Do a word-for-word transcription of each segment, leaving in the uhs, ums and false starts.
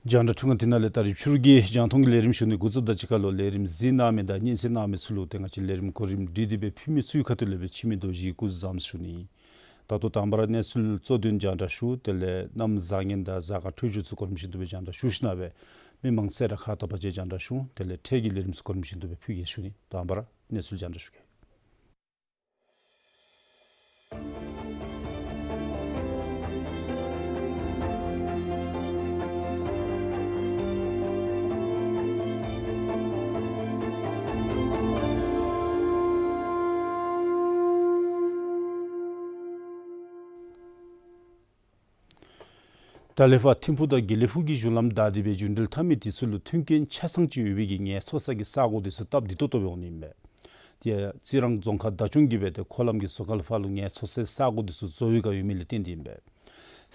རྒྱང་བསྒྲགས་ཁང་འདི་ནང་ལས་ད་རིས་ཕྱི་རུ་གི་རྒྱང་མཐོང་གི་ལས་རིམ་ཞུ་ནི་འགོ་བཙུགསཔ་དང་གཅིག་ཁར་ལུ་ལས་རིམ་གཟིགས་གནང་མི་དང་སྙན་གསན་གནང་མི་ཚུ་ལུ་ཏེ་ང་བཅས་ལས་རིམ་གོ་རིམ་སྒྲིག་སྟེ་སྦེ་ཕུལ་མི་ཚུ་གི་ཁ་ཐུག་ལས་སྦེ་འཆི་མེད་རྡོ་རྗེ་གིས་སྐུ་གཟུགས་བཟང་པོ་ཞུ་ནི། ད་ལྟོ་དང་པ་ར་གནས་ཚུལ་གཙོ་དོན་རྒྱང་བསྒྲགས་ཞུ། དེ་ལས་གནམ་བཟང་ངན་དང་གཟའ་སྐར་འཕྲོད་སྦྱོར་ཚུ་གོ་རིམ་བཞིན་དུ་སྦེ་རྒྱང་བསྒྲགས་ཞུ་ཞིནམ་ལས་མི་མང་གསལ་བསྒྲགས་ཁག་དང་པ་ཅིག་རྒྱང་བསྒྲགས་ཞུ། དེ་ལས་འཕྲལ་གྱི་ལས་རིམ་ཚུ་གོ་རིམ་བཞིན་དུ་སྦེ་ཕུལ་གེ་ཞུ་ནི། དང་པ་ར་གནས་ཚུལ་རྒྱང་བསྒྲགས་ཞུ་གེ། ད་ལས་ཕར་ཐིམ་ཕུག་དང་དགེ་ལེགས་ཕུག་གི་གཞུང་ལམ་བདའ་སྟེ་སྦེ་རྒྱུན་འགྲུལ་འཐབ་མི་དེ་ཚུ་ལུ་མཐུན་རྐྱེན་ཆ་ཚང་ཅིག་ཡོད་པའི་གི་ངལ་འཚོ་ས་གི་ས་གོ་དེ་ཚུ་སྟབས་བདེ་ཏོག་ཏོ་སྦེ་འོང་ནི་ཨིན་པས། དེ་ཡང་རྩི་རང་རྫོང་ཁག་བདག་སྐྱོང་གིས་སྦེ་ཏེ་འཁོར་ལམ་གྱི་བཟོ་བཀོད་ལས་ཕར་ལུ་ངལ་འཚོ་སའི་ས་གོ་དེ་ཚུ་བཟོ་བའི་བསྒང་ཡོད་མི་ལས་བརྟེན་ཏེ་ཨིན་པས།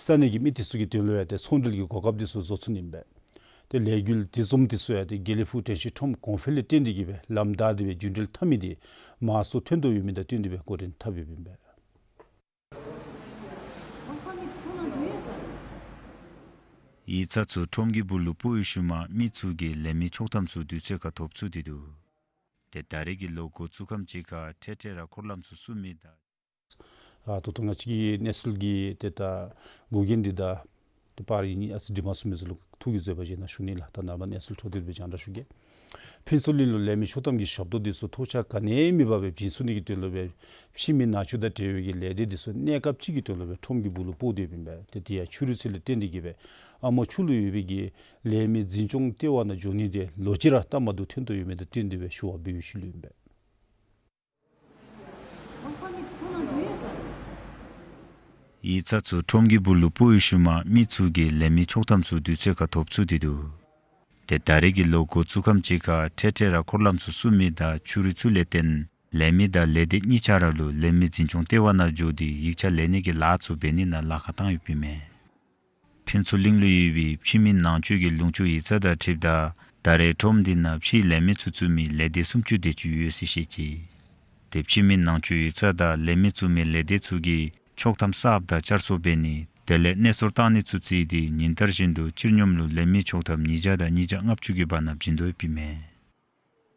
ས་གནས་ཀྱི་མི་དེ་ཚུ་གི་དོན་ལུ་ཡང་ཏེ་ཚོང་འབྲེལ་གྱི་གོ་སྐབས་དེ་ཚུ་བཟོ་ཚུགས་ནི་ཨིན་པས། ཏེ་ལས་འགུལ་དེ་བཟུམ་དེ་ཚུ་ཡང་ཏེ་དགེ་ལེགས་ཕུག་དྲན་ཤེས་ཁྲོམ་གོང་འཕེལ་ལས་བརྟེན་ཏེ་གིས་སྦེ་ལམ་བདའ་སྟེ་སྦེ་རྒྱུན་འགྲུལ་འཐབ་མི་དེ་མང་སུ་ཐོན་དོ་ཡོད་མི་དང་བསྟུན་ཏེ་སྦེ་འགོ་འདྲེན་འཐབ་ཡོདཔ་ཨིན་པས། ཡིག་ཚང་ཚུ་ཁྲོམ་གྱི་སྦུག་ལུ་སྤོ་བའི་ཤུལ་མ་མི་ཚུ་གིས་ལས་མི་ཆོག་ཐམ་ཚུ་དུས་ཚོད་ཁར་ཐོབ་ཚུགས་ཏེ་འདུག། ཏེ་ད་རེས་ཀྱི་ལོ་འགོ་བཙུགས་ཁམས་ཅིག་ཁར་འཕྲལ་འཕྲལ་ར་འཁོར་ལམ་ཚུ་བསུབ་མི་དང་། ཨ་ད་ལྟོ་ང་བཅས་ཀྱི་གནས་ཚུལ་གྱི་ཏེ་ད་འགོ་རྒྱན་འདི་དང་ཏེ་པར་ཨིན་ཨ་ཙི་འདྲིས་མ་ཚུགས་མི་ཚུ་ལུ་ཐུགས་ཀྱི་བཟོད་པ་བཞེས་གནང་ཞུ་ནི་ལགས། ད་ནཱ་ལས་ཕར་གནས་ཚུལ་འཕྲོ་མཐུད་དེ་སྦེ་རྒྱང་བསྒྲགས་ཞུ་གེ། ཕུན་ཚོགས་གླིང་ལུ་ལས་མི་ཆོག་ཐམ་གྱི་ཞབས་ཏོག་འདི་ཚུ་ཐོགས་ཆགས་ག་ནི་ཡང་མེད་པར་སྦེ་བྱིན་ཚུགས་ནི་གི་དོན་ལུ་སྦེ་ཕྱི་མི་ནང་འཁྱུག་དང་འབྲེལ་བའི་གི་ལས་སྡེ་འདི་ཚུ་གནས་སྐབས་ཅིག་གི་དོན་ལུ་སྦེ་ཁྲོམ་གྱི་སྦུག་ལུ་སྤོ་སྡོདཔ་ཨིན་པས། ཏེ་དེ་ཡང་ཆུ་རུད་ཚུ་ལས་བརྟེན་ཏེ་གིས་སྦེ་ཨ་མོ་ཆུ་ལུ་ཡོད་པའི་གི་ལས་མི་འཛིན་སྐྱོང་ལྟེ་བ་ནང་འགྱོ་ནི་དེ་ལོ་གཅིག་ར་སྟབས་མ་བདེཝ་ཐོན་དོ་ཡོད་མི་དང་བསྟུན་ཏེ་སྦེ་ཞུ་བ་འབད་བའི་ཤུལ་ལུ་ཨིན་པས། ཡིག་ཚང་ཚུ་ཁྲོམ་གྱི་སྦུག་ལུ་སྤོ་བའི་ཤུལ་མ་མི་ཚུ་གིས་ལས་མི་ཆོག་ཐམ་ཚུ་དུས་ཚོད་ཁར་ཐོབ་ཚུགས་ཏེ་འདུག། ཏེ་ད་རེས་ཀྱི་ལོ་འགོ་བཙུགས་ཁམས་ཅིག་ཁར་འཕྲལ་འཕྲལ་ར་འཁོར་ལམ་ཚུ་བསུབ་མི་དང་ཆུ་རུད་ཚུ་ལས་བརྟེན་ལས་མི་དང་ལས་སྡེ་གཉིས་ཆ་ར་ལུ་ལས་མི་འཛིན་སྐྱོང་ལྟེ་བ་ནང་འགྱོ་སྟེ་ཡིག་ཆ་ལེན་ནི་གི་ལཱ་ཚུ་འབད་ནི་ནང་ལཱ་ཁག་བཏང་ཡོདཔ་ཨིན་མས། ཕུན་ཚོགས་གླིང་ལུ་ཡོད་པའི་ཕྱི་མི་ནང་འཁྱུག་གི་ལུང་ཕྱོགས་ཡིག་ཚང་དང་འཁྲིལཝ་ད་ད་རེས་ཁྲོམ་འདི་ནང་ཕྱིའི་ལས་མི་ཚུ་བཙུགས་མི་ལས་སྡེ་སུམ་ཅུ་དེ་ཅིག་ཡོད་ཟེར་བཤད་ཅི། ཏེ་ཕྱི་མི་ནང་འཁྱུག་ཡིག་ཚང་དང་ལས་མི་བཙུགས་མི་ལས་སྡེ་ཚུ་གིས་ཆོག་ཐམ་གསརཔ་དང་བསྐྱར་གསོ་འབད་ནི་དེ་ལས་གནས་སོར་བཏང་ནི་ཚུ་བརྩིས་ཏེ་ཉིན་ལྟར་བཞིན་དུ་སྤྱིར་སྙོམས་ལུ་ལས་མི་ཆོག་ཐམ་ཉིས་བརྒྱ་དང་ཉིས་བརྒྱ་ལྔ་བཅུ་གི་བར་ན་བྱིན་དོ་ཡོདཔ་ཨིན་མས།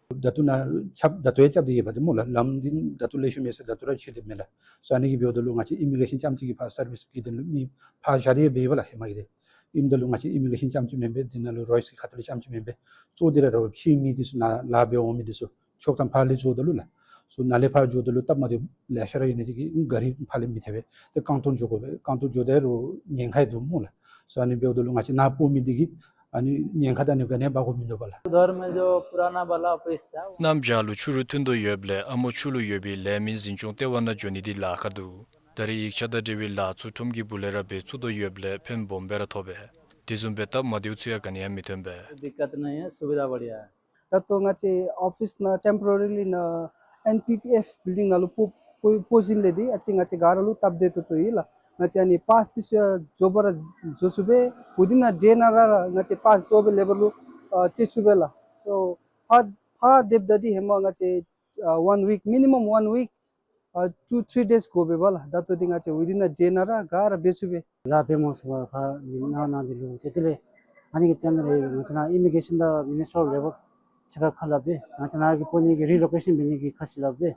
ད་ལྟོ་ནཱ་རྐྱབ་ད་ལྟོ་ཡང་རྐྱབ་སྟེ་ཡོདཔ་འདི་སྨོ་ལགས། ལམ་འདི་ད་ལྟོ་ལེགས་ཤོམ་ཡོད་ཟེར་ད་ལྟོ་ར་ཆད་དེ་མེད་ལགས། སོ་ཨ་ནི་གིས་འབདཝ་ད་ལུ་ང་བཅས་ཨི་མི་གེ་རེ་ཤཱན་རྐྱངམ་གཅིག་གིས་ཕར་སར་བིསི་གི་དོན་ལུ་མི་ཕར་བཞག་སྟེ་འབད་ཡོདཔ་ལགས། ཧེ་མ་གི་རེ་ཨིནམ་ད་ལུ་ང་བཅས་ཨི་མི་གེ་རེ་ཤཱན་རྐྱངམ་གཅིག་མེན་པར་འདི་ནང་ལུ་རོ་ཡིསི་གི་ཁ་ཐུག་ལས་རྐྱངམ་གཅིག་མེན་པར་གཙོ་འདི་ར་རོགས་ཕྱིའི་མི་འདི་ཚུ་ནཱ་ལཱ་འབད་འོང་མི་འདི་ཚུ་ཆོག་ཐམ་ཕར་ལས་འཛོལཝ་ད་ལུ་ལགས། སོ་ནཱ་ལས་ཕར་འགྱོཝ་ད་ལུ་སྟབས་མ་བདེཝ་ལེ་ཤ་ར་ཡོད་ནི་དེ་གིས་གཱ་རི་ཕར་ལས་མི་ཐེག་པས། ཏེ་རྐང་སྟོང་འགྱོ་དགོ་པས། རྐང་སྟོང་འགྱོཝ་ད་རུང་ཉེན་ཁ་ཡང་འདུག་སྨོ་ལགས། སོ་ཨ་ནི་འབདཝ་ད་ལུ་ང་བཅས་ནཱ་སྤོ་མི་འདི་གིས་ཨ་ནི་ཉེན་ཁ་དང་ཨ་ནི་ག་ནི་འབག་དགོཔ་མིན་འདུག་པ་ལགས། उधर में जो पुराना वाला ऑफिस था, གནམ་བྱཱར་ལུ་ཆུ་རུད་ཐོན་དོ་ཡོདཔ་ལས་ཨ་མོ་ཆུ་ལུ་ཡོད་པའི་ལས་མི་འཛིན་སྐྱོང་ལྟེ་བ་ནང་འགྱོ་ནི་འདི་ལཱ་ཁག་འདུག། ད་རེས་ཡིག་ཆ་དང་འབྲེལ་བའི་ལཱ་ཚུ་ཁྲོམ་གྱི་སྦུག་ལས་ར་འབད་ཚུགས་དོ་ཡོདཔ་ལས་ཕན་སྦོམ་སྦེ་ར་ཐོབ་པས། དེ་བཟུམ་སྦེ་སྟབས་མ་བདེཝ་ཚུ་ཡང་ག་ནི་ཡང་མི་ཐོན་པས། दिक्कत नहीं है, सुविधा बढ़िया है। ད་ལྟོ་ང་བཅས་ཨོ་ཕིས་ནང་ཊེམ་པོ་རི་ལི་ནང་ཨེན་པི་པི་ཨེཕ་བིལ་ཌིང་ནང་ལུ་སྤོ་ སྤོ་སྤོ་ཞིནམ་ལས་འདི་ཨ་ཙི་ང་བཅས་ག་ར་ལུ་སྟབས་བདེ་ཏོག་ཏོ་ཡོད་ལགས། ང་བཅས་ཨ་ནི་པཱསི་འདི་ཚུ་ཡང་རྫོགས་པར་ར་རྫོགས་ཚུགས་པས། within a day ནང་ར་ར་ང་བཅས་པཱསི་རྫོགས་པའི་ལེ་བལ་ལུ་ཨ་སྤྲོད་ཚུགས་པས་ལགས། སོ་ཕར་ཕར་སྡོདཔ་ད་འདི་ཧེ་མ་ང་བཅས་ཨ་one week, minimum one week, ཨ་two three days དགོ་པས་པ་ལགས། ད་ལྟོ་འདི་ང་བཅས་within a day ནང་ར་ག་ར་འབད་ཚུགས་པས། ལཱ་འབད་མ་ཚུགས་པར་ཁ་ནང་ན་འདི་ལུ་ཏེ་དེ་ལས་ཨ་ནི་གི་ཅན་རེ་ང་བཅས་ནཱ་ཨི་མི་གེ་རེ་ཤཱན་དང་མི་ནི་སི་ཊི་རི་ཨོཕ་ལེ་བར་ཕྱེད་ཀ་ཁ་སླབ་སྦེ་ང་བཅས་ནཱ་གི་སྤོ་ནི་གི་རི་ལོ་ཀེ་ཤཱན་འབད་ནི་གི་ཁ་ཤུགས་སླབ་སྦེ་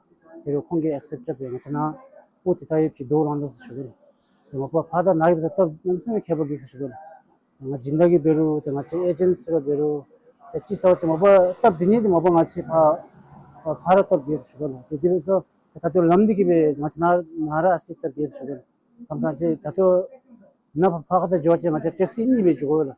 དེ་ལུ་ཁོང་གིས་ཨེག་སེབཊ་རྐྱབ་སྦེ་ང་བཅས་ནཱ་སྤོ་ཏེ་ད་ཡོདཔ་ཅིག་བསྡུ་རང་དོ་ཟེར་ཞུ་དོ་ལགས། དེ་མ་པ་ཕར་དང་ནཱ་གི་སྦེ་ད་སྟབས་གནམ་མེད་ས་མེད་ཁྱད་པར་འདུག་ཟེར་ཞུ་དོ་ལགས། ང་སྦྱིན་བདག་གིས་འབད་རུང་ཏེ་ང་བཅས་ཨེ་ཇེནཊ་ཚུ་ར་འབད་རུང་ཏེ་ཅིག་ཟེར་བ་ཅིན་མ་པ་སྟབས་བདེ་ནི་འདི་མ་པ་ང་བཅས་ཕར་ཕར་ར་སྟབས་བདེ་ཟེར་ཞུ་དོ་ལགས། ཏེ་དེ་འབདཝ་ད་ད་ལྟོ་ལམ་འདི་གིས་སྦེ་ང་བཅས་ནཱ་ནཱ་ར་ཨ་ཙི་སྟབས་བདེ་ཟེར་ཞུ་དོ་ལགས། ཁམས་སངས་ཅིག་ད་ལྟོ་ནཱ་ཕར་ཕར་ཁ་ཐུག་འགྱོ་བ་ཅིན་ང་བཅས་ཊེག་སི་གཉིས་སྦེ་འགྱོ་དགོ་ལགས།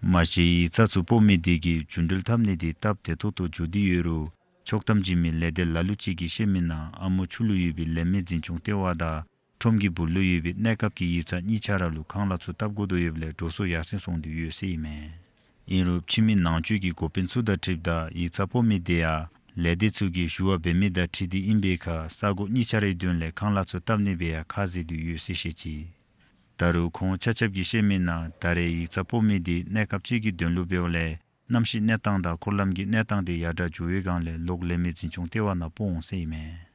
མ་གཞི་ཡིག་ཚང་ཚུ་སྤོ་མི་འདི་གིས་རྒྱུན་འགྲུལ་འཐབ་ནི་འདི་སྟབས་བདེ་ཏོག་ཏོ་འགྱོ་སྟེ་ཡོད་རུང་ཆོག་ཐམ་བྱིན་མི་ལས་སྡེ་ལ་ལུ་ཅིག་གིས་བཤད་མི་ནང་ཨ་མོ་ཆུ་ལུ་ཡོད་པའི་ལས་མི་འཛིན་སྐྱོང་ལྟེ་བ་དང་ཁྲོམ་གྱི་སྦུག་ལུ་ཡོད་པའི་གནས་སྐབས་ཀྱི་ཡིག་ཚང་གཉིས་ཆ་ར་ལུ་ཁང་གླ་ཚུ་བཏབ་དགོ་དོ་ཡོདཔ་ལས་འགྲོ་སོང་ཡར་སེང་སོང་སྟེ་ཡོད་ཟེར་ཨིན་མས། ཨིན་རུང་ཕྱི་མི་ནང་འཛུལ་གྱི་འགོ་དཔོན་ཚུ་དང་འཁྲིལཝ་ད་ཡིག་ཚང་སྤོ་མི་འདི་ཡང་ལས་སྡེ་ཚུ་གིས་ཞུ་བ་འབད་མི་དང་འཁྲིལ་ཏེ་ཨིན་པའི་ཁར་ས་གོ་གཉིས་ཆ་རའི་དོན་ལས་ཁང་གླ་ཚུ་བཏབ་ནི་སྦེ་ཡང་ཁ་བཟེད་དེ་ཡོད་ཟེར་བཤད་ཅི། ད་རུང་ཁོང་ཆ་ཁྱབ་ཀྱིས་བཤད་མི་ནང་ད་རེས་ཡིག་ཚང་སྤོ་མི་འདི་གནས་སྐབས་ཅིག་གི་དོན་ལུ་འབདཝ་ལས་གནམ་གཤིས་གནས་སྟངས་དང་འཁོར་ལམ་གྱི་གནས་སྟངས་འདི་ཡར་དྲག་འགྱོ་བའི་སྒང་ལས་ལོག་ལས་མི་འཛིན་སྐྱོང་ལྟེ་བ་ནང་སྤོ་འོང་ཟེར་ཨིན་མས།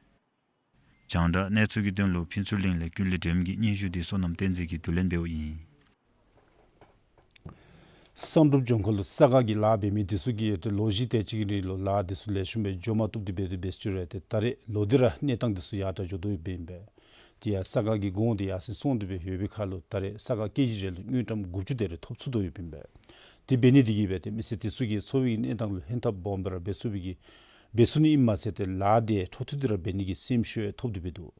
རྒྱང་བསྒྲགས་གནས་ཚུལ་གྱི་དོན་ལུ་ཕུན་ཚོགས་གླིང་ལས་ཀུན་ལེགས་སྒྲོལམ་གྱི་སྙན་ཞུ་འདི་བསོད་ནམས་བསྟན་འཛིན་གྱིས་བསྡུ་ལེན་འབདཝ་ཨིན། བསམ་གྲུབ་ལྗོངས་མཁར་ལུ་ས་ག་གི་ལཱ་འབད་མི་འདི་ཚུ་གིས་ཏེ་ལོ་བཞི་དེ་ཅིག་གི་རིང་ལུ་ལཱ་འདི་ཚུ་ལེགས་ཤོམ་སྦེ་འགྱོ་མ་བཏུབ་སྟེ་འབད་དེ་འབད་ཅི་རུང་ཏེ་ད་རེས་ལོག་སྟེ་ར་གནས་སྟངས་འདི་ཚུ་ཡར་དྲག་འགྱོ་དོ་ཡོདཔ་ཨིན་པས། དེ་ཡང་ས་ག་གི་གོང་འདི་ཡར་སེང་སོང་སྟེ་སྦེ་ཡོད་པའི་ཁར་ལུ་ད་རེས་ས་ག་ཀེ་ཇི་རེ་ལུ་དངུལ་ཀྲམ་དགུ་བཅུ་དེ་རེ་ཐོབ་ཚུགས་དོ་ཡོདཔ་ཨིན་པས། དེ་འབད་ནི་འདི་གིས་སྦེ་ཏེ་མི་སེར་འདི་ཚུ་གི་འཚོ་བའི་གནས་སྟངས་ལུ་ཕན་ཐབས་སྦོམ་སྦེ་ར་འབད་ཚུགས་པའི་གི་འབད་ཚུགས་ནི་ཨིནམ་མ་ཚད་ཏེ་ལཱ་འདི་འཕྲོ་མཐུད་དེ་ར་འབད་ནི་གི་སེམས་ཤུགས་ཡང་ཐོབ་སྟེ་སྦེ་འདུག།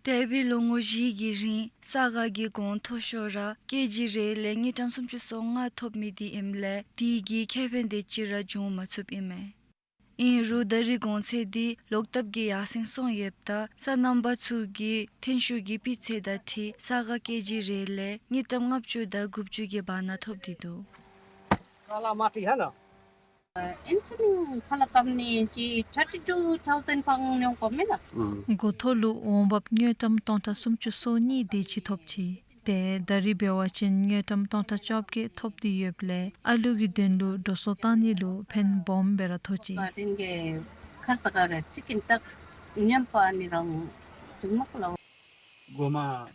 འདས་པའི་ལོ་ངོ་བཞི་གི་རིང་ས་ག་གི་གོང་མཐོ་ཤོས་ར་ཀེ་ཇི་རེ་ལས་དངུལ་ཀྲམ་སུམ་ཅུ་སོ་ལྔ་ཐོབ་མི་འདི་ཨིནམ་ལས་དེ་གིས་ཁེ་ཕན་དེ་ཅིག་ར་འབྱུང་མ་ཚུགསཔ་ཨིན་མས། ཨིན་རུང་ད་རེས་གོང་ཚད་འདི་ལོག་ལྟབ་ཀྱིས་ཡར་སེང་སོང་ཡོདཔ་ད་སོ་ནམ་པ་ཚུ་གིས་ཐོན་ཤུགས་ཀྱི་སྤུས་ཚད་དང་འཁྲིལ་ས་ག་ཀེ་ཇི་རེ་ལས་དངུལ་ཀྲམ་ལྔ་བཅུ་དང་དགུ་བཅུ་གི་བར་ན་ཐོབ་སྟེ་འདུག། ཨིན་ཁ་ནི་ཁ་ལག་བཀབ་ནི་ཅིག་thirty two thousand ཕར་ཉོ་དགོ་མེན་ན། འགོ་ཐོག་ལུ་འོང་འབབ་དངུལ་ཀྲམ་སྟོང་ཕྲག་སུམ་ཅུ་སོ་གཉིས་དེ་ཅིག་ཐོབ་ཅི། ཏེ་ད་རེས་འབད་བ་ཅིན་དངུལ་ཀྲམ་སྟོང་ཕྲག་བཅོ་བརྒྱད་ཐོབ་སྟེ་ཡོདཔ་ལས་ཨ་ལུ་གི་དོན་ལུ་འགྲོ་སོང་བཏང་ནི་ལུ་ཕན་སྦོམ་སྦེ་ར་ཐོགས་ཅི།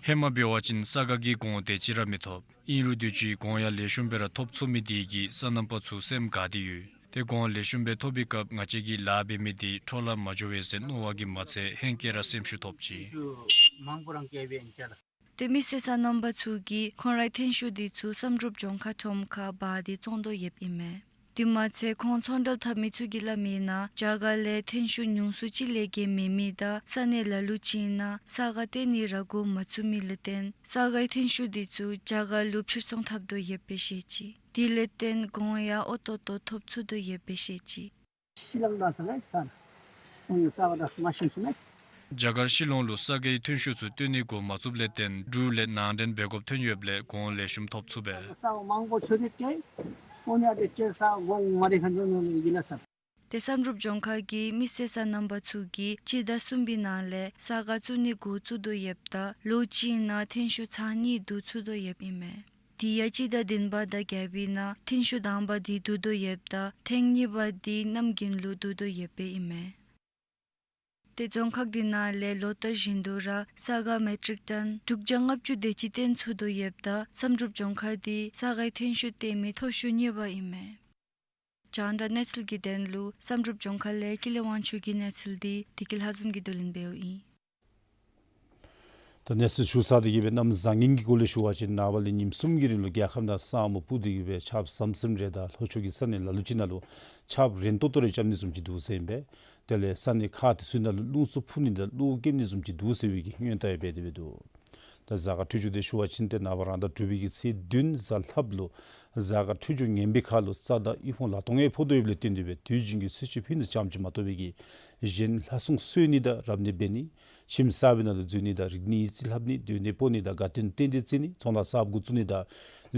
ཧེ་མ་འབད་བ་ཅིན་ས་ག་གི་གོང་དེ་ཅིག་ར་མི་ཐོབ། ཨིན་རུང་དུས་ཅི་གོང་ཡང་ལེགས་ཤོམ་སྦེ་ར་ཐོབ་ཚུགས་མི་འདི་གིས་སོ་ནམ་པ་ཚུ་སེམས་དགའ་སྟེ་ཡོད། ཏེ་གོང་ལེགས་ཤོམ་སྦེ་ཐོབ་པའི་སྐབས་ང་བཅས་ཀྱིས་ལཱ་འབད་མི་འདི་འཕྲོ་བརླག་མ་འགྱོ་བས་ཟེར་མནོ་བ་གིས་མ་ཚད་ཧེང་སྐལ་ར་སེམས་ཤུགས་ཐོབ་ཅི། ཏེ་མི་སེར་སོ་ནམ་པ་ཚུ་གིས་ཁོང་རའི་ཐོན་ཤུགས་འདི་ཚུ་བསམ་གྲུབ་ལྗོངས་མཁར་ཁྲོམ་ཁར་འབག་སྟེ་བཙོང་དོ་ཡོདཔ་ཨིན་མས། དེ་མ་ཚད་ཁོང་ཚོང་འབྲེལ་འཐབ་མི་ཚུ་གིས་སླབ་མིའི་ནང་རྒྱ་གར་ལས་ཐོན་ཤུགས་ཉུང་སུ་ཅིག་ལས་བརྒལ་མེད་མི་དང་ས་གནས་ལ་ལུ་ཅིག་ནང་ས་ག་སྟོན་ནི་ར་འགོ་མ་བཙུགས་མི་ལུ་བརྟེན་ས་གའི་ཐོན་ཤུགས་འདི་ཚུ་རྒྱ་གར་ལུ་ཕྱིར་ཚོང་འཐབ་དོ་ཡོདཔ་སྦེ་བཤད་ཅི། དེ་ལས་བརྟེན་གོང་ཡང་ཨོ་ཏོག་ཏོ་ཐོབ་ཚུགས་དོ་ཡོདཔ་སྦེ་བཤད་ཅི། ཤི་ལང་དང་ས་གའི་ས་ཁོང་ས་ག་དང་མ་ཤིན་སུ་མེད། རྒྱ་གར་ཤི་ལོང་ལུ་ས་གའི་ཐོན་ཤུགས་ཚུ་སྟོན་ནི་འགོ་མ་བཙུགསཔ་ལས་བརྟེན་འབྲུག་ལས་ནང་འདྲེན་འབད་དགོཔ་ཐོན་ཡོདཔ་ལས་གོང་ལེགས་ཤོམ་ཐོབ་ཚུགས་པས། ས་ག་མང་པོ་ཚུ་དེ་ཏེ་ཁོང་ཡང་དེ་ཏེ་ས་ག་གོང་མ་དེ་ཁ་འགྱོ་ནི་ལུ་ཡིད་ལ་ཚབ། ཏེ་བསམ་གྲུབ་ལྗོངས་མཁར་གྱི་མི་སེར་སོ་ནམ་པ་ཚུ་གིས་སྤྱི་ཟླ་གསུམ་པའི་ནང་ལས་ས་ག་བཙུགས་ནི་འགོ་བཙུགས་དོ་ཡོདཔ་ད་ལོ་གཅིག་ནང་ཐོན་ཤུགས་ཚར་གཉིས་བསྡུ་ཚུགས་དོ་ཡོདཔ་ཨིན་མས། དེ་ཡང་སྤྱི་ཟླ་བདུན་པ་དང་བརྒྱད་པའི་ནང་ཐོན་ཤུགས་དང་པ་འདི་བསྡུ་དོ་ཡོདཔ་ད་ཐེངས་གཉིས་པ་འདི་གནམ་དགུན་ལུ་བསྡུ་དོ་ཡོདཔ་ཨིན་མས། ཏེ་རྫོང་ཁག་འདི་ནང་ལས་ལོ་ལྟར་བཞིན་དུ་ར་ས་ག་མེ་ཊིག་ཊོན་དྲུག་བརྒྱ་ལྔ་བཅུ་དེ་ཅིག་བཏོན་ཚུགས་དོ་ཡོདཔ་ད་བསམ་གྲུབ་ལྗོངས་མཁར་འདི་ས་གའི་ཐོན་ཤུགས་བཏོན་མི་མཐོ་ཤོས་གཉིས་པ་ཨིན་མས། རྒྱང་བསྒྲགས་གནས་ཚུལ་གྱི་དོན་ལུ་བསམ་གྲུབ་ལྗོངས་མཁར་ལས་ཀུན་ལེགས་དབང་ཕྱུག་གི་གནས་ཚུལ་འདི་བདེ་སྐྱིད་ལྷ་འཛོམས་ཀྱིས་བསྡུ་ལེན་འབདཝ་ཨིན། ད་གནས་ཚུལ་ཞུ་ཚར་ཏེ་གི་སྦེ་གནམ་བཟང་ངན་གྱི་སྐོར་ལས་ཞུ་བ་ཅིན་ནངས་པ་ལས་ཉིནམ་གསུམ་གྱི་རིང་ལུ་རྒྱལ་ཁབ་ནང་ས་སྨུག་སྤུབས་ཏེ་གི་སྦེ་ཆརཔ་ཟམ་ཟིམ་རེ་དང་ལྷོ་ཕྱོགས་ཀྱི་ས་གནས་ལ་ལུ་ཅིག་ནང་ལུ་ཆརཔ་རན་ཏོག་ཏོ་རེ་རྐྱབ་ནི་བཟུམ་ཅིག་འདུག་ཟེར་ཨིན་པས། དེ་ལས་ས་གནས་ཁག་དེ་ཚུ་ནང་ལུ་རླུང་འཚུབ་འཕུ་ནི་དང་རླུང་འཁོལ་ནི་བཟུམ་ཅིག་འདུག་ཟེར་བའི་གི་སྔོན་བརྡ་ཡང་འབད་དེ་སྦེ་འདུག། ད་གཟའ་སྐར་འཕྲོད་སྦྱོར་དེ་ཞུ་བ་ཅིན་ཏེ་ནངས་པ་རང་ཟླ་དྲུག་པའི་གི་ཚེས་བདུན་གཟའ་ལྷགཔ་ལུ་གཟའ་སྐར་འཕྲོད་སྦྱོར་ངན་པའི་ཁར་ལུ་ས་བདག་དབུལ་ཕོངས་ལ་དོ་ལྔ་ཕོག་དོ་ཡོདཔ་ལས་བརྟེན་ཏེ་སྦེ་དུས་རྒྱུན་གྱི་ཚེས་བཅུ་ཕུད་ནུ་ཙམ་ཅིག་མ་གཏོགས་པའི་གི་ གཞན་ལྷ་སྲུང་གསོལ་ནི་དང་རབ་གནས་འབད་ནི། ཁྱིམ་གསར་པའི་ནང་ལུ་འཛུལ་ནི་དང་རིག་གནས་ཡིག་རྩིས་ལྷབ་ནི། སྡོད་གནས་སྤོ་ནི་དང་དགའ་སྟོན་རྟེན་འབྲེལ་བརྩི་ནི། ཚོང་ལཱ་གསརཔ་འགོ་བཙུགས་ནི་དང་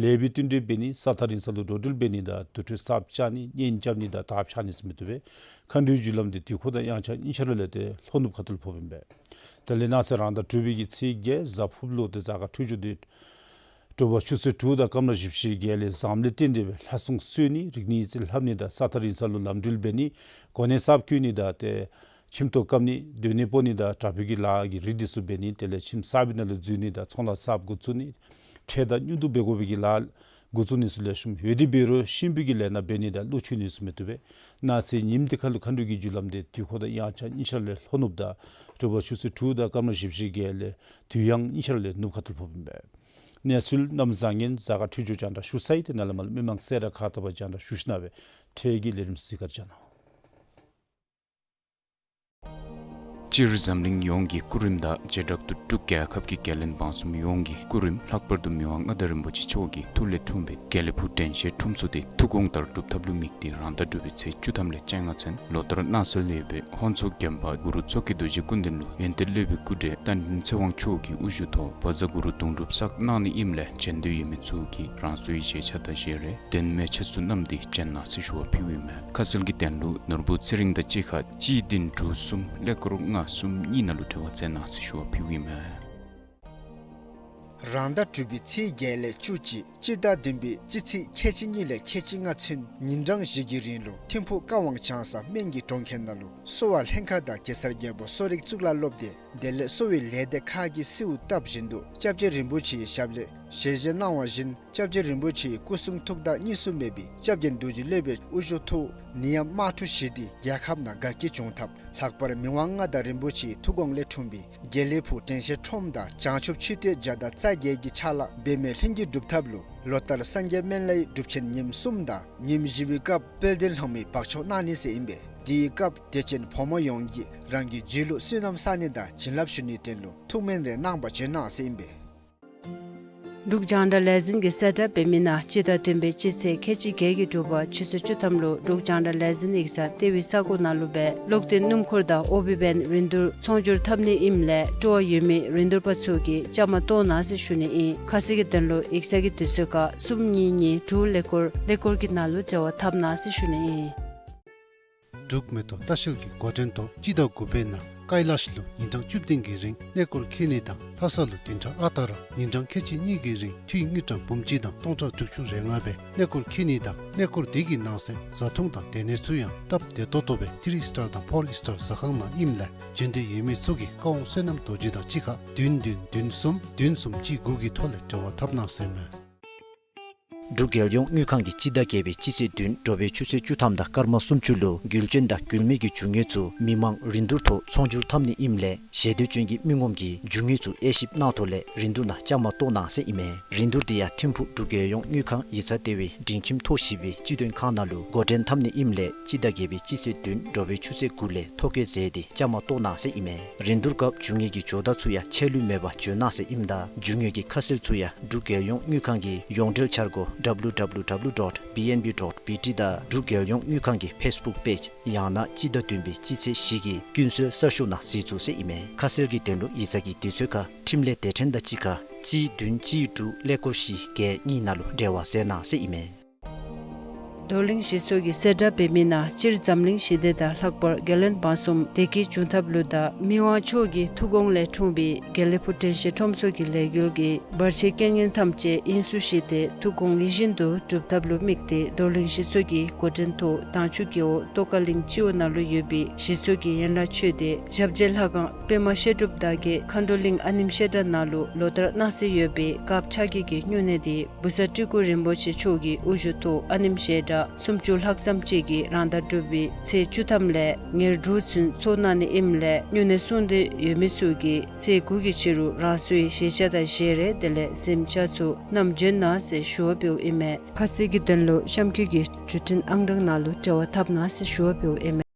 ལེགས་པའི་བསྟུན་གྲོས་འབད་ནི། ས་ཐག་རིང་ས་ལུ་འགྲོ་འགྲུལ་འབད་ནི་དང་དུར་ཁྲོད་གསརཔ་བཅག་ནི། གཉེན་རྐྱབ་ནི་དང་དར་འཕྱར་ནི་ཚུ་མི་བཏུབ་པས། མཁའ་འགྲོའི་རྒྱུ་ལམ་འདི་དུས་འཁོར་དང་དབྱངས་འཆར་གཉིས་ཆ་ར་ལས་ཏེ་ལྷོ་ནུབ་ཁ་ཐུག་ལུ་ཕོགཔ་ཨིན་པས། དེ་ལས་གནངས་ཚེ་རང་ཟླ་དྲུག་པའི་གི་ཚེས་བརྒྱད་གཟའ་ཕུརཔ་ལུ་ཏེ་གཟའ་སྐར་འཕྲོད་སྦྱོར་འདི་དྲོ་པ་ཆུ་ཚོད་དྲུག་དང་སྐར་མ་བཞི་བཅུ་ཞེ་བརྒྱད་ལས་ཟམ་ལས་བརྟེན་ཏེ་སྦེ་ལྷ་སྲུང་གསོལ་ནི། རིག་གནས་ཡིག་རྩིས་ལྷབ་ནི་དང་ས་ཐག་རིང་ས་ལུ་ལམ་འགྲུལ་འབད་ནི། གོ་གནས་གསརཔ་བསྐོ་ནི་དང་ཏེ་ཁྱིམ་ཐོག་བཀབ་ནི། སྡོད་གནས་སྤོ་ནི་དང་དྲག་པོའི་གི་ལཱ་གི་རིགས་འདི་ཚུ་འབད་ནི། དེ་ལས་ཁྱིམ་གསར་པའི་ནང་ལུ་འཛུལ་ནི་དང་ཚོང་ལཱ་གསརཔ་འགོ་བཙུགས་ནི། ཁྲལ་དང་སྙུན་བསྡུ་འབད་དགོ་པའི་གི་ལཱ་འགོ་བཙུགས་ནི་ཚུ་ལེགས་ཤོམ་ཡོད། དེ་འབད་རུང་གཤིན་པོའི་གི་ལས་སྣ་འབད་ནི་དང་ཀླུ་འཆུ་ནི་ཚུ་མི་བཏུབ་པས། གནངས་ཚེ་ཉིནམ་འདི་ཁ་ལུ་མཁའ་འགྲོའི་གི་རྒྱུ་ལམ་འདི་དུས་འཁོར་དང་དབྱངས་འཆར་གཉིས་ཆ་ར་ལས་ལྷོ་ནུབ་དང་དྲོ་པ་ཆུ་ཚོད་དྲུག་དང་སྐར་མ་བཞི་བཅུ་ཞེ་བརྒྱད་ལས་དུས་དབྱངས་གཉིས་ཆ་ར་ལས་ནུབ་ཁ་ཐུག་ལུ་ཕོགཔ་ཨིན་པས། གནས་ཚུལ་གནམ་བཟང་ངན་གཟའ་སྐར་འཕྲོད་སྦྱོར་རྒྱང་བསྒྲགས་ཞུ་ཚར་ཡི། ཏེ་ནཱ་ལས་མར་མི་མང་གསལ་བསྒྲགས་ཁག་ཏ་བ་རྒྱང་བསྒྲགས་ཞུ་ཞིནམ་ལས་འཕྲལ་གྱི་ལས་རིམ་གཟིགས་གར་བྱོན་གནང་། སྤྱིར་འཛམ་གླིང་ཡོངས་ཀྱི་སྐུ་རིམ་དང་བྱེ་བྲག་ཏུ་འབྲུག་རྒྱལ་ཁབ་ཀྱི་རྒྱལ་བློན་འབངས་གསུམ་ཡོངས་ཀྱི་སྐུ་རིམ། ལྷག་པར་དུ་མི་དབང་མངའ་བདག་རིན་པོ་ཆེ་མཆོག་གི་ཐུགས་ལས་འཁྲུངས་པའི་དགེ་ལེགས་ཕུག་དྲན་ཤེས་ཁྲོམ་ཚོགས་འདི་ཐུགས་དགོངས་ལྟར་སྒྲུབ་ཐབས་ལུ་དམིགས་ཏེ་རང་ཟླ་དྲུག་པའི་ཚེས་བཅུ་ཐམ་ལས་བཅོ་ལྔ་ཚུན་ལོ་ལྟར་གནང་སྲོལ་ཡོད་པའི་ཧོན་མཚོ་རྒྱམ་པ་གུ་རུ་མཚོ་སྐྱེས་རྡོ་རྗེ་སྐུ་མདུན་ལུ་ཡོན་ཏན་སློབ་དཔོན་སྐུ་བགྲེས་རྟ་མགྲིན་ཚེ་དབང་མཆོག་གི་དབུ་བཞུགས་ཐོག་བཛྲ་གུ་རུ་གདུང་སྒྲུབ་བསགས་གནང་ནི་ཨིནམ་ལས་བྱོན་འདོད་ཡོད་མི་ཚུ་གིས་རང་སོའི་བཞེས་ཆ་དང་བཞེས་རས་གདན་མལ་ཆས་ཚུ་བསྣམས་ཏེ་བྱོན་གནང་ཟེར་ཞུ་བ་ཕུལཝ་ཨིན་མས། ཁ་གསལ་གྱི་དོན་ལུ་ནོར་བུ་ཚེ་རིང་དང་གཅིག་ཁར་གཅིག་བདུན་དྲུག་གསུམ་ཀླད་ཀོར་ལྔ་གསུམ་གཉིས་ནང་ལུ་འབྲེལ་བ་མཛད་གནང་ཟེར་ཞུ་བ་ཕུལཝ་ཨིན་མས། རང་ཟླ་དྲུག་པའི་ཚེས་བརྒྱད་ལས་བཅུ་གཅིག་སྤྱི་ཟླ་བདུན་པའི་སྤྱི་ཚེས་ཁལ་གཅིག་གཉིས་ལས་ཁལ་གཅིག་ལྔ་ཚུན་ཉིན་གྲངས་བཞི་གི་རིང་ལུ་ཐིམ་ཕུག་ཀ་ཝང་བྱང་ས་སྨན་གྱི་གྲོང་ཁྱེར་ནང་ལུ་གསོ་བ་ལྷན་ཁག་དང་གེ་སར་རྒྱལ་པོ་གསོ་རིག་གཙུག་ལག་སློབ་སྡེ་དེ་ལས་གསོ་བའི་ལས་སྡེ་ཁག་གིས་གསོལཝ་བཏབ་བཞིན་དུ་སྐྱབས་རྗེ་རིན་པོ་ཆེའི་ཞབས་ལས་ཞལ་བཞེས་གནང་བ་བཞིན་སྐྱབས་རྗེ་རིན་པོ་ཆེའི་སྐུ་གསུང་ཐུགས་དང་གཉིས་སུ་མེད་པའི་སྐྱབས་རྗེ་རྡོ་རྗེ་སློབ་དཔོན་དབུ་བཞུགས་ཐོག་ནད་ཡམས་དམག་འཁྲུག་ཞི་སྟེ་རྒྱལ་ཁབ་ནང་དགའ་སྐྱིད་འབྱུང་ཐབས། ལྷག་པར་མི་དབང་མངའ་བདག་རིན་པོ་ཆེའི་ཐུགས་དགོངས་ལས་འཁྲུངས་པའི་དགེ་ལེགས་ཕུག་དྲན་ཤེས་ཁྲོམ་དང་བྱང་ཆུབ་མཆོད་རྟེན་བརྒྱ་དང་རྩ་བརྒྱད་ཀྱི་ཕྱག་ལཱ་འབད་མེད་ལྷུན་གྱིས་གྲུབ་ཐབས་ལུ་ལོ་ལྟར་སངས་རྒྱས་སྨན་བླའི་སྒྲུབ་ཆེན་ཉིནམ་གསུམ་དང་ཉིནམ་བཞི་པའི་སྐབས་དཔལ་ལྡན་ལྷ་མོའི་འབག་བཅོམ་གནང་ནི་ཟེར་ཨིན་པས། དེའི་སྐབས་དད་ཅན་ཕོ་མོ་ཡོངས་ཀྱིས་རང་གི་རྒྱུད་ལུ་བསོད་ནམས་བསག་ནི་དང་བྱིན་རླབས་ཞུ་ནིའི་དོན་ལུ་ཐུགས་སྨོན་རེ་གནང་བར་བྱོན་གནང་ཟེར་ཨིན་པས། འབྲུག་རྒྱང་བསྒྲགས་ལས་འཛིན་གྱིས་གསལ་བསྒྲགས་འབད་མི་ནང་སྤྱི་ཟླ་བདུན་པའི་སྤྱི་ཚེས་ཁལ་གཅིག་བརྒྱད་ཀྱི་དྲོ་པ་ཆུ་ཚོད་བཅུ་ཐམ་ལུ་འབྲུག་རྒྱང་བསྒྲགས་ལས་འཛིན་ཡིག་ཚང་ལྟེ་བའི་ས་གོ་ནང་ལུ་སྦེ་གློག་བརྟེན་སྣུམ་འཁོར་དང་ཨོ་བི་བེན་རིན་བསྡུར་ཚོང་སྒྱུར་འཐབ་ནི་ཨིནམ་ལས་སྤྲོ་བ་ཡོད་མི་རིན་བསྡུར་པ་ཚུ་གིས་བཅའ་མར་གཏོགས་གནང་ཟེར་ཞུ་ནི་ཨིན། ཁ་གསལ་གྱི་དོན་ལུ་ཡིག་ཚང་གི་དུས་ཚོད་ཁར་གསུམ་གཉིས་གཉིས་དྲུག་ཀླད་ཀོར་ཀླད་ཀོར་གྱི་ནང་ལུ་འབྲེལ་བ་འཐབ་གནང་ཟེར་ཞུ་ནི་ཨིན། འབྲུག་མེ་ཏོག་ལྟ་བཤལ་གྱི་འགོ་འདྲེན་ཐོག་སྤྱི་ཟླ་དགུ་པའི་ནང་ཀ་ལ་ཤི་ལུ་ཉིན་གྲངས་བཅུ་བདུན་གྱི་རིང་གནས་སྐོར་འཁྱིད་ནི་དང་ལྷ་ས་ལུ་བདུན་ཕྲག་ཨ་རྟག་ར་ཉིན་གྲངས་ཁལ་གཅིག་གཉིས་ཀྱི་རིང་འཐུས་དངུལ་ཀྲམ་འབུམ་གཅིག་དང་སྟོང་ཕྲག་དྲུག་ཅུ་རེ་ལྔ་སྦེ་གནས་སྐོར་འཁྱིད་ནི་དང་གནས་སྐོར་དེ་གི་ནང་གསེས་བཟའ་འཐུང་དང་སྡོད་གནས་ཚུ་ཡང་སྟབས་བདེ་ཏོག་ཏོ་སྦེ་ཐི་རི་སི་ཊར་དང་ཕོར་སི་ཊར་ཟ་ཁང་ནང་ཨིནམ་ལས་བྱོན་འདོད་ཡོད་མི་ཚུ་གིས་ཀ་ཝང་བསོད་ནམས་རྡོ་རྗེ་དང་གཅིག་ཁར་བདུན་བདུན་བདུན་གསུམ་བདུན་གསུམ་གཅིག་དགུ་གི་ཐོག་ལས་འབྲེལ་བ་འཐབ་གནང་ཟེར་མས། འབྲུག་རྒྱལ་ཡོངས་དངུལ་ཁང་གིས་སྤྱི་ཟླ་བརྒྱད་པའི་སྤྱི་ཚེས་བདུན་དྲོ་པའི་ཆུ་ཚོད་བཅུ་ཐམ་དང་སྐར་མ་སུམ་ཅུ་ལུ་རྒུད་འབྱོན་དང་རྒུད་མེད་ཀྱི་རྒྱུ་དངོས་ཚུ་མི་མང་རིན་བསྡུར་ཐོག་ཚོང་སྒྱུར་འཐབ་ནི་ཨིནམ་ལས་ཞལ་འདོན་བྱོན་གྱི་མི་ངོམ་གྱིས་རྒྱུ་དངོས་ཚུ་དབྱེ་ཞིབ་གནང་ཐོག་ལས་རིན་བསྡུར་ནང་བཅའ་མར་གཏོགས་གནང་ཟེར་ཨིན་མས། རིན་བསྡུར་དེ་ཡང་ཐིམ་ཕུག་འབྲུག་རྒྱལ་ཡོངས་དངུལ་ཁང་ཡིག་ཚང་ལྟེ་བའི་སྒྲིང་ཁྱིམ་ཐོག་བཞི་པའི་སྤྱི་མདུན་ཁང་ནང་ལུ་འགོ་འདྲེན་འཐབ་ནི་ཨིནམ་ལས་སྤྱི་ཟླ་བརྒྱད་པའི་སྤྱི་ཚེས་བདུན་དྲོ་པའི་ཆུ་ཚོད་དགུ་ལས་ཐོ་བཀོད་མཛད་དེ་བཅའ་མར་གཏོགས་གནང་ཟེར་ཨིན་མས། རིན་བསྡུར་སྐབས་རྒྱུ་དངོས་ཀྱི་ཇོ་བདག་ཚུ་ཡང་ཆད་ལུས་མེད་པར་བྱོན་གནང་ཟེར་ཨིནམ་ད་རྒྱུ་དངོས་ཀྱི་ཁ་གསལ་ཚུ་ཡང་འབྲུག་རྒྱལ་ཡོངས་དངུལ་ཁང་གི་ཡོངས་འབྲེལ་འཆར་སྒོ་W W W dot B N B dot B T དང་འབྲུག་རྒྱལ་ཡོངས་དངུལ་ཁང་གི་ཕེས་བུཀ་པེཇ་ཡང་ན་སྤྱི་ཟླ་བདུན་པའི་སྤྱི་ཚེས་བཞི་གི་ཀུན་གསལ་གསར་ཤོག་ནང་གཟིགས་ཚུགས་ཟེར་ཨིན་མས། ཁ་གསལ་གྱི་དོན་ལུ་ཡིག་ཚང་གི་དུས་ཚོད་ཁར་འཕྲིན་ལས་སྡེ་ཕྲན་དང་གཅིག་ཁར་གཅིག་བདུན་གཅིག་དྲུག་ཀླད་ཀོར་བཞི་བརྒྱད་གཉིས་ནང་ལུ་འབྲེལ་བ་མཛད་གནང་ཟེར་ཨིན་མས། རྡོར་གླིང་གཞིས་ཚོགས་ཀྱིས་གསལ་བསྒྲགས་འབད་མི་ནང་སྤྱིར་འཛམ་གླིང་ཞི་བདེ་དང་ལྷག་པར་རྒྱལ་བློན་འབངས་གསུམ་བདེ་སྐྱིད་འབྱུང་ཐབས་ལུ་དང་མི་དབང་མཆོག་གི་ཐུགས་དགོངས་ལས་འཁྲུངས་པའི་དགེ་ལེགས་ཕུག་དྲན་ཤེས་ཁྲོམ་ཚོགས་ཀྱི་ལས་འགུལ་གྱི་བར་ཆད་རྐྱེན་ངན་ཐམས་ཅད་དབྱིངས་སུ་བཞེས་ཏེ་ཐུགས་དགོངས་ཡིད་བཞིན་དུ་འགྲུབ་ཐབས་ལུ་དམིགས་ཏེ་རྡོར་གླིང་གཞིས་ཚོགས་ཀྱི་འགོ་འདྲེན་ཐོག་དྭངས་ཆུ་རྒེད་འོག་ཏོག་དཀར་གླིང་སྤྱི་འོག་ནང་ལུ་ཡོད་པའི་གཞིས་ཚོགས་ཀྱི་ཡན་ལག་ཆོས་སྡེ་ཞབས་རྗེས་ལྷ་ཁང་པདྨ་བཤད་སྒྲུབ་དར་རྒྱས་མཁའ་འགྲོ་གླིང་ཨ་ནེམ་བཤད་གྲྭ་ནང་ལུ་ལོ་ལྟར་གནང་སྲོལ་ཡོད་པའི་དཀརཔོ་ཕྱག་བགྱིས་ཀྱི་སྨྱུང་གནས་དེ་བུ་གསར་སྤྲུལ་སྐུ་རིན་པོ་ཆེ་མཆོག་གི་དབུ་བཞུགས་ཐོག་ཨ་ནེམ་བཤད་གྲྭ་སུམ་ཅུ་ལྷག་ཙམ་ཅིག་གིས་རང་ཟླ་དྲུག་པའི་ཚེས་བཅུ་ཐམ་ལས་ཉེར་དྲུག་ཚུན་ཚོགས་གནང་ནི་ཨིནམ་ལས་སྨྱུང་གནས་སྲུང་འདོད་ཡོད་མི་ཚུ་གིས་ཚེས་དགུ་གི་ཕྱི་རུ་རང་སོའི་བཞེས་ཆ་དང་བཞེས་རས་དེ་ལས་གཟིམ་ཆས་ཚུ་བསྣམས་བྱོན་གནང་ཟེར་ཞུ་བ་འབདཝ་ཨིན་མས། ཁ་གསལ་གྱི་དོན་ལུ་གཤམ་འཁོད་ཀྱི་བརྒྱུད་འཕྲིན་ཨང་གྲངས་ནང་ལུ་འབྲེལ་བ་འཐབ་གནང་ཟེར་ཞུ་བ་འབདཝ་ཨིན་མས།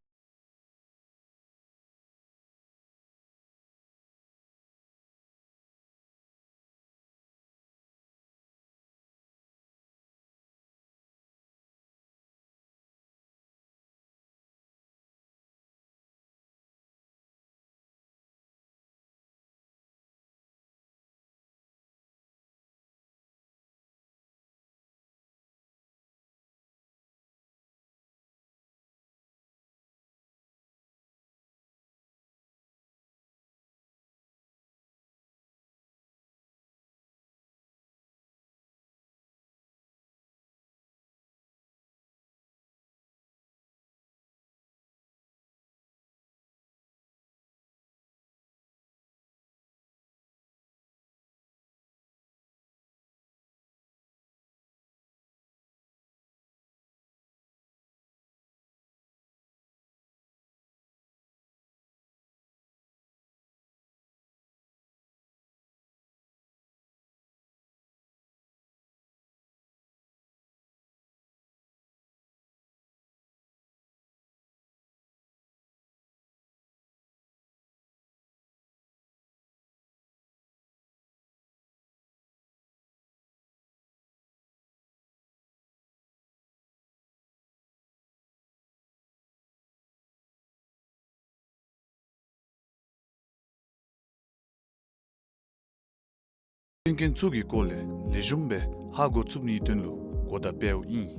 མཐུན་རྐྱེན་ཚུ་གི་སྐོར་ལས་ལེགས་ཤོམ་སྦེ་ཧ་གོ་ཚུགས་ནིའི་དོན་ལུ་གོ་བརྡ་སྤེལཝ་ཨིན།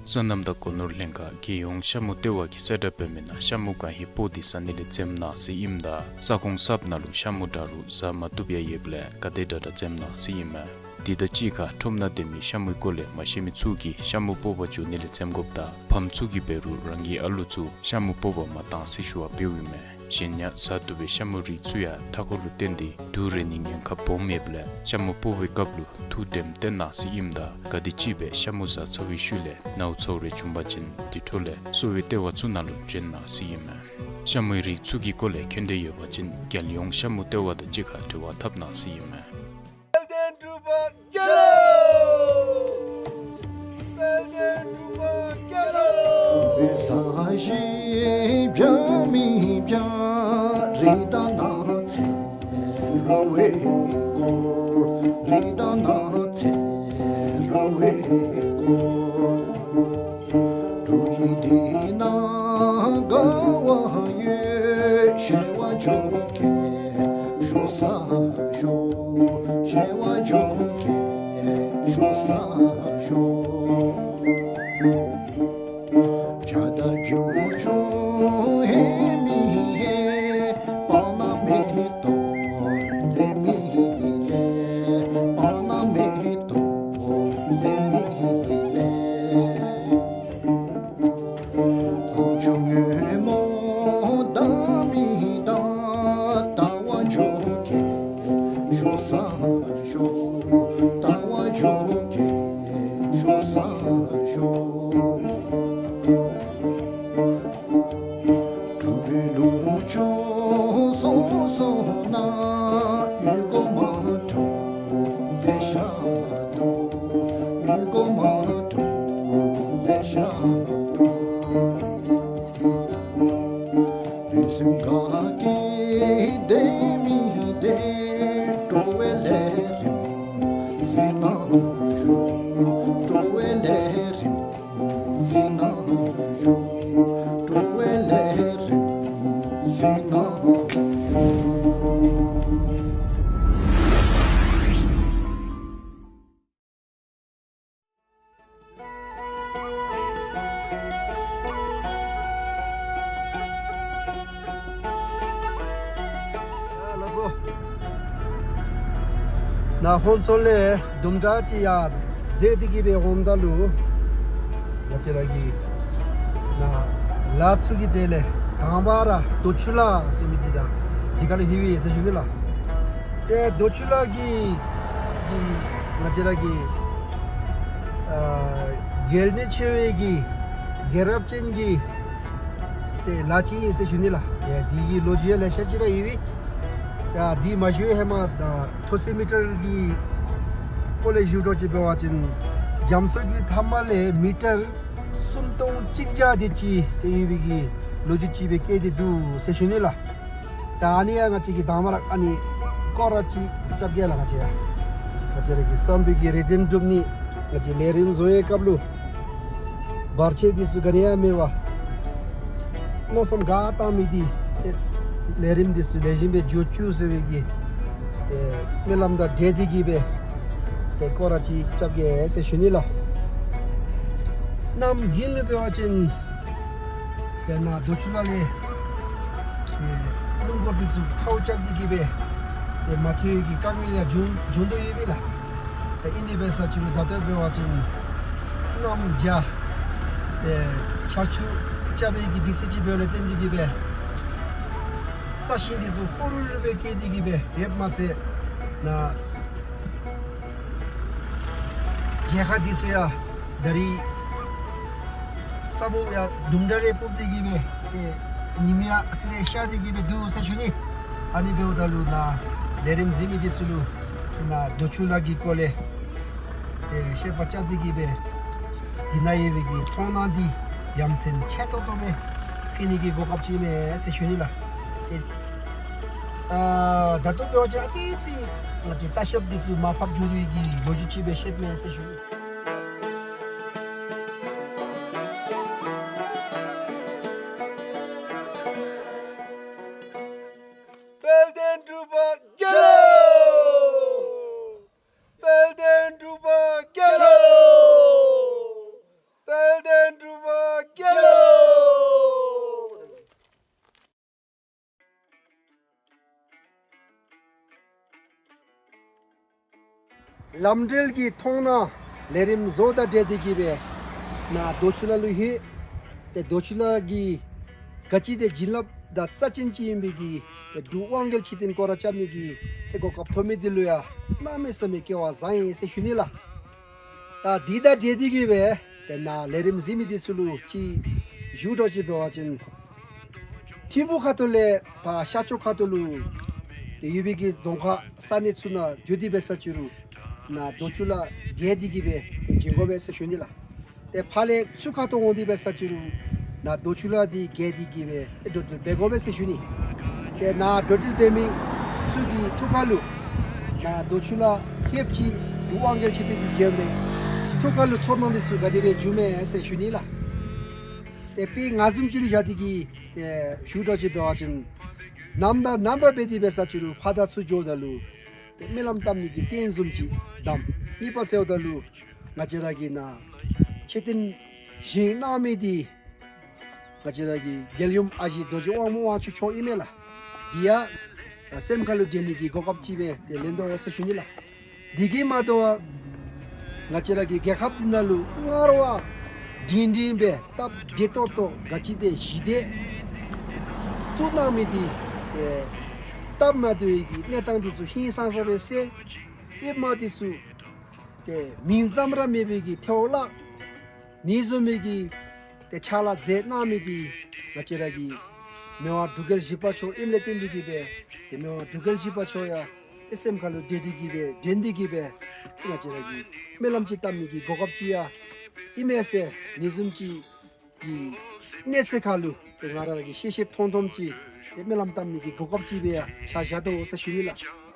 སོ་ནམ་དང་སྒོ་ནོར་ལྷན་ཁག་རྒྱལ་ཡོངས་ཤ་མུ་ལྟེ་བ་གིས་གསལ་བསྒྲགས་འབད་མི་ནང་ཤ་མུ་གང་ཧེ་སྤོ་སྟེ་ཟ་ནི་ལས་འཛེམ་གནང་ཟེར་ཨིནམ་ད་ས་ཁོངས་གསརཔ་ནང་ལུ་ཤ་མུ་དྲག་རུང་ཟ་མ་བཏུབ་ཡང་ཡོདཔ་ལས་ག་དེ་དྲག་དྲག་འཛེམ་གནང་ཟེར་ཨིན་མས། དེ་དང་གཅིག་ཁར་ཁྲོམ་ནང་སྡོད་མི་ཤ་མུའི་སྐོར་ལས་མ་ཤེས་མི་ཚུ་གིས་ཤ་མུ་སྤོ་བར་འགྱོ་ནི་ལས་འཛེམ་དགོཔ་དང་ཕམ་ཚུ་གིས་འབད་རུང་རང་གི་ཨ་ལོ་ཚུ་ཤ་མུ་སྤོ་བར་མ་གཏང་ཟེར་ཞུ་བ་འབདཝ་ཨིན་མས། གཞན་ཡང་ཟ་བཏུབ་པའི་ཤ་མུའི་རིགས་ཚུ་ཡང་མཐའ་འཁོར་ལུ་བརྟེན་ཏེ་དུག་རེག་ནིའི་ཉེན་ཁ་སྦོམ་ཡོདཔ་ལས་ཤ་མུ་སྤོ་བའི་སྐབས་ལུ་ཐུགས་དྲནམ་བཏོན་གནང་ཟེར་ཨིནམ་ད་ག་དེམ་ཅིག་སྦེ་ཤ་མུ་ཟ་ཚར་བའི་ཤུལ་ལས་ནཝ་ཚཝ་རེ་བྱུང་པ་ཅིན་དེ་འཕྲོ་ལས་གསོ་བའི་ལྟེ་བ་ཚུ་ནང་ལུ་བྱོན་གནང་ཟེར་ཨིན་མས། ཤ་མུའི་རིགས་ཚུ་གི་སྐོར་ལས་མཁྱེན་འདོད་ཡོད་པ་ཅིན་རྒྱལ་ཡོངས་ཤ་མུ་ལྟེ་བ་དང་གཅིག་ཁར་འབྲེལ་བ་འཐབ་གནང་ཟེར་ཨིན་མས། དཔལ་ལྡན་འབྲུག་པ་རྒྱལ་ལོ། དཔལ་ལྡན་འབྲུག་པ་རྒྱལ་ལོ། ལགས་སོ། ནཱ་ཧོང་ཚོ་ལས་དུམ་གྲ་ཅིག་ཡར་འཛེགས་ཏེ་གི་སྦེ་འོངམ་ད་ལུ་ང་བཅས་ར་གི་ནཱ་ལ་ཚུ་གི་གྲས་ལས་དང་པ་ར་རྡོ་ཆུ་ལ་ཟེར་མི་འདི་དང་འདི་ཁར་ལྷོད་པས་ཟེར་ཞུ་ནི་ལགས། ཏེ་རྡོ་ཆུ་ལ་གི་གི་ང་བཅས་ར་གི་ཨ་གལ་གནད་ཆེ་བའི་གི་རྒྱལ་རབས་ཅན་གྱི་ཏེ་ལ་ཅིག་ཨིན་ཟེར་ཞུ་ནི་ལགས། ཏེ་འདི་གི་ལོ་རྒྱུས་ལེ་ཤ་ཅིག་ར་ཡོད་པས། ཏེ་འདི་མ་ཞུ་བའི་ཧེ་མ་ད་མཐོ་ཚད་མི་ཊར་གྱི་སྐོར་ལས་ཞུ་དོ་ཅིག་འབད་བ་ཅིན་རྒྱ་མཚོ་གི་མཐའ་མ་ལས་མི་ཊར་སུམ་སྟོང་གཅིག་བརྒྱ་དེ་ཅིག་ཏེ་ཡོད་པའི་གི་ལོ་རྒྱུས་ཅིག་སྦེ་བཀོད་དེ་འདུག་ཟེར་ཞུ་ནི་ལགས། ད་ཨ་ནི་ཡང་ང་བཅས་ཀྱིས་དང་པ་ར་ཨ་ནི་སྐོར་ར་ཅིག་རྐྱབ་གེ་ལགས། ང་བཅས་ཡང་ང་བཅས་ར་གི་བསམ་པའི་གི་རེ་འདུན་སྒྲུབ་ནི། ང་བཅས་ལས་རིམ་བཟོ་བའི་སྐབས་ལུ་བར་ཆད་འདི་ཚུ་ག་ནི་ཡང་མེད་པར་མནོ་བསམ་ག་བཏང་མི་འདི་ཏེ་ལས་རིམ་འདི་ཚུ་ལེགས་ཤོམ་སྦེ་འགྱོ་བཅུག་ཟེར་བའི་གི་ཏེ་སྨོན་ལམ་དང་འབྲེལ་ཏེ་གི་སྦེ་ཏེ་སྐོར་ར་ཅིག་རྐྱབ་གེ་ཟེར་ཞུ་ནི་ལགས། གནམ་དགུན་ལུ་འབད་བ་ཅིན་དཔེར་ན་རྡོ་ཆུ་ལ་ལས་ཨེ་སྣུམ་འཁོར་འདི་ཚུ་ཁཝ་རྐྱབ་སྟེ་གི་སྦེ་ཏེ་མ་ཐོན་གྱི་དཀའ་ངལ་ཡང་འབྱུང་འབྱུང་དོ་ཡོད་པས་ལགས། ཏེ་ཨིན་ཏེ་འབད་ས་ཅིག་རུང་ད་ལྟོ་འབད་བ་ཅིན་གནམ་བྱཱར་ཏེ་ཆར་ཆུ་རྐྱབ་པའི་གི་དུས་ཚོད་ཅིག་འབདཝ་ལས་བརྟེན་ཏེ་གི་སྦེ་རྩྭ་ཤིང་འདི་ཚུ་ཧོ་རུ་རུ་སྦེ་སྐྱེས་ཏེ་གི་སྦེ་ཡོདཔ་མ་ཚད་ནཱ་མཇལ་ཁ་འདི་ཚུ་ཡང་ད་རིས་ས་སྨུག་ཡང་དུམ་གྲ་རེ་ཕོག་སྟེ་གི་སྦེ་ཏེ་ཉིམ་ཡང་ཨ་ཙི་རེ་ཤར་ཏེ་གི་སྦེ་འདུག་ཟེར་ཞུ་ནི། ཨ་ནི་འབདཝ་ད་ལུ་ནཱ་ལས་རིམ་གཟིགས་མི་འདི་ཚུ་ལུ་ཏེ་ནཱ་རྡོ་ཆུ་ལ་གི་སྐོར་ལས་ཏེ་བཤད་པ་རྐྱབ་སྟེ་གི་སྦེ་འདི་ནང་ཡོད་པའི་གི་མཐོང་སྣང་འདི་ཡ་མཚན་ཆེ་ཏོག་ཏོ་སྦེ་ཕུལ་ནི་གི་གོ་སྐབས་ཅིག་མས་ཟེར་ཞུ་ནི་ལགས། ཏེ་ཨ་ད་ལྟོ་འབད་བ་ཅིན་ཨ་ཙི་ཙི་ང་བཅས་ལྟ་ཞིབ་འདི་ཚུ་མར་ཕབ་འགྱོ་རུང་གི་ལོ་རྒྱུས་ཅིག་སྦེ་བཤདཔ་མས་ཟེར་ཞུ་ནི། དཔལ་ལྡན་འབྲུག་པ་རྒྱལ་ལོ། ལམ་འབྲེལ་གྱི་ཐོག་ནང་ལས་རིམ་བཟོ་དང་འབྲེལ་ཏེ་གིས་སྦེ་ནཱ་རྡོ་ཆུ་ལ་ལུ་ལྷོད། ཏེ་རྡོ་ཆུ་ལ་གི་ག་ཅི་ཏེ་བྱིན་རླབས་དང་རྩ་ཅན་ཅིག་ཨིན་པའི་གི་ཏེ་འབྲུག་དབང་རྒྱལ་མཆོད་རྟེན་སྐོར་ར་རྐྱབ་ནི་གི་ཏེ་གོ་སྐབས་ཐོབ་མི་འདི་ལུ་ཡང་གནམ་མེད་ས་མེད་སྐལ་བ་བཟང་ཡི་ཟེར་ཞུ་ནི་ལགས། ད་འདི་དང་འབྲེལ་ཏེ་གིས་སྦེ་ཏེ་ནཱ་ལས་རིམ་གཟིགས་མི་འདི་ཚུ་ལུ་ཅིག་ཞུ་དགོཔ་ཅིག་འབད་བ་ཅིན་ཐིམ་ཕུག་ཁ་ཐུག་ལས་ཕར་ཤར་ཕྱོགས་ཁ་ཐུག་ལུ་ཏེ་ཡོད་པའི་གི་རྫོང་ཁག་ས་གནས་ཚུ་ནང་འགྱོ་དེ་འབད་ས་ཅི་རུང་ནཱ་རྡོ་ཆུ་ལ་བརྒལ་ཏེ་གིས་སྦེ་ཏེ་བྱོན་དགོ་པས་ཟེར་ཞུ་ནི་ལགས། ཏེ་ཕར་ལས་ཚུར་ཁ་ཐུག་འོང་དེ་འབད་ས་ཅི་རུང་ནཱ་རྡོ་ཆུ་ལ་འདི་བརྒལ་ཏེ་གིས་སྦེ་ཏེ་འགྲོ་འགྲུལ་འབད་དགོ་པས་ཟེར་ཞུ་ནི། ཏེ་ནཱ་འགྲོ་འགྲུལ་འབད་མི་ཚུ་གི་ཐུགས་ཁར་ལུ་ནཱ་རྡོ་ཆུ་ལ་ལྷོདཔ་ཅིག་འབྲུག་དབང་རྒྱལ་མཆོད་རྟེན་འདི་མཇལཝ་མས། ཐུགས་ཁར་ལུ་ཚོར་སྣང་འདི་ཚུ་ག་དེ་སྦེ་འགྱོཝ་མས་ཟེར་ཞུ་ནི་ལགས། ཏེ་དཔེ་ང་བཟུམ་ཅིག་ལུ་བཞག་སྟེ་གིས་ཏེ་ཞུ་དགོཔ་ཅིག་འབད་བ་ཅིན་ནམ་དང་ནམ་ར་འབད་དེ་འབད་ས་ཅི་རུང་ཕར་དང་ཚུར་འགྱོཝ་ད་ལུ་ཏེ་སྨོན་ལམ་བཏབ་ནི་གི་རྟེན་བཟུམ་ཅིག་དང་གཉིས་པ་ཟེརཝ་ད་ལུ་ང་བཅས་ར་གི་ནཱ་མཆོད་རྟེན་བཞེངས་གནང་མི་འདི་ང་བཅས་ར་གི་རྒྱལ་ཡུམ་ཨ་ཞེ་རྡོ་རྗེ་དབང་མོ་དབང་ཕྱུག་མཆོག་ཨིན་མས་ལགས། འདི་ཡང་སེམས་ཁར་ལུ་དྲན་ནི་གི་གོ་སྐབས་ཅིག་སྦེ་ཏེ་ལེན་དོ་ཟེར་ཞུ་ནི་ལགས། འདི་གིས་མ་དོ་བར་ང་བཅས་ར་གི་རྒྱལ་ཁབ་འདི་ནང་ལུ་སྔར་བ་འབྲིང་འབྲིང་སྦེ་སྟབས་བདེ་ཏོག་ཏོ་ག་ཅི་ཏེ་ཞི་བདེ་བཙུགས་གནང་མི་འདི་ཏེ་སྟབས་མ་བདེ་བའི་གི་གནས་སྟངས་འདི་ཚུ་ཧིང་སངས་ས་སྦེ་སེལ། ཨེབ་དམག་འདི་ཚུ་ཏེ་མིང་ཙམ་ར་མེད་པའི་གི་ཐལ་བརླག་ནི་བཟུམ་མའི་གི་ཏེ་ཕྱག་ལཱ་མཛད་གནང་མི་འདི་ང་བཅས་ར་གི་མི་དབང་འབྲུག་རྒྱལ་བཞི་པ་མཆོག་ཨིནམ་ལས་བརྟེན་ཏེ་གིས་སྦེ་ཏེ་མི་དབང་འབྲུག་རྒྱལ་བཞི་པ་མཆོག་ཡང་ཏེ་སེམས་ཁར་ལུ་དྲན་ཏེ་གིས་སྦེ་དྲན་ཏེ་གིས་སྦེ་ཏེ་ང་བཅས་ར་གིས་སྨོན་ལམ་ཅིག་བཏབ་ནི་གི་གོ་སྐབས་ཅིག་ཡང་ཨིན་མས་ཟེར་ཨ་ནི་བཟུམ་ཅིག་གི་གནས་ཚད་ཁར་ལུ་ཏེ་ང་ར་གིས་ཤེས་ཤེསཔ་མཐོང་མཐོངམ་ཅིག་ཏེ་སྨོན་ལམ་བཏབ་ནི་གི་གོ་སྐབས་ཅིག་སྦེ་ཡང་ཆ་བཞག་དོ་ཟེར་ཞུ་ནི་ལགས།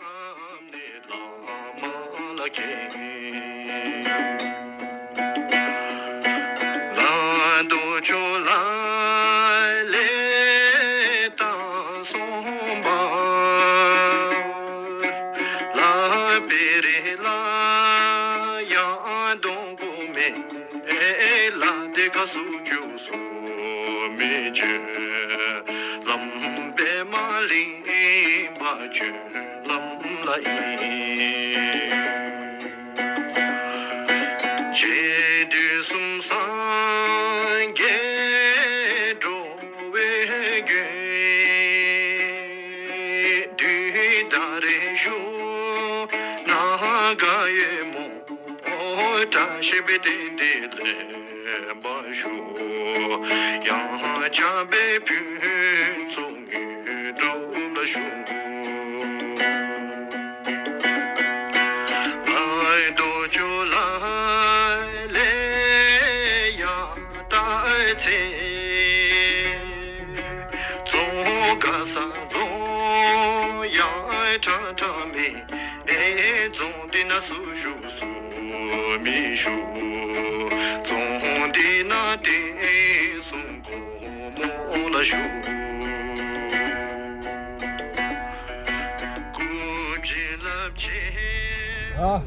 ཨ་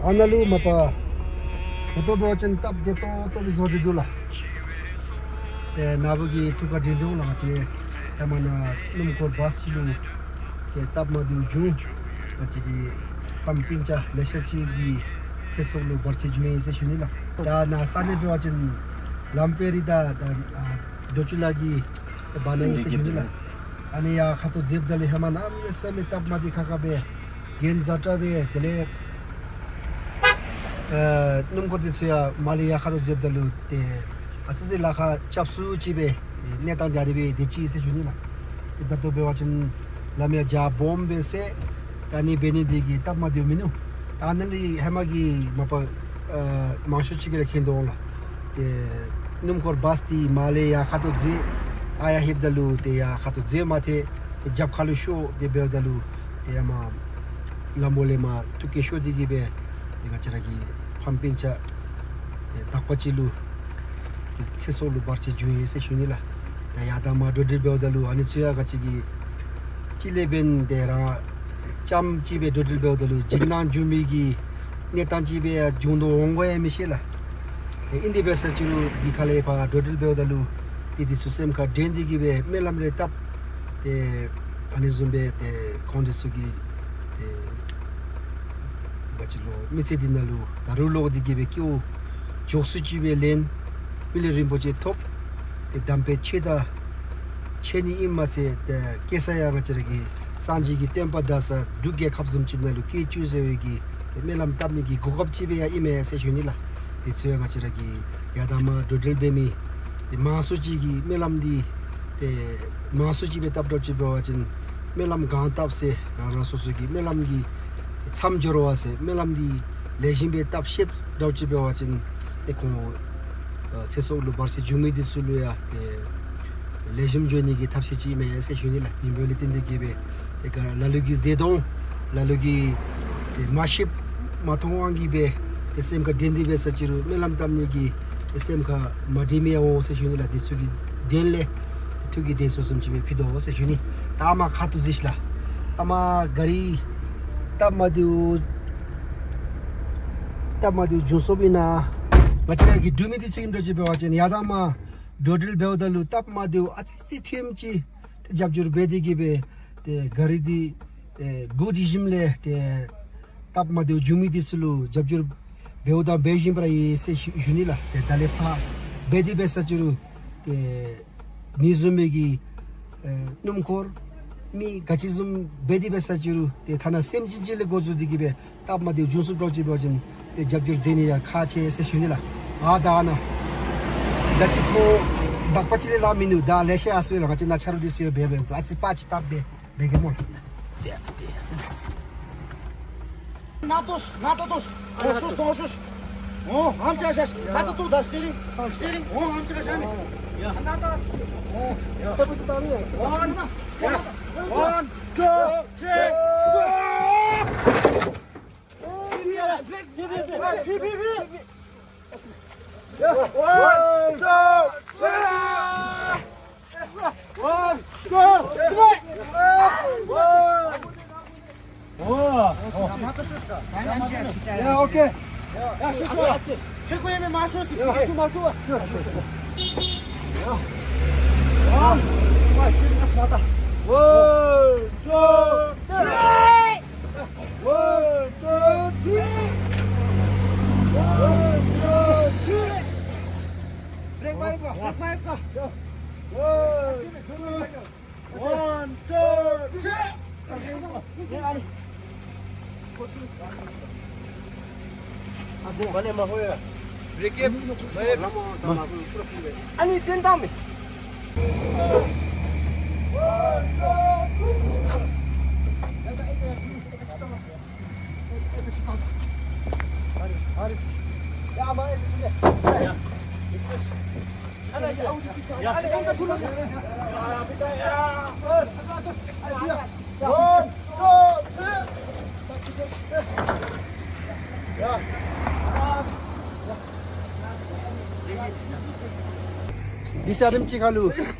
ཨ་ནཱ་ལུ་མ་པ་ཧོ་ཏོ་འབད་བ་ཅིན་སྟབས་བདེ་ཏོག་ཏོ་སྦེ་བཟོ་སྟེ་འདུག་ལགས། ཏེ་ནཱ་བུ་གི་ཐུགས་ཁར་དྲན་འོང་ལགས། ང་བཅས་ཧེ་མ་ནཱ་སྣུམ་འཁོར་བཱས་ཅིག་ལུ་ཏེ་སྟབས་མ་བདེཝ་བྱུང་། ང་བཅས་ཀྱི་ཕམ་སྤུན་ཆ་ལེ་ཤ་ཅིག་གི་ཚེ་སྲོག་ལུ་བར་ཆད་བྱུང་ཡི་ཟེར་ཞུ་ནི་ལགས། ད་ནཱ་ས་གནས་འབད་བ་ཅིན་ལམ་དཔལ་རི་དང་ད་ཨ་རྡོ་ཆུ་ལ་གི་བར་ན་ཨིན་ཟེར་ཞུ་ནི་ལགས། ཨ་ནི་ཡར་ཁ་ཐུག་འཛེགསཔ་ད་ལུ་ཧེ་མ་གནམ་མེད་ས་མེད་སྟབས་མ་བདེ་ཁག་ཁ་སྦེ་གྱེན་འཛེགས་དྲགས་སྦེ་དེ་ལས་ཨ་སྣུམ་འཁོར་འདི་ཚུ་ཡང་མར་ལས་ཡར་ཁ་ཐུག་འཛེགསཔ་ད་ལུ་ཏེ་ཨ་ཙི་ཙི་ལཱ་ཁག་རྐྱབ་སུ་ཅིག་སྦེ་གནས་སྟངས་འདི་ཨ་རེ་སྦེ་དེ་ཅིག་ཟེར་ཞུ་ནི་ལགས། ད་ལྟོ་འབད་བ་ཅིན་ལམ་ཡང་རྒྱ་སྦོམ་སྦེ་སེལ། ད་ཨ་ནི་འབད་ནི་འདི་གིས་སྟབས་མ་བདེཝ་མིན་ནུག། ད་ཨ་ནཱ་ལས་ཧེ་མ་གི་མ་པ་ཨ་མང་ཤོས་ཅིག་གིས་ར་མཁྱེན་དོ་འོང་ལགས། ཏེ་སྣུམ་འཁོར་བཱས་འདི་མར་ལས་ཡར་ཁ་ཐུག་འཛེགས། ཨ་ཡར་ལྷོདཔ་ད་ལུ་ཏེ་ཡར་ཁ་ཐུག་འཛེགས་མ་ཐེག། ཏེ་རྒྱབ་ཁ་ལུ་ཤོར། དེ་འབདཝ་ད་ལུ་ཏེ་ཡར་མར་ལམ་བོ་ལས་མར་ཐུག་སྐད་ཤོར་ཏེ་གིས་སྦེ་ཏེ་ང་བཅས་ར་གི་ཕམ་སྤུན་ཆ་ཏེ་དག་པ་ཅིག་ལུ་ཏེ་ཚེ་སྲོག་ལུ་བར་ཆད་བྱུང་ཡི་ཟེར་ཞུ་ནི་ལགས། ད་ཡར་དང་མར་འགྲོ་འགྲུལ་འབདཝ་ད་ལུ་ཨ་ནི་ཚུ་ཡང་ག་ཅི་གི་ཅིག་ལས་འབདན་ཏེ་རང་རྐྱངམ་ཅིག་སྦེ་འགྲོ་འགྲུལ་འབདཝ་ད་ལུ་འཇིགས་སྣང་འབྱུང་མི་གི་གནས་སྟངས་ཅིག་སྦེ་ཡང་འབྱུང་དོ་འོང་ག་ཡང་མི་ཤེས་ལགས། ཏེ་ཨིན་དེ་འབད་ས་ཅི་རུང་འདི་ཁ་ལས་ཕར་འགྲོ་འགྲུལ་འབདཝ་ད་ལུ་ཏེ་འདི་ཚུ་སེམས་ཁར་དྲན་ཏེ་གིས་སྦེ་སྨོན་ལམ་རེ་བཏབ། ཏེ་ཨ་ནི་བཟུམ་སྦེ་ཏེ་ཁོང་འདི་ཚུ་གི་ཏེ་ ང་བཅས་ལུ་མི་ཚེ་འདི་ནང་ལུ་ད་རུང་ལོག་སྟེ་གི་སྦེ་སྐྱེ་བ་མགྱོགས་སུ་ཅིག་སྦེ་ལེན། མི་ལུས་རིན་པོ་ཆེ་ཐོབ། ཏེ་དམ་པའི་ཆོས་དང་འཆད་ནི་ཨིནམ་མ་ཚད་ཏེ་སྐྱེ་ས་ཡང་ང་བཅས་ར་གི་སངས་རྒྱས་ཀྱི་བསྟན་པ་དར་ས་འབྲུག་རྒྱལ་ཁབ་བཟུམ་ཅིག་ནང་ལུ་སྐྱེ་བཅུག་ཟེར་བའི་གི་ཏེ་སྨོན་ལམ་བཏབ་ནི་གི་གོ་སྐབས་ཅིག་སྦེ་ཡང་ཨིན་མས་ཟེར་ཞུ་ནི་ལགས། དེ་ཚུ་ཡང་ང་བཅས་ར་གི་ཡར་དང་མར་འགྲོ་འགྲུལ་འབད་མི་ཏེ་མང་སུ་ཅིག་གིས་སྨོན་ལམ་འདི་ཏེ་མང་སུ་ཅིག་སྦེ་བཏབ་འགྱོ་ཅི་འབད་བ་ཅིན་སྨོན་ལམ་གང་བཏབ་ཟེར་རང་རང་སོ་སོ་གི་སྨོན་ལམ་གྱི་མཚམས་སྦྱོར་བ་ཟེར་སྨོན་ལམ་འདི་ལེགས་ཤོམ་སྦེ་བཏབ་ཤེསཔ་འགྱོ་ཅི་འབད་བ་ཅིན་ཏེ་ཁོང་ཨ་ཚེ་སྲོག་ལུ་བར་ཆད་འབྱུང་མི་འདི་ཚུ་ལུ་ཡང་ཏེ་ལེགས་ཤོམ་འགྱོ་ནི་གི་ཐབས་ཤེས་ཅིག་ཨིན་མས་ཟེར་ཞུ་ནི་ལགས། ཨིན་པ་ལས་བརྟེན་ཏེ་གི་སྦེ་ཏེ་ག་ལ་ལུ་གིས་བཟའ་བཏུང་ལ་ལུ་གིས་ཏེ་མ་ཤེསཔ་མ་མཐོང་དབང་གིས་སྦེ་ཏེ་སེམས་ཁར་དྲན་ཏེ་འབད་ས་ཅི་རུང་སྨོན་ལམ་བཏབ་ནི་གི་ཏེ་སེམས་ཁར་མ་དྲན་མི་ཡང་འོང་ཟེར་ཞུ་ནི་ལགས། འདི་ཚུ་གི་དོན་ལས་ཐུགས་ཀྱི་དྲན་གསོ་བཟུམ་ཅིག་སྦེ་ཕུལ་དོ་ཟེར་ཞུ་ནི། ད་ཨ་མ་ཁ་ཐུག་གཟིགས་ཤིག་ལགས། ཨ་མ་ག་རི་སྟབས་མ་བདེཝ་སྟབས་མ་བདེཝ་བྱུང་སོཔ་ཨིན་ན། ང་བཅས་ར་གི་འབྲུག་མི་འདི་ཚུ་ཨིནམ་འདྲཝ་ཅིག་འབད་བ་ཅིན་ཡར་དང་མར་འགྲོ་འགྲུལ་འབདཝ་ད་ལུ་སྟབས་མ་བདེཝ་ཨ་ཙི་ཙི་ཐོནམ་ཅིག་ཏེ་རྒྱབ་སྐྱོར་འབད་དེ་གི་སྦེ་ཏེ་ག་རི་འདི་ཨེ་སྒོ་འབྱེད་ཞིནམ་ལས་ཏེ་སྟབས་མ་བདེཝ་བྱུང་མི་འདི་ཚུ་ལུ་རྒྱབ་སྐྱོར་འབདཝ་དང་འབད་བཞིན་པ་ར་ཨིན་ཟེར་ཞུ་ཞུ་ནི་ལགས། ཏེ་ད་ལས་ཕར་འབད་དེ་འབད་ས་ཅི་རུང་ཏེ་ནི་བཟུམ་མའི་གི་ཨེ་སྣུམ་འཁོར་མི་ག་ཅི་བཟུམ་འབད་དེ་འབད་ས་ཅི་རུང་ཏེ་ཐ་ན་སེམས་ཅན་ཅིག་ལས་འགོ་བཙུགས་ཏེ་གི་སྦེ་སྟབས་མ་བདེཝ་བྱུང་སོཔ་འདྲཝ་ཅིག་འབད་བ་ཅིན་ཏེ་རྒྱབ་སྐྱོར་མཛད་ནི་ཡང་ཁག་ཆེ་ཟེར་ཞུ་ནི་ལགས། ཨ་ད་ཨ་ནཱ་ད་ཅི་ཁོ་དག་པ་ཅིག་ལས་ལྷག་མིན་འདུག། ད་ལེ་ཤ་ཡར་སོང་ཡི་ལགས། ང་བཅས་ནཱ་ཆ་རོགས་འདི་ཚུ་ཡང་འབད་འབདཝ་ད་ཨ་ཙི་པ་ཅིག་སྟབས་འབད་འབད་གེ་སྨོ། ནཱ་ཏོག་ནཱ་ཏོག་ཏོག། འོང་ཤུགས་འོང་ཤུགས། འོང་ཧམ་ཅ་ཤ་ཤ། ད་ཏོག་ཏོག་ད་སི་ཊི་ཡ་རིང་སི་ཊི་ཡ་རིང་འོང་ཧམ་ཅ་ཤ་ཤ་ནི། ཡ་ནཱ་ཏོག་འོང་ཡ། ཝན་ཝན་ཊུ་ཐི་ཕོར། One, two, three. One, two, three. One. Yeah, okay. Yeah, sure, sure. One, two, three. One, two, three. One, two, three. Brake mari, brake mari. One, two, one, two, three. འདི་ས་རིམ་ཅིག་ཁ་ལུ་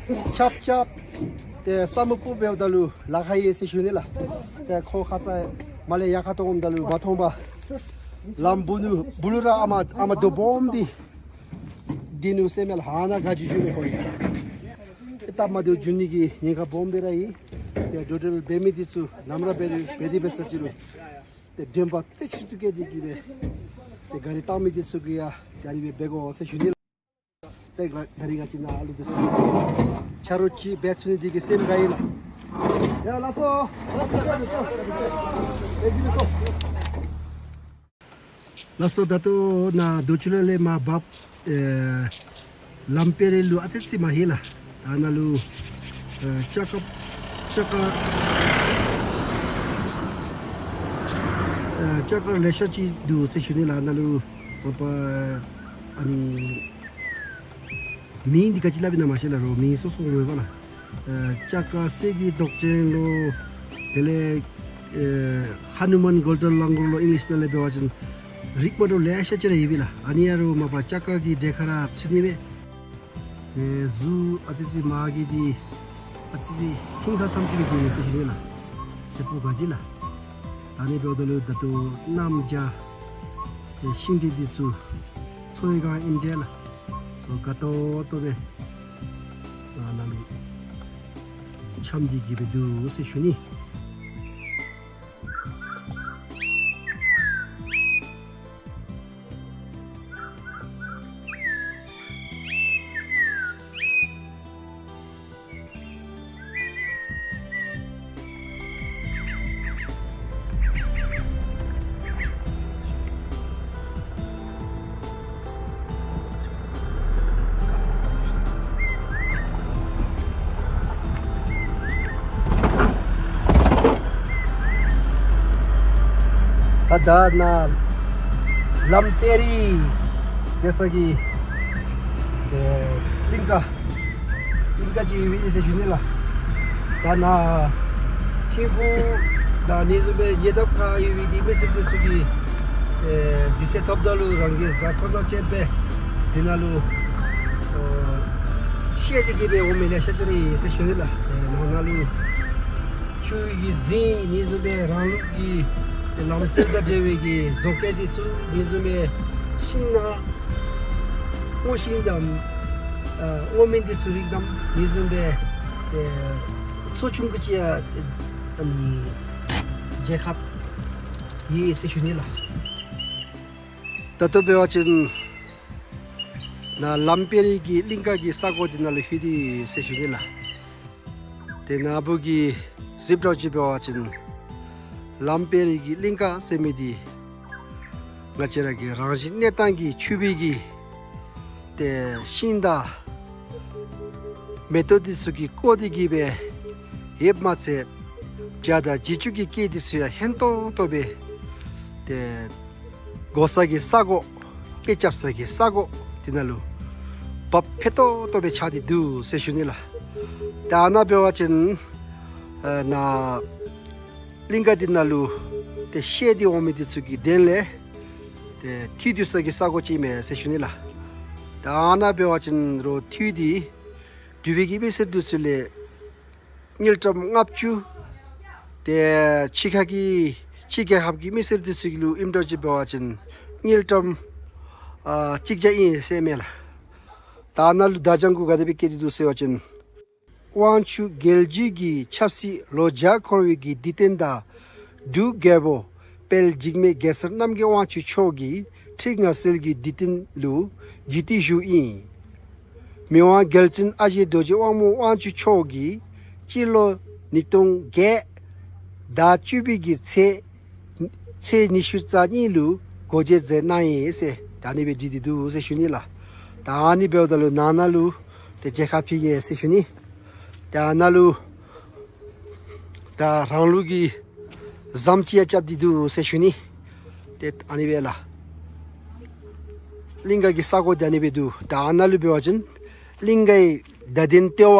ཆབ་ཆབ་ཏེ་ས་སྨུག་པོ་འབདཝ་ད་ལུ་ལཱ་ཁག་ཡོད་ཟེར་ཞུ་ནི་ལགས། ཏེ་ཁོ་ཁ་ཙ་མར་ལས་ཡར་ཁ་ཐོན་འོངམ་ད་ལུ་མ་མཐོང་པར་ལམ་སྦུག་ལུ་སྦུག་ལུ་ར་ཨ་མ་ཨ་མ་རྡོ་སྦོམ་འདི་འདི་ནུག་ཟེར་མས་ལགས། ཨ་ནཱ་ག་འགྱོ་ཞུ་མི་ཁོ་ཡང་། ཏེ་སྟབས་མ་བདེཝ་འབྱུང་ནི་གི་ཉེན་ཁ་སྦོམ་སྦེ་ར་ཨིན། ཏེ་འགྲོ་འགྲུལ་འབད་མི་འདི་ཚུ་ནམ་ར་འབད་རུང་འབད་དེ་འབད་ས་ཅི་རུང་ཏེ་དྲན་པ་རྩེ་གཅིག་ཏུ་བསྐྱེད་དེ་གི་སྦེ་ཏེ་ག་རི་བཏང་མི་འདི་ཚུ་གིས་ཡང་ཏེ་ཨ་ནི་སྦེ་འབད་དགོ་ཟེར་ཞུ་ནི་ལགས། ཏེ་ག་ད་རིས་ང་བཅས་ནཱ་ཨ་ལུ་འདི་ཚུ་ཆ་རོགས་ཅིག་འབད་ཚུགས་ནི་འདི་གིས་སེམས་དགའ་ཡི་ལགས། ཡ་ལགས་སོ། ལགས་སོ། ད་ལྟོ་ནཱ་རྡོ་ཆུ་ལ་ལས་མར་འབབ་ཨེ་ལམ་དཔེ་ར་ལུ་ཨ་ཙི་ཙི་མར་ལྷོད་ལགས། ད་ནཱ་ལུ་ཨེ་ལྕགས་ཀར་ལྕགས་ཀར་ཨེ་ལྕགས་ཀར་ལེ་ཤ་ཅིག་འདུག་ཟེར་ཞུ་ནི་ལགས། ནཱ་ལུ་མ་པ་ཨ་ནི་མིང་འདི་ག་ཅི་སླབ་ཨིན་ན་མ་ཤེས་ལགས། རོགས་མིང་སོ་སོ་འོང་མས་པ་ལགས། ཨེ་ལྕགས་ཀར་གསེར་གྱི་མདོག་ཅན་ལོ། དེ་ལས་ཨེ་ཧ་ནུ་མཱན་གོལ་ཌེན་ལང་གུར་ལོ། ཨིང་ལིཤ་ནང་ལས་འབད་བ་ཅིན་རིགས་མ་འདྲཝ་ལེ་ཤ་ཅིག་ར་ཡོད་པས་ལགས། ཨ་ནི་ཡང་རོགས་མ་པ་ལྕགས་ཀར་གྱི་གྲལ་ཁར་ར་ཚུད་ནི་མས། ཏེ་གཟུགས་ཨ་ཙི་ཙི་མར་གྱི་འདི་ཨ་ཙི་ཙི་མཐིང་ཁ་ཙམ་ཅིག་སྦེ་གྱོན་ཡི་ཟེར་ཞུ་ནི་ལགས། ཏེ་སྤུ་ག་འདི་ལགས། ད་ནི་འབདཝ་ད་ལུ་ད་ལྟོ་གནམ་བྱཱར་ཏེ་ཤིང་འབྲས་འདི་ཚུ་འཚོ་བའི་སྒང་ཨིནམ་འདྲས་ལགས། ཏེ་དགའ་ཏོག་ཏོ་སྦེ་ཨ་ནཱ་ལུ་འཆམ་སྟེ་གི་སྦེ་འདུག་ཟེར་ཞུ་ནི། ད་ནཱ་ལམ་དཔལ་རི་ཟེར་ས་གི་ཨེ་གླིང་ཀ་གླིང་ཀ་ཅིག་ཡོད་པས་ཟེར་ཞུ་ནི་ལགས། ད་ནཱ་ཐིམ་ཕུག་དང་ཨ་ནི་བཟུམ་སྦེ་ཉེ་འདབས་ཁར་ཡོད་པའི་གི་མི་སེར་འདི་ཚུ་གིས་ཨེ་དུས་ཚོད་ཐོབ་ད་ལུ་རང་གི་བཟའ་ཚང་དང་བཅས་སྦེ་འདི་ནང་ལུ་ཨེ་བཤལ་ཏེ་གི་སྦེ་འོང་མི་ལེ་ཤ་ཅིག་ར་ཡོད་ཟེར་ཞུ་ནི་ལགས། ཨེ་ནང་ན་ལུ་ཆུ་གི་རྫིང་ཨ་ནི་བཟུམ་སྦེ་རང་ལུགས་ཀྱི་ལམ་སེལ་དང་འབྲེལ་བའི་གི་བཟོ་བཀོད་འདི་ཚུ་ཨ་ནི་བཟུམ་སྦེ་ཤིང་ནགས་སྔོ་ཤིང་དང་ཨ་སྔོ་སྨན་འདི་ཚུ་རིགས་དང་ཨ་ནི་བཟུམ་སྦེ་ཨེ་མཚོ་ཆུང་ཀུ་ཅིག་ཡང་ཨ་ནི་མཇལ་ཁ་ཡོད་ཟེར་ཞུ་ནི་ལགས། ད་ལྟོ་འབད་བ་ཅིན་ནཱ་ལམ་དཔལ་རི་གི་གླིང་ཀ་གི་ས་གོ་འདི་ནང་ལུ་ལྷོད་དེ་ཡོད་ཟེར་ཞུ་ནི་ལགས། ཏེ་ནཱ་བུ་གི་གཟིགས་འདྲཝ་ཅིག་འབད་བ་ཅིན་ལམ་དཔལ་རི་གི་གླིང་ཀ་ཟེར་མི་འདི་ང་བཅས་ར་གི་རང་བཞིན་གནས་སྟངས་ཀྱི་ཆུ་བེད་ཀྱི་ཏེ་ཤིང་དང་མེ་ཏོག་འདི་ཚུ་གིས་བསྐོར་ཏེ་གི་སྦེ་ཡོདཔ་མ་ཚད་བྱ་དང་བྱི་ཅུང་གི་སྐད་འདི་ཚུ་ཡང་སྙན་ཏོང་ཏོ་སྦེ་ཏེ་འགོ་ས་གི་ས་གོ་སྐད་རྐྱབ་ས་གི་ས་གོ་འདི་ནང་ལུ་འབབ་ཕེ་ཏོག་ཏོ་སྦེ་ཆགས་ཏེ་འདུག་ཟེར་ཞུ་ནི་ལགས། ད་ཨ་ནཱ་འབད་བ་ཅིན་ཨ་ནཱ་གླིང་ཀ་འདི་ནང་ལུ་ཏེ་བཤལ་ཏེ་འོང་མི་འདི་ཚུ་གི་དོན་ལས་ཏེ་ཐུགས་འདུན་ས་གི་ས་གོ་ཅིག་མས་ཟེར་ཞུ་ནི་ལགས། ད་ཨ་ནཱ་འབད་བ་ཅིན་རོགས་ཐུགས་འདི་འབྲུག་པའི་གི་མི་སེར་འདི་ཚུ་ལས་དངུལ་ཀྲམ་ལྔ་བཅུ། ཏེ་ཕྱི་ཁ་གི་ཕྱི་རྒྱལ་ཁབ་ཀྱི་མི་སེར་འདི་ཚུ་གི་ལུ་ཨིནམ་འདྲཝ་ཅིག་འབད་བ་ཅིན་དངུལ་ཀྲམ་ཨ་གཅིག་བརྒྱ་ཨིན་ཟེར་མས་ལགས། ད་ཨ་ནཱ་ལུ་བརྡ་བྱང་གུ་ག་དེ་སྦེ་བཀོད་དེ་འདུག་ཟེར་བ་ཅིན། དབང་ཕྱུག་རྒྱལ་བརྒྱུད་ཀྱི་ཆབ་སྲིད་ལོ་བརྒྱ་འཁོར་བའི་གི་དུས་སྟོན་དང་འབྲུག་རྒྱལ་པོ་དཔལ་འཇིགས་མེད་གེ་སར་རྣམ་རྒྱལ་དབང་ཕྱུག་མཆོག་གི་ཁྲི་མངའ་གསོལ་གྱི་དུས་སྟོན་ལུ་རྒྱུད་སྟོད་ཞུ་ཨིན། མི་དབང་རྒྱལ་བཙུན་ཨ་ཞེ་རྡོ་རྗེ་དབང་མོ་དབང་ཕྱུག་མཆོག་གིས་སྤྱི་ལོ་ཉིས་སྟོང་བརྒྱད་ཟླ་བཅུ་པའི་གི་ཚེས་ཚེས་ཉི་ཤུ་རྩ་གཉིས་ལུ་སྒོ་འབྱེད་མཛད་གནང་ཡི་ཟེར་ད་ཨ་ནི་སྦེ་བྲིས་ཏེ་འདུག་ཟེར་ཞུ་ནི་ལགས། ད་ཨ་ནི་འབདཝ་ད་ལུ་ནང་ན་ལུ་ཏེ་མཇལ་ཁ་ཕུལ་གེ་ཟེར་ཞུ་ནི། ད་ཨ་ནཱ་ལུ་ད་རང་ལུགས་ཀྱི་ཟམ་ཅིག་ཡང་རྐྱབ་སྟེ་འདུག་ཟེར་ཞུ་ནི། ཏེ་ཨ་ནི་སྦེ་ལགས། གླིང་ཀ་གི་ས་གོ་འདི་ཨ་ནི་སྦེ་འདུག། ད་ཨ་ནཱ་ལུ་འབད་བ་ཅིན་གླིང་ཀའི་བརྡ་དོན་ལྟེ་བ།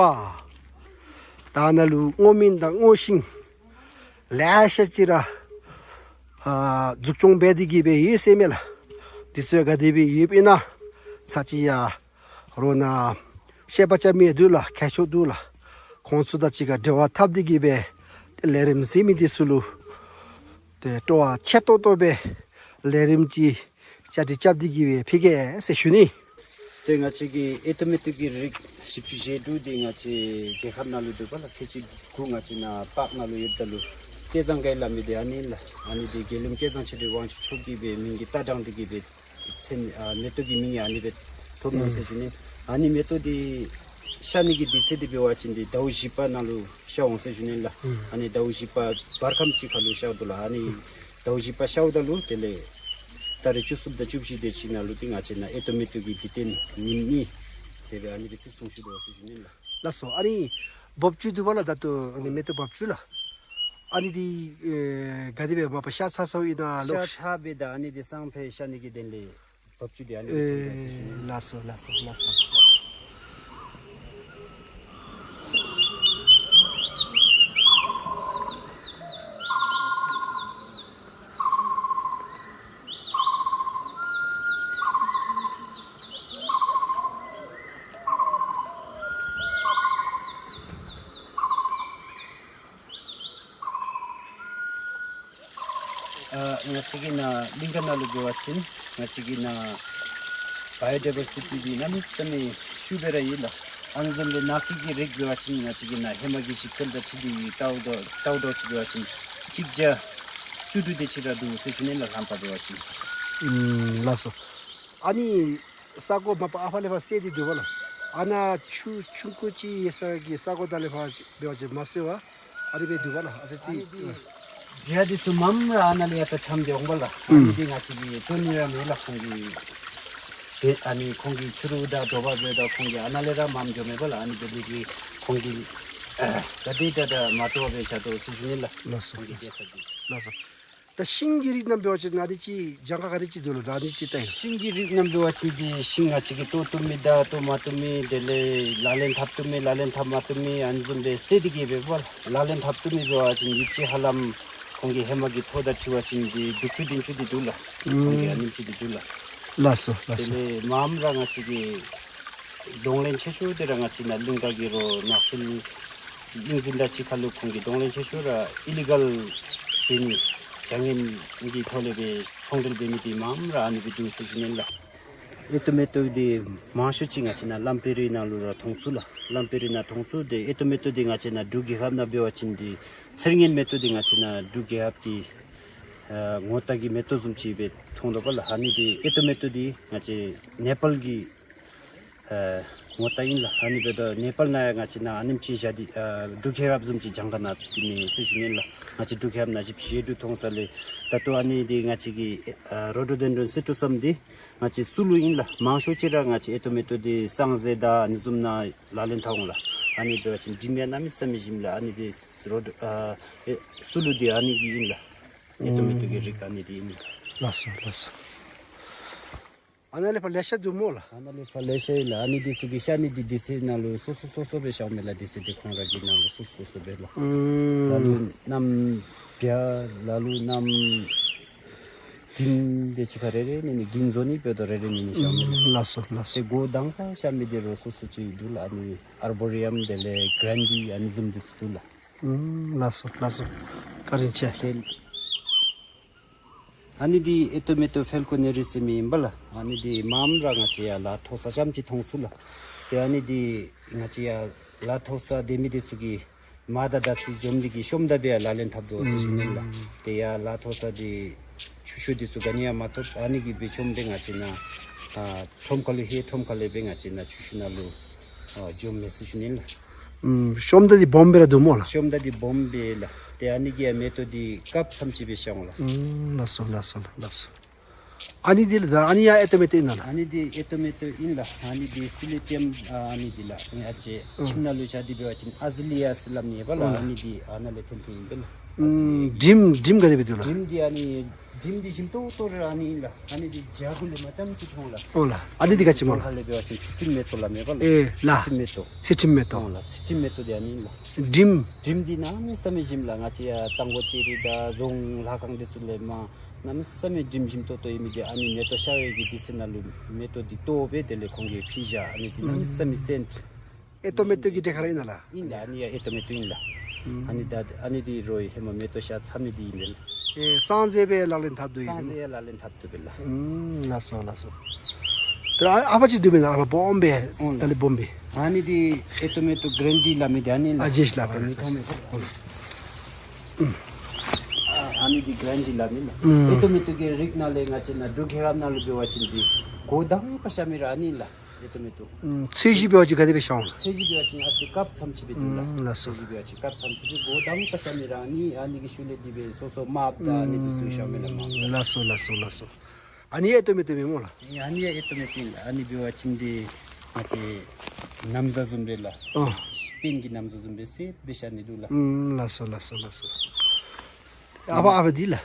ད་ཨ་ནཱ་ལུ་སྔོ་སྨན་དང་སྔོ་ཤིང་ལེ་ཤ་ཅིག་ར་ཨ་འཛུགས་སྐྱོང་འབད་དེ་གི་སྦེ་ཡོད་ཟེར་མས་ལགས། འདི་ཚུ་ག་དེ་སྦེ་ཡོདཔ་ཨིན་ན་ཚར་ཅིག་ཡར་རོགས་ནཱ་བཤད་པ་རྐྱབ་མི་འདུག་ལགས། མཁས་མཆོག་འདུག་ལགས། ཁོང་ཚུ་དང་གཅིག་ཁར་འབྲེལ་བ་འཐབ་སྟེ་གི་སྦེ་ཏེ་ལས་རིམ་གཟིགས་མི་འདི་ཚུ་ལུ་ཏེ་སྤྲོ་བ་ཆེ་ཏོག་ཏོ་སྦེ་ལས་རིམ་ཅིག་བཅའ་སྒྲིག་རྐྱབ་སྟེ་གི་སྦེ་ཕུལ་གེ་ཟེར་ཞུ་ནི། ཏེ་ང་བཅས་ཀྱི་ཨེ་ཏོག་མེ་ཏོག་གི་རིགས་བཞི་བཅུ་ཞེ་དྲུག་འདི་ང་བཅས་རྒྱལ་ཁབ་ནང་ལུ་འདུག་པ་ལགས། ཁལ་གཅིག་དགུ་ང་བཅས་ནཱ་པཱརཀ་ནང་ལུ་ཡོདཔ་ད་ལུ་སྐལ་བཟང་གི་སླབ་མི་འདི་ཨ་ནི་ལགས། ཨ་ནི་འདི་རྒྱལ་ཡུམ་སྐལ་བཟང་ཆོས་སྒྲོན་དབང་ཕྱུག་མཆོག་གིས་སྦེ་མིང་གི་རྟ་དྲངས་ཏེ་གི་སྦེ་མཚན་ཨ་མེ་ཏོག་གི་མིང་ཡང་ཨ་ནི་སྦེ་ཐོབ་ནུག་ཟེར་ཞུ་ནི། ཨ་ནི་མེ་ཏོག་འདི་ཤར་ནི་གི་དུས་ཚོད་འདི་འབད་བ་ཅིན་འདི་ཟླཝ་བཞི་པ་ནང་ལུ་ཤར་འོང་ཟེར་ཞུ་ནི་ལགས། ཨ་ནི་ཟླཝ་བཞི་པ་བར་ཁམས་ཅིག་ཁར་ལུ་ཤརཝ་འདུག་ལགས། ཨ་ནི་ཟླཝ་བཞི་པ་ཤརཝ་ད་ལུ་དེ་ལས་ཏ་རིག་བཅུ་གསུམ་དང་བཅུ་བཞི་དེ་ཅིག་ནང་ལུ་འདི་ང་བཅས་ནཱ་ཨེ་ཏོག་མེ་ཏོག་གི་དུས་སྟོན་ཉིནམ་གཉིས་དེ་སྦེ་ཨ་ནི་སྦེ་བརྩི་སྲུང་ཞུ་དོ་ཟེར་ཞུ་ནི་ལགས། ལགས་སོ། ཨ་ནི་འབབ་ཆུ་འདུག་པ་ལགས། ད་ལྟོ་ཨ་ནི་མེ་ཏོག་འབབ་ཆུ་ལགས། ཨ་ནི་འདི་ཨེ་ག་དེ་སྦེ་མ་པ་ཤར་ཚར་སོང་ཡི་ན་ལོག། ཤར་ཚར་སྦེ་ད་ཨ་ནི་འདི་སང་ཕོད་ཤར་ནི་གི་དོན་ལས་འབབ་ཆུ་འདི་ཨ་ནི་སྦེ་ཨེ་ལགས་སོ་ལགས་སོ་ལགས་སོ་ལགས་སོ། ཨ་ང་བཅས་ཀྱི་ནཱ་གླིང་ཀ་ནང་ལུ་འབད་བ་ཅིན་ང་བཅས་ཀྱི་ནཱ་བའི་ཡོ་ཌའི་བར་སི་ཊི་འདི་གནམ་མེད་ས་མེད་ཤུགས་སྦེ་ར་ཡོད་ལགས། ཨ་ནི་བཟུམ་སྦེ་ནགས་ཀྱི་གི་རིགས་འབད་བ་ཅིན་ང་བཅས་ཀྱི་ནཱ་ཧེ་མ་གི་ཞིབ་འཚོལ་དང་འཁྲིལ་ཏེ་ལྟཝ་ད་ལྟཝ་ད་ཅིག་འབད་བ་ཅིན་གཅིག་བརྒྱ་བཅུ་དྲུག་དེ་ཅིག་ར་འདུག་ཟེར་ཞུ་ནི་ལགས། ལྷམ་པ་འབད་བ་ཅིན། ཨམ་ལགས་སོ། ཨ་ནི་ས་གོ་མ་པ་ཨ་ཕ་ལས་ཕར་བསལ་ཏེ་འདུག་པ་ལགས། ཨ་ནཱ་ཆུ་ཆུང་ཀུ་ཅིག་ཡོད་ས་གི་ས་གོ་དང་ལས་ཕར་འབད་བ་ཅིན་མ་བསལ་བར་ཨ་ནི་སྦེ་འདུག་པ་ལགས། ཨ་ཙི་ཙི། འདི་འདྲ་འདི་ཚུ་མངམ་ར་ཨ་ནཱ་ལས་ཡར་ད་འཁྱམས་ཏེ་འོང་པ་ལགས། ཨ་ནི་འདི་ང་བཅས་ཀྱིས་སྤྲོ་ནི་ར་མེད་ལགས། ཁོང་གིས་ཏེ་ཨ་ནི་ཁོང་གིས་ཕྱི་རུ་དང་དྲོ་པ་འབདཝ་ད་ཁོང་གིས་ཨ་ནཱ་ལས་ར་མངམ་འགྱོ་མེད་པ་ལགས། ཨ་ནི་འབད་ནི་འདི་གིས་ཁོང་གིས་ཨ་ག་དེ་དྲག་དྲག་མ་སྤྲོ་བར་བཞག་དོ་ཟེར་ཞུ་ནི་ལགས། ལགས་སོ། ཁོང་གི་སྐྱེ་ས་འདི། ལགས་སོ། ཤིང་གི་རིགས་རྣམས་འབད་བ་ཅིན་ཨ་ནི་ཅིག་གྱངས་ཁ་ག་དེ་ཅིག་འདུག་ལགས། ཨ་ནི་ཅིག་བལྟ་ཡི། ཤིང་གི་རིགས་རྣམས་འབད་བ་ཅིན་འདི་ཤིང་ང་བཅས་ཀྱིས་བཏོག་བཏུབ་མི་དང་བཏོག་མ་བཏུབ་མི་དེ་ལས་ལག་ལེན་འཐབ་བཏུབ་མི་ལག་ལེན་འཐབ་མ་བཏུབ་མི་ཨ་ནི་བཟུམ་སྦེ་བསད་དེ་གི་འབདཝ་ལགས། ལག་ལེན་འཐབ་བཏུབ་མི་འབད་བ་ཅིན་ཡིབ་ཅིག་ཧ་ལམ་ཁོང་གི་ཧེ་མ་གི་ཐོག་དང་འཁྲིལ་བ་ཅིན་འདི་དྲུག་ཅུ་བདུན་ཅུ་འདི་འདུག་ལགས། ཁོང་གི་ཨ་ནེམ་ཅིག་འདི་འདུག་ལགས། ལགས་སོ་ལགས་སོ། དེ་ལས་མངམ་ར་ང་བཅས་ཀྱི་གདོང་ལེན་ཆེ་ཤོས་དེ་ར་ང་བཅས་ནཱ་གླིང་ག་གི་རོགས་ནགས་ཚལ་གླིང་འཛིན་དང་གཅིག་ཁར་ལུ་ཁོང་གིས་གདོང་ལེན་ཆེ་ཤོས་ར་ཨི་ལི་གཱལ་འབད་ནི་བྱ་ངན་གྱི་ཐོག་ལས་སྦེ་ཚོང་འབྲེལ་འབད་མི་འདི་མངམ་ར་ཨ་ནི་སྦེ་འདུག་ཟེར་ཞུ་ནི་ལགས། ཨེ་ཏོ་མེ་ཏོ་འདི་མང་ཤོས་ཅིག་ང་བཅས་ནཱ་ལམ་པེ་རི་ནང་ལུ་ར་མཐོང་ཚུགས་ལགས། ལམ་པེ་རི་ནང་མཐོང་ཚུགས། ཏེ་ཨེ་ཏོ་མེ་ཏོ་འདི་ང་བཅས་ནཱ་འབྲུག་རྒྱལ་ཁབ་ནང་འབད་བ་ཅིན་འདི་ཚེར་ངན་མེ་ཏོག་འདི་ང་བཅས་ནཱ་འབྲུག་རྒྱལ་ཁབ་ཀྱི་ཨ་ངོ་རྟགས་ཀྱི་མེ་ཏོག་བཟུམ་ཅིག་སྦེ་མཐོང་དོ་བ་ལགས། ཨ་ནི་འདི་ཨེ་ཏོ་མེ་ཏོ་འདི་ང་བཅས་ནེ་པཱལ་གྱི་ཨ་ངོ་རྟགས་ཨིན་ལགས། ཨ་ནི་འབདཝ་ད་ནེ་པཱལ་ནང་ཡང་ང་བཅས་ནཱ་ཨ་ནེམ་ཅིག་བཞག་སྟེ་ཨ་འབྲུག་རྒྱལ་ཁབ་བཟུམ་ཅིག་གྱངས་ཁ་ནང་ཚུད་དེ་མེད་ཟེར་ཞུ་ནི་ལགས། ང་བཅས་འབྲུག་རྒྱལ་ཁབ་ནང་བཞིན་བཞེས་སྒྲུབ་མཐོང་ས་ལས་ད་ལྟོ་ཨ་ནི་འདི་ང་བཅས་ཀྱི་ཨ་རོ་ཌོ་ཌེན་ཌྲོན་སི་ཊོ་སམ་འདི་ང་བཅས་སུ་ལུ་ཨིན་ལགས། མང་ཤོས་ཅིག་ར་ང་བཅས་ཨེ་ཏོ་མེ་ཏོ་འདི་སངས་རྒྱས་དང་ཨ་ནི་བཟུམ་ནང་ལག་ལེན་འཐབ་འོང་ལགས། ཨ་ནི་འབད་བ་ཅིན་འགྲིམ་ཡང་གནམ་མེད་ས་མེད་འགྲིམ་ལགས། ཨ་ནི་འདི་རོ་ཌོ་ཨ་ཨེ་སུ་ལུ་འདི་ཨ་ནི་གི་ཨིན་ལགས། ཨེ་ཏོ་མེ་ཏོ་གི་རིགས་ཨ་ནི་འདི་ཨིན་ལགས། ལགས་སོ་ལགས་སོ། ཨ་ནཱ་ལས་ཕར་ལེ་ཤ་འདུག་སྨོ་ལགས། ཨ་ནཱ་ལས་ཕར་ལེ་ཤ་ཡོད་ལགས། ཨ་ནི་འདི་ཚུ་གི་ཤ་ནི་འདི་འདི་ཚུ་ནང་ལུ་སོ་སོ་སོ་སོ་སྦེ་བཞགཔ་མས་ལགས། འདི་ཚུ་འདི་ཁོང་ར་གི་ནང་ལུ་སོ་སོ་སོ་སྦེ་ལགས། ཨུམ། ལ་ལུ་གནམ་བྱཱར་ལ་ལུ་གནམ་འགྱིང་དེ་ཅིག་ཁར་རེ་རེ་ནི་ནི་འགྱིང་བཟོ་ནི་འབདཝ་ད་རེ་རེ་ནི་ནི་བཞགཔ་མས་ལགས། ལགས་སོ་ལགས་སོ། ཏེ་འགོ་དང་པ་བཞག་མི་འདི་རོགས་སོ་སོ་ཅིག་འདུག་ལགས། ཨ་ནི་ཨར་བོ་རི་ཡམ་དེ་ལས་གི་རན་ཌི་ཨ་ནི་བཟུམ་འདི་ཚུ་འདུག་ལགས། ཨུམ། ལགས་སོ་ལགས་སོ། བཀའ་དྲིན་ཆེ། ཏེ་ཨ་ནི་འདི་ཨེ་ཏོ་མེ་ཏོ་ཕཱལ་ཀོ་ནེ་རི་ཟེར་མི་ཨིན་པས་ལགས། ཨ་ནི་འདི་མངམ་ར་ང་བཅས་ཡར་ལ་མཐོ་ས་ཙམ་ཅིག་མཐོང་ཚུགས་ལགས། ཏེ་ཨ་ནི་འདི་ང་བཅས་ཡར་ལ་མཐོ་ས་སྡོད་མི་འདི་ཚུ་གིས་མར་དང་དར་ཚིལ་འཇོམས་ནི་གི་ཤོམ་དང་སྦེ་ཡང་ལག་ལེན་འཐབ་དོ་ཟེར་ཞུ་ནི་ལགས། ཨུམ། ཏེ་ཡར་ལ་མཐོ་ས་འདི་ཆུ་ཤུགས་འདི་ཚུ་ག་ནི་ཡང་མ་ཐོབ། ཨ་ནི་གིས་སྦེ་ཤོམ་སྦེ་ང་བཅས་ནཱ་ཨ་ཁྲོམ་ཁ་ལུ་ཧེ་ཁྲོམ་ཁ་ལས་སྦེ་ང་བཅས་ནཱ་ཆུ་ཤུགས་ནང་ལུ་ཨ་འཇོམས་མས་ཟེར་ཞུ་ནི་ལགས། ཨུམ། ཤོམ་དང་འདི་སྦོམ་སྦེ་ར་འདུག་སྨོ་ལགས། ཤོམ་དང་འདི་སྦོམ་སྦེ་ལགས། ཏེ་ཨ་ནི་གི་ཡང་མེ་ཏོག་འདི་སྐབས་ཙམ་ཅིག་སྦེ་ཤར་འོང་ལགས། ཨུམ། ལགས་སོ་ལགས་སོ་ལགས་སོ། ཨ་ནི་འདི་ལགས་ད་ཨ་ནི་ཡང་ཨེ་ཏོ་མེ་ཏོ་ཨིན་ན་ལགས། ཨ་ནི་འདི་ཨེ་ཏོ་མེ་ཏོ་ཨིན་ལགས། ཨ་ནི་འདི་སི་ལི་ཊི་ཡམ་ཨ་ནི་འདི་ལགས། ཨ་ནི་ཨ་ཙི་ཨུམ། ཁྱིམ་ནང་ལུ་བཞག་སྟེ་འབད་བ་ཅིན་ཨ་ཛི་ལི་ཡཱ་ཟེར་སླབ་ནི་ཨིན་པས་ལགས། ཨུམ། ཨ་ནི་འདི་ཨ་ནཱ་ལས་ཐོན་ཐོནམ་ཨིན་པས་ལགས། ཨུམ། ཨ་ཙི་འགྲིམ་འགྲིམ་ག་དེ་སྦེ་འདུག་ལགས། འགྲིམ་འདི་ཨ་ནི་འགྲིམ་འདི་ཞིམ་ཏོག་ཏོ་རེ་ཨ་ནི་ཨིན་ལགས། ཨ་ནི་འདི་བྱཱར་གུ་ལས་མར་ཙམ་ཅིག་མཐོང་ལགས། ཨོ་ལགས། ཨ་ནི་འདི་ག་ཅི་སྨོ་ལགས། ཁ་ལས་འབད་བ་ཅིན་ཚུལ་ཁྲིམས་མེ་ཏོག་སླབ་མས་པ་ལགས། ཨེ་ལགས། ཚུལ་ཁྲིམས་མེ་ཏོག། ཚུལ་ཁྲིམས་མེ་ཏོག། ཨོ་ལགས། ཚུལ་ཁྲིམས་མེ་ཏོག་འདི་ཨ་ནི་ཨིན་ལགས། འགྲིམ་འགྲིམ་འདི་གནམ་མེད་ས་མེད་ཞིམ་ལགས། ང་བཅས་ཡར་རྟ་མགོ་ལྕགས་རི་དང་རྫོང་ལྷ་ཁང་འདི་ཚུ་ལས་མར་གནམ་མེད་ས་མེད་འགྲིམ་ཞིམ་ཏོག་ཏོ་ཨིན་མི་འདི་ཨ་ནི་མེ་ཏོག་ཤར་བའི་གི་དུས་ཚོད་ནང་ལུ་མེ་ཏོག་འདི་བཏོག་སྦེ་དེ་ལས་ཁོང་གིས་ཕུལ་བཞག། ཨ་ནི་འདི་གནམ་མེད་ས་མེད་སེནཊ། ཨེ་ཏོ་མེ་ཏོག་གི་གྲས་ཁར་ཨིན་ན་ལགས། ཨིན་ལགས། ཨ་ནི་ཡང་ཨེ་ཏོ་མེ་ཏོག་ཨིན་ལགས། ཨུམ། ཨ་ནི་ད་ཨ་ནི་འདི་རོགས་ཧེ་མ་མེ་ཏོག་ཤར་ཚར་མི་འདི་ཨིན་པས་ལགས། ཨེ་སངས་རྒྱས་སྦེ་ལག་ལེན་འཐབ་དོ་ཨིན་པས། སངས་རྒྱས་ལག་ལེན་འཐབ་དོ་སྦེ་ལགས། ཨུམ། ལགས་སོ་ལགས་སོ། དེ་ཨ་ཨ་ཕར་ཅིག་འདུག་པས་ན་ཨ་ཕར་སྦོམ་སྦེ། ཨོ་ལགས། ད་ལས་སྦོམ་སྦེ། ཨ་ནི་འདི་ཨེ་ཏོ་མེ་ཏོ་གི་རན་ཌི་སླབ་མི་འདི་ཨ་ནི་ལགས། ཨ་ཇེ་ཤ་ལགས། ཨ་ནི་ཐོགས་མེད་ཨོ་ལགས། ཨ་ཨ་ནི་འདི་གི་རན་ཌི་སླབ་མི་ལགས། ཨུམ། ཨེ་ཏོ་མེ་ཏོ་གི་རིགས་ནང་ལས་ང་བཅས་ནཱ་འབྲུག་རྒྱལ་ཁབ་ནང་ལུ་འབད་བ་ཅིན་འདི་འགོ་དང་པ་ཤར་མི་ར་ཨ་ནི་ལགས། ཨེ་ཏོ་མེ་ཏོ། ཨུམ། ཚོས་གཞི་འབད་བ་ཅིན་ག་དེ་སྦེ་ཤར་འོང་ལགས། ཚོས་གཞི་འབད་བ་ཅིན་ཨ་ཙི་སྐབས་ཙམ་ཅིག་སྦེ་འདུག་ལགས། ཨུམ། ལགས་སོ། ཚོས་གཞི་འབད་བ་ཅིན་སྐབས་ཙམ་ཅིག་སྦེ་འགོ་དང་པ་ཤར་མི་ར་ཨ་ནི་ཨ་ནི་གི་ཤུལ་ལས་འདི་སྦེ་སོ་སོ་དམརཔོ་དང་ཨ་ནི་འདི་ཚུ་ཤར་མི་ལགས། དམརཔོ་དང་། ལགས་སོ་ལགས་སོ་ལགས་སོ། ཨ་ནི་ཨེ་ཏོ་མེ་ཏོ་མས་སྨོ་ལགས། ཨ་ནི་ཡང་ཨེ་ཏོ་མེ་ཏོ་ཨིན་ལགས། ཨ་ནི་འབད་བ་ཅིན་འདི་ང་བཅས་ན་བཟའ་བཟུམ་སྦེ་ལགས། ཨ་སྤེན་གྱི་ན་བཟའ་བཟུམ་སྦེ་སེརཔོ་སྦེ་ཤར་ནི་འདུག་ལགས། ཨུམ། ལགས་སོ་ལགས་སོ་ལགས་སོ། ཨ་ཕར་ཨ་ཕར་འདི་ལགས།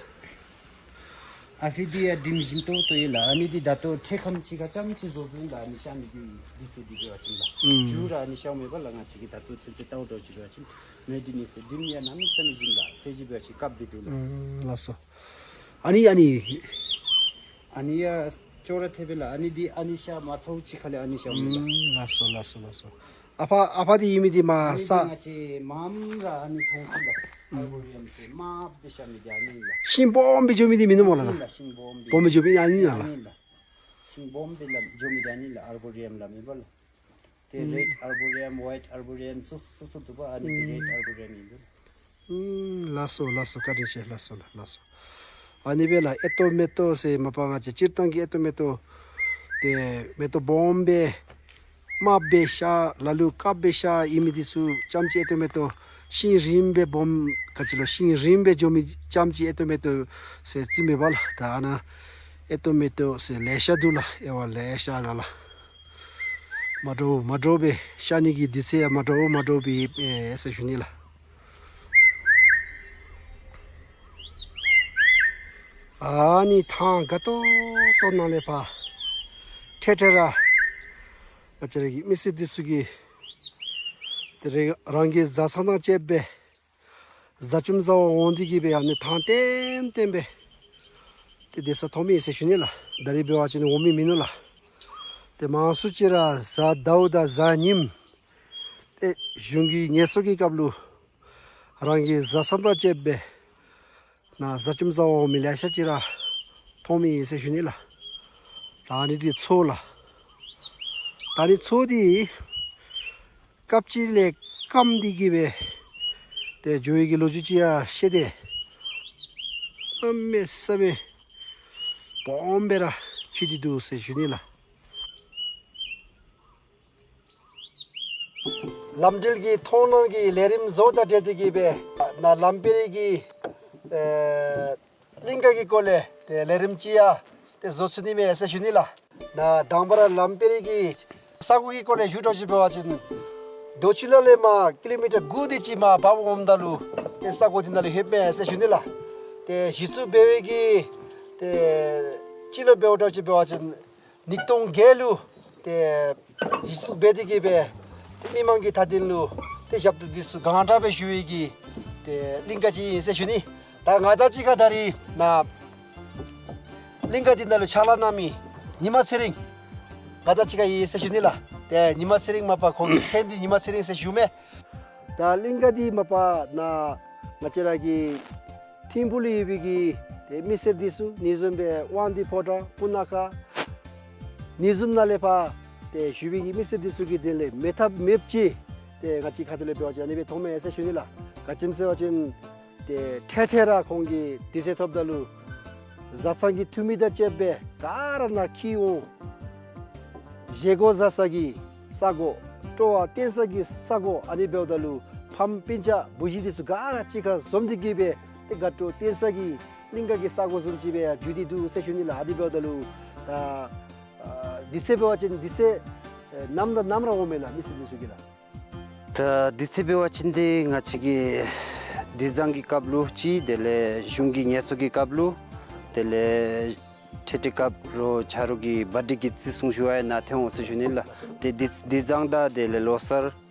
ཨ་ཕར་འདི་ཡང་འགྲིམ་ཞིམ་ཏོག་ཏོ་ཨིན་ལགས། ཨ་ནི་འདི་ད་ལྟོ་ཁྲེ་ཁམ་ཅིག་ཁར་ཙམ་ཅིག་བཟོ་བཟོཝ་ཨིན་ལགས། ཨ་ནི་ཤར་ནི་འདི་འདི་ཚུ་འདི་འབད་བ་ཅིན་ལགས། ཨུམ། མཇུག་ར་ཨ་ནི་ཤརཝ་མས་པ་ལགས། ང་བཅས་ཀྱིས་ད་ལྟོ་ཚུན་ཚོད་བལྟཝ་འདྲཝ་ཅིག་འབད་བ་ཅིན་མེ་འདི་ནི་ཟེར་འགྲིམ་ཡང་གནམ་མེད་ས་མེད་ཞིམ་ལགས། ཚོས་གཞི་འབད་བ་ཅིན་སྐབས་སྦེ་འདུག་ལགས། ཨུམ། ལགས་སོ། ཨ་ནི་ཨ་ནི་ཨ་ནི་ཡང་ཅོག་ར་འཐདཔ་ཨིན་ལགས། ཨ་ནི་འདི་ཨ་ནི་ཤར་མ་ཚརཝ་ཅིག་ཁར་ལས་ཨ་ནི་ཤརཝ་མས་ལགས། ཨུམ། ལགས་སོ་ལགས་སོ་ལགས་སོ། ཨ་ཕར་ཨ་ཕར་འདི་ཨིན་མི་འདི་མར་ས། ཨ་ནི་འདི་ང་བཅས་མངམ་ར་ཨ་ནི་མཐོང་ཚུགས་ལགས། ཨར་བོ་རི་ཡམ་ཟེར་དམརཔོ་སྦེ་ཤར་མི་འདི་ཨ་ནི་ལགས། ཤིང་སྦོམ་སྦེ་འགྱོ་མི་འདི་མེན་ན་སྨོ་ལགས། ཨིན་ལགས། ཤིང་སྦོམ་སྦེ། སྦོམ་སྦེ་འགྱོ་མི་ཨ་ནི་ཨིན་ན་ཨ་ལགས། ནི་ལགས། ཤིང་སྦོམ་སྦེ་ལགས་འགྱོ་མི་འདི་ཨ་ནི་ལགས། ཨར་བོ་རི་ཡམ་སླབ་མི་པ་ལགས། ཏེ་ཨུམ། རེཌ་ཨར་བོ་རི་ཡམ་ཝའིཊ་ཨར་བོ་རི་ཡམ་སོ་སོ་སོ་སོ་འདུག་པ། ཨ་ནི་འདི་ཨུམ། རེཌ་ཨར་བོ་རི་ཡམ་ཨིན་འདུག། ཨུམ། ལགས་སོ་ལགས་སོ། བཀའ་དྲིན་ཆེ། ལགས་སོ་ལགས་ལགས་སོ། ཨ་ནི་སྦེ་ལགས་ཨེ་ཏོ་མེ་ཏོ་ཟེར་མ་པ་ང་བཅས་སྤྱིར་བཏང་གི་ཨེ་ཏོ་མེ་ཏོ་ཏེ་མེ་ཏོག་སྦོམ་སྦེ་དམརཔོ་སྦེ་ཤར་ལ་ལུ་དཀརཔོ་སྦེ་ཤར་ཨིན་མི་འདི་ཚུ་ཙམ་ཅིག་ཨེ་ཏོ་མེ་ཏོ་ཤིང་རིངམོ་སྦེ་སྦོམ་ག་ཅི་ལོ་ཤིང་རིངམོ་སྦེ་འགྱོ་མི་ཙམ་ཅིག་ཨེ་ཏོ་མེ་ཏོ་ཟེར་བརྩི་མི་པ་ལགས། ད་ཨ་ནཱ་ཨེ་ཏོ་མེ་ཏོ་ཟེར་ལེ་ཤ་འདུག་ལགས། ཨེ་ཝ་ལེ་ཤ་ནཱ་ལགས། མ་འདྲཝ་མ་འདྲཝ་སྦེ་ཤར་ནི་གི་དུས་ཚོད་ཡང་མ་འདྲཝ་མ་འདྲཝ་སྦེ་ཨེ་ཟེར་ཞུ་ནི་ལགས། ཨ་ནི་ཐང་དགའ་ཏོག་ཏོ་ནང་ལས་ཕར་འཕྲལ་འཕྲལ་ར་ང་བཅས་ར་གི་མི་སེར་འདི་ཚུ་གིས་ཏེ་རང་རང་གི་བཟའ་ཚང་དང་བཅས་པའི་བཟའ་བཅོམ་བཟའ་བར་འོང་སྟེ་གི་སྦེ་ཨ་ནི་ཐང་ལྟེམ་ལྟེམ་སྦེ་ཏེ་སྡོད་ས་མཐོངམ་ཨིན་ཟེར་ཞུ་ནི་ལགས། ད་རིས་འབད་བ་ཅིན་འོང་མི་མིན་ནུག་ལགས། ཏེ་མང་སུ་ཅིག་ར་གཟའ་ཟླཝ་དང་གཟའ་ཉིམ་ཏེ་གཞུང་གི་ངལ་གསོ་གི་སྐབས་ལུ་རང་གི་བཟའ་ཚང་དང་བཅས་པའི་ནང་བཟའ་བཅོམ་བཟའ་བར་འོང་མི་ལེ་ཤ་ཅིག་ར་མཐོངམ་ཨིན་ཟེར་ཞུ་ནི་ལགས། ད་ཨ་ནི་འདི་མཚོ་ལགས། ད་ཨ་ནི་མཚོ་འདི་སྐབས་ཅིག་ལས་སྐམ་སྟེ་གི་སྦེ་ཏེ་འགྱོ་བའི་གི་ལོ་རྒྱུས་ཅིག་ཡང་བཤད་དེ་གནམ་མེད་ས་མེད་སྦོམ་སྦེ་ར་ཆགས་ཏེ་འདུག་ཟེར་ཞུ་ནི་ལགས། ལམ་འགྲུལ་གྱི་མཐོང་སྣང་གི་ལས་རིམ་བཟོ་དང་འབྲེལ་ཏེ་གི་སྦེ་ནཱ་ལམ་དཔལ་རི་གི་ཨེ་གླིང་ཀ་གི་སྐོར་ལས་ཏེ་ལས་རིམ་ཅིག་ཡང་ཏེ་བཟོ་ཚུགས་ནི་མས་ཟེར་ཞུ་ནི་ལགས། ནཱ་དང་པ་ར་ལམ་དཔལ་རི་གི་ས་གོ་གི་སྐོར་ལས་ཞུ་དོ་ཅིག་འབད་བ་ཅིན་རྡོ་ཆུ་ལ་ལས་མར་ཀི་ལོ་མི་ཊར་དགུ་དེ་ཅིག་མར་བབས་འོངམ་ད་ལུ་ཏེ་ས་གོ་འདི་ནང་ལུ་ལྷོདཔ་མས་ཟེར་ཞུ་ནི་ལགས། ཏེ་གཞི་བཙུགས་འབད་བའི་གི་ཏེ་སྤྱི་ལོ་འབདཝ་ད་ཅིག་འབད་བ་ཅིན་ཉིས་སྟོང་བརྒྱད་ལུ་ཏེ་གཞི་བཙུགས་འབད་དེ་གི་སྦེ་ཏེ་མི་མང་གི་མཐའ་དོན་ལུ་ཏེ་ཞབས་ཏོག་འདི་ཚུ་གང་དྲག་སྦེ་ཞུ་བའི་གི་ཏེ་གླིང་ཀ་ཅིག་ཨིན་ཟེར་ཞུ་ནི། ད་ང་དང་གཅིག་ཁར་ད་རིས་ནཱ་གླིང་ཀ་འདི་ནང་ལུ་ཕྱག་ལཱ་གནང་མི་ཉི་མ་ཚེ་རིང་ང་དང་གཅིག་ཁར་ཡོད་ཟེར་ཞུ་ནི་ལགས། ཏེ་ཉི་མ་ཚེ་རིང་མ་པ་ཁོང་གི་མཚན་འདི་ཉི་མ་ཚེ་རིང་ཟེར་ཞུཝ་མས། ད་གླིང་ཀ་འདི་མ་པ་ནཱ་ང་བཅས་ར་གི་ཐིམ་ཕུག་ལུ་ཡོད་པའི་གི་ཏེ་མི་སེར་འདི་ཚུ་ཨ་ནི་བཟུམ་སྦེ་དབང་འདུས་ཕོ་བྲང་སྤུ་ན་ཁ་ཨ་ནི་བཟུམ་ནང་ལས་ཕར་ཏེ་བཞུགས་པའི་གི་མི་སེར་འདི་ཚུ་གི་དོན་ལས་མེད་ཐབས་མེདཔ་ཅིག་ཏེ་ང་བཅས་ཁ་ཐུག་ལས་འབད་བ་ཅིན་ཨ་ནི་སྦེ་མཐོངམ་མས་ཟེར་ཞུ་ནི་ལགས། ག་ཅི་སྨོ་ཟེར་བ་ཅིན་ཏེ་འཕྲལ་འཕྲལ་ར་ཁོང་གིས་དུས་ཚོད་ཐོབ་ད་ལུ་བཟའ་ཚང་གི་འཐུས་མི་དང་བཅས་པའི་ག་ར་ནཱ་འཁྱིད་འོང་། བཞེས་སྒོ་བཟའ་ས་གི་ས་གོ་སྤྲོ་བ་བསྟན་ས་གི་ས་གོ་ཨ་ནི་འབདཝ་ད་ལུ་ཕམ་སྤུན་ཆ་བུ་གཞི་འདི་ཚུ་ག་ར་གཅིག་ཁར་འཛོམས་ཏེ་གི་སྦེ་ཏེ་དགའ་སྤྲོ་བསྟན་ས་གི་གླིང་ཀ་གི་ས་གོ་བཟུམ་ཅིག་སྦེ་ཡང་འགྱུར་ཏེ་འདུག་ཟེར་ཞུ་ནི་ལགས། ཨ་ནི་འབདཝ་ད་ལུ་ད་ཨ་དུས་ཚོད་འབད་བ་ཅིན་དུས་ཚོད་ཨེ་ནམ་དང་ནམ་ར་འོང་མས་ལགས་མི་སེར་འདི་ཚུ་གིས་ལགས། ད་དུས་ཚོད་འབད་བ་ཅིན་ཏེ་ང་བཅས་ཀྱི་དུས་བཟང་གི་སྐབས་ལུ་ཅིག་དེ་ལས་གཞུང་གི་ངལ་གསོ་གི་སྐབས་ལུ་དེ་ལས་འཕྲལ་འཕྲལ་སྐབས་རོགས་ཆ་རོགས་ཀྱི་བར་ཌེ་གི་བརྩི་སྲུང་ཞུ་བར་ཡང་ནཱ་ཐོན་འོང་ཟེར་ཞུ་ནི་ལགས། ཏེ་དུས་དུས་བཟང་དང་དེ་ལས་ལོ་གསར་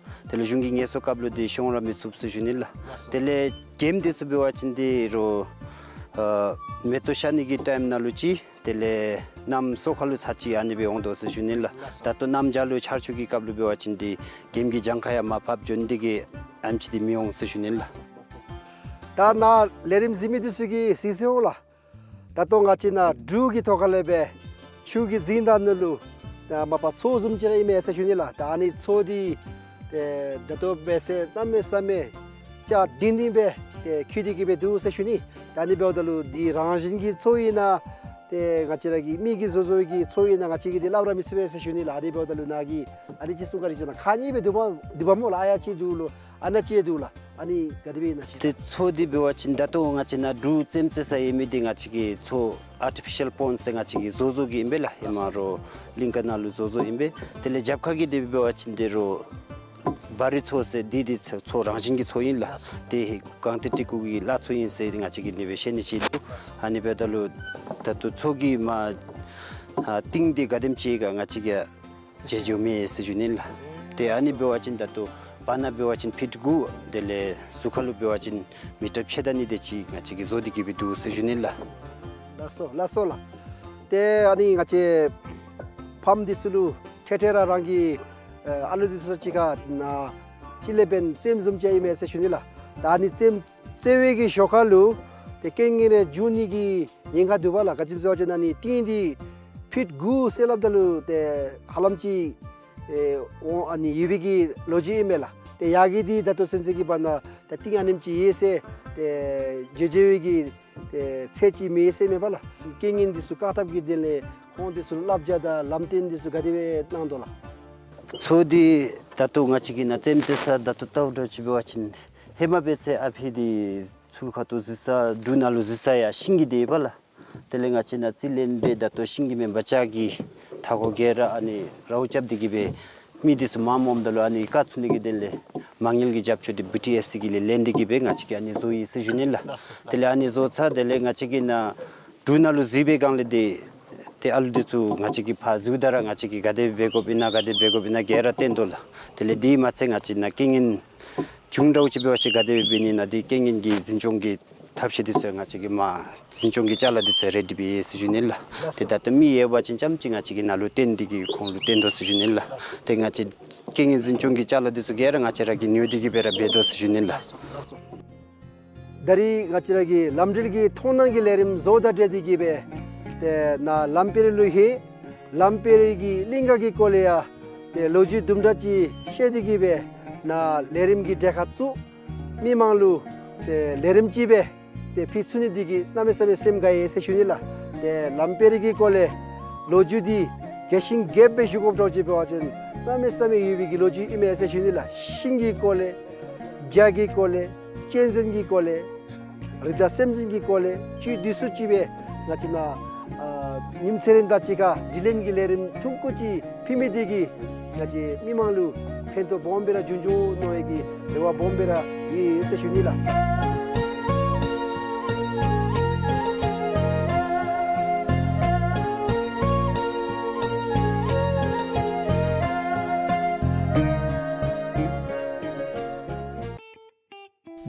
དེ་ལས་གཞུང་གི་ངལ་གསོ་སྐབས་ལུ་ཏེ་ཤོང་ར་མི་ཚུགས་ཟེར་ཞུ་ནི་ལགས། དེ་ལས་གྱེམ་འདི་ཚུ་འབད་བ་ཅིན་ཏེ་རོགས་ཨ་མེ་ཏོག་ཤར་ནི་གི་ཊའིམ་ནང་ལུ་ཅིག་དེ་ལས་གནམ་སོ་ཁ་ལུ་ཚར་གཅིག་ཨ་ནི་སྦེ་འོང་དོ་ཟེར་ཞུ་ནི་ལགས། ད་ལྟོ་གནམ་བྱཱར་ལུ་ཆར་ཆུ་གི་སྐབས་ལུ་འབད་བ་ཅིན་ཏེ་གྱེམ་གྱི་གྱངས་ཁ་ཡང་མར་ཕབ་འགྱོ་ནི་དེ་གིས་ཨ་ནེམ་ཅིག་ཏེ་མི་འོང་ཟེར་ཞུ་ནི་ལགས། ད་ནཱ་ལས་རིམ་གཟིགས་མི་འདི་ཚུ་གིས་གཟིགས་གཟིགསཔ་འོང་ལགས། ད་ལྟོ་ང་བཅས་ནཱ་འབྲུག་གི་ཐོག་ཁ་ལས་སྦེ་ཆུ་གི་རྫིང་དང་ནང་ལུ་ད་མ་པ་མཚོ་བཟུམ་ཅིག་ར་ཨིན་མས་ཟེར་ཞུ་ནི་ལགས། ད་ཨ་ནི་མཚོ་འདི་ཏེ་ད་ལྟོ་འབད་ཚེ་གནམ་མེད་ས་མེད་ལྕགས་ལྡིང་ལྡིང་སྦེ་ཏེ་འཁྱིལ་ཏེ་གི་སྦེ་འདུག་ཟེར་ཞུ་ནི། ད་ཨ་ནི་འབདཝ་ད་ལུ་འདི་རང་བཞིན་གྱི་མཚོ་ཨིན་ན་ཏེ་ང་བཅས་ར་གི་མི་གིས་བཟོ་བཟོཝ་གི་མཚོ་ཨིན་ན་ང་བཅས་ཀྱིས་འདི་སླབ་ར་མི་ཚུགས་པས་ཟེར་ཞུ་ནི་ལགས། ཨ་ནི་འབདཝ་ད་ལུ་ནཱ་གིས་ཨ་ནི་ཅིག་གསུང་ག་ར་ཅིག་ནཱ་ཁག་གཉིས་སྦེ་འདུག་པ་འདུག་པ་སྨོ་ལགས། ཨ་ཡར་ཅིག་འདུག་ལོ་ཨ་ནཱ་ཅིག་འདུག་ལགས། ཨ་ནི་ག་དེ་སྦེ་ཨིན་ན་ཅིག། ཏེ་མཚོ་འདི་འབད་བ་ཅིན་ད་ལྟོ་ང་བཅས་ནཱ་འབྲུག་རྩེདམོ་རྩེ་ས་ཡོད་མི་འདི་ང་བཅས་ཀྱིས་མཚོ་ཨར་ཊི་ཕི་ཤཱལ་པོནཌ་ཟེར་ང་བཅས་ཀྱིས་བཟོ་བཟོཝ་གི་ཨིན་པས་ལགས། ཧེ་མ་རོགས་གླིང་ཀ་ནང་ལུ་བཟོ་བཟོཝ་ཨིན་པས། དེ་ལས་རྒྱབ་ཁ་གི་འདི་འབད་བ་ཅིན་ཏེ་རོགས་བ་རི་མཚོ་ཟེར་འདི་འདི་མཚོ་རང་བཞིན་གྱི་མཚོ་ཨིན་ལགས། ཏེ་གངས་ཏི་ཏི་ཀུ་གི་ལ་མཚོ་ཨིན་ཟེར་ང་བཅས་ཀྱིས་ཨ་ནི་སྦེ་ཤེས་ནི་ཅིག་འདུག། ཨ་ནི་འབདཝ་ད་ལུ་ད་ལྟོ་མཚོ་གི་མར་ཨ་གཏིང་འདི་ག་དེམ་ཅིག་ག་ང་བཅས་ཀྱིས་མཇལ་མཇལཝ་མེད་ཟེར་ཞུ་ནི་ལགས། ཏེ་ཨ་ནི་འབད་བ་ཅིན་ད་ལྟོ་བར་ན་འབད་བ་ཅིན་ཕིཊ་དགུ་དེ་ལས་ཟུར་ཁ་ལུ་འབད་བ་ཅིན་མི་ཊར་ཕྱེད་དང་གཉིས་དེ་ཅིག་ང་བཅས་ཀྱིས་བཟོ་སྟེ་གི་སྦེ་འདུག་ཟེར་ཞུ་ནི་ལགས། ལགས་སོ་ལགས་སོ་ལགས། ཏེ་ཨ་ནི་ང་བཅས་ཕམ་འདི་ཚུ་ལུ་འཕྲལ་འཕྲལ་ར་རང་གི་ཨ་ཨ་ལུ་འདི་ཚུ་གཅིག་ཁར་ནཱ་གཅིག་ལས་འབདན་རྩེདམོ་བཟུམ་ཅིག་ཨིན་མས་ཟེར་ཞུ་ནི་ལགས། ད་ཨ་ནི་རྩེདམོ་རྩེ་བའི་གི་ཞོར་ཁ་ལུ་ཏེ་རྐྱེན་ངན་རེ་འབྱུང་ནི་གི་ཉེན་ཁ་འདུག་པ་ལགས། ག་ཅི་སྨོ་ཟེར་བ་ཅིན་ཨ་ནི་གཏིང་འདི་ཕིཊ་དགུ་ཟེར་སླབ་ད་ལུ་ཏེ་ཧ་ལམ་ཅིག་ཨེ་འོང་ཨ་ནི་ཡོད་པའི་གི་ལོ་རྒྱུས་ཨིན་མས་ལགས། ཏེ་ཡར་གི་འདི་ད་ལྟོ་ཚུན་ཚོད་ཀྱི་བར་ན་ད་གཏིང་ཨ་ནེམ་ཅིག་ཡོད་ཟེར་ཏེ་མཇལ་མཇལ་བའི་གི་ཏེ་ཚད་ཅིག་མེད་ཟེར་མས་པ་ལགས། རྐྱེན་ངན་འདི་ཚུ་བཀག་ཐབས་ཀྱི་དོན་ལས་ཁོང་འདི་ཚུ་ལུ་བསླབ་བྱ་དང་ལམ་སྟོན་འདི་ཚུ་ག་དེ་སྦེ་གནང་དོ་ལགས། མཚོ་འདི་ད་ལྟོ་ང་བཅས་ཀྱིས་ནཱ་རྩེདམོ་རྩེ་ས་ད་ལྟོ་ལྟཝ་ད་ཅིག་འབད་བ་ཅིན་ཧེ་མ་འབད་ཚེ་ཨ་ཕི་འདི་ཚུར་ཁ་ཐུག་གཟིགས་ས་འབྲུག་ནང་ལུ་གཟིགས་ས་ཡང་ཤིང་གི་སྡེ་པ་ལགས། དེ་ལས་ང་བཅས་ནཱ་རྩིས་ལེན་སྦེ་ད་ལྟོ་ཤིང་གི་མེན་པར་ལྕགས་ཀྱི་མཐའ་སྒོ་བརྒལ་ར་ཨ་ནི་རཝ་རྐྱབ་སྟེ་གི་སྦེ་མི་འདི་ཚུ་མངམ་འོངམ་ད་ལུ་ཨ་ནི་བཀག་ཚུགས་ནི་གི་དོན་ལས་མ་དངུལ་གྱི་རྒྱབ་སྐྱོར་འདི་བི་ཊི་ཨེཕ་སི་གི་ལས་ལེན་ཏེ་གི་སྦེ་ང་བཅས་ཀྱིས་ཨ་ནི་བཟོ་ཡི་ཟེར་ཞུ་ནི་ལགས། དེ་ལས་ཨ་ནི་བཟོ་ཚར་དེ་ལས་ང་བཅས་ཀྱིས་ནཱ་ གྲུ་ནང་ལུ་གཟིགས་པའི་སྒང་ལས་འདི་ཏེ་ཨ་ལུ་འདི་ཚུ་ང་བཅས་ཀྱིས་ཕར་གཟིགསཔ་ད་ར་ང་བཅས་ཀྱིས་ག་དེ་འབད་དགོཔ་ཨིན་ན་ག་དེ་འབད་དགོཔ་ཨིན་ན་ག་ར་སྟོན་དོ་ལགས། དེ་ལས་འདི་མ་ཚད་ང་བཅས་ནཱ་རྐྱེན་ངན་བྱུང་འདྲཝ་ཅིག་འབད་བ་ཅིན་ག་དེ་འབད་ནི་ཨིན་ན་འདི་རྐྱེན་ངན་གྱི་འཛིན་སྐྱོང་གི་ཐབས་ཤེས་འདི་ཚུ་ང་བཅས་ཀྱིས་མར་འཛིན་སྐྱོང་གི་ཅ་ལ་འདི་ཚུ་རེ་ཌི་འབད་ཡི་ཟེར་ཞུ་ནི་ལགས། ཏེ་ད་ལྟོ་མི་ཡོད་པ་ཅིན་ཙམ་ཅིག་ང་བཅས་ཀྱིས་ནཱ་ལུ་སྟོན་ཏེ་གིས་ཁོང་ལུ་སྟོན་དོ་ཟེར་ཞུ་ནི་ལགས། ཏེ་ང་བཅས་རྐྱེན་ངན་འཛིན་སྐྱོང་གི་ཅ་ལ་འདི་ཚུ་ག་ར་ང་བཅས་ར་གིས་ཉོ་སྟེ་གིས་སྦེ་ར་འབད་དོ་ཟེར་ཞུ་ནི་ལགས། ད་རིས་ང་བཅས་ར་གི་ལམ་འགྲུལ་གྱི་མཐོང་སྣང་གི་ལས་རིམ་བཟོཝ་དང་འབྲེལ་ཏེ་གིས་སྦེ་ཏེ་ནཱ་ལམ་དཔལ་ལུ་ཧེ་ལམ་དཔལ་གྱི་གླིང་ག་གི་སྐོར་ལས་ཡང་ཏེ་ལོ་རྒྱུས་དུམ་གྲ་ཅིག་བཤད་དེ་གིས་སྦེ་ནཱ་ལས་རིམ་གྱི་གྲལ་ཁར་བཙུགས། མི་མང་ལུ་ཏེ་ལས་རིམ་ཅིག་སྦེ་ཏེ་ཕུལ་ཚུགས་ནི་འདི་གིས་གནམ་མེད་ས་མེད་སེམས་དགའ་ཡི་ཟེར་ཞུ་ནི་ལགས། ཏེ་ལམ་དཔལ་གྱི་སྐོར་ལས་ལོ་རྒྱུས་འདི་རྒྱས་ཤིང་རྒྱསཔ་སྦེ་ཞུ་དགོཔ་འདྲཝ་ཅིག་འབད་བ་ཅིན་གནམ་མེད་ས་མེད་ཡོད་པའི་གི་ལོ་རྒྱུས་ཨིན་མས་ཟེར་ཞུ་ནི་ལགས། ཤིང་གི་སྐོར་ལས་རྒྱ་གི་སྐོར་ལས་གཅན་གཟན་གྱི་སྐོར་ལས་རི་དྭགས་སེམས་ཅན་གྱི་སྐོར་ལས་བཅུད་བསྡུས་སུ་ཅིག་སྦེ་ང་བཅས་ནཱ་ཨ་ཉིནམ་ཚེ་རིང་དང་གཅིག་ཁར་དྲི་ལན་གྱི་ལས་རིམ་ཐུང་ཀུ་ཅིག་ཕུལ་མི་འདི་གིས་ང་བཅས་མི་མང་ལུ་ཕན་ཐོགས་སྦོམ་སྦེ་ར་འབྱུང་འགྱོ་ནི་གི་རེ་བ་སྦོམ་སྦེ་ར་ཡོད་ཟེར་ཞུ་ནི་ལགས།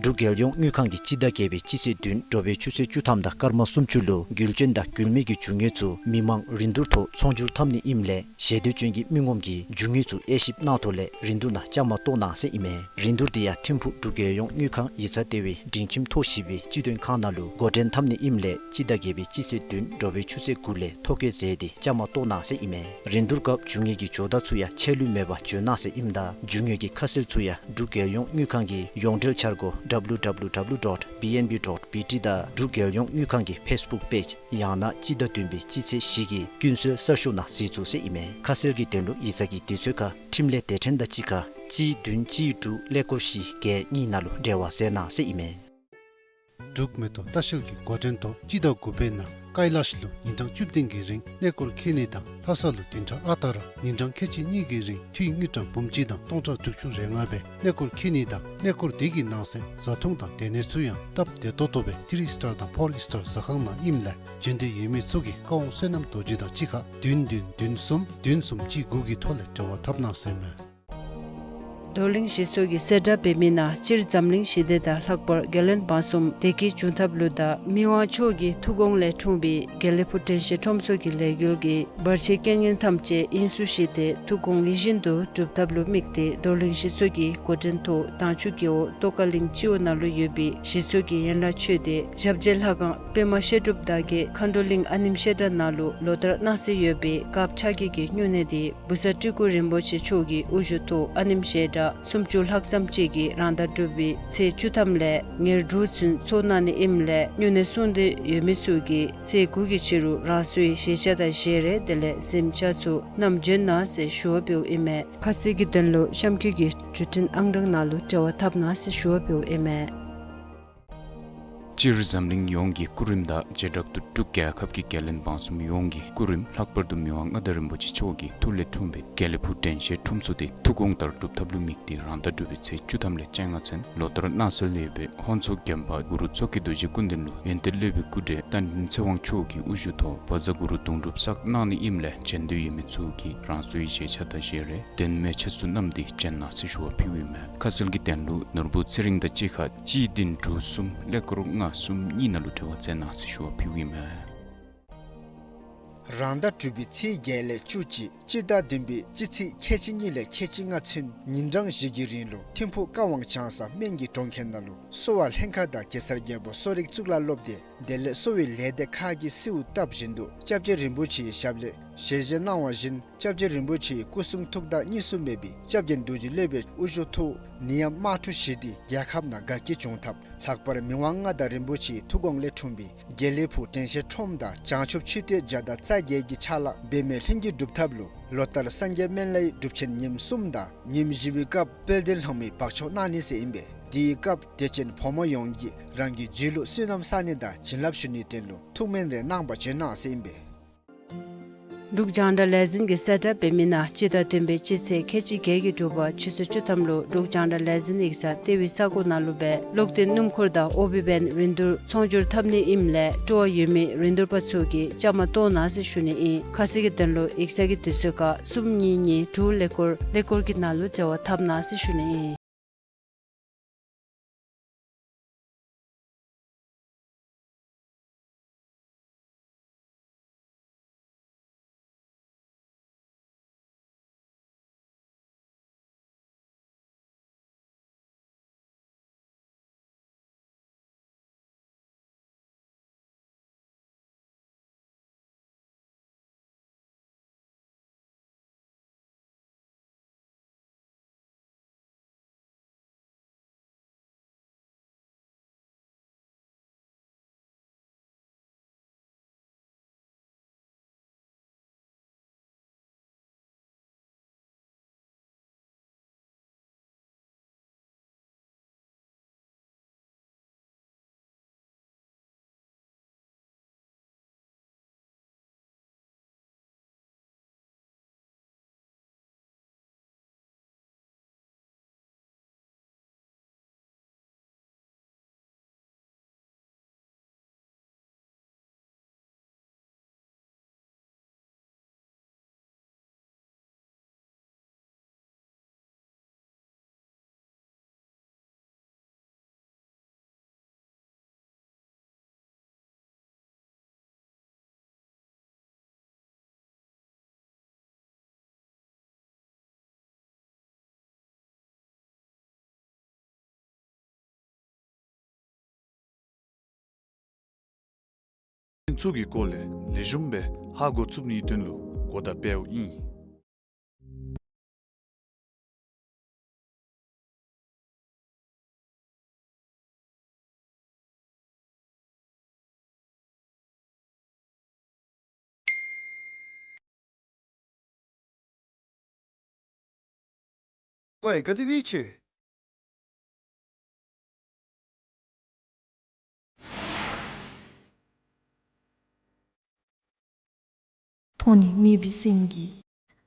འབྲུག་རྒྱལ་ཡོངས་དངུལ་ཁང་གིས་སྤྱི་ཟླ་བརྒྱད་པའི་སྤྱི་ཚེས་བདུན་དྲོ་པའི་ཆུ་ཚོད་བཅུ་ཐམ་དང་སྐར་མ་སུམ་ཅུ་ལུ་རྒུད་གཅོད་དང་རྒུད་མེད་ཀྱི་རྒྱུ་དངོས་ཚུ་མི་མང་རིན་བསྡུར་ཐོག་ཚོང་སྒྱུར་འཐབ་ནི་ཨིནམ་ལས་ཞལ་འདོན་ཅན་གྱི་མི་ངོམ་གྱིས་རྒྱུ་དངོས་ཚུ་དབྱེ་ཞིབ་གནང་ཐོག་ལས་རིན་བསྡུར་ནང་བཅའ་མར་གཏོགས་གནང་ཟེར་ཨིན་མས། རིན་བསྡུར་འདི་ཡང་ཐིམ་ཕུག་འབྲུག་རྒྱལ་ཡོངས་དངུལ་ཁང་ཡིག་ཚང་ལྟེ་བའི་སྒྲིང་ཁྱིམ་ཐོག་བཞི་པའི་སྤྱི་དོན་ཁང་ནང་ལུ་འགོ་འདྲེན་འཐབ་ནི་ཨིནམ་ལས་སྤྱི་ཟླ་བརྒྱད་པའི་སྤྱི་ཚེས་བདུན་དྲོ་པའི་ཆུ་ཚོད་དགུ་ལས་ཐོ་བཀོད་མཛད་དེ་བཅའ་མར་གཏོགས་གནང་ཟེར་ཨིན་མས། རིན་བསྡུར་སྐབས་རྒྱུ་དངོས་ཀྱི་ཇོ་བདག་ཚུ་ཡང་ཆད་ལུས་མེད་པར་འབྱོན་གནང་ཟེར་ཨིནམ་ད་རྒྱུ་དངོས་ཀྱི་ཁ་གསལ་ཚུ་ཡང་འབྲུག་རྒྱལ་ཡོངས་དངུལ་ཁང་གི་ཡོངས་འབྲེལ་འཆར་སྒོ་W W W dot B N B dot B T དང་འབྲུག་རྒྱལ་ཡོངས་དངུལ་ཁང་གི་ཕེསི་བུཀ་པེཇ་ཡང་ན་སྤྱི་ཟླ་བདུན་པའི་སྤྱི་ཚེས་བཞི་གི་ཀུན་གསལ་གསར་ཤོག་ནང་གཟིགས་ཚུགས་ཟེར་ཨིན་མས། ཁ་གསལ་གྱི་དོན་ལུ་ཡིག་ཚང་གི་དུས་ཚོད་ཁར་འཕྲིན་ལས་སྡེ་ཕྲན་དང་གཅིག་ཁར་གཅིག་བདུན་གཅིག་དྲུག་ཀླད་ཀོར་བཞི་བརྒྱད་གཉིས་ནང་ལུ་འབྲེལ་བ་མཛད་གནང་ཟེར་ཨིན་མས། འབྲུག་མེ་ཏོག་ལྟ་བཤལ་གྱི་འགོ་འདྲེན་ཐོག་སྤྱི་ཟླ་དགུ་པའི་ནང་ཀ་ལ་ཤི་ལུ་ཉིན་གྲངས་བཅུ་བདུན་གྱི་རིང་གནས་སྐོར་འཁྱིད་ནི་དང་ལྷ་ས་ལུ་བདུན་ཕྲག་ཨ་རྟག་ར་ཉིན་གྲངས་ཁལ་གཅིག་གཉིས་ཀྱི་རིང་འཐུས་དངུལ་ཀྲམ་འབུམ་གཅིག་དང་སྟོང་ཕྲག་དྲུག་ཅུ་རེ་ལྔ་སྦེ་གནས་སྐོར་འཁྱིད་ནི་དང་གནས་སྐོར་དེ་གི་ནང་གསེས་བཟའ་འཐུང་དང་སྡོད་གནས་ཚུ་ཡང་སྟབས་བདེ་ཏོག་ཏོ་སྦེ་ཐི་རི་སི་ཊར་དང་ཕོར་སི་ཊར་ཟ་ཁང་ནང་ཨིནམ་ལས་འབྱོན་འདོད་ཡོད་མི་ཚུ་གིས་བཀའ་དབང་བསོད་ནམས་རྡོ་རྗེ་དང་གཅིག་ཁར་བདུན་བདུན་བདུན་གསུམ་བདུན་གསུམ་གཅིག་དགུ་གི་ཐོག་ལས་འབྲེལ་བ་འཐབ་གནང་ཟེར་མས། རྡོར་གླིང་གཞི་ཚོགས་ཀྱིས་གསལ་བསྒྲགས་འབད་མི་ནང་སྤྱིར་འཛམ་གླིང་ཞི་བདེ་དང་ལྷག་པར་རྒྱལ་བློན་འབངས་གསུམ་བདེ་སྐྱིད་འབྱུང་ཐབས་ལུ་དང་མི་དབང་མཆོག་གི་ཐུགས་དགོངས་ལས་འཁྲུངས་པའི་དགེ་ལེགས་ཕུག་དྲན་ཤེས་ཁྲོམ་ཚོགས་ཀྱི་ལས་འགུལ་གྱིས་བར་ཆད་རྐྱེན་ངན་ཐམས་ཅད་དབྱིངས་སུ་ཞི་སྟེ་ཐུགས་དགོངས་ཡིད་བཞིན་དུ་འགྲུབ་ཐབས་ལུ་དམིགས་ཏེ་རྡོར་གླིང་གཞི་ཚོགས་ཀྱི་འགོ་འདྲེན་ཐོག་དྭངས་ཆུ་རྒེད་འོག་ཏོག་དཀར་གླིང་སྤྱི་འོག་ནང་ལུ་ཡོད་པའི་གཞི་ཚོགས་ཀྱི་ཡན་ལག་ཆོས་སྡེ་ཞབས་རྗེས་ལྷ་ཁང་པདྨ་བཤད་སྒྲུབ་བདག་གིས་མཁའ་འགྲོ་གླིང་ཨ་ནེམ་བཤད་གྲྭ་ནང་ལུ་ལོ་ལྟར་གནང་སྲོལ་ཡོད་པའི་དཀརཔོ་ཕྱག་བགྱིས་ཀྱི་སྨྱུང་གནས་དེ་བུ་ཚ་སྤྲུལ་སྐུ་རིན་པོ་ཆེ་མཆོག་གི་དབུ་བཞུགས་ཐོག་ཨ་ནེམ་བཤད་གྲྭ་སུམ་ཅུ་ལྷག་ཙམ་ཅིག་གིས་རང་ཟླ་དྲུག་པའི་ཚེས་བཅུ་ཐམ་ལས་ཉེར་དྲུག་ཚུན་ཚོགས་གནང་ནི་ཨིནམ་ལས་སྨྱུང་གནས་སྲུང་འདོད་ཡོད་མི་ཚུ་གིས་ཚེས་དགུ་གི་ཕྱི་རུ་རང་སོའི་བཞེས་ཆས་དང་བཞེས་རས་དེ་ལས་གཟིམ་ཆས་ཚུ་བསྣམས་འབྱོན་གནང་ཟེར་ཞུ་བ་འབདཝ་ཨིན་མས། ཁ་གསལ་གྱི་དོན་ལུ་གཤམ་འཁོད་ཀྱི་བརྒྱུད་འཕྲིན་ཨང་གྲངས་ནང་ལུ་འབྲེལ་བ་འཐབ་གནང་ཟེར་ཞུ་བ་འབདཝ་ཨིན་མས། སྤྱིར་འཛམ་གླིང་ཡོངས་ཀྱི་སྐུ་རིམ་དང་བྱེ་བྲག་ཏུ་འབྲུག་རྒྱལ་ཁབ་ཀྱི་རྒྱལ་བློན་འབངས་གསུམ་ཡོངས་ཀྱི་སྐུ་རིམ་ལྷག་པར་དུ་མི་དབང་མངའ་བདག་རིན་པོ་ཆེ་མཆོག་གི་ཐུགས་ལས་འཁྲུངས་པའི་དགེ་ལེགས་ཕུག་དྲན་ཤེས་ཁྲོམ་ཚོགས་དེ་ཐུགས་དགོངས་ལྟར་སྒྲུབ་ཐབས་ལུ་དམིགས་ཏེ་རང་ཟླ་དྲུག་པའི་ཚེས་བཅུ་ཐམ་ལས་བཅོ་ལྔ་ཚུན་ལོ་ལྟར་གནང་སྲོལ་ཡོད་པའི་ཧོན་མཚོ་རྒྱམ་པ་གུ་རུ་མཚོ་སྐྱེས་རྡོ་རྗེ་སྐུ་མདུན་ལུ་ཡོན་ཏན་སློབ་དཔོན་སྐུ་བགྲེས་རྟ་མགྲིན་ཚེ་དབང་མཆོག་གི་དབུ་བཞུགས་ཐོག་བཛྲ་གུ་རུ་གདུང་སྒྲུབ་བསགས་གནང་ནི་ཨིནམ་ལས་འབྱོན་འདོད་ཡོད་མི་ཚུ་གིས་རང་སོའི་བཞེས་ཆས་དང་བཞེས་རས་གདོང་མེ་ཆས་ཚུ་བསྣམས་ཏེ་བྱོན་གནང་ཟེར་ཞུ་བ་ཕུལཝ་ཨིན་མས། ཁ་གསལ་གྱི་དོན་ལུ་ནོར་བུ་ཚེ་རིང་དང་གཅིག་ཁར་གཅིག་བདུན་དྲུག་གསུམ་ཀླད་ཀོར་ལྔ་གསུམ་གཉིས་ནང་ལུ་འབྲེལ་བ་མཛད་གནང་ཟེར་ཞུ་བ་ཕུལཝ་ཨིན་མས། རང་ཟླ་དྲུག་པའི་ཚེས་བརྒྱད་ལས་བཅུ་གཅིག་སྤྱི་ཟླ་བདུན་པའི་སྤྱི་ཚེས་ཁལ་གཅིག་གཉིས་ལས་ཁལ་གཅིག་ལྔ་ཚུན་ཉིན་གྲངས་བཞི་གི་རིང་ལུ་ཐིམ་ཕུག་ཀ་ཝང་བྱང་ས་སྨན་གྱི་གྲོང་ཁྱེར་ནང་ལུ་གསོ་བ་ལྷན་ཁག་དང་གེ་སར་རྒྱལ་པོ་གསོ་རིག་གཙུག་ལག་སློབ་སྡེ་དེ་ལས་གསོ་བའི་ལས་སྡེ་ཁག་གིས་གསོལཝ་བཏབ་བཞིན་དུ་སྐྱབས་རྗེ་རིན་པོ་ཆེའི་ཞབས་ལས་ཞལ་བཞེས་གནང་བ་བཞིན་སྐྱབས་རྗེ་རིན་པོ་ཆེའི་སྐུ་གསུང་ཐུགས་དང་གཉིས་སུ་མེད་པའི་སྐྱབས་རྗེ་རྡོ་རྗེ་སློབ་དཔོན་དབུ་བཞུགས་ཐོག་ནད་ཡམས་དམག་འཁྲུག་ཞི་སྟེ་རྒྱལ་ཁབ་ནང་དགའ་སྐྱིད་འབྱུང་ཐབས་ལྷག་པར་མི་དབང་མངའ་བདག་རིན་པོ་ཆེའི་ཐུགས་དགོངས་ལས་འཁྲུངས་པའི་དགེ་ལེགས་ཕུག་དྲན་ཤེས་ཁྲོམ་དང་བྱང་ཆུབ་མཆོད་རྟེན་བརྒྱ་དང་རྩ་བརྒྱད་ཀྱི་ཕྱག་ལཱ་འབད་མེད་ལྷུན་གྱིས་འགྲུབ་ཐབས་ལུ་ལོ་ལྟར་སངས་རྒྱས་སྨན་བླའི་སྒྲུབ་ཆེན་ཉིནམ་གསུམ་དང་ཉིནམ་བཞི་པའི་སྐབས་དཔལ་ལྡན་ལྷ་མོའི་བག་ཆགས་གནང་ནི་ཟེར་ཨིན་པས། དེའི་སྐབས་དད་ཅན་ཕོ་མོ་ཡོངས་ཀྱིས་རང་གི་རྒྱུད་ལུ་བསོད་ནམས་བསག་ནི་དང་བྱིན་རླབས་ཞུ་ནིའི་དོན་ལུ་ཐུགས་སྨོན་རེ་གནང་བར་བྱོན་གནང་ཟེར་ཨིན་པས། འབྲུག་རྒྱང་བསྒྲགས་ལས་འཛིན་གྱི་གསལ་བསྒྲགས་འབད་མི་ནང་སྤྱི་ཟླ་བདུན་པའི་སྤྱི་ཚེས་ཁལ་གཅིག་བརྒྱད་ཀྱི་དྲོ་པ་ཆུ་ཚོད་བཅུ་ཐམ་ལུ་འབྲུག་རྒྱང་བསྒྲགས་ལས་འཛིན་ཡིག་ཚང་ལྟེ་བའི་ས་གོ་ནང་ལུ་སྦེ་གློག་བརྟེན་སྣུམ་འཁོར་དང་ཨོ་བི་བན་རིན་བསྡུར་ཚོང་སྒྱུར་འཐབ་ནི་ཨིནམ་ལས་སྤྲོ་བ་ཡོད་མི་རིན་བསྡུར་པ་ཚུ་གིས་བཅའ་མར་གཏོགས་གནང་ཟེར་ཞུ་ནི་ཨིན། ཁ་གསལ་གྱི་དོན་ལུ་ཡིག་ཚང་གི་དུས་ཚོད་ཁར་གསུམ་གཉིས་གཉིས་དྲུག་ཀླད་ཀོར་ཀླད་ཀོར་གྱི་ནང་ལུ་འབྲེལ་བ་འཐབ་གནང་ཟེར་ཞུ་ནི་ཨིན། ཚུ་གི་སྐོར་ལས་ལེགས་ཤོམ་སྦེ་ཧ་གོ་ཚུགས་ནིའི་དོན་ལུ་གོ་བརྡ་སྤེལཝ་ཨིན། ཝའི་ག་དེ་སྦེ་ཆི། མཐོང་ནི་མེད་པའི་སེམས་ཀྱིས་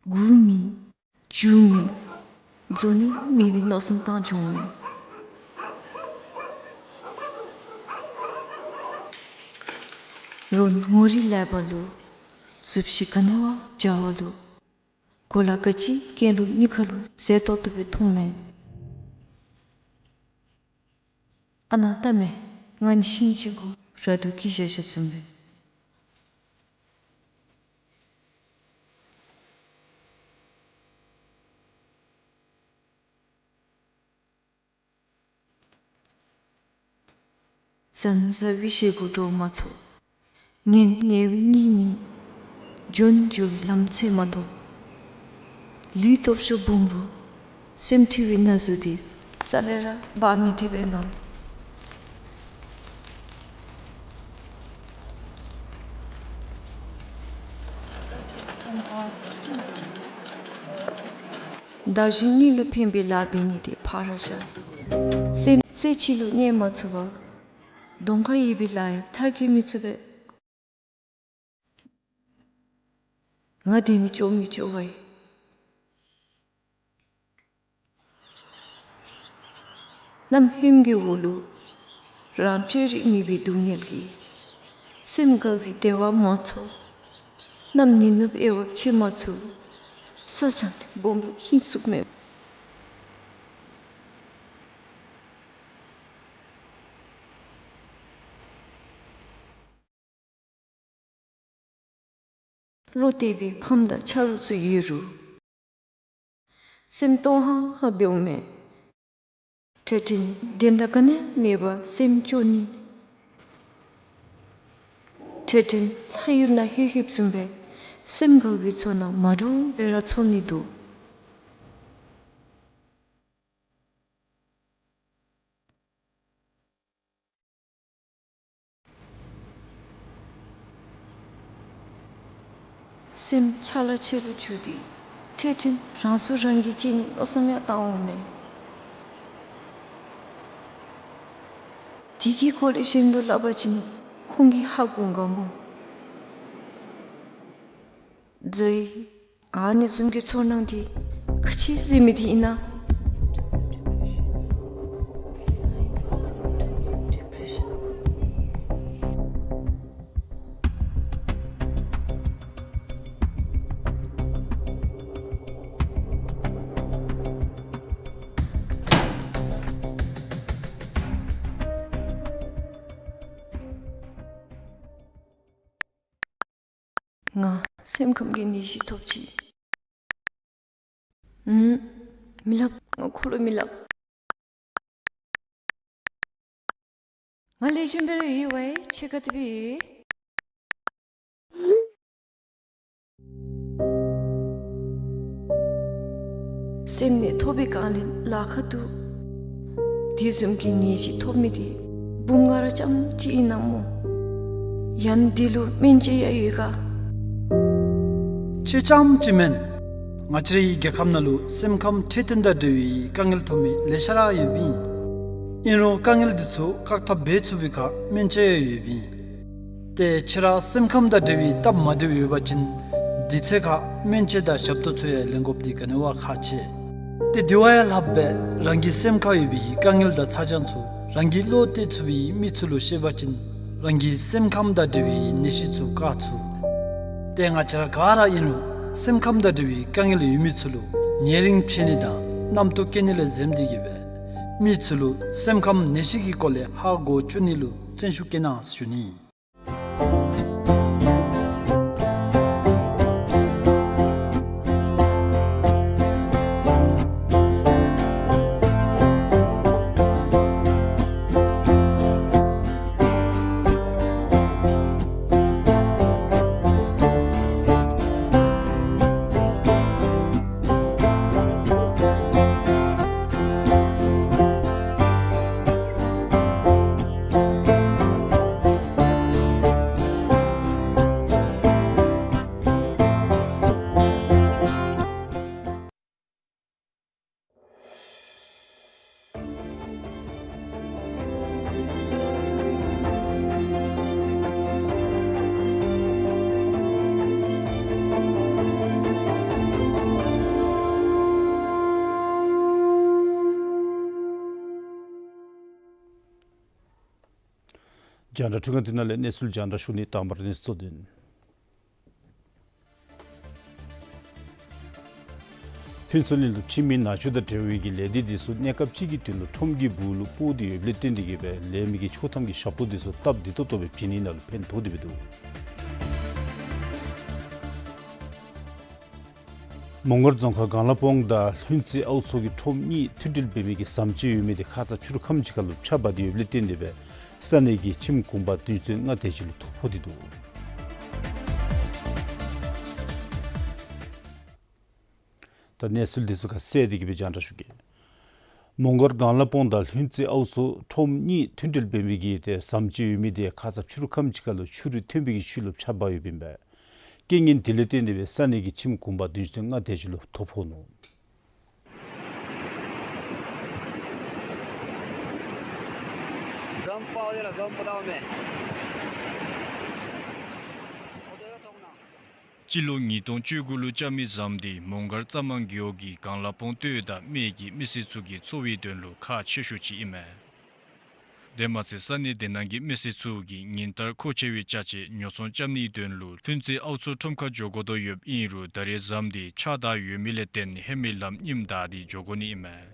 སྒུག་མི་འགྱོ་མི། འཛོམས་ནི་མེད་པའི་མནོ་བསམ་བཏང་འགྱོ་མི། རོགས་ངོ་རིས་ལས་པ་ལུ། གཟུགས་གཞི་ག་ནི་བ་བྱ་བ་ལུ། གོ་ལ་ག་ཅི་གྱོན་རུང་མིག་ཁ་ལུ་མཛེས་ཏོག་ཏོ་སྦེ་མཐོངམ་མས། ཨ་ནཱ་ལྟ་མས། ང་ནི་ཤིང་ཅིག་གུ་ར་སྟོད་སྐྱེས་བཞག་བཞགཔ་བཟུམ་སྦེ། ཟང་ཟ་བའི་ཞེ་སྒོ་འདྲོག་མ་ཚུགས། ངལ་ངལ་བའི་གཉིད་མི་འགྱོ། འགྱོ་བའི་ལམ་ཚེགས་མ་དོ། ལུས་སྟོབས་ཤུགས་སྦོམ་རུང་སེམས་འཁྲུལ་བའི་ན་ཟུག་དེ་རྩ་ལས་ར་འབག་མི་ཐེག་པས་མནོ། བདག་གཞན་གཉིས་ལུ་ཕན་པའི་ལཱ་འབད་ནི་དེ་ཕར་བཞག། སེམས་རྩེ་གཅིག་ལུ་གནས་མ་ཚུགས་པར་གདོང་ཁར་ཡོད་པའི་ལཱ་ཡང་མཐར་འཁྱོལ་མི་ཚུགས་པས། ང་དེ་མི་ལྕོགས་མི་ལྕོགས་པ་ཡིན། གནམ་ཧོནམ་གྱི་འོག་ལུ་རང་སྤྱོད་རིག་མེད་པའི་སྡུག་བསྔལ་གྱིས་སེམས་འགག་པའི་བདེ་བ་མ་ཚོར། གནམ་ཉི་ནུབ་དབྱེ་བ་ཕྱེ་མ་ཚུགས། ས་བཟང་སྦོམ་རུང་ཧིང་སུག་མེད། བློ་གཏད་པའི་ཕམ་དང་ཆ་རོགས་ཚུ་ཡོད་རུང་སེམས་སྟོང་ཧང་ཧང་འབདཝ་མས། འཕྲལ་འཕྲལ་བདེན་མཐའ་ག་ནི་མེད་པར་སེམས་སྐྱོ་ནི། འཕྲལ་འཕྲལ་ལྷ་ཡུལ་ནང་ལྷོད་ལྷོདཔ་བཟུམ་སྦེ་སེམས་འགག་པའི་ཚོར་སྣང་མ་འདྲཝ་སྦེ་ར་ཚོར་ནི་འདུག། སེམས་ཆ་ལ་ཆེ་རུ་འགྱུར་ཏེ་འཕྲལ་འཕྲལ་རང་སྲོག་རང་གིས་བཅད་ནིའི་མནོ་བསམ་ཡང་བཏང་འོང་མས། དེ་གི་སྐོར་ལས་གཞན་ལུ་སླབ་པ་ཅིན་ཁོང་གིས་ཧ་གོ་ག་མོ། ཛའི། ཨ་ནི་བཟུམ་གྱི་ཚོར་སྣང་འདི་ག་ཅི་ཟེར་མི་འདི་ཨིན་ན། ང་སེམས་ཁམས་ཀྱི་ནད་གཞི་ཐོབ་ཅི། ཨུམ། མི་སླབ། ང་ཁོ་ལུ་མི་སླབ། ང་ལེགས་ཤོམ་སྦེ་ར་ཡོད་པས། ཁྱོད་ག་དེ་སྦེ་ཡོད། སེམས་ནད་ཐོབ་པའི་སྒང་ལས་ལཱ་ཁག་འདུག། དེ་བཟུམ་གྱི་ནད་གཞི་ཐོབ་མི་འདི་འབུམ་ལྔ་ར་ཙམ་ཅིག་ཨིན་ན་སྨོ། ཡང་འདི་ལུ་སྨན་བཅོས་ཡང་ཡོད་ག། ཁྱོད་རྐྱངམ་ཅིག་མེན། ང་བཅས་རའི་རྒྱལ་ཁབ་ནང་ལུ་སེམས་ཁམས་འཕྲོད་བསྟེན་དང་འབྲེལ་བའི་དཀའ་ངལ་ཐོབ་མི་ལེ་ཤ་ར་ཡོདཔ་ཨིན། ཨིན་རུང་དཀའ་ངལ་འདི་ཚུ་བཀག་ཐབས་འབད་ཚུགས་པའི་ཁར་སྨན་བཅོས་ཡང་ཡོདཔ་ཨིན། ཏེ་ཁྱོད་ར་སེམས་ཁམས་དང་འབྲེལ་བའི་སྟབས་མ་བདེཝ་ཡོད་པ་ཅིན་དུས་ཚོད་ཁར་སྨན་བཅོས་དང་ཞབས་ཏོག་ཚུ་ཡང་ལེན་དགོཔ་འདི་ག་ནི་བ་ཁག་ཆེ། ཏེ་དེ་བ་ཡང་ལྷགཔ་སྦེ་རང་གི་སེམས་ཁར་ཡོད་པའི་དཀའ་ངལ་དང་ཚ་གྱང་ཚུ་རང་གིས་བློ་གཏད་ཚུགས་པའི་མི་ཚུ་ལུ་བཤད་པ་ཅིན་རང་གི་སེམས་ཁམས་དང་འབྲེལ་བའི་ནད་གཞི་ཚུ་བཀག་ཚུགས། ཏེ་ང་བཅས་ར་ག་ར་ཨིན་རུང་སེམས་ཁམས་དང་འབྲེལ་བའི་དཀའ་ངལ་ཡོད་མི་ཚུ་ལུ་ཉེ་རིང་ཕྱད་ནི་དང་རྣམ་རྟོག་བསྐྱེད་ནི་ལས་འཛེམ་སྟེ་གིས་སྦེ་མི་ཚུ་ལུ་སེམས་ཁམས་ནད་གཞི་གི་སྐོར་ལས་ཧ་གོ་བཅུག་ནི་ལུ་བརྩོན་ཤུགས་བསྐྱེད་གནང་ཞུ་ནི། རྒྱང་བསྒྲགས་འཕྲུལ་ཁང་འདི་ནང་ལས་གནས་ཚུལ་རྒྱང་བསྒྲགས་ཞུ་ནི། དང་པ་ར་གནས་ཚུལ་གཙོ་དོན། ཕུན་ཚོགས་གླིང་ལུ་ཕྱི་མི་ནང་ཆོས་དང་འབྲེལ་བའི་གི་ལས་སྡེ་འདི་ཚུ་གནས་སྐབས་ཅིག་གི་དོན་ལུ་ཁྲོམ་གྱི་སྦུག་ལུ་སྤོ་སྟེ་ཡོདཔ་ལས་བརྟེན་ཏེ་གིས་སྦེ་ལས་མི་གི་ཆོག་ཐམ་གྱི་ཞབས་ཏོག་འདི་ཚུ་སྟབས་བདེ་ཏོག་ཏོ་སྦེ་བྱིན་ནི་ནང་ལུ་ཕན་ཐོགས་ཏེ་སྦེ་འདུག། མོང་སྒར་རྫོང་ཁག་གངས་ལ་སྤོང་དང་ལྷུན་རྩེ་ཨའུ་མཚོ་གི་ཁྲོམ་གཉིས་མཐུད་འབྲེལ་འབད་མི་གི་ཟམ་ཅིག་ཡོད་མི་འདི་ཁ་ཙ་ཕྱི་རུ་ཁམས་ཅིག་ཁར་ལུ་ཆག་འབག་སྟེ་ཡོདཔ་ལས་བརྟེན་ཏེ་སྦེ་ས་གནས་ཀྱི་ཁྱིམ་གུང་པ་བདུན་ཅུ་དོན་ལྔ་དེ་ཅིག་ལུ་ཐོ་ཕོག་སྟེ་འདུག། ད་གནས་ཚུལ་འདི་ཚུ་ཁ་གསལ་ཏེ་གིས་སྦེ་རྒྱང་བསྒྲགས་ཞུ་གེ། མོང་སྒར་གངས་ལ་སྤོང་དང་ལྷུན་རྩེ་ཨའུ་མཚོ་ཁྲོམ་གཉིས་མཐུད་འབྲེལ་འབད་མི་གི་ཏེ་ཟམ་ཅིག་ཡོད་མི་འདི་ཁ་ཙ་ཕྱི་རུ་ཁམས་ཅིག་ཁར་ལུ་ཆུ་རུད་ཐོན་པའི་གི་ཤུལ་ལུ་ཆག་འབག་ཡོདཔ་ཨིན་པས། རྐྱེན་ངན་དེ་ལས་བརྟེན་ཏེ་སྦེ་ས་གནས་ཀྱི་ཁྱིམ་གུང་པ་བདུན་ཅུ་དོན་ལྔ་དེ་ཅིག་ལུ་ཐོ་ཕོག་ནུག། སྤྱི་ལོ་ཉིས་སྟོང་བཅུ་དགུ་ལུ་རྐྱབ་མི་ཟམ་འདི་མོང་སྒར་རྩ་མང་རྒེད་འོག་གི་གངས་ལ་སྤོང་སྟོད་དང་སྨད་ཀྱི་མི་སེར་ཚུ་གི་འཚོ་བའི་དོན་ལུ་ཁག་ཆེ་ཤོས་ཅིག་ཨིན་མས། དེ་མ་ཚད་ས་གནས་དེ་ནང་གི་མི་སེར་ཚུ་གིས་ཉིན་ལྟར་མཁོ་ཆེ་བའི་ཅ་ཆས་ཉོ་ཚོང་རྐྱབ་ནིའི་དོན་ལུ་ལྷུན་རྩེ་ཨའུ་མཚོ་ཁྲོམ་ཁར་འགྱོ་དགོ་དོ་ཡོདཔ་ཨིན་རུང་ད་རེས་ཟམ་འདི་ཆག་བདའ་ཡོད་མི་ལས་བརྟེན་ཧེ་མའི་ལམ་རྙིངམ་བདའ་སྟེ་འགྱོ་དགོ་ནི་ཨིན་མས།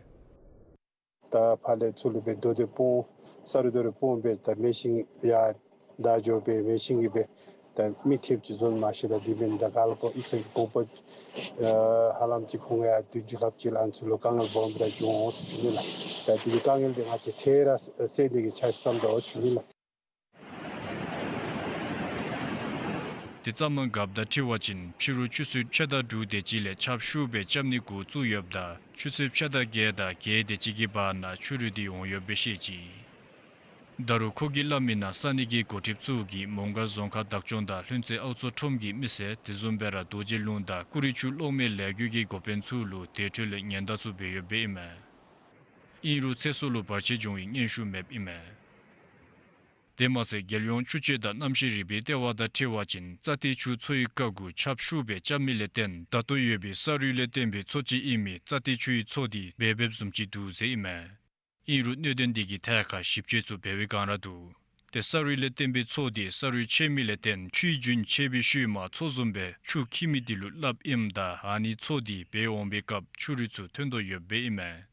ད་ཕར་ལས་ཚུར་ལུ་སྦེ་རྡོ་རྡོ་སྤུངས་ས་རུད་རྡོ་རུད་སྤུངས་སྦེ་ད་མེ་ཤིང་ཡར་བདའ་འགྱོ་སྦེ་མེ་ཤིང་གིས་སྦེ་ད་མི་ཐེབས་ཅིག་བཟོ་མ་ཤེས། ད་དེ་འབདན་ད་ག་ལ་པོ་ཨིན་ཚེ་གོང་པོ་ཧ་ལམ་ཅིག་ཁོང་ཡང་བདུན་ཅུ་ལྷགཔ་ཅིག་ལུ་ཨ་ནི་ཚུ་ལུ་དཀའ་ངལ་སྦོམ་སྦེ་ར་བྱུང་འོང་ཟེར་ཞུ་ནི་ལགས། ད་དེ་གི་དཀའ་ངལ་འདི་ང་བཅས་འཕྲལ་ར་སེལ་ནི་གི་ཆ་བསམ་དོ་ཟེར་ཞུ་ནི་ལགས། ཏེ་རྩ་མང་རྒཔོ་དང་འཁྲིལ་བ་ཅིན་ཕྱི་རུ་ཆུ་ཚོད་ཕྱེད་དང་དྲུག་དེ་ཅིག་ལས་ཆརཔ་ཤུགས་སྦེ་རྐྱབ་ནི་འགོ་བཙུགས་ཡོདཔ་ད་ཆུ་ཚོད་ཕྱེད་དང་བརྒྱད་དང་བརྒྱད་དེ་ཅིག་གི་བར་ན་ཆུ་རུད་འདི་འོང་ཡོདཔ་སྦེ་བཤད་ཅི། ད་རུང་ཁོ་གིས་སླབ་མི་ནང་ས་གནས་ཀྱི་འགོ་ཁྲིདཔ་ཚུ་གིས་མོང་སྒར་རྫོང་ཁག་བདག་སྐྱོང་དང་ལྷུན་རྩེ་ཨའུ་མཚོ་ཁྲོམ་གྱི་མི་སེར་དེ་བཟུམ་སྦེ་ར་རྡོ་རྗེ་ལུང་དང་ཀུ་རི་ཆུ་གློག་མེ་ལས་འགུལ་གྱི་འགོ་དཔོན་ཚུ་ལུ་དེ་འཕྲོ་ལས་ཉེན་བརྡ་ཚུ་འབད་ཡོདཔ་སྦེ་ཨིན་མས། ཨིན་རུང་ཚེ་སྲོག་ལུ་བར་ཆད་འབྱུང་བའི་སྙན་ཞུ་མེདཔ་ཨིན་མས། དེ་མ་ཚད་རྒྱལ་ཡོངས་ཆུ་སྤྱོད་དང་གནམ་གཤིས་རིག་པའི་ལྟེ་བ་དང་འཁྲིལ་བ་ཅིན་རྩ་ལྟའི་ཆུ་མཚོ་ཡི་ཁ་གུ་ཁྱབ་ཤུགས་སྦེ་རྐྱབ་མི་ལས་བརྟེན་ད་ལྟོ་ཡོད་པའི་ས་རུད་ལས་བརྟེན་པའི་མཚོ་ཅིག་ཨིན་མི་རྩ་ལྟའི་ཆུ་ཡི་མཚོ་འདི་འབད་འབདཝ་བཟུམ་ཅིག་འདུག་ཟེར་ཨིན་མས། ཨིན་རུང་གནད་དོན་འདི་གི་ཐད་ཁར་ཞིབ་དཔྱད་ཚུ་འབད་བའི་སྒང་ར་འདུག། ཏེ་ས་རུད་ལས་བརྟེན་པའི་མཚོ་འདི་ས་རུད་ཆད་མི་ལས་བརྟེན་ཆུའི་རྒྱུན་ཆད་པའི་ཤུལ་མ་མཚོ་བཟུམ་སྦེ་ཆུ་འཁྱིལ་མི་འདི་ལུ་སླབ་ཨིནམ་ད་ཨ་ནི་མཚོ་འདི་འབད་འོང་པའི་སྐབས་ཆུ་རུད་ཚུ་ཐོན་དོ་ཡོདཔ་སྦེ་ཨིན་མས།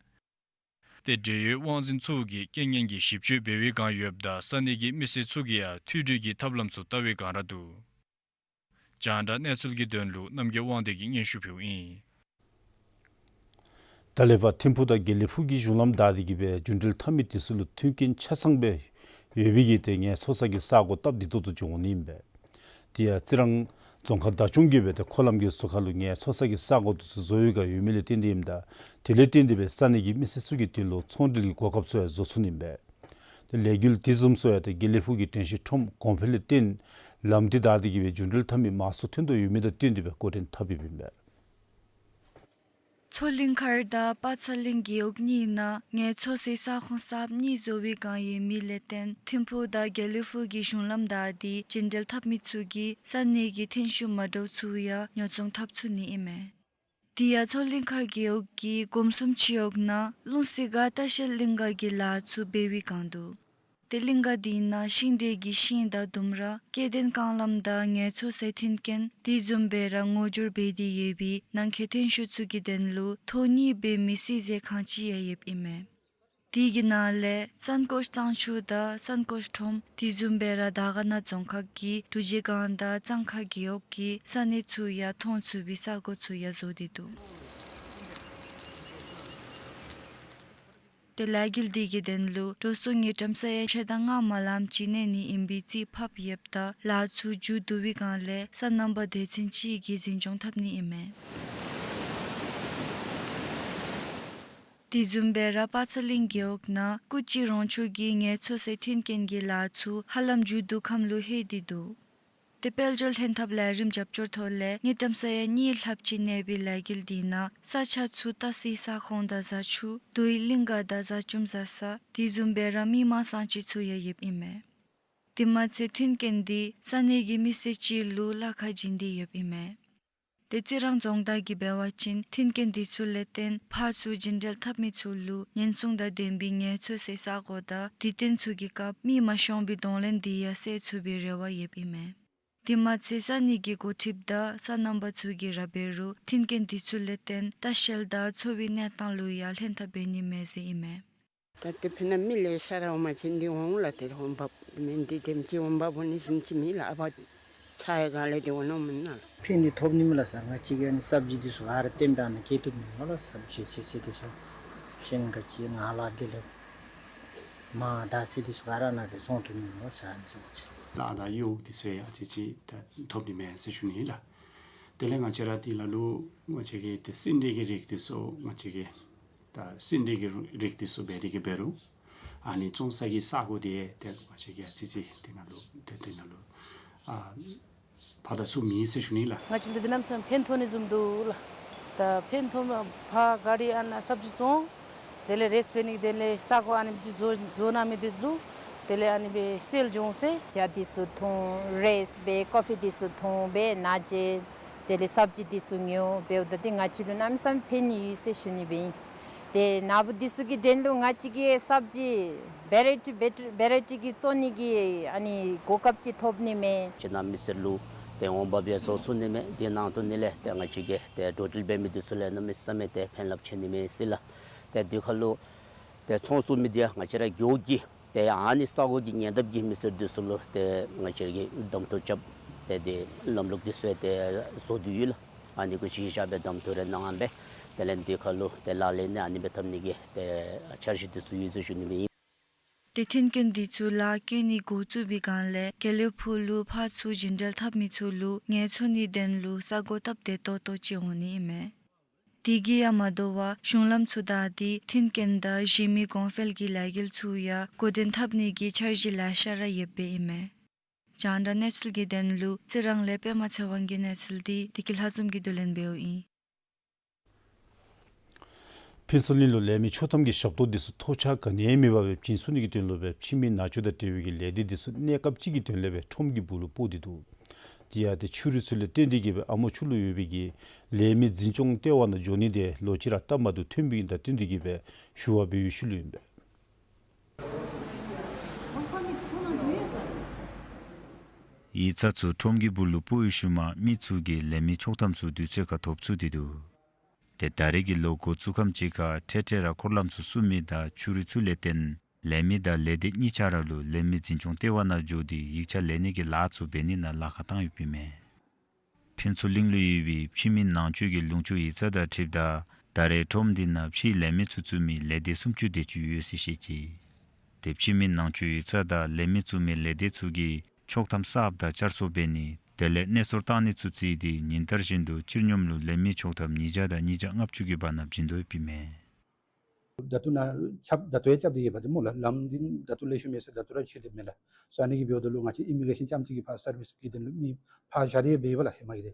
ཏེ་འབྲེལ་ཡོད་དབང་འཛིན་ཚུ་གིས་རྐྱེན་ངན་གྱི་ཞིབ་དཔྱད་འབད་བའི་སྒང་ཡོདཔ་ད་ས་གནས་ཀྱི་མི་སེར་ཚུ་གིས་ཡང་མཐུད་སྒྲིག་གི་ཐབས་ལམ་ཚུ་བལྟ་བའི་སྒང་ར་འདུག། རྒྱང་བསྒྲགས་གནས་ཚུལ་གྱི་དོན་ལུ་རྣམ་རྒྱལ་དབང་འདུས་ཀྱིས་སྙན་ཞུ་ཕུལཝ་ཨིན། ད་ལས་ཕར་ཐིམ་ཕུག་དང་དགེ་ལེགས་ཕུག་གི་གཞུང་ལམ་བདའ་སྟེ་གི་སྦེ་རྒྱུན་འགྲུལ་འཐབ་མི་འདི་ཚུ་ལུ་མཐུན་རྐྱེན་ཆ་ཚང་སྦེ་ཡོད་པའི་གི་ཏེ་ངལ་འཚོ་ས་གི་ས་གོ་སྟབས་བདེ་ཏོག་ཏོ་ཅིག་འོང་ནི་ཨིན་པས། དེ་ཡང་རྩི་རང་རྫོང་ཁག་བདག་སྐྱོང་གིས་སྦེ་ཏེ་འཁོར་ལམ་གྱི་ཟུར་ཁ་ལུ་ངལ་འཚོ་ས་གི་ས་གོ་འདི་ཚུ་བཟོ་བའི་སྒང་ཡོད་མི་ལས་བརྟེན་ཏེ་ཨིནམ་ད་དེ་ལས་བརྟེན་ཏེ་སྦེ་ས་གནས་ཀྱི་མི་སེར་ཚུ་གི་དོན་ལུ་ཚོང་འབྲེལ་གྱི་གོ་སྐབས་ཚུ་ཡང་བཟོ་ཚུགས་ནི་ཨིན་པས། ཏེ་ལས་འགུལ་དེ་བཟུམ་ཚུ་ཡང་ཏེ་དགེ་ལེགས་ཕུག་གི་དྲན་ཤེས་ཁྲོམ་གོང་འཕེལ་ལས་བརྟེན་ལམ་འདི་བདའ་སྟེ་གི་སྦེ་རྒྱུན་འགྲུལ་འཐབ་མི་མང་སུ་ཐོན་དོ་ཡོད་མི་དང་བསྟུན་ཏེ་སྦེ་འགོ་འདྲེན་འཐབ་ཡོདཔ་ཨིན་པས། མཚོ་གླིང་མཁར་དང་པ་ཚ་གླིང་རྒེད་འོག་གཉིས་ནང་ངལ་འཚོ་སའི་ས་ཁོངས་གསརཔ་གཉིས་བཟོ་བའི་སྒང་ཡོད་མི་ལས་བརྟེན་ཐིམ་ཕུག་དང་དགེ་ལེགས་ཕུག་གི་གཞུང་ལམ་བདའ་སྟེ་རྒྱུན་འགྲུལ་འཐབ་མི་ཚུ་གིས་ས་གནས་ཀྱི་ཐོན་ཤུགས་མ་འདྲཝ་ཚུ་ཡང་ཉོ་ཚོང་འཐབ་ཚུགས་ནི་ཨིན་མས། དེ་ཡང་མཚོ་གླིང་མཁར་རྒེད་འོག་གི་སྒོམ་གསུམ་སྤྱི་འོག་ནང་རླུང་བསིལ་སྒར་ལྟ་བཤལ་གླིང་ག་གི་ལཱ་ཚུ་འབད་བའི་སྒང་འདུག། ཏེ་གླིང་ག་དེ་ནང་ཤིང་འབྲས་ཀྱི་ཤིང་དང་ལྡུམ་ར་སྐྱེ་ལྡན་རྐང་ལམ་དང་ངལ་འཚོ་སའི་མཐུན་རྐྱེན་དེ་བཟུམ་སྦེ་ར་སྔོ་འགྱུར་འབད་དེ་ཡོད་པའི་ནང་འཁོད་ཐོན་ཤུགས་ཚུ་གི་དོན་ལུ་ཐོག་གཉིས་འབད་མི་བསིལ་ཟས་ཁང་ཅིག་ཡང་ཡོདཔ་ཨིན་མས། དེ་གི་ནང་ལས་སན་ཀོཤ་གཙང་ཆུ་དང་སན་ཀོཤ་ཁྲོམ་དེ་བཟུམ་སྦེ་ར་དར་དཀར་ན་རྫོང་ཁག་གི་འབྲུག་རྗེས་སྒང་དང་གཙང་ཁ་རྒེད་འོག་གི་ས་གནས་ཚུ་ཡང་མཐོང་ཚུགས་པའི་ས་གོ་ཚུ་ཡང་བཟོ་སྟེ་འདུག། ཏེ་ལས་འགུལ་དེ་གི་དོན་ལུ་འགྲོ་སོང་དངུལ་ཀྲམ་ས་ཡ་ཕྱེད་དང་ལྔ་མ་ལམ་ཅིག་གནས་ནི་ཨིན་པའི་རྩིས་ཕབ་ཡོདཔ་ད་ལཱ་ཚུ་མཇུག་བསྡུ་བའི་སྒང་ལས་སོ་ནམ་པ་སྡེ་ཚན་ཅིག་གིས་འཛིན་སྐྱོང་འཐབ་ནི་ཨིན་མས། དེ་བཟུམ་སྦེ་ར་པ་ཚ་གླིང་རྒེད་འོག་ནང་སྐུ་སྤྱི་རོང་ཆུ་གི་ངལ་འཚོ་སའི་མཐུན་རྐྱེན་གྱི་ལཱ་ཚུ་ཧ་ལམ་མཇུག་བསྡུ་ཁམས་ལུ་ལྷོད་དེ་འདུག། ཏེ་དཔལ་འབྱོར་ལྷན་ཐབས་ལས་རིམ་རྒྱབ་སྐྱོར་ཐོག་ལས་དངུལ་ཀྲམ་ས་ཡ་གཉིས་ལྷགཔ་ཅིག་གནས་པའི་ལས་འགུལ་དེ་ནང་ས་ཆ་ཚུ་ལྟ་སའི་ས་ཁོངས་དང་བཟའ་ཆུ་རྡོ་ཡི་གླིང་ག་དང་བཟའ་བཅོམ་བཟའ་ས་དེ་བཟུམ་སྦེ་ར་མི་མང་ས་ཅིག་ཚུ་ཡང་ཡོདཔ་ཨིན་མས། དེ་མ་ཚད་མཐུན་རྐྱེན་དེ་ས་གནས་ཀྱི་མི་སེར་སྤྱི་ལུ་གླ་ཁར་བྱིན་ཏེ་ཡོདཔ་ཨིན་མས། ཏེ་རྩི་རང་རྫོང་བདག་གིས་འབད་བ་ཅིན་མཐུན་རྐྱེན་དེ་ཚུ་ལས་བརྟེན་ཕར་ཚུར་རྒྱུན་འགྲུལ་འཐབ་མི་ཚུ་ལུ་ཉེན་སྲུང་དང་ལྡན་པའི་ངལ་འཚོ་སའི་ས་གོ་དང་དུས་སྟོན་ཚུ་གི་སྐབས་མི་མ་ཤོང་པའི་གདོང་ལེན་དེ་ཡང་སེལ་ཚུགས་པའི་རེ་བ་ཡོདཔ་ཨིན་མས། དེ་མ་ཚད་ས་གནས་ཀྱི་འགོ་ཁྲིདཔ་དང་སོ་ནམ་པ་ཚུ་གིས་ར་འབད་རུང་མཐུན་རྐྱེན་དེ་ཚུ་ལས་བརྟེན་ལྟ་བཤལ་དང་འཚོ་བའི་གནས་སྟངས་ལུ་ཡང་ལྷན་ཐབས་འབད་ནི་མས་ཟེར་ཨིན་མས། ད་དེ་ཕི་ན་མི་ལེ་ཤ་ར་འོང་མ་ཅིན་འདི་འོང་ལགས། ཏེ་འོང་འབབ་མི་འདི་དེམ་ཅིག་འོང་འབབ་འོང་ནི་ཟེར་མི་ཅིག་མེད་ལགས། ཨ་བ་ཚ་ཡ་ག་ལས་འདི་འོང་ནི་མེན་ན་ལགས། ཕན་འདི་ཐོབ་ནི་མས་ལགས་སར། ང་བཅས་ཀྱིས་ཨ་ནི་སབ་ཇི་འདི་ཚུ་ག་ར་བཏོན་སྦེ་ཨ་ནི་སྐྱེ་ཐུབ་ནི་མས་ལགས། སབ་ཇི་ཚོད་ཚོད་འདི་ཚུ་ཤིང་ག་ཅི་ང་ལགས་འདི་ལས་མར་དར་ཚིལ་འདི་ཚུ་ག་ར་ཨ་ནཱ་སྦེ་བཙོང་ཐུབ་ནི་མས་ལགས་སར། ཨ་ནི་ཚུ་ང་བཅས་ལཱ་དང་གཡོག་འདི་ཚུ་ཡང་ཨ་ཙི་ཅིག་ད་ཐོབ་ནི་མས་ཟེར་ཞུ་ནི་ལགས། དེ་ལས་ང་བཅས་ར་འདི་ནང་ལུ་ང་བཅས་ཀྱི་ཏེ་སེ་འབྲས་ཀྱི་རིགས་འདི་ཚུ་ང་བཅས་ཀྱི་ད་སེ་འབྲས་ཀྱི་རིགས་འདི་ཚུ་འབད་དེ་གི་འབད་རུང་ཨ་ནི་བཙོང་ས་གི་ས་གོ་འདི་ཏེ་ང་བཅས་ཀྱིས་ཨ་ཙི་ཅིག་འདི་ནང་ལུ་ཏེ་འདི་ནང་ལུ་ཨ་ཕར་དང་ཚུར་མེད་ཟེར་ཞུ་ནི་ལགས། ང་བཅས་འདི་འདི་ནམ་སང་ཕན་ཐོགས་ནི་བཟུམ་འདུག་ལགས། ད་ཕན་ཐོགས་མ་ཕར་ག་ར་ཨ་ནཱ་སབ་ཇི་བཙོང་། དེ་ལས་རེས་འབད་ནི་དེ་ལས་ས་གོ་ཨ་ནི་སྦེ་བཟོ་བཟོ་གནང་མི་འདི་ཚུ་དེ་ལས་ཨ་ནི་སྦེ་སེལ་འགྱོ་འོང་ཟེར། ཇ་འདི་ཚུ་འཐུང་རེས་འབད་ཀོ་ཕི་འདི་ཚུ་འཐུང་འབད་ན་ཅེ་དེ་ལས་སབ་ཇི་འདི་ཚུ་ཉོ་འབདཝ་ད་འདི་ང་བཅས་ལུ་གནམ་མེད་ས་མེད་ཕན་ནི་ཡོད་ཟེར་ཞུ་ནི་སྦེ་ཨིན། ཏེ་ནཱ་བུ་འདི་ཚུ་གི་དོན་ལུ་ང་བཅས་ཀྱིས་སབ་ཇི་བེ་རའི་ཊི་བེ་རའི་ཊི་གི་བཙོང་ནི་གི་ཨ་ནི་གོ་སྐབས་ཅིག་ཐོབ་ནི་མས། ཅིག་ནང་མི་སེར་ལུ་ཏེ་འོང་འབབ་ཡང་བཟོ་ཚུགས་ནི་མས། དེ་ནང་དོག་ནི་ལས་ཏེ་ང་བཅས་ཀྱི་ཏེ་འགྲོ་འགྲུལ་འབད་མི་འདི་ཚུ་ལུ་གནམ་མེད་ས་མེད་ཏེ་ཕན་རླབས་ཆེ་ནི་མས་ཟེར་ལགས། ཏེ་དེ་ཁར་ལུ་ཏེ་ཚོང་ཚུགས་མི་འདི་ཡང་ང་བཅས་ར་རྒེད་འོག་གི་ཏེ་ཨ་ནི་ས་གོ་གི་ཉེ་འདབས་ཀྱི་མི་སེར་འདི་ཚུ་ལུ་ཏེ་ང་བཅས་ཀྱིས་གདམ་འཐུ་རྐྱབ་སྟེ་ཏེ་ལམ་ལུགས་འདི་ཚུ་ཏེ་བཟོ་སྟེ་ཡོད་ལགས། ཨ་ནི་གུ་གཞི་བཞག་སྦེ་གདམ་འཐུ་རེ་གནང་སྦེ་དེ་ལས་འདི་ཁར་ལུ་ཏེ་ལག་ལེན་ནི་ཨ་ནི་སྦེ་འཐབ་ནི་གི་ཏེ་འཆར་གཞི་འདི་ཚུ་ཡོད་ཟེར་ཞུ་ནི་སྦེ་ཨིན། ཏེ་མཐུན་རྐྱེན་འདི་ཚུ་ལཱ་བཀོད་ནི་འགོ་བཙུགས་པའི་སྒང་ལས་དགེ་ལེགས་ཕུག་ལུ་ཕར་ཚུར་རྒྱུན་འགྲུལ་འཐབ་མི་ཚུ་ལུ་ངལ་འཚོ་ནིའི་དོན་ལུ་ས་གོ་སྟབས་བདེ་ཏོག་ཏོ་ཅིག་འོང་ནི་ཨིན་མས། དེ་གིས་ཡང་མ་དོ་བར་གཞུང་ལམ་ཚུ་བདའ་སྟེ་མཐུན་རྐྱེན་དང་གཞན་མི་གོང་འཕེལ་གྱི་ལས་འགུལ་ཚུ་ཡང་འགོ་འདྲེན་འཐབ་ནི་གི་འཆར་གཞི་ལེ་ཤ་ར་ཡོདཔ་ཨིན་མས། རྒྱང་བསྒྲགས་གནས་ཚུལ་གྱི་དོན་ལུ་རྩི་རང་ལས་པདྨ་ཚེ་དབང་གི་གནས་ཚུལ་འདི་བདེ་སྐྱིད་ལྷ་འཛོམས་ཀྱིས་བསྡུ་ལེན་འབདཝ་ཨིན། ཕུན་ཚོགས་གླིང་ལུ་ལས་མི་ཆོག་ཐམ་གྱི་ཞབས་ཏོག་འདི་ཚུ་ཐོགས་ཆགས་ག་ནི་ཡང་མེད་པར་སྦེ་བྱིན་ཚུགས་ནི་གི་དོན་ལུ་སྦེ་ཕྱི་མི་ནང་འཛུལ་དང་འབྲེལ་བའི་གི་ལས་སྡེ་འདི་ཚུ་གནས་སྐབས་ཅིག་གི་དོན་ལས་སྦེ་ཁྲོམ་གྱི་སྦུག་ལུ་སྤོ་སྟེ་འདུག། དེ་ཡང་ཏེ་ཆུ་རུད་ཚུ་ལས་བརྟེན་ཏེ་གིས་སྦེ་ཨ་མོ་ཆུ་ལུ་ཡོད་པའི་གི་ལས་མི་འཛིན་སྐྱོང་ལྟེ་བ་ནང་འགྱོ་ནི་དེ་ལོག་ཅི་ར་སྟབས་མ་བདེཝ་ཐོན་པའི་དང་བསྟུན་ཏེ་གིས་སྦེ་ཞུ་བ་འབད་བའི་ཤུལ་ལུ་ཨིན་པས། ཡིག་ཚང་ཚུ་ཁྲོམ་གྱི་སྦུག་ལུ་སྤོ་བའི་ཤུལ་མ་མི་ཚུ་གིས་ལས་མི་ཆོག་ཐམ་ཚུ་དུས་ཚོད་ཁར་ཐོབ་ཚུགས་ཏེ་འདུག། ཏེ་ད་རེས་ཀྱི་ལོ་འགོ་བཙུགས་ཁམས་ཅིག་ཁར་འཕྲལ་འཕྲལ་ར་འཁོར་ལམ་ཚུ་བསུབ་མི་དང་ཆུ་རུད་ཚུ་ལས་བརྟེན་ལས་མི་དང་ལས་སྡེ་གཉིས་ཆ་ར་ལུ་ལས་མི་འཛིན་སྐྱོང་ལྟེ་བ་ནང་འགྱོ་སྟེ་ཡིག་ཆ་ལེན་ནི་གི་ལཱ་ཚུ་འབད་ནི་ནང་ལཱ་ཁག་བཏང་ཡོདཔ་ཨིན་མས། ཕུན་ཚོགས་གླིང་ལུ་ཡོད་པའི་ཕྱི་མི་ནང་འཛུལ་གྱི་ལུང་ཕྱོགས་ཡིག་ཚང་དང་འཁྲིལཝ་ད་ད་རེས་ཁྲོམ་འདི་ནང་ཕྱིའི་ལས་མི་ཚུ་བཙུགས་མི་ལས་སྡེ་སུམ་ཅུ་དེ་ཅིག་ཡོད་ཟེར་བཤད་ཅི། ཏེ་ཕྱི་མི་ནང་འཛུལ་ཡིག་ཚང་དང་ལས་མི་བཙུགས་མི་ལས་སྡེ་ཚུ་གིས་ཆོག་ཐམ་གསརཔ་དང་བསྐྱར་གསོ་འབད་ནི་དེ་ལས་གནས་སོར་བཏང་ནི་ཚུ་བརྩིས་ཏེ་ཉིན་ལྟར་བཞིན་དུ་སྤྱིར་སྙོམས་ལུ་ལས་མི་ཆོག་ཐམ་ཉིས་བརྒྱ་དང་ཉིས་བརྒྱ་ལྔ་བཅུ་གི་བར་ན་བྱིན་དོ་ཡོདཔ་ཨིན་མས། ད་ལྟོ་ནཱ་རྐྱབ་ད་ལྟོ་ཡང་རྐྱབ་སྟེ་ཡོདཔ་འདི་སྨོ་ལགས། ལམ་འདི་ད་ལྟོ་ལེགས་ཤོམ་ཡོད་ཟེར་ད་ལྟོ་ར་ཕྱེ་སྟེ་མེད་ལགས། སོ་ཨ་ནི་གིས་འབདཝ་ད་ལུ་ང་བཅས་ཨི་མི་གེ་རེ་ཤཱན་རྐྱངམ་གཅིག་གིས་ཕར་སར་བིསི་གི་དོན་ལུ་མི་ཕར་བཞག་སྟེ་ཡང་འབད་བས་ལགས། ཧེ་མ་གི་རེ་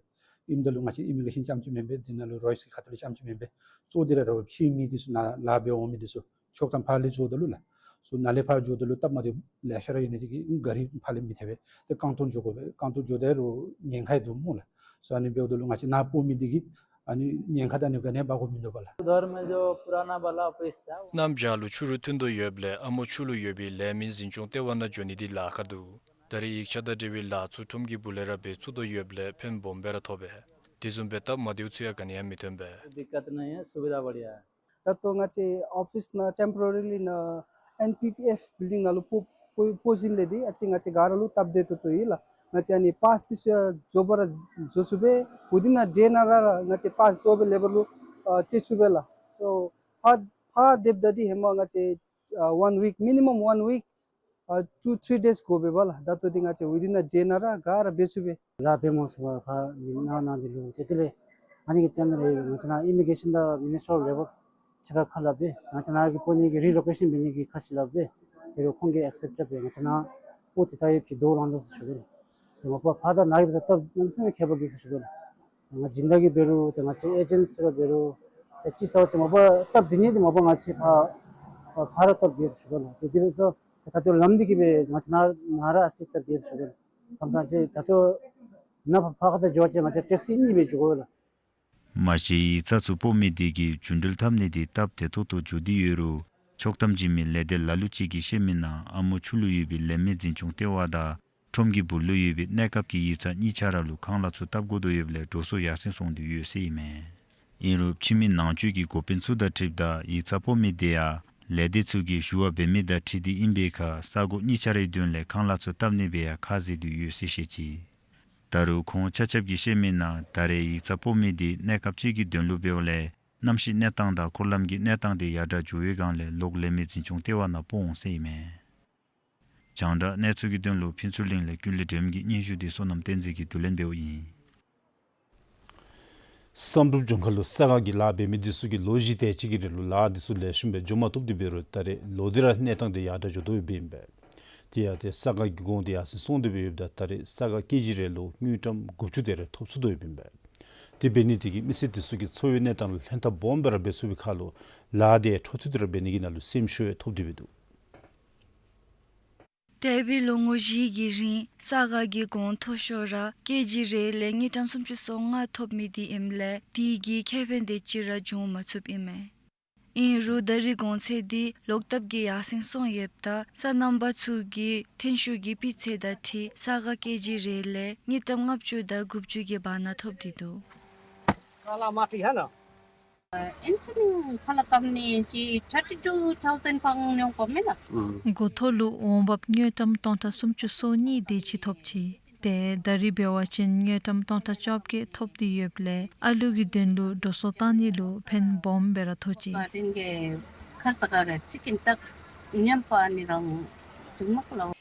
ཨིནམ་ད་ལུ་ང་བཅས་ཨི་མི་གེ་རེ་ཤཱན་རྐྱངམ་གཅིག་མེན་པར་འདི་ནང་ལུ་རོ་ཡེལ་སི་ཁ་ཐུག་ལས་རྐྱངམ་གཅིག་མེན་པར་གཙོ་འདི་ར་ར་ཕྱིའི་མི་འདི་ཚུ་ནཱ་ལཱ་འབད་འོང་མི་འདི་ཚུ་ཆོག་ཐམ་ཕར་ལས་བཙུགས་ད་ལུ་ལགས། སོ་ནཱ་ལས་ཕར་འགྱོཝ་ད་ལུ་སྟབས་མ་བདེཝ་ལེ་ཤ་ར་ཡོད་ནི་དེ་གིས་གཱ་རི་ཕར་ལས་མི་ཐེག་པས། ཏེ་རྐང་སྟོང་འགྱོ་དགོ་པས། རྐང་སྟོང་འགྱོཝ་ད་རུང་ཉེན་ཁ་ཡང་འདུག་སྨོ་ལགས། སོ་ཨ་ནི་འབདཝ་ད་ལུ་ང་བཅས་ནཱ་སྤོ་མི་འདི་གིས་ཨ་ནི་ཉེན་ཁ་དང་ཨ་ནི་ག་ནི་ཡང་འབག་དགོཔ་མིན་འདུག་པ་ལགས། धर्मेंद्र जो पुराना वाला ऑफिस था। གནམ་བྱཱར་ལུ་ཆུ་རུད་ཐོན་དོ་ཡོདཔ་ལས་ཨ་མོ་ཆུ་ལུ་ཡོད་པའི་ལས་མི་འཛིན་སྐྱོང་ལྟེ་བ་ནང་འགྱོ་ནི་འདི་ལཱ་ཁག་འདུག། ད་རེས་ཡིག་ཆ་དང་འབྲེལ་བའི་ལཱ་ཚུ་ཁྲོམ་གྱི་སྦུག་ལས་ར་འབད་ཚུགས་དོ་ཡོདཔ་ལས་ཕན་སྦོམ་སྦེ་ར་ཐོབ་པས། དེ་བཟུམ་སྦེ་སྟབས་མ་བདེཝ་ཚུ་ཡང་ག་ནི་ཡང་མི་ཐོན་པས། दिक्कत नहीं है, सुविधा बढ़िया है। ད་ལྟོ་ང་བཅས་ཨོ་ཕིས་ནང་ཊེམ་པོ་རི་ལི་ནང་ཨེན་པི་པི་ཨེཕ་བིལ་ཌིང་ནང་ལུ་སྤོ་སྤོ་སྤོ་ཞིནམ་ལས་འདི་ཨ་ཙི་ང་བཅས་ག་ར་ལུ་སྟབས་བདེ་ཏོག་ཏོ་ཨིན་ལགས། ང་བཅས་ཨ་ནི་པཱསི་འདི་ཚུ་ཡང་རྫོགས་པ་ར་རྫོགས་ཚུགས་པས། ཝི་དིན་ཨ་ཌེ་ནང་ར་ར་ང་བཅས་པཱསི་རྫོགས་པའི་ལེ་བལ་ལུ་ཨ་སྤྲོད་ཚུགས་པས་ལགས། སོ་ཕར་ཕར་སྡོདཔ་ད་འདི་ཧེ་མ་ང་བཅས་ཨ་ཝན་ཝིཀ་མི་ནི་མམ་ཝན་ཝིཀ་ཨ་ཊུ་ཐྲི་ཌེསི་དགོ་པས་པ་ལགས། ད་ལྟོ་འདི་ང་བཅས་ཝི་དིན་ཨ་ཌེ་ནང་ར་ག་ར་འབད་ཚུགས་པས། ལཱ་འབད་མ་ཚུགས་པར་ཕར་ནཱ་ནཱ་འདི་ལུ་ཏེ་དེ་ལས་ཨ་ནི་གི་ཊེམ་པོ་རི་ང་བཅས་ནཱ་ཨི་མི་གེ་རེ་ཤཱན་དང་མི་ནི་སི་ཊི་རི་ཨོཕ་ལེ་བར་ཕྱེད་ཀ་ཁ་སླབ་སྦེ་ང་བཅས་ནཱ་གི་སྤོ་ནི་གི་རི་ལོ་ཀེ་ཤཱན་འབད་ནི་གི་ཁ་ཤུགས་སླབ་སྦེ་དེ་ལུ་ཁོང་གིས་ཨེག་སེབ་རྐྱབ་སྦེ་ང་བཅས་ནཱ་སྤོ་སྟེ་ད་ཡོདཔ་ཅིག་དོ་ལང་དོ་ཟེར་ཞུ་དོ་ལགས། དེ་མ་པ་ཕར་དང་ནཱ་གི་ད་སྟབས་གནམ་མེད་ས་མེད་ཁྱད་པར་འདུག་ཟེར་ཞུ་དོ་ལགས། ང་སྦྱིན་བདག་གིས་འབད་རུང་ཏེ་ང་བཅས་ཨེ་ཇེནཊ་ཚུ་ར་འབད་རུང་ཏེ་ཅིག་ཟེར་བ་ཅིན་མ་པ་སྟབས་བདེ་ནི་འདི་མ་པ་ང་བཅས་ཕར་ཕར་ར་སྟབས་བདེ་ཟེར་ཞུ་དོ་ལགས། ཏེ་དེ་འབདཝ་ད་ད་ལྟོ་ལམ་འདི་གིས་སྦེ་ང་བཅས་ནཱ་ནཱ་ར་ཨ་ཙི་སྟབས་བདེ་ཟེར་ཞུ་དོ་ལགས། ཁམས་ཚང་ཅིག་ད་ལྟོ་ནཱ་ཕར་ཕར་ཁ་ཐུག་འགྱོ་བ་ཅིན་ང་བཅས་ཊེག་སི་གཉིས་སྦེ་འགྱོ་དགོ་ལགས། མ་གཞི་ཡིག་ཚང་ཚུ་སྤོ་མི་དེ་གིས་རྒྱུན་འགྲུལ་འཐབ་ནི་དེ་སྟབས་བདེ་ཏོག་ཏོ་འགྱོ་སྟེ་ཡོད་རུང་ཆོག་ཐམ་བྱིན་མི་ལས་སྡེ་ལ་ལུ་ཅིག་གིས་བཤད་མི་ནང་ཨ་མོ་ཆུ་ལུ་ཡོད་པའི་ལས་མི་འཛིན་སྐྱོང་ལྟེ་བ་དང་ཁྲོམ་གྱི་སྦུག་ལུ་ཡོད་པའི་གནས་སྐབས་ཀྱི་ཡིག་ཚང་གཉིས་ཆ་ར་ལུ་ཁང་གླ་ཚུ་བཏབ་དགོ་དོ་ཡོདཔ་ལས་འགྲོ་སོང་ཡར་སེང་སོང་སྟེ་ཡོད་ཟེར་ཨིན་མས། ཨིན་རུང་ཕྱི་མི་ནང་འཛུལ་གྱི་འགོ་དཔོན་ཚུ་དང་འཁྲིལཝ་ད་ཡིག་ཚང་སྤོ་མི་དེ་ཡང་ལས་སྡེ་ཚུ་གིས་ཞུ་བ་འབད་མི་དང་འཁྲིལ་ཏེ་ཨིན་པའི་ཁར་ས་གོ་གཉིས་ཆ་རའི་དོན་ལས་ཁང་གླ་ཚུ་བཏབ་ནི་སྦེ་ཡང་ཁ་བཟེད་དེ་ཡོད་ཟེར་བཤད་ཅི། ད་རུང་ཁོང་ཆ་ཁྱབ་ཀྱིས་བཤད་མི་ནང་ད་རེས་ཡིག་ཚང་སྤོ་མི་དེ་གནས་སྐབས་ཅིག་གི་དོན་ལུ་འབདཝ་ལས་གནམ་གཤིས་གནས་སྟངས་དང་འཁོར་ལམ་གྱི་གནས་སྟངས་དེ་ཡར་དྲག་འགྱོ་བའི་སྒང་ལས་ལོག་ལས་མི་འཛིན་སྐྱོང་ལྟེ་བ་ནང་སྤོ་འོང་ཟེར་ཨིན་མས། རྒྱང་བསྒྲགས་གནས་ཚུལ་གྱི་དོན་ལུ་ཕུན་ཚོགས་གླིང་ལས་ཀུན་ལེགས་སྒྲོལམ་གྱི་སྙན་ཞུ་དེ་བསོད་ནམས་བསྟན་འཛིན་གྱིས་བསྡུ་ལེན་འབདཝ་ཨིན། བསམ་གྲུབ་ལྗོངས་མཁར་ལུ་ས་ག་གི་ལཱ་འབད་མི་འདི་ཚུ་གིས་ལོ་བཞི་དེ་ཅིག་གི་རིང་ལུ་ལཱ་འདི་ཚུ་ལེགས་ཤོམ་སྦེ་འགྱོ་མ་བཏུབ་སྟེ་འབད་རུང་ད་རེས་ལོག་སྟེ་ར་གནས་སྟངས་དེ་ཡར་དྲག་འགྱོ་དོ་ཡོདཔ་ཨིན་པས། དེ་ཡང་ཏེ་ས་ག་གི་གོང་དེ་ཡར་སེང་སོང་སྟེ་སྦེ་ཡོདཔ་ད་ད་རེས་ས་ག་ཀེ་ཇི་རེ་ལུ་དངུལ་ཀྲམ་དགུ་བཅུ་དེ་རེ་ཐོབ་ཚུགས་དོ་ཡོདཔ་ཨིན་པས། དེ་འབད་ནི་དེ་གིས་མི་སེར་འདི་ཚུ་གི་འཚོ་བའི་གནས་སྟངས་ལུ་ལྷན་ཐབས་སྦོམ་སྦེ་ར་འབད་ཚུགས་པའི་ཁར་ལུ་ལཱ་དེ་འཕྲོ་མཐུད་དེ་ར་འབད་ནི་གི་ནང་ལུ་སེམས་ཤུགས་ཡང་ཐོབ་སྟེ་སྦེ་འདུག། འདས་པའི་ལོ་ངོ་བཞི་གི་རིང་ས་ག་གི་གོང་མཐོ་ཤོས་ར་ཀེ་ཇི་རེ་ལས་དངུལ་ཀྲམ་སུམ་ཅུ་སོ་ལྔ་ཐོབ་མི་དེ་ཨིནམ་ལས་དེ་གིས་ཁེ་ཕན་དེ་ཅིག་ར་འབྱུང་མ་ཚུགསཔ་ཨིན་མས། ཨིན་རུང་ད་རེས་གོང་ཚད་དེ་ལོག་ལྟབ་ཀྱིས་ཡར་སེང་སོང་ཡོདཔ་ད་སོ་ནམ་པ་ཚུ་གིས་ཐོན་ཤུགས་ཀྱི་སྤུས་ཚད་དང་འཁྲིལ་ས་ག་ཀེ་ཇི་རེ་ལས་དངུལ་ཀྲམ་ལྔ་བཅུ་དང་དགུ་བཅུ་གི་བར་ན་ཐོབ་སྟེ་འདུག། काला माटी है ना? इनसे नहीं, फला कम नहीं जी, थर्टी टू थाउजेंड पाऊंग नहीं कम है ना? ཨུམ། འགོ་ཐོག་ལུ་འོང་འབབ་དངུལ་ཀྲམ་སྟོང་ཕྲག་སུམ་ཅུ་སོ་གཉིས་དེ་ཅིག་ཐོབ་ཅི། ཏེ་ད་རེས་འབད་བ་ཅིན་དངུལ་ཀྲམ་སྟོང་ཕྲག་བཅོ་བརྒྱད་ཐོབ་སྟེ་ཡོདཔ་ལས་ཨ་ལུ་གི་དོན་ལུ་འགྲོ་སོང་བཏང་ནི་ལུ་ཕན་སྦོམ་སྦེ་ར་ཐོགས་ཅི། दिन के खर्च करे, चिकन तक ཉམས་པ་ནི་རང་དུ་མ་ཀློག།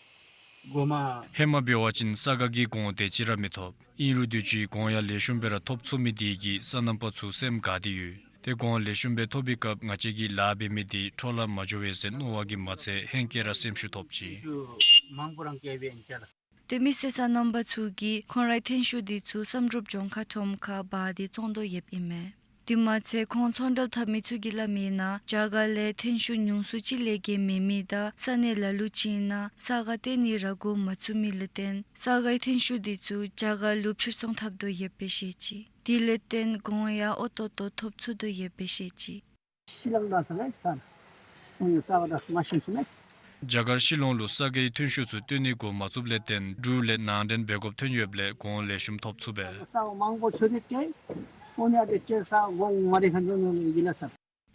ཧེ་མ་འབད་བ་ཅིན་ས་ག་གི་གོང་དེ་ཅིག་ར་མི་ཐོབ། ཨིན་རུང་དུས་ཅི་གོང་ཡང་ལེགས་ཤོམ་སྦེ་ར་ཐོབ་ཚུགས་མི་དེ་གིས་སོ་ནམ་པ་ཚུ་སེམས་དགའ་སྟེ་ཡོད། ཏེ་གོང་ལེགས་ཤོམ་སྦེ་ཐོབ་པའི་སྐབས་ང་བཅས་ཀྱིས་ལཱ་འབད་མི་དེ་འཕྲོ་བརླག་མ་འགྱོ་བས་ཟེར་མནོ་བ་གིས་མ་ཚད་ཧེང་སྐལ་ར་སེམས་ཤུགས་ཐོབ་ཅི། དེ་མི་སེར་སོ་ནམ་པ་ཚུ་གིས་ཁོང་རའི་ཐོན་ཤུགས་དེ་ཚུ་བསམ་གྲུབ་ལྗོངས་མཁར་ཁྲོམ་ཁར་འབག་སྟེ་བཙོང་དོ་ཡོདཔ་ཨིན་མས། དེ་མ་ཚད་ཁོང་ཚོང་འབྲེལ་འཐབ་མི་ཚུ་གིས་སླབ་མིའི་ནང་རྒྱ་གར་ལས་ཐོན་ཤུགས་ཉུང་སུ་ཅིག་ལས་བརྒལ་མེད་མི་དང་ས་གནས་ལ་ལུ་ཅིག་ནང་ས་ག་བཏོན་ནི་ར་འགོ་མ་བཙུགས་མི་ལུ་བརྟེན་ས་གའི་ཐོན་ཤུགས་འདི་ཚུ་རྒྱ་གར་ལུ་ཕྱིར་ཚོང་འཐབ་དོ་ཡོདཔ་སྦེ་བཤད་ཅི། དེ་ལས་བརྟེན་གོང་ཡང་ཨོ་ཏོག་ཏོ་ཐོབ་ཚུགས་དོ་ཡོདཔ་སྦེ་བཤད་ཅི། ཤི་ལང་ད་ས་གའི་ས་ཁོང་ས་ག་ད་མ་ཤི་ཤི་མས། རྒྱ་གར་ཤི་ལོང་ལུ་ས་གའི་ཐོན་ཤུགས་ཚུ་བཏོན་ནི་འགོ་མ་བཙུགསཔ་ལས་བརྟེན་འབྲུག་ལས་ནང་འདྲེན་འབད་དགོཔ་ཐོན་ཡོདཔ་ལས་གོང་ལེགས་ཤོམ་ཐོབ་ཚུགས་པས། ས་མང་པོ་ཚུ་དེ་ཏེ་ཨོ་ནི་ཨ་དེ་ཏེ་ས་གོང་མ་དེ་ཁན་ཚུ་ནང་ལུ་གི་ལ་ས།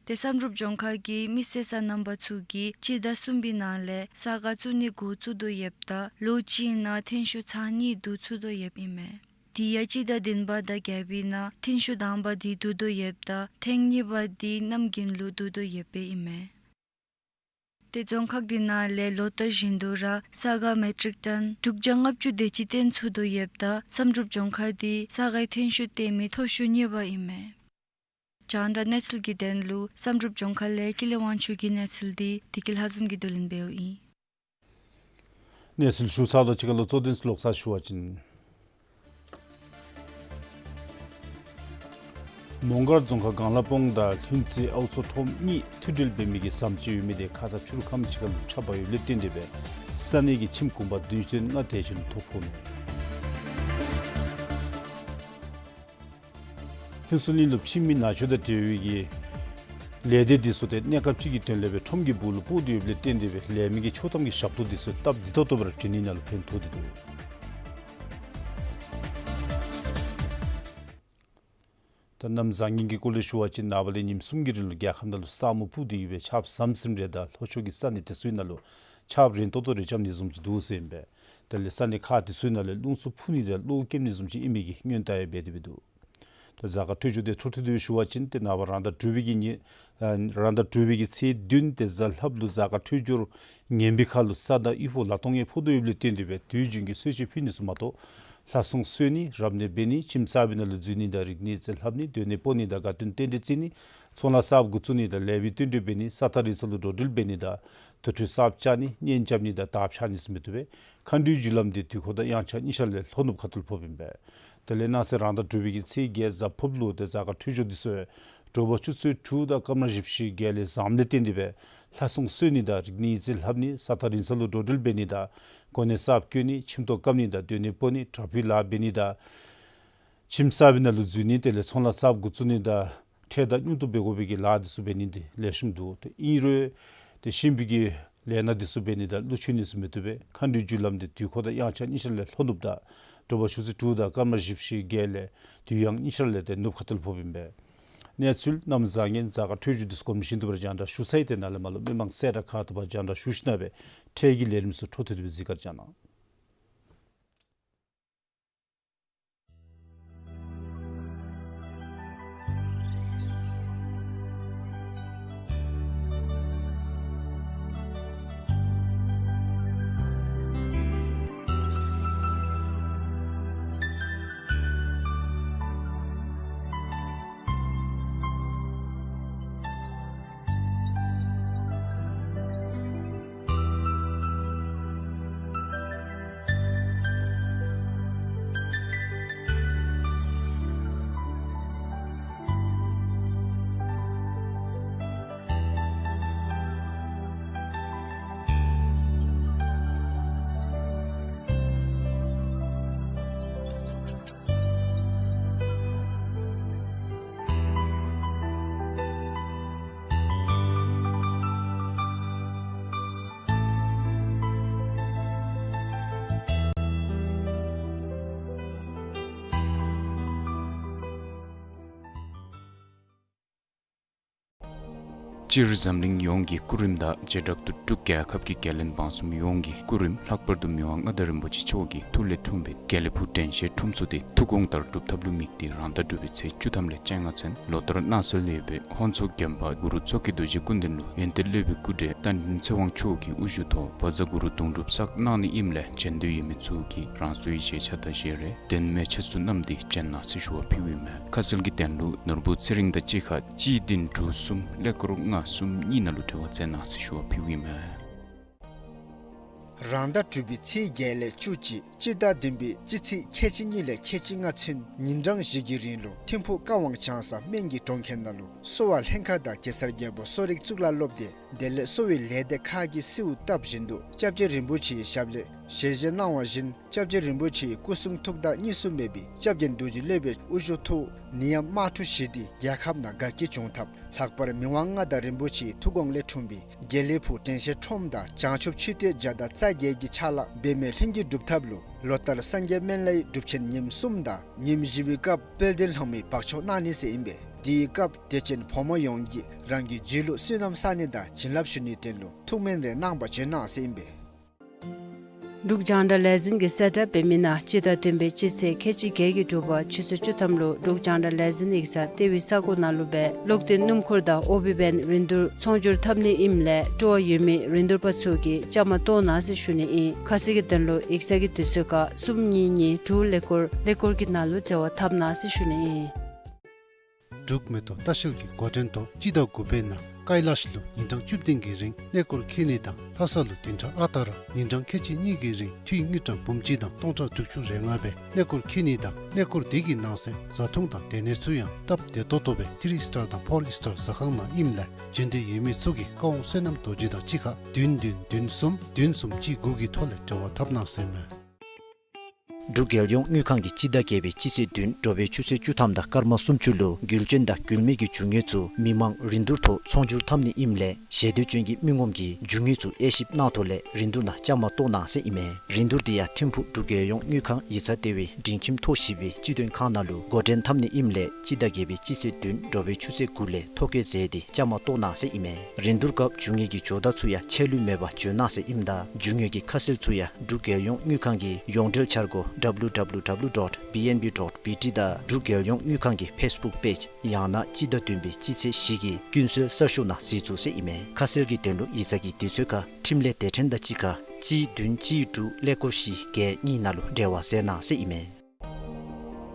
ཏེ་བསམ་གྲུབ་ལྗོངས་མཁར་གྱིས་མི་བསད་ས་རྣམ་པ་ཚུ་གིས་སྤྱི་ཟླ་གསུམ་པའི་ནང་ལས་ས་ག་བཙུགས་ནི་འགོ་བཙུགས་དོ་ཡོདཔ་ད་ལོ་གཅིག་ནང་ཐོན་ཤུགས་ཚག་གཉིས་བསྡུ་ཚུགས་དོ་ཡོདཔ་ཨིན་མས། དེ་ཡང་སྤྱི་ཟླ་བདུན་པ་དང་བརྒྱད་པའི་ནང་ཐོན་ཤུགས་དང་པ་དེ་བསྡུ་དོ་ཡོདཔ་ད་ཐེངས་གཉིས་པ་དེ་གནམ་དགུན་ལུ་བསྡུ་དོ་ཡོདཔ་ཨིན་མས། ཏེ་རྫོང་ཁག་དེ་ནང་ལས་ལོ་བསྟར་བཞིན་དུ་ར་ས་ག་མེ་ཊིག་ཊོན་དྲུག་བརྒྱ་ལྔ་བཅུ་དེ་ཅིག་བཏོན་ཚུགས་དོ་ཡོདཔ་ད་བསམ་གྲུབ་ལྗོངས་མཁར་དེ་ས་གའི་ཐོན་ཤུགས་བཏོན་མི་མཐོ་ཤོས་གཉིས་པ་ཨིན་མས། རྒྱང་བསྒྲགས་གནས་ཚུལ་གྱི་དོན་ལུ་བསམ་གྲུབ་ལྗོངས་མཁར་ལས་ཀུན་ལེགས་དབང་ཕྱུག་གི་གནས་ཚུལ་འདི་བདེ་སྐྱིད་ལྷ་འཛོམས་ཀྱིས་བསྡུ་ལེན་འབདཝ་ཨིན། གནས་ཚུལ་ཞུ་ཚརཝ་ད་གཅིག་ཁར་ལུ་གཙོ་དོན་ཚུ་ལོག་ཚར་ཞུ་བ་ཅིན། མོང་སྒར་རྫོང་ཁག་གངས་ལ་སྤང་དང་ལྷུན་རྩེ་ཨའུ་མཚོ་ཁྲོམ་གཉིས་མཐུད་འབྲེལ་འབད་མི་གི་ཟམ་ཅིག་ཡོད་མི་དེ་ཁ་ཙ་ཕྱི་རུ་ཁམས་ཅིག་ཁར་ལུ་འཁྲབ་པ་ཡོདཔ་ལས་བརྟེན་ཏེ་སྦེ་ས་གནས་ཀྱི་ཁྱིམ་གུང་པ་བདུན་ཅན་ལྔ་དེ་ཅིག་ལུ་ཐོ་ཕོག་ནུག། ཕུན་ཚོགས་གླིང་ལུ་ཕྱི་མི་ནང་ཆོས་དང་འབྲེལ་བའི་གི་ལས་སྡེ་འདི་ཚུ་ཏེ་གནས་སྐབས་ཅིག་གི་དོན་ལས་སྦེ་ཁྲོམ་གྱི་སྦུག་ལུ་སྤོ་སྟེ་ཡོདཔ་ལས་བརྟེན་ཏེ་སྦེ་ལས་མི་གི་ཆོག་ཐམ་གྱི་ཞབས་ཏོག་འདི་ཚུ་སྟབས་བདེ་ཏོག་ཏོ་སྦེ་ར་བྱིན་ནི་ནང་ལུ་ཕན་ཐོགས་ཏེ་འདུག། ད་གནམ་བཟང་ངན་གྱི་སྐོར་ལས་ཞུ་བ་ཅིན་ནངས་པ་ལས་ཉིནམ་གསུམ་གྱི་རིང་ལུ་རྒྱལ་ཁབ་ནང་ལུ་ས་སྨུག་སྤུབས་ཏེ་ཡོད་པའི་ཆརཔ་ཟམ་ཟིམ་རེ་དང་ལྷོ་ཕྱོགས་ཀྱི་ས་གནས་དེ་ཚུ་ནང་ལུ་ཆརཔ་རན་ཏོག་ཏོ་རེ་རྐྱབ་ནི་བཟུམ་ཅིག་འདུག་ཟེར་ཨིན་པས། དེ་ལས་ས་གནས་ཁག་དེ་ཚུ་ནང་ལས་རླུང་འཚུབ་འཕུ་ནི་དང་གློ་བཀལ་ནི་བཟུམ་ཅིག་ཨིན་མི་གི་སྔོན་བརྡ་ཡང་འབད་དེ་སྦེ་འདུག། ད་གཟའ་སྐར་འཕྲོད་སྦྱོར་དེ་འཕྲོ་མཐུད་དེ་ཞུ་བ་ཅིན་ཏེ་ནངས་པ་རང་ཟླ་དྲུག་པའི་གི་ཉིན་ཨ་རང་ཟླ་དྲུག་པའི་གི་ཚེས་བདུན་ཏེ་གཟའ་ལྷགཔ་ལུ་གཟའ་སྐར་འཕྲོད་སྦྱོར་ངན་པའི་ཁར་ལུ་ས་དང་དབུལ་པོ་ལ་སྟོང་ཡང་ཕོག་དོ་ཡོདཔ་ལས་བརྟེན་ཏེ་སྦེ་དུས་རྒྱུན་གྱི་གསོལ་མཆོད་ཕུལ་ནི་ཚུ་མ་གཏོགས་ལྷ་སྲུང་གསོལ་ནི་རབ་གནས་འབད་ནི་ཁྱིམ་གསར་པའི་ནང་ལུ་འཛུལ་ནི་དང་རིག་གནས་རྩིས་ལྷབ་ནི་སྡོད་གནས་སྤོ་ནི་དང་དགའ་སྟོན་རྟེན་འབྲེལ་བརྩི་ནི་ཚོང་ལཱ་གསརཔ་འགོ་བཙུགས་ནི་དང་ལེགས་པའི་བསྟུན་གྲོས་འབད་ནི་ས་ཐག་རིང་ས་ལུ་འགྲོ་འགྲུལ་འབད་ནི་དང་དུར་ཁྲོད་གསརཔ་བཅག་ནི་གཉེན་རྐྱབ་ནི་དང་དར་འཕྱར་ནི་ཚུ་མི་བཏུབ་པས། མཁའ་འགྲོའི་རྒྱུ་ལམ་དེ་དུས་འཁོར་དང་དབྱངས་འཆར་གཉིས་ཆ་ལས་ལྷོ་ནུབ་ཁ་ཐུག་ལུ་ཕོགཔ་ཨིན་པས། དེ་ལས་གནངས་ཚེ་རང་ཟླ་དྲུག་པའི་གི་ཚེས་བརྒྱད་གཟའ་ཕུརཔ་ལུ་ཏེ་གཟའ་སྐར་འཕྲོད་སྦྱོར་འདི་ཚུ་དྲོ་པ་ཆུ་ཚོད་དྲུག་དང་སྐར་མ་བཞི་བཅུ་ཞེ་བརྒྱད་ལས་བཟངམ་ལས་བརྟེན་ཏེ་སྦེ་ལྷ་སྲུང་གསོལ་ནི་དང་རིག་གནས་ཡིག་རྩིས་ལྷབ་ནི་ས་ཐག་རིང་ས་ལུ་འགྲོ་འགྲུལ་འབད་ནི་དང་གོ་གནས་གསརཔ་བསྐོ་ནི་ཁྱིམ་ཐོག་བཀབ་ནི་དང་སྡོད་གནས་སྤོ་ནི་དྲག་པོའི་ལཱ་འབད་ནི་དང་ཁྱིམ་གསར་པའི་ནང་ལུ་འཛུལ་ནི་དེ་ལས་ཚོང་ལཱ་གསརཔ་འགོ་བཙུགས་ནི་དང་ཁྲལ་དང་སྙུང་གཏོང་འབད་དགོ་པའི་གི་ལཱ་འདི་ཚུ་འབད་ནི་འདི་ལེགས་ཤོམ་འདུག། ཏེ་ཨིན་རུང་ཏེ་གཤིན་པོའི་གི་ལས་སྣ་འདི་ཚུ་འབད་ནི་དང་ཀླུ་མཆོད་ནི་ཚུ་མི་བཏུབ་པས། མཁའ་འགྲོའི་རྒྱུ་ལམ་འདི་དུས་འཁོར་དང་དབྱངས་འཆར་གཉིས་ཆ་ལས་ལྷོ་ནུབ་དང་དྲོ་པ་ཆུ་ཚོད་དྲུག་དང་སྐར་མ་བཞི་བཅུ་ཞེ་བརྒྱད་ལས་དུས་ཡང་གཉིས་ཆ་ལས་ཏེ་ནུབ་ཁ་ཐུག་ལུ་ཕོགཔ་ཨིན་པས། གནས་ཚུལ་གནམ་བཟང་ངན་གཟའ་སྐར་འཕྲོད་སྦྱོར་འདི་ཚུ་གོམས་ཤིང་དུ་བར་རྒྱང་བསྒྲགས་ཞུ་ཚར་ཡི། དེ་ནང་ལས་མར་ལུ་མི་མང་གསལ་བསྒྲགས་ཁག་ཐུབ་པར་རྒྱང་བསྒྲགས་ཞུ་ཞིནམ་ལས་འཕྲལ་གྱི་ལས་རིམ་ཚུ་འཕྲོ་མཐུད་དེ་གཟིགས་གར་བཅར་གནང་། སྤྱིར་འཛམ་གླིང་ཡོངས་ཀྱི་སྐུ་རིམ་དང་བྱེ་བྲག་ཏུ་འབྲུག་རྒྱལ་ཁབ་ཀྱི་རྒྱལ་བློན་འབངས་གསུམ་ཡོངས་ཀྱི་སྐུ་རིམ་ལྷག་པར་དུ་མི་དབང་མངའ་བདག་རིན་པོ་ཆེ་མཆོག་གི་ཐུགས་ལས་འཁྲུངས་པའི་དགེ་ལེགས་ཕུག་དྲན་ཤེས་ཁྲོམ་ཚོགས་དེ་ཐུགས་དགོངས་ལྟར་སྒྲུབ་ཐབས་ལུ་དམིགས་ཏེ་རང་ཟླ་དྲུག་པའི་ཚེས་བཅུ་ཐམ་ལས་བཅོ་ལྔ་ཚུན་ལོ་ལྟར་གནང་སྲོལ་ཡོད་པའི་ཧོན་མཚོ་དགོན་པ་གུ་རུ་མཚོ་སྐྱེས་རྡོ་རྗེ་སྐུ་མདུན་ལུ་ཡོན་ཏན་སློབ་དཔོན་སྐུ་བགྲེས་རྟ་མགྲིན་ཚེ་དབང་མཆོག་གི་དབུ་བཞུགས་ཐོག་བཛྲ་གུ་རུ་གདུང་སྒྲུབ་བསགས་གནང་ནི་ཨིནམ་ལས་བྱོན་འདོད་ཡོད་མི་ཚུ་གིས་རང་སོའི་བཞེས་ཆ་དང་བཞེས་རས་གདན་མལ་ཆས་ཚུ་བསྣམས་ཏེ་བྱོན་གནང་ཟེར་ཞུ་བ་ཕུལཝ་ཨིན་མས། ཁ་གསལ་གྱི་དོན་ལུ་ནོར་བུ་ཚེ་རིང་དང་གཅིག་ཁར་གཅིག་བདུན་དྲུག་གསུམ་ཀླད་ཀོར་ལྔ་གསུམ་གཉིས་ནང་ལུ་འབྲེལ་བ་མཛད་གནང་ཟེར་ཞུ་བ་ཕུལཝ་ཨིན་མས། རང་ཟླ་དྲུག་པའི་ཚེས་བརྒྱད་ལས་བཅུ་གཅིག་སྤྱི་ཟླ་བདུན་པའི་སྤྱི་ཚེས་ཁལ་གཅིག་གཉིས་ལས་ཁལ་གཅིག་ལྔ་ཚུན་ཉིན་གྲངས་བཞི་གི་རིང་ལུ་ཐིམ་ཕུག་ཀ་ཝང་བྱང་ས་སྨན་གྱི་གྲོང་ཁྱེར་ནང་ལུ་གསོ་བ་ལྷན་ཁག་དང་གེ་སར་རྒྱལ་པོ་གསོ་རིག་གཙུག་ལག་སློབ་སྡེ་དེ་ལས་གསོ་བའི་ལས་སྡེ་ཁག་གིས་གསོལཝ་བཏབ་བཞིན་དུ་སྐྱབས་རྗེ་རིན་པོ་ཆེའི་ཞབས་ལས་ཞལ་བཞེས་གནང་བ་བཞིན་སྐྱབས་རྗེ་རིན་པོ་ཆེའི་སྐུ་གསུང་ཐུགས་དང་གཉིས་སུ་མེད་པའི་སྐྱབས་རྒྱན་རྡོ་རྗེ་སློབ་དཔོན་དབུ་བཞུགས་ཐོག་ནད་ཡམས་དམག་འཁྲུག་ཞི་སྟེ་རྒྱལ་ཁབ་ནང་དགའ་སྐྱིད་བྱུང་ཐབས། ལྷག་པར་མི་དབང་མངའ་བདག་རིན་པོ་ཆེའི་ཐུགས་དགོངས་ལས་འཁྲུངས་པའི་དགེ་ལེགས་ཕུག་དྲན་ཤེས་ཁྲོམ་དང་བྱང་ཆུབ་མཆོད་རྟེན་བརྒྱ་དང་རྩ་བརྒྱད་ཀྱི་ཕྱག་ལཱ་འབད་མེད་ལྷུན་གྱིས་འགྲུབ་ཐབས་ལུ་ལོ་ལྟར་སངས་རྒྱས་སྨན་བླའི་སྒྲུབ་ཆེན་ཉིནམ་གསུམ་དང་ཉིནམ་བཞི་པའི་སྐབས་དཔལ་ལྡན་ལྷ་མོའི་བག་ཆགས་གནང་ནི་ཟེར་ཨིན་པས། དེའི་སྐབས་དད་ཅན་ཕོ་མོ་ཡོངས་ཀྱིས་རང་གི་རྒྱུད་ལུ་བསོད་ནམས་བསག་ནི་དང་བྱིན་རླབས་ཞུ་ནིའི་དོན་ལུ་ཐུགས་སྨོན་རེ་གནང་བར་བྱོན་གནང་ཟེར་ཨིན་པས། འབྲུག་རྒྱང་བསྒྲགས་ལས་འཛིན་གྱིས་གསལ་བསྒྲགས་འབད་མི་ནང་སྤྱི་ཟླ་བདུན་པའི་སྤྱི་ཚེས་ཁལ་གཅིག་བརྒྱད་ཀྱི་དྲོ་པ་ཆུ་ཚོད་བཅུ་ཐམ་ལུ་འབྲུག་རྒྱང་བསྒྲགས་ལས་འཛིན་ཡིག་ཚང་ལྟེ་བའི་ས་གོ་ནང་ལུ་སྦེ་གློག་འདོན་སྣུམ་འཁོར་དང་ཨོ་བི་བེན་རིན་བསྡུར་ཚོང་སྒྱུར་འཐབ་ནི་ཨིནམ་ལས་སྤྲོ་བ་ཡོད་མི་རིན་བསྡུར་པ་ཚུ་གིས་བཅའ་མར་གཏོགས་གནང་ཟེར་ཞུ་ནི་ཨིན། ཁ་གསལ་གྱི་དོན་ལུ་ཡིག་ཚང་གི་དུས་ཚོད་ཁར་གསུམ་གཉིས་གཉིས་དྲུག་ཀླད་ཀོར་ཀླད་ཀོར་གྱི་ནང་ལུ་འབྲེལ་བ་འཐབ་གནང་ཟེར་ཞུ་ནི་ཨིན། འབྲུག་མེ་ཏོག་ལྟ་བཤལ་གྱི་འགོ་འདྲེན་ཐོག་སྤྱི་ཟླ་དགུ་པའི་ནང་ཀ་ལཱཤ་ལུ་ཉིན་གྲངས་བཅུ་བདུན་གྱི་རིང་གླད་ཀོར་འཁྱིད་ནི་དང་ལྷ་ས་ལུ་བདུན་ཕྲག་ཨ་རྟག་ར་ཉིན་གྲངས་ཁལ་གཅིག་གཉིས་ཀྱི་རིང་འཐུས་དངུལ་ཀྲམ་འབུམ་གཅིག་དང་སྟོང་ཕྲག་དྲུག་ཅུ་རེ་ལྔ་སྦེ་གླད་ཀོར་འཁྱིད་ནི་དང་གླད་ཀོར་དེ་གི་ནང་གསེས་བཟའ་འཐུང་དང་སྡོད་གནས་ཚུ་ཡང་སྟབས་བདེ་ཏོག་ཏོ་སྦེ་ཐི་རི་སི་ཊར་དང་ཕོར་སི་ཊར་ཟ་ཁང་ནང་ཨིནམ་ལས་འབྱོན་འདོད་ཡོད་མི་ཚུ་གིས་ཀ་ཝང་བསོད་ནམས་རྡོ་རྗེ་དང་གཅིག་ཁར་བདུན་བདུན་བདུན་གསུམ་བདུན་གསུམ་གཅིག་དགུ་གི་ཐོག་ལས་འབྲེལ་བ་འཐབ་གནང་ཟེར་མས། འབྲུག་རྒྱལ་ཡོངས་དངུལ་ཁང་གིས་སྤྱི་ཟླ་བརྒྱད་པའི་སྤྱི་ཚེས་བདུན་དྲོ་པའི་ཆུ་ཚོད་བཅུ་ཐམ་དང་སྐར་མ་སུམ་ཅུ་ལུ་རྒྱུ་ཆེན་དང་རྒྱུ་མེད་ཀྱི་རྒྱུ་དངོས་ཚུ་མི་མང་རིན་བསྡུར་ཐོག་ཚོང་སྒྱུར་འཐབ་ནི་ཨིནམ་ལས་ཞལ་འདོན་ཅན་གྱི་མི་ངོམ་གྱིས་རྒྱུ་དངོས་ཚུ་དབྱེ་ཞིབ་གནང་ཐོག་ལས་རིན་བསྡུར་ནང་བཅའ་མར་གཏོགས་གནང་ཟེར་ཨིན་མས། རིན་བསྡུར་དེ་ཡང་ཐིམ་ཕུག་འབྲུག་རྒྱལ་ཡོངས་དངུལ་ཁང་ཡིག་ཚང་ལྟེ་བའི་འབྲིང་ཁྱིམ་ཐོག་བཞི་པའི་སྤྱི་མཐུན་ཁང་ནང་ལུ་འགོ་འདྲེན་འཐབ་ནི་ཨིནམ་ལས་སྤྱི་ཟླ་བརྒྱད་པའི་སྤྱི་ཚེས་བདུན་དྲོ་པའི་ཆུ་ཚོད་དགུ་ལས་ཐོ་བཀོད་མཛད་དེ་བཅའ་མར་གཏོགས་གནང་ཟེར་ཨིན་མས། རིན་བསྡུར་སྐབས་རྒྱུ་དངོས་ཀྱི་ཇོ་བདག་ཚུ་ཡང་ཆད་ལུས་མེད་པར་འབྱོན་གནང་ཟེར་ཨིནམ་ད་རྒྱུ་དངོས་ཀྱི་ཁ་གསལ་ཚུ་ཡང་འབྲུག་རྒྱལ་ཡོངས་དངུལ་ཁང་གི་ཡོངས་འབྲེལ་འཆར་སྒོ་W W W dot B N B dot B T དང་འབྲུག་རྒྱལ་ཡོངས་དངུལ་ཁང་གི་ཕེས་བུཀ་པེཇ་ཡང་ན་སྤྱི་ཟླ་བདུན་པའི་སྤྱི་ཚེས་བཞི་གི་ཀུན་གསལ་གསར་ཤོག་ནང་གཟིགས་ཚུགས་ཟེར་ཨིན་མས། ཁ་གསལ་གྱི་དོན་ལུ་ཡིག་ཚང་གི་དུས་ཚོད་ཁར་འཕྲིན་ལས་སྡེ་ཕྲན་དང་གཅིག་ཁར་གཅིག་བདུན་གཅིག་དྲུག་ཀླད་ཀོར་བཞི་བརྒྱད་གཉིས་ནང་ལུ་འབྲེལ་བ་མཛད་གནང་ཟེར་ཨིན་མས།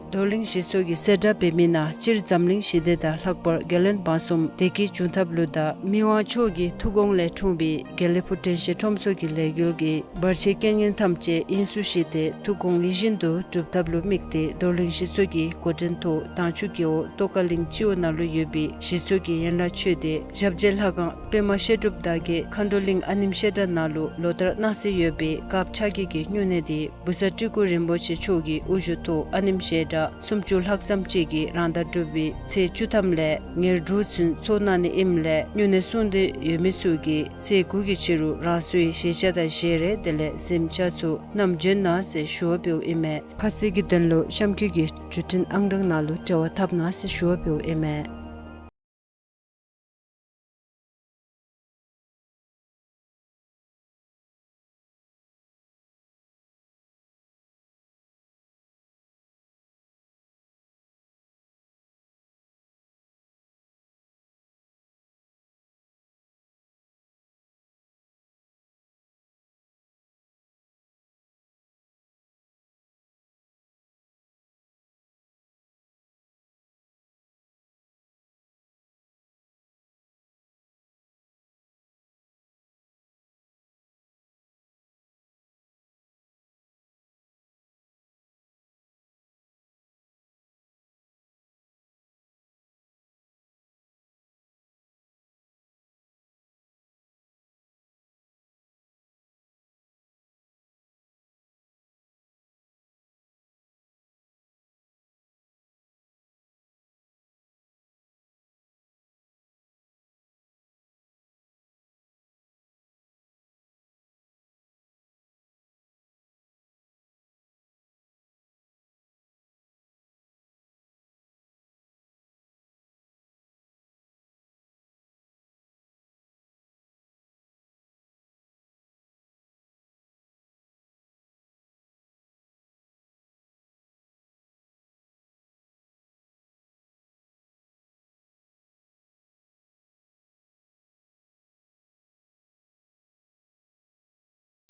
རྡོར་གླིང་ཞི་གསོ་གིས་གསལ་བསྒྲགས་འབད་མི་ནང་སྤྱིར་འཛམ་གླིང་ཞི་བདེ་དང་ལྷག་པར་རྒྱལ་བློན་འབངས་གསུམ་བདེ་སྐྱིད་འབྱུང་ཐབས་ལུ་དང་མི་དབང་མཆོག་གི་ཐུགས་དགོངས་ལས་འཁྲུངས་པའི་དགེ་ལེགས་ཕུག་དྲན་ཤེས་ཁྲོམ་ཚོགས་ཀྱི་ལས་འགུལ་གྱི་བར་ཆད་རྐྱེན་ངན་ཐམས་ཅད་དབྱིངས་སུ་ཞི་སྟེ་ཐུགས་དགོངས་ཡིད་བཞིན་དུ་འགྲུབ་ཐབས་ལུ་དམིགས་ཏེ་རྡོར་གླིང་ཞི་གསོ་གི་འགོ་འདྲེན་ཐོག་དྭངས་ཆུ་རྒེད་འོག་ཏོག་དཀར་གླིང་སྤྱི་འོག་ནང་ལུ་ཡོད་པའི་ཞི་གསོ་གི་ཡན་ལག་ཆོས་སྡེ་ཞབས་རྗེས་ལྷ་ཁང་པདྨ་བཤད་སྒྲུབ་དག་གི་མཁའ་འགྲོ་གླིང་ཨ་ནེམ་བཤད་གྲྭ་ནང་ལུ་ལོ་ལྟར་གནང་སྲོལ་ཡོད་པའི་སྐབས་ཆ་བརྒྱད་ཀྱི་སྨྱུང་གནས་དེ་བུ་ཚ་སྤྲུལ་སྐུ་རིན་པོ་ཆེ་མཆོག་གི་དབུ་བཞུགས་ཐོག་ཨ་ནེམ་བཤད་གྲྭ་སུམ་ཅུ་ལྷག་ཙམ་ཅིག་གིས་རང་ཟླ་དྲུག་པའི་ཚེས་བཅུ་ཐམ་ལས་ཉེར་དྲུག་ཚུན་ཚོགས་གནང་ནི་ཨིནམ་ལས་སྨྱུང་གནས་སྲུང་འདོད་ཡོད་མི་ཚུ་གིས་ཚེས་དགུ་གི་ཕྱི་རུ་རང་སོའི་ཞལ་ཆས་དང་ཞལ་རས་དེ་ལས་གཟིམ་ཆས་ཚུ་བསྣམས་བྱོན་གནང་ཟེར་ཞུ་བ་འབདཝ་ཨིན་མས། ཁ་གསལ་གྱི་དོན་ལུ་གཤམ་འཁོད་ཀྱི་བརྒྱུད་འཕྲིན་ཨང་གྲངས་ནང་ལུ་འབྲེལ་བ་འཐབ་གནང་ཟེར་ཞུ་བ་འབདཝ་ཨིན་མས།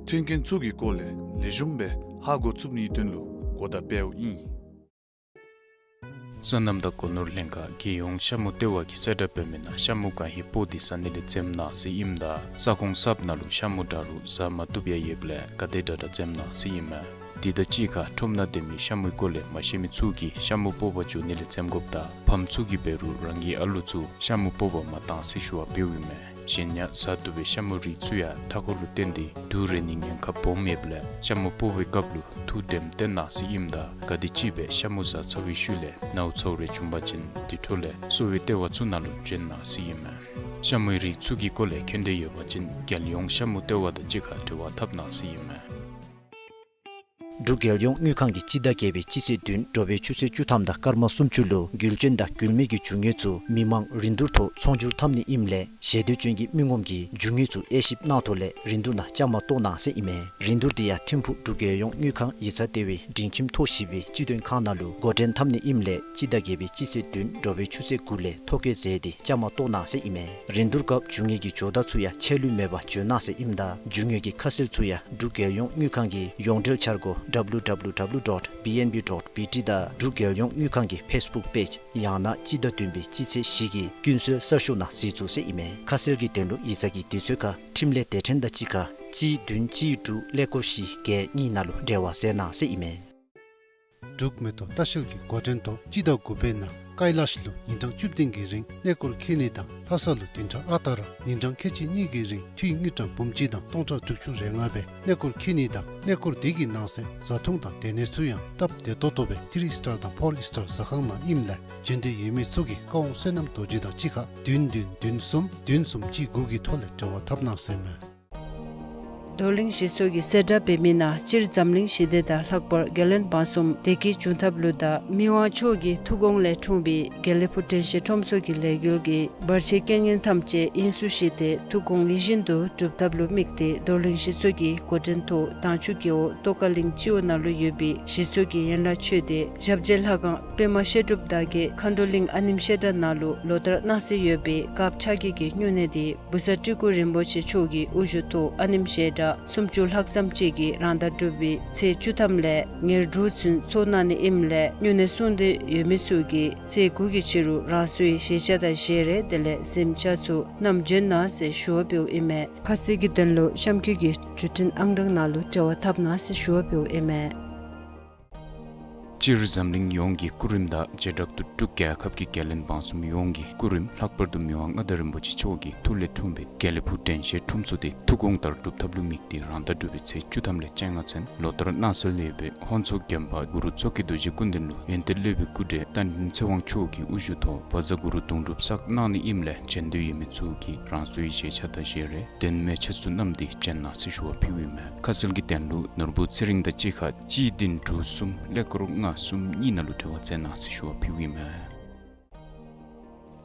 མཐུན་རྐྱེན་ཚུ་གི་སྐོར་ལས་ལེགས་ཤོམ་སྦེ་ཧ་གོ་ཚུགས་ནིའི་དོན་ལུ་གོ་བརྡ་སྤེལཝ་ཨིན། སོ་ནམ་དང་སྒོ་ནོར་ལྷན་ཁག་རྒྱལ་ཡོངས་ཤ་མུ་ལྟེ་བ་གིས་གསལ་བསྒྲགས་འབད་མི་ནང་ཤ་མུ་གང་ཧེ་སྤོ་སྟེ་བཟའ་ནི་ལས་འཛེམ་གནང་ཟེར་ཨིནམ་ད་ས་ཁོངས་གསརཔ་ནང་ལུ་ཤ་མུ་འདྲ་རུང་བཟའ་མ་བཏུབ་ཡང་ཡོདཔ་ལས་ག་དེ་དྲག་དྲག་འཛེམ་གནང་ཟེར་ཨིན་མས། དེ་དང་གཅིག་ཁར་ཁྲོམ་ནང་སྡོད་མི་ཤ་མུའི་སྐོར་ལས་མ་ཤེས་མི་ཚུ་གིས་ཤ་མུ་སྤོ་བར་འགྱོ་ནི་ལས་འཛེམ་དགོཔ་དང་ཕམ་ཚུ་གིས་འབད་རུང་རང་གི་ཨ་ལུ་ཚུ་ཤ་མུ་སྤོ་བར་མ་གཏང་ཟེར་ཞུ་བ་འབདཝ་ཨིན་མས། གཞན་ཡང་བཟའ་བཏུབ་པའི་ཤ་མུ་རིགས་ཚུ་ཡང་མཐའ་འཁོར་ལུ་བརྟེན་ཏེ་དུག་རེག་ནིའི་ཉེན་ཁ་སྦོམ་ཡོདཔ་ལས་ཤ་མུ་སྤོ་བའི་སྐབས་ལུ་ཐུགས་དྲནམ་བཏོན་གནང་ཟེར་ཨིནམ་ད་ག་དེམ་ཅིག་སྦེ་ཤ་མུ་བཟའ་ཚར་བའི་ཤུལ་ལས་ནཝ་ཚཝ་རེ་བྱུང་པ་ཅིན་དེ་འཕྲོ་ལས་གསོ་བའི་ལྟེ་བ་ཚུ་ནང་ལུ་བྱོན་གནང་ཟེར་ཨིན་མས། ཤ་མུའི་རིགས་ཚུ་གི་སྐོར་ལས་མཁྱེན་འདོད་ཡོད་པ་ཅིན་རྒྱལ་ཡོངས་ཤ་མུ་ལྟེ་བ་དང་གཅིག་ཁར་འབྲེལ་བ་འཐབ་གནང་ཟེར་ཨིན་མས། འབྲུག་རྒྱལ་ཡོངས་དངུལ་ཁང་གིས་སྤྱི་ཟླ་བརྒྱད་པའི་སྤྱི་ཚེས་བདུན་དྲོ་པའི་ཆུ་ཚོད་བཅུ་ཐམ་དང་སྐར་མ་སུམ་ཅུ་ལུ་རྒུད་འབྱོན་དང་རྒུད་མེད་ཀྱི་རྒྱུ་དངོས་ཚུ་མི་མང་རིན་བསྡུར་ཐོག་ཚོང་སྒྱུར་འཐབ་ནི་ཨིནམ་ལས་ཞལ་འདོན་ཅན་གྱི་མི་ངོམ་གྱིས་རྒྱུ་དངོས་ཚུ་དབྱེ་ཞིབ་གནང་ཐོག་ལས་རིན་བསྡུར་ནང་བཅའ་མར་གཏོགས་གནང་ཟེར་ཨིན་མས། རིན་བསྡུར་དེ་ཡང་ཐིམ་ཕུག་འབྲུག་རྒྱལ་ཡོངས་དངུལ་ཁང་ཡིག་ཚང་ལྟེ་བའི་སྒྲིང་ཁྱིམ་ཐོག་བཞི་པའི་སྤྱི་དོན་ཁང་ནང་ལུ་འགོ་འདྲེན་འཐབ་ནི་ཨིནམ་ལས་སྤྱི་ཟླ་བརྒྱད་པའི་སྤྱི་ཚེས་བདུན་དྲོ་པའི་ཆུ་ཚོད་དགུ་ལས་ཐོ་བཀོད་མཛད་དེ་བཅའ་མར་གཏོགས་གནང་ཟེར་ཨིན་མས། རིན་བསྡུར་སྐབས་རྒྱུ་དངོས་ཀྱི་ཇོ་བདག་ཚུ་ཡང་ཆད་ལུས་མེད་པར་འབྱོན་གནང་ཟེར་ཨིནམ་ད་རྒྱུ་དངོས་ཀྱི་ཁ་གསལ་ཚུ་ཡང་འབྲུག་རྒྱལ་ཡོངས་དངུལ་ཁང་གི་ཡོངས་འབྲེལ་འཆར་སྒོ་W W W dot B N B dot B T དང་འབྲུག་རྒྱལ་ཡོངས་དངུལ་ཁང་གི་ཕེསི་བུཀ་པེཇ་ཡང་ན་སྤྱི་ཟླ་བདུན་པའི་སྤྱི་ཚེས་བཞི་གི་ཀུན་གསལ་གསར་ཤོག་ནང་གཟིགས་ཚུགས་ཟེར་ཨིན་མས། ཁ་གསལ་གྱི་དོན་ལུ་ཡིག་ཚང་གི་དུས་ཚོད་ཁར་འཕྲིན་ལས་སྡེ་ཕྲན་དང་གཅིག་ཁར་གཅིག་བདུན་གཅིག་དྲུག་ཀླད་ཀོར་བཞི་བརྒྱད་གཉིས་ནང་ལུ་འབྲེལ་བ་མཛད་གནང་ཟེར་ཨིན་མས། འབྲུག་མེ་ཏོག་ལྟ་བཤལ་གྱི་འགོ་འདྲེན་ཐོག་སྤྱི་ཟླ་དགུ་པའི་ནང་ཀཱི་ལཱཤ་ལུ་ཉིན་གྲངས་བཅུ་བདུན་གྱི་རིང་གནས་སྐོར་འཁྱིད་ནི་དང་ལྷ་ས་ལུ་བདུན་ཕྲག་ཨ་རྟག་ར་ཉིན་གྲངས་ཁལ་གཅིག་གཉིས་ཀྱི་རིང་འཐུས་དངུལ་ཀྲམ་འབུམ་གཅིག་དང་སྟོང་ཕྲག་དྲུག་ཅུ་རེ་ལྔ་སྦེ་གནས་སྐོར་འཁྱིད་ནི་དང་གནས་སྐོར་དེ་གི་ནང་གསེས་བཟའ་འཐུང་དང་སྡོད་གནས་ཚུ་ཡང་སྟབས་བདེ་ཏོག་ཏོ་སྦེ་ཐི་རི་སི་ཊར་དང་ཕོར་སི་ཊར་ཟ་ཁང་ནང་ཨིནམ་ལས་བྱོན་འདོད་ཡོད་མི་ཚུ་གིས་ཀ་ཝང་བསོད་ནམས་རྡོ་རྗེ་དང་གཅིག་ཁར་བདུན་བདུན་བདུན་གསུམ་བདུན་གསུམ་གཅིག་དགུ་གི་ཐོག་ལས་འབྲེལ་བ་འཐབ་གནང་ཟེར་མས། རྡོར་གླིང་གཞིས་ཚོགས་ཀྱིས་གསལ་བསྒྲགས་འབད་མི་ནང་སྤྱིར་འཛམ་གླིང་ཞི་བདེ་དང་ལྷག་པར་རྒྱལ་བློན་འབངས་གསུམ་བདེ་སྐྱིད་འབྱུང་ཐབས་ལུ་དང་མི་དབང་མཆོག་གི་ཐུགས་དགོངས་ལས་འཁྲུངས་པའི་དགེ་ལེགས་ཕུག་དྲན་ཤེས་ཁྲོམ་ཚོགས་ཀྱི་ལས་འགུལ་གྱི་བར་ཆད་རྐྱེན་ངན་ཐམས་ཅད་དབྱིངས་སུ་ཞི་སྟེ་ཐུགས་དགོངས་ཡིད་བཞིན་དུ་འགྲུབ་ཐབས་ལུ་དམིགས་ཏེ་རྡོར་གླིང་གཞིས་ཚོགས་ཀྱི་འགོ་འདྲེན་ཐོག་དྭངས་ཆུ་རྒེད་འོག་ཏོག་དཀར་གླིང་སྤྱི་འོག་ནང་ལུ་ཡོད་པའི་གཞིས་ཚོགས་ཀྱི་ཡན་ལག་ཆོས་སྡེ་ཞབས་རྗེས་ལྷ་ཁང་པདྨ་བཤད་སྒྲུབ་དར་རྒྱས་མཁའ་འགྲོ་གླིང་ཨ་ནེམ་བཤད་གྲྭ་ནང་ལུ་ལོ་ལྟར་གནང་སྲོལ་ཡོད་པའི་དཀརཔོ་ཕྱག་བགྱིས་ཀྱི་སྨྱུང་གནས་དེ་བུ་གསར་སྤྲུལ་སྐུ་རིན་པོ་ཆེ་མཆོག་གི་དབུ་བཞུགས་ཐོག་ཨ་ནེམ་བཤད་གྲྭ་སུམ་ཅུ་ལྷག་ཙམ་ཅིག་གིས་རང་ཟླ་དྲུག་པའི་ཚེས་བཅུ་ཐམ་ལས་ཉེར་དྲུག་ཚུན་ཚོགས་གནང་ནི་ཨིནམ་ལས་སྨྱུང་གནས་སྲུང་འདོད་ཡོད་མི་ཚུ་གིས་ཚེས་དགུ་གི་ཕྱི་རུ་རང་སོའི་བཞེས་ཆས་དང་བཞེས་རས་དེ་ལས་གཟིམ་ཆས་ཚུ་བསྣམས་བྱོན་གནང་ཟེར་ཞུ་བ་འབདཝ་ཨིན་མས། ཁ་གསལ་གྱི་དོན་ལུ་གཤམ་འཁོད་ཀྱི་བརྒྱུད་འཕྲིན་ཨང་གྲངས་ནང་ལུ་འབྲེལ་བ་འཐབ་གནང་ཟེར་ཞུ་བ་འབདཝ་ཨིན་མས། སྤྱིར་འཛམ་གླིང་ཡོངས་ཀྱི་སྐུ་རིམ་དང་བྱེ་བྲག་ཏུ་འབྲུག་རྒྱལ་ཁབ་ཀྱི་རྒྱལ་བློན་འབངས་གསུམ་ཡོངས་ཀྱི་སྐུ་རིམ་ལྷག་པར་དུ་མི་དབང་མངའ་བདག་རིན་པོ་ཆེ་མཆོག་གི་ཐུགས་ལས་འཁྲུངས་པའི་དགེ་ལེགས་ཕུག་དྲན་ཤེས་ཁྲོམ་ཚོགས་དེ་ཐུགས་དགོངས་ལྟར་འགྲུབ་ཐབས་ལུ་དམིགས་ཏེ་རང་ཟླ་དྲུག་པའི་ཚེས་བཅུ་ཐམ་ལས་བཅོ་ལྔ་ཚུན་ལོ་ལྟར་གནང་སྲོལ་ཡོད་པའི་ཧོན་མཚོ་རྒྱམ་པ་གུ་རུ་མཚོ་སྐྱེས་རྡོ་རྗེ་སྐུ་མདུན་ལུ་ཡོན་ཏན་སློབ་དཔོན་སྐུ་བགྲེས་རྟ་མགྲིན་ཚེ་དབང་མཆོག་གི་དབུ་བཞུགས་ཐོག་བཛྲ་གུ་རུ་གདུང་སྒྲུབ་བསགས་གནང་ནི་ཨིནམ་ལས་བྱོན་འདོད་ཡོད་མི་ཚུ་གིས་རང་སོའི་བཞེས་ཆས་དང་བཞེས་རས་གདོང་མའི་ཆས་ཚུ་བསྣམས་ཏེ་བྱོན་གནང་ཟེར་ཞུ་བ་ཕུལཝ་ཨིན་མས། ཁ་གསལ་གྱི་དོན་ལུ་ནོར་བུ་ཚེ་རིང་དང་གཅིག་ཁར་གཅིག་བདུན་དྲུག་གསུམ་ཀླད་ཀོར་ལྔ་གསུམ་གཉིས་ནང་ལུ་འབྲེལ་བ་མཛད་གནང་ཟེར་ཞུ་བ་ཕུལཝ་ཨིན་མས།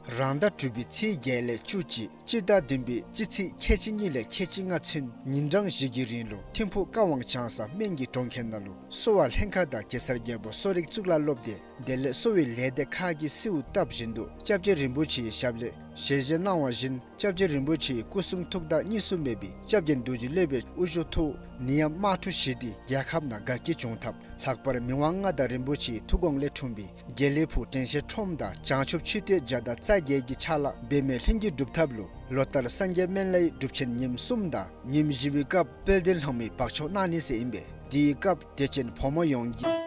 རང་ཟླ་དྲུག་པའི་ཚེས་བརྒྱད་ལས་བཅུ་གཅིག་སྤྱི་ཟླ་བདུན་པའི་སྤྱི་ཚེས་ཁལ་གཅིག་གཉིས་ལས་ཁལ་གཅིག་ལྔ་ཚུན་ཉིན་གྲངས་བཞི་གི་རིང་ལུ་ཐིམ་ཕུག་ཀ་ཝང་བྱང་ས་སྨན་གྱི་གྲོང་ཁྱེར་ནང་ལུ་གསོ་བ་ལྷན་ཁག་དང་གེ་སར་རྒྱལ་པོ་གསོ་རིག་གཙུག་ལག་སློབ་སྡེ་དེ་ལས་གསོ་བའི་ལས་སྡེ་ཁག་གིས་གསོལཝ་བཏབ་བཞིན་དུ་སྐྱབས་རྗེ་རིན་པོ་ཆེའི་ཞབས་ལས་ཞལ་བཞེས་གནང་བ་བཞིན་སྐྱབས་རྗེ་རིན་པོ་ཆེའི་སྐུ་གསུང་ཐུགས་དང་གཉིས་སུ་མེད་པའི་སྐྱབས་རྗེ་རྡོ་རྗེ་སློབ་དཔོན་དབུ་བཞུགས་ཐོག་ནད་ཡམས་དམག་འཁྲུག་ཞི་སྟེ་རྒྱལ་ཁབ་ནང་དགའ་སྐྱིད་འབྱུང་ཐབས། ལྷག་པར་མི་དབང་མངའ་བདག་རིན་པོ་ཆེའི་ཐུགས་དགོངས་ལས་འཁྲུངས་པའི་དགེ་ལེགས་ཕུག་དྲན་ཤེས་ཁྲོམ་དང་བྱང་ཆུབ་མཆོད་རྟེན་བརྒྱ་དང་རྩ་བརྒྱད་ཀྱི་ཕྱག་ལཱ་འབད་མེད་ལྷུན་གྱིས་འགྲུབ་ཐབས་ལུ་ལོ་ལྟར་སངས་རྒྱས་སྨན་བླའི་སྒྲུབ་ཆེན་ཉིནམ་གསུམ་དང་ཉིནམ་བཞི་པའི་སྐབས་དཔལ་ལྡན་ལྷ་མོའི་འབག་བཅོམ་གནང་ནི་ཟེར་ཨིན་པས། དེའི་སྐབས་དད་ཅན་ཕོ་མོ་ཡོངས་ཀྱིས།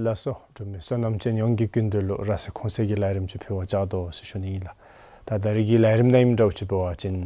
ལགས་སོ། འབྲུག་མི་བསོད་ནམས་ཅན་ཡོངས་ཀྱི་སྐུ་མདུན་ལུ་ར་སེ་གོང་ཚད་ཀྱི་ལས་རིམ་ཅིག་ཕུལ་བར་བཅར་དོ་ཟེར་ཞུ་ནི་ཨིན་ལགས། ད་ད་རིས་ཀྱི་ལས་རིམ་ནང་ཨིནམ་འདྲཝ་ཅིག་འབད་བ་ཅིན་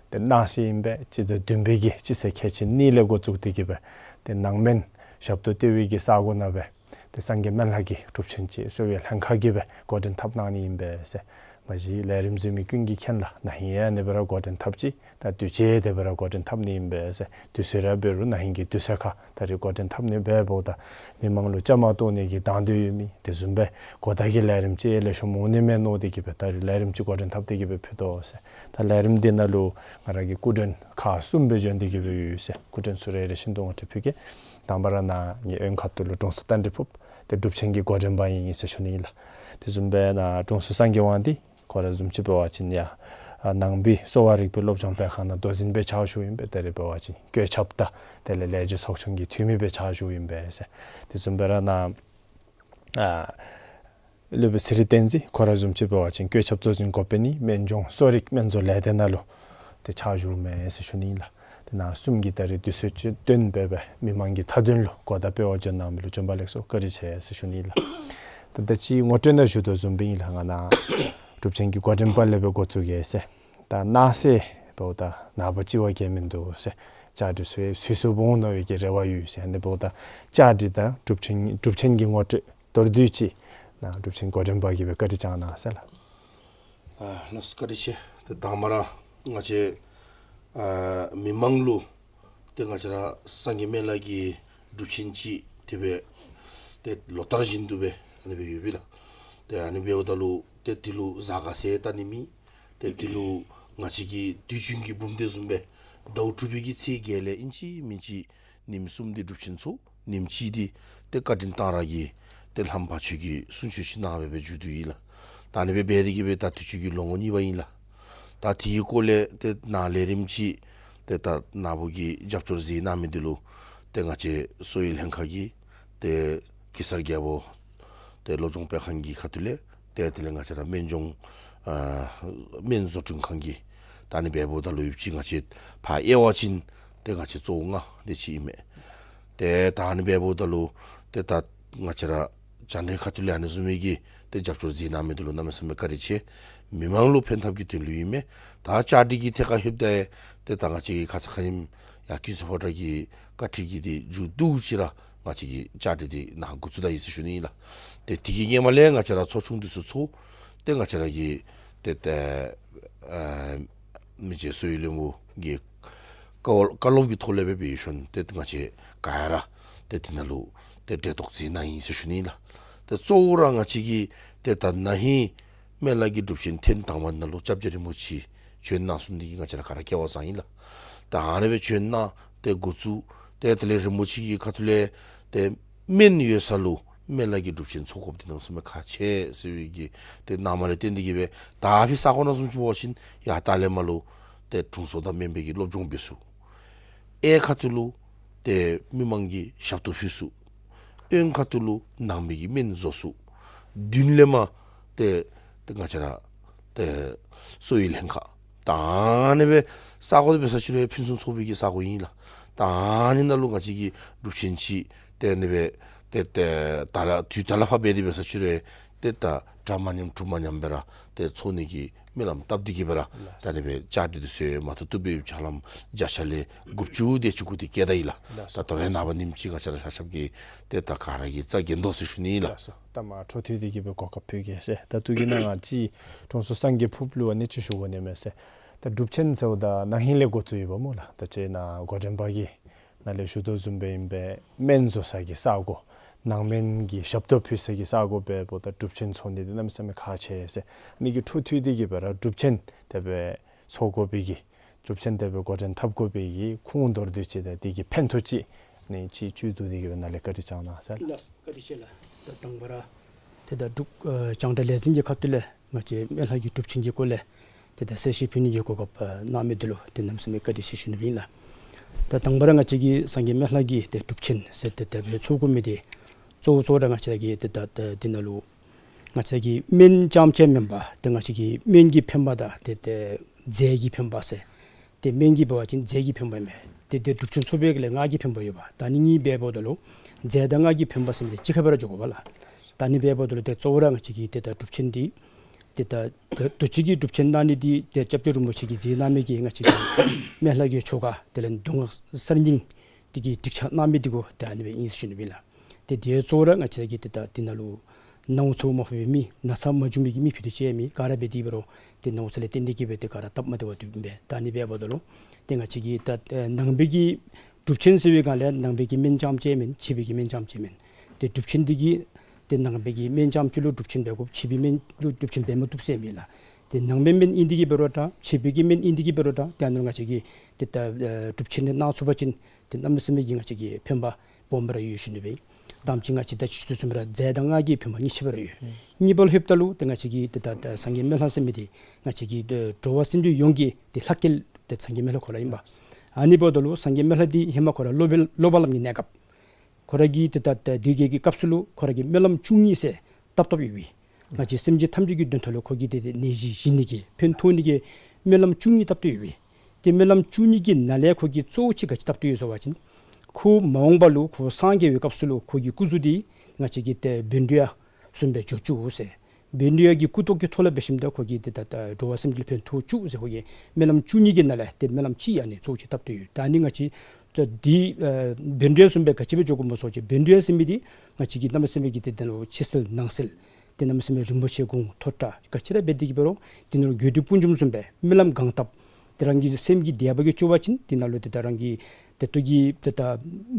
ཏེ་གནངས་ཚེ་ཨིན་པས། སྤྱི་ཟླ་བདུན་པའི་གི་སྤྱི་ཚེས་ཁལ་གཅིག་གཉིས་ལས་འགོ་བཙུགས་ཏེ་གི་སྦེ་ཏེ་ནང་སྨན་ཞབས་ཏོག་ལྟེ་བའི་གི་ས་གོ་ནང་སྦེ་ཏེ་སངས་རྒྱས་སྨན་བླ་གི་སྒྲུབ་ཆེན་ཅིག་གསོ་བའི་ལྷན་ཁག་གིས་སྦེ་འགོ་འདྲེན་འཐབ་གནང་ནི་ཨིན་པས་ཟེར་ མ་གཞི་ལས་རིམ་འཛུལ་མི་ཀུན་གྱིས་མཁྱེན་ལགས། ན་ཧིང་ཡང་ཨ་ནི་སྦེ་ར་འགོ་འདྲེན་འཐབ་ཅི། ད་དུས་ཅི་དེ་སྦེ་ར་འགོ་འདྲེན་འཐབ་ནི་ཨིན་པས་ཟེར། དུས་ཚོད་ར་འབད་རུང་ན་ཧིང་གི་དུས་ཚོད་ཁར་ད་རིས་འགོ་འདྲེན་འཐབ་ནི་འབདཝ་ད་མི་མང་ལུ་བཅའ་མར་གཏོགས་ནི་གི་དང་འདོད་ཡོད་མི་དེ་བཟུམ་སྦེ་གོ་བརྡ་གི་ལས་རིམ་ཅིག་ལེགས་ཤོམ་འོང་ནི་མས་མནོ་སྟེ་གིས་སྦེ་ད་རིས་ལས་རིམ་ཅིག་འགོ་འདྲེན་འཐབ་སྟེ་གིས་སྦེ་ཕུལ་དོ་ཟེར། ད་ལས་རིམ་འདི་ནང་ལུ་ང་ར་གི་སྐུ་མགྲོན་ཁག་གསུམ་སྦེ་བྱོན་ཏེ་གིས་སྦེ་ཡོད་ཟེར། སྐུ་མགྲོན་ཚུ་རེ་རེ་བཞིན་དུ་ངོ་སྤྲོད་ཕུལ་གེ། དང་པ་ར་ནཱ་ངེའི་གཡོན་ཁ་ཐུག་ལུ་དྲུང་འཚོ་རྟ་མགྲིན་ཕུརཔ། ཏེ་སྒྲུབ་ཆེན་གྱི་འགོ་འདྲེན་པ་ཨིན་ཟེར་ཞུ་ནི་ཨིན་ལགས། དེ་བཟུམ་སྦེ་ནཱ་དྲུང་འཚོ་སངས་རྒྱས་དབང་འདུས། ཁོ་ར་བཟུམ་ཅིག་འབད་བ་ཅིན་ཡང་ཨ་ནང་པའི་གསོ་བ་རིག་པའི་སློབ་སྦྱོང་སྤེལ་ཁང་ནང་མདོ་འཛིན་སྦེ་ཕྱག་ཞུཝ་ཨིན་པས། ད་རིས་འབད་བ་ཅིན་བཀོད་ཁྱབ་དང་དེ་ལས་ལས་བྱེད་ཚོགས་ཆུང་གི་འཐུས་མི་སྦེ་ཕྱག་ཞུཝ་ཨིན་པས་ཟེར། དེ་བཟུམ་སྦེ་ར་ནཱ་ཨ་སློབ་དཔོན་ཚེ་རིང་བསྟན་འཛིན། ཁོ་ར་བཟུམ་ཅིག་འབད་བ་ཅིན་བཀོད་ཁྱབ་གཙོ་འཛིན་འགོ་དཔོན་ནི་སྨན་ལྗོངས་གསོ་རིག་སྨན་བཟོ་ལས་སྡེ་ནང་ལུ་ཏེ་ཕྱག་ཞུཝ་མས་ཟེར་ཞུ་ནི་ཨིན་ལགས། དེ་ནཱ་གསུམ་གྱིས་ད་རིས་དུས་ཚོད་ཅིག་བཏོན་སྦེ་སྦེ་མི་མང་གི་མཐའ་དོན་ལུ་གོ་བརྡ་སྤེལ་བར་བྱོན་གནང་མི་ལུ་བྱོན་པ་ལེགས་སོ་བཀའ་དྲིན་ཆེ་ཟེར་ཞུ་ནི་ཨིན་ལགས། ད་ད་ཅི་ངོ་སྤྲོད་ནང་ཞུ་དོ་བཟུམ་སྦེ་ཨིན་ལགས། ང་ནཱ་སྒྲུབ་ཆེན་གྱི་འགོ་འདྲེན་པ་ལས་སྦེ་འགོ་བཙུགས་གེ་ཟེར། ད་ནཱ་ཟེར་འབདཝ་ད་ནངས་པ་ཅིག་བ་ག་མིན་འདུག་ཟེར། བཅའ་སྒྲིག་ཚུ་ཡང་ཚུད་ཚུདཔ་འོང་ནི་གི་རེ་བ་ཡོད་ཟེར། ཨ་ནི་འབདཝ་ད་བཅའ་སྒྲིག་དང་སྒྲུབ་ཆེན་སྒྲུབ་ཆེན་གྱི་ངོ་སྤྲོད་མདོར་བསྡུས་ཅིག་ནཱ་སྒྲུབ་ཆེན་འགོ་འདྲེན་པ་གིས་སྦེ་བཀའ་དྲིན་བསྐྱང་གནང་ཟེར་ལགས། ཨ་ལགས་སོ་བཀའ་དྲིན་ཆེ། ཏེ་དང་པ་ར་ང་བཅས་ཨ་མི་མང་ལུ་ཏེ་ང་བཅས་ར་སངས་རྒྱས་སྨན་བླ་གི་སྒྲུབ་ཆེན་ཅིག་དེ་སྦེ་ཏེ་ལོ་ལྟར་བཞིན་དུ་སྦེ་ཨ་ནི་སྦེ་ཡོདཔ་ཨིན་ལགས། ཏེ་ཨ་ནི་འབདཝ་ད་ལུ་ཏེ་དེ་ལུ་གཟའ་སྐར་ཟེར་ད་ནི་མེད། ཏེ་དེ་ལུ་ང་བཅས་ཀྱི་དུས་རྒྱུན་གྱི་འབུམ་སྡེ་བཟུམ་སྦེ་ཟླཝ་དྲུག་པའི་གི་ཚེས་བརྒྱད་ལས་ཨིན་ཅི་མིན་ཅི་ཉིནམ་གསུམ་དེ་སྒྲུབ་ཆེན་ཚོགས། ཉིནམ་གཅིག་དེ་ཏེ་བཀའ་དྲིན་གཏང་རག་གི་ཏེ་ལྷ་མོ་བ་ཆོས་ཀྱི་གསུང་ཆོས་ཅིག་གནང་སྦེ་སྦེ་མཇུག་བསྡུ་ཡི་ལགས། ད་ཨ་ནི་སྦེ་འབད་དེ་གིས་སྦེ་ད་དུས་ཅི་གི་ལོ་ངོ་གཉིས་པ་ཨིན་ལགས། ད་དེའི་སྐོར་ལས་ཏེ་ནཱ་ལས་རིམ་ཅིག་ཏེ་ད་ནཱ་བུ་གིས་རྒྱབ་སྐྱོར་མཛད་གནང་མི་འདི་ལུ་ཏེ་ང་བཅས་གསོ་བའི་ལྷན་ཁག་གིས་ཏེ་གེ་སར་རྒྱལ་པོ་ཏེ་སློབ་སྦྱོང་སྤེལ་ཁང་གི་ཁ་ཐུག་ལས་ཏེ་དེ་ལས་ང་བཅས་ར་སྨན་ལྗོངས་ཨ་སྨན་བཟོ་སྐྲུན་ཁང་གིས་ད་ཨ་ནི་འབདཝ་ད་ལུ་ཡོདཔ་ཅིག་ང་བཅས་ཕར་དབྱེ་བ་ཅིན་ཏེ་ང་བཅས་གཙོ་བོ་ལྔ་དེ་ཅིག་ཨིན་མས། ཏེ་ད་ཨ་ནི་འབདཝ་ད་ལུ་ཏེ་ད་ང་བཅས་ར་བཅར་འདྲིའི་ཁ་ཐུག་ལས་ཨ་ནི་བཟུམ་མའི་གི་ཏེ་རྒྱབ་སྐྱོར་མཛད་གནང་མི་འདི་ལུ་གནམ་མེད་ས་མེད་བཀའ་དྲིན་ཆེ། མི་མང་ལུ་ཕན་ཐབས་ཀྱི་དོན་ལུ་ཨིན་མས། ད་བཅའ་སྒྲིག་གི་ཐད་ཁར་ལྷོདཔ་ད་ཏེ་ད་ང་བཅས་ཀྱིས་ཁ་ཙ་ཁ་ཉིནམ་ཡར་ཀུན་གསལ་ཕོ་བྲང་གི་བཀའ་ཁྲིད་ཀྱི་དེ་མཇུག་བསྡུ་ཅིག་ར་ང་བཅས་ཀྱིས་བཅའ་སྒྲིག་དེ་ནཱ་འགོ་བཙུགས་ད་ཡི་ཟེར་ཞུ་ནི་ཨིན་ལགས། ཏེ་དེ་གི་སྔོན་མ་ལས་ང་བཅས་ར་ཚོགས་ཆུང་འདི་ཚུ་ཚོགས་ཏེ་ང་བཅས་ར་གི་ཏེ་ཏེ་ཨ་མི་རྗེ་གསོ་བའི་བློན་པོ་གི་བཀའ་བཀའ་སློབ་ཀྱི་ཐོག་ལས་སྦེ་འབད་ཞིནམ་ཏེ་ང་བཅས་ག་ར་ཏེ་དེ་ནང་ལུ་ཏེ་གྲལ་གཏོགས་མཛད་གནང་ཡི་ཟེར་ཞུ་ནི་ཨིན་ལགས། ཏེ་གཙོ་བོ་ར་ང་བཅས་ཀྱིས་ཏེ་ད་ན་ཧིང་སྨན་བླ་གི་སྒྲུབ་ཆེན་ཐེངས་དང་པ་ནང་ལུ་སྐྱབས་རྗེ་རིན་པོ་ཆེ་བྱོན་གནང་ཚུགས་ནི་གི་ང་བཅས་ར་ག་ར་སྐལ་བ་བཟང་ཡི་ལགས། ད་ཨ་ནི་སྦེ་བྱོན་གནང་ཏེ་འགོ་བཙུགས་ཏེ་དེ་ལས་རིན་པོ་ཆེ་གི་ཁ་ཐུག་ལས་ཏེ་སྨན་ཡོད་ས་ལུ་སྨན་བླ་གི་སྒྲུབ་ཆེན་ཚོགས་དགོཔ་འདི་གནམ་མེད་ས་མེད་ཁག་ཆེ་ཟེར་བའི་གི་ཏེ་གནང་མ་ལས་བརྟེན་ཏེ་གིས་སྦེ་ད་ཕར་ས་གོ་ནང་བཟུམ་ཅིག་འབད་བ་ཅིན་ཡར་ལྟག་ལས་མར་ལུ་ཏེ་དྲུང་འཚོ་དང་སྨན་པའི་གི་སློབ་སྦྱོང་འབད་ཚུགས། གཡས་ཁ་ཐུག་ལུ་ཏེ་མི་མང་གི་ཞབས་ཏོག་ཕུལ་ཚུགས། གཡོན་ཁ་ཐུག་ལུ་ནང་པའི་གི་སྨན་བཟོ་ཚུགས། མདུན་ལས་མར་ཏེ་ཏེ་ང་བཅས་ར་ཏེ་གསོ་བའི་ལྷན་ཁག་ད་ཨ་ནི་སྦེ་ས་གོ་འདི་འབད་ས་ཅིག་རུང་ཕུན་སུམ་ཚོགས་པའི་གི་ས་གོ་ཨིན་ལགས། ད་ཨ་ནི་ནང་ལུ་ང་བཅས་ཀྱིས་སྒྲུབ་ཆེན་ཅིག་ཏེ་ཨ་ནི་སྦེ་ཏེ་ཏེ་ད་ལ་དུས་ད་ལ་ཕར་འབད་དེ་འབད་ས་ཅིག་རུང་ཏེ་ད་གྲ་མ་ཉམས་གྲུ་མ་ཉམས་སྦེ་ར་ཏེ་ཚོགས་ནི་གི་སྨོན་ལམ་བཏབ་སྟེ་གིས་སྦེ་ར་ད་ཨ་ནི་སྦེ་བཅའ་སྒྲིག་འདི་ཚུ་མ་ཐུབ་ཐུབ་སྦེ་ཕྱག་ལམ་བརྒྱ་ཆ་ལས་དགུ་བཅུ་དེ་ཅིག་གུ་ཏེ་བསྐྱལ་ད་ཡི་ལགས། ད་ད་རེས་ནངས་པ་ཉིནམ་གཅིག་ང་བཅས་ར་ཤ་ཤབ་ཀྱིས་ཏེ་ད་ག་ར་གིས་རྩ་འགེངས་དོ་ཟེར་ཞུ་ནི་ཨིན་ལགས། ལགས་སོ། ད་མ་འཕྲོ་མཐུད་དེ་གིས་སྦེ་གོ་སྐབས་ཕུལ་གེ་ཟེར། ད་ལྟོ་གི་ནང་ང་ཅིག་དྲུང་འཚོ་སངས་རྒྱས་ཕུརཔ་ལུ་ཨ་ནི་ཅིག་ཞུ་དགོ་ནི་མས་ཟེར། ད་སྒྲུབ་ཆེན་ཟེརཝ་ད་ན་ཧིང་ལས་འགོ་བཙུགས་ཡོདཔ་སྨོ་ལགས། ད་ཅི་ནཱ་འགོ་འདྲེན་པ་གིས་ནཱ་ལས་ཞུ་དོ་བཟུམ་སྦེ་ཨིན་པས། སྨན་བཟོ་ས་གི་ས་གོ་ནང་སྨན་གྱི་ཞབས་ཏོག་ཕུལ་ས་གི་ས་གོ་འབདཝ་ད་སྒྲུབ་ཆེན་ཚོགས་ནི་འདི་གནམ་མེད་ས་མེད་ཁག་ཆེ་ཟེར། ཨ་ནི་གི་འཕྲོ་མཐུད་དེ་གིས་སྦེ་ར་སྒྲུབ་ཆེན་དེ་སྦེ་ཚོགས་དགོ་པའི་གི་སྒྲུབ་ཆེན་དེ་སྦེ་འགོ་འདྲེན་འཐབ་དགོ་པའི་གི་ཁུངས་མདོར་བསྡུས་ཅིག་དང་དེ་གི་ཕན་ཐོགས་ཅིག་ཨ་ནི་ཅིག་བཅུད་བསྡུ་སྟེ་གིས་སྦེ་ནཱ་ལས་བཀའ་དྲིན་བསྐྱང་གནང་ཟེར། ལགས་སོ་བཀའ་དྲིན་ཆེ་ལགས། ད་དང་པ་ར་ཏེ་ད་སྒྲུབ་ཨ་རྒྱང་བསྒྲགས་ལས་འཛིན་གྱི་ཁ་ཐུག་ལས་ང་བཅས་སྨན་བླ་གི་སྒྲུབ་ཆེན་གྱི་སྐོར་ལས་ཏེ་ད་གསལ་བཤད་ཕུལ་ནི་གི་གོ་སྐབས་ཨ་གནང་མི་འདི་ལུ་ཏེ་གནམ་མེད་ས་མེད་བཀའ་དྲིན་ཆེ་ཞུ་ནི་ཨིན་ལགས། ད་དང་པ་ར་ང་བཅས་ཀྱི་སངས་རྒྱས་སྨན་བླ་གི་ཏེ་སྒྲུབ་ཆེན་ཟེར་ཏེ་དེ་སྦེ་ཚོགས་དགོ་མི་འདི་གཙོ་བོ་གཙོ་བོ་ར་ང་བཅས་ཀྱི་ཏེ་ད་ད་འདི་ནང་ལུ་ང་བཅས་ཀྱི་སྨན་རྐྱངམ་ཅིག་མེན་པར་ཏེ་ང་བཅས་ཀྱི་སྨན་གྱི་ཕན་པ་དང་ཏེ་ཏེ་རྫས་ཀྱི་ཕན་པ་ཟེར། ཏེ་སྨན་གྱི་འབད་བ་ཅིན་རྫས་ཀྱི་ཕན་པ་ཨིན་མས། ཏེ་ཏེ་སྒྲུབ་ཆེན་ཚོགས་པའི་གི་ལས་སྔགས་ཀྱི་ཕན་པ་ཡོདཔ། ད་ཨ་ནི་གཉིས་འབདཝ་ད་ལུ་རྫས་དང་སྔགས་ཀྱི་ཕན་པ་ཟེར་མི་འདི་གཅིག་ཁར་སྦེ་ར་འགྱོ་དགོ་པས་ལགས། ད་ཨ་ནི་འབདཝ་ད་ལུ་ཏེ་གཙོ་བོ་ར་ང་བཅས་ཀྱི་ཏེ་ད་སྒྲུབ་ཆེན་འདི་ཏེ་ད་ད་ལྟོ་ཅིག་གི་སྒྲུབ་ཆེན་གནང་ནི་འདི་ཏེ་སྐྱབས་རྗེ་རིན་པོ་ཆེ་གིས་མཛད་གནང་མི་གི་ང་བཅས་ཀྱི་སྨན་བླ་གི་ཆོ་ག་དེ་ལས་མདོ་སྔགས་གསར་རྙིང་འདི་གི་སྒྲིག་ཆ་གནང་མི་འདི་གུ་ཏེ་ཨ་ནི་སྦེ་ཨིན་ཟེར་ཞུ་ནི་ཨིན་ལགས། ཏེ་དེ་གཙོ་བོ་ར་ང་བཅས་ཀྱི་ཏེ་ད་འདི་ནང་ལུ་ ནཝ་ཚཝ་མ་ཕོག་པའི་མི་ན་ཚ་མ་བྱུང་མི་གི་མི་ཕུད་རྡོག་གཅིག་ཡང་མེད། ག་ར་འབད་དེ་འབད་རུང་ཏེ་ནཝ་ཚཝ་ལས་བརྟེན་ཏེ་གིས་སྦེ་ཏེ་ག་ར་སྟབས་མ་བདེཝ་འདུག་པས། ད་ཨ་ནི་འབདཝ་ད་ལུ་ཏེ་ང་བཅས་ཀྱི་ད་ནང་པའི་གི་སྒྲུབ་ཆེན་ཟེར་བའི་སྒང་ལས་ནང་པའི་གི་སྨན་རྐྱངམ་ཅིག་མེན། ཕྱི་པའི་གི་སྨན་རྐྱངམ་ཅིག་མེན། ཏེ་སྒྲུབ་ཆེན་འདི་གིས་ཏེ་ནང་པའི་གི་སྨན་རྐྱངམ་ཅིག་ལུ་སྒྲུབ་ཆེན་འབད་དགོཔ་ཕྱི་པའི་སྨན་ལུ་སྒྲུབ་ཆེན་འབད་མ་བཏུབ་ཟེར་མེད་ལགས། ཏེ་ནང་པའི་སྨན་ཨིན་ཏེ་གིས་འབད་རུང་འདྲ་ཕྱི་པའི་གི་སྨན་ཨིན་ཏེ་གིས་འབད་རུང་འདྲ་ཏེ་ཨ་ནི་ལུ་ང་བཅས་ཀྱིས་ཏེ་ད་ཨེ་སྒྲུབ་ཆེན་འདི་གནང་ཚུགས་པ་ཅིན་ཏེ་གནམ་མེད་ས་མེད་ཀྱི་ང་བཅས་ཀྱི་ཕན་པ་སྦོམ་ར་ཡོད་ཞུ་ནི་སྦེ། ད་ཅི་ང་བཅས་ད་ཅི་ཞུ་དོ་བཟུམ་ར་རྫས་དང་སྔགས་ཀྱི་ཕན་པ་གཉིས་ཆ་ར་ཡོད། གཉིས་པ་ལུ་ལྷོདཔ་ད་ལུ་ཏེ་ང་བཅས་ཀྱི་ཏེ་ད་ད་སངས་རྒྱས་སྨན་ལྷ་ཟེར་མི་འདི་ང་བཅས་ཀྱི་ཏེ་འགྲོ་བ་སེམས་ཅན་ཡོངས་ཀྱི་ཏེ་ལྷ་སྐལ་ཏེ་སངས་རྒྱས་སྨན་ལྷ་ཁོ་ར་ཨིན་པས། ཨ་ནི་འབདཝ་ད་ལུ་སངས་རྒྱས་སྨན་ལྷ་འདི་ཧེ་མ་ཁོ་ར་སློབ་དཔོན་སློབ་པ་ལམ་གྱི་གནས་སྐབས་ཁོ་ར་གིས་ཏེ་ད་ད་དེ་གི་གི་སྐབས་སུ་ལུ་ཁོ་ར་གིས་སྨོན་ལམ་བཅུ་གཉིས་ཟེར་བཏབ་བཏབཔ་ཡོད་པས། ང་བཅས་སེམས་ཅན་ཐམས་ཅད་ཀྱི་དོན་དག་ལུ་ཁོ་གིས་ཏེ་ཏེ་ནད་གཞི་ཞི་ནི་གི་ཕན་ཐོགས་ནི་གི་སྨོན་ལམ་བཅུ་གཉིས་བཏབ་བཏབཔ་ཡོད་པས། ཏེ་སྨོན་ལམ་བཅུ་གཉིས་ཀྱི་ནང་ལས་ཁོ་གིས་གཙོ་བོ་ཅིག་ག་ཅི་བཏབ་བཏབཔ་ཡོད་ཟེར་བ་ཅིན་ཁོ་མ་འོངས་པ་ལུ་ཁོ་སངས་རྒྱས་པའི་སྐབས་སུ་ལུ་ཁོ་གི་སྐུ་གཟུགས་འདི་ང་བཅས་ཀྱི་ཏེ་བཻ་ཌཱུརྱ་བཟུམ་སྦེ་འགྱོ་བཅུག་ཟེར། བཻ་ཌཱུརྱ་གི་སྐུ་ཏོག་གི་ཐོག་ལས་འབད་ཞིནམ་ད་ཁོ་གིས་ཏེ་ད་ད་འགྲོ་བ་སེམས་ཅན་ལུ་ཕན་ཐོགས་བཅུག་ཟེར་ཁོ་གིས་སྨོན་ལམ་བཅུ་གཉིས་ཀྱི་ནང་ལས་ཏེ་སྨོན་ལམ་གཅིག་ཨ་ནི་གཙོ་བོ་ཅིག་བཏབ་བཏབཔ་ཡོད། ད་ཨ་ནི་ང་བཅས་ད་འདི་ཨེ་བཻ་ཌཱུརྱ་བཟུམ་སྦེ་ག་ཅི་སྦེ་འགྱོ་དགོཔ་སྨོ་ཟེར་བ་ཅིན་བཻ་ཌཱུརྱ་ཟེར་མི་འདི་ང་བཅས་ཀྱི་གནམ་མེད་ས་མེད་ཀྱི་ཏེ་ད་ཕྱི་སེལ་ནང་སེལ་ཏེ་གནམ་མེད་ས་མེད་རིན་པོ་ཆེ་གུང་ཐོག་ཁྲ་ག་ཅི་ར་འབད་དེ་གིས་འབད་རུང་དེ་ནང་ལུ་དགོས་འདོད་དཔུང་འཇོམས་བཟུམ་སྦེ་སྨོན་ལམ་གང་བཏབ་ཏེ་རང་གི་སེམས་ཀྱི་དད་པ་གིས་ཆོད་པ་ཅིན་དེ་ནང་ལུ་ཏེ་ད་རང་གི་དེ་ལྟོ་གི་ཏེ་ད་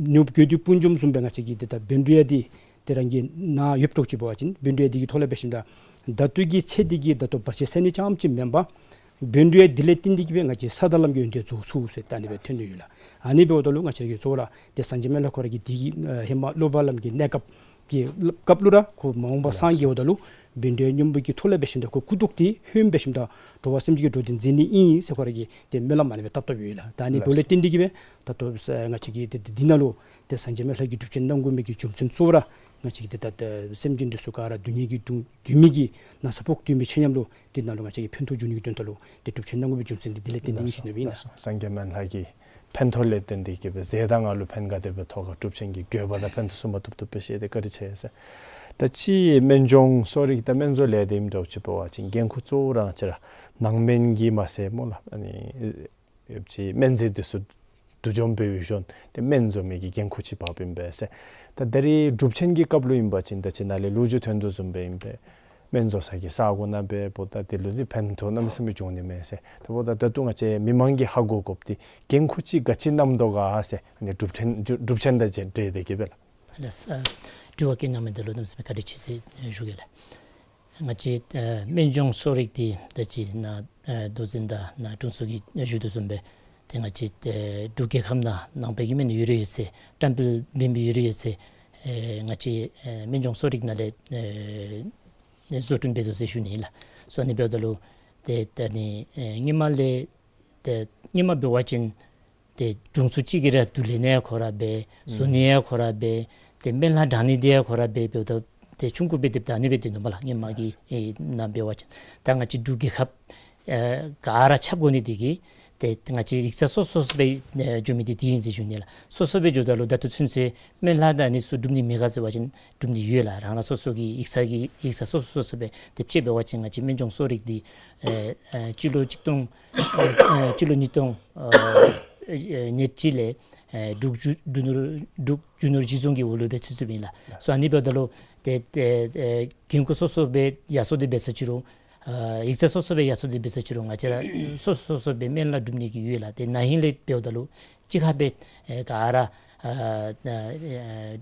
ནུབ་དགོས་འདོད་དཔུང་འཇོམས་བཟུམ་སྦེ་ང་བཅས་ཀྱི་ཏེ་ད་བཻ་ཌཱུརྱ་འདི་ཏེ་རང་གི་ནང་ཡོདཔ་འདྲཝ་ཅིག་འབད་བ་ཅིན་བཻ་ཌཱུརྱ་འདི་གི་ཐོག་ལས་འབད་ཞིནམ་ད་ད་ལྟོ་གི་ཚེ་འདི་གི་ད་ལྟོ་བར་ཆད་སེལ་ནི་རྐྱངམ་ཅིག་མེན་པར་བཻ་ཌཱུརྱ་འདི་ལས་བརྟེན་ཏེ་གིས་སྦེ་ང་བཅས་ས་དང་ལམ་གྱི་ཡོན་ཏན་རྫོགས་ཚུགས་ཟེར་ད་ཨ་ནི་སྦེ་ཐོན་ནི་ཡོད་ལགས། ཨ་ནི་འབདཝ་ད་ལུ་ང་བཅས་ཀྱིས་གཙོ་བོ་ར་ཏེ་སངས་རྒྱས་སྨན་བླ་ཁོ་ར་གིས་དེ་གི་ཨ་ཧེ་མ་སློབ་པ་ལམ་གྱི་གནས་སྐབས་ཀྱི་སྐབས་ལུ་ར་ཁོ་མ་འོངས་པ་སངས་རྒྱསཔ་ད་ལུ་བཻ་ཌཱུརྱ་སྙིང་པོ་གི་ཐོག་ལས་འབད་ཞིནམ་ད་ཁོ་སྐུ་ཏོག་འདི་ཧོནམ་འབད་ཞིནམ་ད་འགྲོ་བ་སེམས་ཅན་གྱི་འགྲོ་དོན་མཛད་ནི་ཨིན་ཟེར་ཁོ་ར་གིས་ཏེ་སྨོན་ལམ་ཨ་ནི་སྦེ་བཏབ་བཏབཔ་ཡོད་ལགས། ད་ཨ་ནི་འབདཝ་ལས་བརྟེན་ཏེ་གིས་སྦེ་ད་ལྟོ་ང་བཅས་ཀྱིས་ཏེ་ཏེ་འདི་ནང་ལུ་ཏེ་སངས་རྒྱས་སྨན་བླ་གིས་སྒྲུབ་ཆེན་གནང་དགོ་མི་གི་རྒྱུ་མཚན་གཙོ་བོ་ར་ང་བཅས་ཀྱི་ཏེ་ད་ཏེ་སེམས་ཅན་འདི་ཚུ་ག་ར་སྡུག་བསྔལ་གྱིས་གདུང་སྡུག་མི་གི་ན་ཚ་ཕོག་སྡོད་མི་ཆ་མཉམ་ལུ་དེ་ནང་ལུ་ང་བཅས་ཀྱི་ཕན་ཐོགས་འབྱུང་ནི་གི་དོན་དག་ལུ་ཏེ་སྒྲུབ་ཆེན་གནང་དགོ་པའི་རྒྱུ་མཚན་འདི་དེ་ལས་བརྟེན་ཏེ་ཨིན་ཞུ་ནི་སྦེ་ཨིན་ལགས། སངས་རྒྱས་སྨན་བླ་གི་ཕན་ཐོགས་ལས་བརྟེན་ཏེ་གིས་སྦེ་རྫས་དང་སྔགས་ལུ་ཕན་ག་དེ་སྦེ་ཐོགས་ག་སྒྲུབ་ཆེན་གྱི་དགོས་པ་དང་ཕན་ཐོགས་ཚུ་མ་ཐུབ་ཐུབ་སྦེ་བཤད་དེ་བཀའ་དྲིན་ཆེ་ཟེར། ད་ཅི་སྨན་ལྗོངས་གསོ་རིག་དང་སྨན་བཟོ་ལས་སྡེ་ཨིནམ་འདྲཝ་ཅིག་འབད་བ་ཅིན་འགན་ཁུར་གཙོ་བོ་ར་ང་བཅས་ར་ནང་སྨན་གྱིས་མ་ཚད་སྨོ་ལགས། ཨ་ནི་ཡོདཔ་ཅིག་སྨན་རྫས་འདི་ཚུ་བསྡུ་འཇོམས་འབད་བའི་ཞོར་ཏེ་སྨན་བཟོ་མི་གི་འགན་ཁུར་ཅིག་འབགཔ་ཨིན་པས་ཟེར། ད་ད་རེས་སྒྲུབ་ཆེན་གྱི་སྐབས་ལུ་ཨིན་པ་ཅིན་ད་ཅི་ནཱ་ལས་ལོ་རྒྱུས་ཐོན་དོ་བཟུམ་སྦེ་ཨིན་པས། སྨན་བཟོ་ས་གི་ས་གོ་ནང་འབད་འབདཝ་ད་དེ་ལུ་འདི་ཕན་ཐོགས་གནམ་མེད་ས་མེད་འབྱུང་ནི་མས་ཟེར། ད་འབདཝ་ད་ད་ལྟོ་ང་བཅས་མི་མང་གིས་ཧ་གོ་དགོཔ་འདི་འགན་ཁུར་ཅིག་ག་ཅི་བསྣམས་དོ་ག་ཟེར་ཨ་ནི་སྒྲུབ་ཆེན་སྒྲུབ་ཆེན་དང་འབྲེལ་ཏེ་གིས་སྦེ་ལགས། ལགས། ཨ་དྲི་བ་བཀོད་གནང་མི་འདི་ལུ་གནམ་མེད་ས་མེད་བཀའ་དྲིན་ཆེ་ཟེར་ཞུ་གེ་ལགས། ང་བཅས་ཨ་སྨན་ལྗོངས་གསོ་རིག་འདི་ད་ཅི་ནཱ་ཨ་མདོ་འཛིན་དང་ནཱ་དྲུང་འཚོ་གིས་ཞུ་དོ་བཟུམ་སྦེ་ཏེ་ང་བཅས་ཨ་འབྲུག་རྒྱལ་ཁབ་ནང་ནང་པའི་གི་སྨན་ཡོད་རིགས་ཡོད་ཚད་བཀྲམ་སྤེལ་འབད་མི་ཡོད་རིགས་ཡོད་ཚད་ཨ་ང་བཅས་ཨ་སྨན་ལྗོངས་གསོ་རིག་ནང་ལས་ཨ་བཟོ་སྐྲུན་འབད་དོ་ཟེར་ཞུ་ནི་ཨིན་ལགས། སོ་ཨ་ནི་འབདཝ་ད་ལུ་ཏེ་ད་ཨ་ནི་ཨ་སྔོན་མ་ལས་ཏེ་སྔོན་མ་འབད་བ་ཅིན་ཏེ་དྲུང་འཚོ་གཅིག་གིས་ར་བསྡུ་ལེན་ཡང་ཁོ་ར་འབད་བཟོ་ནི་ཡང་ཁོ་ར་འབད་ཏེ་སྨན་བླ་དྲང་ནི་འདི་ཡང་ཁོ་ར་འབད་འབདཝ་ད་ཏེ་ཆུང་ཀུ་འབད་དེ་ད་ཨ་ནི་སྦེ་སྡོད་ནུག་སྨོ་ལགས། སྔོན་མ་གི་ཨེ་ནང་འབད་བ་ཅིན་ད་ང་བཅས་འབྲུག་རྒྱལ་ཁབ་ཨེ་ག་ར་ཁྱབ་དགོ་ནི་འདི་གིས་ཏེ་ང་བཅས་ཡིག་ཚང་སོ་སོ་སྦེ་ཨེ་འགྱོ་མི་འདི་འདི་ཨིན་ཟེར་ཞུ་ནི་ལགས། སོ་སོ་སྦེ་འགྱོཝ་ད་ལུ་ད་ལྟོ་ཚུན་ཚོད་སྨན་བླ་དང་ཨ་ནི་ཚུ་སྒྲུབ་ནི་མེད་ག་ཟེར་བ་ཅིན་སྒྲུབ་ནི་ཡོད་ལགས། རང་རང་སོ་སོ་གི་ཡིག་ཚང་གི་ཡིག་ཚང་སོ་སོ་སོ་སོ་སྦེ་ཏེ་དཔྱེ་འབད་བ་ཅིན་ང་བཅས་སྨན་ལྗོངས་གསོ་རིག་འདི་ཨེ་ཨེ་སྤྱི་ལོ་གཅིག་སྟོང་ཨེ་ཨེ་སྤྱི་ལོ་ཉིས་སྟོང་ཨེ་ཨེ་ཉེར་གཅིག་ལས་ཨེ་འབྲུག་རྒྱུ་རྒྱུ་ནོར་འབྲུག་རྒྱུ་ནོར་གཞི་བཟུང་གི་འོག་ལུ་སྦེ་ཚུད་ཚུདཔ་ཨིན་ལགས། སོ་ཨ་ནི་འབདཝ་ད་ལུ་ཏེ་ཏེ་ཨེ་འགན་ཁུར་སོ་སོ་སྦེ་ཡར་སོང་སྟེ་འབད་ས་ཅི་རུང་ཨ་ཡིག་ཚང་སོ་སོ་སྦེ་ཡར་སོང་སྟེ་འབད་ས་ཅི་རུང་ང་བཅས་ར་སོ་སོ་སོ་སོ་སྦེ་སྨན་བླ་སྒྲུབ་ནི་གི་ཡོད་ལགས། ཏེ་ན་ཧིང་ལས་འབདཝ་ད་ལུ་གཅིག་ཁར་སྦེ་ཨེ་ག་ར་ཨ་ཨ་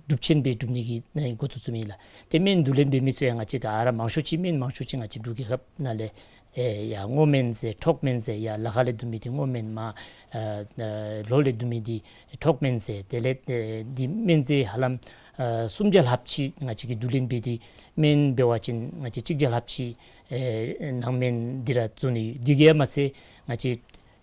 སྒྲུབ་ཆེན་སྦེ་སྒྲུབ་ནི་གི་ཨེ་འགོ་བཙུགས་བཙུགསཔ་ཨིན་ལགས། ཏེ་སྨན་བསྡུ་ལེན་འབད་མི་ཚུ་ཡང་ང་བཅས་ག་ར་མང་ཤོས་ཅིག་སྨན་མང་ཤོས་ཅིག་ང་བཅས་འབྲུག་རྒྱལ་ཁབ་ནང་ལས་ཨེ་ཡར་སྔོ་སྨན་ཟེར་འཕྲོག་སྨན་ཟེར་ཡར་ལ་ཁ་ལས་བསྡུ་མི་འདི་སྔོ་སྨན་མར་ཨ་ཨ་ལོག་ལས་བསྡུ་མི་འདི་འཕྲོག་སྨན་ཟེར། དེ་ལས་ཨེ་འདི་སྨན་རྫས་ཧ་ལམ་ཨ་སུམ་བརྒྱ་ལྷགཔ་ཅིག་ང་བཅས་ཀྱིས་བསྡུ་ལེན་འབད་དེ་སྨན་འབད་བ་ཅིན་ང་བཅས་གཅིག་བརྒྱ་ལྷགཔ་ཅིག་ཨེ་ནང་སྨན་འདི་ར་བཟོ་ནི་ཡོད། དེ་གིས་མ་ཚད་ང་བཅས་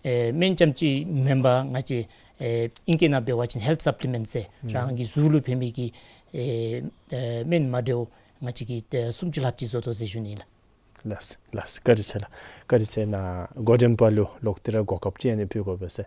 ཨེ་སྨན་རྐྱངམ་ཅིག་མེན་པར་ང་བཅས་ཨེ་ཨིང་སྐད་ནང་འབད་བ་ཅིན་ཧེལཐ་སབ་ལི་མེནཊ་ཟེར་རང་གི་གཟུགས་ལུ་ཕན་མི་གི་ཨེ་ཨེ་སྨན་མ་འདྲཝ་ང་བཅས་ཀྱིས་ཨེ་སུམ་ཅུ་ལྷགཔ་ཅིག་བཟོ་དོ་ཟེར་ཞུ་ནི་ལགས། ལགས་ལགས། བཀའ་དྲིན་ཆེ་ལགས། བཀའ་དྲིན་ཆེ། ནཱ་འགོ་འདྲེན་པ་ལུ་ལོག་སྟེ་ར་གོ་སྐབས་ཅིག་ཨ་ནི་ཕུལ་དགོ་པས་ཟེར།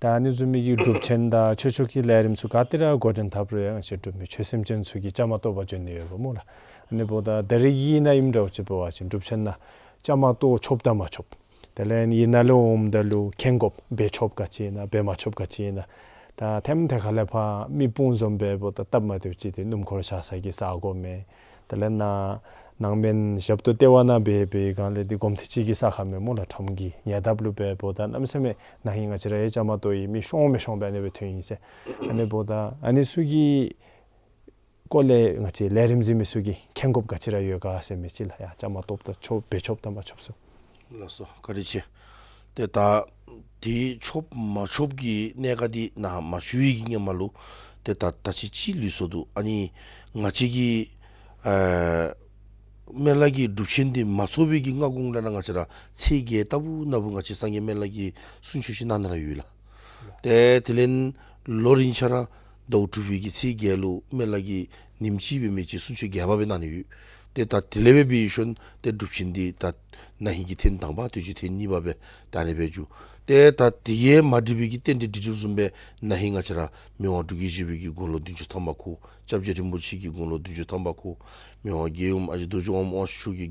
ད་ཨ་ནི་བཟུམ་མའི་གི་སྒྲུབ་ཆེན་དང་ཆོས་ཕྱོགས་ཀྱི་ལས་རིམ་ཚུ་ག་ཏེ་ར་འགོ་འདྲེན་འཐབ་རུང་ཡང་ང་བཅས་འབྲུག་མི་ཆོས་སེམས་ཅན་ཚུ་གིས་བཅའ་མར་གཏོགས་པར་འགྱོ་ནི་ཡོདཔ་སྨོ་ལགས། ཨ་ནི་འབདཝ་ད་ད་རེས་ཀྱི་ནང་ཨིནམ་འདྲཝ་ཅིག་འབད་བ་ཅིན་སྒྲུབ་ཆེན་ནང་བཅའ་མར་གཏོགས་ཆོགཔ་དང་མ་ཆོགཔ། དེ་ལས་ཨ་ནི་ནཱ་ལུ་འོངམ་ད་ལུ་མཁྱེན་དགོཔ་འབད་ཆོགཔ་ག་ཅི་ཨིན་ན་འབད་མ་ཆོགཔ་ག་ཅི་ཨིན་ན། ད་ཐེམ་ཐེ་ཁ་ལས་ཕར་མི་སྤུངས་བཟུམ་སྦེ་འབདཝ་ད་སྟབས་མ་བདེཝ་ཅིག་ཏེ་སྣུམ་འཁོར་བཞག་ས་གི་ས་གོ་མེད། དེ་ལས་ནཱ་ནང་མེན་ཞབས་ཏོག་ལྟེ་བ་ནང་འབད་བའི་སྒང་ལས་འདི་གོམས་འདྲིས་ཅིག་གི་ས་ཁར་མས་སྨོ་ལགས། ཁྲོམ་གྱི་ཉེ་འདབས་ལུ་འབདཝ་ད་གནམ་མེད་ས་མེད་ན་ཧིང་ང་བཅས་ར་ཡང་བཅའ་མར་གཏོགས་ཡི་མི་ཤོང་མི་ཤོང་སྦེ་ཨ་ནི་སྦེ་ཐོན་ཡི་ཟེར། ཨ་ནི་འབདཝ་ད་ཨ་ནི་ཚུ་གི་སྐོར་ལས་ང་བཅས་ལས་རིམ་གཟིགས་མི་ཚུ་གིས་མཁྱེན་དགོཔ་ག་ཅི་ར་ཡོད་ག་ཟེར་མི་ཅིག་ལགས། ཡ་བཅའ་མར་གཏོགསཔ་ད་ཆོག་འབད་ཆོགཔ་དམ་པ་ཆོག་སོ། ལགས་སོ། བཀའ་དྲིན་ཆེ། ཏེ་ད་དེ་ཆོགཔ་མ་ཆོགཔ་གི་གནད་ཀ་འདི་ནཱ་མ་ཞུ་བའི་གི་སྔོན་མ་ལུ་ཏེ་ད་ད་ཅི་ཅིག་ལུས་སོ་འདུག། ཨ་ནི་ང་བཅས་ཀྱི་ཨ་སྨན་བླ་གི་སྒྲུབ་ཆེན་འདི་མ་ཚོགས་པའི་གི་སྔ་གོང་ལས་ར་ང་བཅས་ར་ཚེས་བརྒྱད་ལྟ་བུ་ན་བུ་ང་བཅས་སངས་རྒྱས་སྨན་བླ་གིས་གསུང་ཆོག་ཅིག་གནང་ནི་ར་ཡོད་ལགས། ཏེ་དེ་ལས་ལོ་རིམ་ཆ་ར་ཟླཝ་དྲུག་པའི་གི་ཚེས་བརྒྱད་ལུ་སྨན་བླ་གིས་ཉིནམ་གཅིག་འབད་མི་ཅིག་གསུང་ཆོག་རྒྱས་པ་སྦེ་གནང་ནི་ཡོད། ཏེ་ད་དེ་ལས་འབད་འབད་ཞིནམ་ཏེ་སྒྲུབ་ཆེན་འདི་ད་ན་ཧིང་གི་ཐེངས་དང་པ་དེ་ཚུ་ཐེངས་གཉིས་པ་སྦེ་ད་ཨ་ནི་སྦེ་འགྱོ། ཏེ་ད་དེ་གིས་མ་འགྲིག་པའི་གི་རྟེན་འབྲེལ་འགྲིག་འགྲིགཔ་བཟུམ་སྦེ་ན་ཧིང་ང་བཅས་ར་མི་དབང་འབྲུག་རྒྱལ་བཞི་པའི་གི་དགུང་ལོ་བདུན་ཅུ་ཐམ་པ་འཁོར། སྐྱབས་རྗེ་རིན་པོ་ཆེ་གི་དགུང་ལོ་བདུན་ཅུ་ཐམ་པ་འཁོར། མི་དབང་རྒྱལ་ཡུམ་ཨ་ཞེ་རྡོ་རྗེ་དབང་མོ་དབང་ཕྱུག་མཆོག་གི་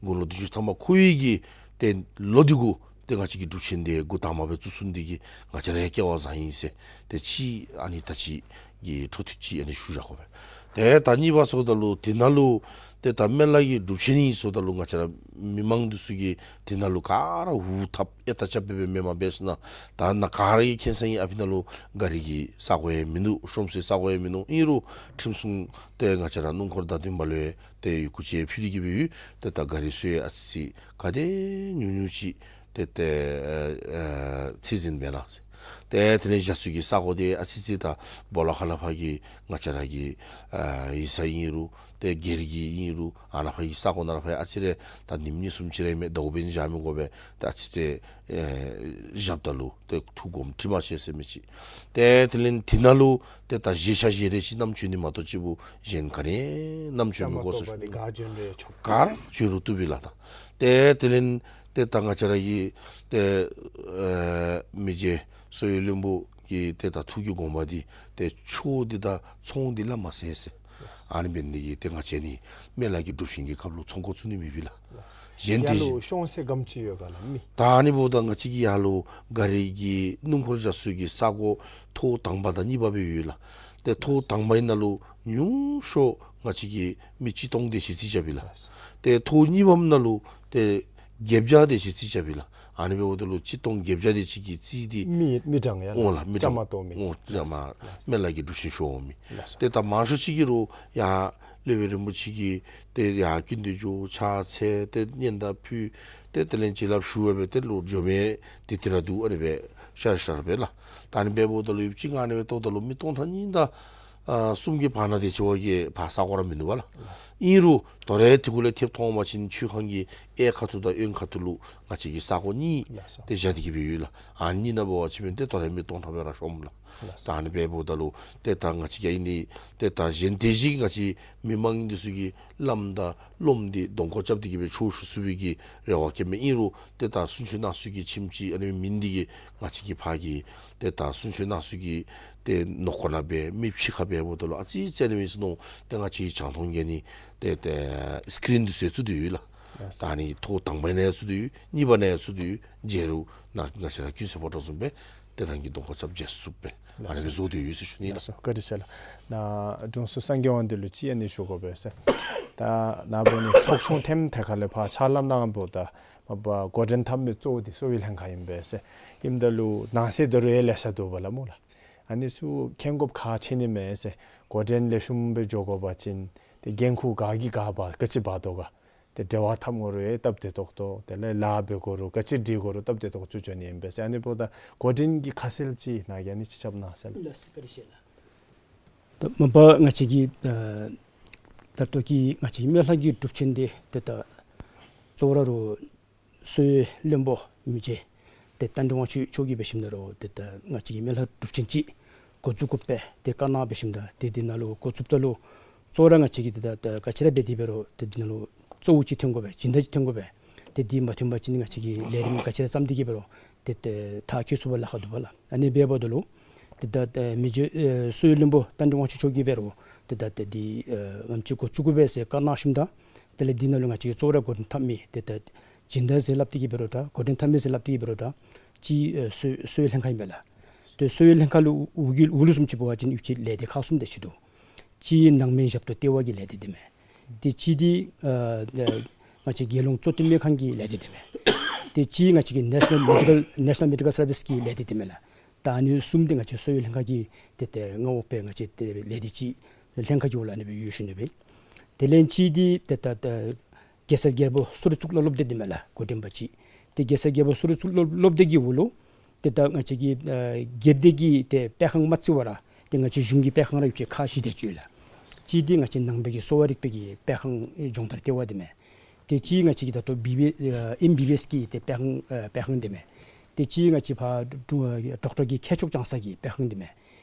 དགུང་ལོ་བདུན་ཅུ་ཐམ་པ་འཁོར་བའི་གི་ཏེ་ལོ་འདི་གུ་ཏེ་ང་བཅས་ཀྱི་སྒྲུབ་ཆེན་འདི་འགོ་དང་པ་སྦེ་བཙུགས་ཚུགས་ནི་འདི་གིས་ང་བཅས་ར་ཡང་སྐལ་བ་བཟང་ཡི་ཟེར། ཏེ་ཅིག་ཨ་ནི་ད་ཅི་གི་འཕྲོ་མཐུད་ཅིག་ཨ་ནི་ཞུ་བཞག་དགོ་པས། ཏེ་ད་གཉིས་པ་ཟེརཝ་ད་ལུ་དེ་ནང་ལུ་ཏེ་ད་སྨན་བླ་གི་སྒྲུབ་ཆེན་ཨིན་ཟེརཝ་ད་ལུ་ང་བཅས་ར་མི་མང་འདི་ཚུ་གིས་དེ་ནང་ལུ་ག་ར་འུ་ཐབ་ཨེ་ཐབ་རྐྱབ་སྦེ་མེནམ་འབད་ཞིནམ་ད་ནཱ་ག་ར་གིས་མཁྱེན་གསལ་ཨིན། ཨ་ཕི་ནང་ལུ་ག་རི་གི་ས་གོ་ཡང་མིན་འདུག། ཤོམ་སའི་ས་གོ་ཡང་མིན་འདུག། ཨིན་རུང་ཁྲིམས་སྲུང་ཏེ་ང་བཅས་ར་སྣུམ་འཁོར་བདའ་འཐུ་འབག་ལུ་ཡང་ཏེ་ཡི་གུ་ཅིག་ཕུལ་ཏེ་གི་སྦེ་ཡོད། ཏེ་ད་ག་རི་ཚུ་ཡང་ཨ་ཙི་ཅིག་ག་དེ་ཉུང་ཉུང་ཅིག་ཏེ་ཏེ་ཨ་ཨ་ཚད་འཛིན་འབད་གནང་ཟེར། ཏེ་དེ་ལས་བཞག་ས་གི་ས་གོ་འདི་ཨ་ཙི་ཅིག་ད་སྦོ་ལོགས་ཁ་ལས་ཕར་གྱི་ང་བཅས་ར་གི་ཨ་ཡིག་ཚང་ཨིན་རུང་ཏེ་སྒེར་གྱི་ཨིན་རུང་ཨ་ནཱ་ཕར་གྱི་ས་གོ་ནང་ལས་ཕར་ཨ་ཙི་རེ་ད་ཉིནམ་གཉིས་གསུམ་ཅིག་ར་མེན་ཟླཝ་འབད་ནི་བཞག་མི་དགོ་པས། ཏེ་ཨ་ཙི་ཅིག་ཨེ་བཞགཔ་ད་ལུ་ཏེ་ཐུགས་དགོངསམ་དྲི་མ་ཆེ་ཟེར་མི་ཅིག། ཏེ་དེ་ལས་དེ་ནང་ལུ་ཏེ་ད་བཞེས་ཆ་བཞེས་རས་ཅིག་བསྣམས་བྱོན་ནི་མ་གཏོགས་ཅིག་པུ་གཞན་ག་ནི་བསྣམས་བྱོན་མི་དགོ་ཟེར་ཞུ་ནི། ག་བྱོན་རུང་ཆོག། ག་ར་བྱོན་རུང་བཏུབ་པས་ལགས། ད་ཏེ་དེ་ལས་ཏེ་ད་ང་བཅས་ར་གི་ཏེ་ཨེ་མི་རྗེ་བསོད་ཡེ་བློན་པོ་གི་ཏེ་ད་ཐུགས་ཀྱི་དགོངས་པ་འདི་ཏེ་ཆོས་འདི་དང་ཚོང་འདི་ལ་མ་ཟད་ཟེར། ཨ་ནི་འབད་ནི་འདི་གིས་ཏེ་ང་བཅས་ནི་སྨན་བླ་གི་སྒྲུབ་ཆེན་གྱི་སྐབས་ལུ་ཚོང་འགོ་བཙུགས་ནི་མེད་པས་ལགས། གཞན་ཡར་ཏེ་ལུ་ཤོང་ས་ག་དེམ་ཅིག་ཡོད་ག་ལགས་མི། ད་ཨ་ནི་འབདཝ་ད་ང་བཅས་ཀྱི་ཡར་ལུ་ག་རི་གི་སྣུམ་འཁོར་བཞག་ས་གི་ས་གོ་ཐོག་དང་པ་དང་གཉིས་པ་སྦེ་ཡོད་ལགས། ཏེ་ཐོག་དང་པ་ཨིན་ན་ལུ་ཉུང་ཤོས་ང་བཅས་ཀྱི་མི་གཅིག་སྟོང་དེ་ཅིག་རྩིས་རྐྱབ་པས་ལགས། ཏེ་ཐོག་གཉིས་པམ་ནང་ལུ་ཏེ་བརྒྱད་བརྒྱ་དེ་ཅིག་རྩིས་རྐྱབ་པས་ལགས། ཨ་ནི་འབདཝ་ད་ལུ་གཅིག་སྟོང་བརྒྱད་བརྒྱ་དེ་ཅིག་གི་རྩིས་འདི་མི་མི་གྲངས་ཡང་འོང་ལགས། མི་བཅའ་མར་གཏོགས་མི་འོང་བཅའ་མར་སྨན་བླ་གི་སྒྲུབ་ཆེན་ཞུ་འོང་མི། ལགས་སོ། ཏེ་ད་མང་ཤོས་ཅིག་གིས་རུང་ཡར་སློབ་དཔོན་རིན་པོ་ཆེ་གི་ཏེ་ཡར་སྐུ་མདུན་འགྱོ་ཕྱག་འཚལ་ཏེ་སྙན་དར་ཕུལ་ཏེ་དེ་ལས་བྱིན་རླབས་ཞུ་བར་སྦེ་ཏེ་ལོག་འགྱོ་མི་འདི་འདི་ར་འདུག། ཨ་ནི་སྦེ་ཤར་ཤར་སྦེ་ལགས། ད་ཨ་ནི་འབདཝ་ད་ལུ་ཡུདཔ་ཅིག་ཨ་ནི་སྦེ་བལྟཝ་ད་ལུ་མི་སྟོང་ཕྲག་གཉིས་དང་ཨ་གསུམ་གྱི་བར་ན་དེ་ཅིག་བ་གིས་ཕར་ས་གོ་ར་མིན་འདུག་པ་ལགས། ཨིན་རུང་དོ་རུང་དེ་གུ་ལས་ཐེབས་ཐོན་པ་ཅིན་ཆོས་ཁང་གི་གཡས་ཁ་ཐུག་དང་གཡོན་ཁ་ཐུག་ལུ་ང་བཅས་ཀྱི་ས་གོ་གཉིས་ལགས་སོ། ཏེ་བཞག་སྟེ་གི་སྦེ་ཡོད་ལགས། ཨ་ནི་ནང་འབད་བ་ཅིན་ཏེ་དོ་རུང་མི་སྟོང་ཕྲག་སྦེ་ར་ཤོངམ་ལགས། ལགས་སོ། ད་ཨ་ནི་འབདཝ་ད་ལུ་ཏེ་ད་ང་བཅས་ཀྱི་ཨ་ནི་ཏེ་ད་གཞན་དེ་བཞིན་ང་བཅས་མི་མང་འདི་ཚུ་གིས་བླམ་དང་སློབམ་འདི་གདོང་སྐོར་རྐྱབ་སྟེ་གི་སྦེ་ཆོས་ཞུ་ཚུགས་པའི་གི་རེ་བ་བསྐྱེདཔ་མས། ཨིན་རུང་ཏེ་ད་གསུང་ཆོས་གནང་ས་གི་ཁྱིམ་ཅིག་ཨ་ནི་མེད་ནི་འདི་གིས་ང་བཅས་ཀྱི་ཕར་གྱི་ཏེ་ད་གསུང་ཆོས་གནང་ས་གི་ཏེ་ནང་འཁོད་ནང་སྦེ་མི་ཕྱི་ཁར་སྦེ་འབདཝ་ད་ལུ་ཨ་ཙི་ཙི་ཨ་ནི་མི་ཚུ་ནང་ཏེ་ང་བཅས་ཀྱི་རྒྱང་མཐོང་རྐྱབ་ནི་ཏེ་ཏེ་སི་ཀི་རིན་འདི་ཚུ་ཡང་བཙུགས་ཏེ་ཡོད་ལགས། ད་ཨ་ནི་ཐོག་དང་པ་ནང་ཡང་བཙུགས་ཏེ་ཡོད། གཉིས་པ་ནང་ཡང་བཙུགས་ཏེ་ཡོད། མཇལ་རུང་ནཱ་ང་བཅས་ར་ཀུན་གསལ་ཕོ་བྲང་བཟུམ་སྦེ་ཏེ་རང་གི་གདོང་ཁར་རྐྱབ་མཇལ་ཚུགསཔ་སྦེ་ཨ་ནི་སྦེ་བཟོ་སྟེ་ཡོད་ཟེར་ཞུ་ནི་ལགས། ལགས་སོ། བཀའ་དྲིན་ཆེ་ལགས། ནཱ་དྲུང་འཚོ་སངས་རྒྱས་དབང་འདུས་ལུ་ཅིག་ཨ་ནི་ཞུ་དགོ་པས་ཟེར། ད་ནཱ་འབད་ནི་ཚོགས་ཆུང་ཐེམ་ཐེ་ཁ་ལས་ཕར་ཕྱག་ལཱ་གནང་འབདཝ་ད་མ་པ་འགོ་འདྲེན་འཐབ་མི་གཙོ་བོ་འདི་གསོ་བའི་ལྷན་ཁག་ཨིན་པས་ཟེར། ཨིནམ་ད་ལུ་ནང་གསེས་ད་རུང་ཡང་ལེ་ཤ་འདུག་པ་ལགས་སྨོ་ལགས། ཨ་ནི་ཚུ་མཁྱེན་དགོཔ་ཁག་ཆེ་ནི་མས་ཟེར། འགོ་འདྲེན་ལེགས་ཤོམ་སྦེ་འགྱོ་དགོ་པ་ཅིན་ཏེ་འགན་ཁུར་ག་གིས་ག་འབག་ག་ཅི་འབག་དོ་ག། ཏེ་འབྲེལ་བ་འཐབ་དགོ་རུང་ཡང་སྟབས་བདེ་ཏོག་ཏོ། དེ་ལས་ལཱ་འབད་དགོ་རུང་ག་ཅི་སྒྲིག་དགོ་རུང་སྟབས་བདེ་ཏོག་ཏོ་འགྱོ་ནི་ཨིན་པས་ཟེར། ཨ་ནི་འབདཝ་ད་འགོ་འདྲེན་གྱི་ཁ་གསལ་ཅིག་ནཱ་གིས་ཨ་ནི་ཅིག་རྐྱབ་གནང་ཟེར་ལགས། ལགས་སོ། བཀའ་དྲིན་ཆེ་ལགས། ད་མ་པ་ང་བཅས་ཀྱི་ཨ་ད་ལྟོ་གི་ང་བཅས་ཀྱི་སྨན་བླ་གི་སྒྲུབ་ཆེན་འདི་ཏེ་ད་གཙོ་བོ་ར་རུང་གསོ་བའི་བློན་པོ་མི་རྗེ་ཏེ་རྟ་མགྲིན་དབང་ཕྱུག་མཆོག་གིས་འབད་ཞིནམ་ད་རུང་ཏེ་ད་ང་བཅས་ཀྱི་སྨན་བླ་སྒྲུབ་ཆེན་ཅིག་འགོ་བཙུགས་དགོ་པས་ཏེ་བཀའ་གནང་འབད་ཞིནམ་ད་ཏེ་འདི་ནང་ལུ་འགོ་བཙུགསཔ་ད་ལུ་གཙོ་བོ་ར་ང་བཅས་ཀྱིས་ཏེ་ད་ད་ག་ཅི་ར་འབད་དེ་འབད་རུང་ཏེ་འདི་ནང་ལུ་གཙོ་བོ་ཅིག་ཐོན་དགོ་པས། སྦྱིན་བདག་ཅིག་ཐོན་དགོ་པས། ཏེ་འདི་མ་ཐོན་པ་ཅིན་ང་བཅས་ཀྱིས་ལས་རིམ་ག་ཅི་ར་བརྩམས་ཏེ་གི་འབད་རུང་ཏེ་ཏེ་མཐར་འཁྱོལ་ཚུགས་པར་ལཱ་ཁག་འདུག་པ་ལགས། ཨ་ནི་འབདཝ་ད་ལུ་ཏེ་ད་ཏེ་མི་རྗེ་ཨེ་གསོ་བའི་བློན་པོ་རྟ་མགྲིན་དབང་ཕྱུག་མཆོག་གིས་འབད་རུང་ཏེ་ད་ཏེ་འདི་ཨེ་ང་བཅས་འགོ་བཙུགས་དགོ་པས་ཟེར་བཀའ་གནང་ཞིནམ་ད་དེ་ལས་འདི་ནང་ལུ་ང་བཅས་ཀྱིས་གཙོ་བོ་ར་འགོ་འདྲེན་འཐབ་མི་ཏེ་ད་སྦྱིན་བདག་ཟེར་སླབ་སྟེ་གི་འབད་རུང་འདྲ་འགོ་འདྲེན་འཐབ་མི་ཟེར་སླབ་སྟེ་གི་འབད་རུང་འདྲ་ཅིག་ཨེ་གསོ་གསོ་བའི་ལྷན་ཁག་ཨིན་པས་ལགས། ཏེ་གསོ་བའི་ལྷན་ཁག་ལུ་འུ་གི་འུ་ལུ་བཟུམ་ཅིག་འབད་བ་ཅིན་ཡུདཔ་ཅིག་ལས་སྡེ་ཁག་གསུམ་དེ་ཅིག་འདུག། གཅིག་ནང་སྨན་ཞབས་ཏོག་ལྟེ་བ་གི་ལས་སྡེ་འདི་མས། ཏེ་གཅིག་འདི་ཨ་ང་བཅས་རྒྱལ་ཡོངས་གཙོ་བསྟེན་སྨན་ཁང་གི་ལས་སྡེ་འདི་མས། ཏེ་གཅིག་ང་བཅས་ཀྱི་National Medical National Medical Service གི་ལས་སྡེ་འདི་མས་ལགས། ད་ཨ་ནི་གསུམ་འདི་ང་བཅས་གསོ་བའི་ལྷན་ཁག་གི་ཏེ་ཏེ་མངའ་འོག་སྦེ་ང་བཅས་ཏེ་ལས་སྡེ་ཅིག་ལྷན་ཁག་གི་འོག་ལུ་ཨ་ནི་སྦེ་ཡོད་ཞུ་ནི་སྦེ། དེ་ལས་གཅིག་འདི་ཏེ་ད་ད་རྒྱལ་ས་རྒྱལ་པོ་གསོ་རིག་གཙུག་ལག་སློབ་སྡེ་འདི་མས་ལགས། འགོ་འདྲེན་པ་ཅིག། ཏེ་རྒྱལ་ས་རྒྱལ་པོ་གསོ་རིག་གཙུག་ལག་སློབ་སྡེ་གི་འོག་ལུ་ཏེ་ད་ང་བཅས་ཀྱི་ཨ་སྒེར་སྡེ་གི་ཏེ་སྤེལ་ཁང་མ་བརྩི་བར་ཏེ་ང་བཅས་གཞུང་གི་སྤེལ་ཁང་ར་ཡོད་ཅིག་ཁག་བཞི་དེ་ཅིག་ཡོད་ལགས། གཅིག་འདི་ང་བཅས་ནང་པའི་གི་གསོ་བ་རིག་པའི་གི་སྤེལ་ཁང་སྦྱོང་བརྡར་ལྟེ་བ་འདི་མས། ཏེ་གཅིག་ང་བཅས་ཀྱི་ད་ལྟོ་བི་བི་ཨ་ཨེམ་བི་བི་ཨེས་གི་ཏེ་སྤེལ་ཁང་ཨ་སྤེལ་ཁང་འདི་མས། ཏེ་གཅིག་ང་བཅས་ཕར་ཌོག་ཌོག་ཊར་གྱི་མཁས་མཆོག་སྦྱང་ས་གི་སྤེལ་ཁང་འདི་མས།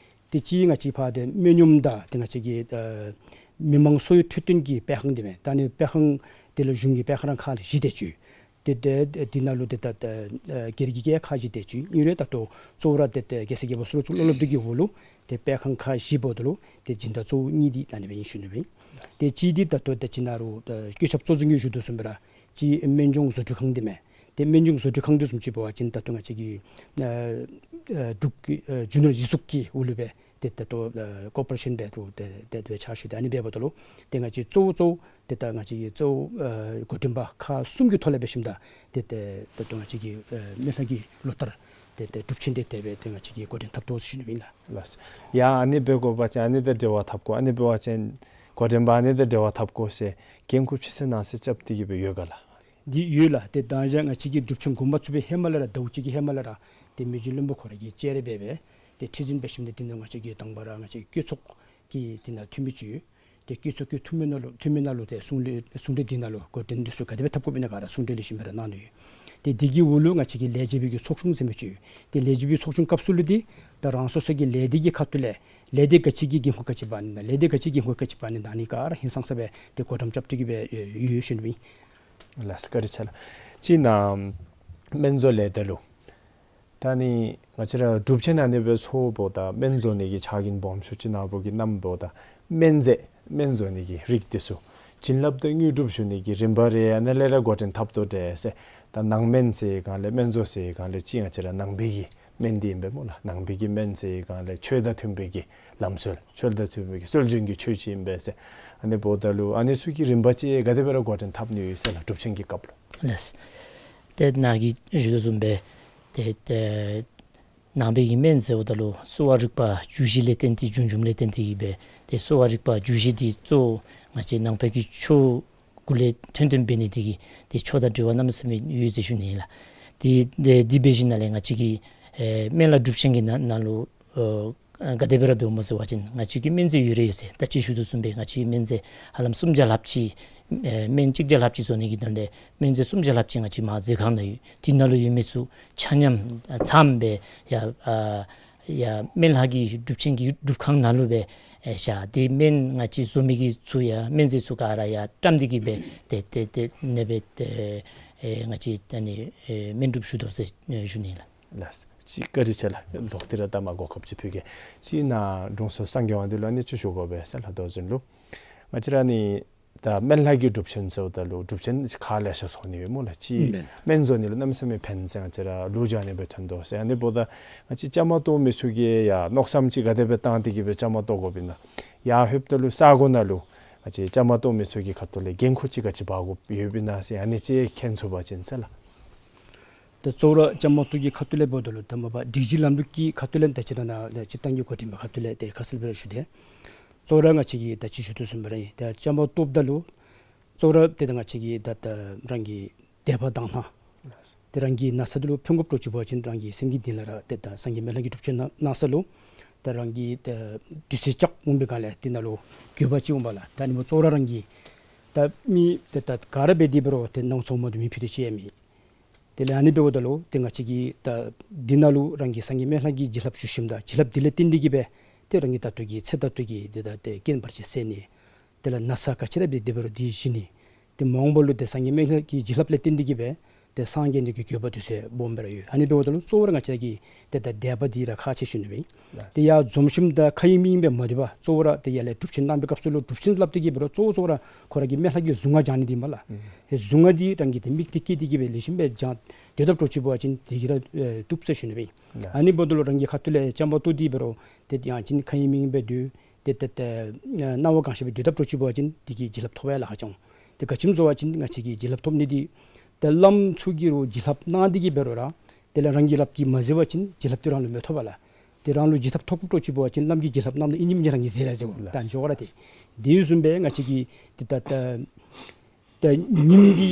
ཏེ་གཅིག་ང་བཅས་ཕར་ཏེ་སྨན་གཡོགམ་དང་ཏེ་ང་བཅས་ཀྱི་ཨ་མི་མང་གསོ་བའི་འཕྲོད་བསྟེན་གྱི་སྤེལ་ཁང་འདི་མས། ད་ཨ་ནི་སྤེལ་ཁང་འདི་ལུ་གཞུང་གི་སྤེལ་ཁང་ར་ཁག་བཞི་དེ་ཅིག། ཏེ་ཏེ་འདི་ནང་ལུ་ཏེ་ད་ཨ་སྒེར་གྱི་གི་ཁག་བཞི་དེ་ཅིག་ཨིན་རུང་ད་ལྟོ་གཙོ་བོ་ར་ཏེ་ཏེ་རྒྱལ་ས་རྒྱལ་པོ་གསོ་རིག་གཙུག་ལག་སློབ་སྡེ་གི་འོག་ལུ་ཏེ་སྤེལ་ཁང་ཁག་བཞི་འབདཝ་ད་ལུ་ཏེ་སྦྱིན་བདག་གཙོ་བོ་གཉིས་འདི་ད་ཨ་ནི་སྦེ་ཨིན་ཞུ་ནི་སྦེ། ཏེ་གཅིག་འདི་ད་ལྟོ་ཏེ་ཅིག་ནཱ་རུང་ཨ་བཀོད་ཁྱབ་གཙོ་འཛིན་གྱིས་ཞུ་དོ་བཟུམ་སྦེ་ར་གཅིག་སྨན་ལྗོངས་བཟོ་སྐྲུན་ཁང་འདི་མས། ཏེ་སྨན་ལྗོངས་བཟོ་སྐྲུན་ཁང་འདི་བཟུམ་ཅིག་འབད་བ་ཅིན་ད་ལྟོ་ང་བཅས་ཀྱི་ཨ་ཨ་འབྲུག་གི་ཨ་རྒྱུ་ནོར་གཞི་བཙུགས་ཀྱི་འོག་ལུ་སྦེ་ཏེ་ད་ལྟོ་ཨ་ཀོར་པོ་རེ་ཤཱན་སྦེ་ཏེ་ཏེ་ཏེ་ཕྱག་ཞུ་སྟེ་ཨ་ནི་འབདཝ་ད་ལུ་ཏེ་ང་བཅས་གཙོ་བོ་གཙོ་བོ་ཏེ་ད་ང་བཅས་ཀྱི་གཙོ་བོ་ཨ་འགོ་འདྲེན་པ་ཁག་གསུམ་གྱི་ཐོག་ལས་འབད་ཞིནམ་ད་ཏེ་ཏེ་ད་ལྟོ་ང་བཅས་ཀྱི་ཨ་སྨན་བླ་གི་ལོ་ལྟར་ཏེ་ཏེ་སྒྲུབ་ཆེན་འདི་དེ་སྦེ་ཏེ་ང་བཅས་ཀྱིས་འགོ་འདྲེན་འཐབ་དོ་ཟེར་ཞུ་ནི་ཨིན་ལགས། ལགས། ཡ་ཨ་ནི་འབད་དགོ་པ་ཅིན་ཨ་ནི་དང་འབྲེལ་བ་འཐབ་དགོ། ཨ་ནི་འབད་བ་ཅིན་འགོ་འདྲེན་པ་ཨ་ནི་དང་འབྲེལ་བ་འཐབ་དགོ་ཟེར་འགན་ཁུར་ཅིག་ཟེར་གནང་ཟེར་རྐྱབ་སྟེ་གི་སྦེ་ཡོད་ག་ལགས། འདི་ཡོད་ལགས། ཏེ་ད་ཅི་ང་བཅས་ཀྱི་སྒྲུབ་ཆེན་འགོ་མ་བཙུགས་པའི་ཧེ་མ་ལས་ར་ཟླཝ་གཅིག་གི་ཧེ་མ་ལས་ར་ཏེ་མི་རྗེ་བློན་པོ་ཁོ་ར་གིས་བཅའ་ར་འབད་སྦེ་ཏེ་ཁྲི་འཛིན་འབད་ཞིནམ་ད་འདི་ནང་ང་བཅས་ཀྱི་དང་པ་ར་ང་བཅས་བཀོད་ཚོགས་ཀྱི་འདི་ནང་འཐུས་མི་ཅིག་ཡོད། ཏེ་བཀོད་ཚོགས་ཀྱི་འཐུས་མི་ནང་ལུ་འཐུས་མི་ནང་ལུ་ཏེ་གསུང་གྲོས་གསུང་གྲོས་འདི་ནང་ལུ་འགོ་འདྲེན་འདི་ཚུ་ག་དེ་སྦེ་འཐབ་དགོཔ་ཨིན་ན་ག་ར་གསུང་གྲོས་ལེགས་ཤོམ་སྦེ་ར་གནང་ནུག། ཏེ་འདི་གི་འོག་ལུ་ང་བཅས་ཀྱི་ལས་བྱེད་པའི་གི་ཚོགས་ཆུང་ཟེར་མི་ཅིག་ཡོད། ཏེ་ལས་བྱེད་པའི་ཚོགས་ཆུང་སྐབས་སུ་ལུ་འདི་ད་རང་སོ་སོ་གི་ལས་སྡེ་གི་ཁ་ཐུག་ལས་ལས་སྡེ་ག་ཅི་གི་འགན་ཁུར་ག་ཅི་འབག་ནི་དང་ལས་སྡེ་ག་ཅི་གི་འགན་ཁུར་ག་ཅི་འབག་ནི་དང་ཨ་ནི་ག་ར་ཧིང་སངས་ས་སྦེ་ཏེ་འགོ་འདྲེན་རྐྱབ་སྟེ་གི་སྦེ་ཡོད་ཡོད་ཞུ་ནི་ཨིན། ལགས་སོ་བཀའ་དྲིན་ཆེ་ལགས། ཅིག་ནཱ་སྨན་བཟོ་ལས་སྡེ་ལུ་ད་ཨ་ནི་ང་བཅས་ར་སྒྲུབ་ཆེན་ཨ་ནི་སྦེ་ཚོགསཔ་ད་སྨན་བཟོ་ནི་གི་ཕྱག་འགན་སྦོམ་ཤོས་ཅིག་ནཱ་བུ་གིས་བསྣམས་པ་ད་སྨན་རྫས་སྨན་བཟོ་ནི་གི་རིགས་འདི་ཚུ་བྱིན་རླབས་དང་དངོས་གྲུབ་ཞུ་ནི་གི་རིམ་པ་རེ་ཨ་ནི་ལས་ར་འགོ་འདྲེན་འཐབ་དོ་འདྲས་ཟེར། ད་ནང་སྨན་ཟེར་སྒང་ལས་སྨན་བཟོ་ཟེར་སྒང་ལས་ཅིག་ང་བཅས་ར་ནང་པའི་གི་སྨན་འདི་ཨིན་པས་སྨོ་ལགས། ནང་པའི་གི་སྨན་ཟེར་སྒང་ལས་ཆོས་དང་མཐུན་པའི་གི་ལམ་སྲོལ་ཆོས་དང་མཐུན་པའི་གི་སྲོལ་རྒྱུན་གྱི་ཆོས་ཅིག་ཨིན་པས་ཟེར། ཨ་ནི་འབདཝ་ད་ལུ་ཨ་ནི་ཚུ་གི་རིམ་པ་ཅིག་ག་དེ་སྦེ་ར་འགོ་འདྲེན་འཐབ་ནི་ཡོད་ཟེར་ལགས་སྒྲུབ་ཆེན་གྱི་སྐབས་ལུ། ལགས། ཏེ་ནཱ་གིས་ཞུ་དོ་བཟུམ་སྦེ་ཏེ་ཏེ་ནང་པའི་གི་སྨན་ཟེརཝ་ད་ལུ་གསོ་བ་རིག་པ་རྒྱུད་བཞི་ལས་བརྟེན་ཏེ་རྒྱུན་འཇོམས་ལས་བརྟེན་ཏེ་གི་སྦེ་ཏེ་གསོ་བ་རིག་པ་རྒྱུད་བཞི་འདི་གཙོ་བོ་ང་བཅས་ནང་པའི་གི་ཆོས་གུ་ལས་ཐོན་ཐོནམ་འབད་ནི་དེ་གིས་ཏེ་ཆོས་དང་འབྲེལ་བ་གནམ་མེད་ས་མེད་ཡོད་ཟེར་ཞུ་ནི་ཨིན་ལགས། ཏེ་ཏེ་དེ་འབད་ཞིནམ་ལས་ང་བཅས་ཀྱི་ཨེ་སྨན་བླ་སྒྲུབ་ཆེན་གྱི་ནང་ནང་ལུ་ཨ་ག་དེ་སྦེ་ར་འབདཝ་སྨོ་ཟེར་བ་ཅིན་ང་བཅས་ཀྱི་སྨན་རྫས་ཡོད་ར་ཡོད་ཟེར། ད་ཅི་ཞུ་དོ་བཟུམ་སྦེ་ང་བཅས་ཀྱི་སྨན་རྫས་ཧ་ལམ་སུམ་བརྒྱ་ལྷགཔ་ཅིག་ཨེ་སྨན་གཅིག་བརྒྱ་ལྷགཔ་ཅིག་བཟོ་ནི་གི་དོན་ལས་སྨན་རྫས་སུམ་བརྒྱ་ལྷགཔ་ཅིག་ང་བཅས་མར་མཛོད་ཁང་ནང་ཡོད། དེ་ནང་ལུ་ཡོད་མི་ཚུ་ཆ་མཉམ་ཨ་ཚངམ་སྦེ་ཡ་ཨ་ཡ་སྨན་བླ་གི་སྒྲུབ་ཆེན་གྱི་སྒྲུབ་ཁང་ནང་ལུ་སྦེ་ཨེ་བཞག། ཏེ་སྨན་ང་བཅས་བཟོ་མི་གི་ཚུ་ཡང་སྨན་རྫས་ཚུ་ག་ར་ཡར་བཀྲམ་སྟེ་གི་སྦེ་ཏེ་ཏེ་ཏེ་ཨ་ནི་སྦེ་ཏེ་ཨེ་ང་བཅས་ཨ་ནི་ཨེ་སྨན་སྒྲུབ་ཞུ་དོ་ཟེར་ཨེ་ཞུ་ནི་ལགས། ལགས། ཅིག་བཀའ་དྲིན་ཆེ་ལགས། ལོག་སྟེ་ར་ད་མ་གོ་སྐབས་ཅིག་ཕུལ་གེ། ཅིག་ནཱ་དྲུང་འཚོ་སངས་རྒྱས་དབང་འདུས་ལུ་ཨ་ནི་ཅིག་ཞུ་དགོ་པས་ཟེར་ལགས། ད་ཅི་ར་ཨ་ནི་ད་སྨན་བླ་གི་སྒྲུབ་ཆེན་ཟེརཝ་ད་ལུ་སྒྲུབ་ཆེན་ཁག་ལེ་ཤ་ཚོགས་ནི་ཡོད་སྨོ་ལགས། ཅིག་ཨིན་པས། སྨན་བཟོ་ནི་ལུ་གནམ་མེད་ས་མེད་ཕན་ཟེར་ང་བཅས་ར་ལུ་ཅིག་ཨ་ནི་སྦེ་ཐོན་དོ་ཟེར། ཨ་ནི་འབདཝ་ད་ང་བཅས་བཅའ་མར་གཏོགས་མི་ཚུ་གིས་ཡང་མནོ་བསམ་ཅིག་ག་དེ་སྦེ་བཏང་སྟེ་གི་སྦེ་བཅའ་མར་གཏོགས་དགོཔ་ཨིན་ན། ཡར་ལྷོདཔ་ད་ལུ་ས་གོ་ནང་ལུ་ང་བཅས་བཅའ་མར་གཏོགས་མི་ཚུ་གི་ཁ་ཐུག་ལས་འགན་ཁུར་ཅིག་ག་ཅི་འབག་དགོཔ་ཡོདཔ་ཨིན་ན་ཟེར་ཨ་ནི་ཅིག་མཁྱེན་ཚུགས་པ་ཅིན་ཟེར་ལགས། ད་གཙོ་བོ་ར་བཅའ་མར་གཏོགས་ཀྱི་ཁ་ཐུག་ལས་འབདཝ་ད་ལུ་ད་མ་པ་སྒྲིག་གཞི་ལམ་ལུགས་ཀྱི་ཁ་ཐུག་ལས་ད་ཅི་ར་ནཱ་ད་སྤྱིར་བཏང་གི་འགོ་འདྲེན་པའི་ཁ་ཐུག་ལས་ཏེ་ཁ་གསལ་སྦེ་ར་ཞུ་སྟེ། གཙོ་བོ་ར་ང་བཅས་ཀྱིས་ད་ཅི་ཞུ་དོ་བཟུམ་སྦེ་ར་ཨིན། ད་བཅའ་མར་གཏོགསཔ་ད་ལུ་གཙོ་བོ་ར་ཏེ་ད་ང་བཅས་ཀྱིས་ད་ད་རང་གི་དད་པ་དང་ལྷག་ཏེ་རང་གི་ན་ཚ་འདི་ལུ་ཕན་དགོཔ་འདྲཝ་ཅིག་འབད་བ་ཅིན་རང་གི་སེམས་ཀྱི་གཏིང་ལས་ར་ཏེ་ད་སངས་རྒྱས་སྨན་བླ་གི་སྒྲུབ་ཆེན་གནང་གནང་ས་ལུ་ད་རང་གི་ད་དུས་ཚོད་ཅིག་འོང་པའི་སྒང་ལས་དེ་ནང་ལུ་འགྱོད་པ་ཅིག་འོང་པས་ལགས། ད་ཨ་ནི་སྦེ་གཙོ་བོ་ར་རང་གི་ད་མི་ཏེ་ད་ག་ར་འབད་དེ་འབད་རུང་ཏེ་ནང་ཚོགས་མ་གཏོགས་མི་ཕུད་དེ་ཅིག་ཡང་མེད། དེ་ལས་ཨ་ནི་འབདཝ་ད་ལུ་ཏེ་ང་བཅས་ཀྱིས་ད་འདི་ནང་ལུ་རང་གི་སངས་རྒྱས་སྨན་བླ་གི་བྱིན་རླབས་ཞུ་ཞིནམ་ད་བྱིན་རླབས་འདི་ལས་བརྟེན་ཏེ་གི་སྦེ་ཏེ་རང་གི་ད་ལྟོ་གི་ཚེ་ད་ལྟོ་གི་འདི་ད་ཏེ་རྐྱེན་བར་ཆད་སེལ་ནི། དེ་ལས་ན་ཚ་ག་ཅི་ར་འབད་དེ་འབད་རུང་འདི་ཞི་ནི། ཏེ་མ་འོངས་པ་ལུ་ཏེ་སངས་རྒྱས་སྨན་བླ་གི་བྱིན་རླབས་ལས་བརྟེན་ཏེ་གི་སྦེ་ཏེ་སངས་རྒྱས་ནི་གི་འགྱོད་པ་དུས་ཚོད་སྦོམ་སྦེ་ར་ཡོད། ཨ་ནི་འབདཝ་ད་ལུ་གཙོ་བོ་ར་ང་བཅས་ཀྱི་ཏེ་ད་དད་པ་འདི་ར་ཁག་ཆེ་ཞུ་ནི་སྦེ། ཏེ་ཡར་འཛོམས་ཞིནམ་ད་ཁ་ཡེངས་མིག་ཡེངས་སྦེ་མ་སྡོད་པར་གཙོ་བོ་ར་ཏེ་ཡར་ལས་སྒྲུབ་ཆེན་གནང་པའི་སྐབས་སུ་ལུ་སྒྲུབ་ཆེན་སླབ་སྟེ་གི་འབད་རུང་གཙོ་བོ་གཙོ་བོ་ར་ཁོ་ར་གི་སྨན་བླ་གི་གཟུངས་སྔགས་སྦྱང་ནི་འདི་མས་ལགས། ཨེ་གཟུངས་སྔགས་འདི་རང་གིས་ཏེ་དམིགས་གཏད་བསྐྱེད་དེ་གི་སྦེ་ལེགས་ཤོམ་སྦེ་སྦྱང་སྡོད་དཔ་འདྲཝ་ཅིག་འབད་བ་ཅིན་དེ་གིས་ར་ཨེ་བཏུབ་ཟེར་ཞུ་ནི་སྦེ། ཨ་ནི་འབདཝ་ད་ལུ་རང་གི་ཁ་ཐུག་ལས་བཅའ་མར་གཏོགས་ཏེ་འབད་རུང་ཏེ་ཡང་ཅིན་ཁ་ཡེངས་མིག་ཡེངས་སྦེ་སྡོད། ཏེ་ཏེ་ཏེ་ཨ་སྣང་བ་གང་ཤར་སྦེ་སྡོད་དཔ་འདྲཝ་ཅིག་འབད་བ་ཅིན་དེ་གིས་བྱིན་རླབས་ཐོབ་ཡར་ལཱ་ཁག་ཆེ་འོང་། ཏེ་ག་ཅི་སྨོ་ཟེར་བ་ཅིན་ང་བཅས་ཀྱིས་བྱིན་རླབས་ཐོབ་ནི་འདི་ཏེ་བླམ་ཚུ་གིས་ར་བྱིན་རླབས་གནང་སྟེ་གིས་འབད་རུང་ར་དེ་ལས་རང་གི་རླབས་ཀྱིས་མ་གཟིར་བ་ཅིན་བྱིན་རླབས་འདི་རང་ལུ་མི་ཐོབ་པས་ལགས། ཏེ་རང་ལུ་བྱིན་རླབས་ཐོབ་དཔ་འདྲཝ་ཅིག་འབད་བ་ཅིན་བླམ་གིས་བྱིན་རླབས་གནངམ་ད་ཨིན་ཨིནམ་ཅིག་རང་གིས་གཟིགས་ར་གཟིགསཔ་འོང་། ད་ཨ་ནི་ཅོག་ར་ཏེ། དེ་བཟུམ་སྦེ་ང་བཅས་ཀྱིས་ཏེ་ད་ད་ད་ཉིམ་འདི་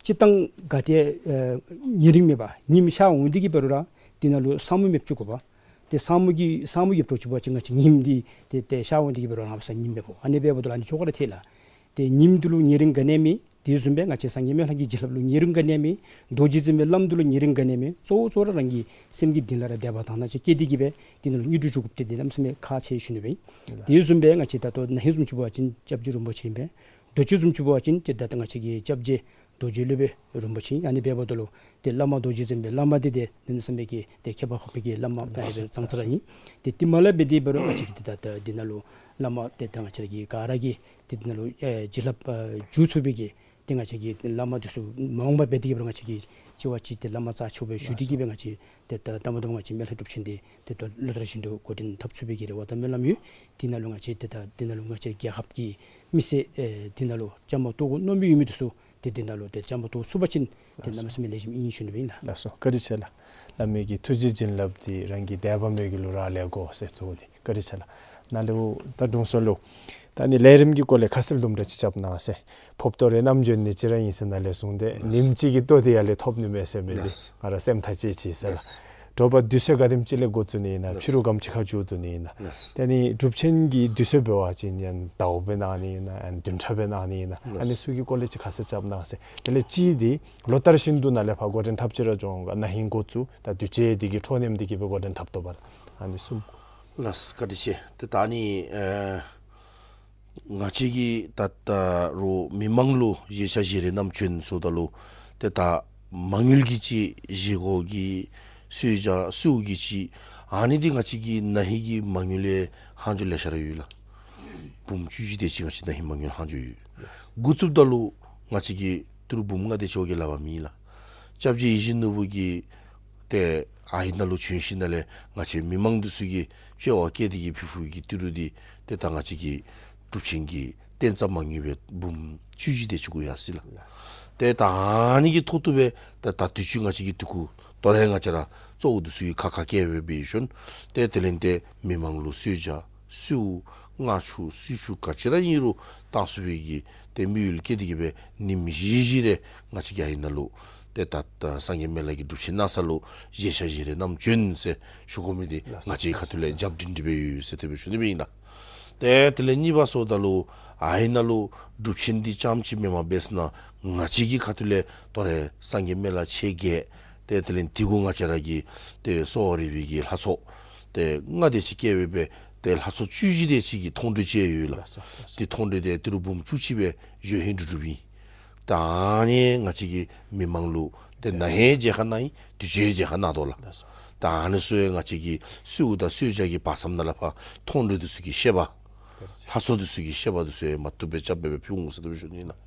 སྤྱིར་བཏང་ག་ཏེ་ཨ་ཉེ་རིང་མེད་པར་ཉིམ་ཤར་འོང་སྟེ་གིས་འབད་རུང་ར་དེ་ནང་ལུ་ས་སྨུག་མེདཔ་བཅུག་དགོ་པས། ཏེ་ས་སྨུག་གི་ས་སྨུག་ཡོདཔ་འདྲཝ་ཅིག་འབད་བ་ཅིན་ང་བཅས་ཉིམ་འདི་ཏེ་ཏེ་ཤར་འོང་སྟེ་གིས་འབད་རུང་ར་ང་བཅས་ཉིམ་མེདཔ་འོང་། ཨ་ནི་འབདཝ་ད་ལུ་ཨ་ནི་ཅོག་ར་ཐལ་ལགས། ཏེ་ཉིམ་འདི་ལུ་ཉེ་རིང་ག་ནི་ཡང་མེད། དེ་བཟུམ་སྦེ་ང་བཅས་སངས་རྒྱས་སྨན་བླ་གི་བྱིན་རླབས་ལུ་ཉེ་རིང་ག་ནི་ཡང་མེད། རྡོ་རྗེ་འཛིན་པའི་བླམ་འདི་ལུ་ཉེ་རིང་ག་ནི་ཡང་མེད། གཙོ་བོ་གཙོ་བོ་ར་རང་གི་སེམས་ཀྱི་གཏིང་ལས་ར་དད་པ་དང་ནང་ཆ་བསྐྱེད་དེ་གིས་སྦེ་དེ་ནང་ལུ་བརྙས་བཅོས་འཇུག་དགོཔ་འདི་དེ་གནམ་མེད་ས་མེད་ཁག་ཆེ་ཞུ་ནི་སྦེ་ཨིན། དེ་བཟུམ་སྦེ་ང་བཅས་ད་ལྟོ་ན་ཧིང་བཟུམ་ཅིག་འབད་བ་ཅིན་སྐྱབས་རྗེ་རིན་པོ་ཆེ་ཨིན་པས། རྡོ་རྗེ་བཟུམ་ཅིག་འབད་བ་ཅིན་ཏེ་ད་ལྟོ་ང་བཅས་ཀྱི་སྐྱབས་རྗེ་རྡོ་རྗེ་སློབ་དཔོན་རིན་པོ་ཆེ་ཨིན། ཨ་ནི་འབདཝ་ད་ལུ་ཏེ་བླ་མ་རྡོ་རྗེ་འཛིན་པའི་བླ་མ་འདི་ཏེ་གནམ་མེད་ས་མེད་ཀྱི་ཏེ་ཁྱད་པར་འཕགས་པའི་གི་བླ་མ་ཨ་ནི་སྦེ་ཙང་ཙ་ར་ཨིན། ཏེ་དེ་མ་ལས་འབད་དེ་འབད་རུང་ང་བཅས་ཀྱིས་ཏེ་ད་ད་འདི་ནང་ལུ་བླ་མ་ཏེ་ད་ང་བཅས་ཀྱི་ག་ར་གིས་ཏེ་འདི་ནང་ལུ་ཨེ་བྱིན་རླབས་ཨ་འཇུག་ཚུགས་པའི་གི་ཏེ་ང་བཅས་ཀྱིས་བླ་མ་འདི་ཚུ་མ་འོངས་པ་འབད་དེ་གིས་འབད་རུང་ང་བཅས་ཀྱིས་གཅིག་བ་གཅིག་ཏེ་བླ་མ་རྩ་ཆེཝ་སྦེ་ཞུ་སྟེ་གིས་སྦེ་ང་བཅས་ཏེ་ད་ད་མ་ད་མ་ང་བཅས་སྨན་བླ་སྒྲུབ་ཆེན་འདི་ཏེ་ད་ལོ་ལྟར་བཞིན་དུ་འགོ་འདྲེན་འཐབ་ཚུགས་པའི་གི་རེ་བ་དང་སྨོན་ལམ་ཡོད། དེ་ནང་ལུ་ང་བཅས་ཏེ་ད་དེ་ནང་ལུ་ང་བཅས་རྒྱལ་ཁབ་ཀྱི་མི་སེར་ཨེ་དེ་ནང་ལུ་བཅའ་མར་གཏོགས་དགོ་མནོ་མི་ཡོད་མི་འདི་ཚུ་ཏེ་དེ་ནང་ལུ་ཏེ་བཅའ་མར་གཏོགས་ཚུགས་པ་ཅིན་ཏེ་གནམ་མེད་ས་མེད་ལེགས་ཤོམ་ཨིན་ཞུ་ནི་སྦེ་ཨིན་ལགས། ལགས་སོ། བཀའ་དྲིན་ཆེ་ལགས། བླ་མའི་གི་ཐུགས་རྗེ་བྱིན་རླབས་འདི་རང་གི་དད་པ་མོས་གུས་ལུ་རག་ལས་དགོ་ཟེར་གཙོ་བོ་འདི། བཀའ་དྲིན་ཆེ་ལགས། ནཱ་ལུ་ད་དྲུང་འཚོ་ལུ་ད་ཨ་ནི་ལས་རིམ་གྱི་སྐོར་ལས་ཁ་གསལ་དུམ་གྲ་ཅིག་རྐྱབ་གནང་ཟེར། ཕོརཔ་ཏོ་རེ་བསྣམས་འབྱོན་ནི་ཅིག་ར་ཨིན་ཟེར་ནཱ་ལས་བཟུང་སྟེ་ལགས། ཉིནམ་གཅིག་གི་ལྟོ་འདི་ཡར་ལས་ཐོབ་ནི་མས་ཟེར་མི་འདི་ལགས། ང་ར་སེམས་ཐག་བཅད་ཅི་ཟེར་ལགས། ལགས། དྲོ་པ་དུས་ཚོད་ག་དེམ་ཅིག་ལས་འགོ་བཙུགས་ནི་ཨིན་ན། ལགས། ཕྱི་རུ་ག་དེམ་ཅིག་ཁར་མཇུག་བསྡུ་ནི་ཨིན་ན། ལགས། ཏེ་ཨ་ནི་སྒྲུབ་ཆེན་གྱི་དུས་ཚོད་འབད་བ་ཅིན་ཡང་ཟླཝ་སྦེ་གནང་ནི་ཨིན་ན་ཡང་བདུན་ཕྲག་སྦེ་གནང་ནི་ཨིན་ན། ལགས། ཨ་ནི་ཚུ་གི་སྐོར་ལས་ཅིག་ཁ་གསལ་རྐྱབ་གནང་ཟེར། དེ་ལས་གཅིག་འདི་ལོ་ལྟར་བཞིན་དུ་ནཱ་ལས་ཕར་འགོ་འདྲེན་འཐབ་ཅི་ར་འགྱོ་འོང་ག། ན་ཧིང་འགོ་བཙུགས་ད་དུས་ཅི་འདི་གི་འཕྲོ་མཉམ་འདི་གིས་སྦེ་འགོ་འདྲེན་འཐབ་དོ་བ་ལགས། ཨ་ནི་གསུམ། ལགས་བཀའ་དྲིན་ཆེ། ཏེ་ད་ཨ་ནི་ཨེ་ང་བཅས་ཀྱིས་ད་ད་རུང་མི་མང་ལུ་བཞེས་ཆ་བཞེས་རེ་བསྣམས་བྱོན་སོངམ་ད་ལུ་ཏེ་ད་མ་དངུལ་གྱི་ཅིག་བཞེས་སྒོ་གི་གསོལ་ཇ་གསོལཝ་གི་ཅིག་ཨ་ནི་འདི་ང་བཅས་ཀྱི་ན་ཧིང་གི་མ་དངུལ་ལས་ལྷག་འགྱོ་ལེ་ཤ་ར་ཡོད་ལགས། འབུམ་བཅུ་བཞི་དེ་ཅིག་ང་བཅས་ན་ཧིང་མ་དངུལ་ལྷག་འགྱོ་ཡོད། འགོ་བཙུགསཔ་ད་ལུ་ང་བཅས་ཀྱིས་ཏི་རུ་འབུམ་ལྔ་དེ་ཅིག་བ་གིས་ལཱ་འབད་མེད་ལགས། སྐྱབས་རྗེ་ཡིད་བཞིན་ནོར་བུ་གིས་ཏེ་ཨའི་ནང་ལུ་བྱོན་ཞིནམ་ལས་ང་བཅས་མི་མང་འདི་ཚུ་གིས་དཔྱལ་བ་བསྐྱལ་ཏེ་གིས་ཕུལ་ཕུལཝ་གི་ཏི་རུ་འདི་ཏེ་ད་ང་བཅས་ཀྱི་སྒྲུབ་ཆེན་གྱི་རྟེན་རྩ་མ་དངུལ་སྦེ་འབུམ་བཅུ་བཞི་དེ་ཅིག་གུ་ཡར་སོ་ཡི་ལགས། ཏེ་ད་ཨ་ནི་གི་ཐོག་ཏུ་སྦེ་ད་ད་དུས་ཅི་ང་བཅས་ཀྱི་དུས་ཁུངས་དོ་རུང་ང་བཅས་ར་གཙོ་བོ་འདི་ཚུ་གིས་ཁག་ཁ་བཀལ་སྦེ་འབད་ཞིནམ་ཏེ་དེ་ལས་ཏེ་མི་མང་ལུ་གསོལ་ཇ་གསོལཝ་མངར་ཆུ་བསིལ་ཆུ་ག་ཅི་ར་ཨིན་རུང་བཏང་ཚུགས་པའི་གི་ཏེ་དམིགས་ཡུལ་བསྐྱེད་དེ་གིས་སྦེ་ཉིནམ་བཞི་བཞི་རེ་ང་བཅས་ཀྱིས་ཨའི་ནང་ལུ་ཏེ་ད་ད་སངས་རྒྱས་སྨན་བླ་གི་སྒྲུབ་ཆེན་གནང་ས་ལུ་བཞེས་ཆ་བཞེས་རེ་བསྣམས་བྱོན་ཟེར་ཞུ་དགོ་མི་འདི་ལགས། ང་བཅས་ཁ་ཐུག་ལས་རྒྱབ་འདྲེན་འདི་སྦེ་ཡོད་ཟེར་དེ་སྦེ་ཞུ་ནི་སྦེ་ཨིན་ལགས། ཏེ་དེ་ལས་གཉིས་པ་སོངམ་ད་ལུ་ཨའི་ནང་ལུ་སྒྲུབ་ཆེན་འདི་རྐྱངམ་ཅིག་མེནམ་འབད་ས་ན་ང་བཅས་ཀྱི་ཁ་ཐུག་ལས་དོ་རུང་སངས་རྒྱས་སྨན་བླ་ཆེ་བརྒྱད་ཏེ་དེ་ལས་དེ་གུ་ང་བཅས་ར་གི་ཏེ་གསོ་བ་རིག་པའི་གི་ལྷ་ཚོགས་ཏེ་ལྔ་དེ་ཅིག་བཀལ་སྦེ་སྦེ་ཏེ་ལྷ་ཚོགས་བཅུ་བཞི་དེ་ཅིག་གི་མཐོང་གྲོལ་ཅིག་ཡོད་ལགས། ལགས་སོ། ཏེ་མཐོང་གྲོལ་འདི་ཏི་རུ་འབུམ་བཅུ་གཅིག་སྦེ་ཡོད་ཧིང་གྲུབ་གྲུབ་ཨིན། ད་ཨ་ནི་ང་བཅས་ཀྱིས་མི་མང་ལུ་ཏེ་ན་ཧིང་མཇལ་ཁ་གནང་ཡི། དུས་ཅི་མཇལ་ཁ་གནང་དོ་ལགས། ལགས་སོ། ད་ཨ་ནི་ཚུ་ཡང་ང་བཅས་ཀྱི་གསོལཝ་དང་གསོལ་ཇ་གི་བར་མཚམས་ནང་ལས་ཕར་མཐོང་གྲོལ་འདི་ཚུ་གི་བཤད་པ་ལྷ་ཚོགས་འདི་ཚུ་གི་བཤད་པ་འདི་ཚུ་ཡང་མ་བཏུབ་སྦེ་རྐྱབ་སྦེ་སྦེ་ཕུལ་འོང་ཟེར་དེ་སྦེ་ཞུ་ནི་ཨིན་ལགས།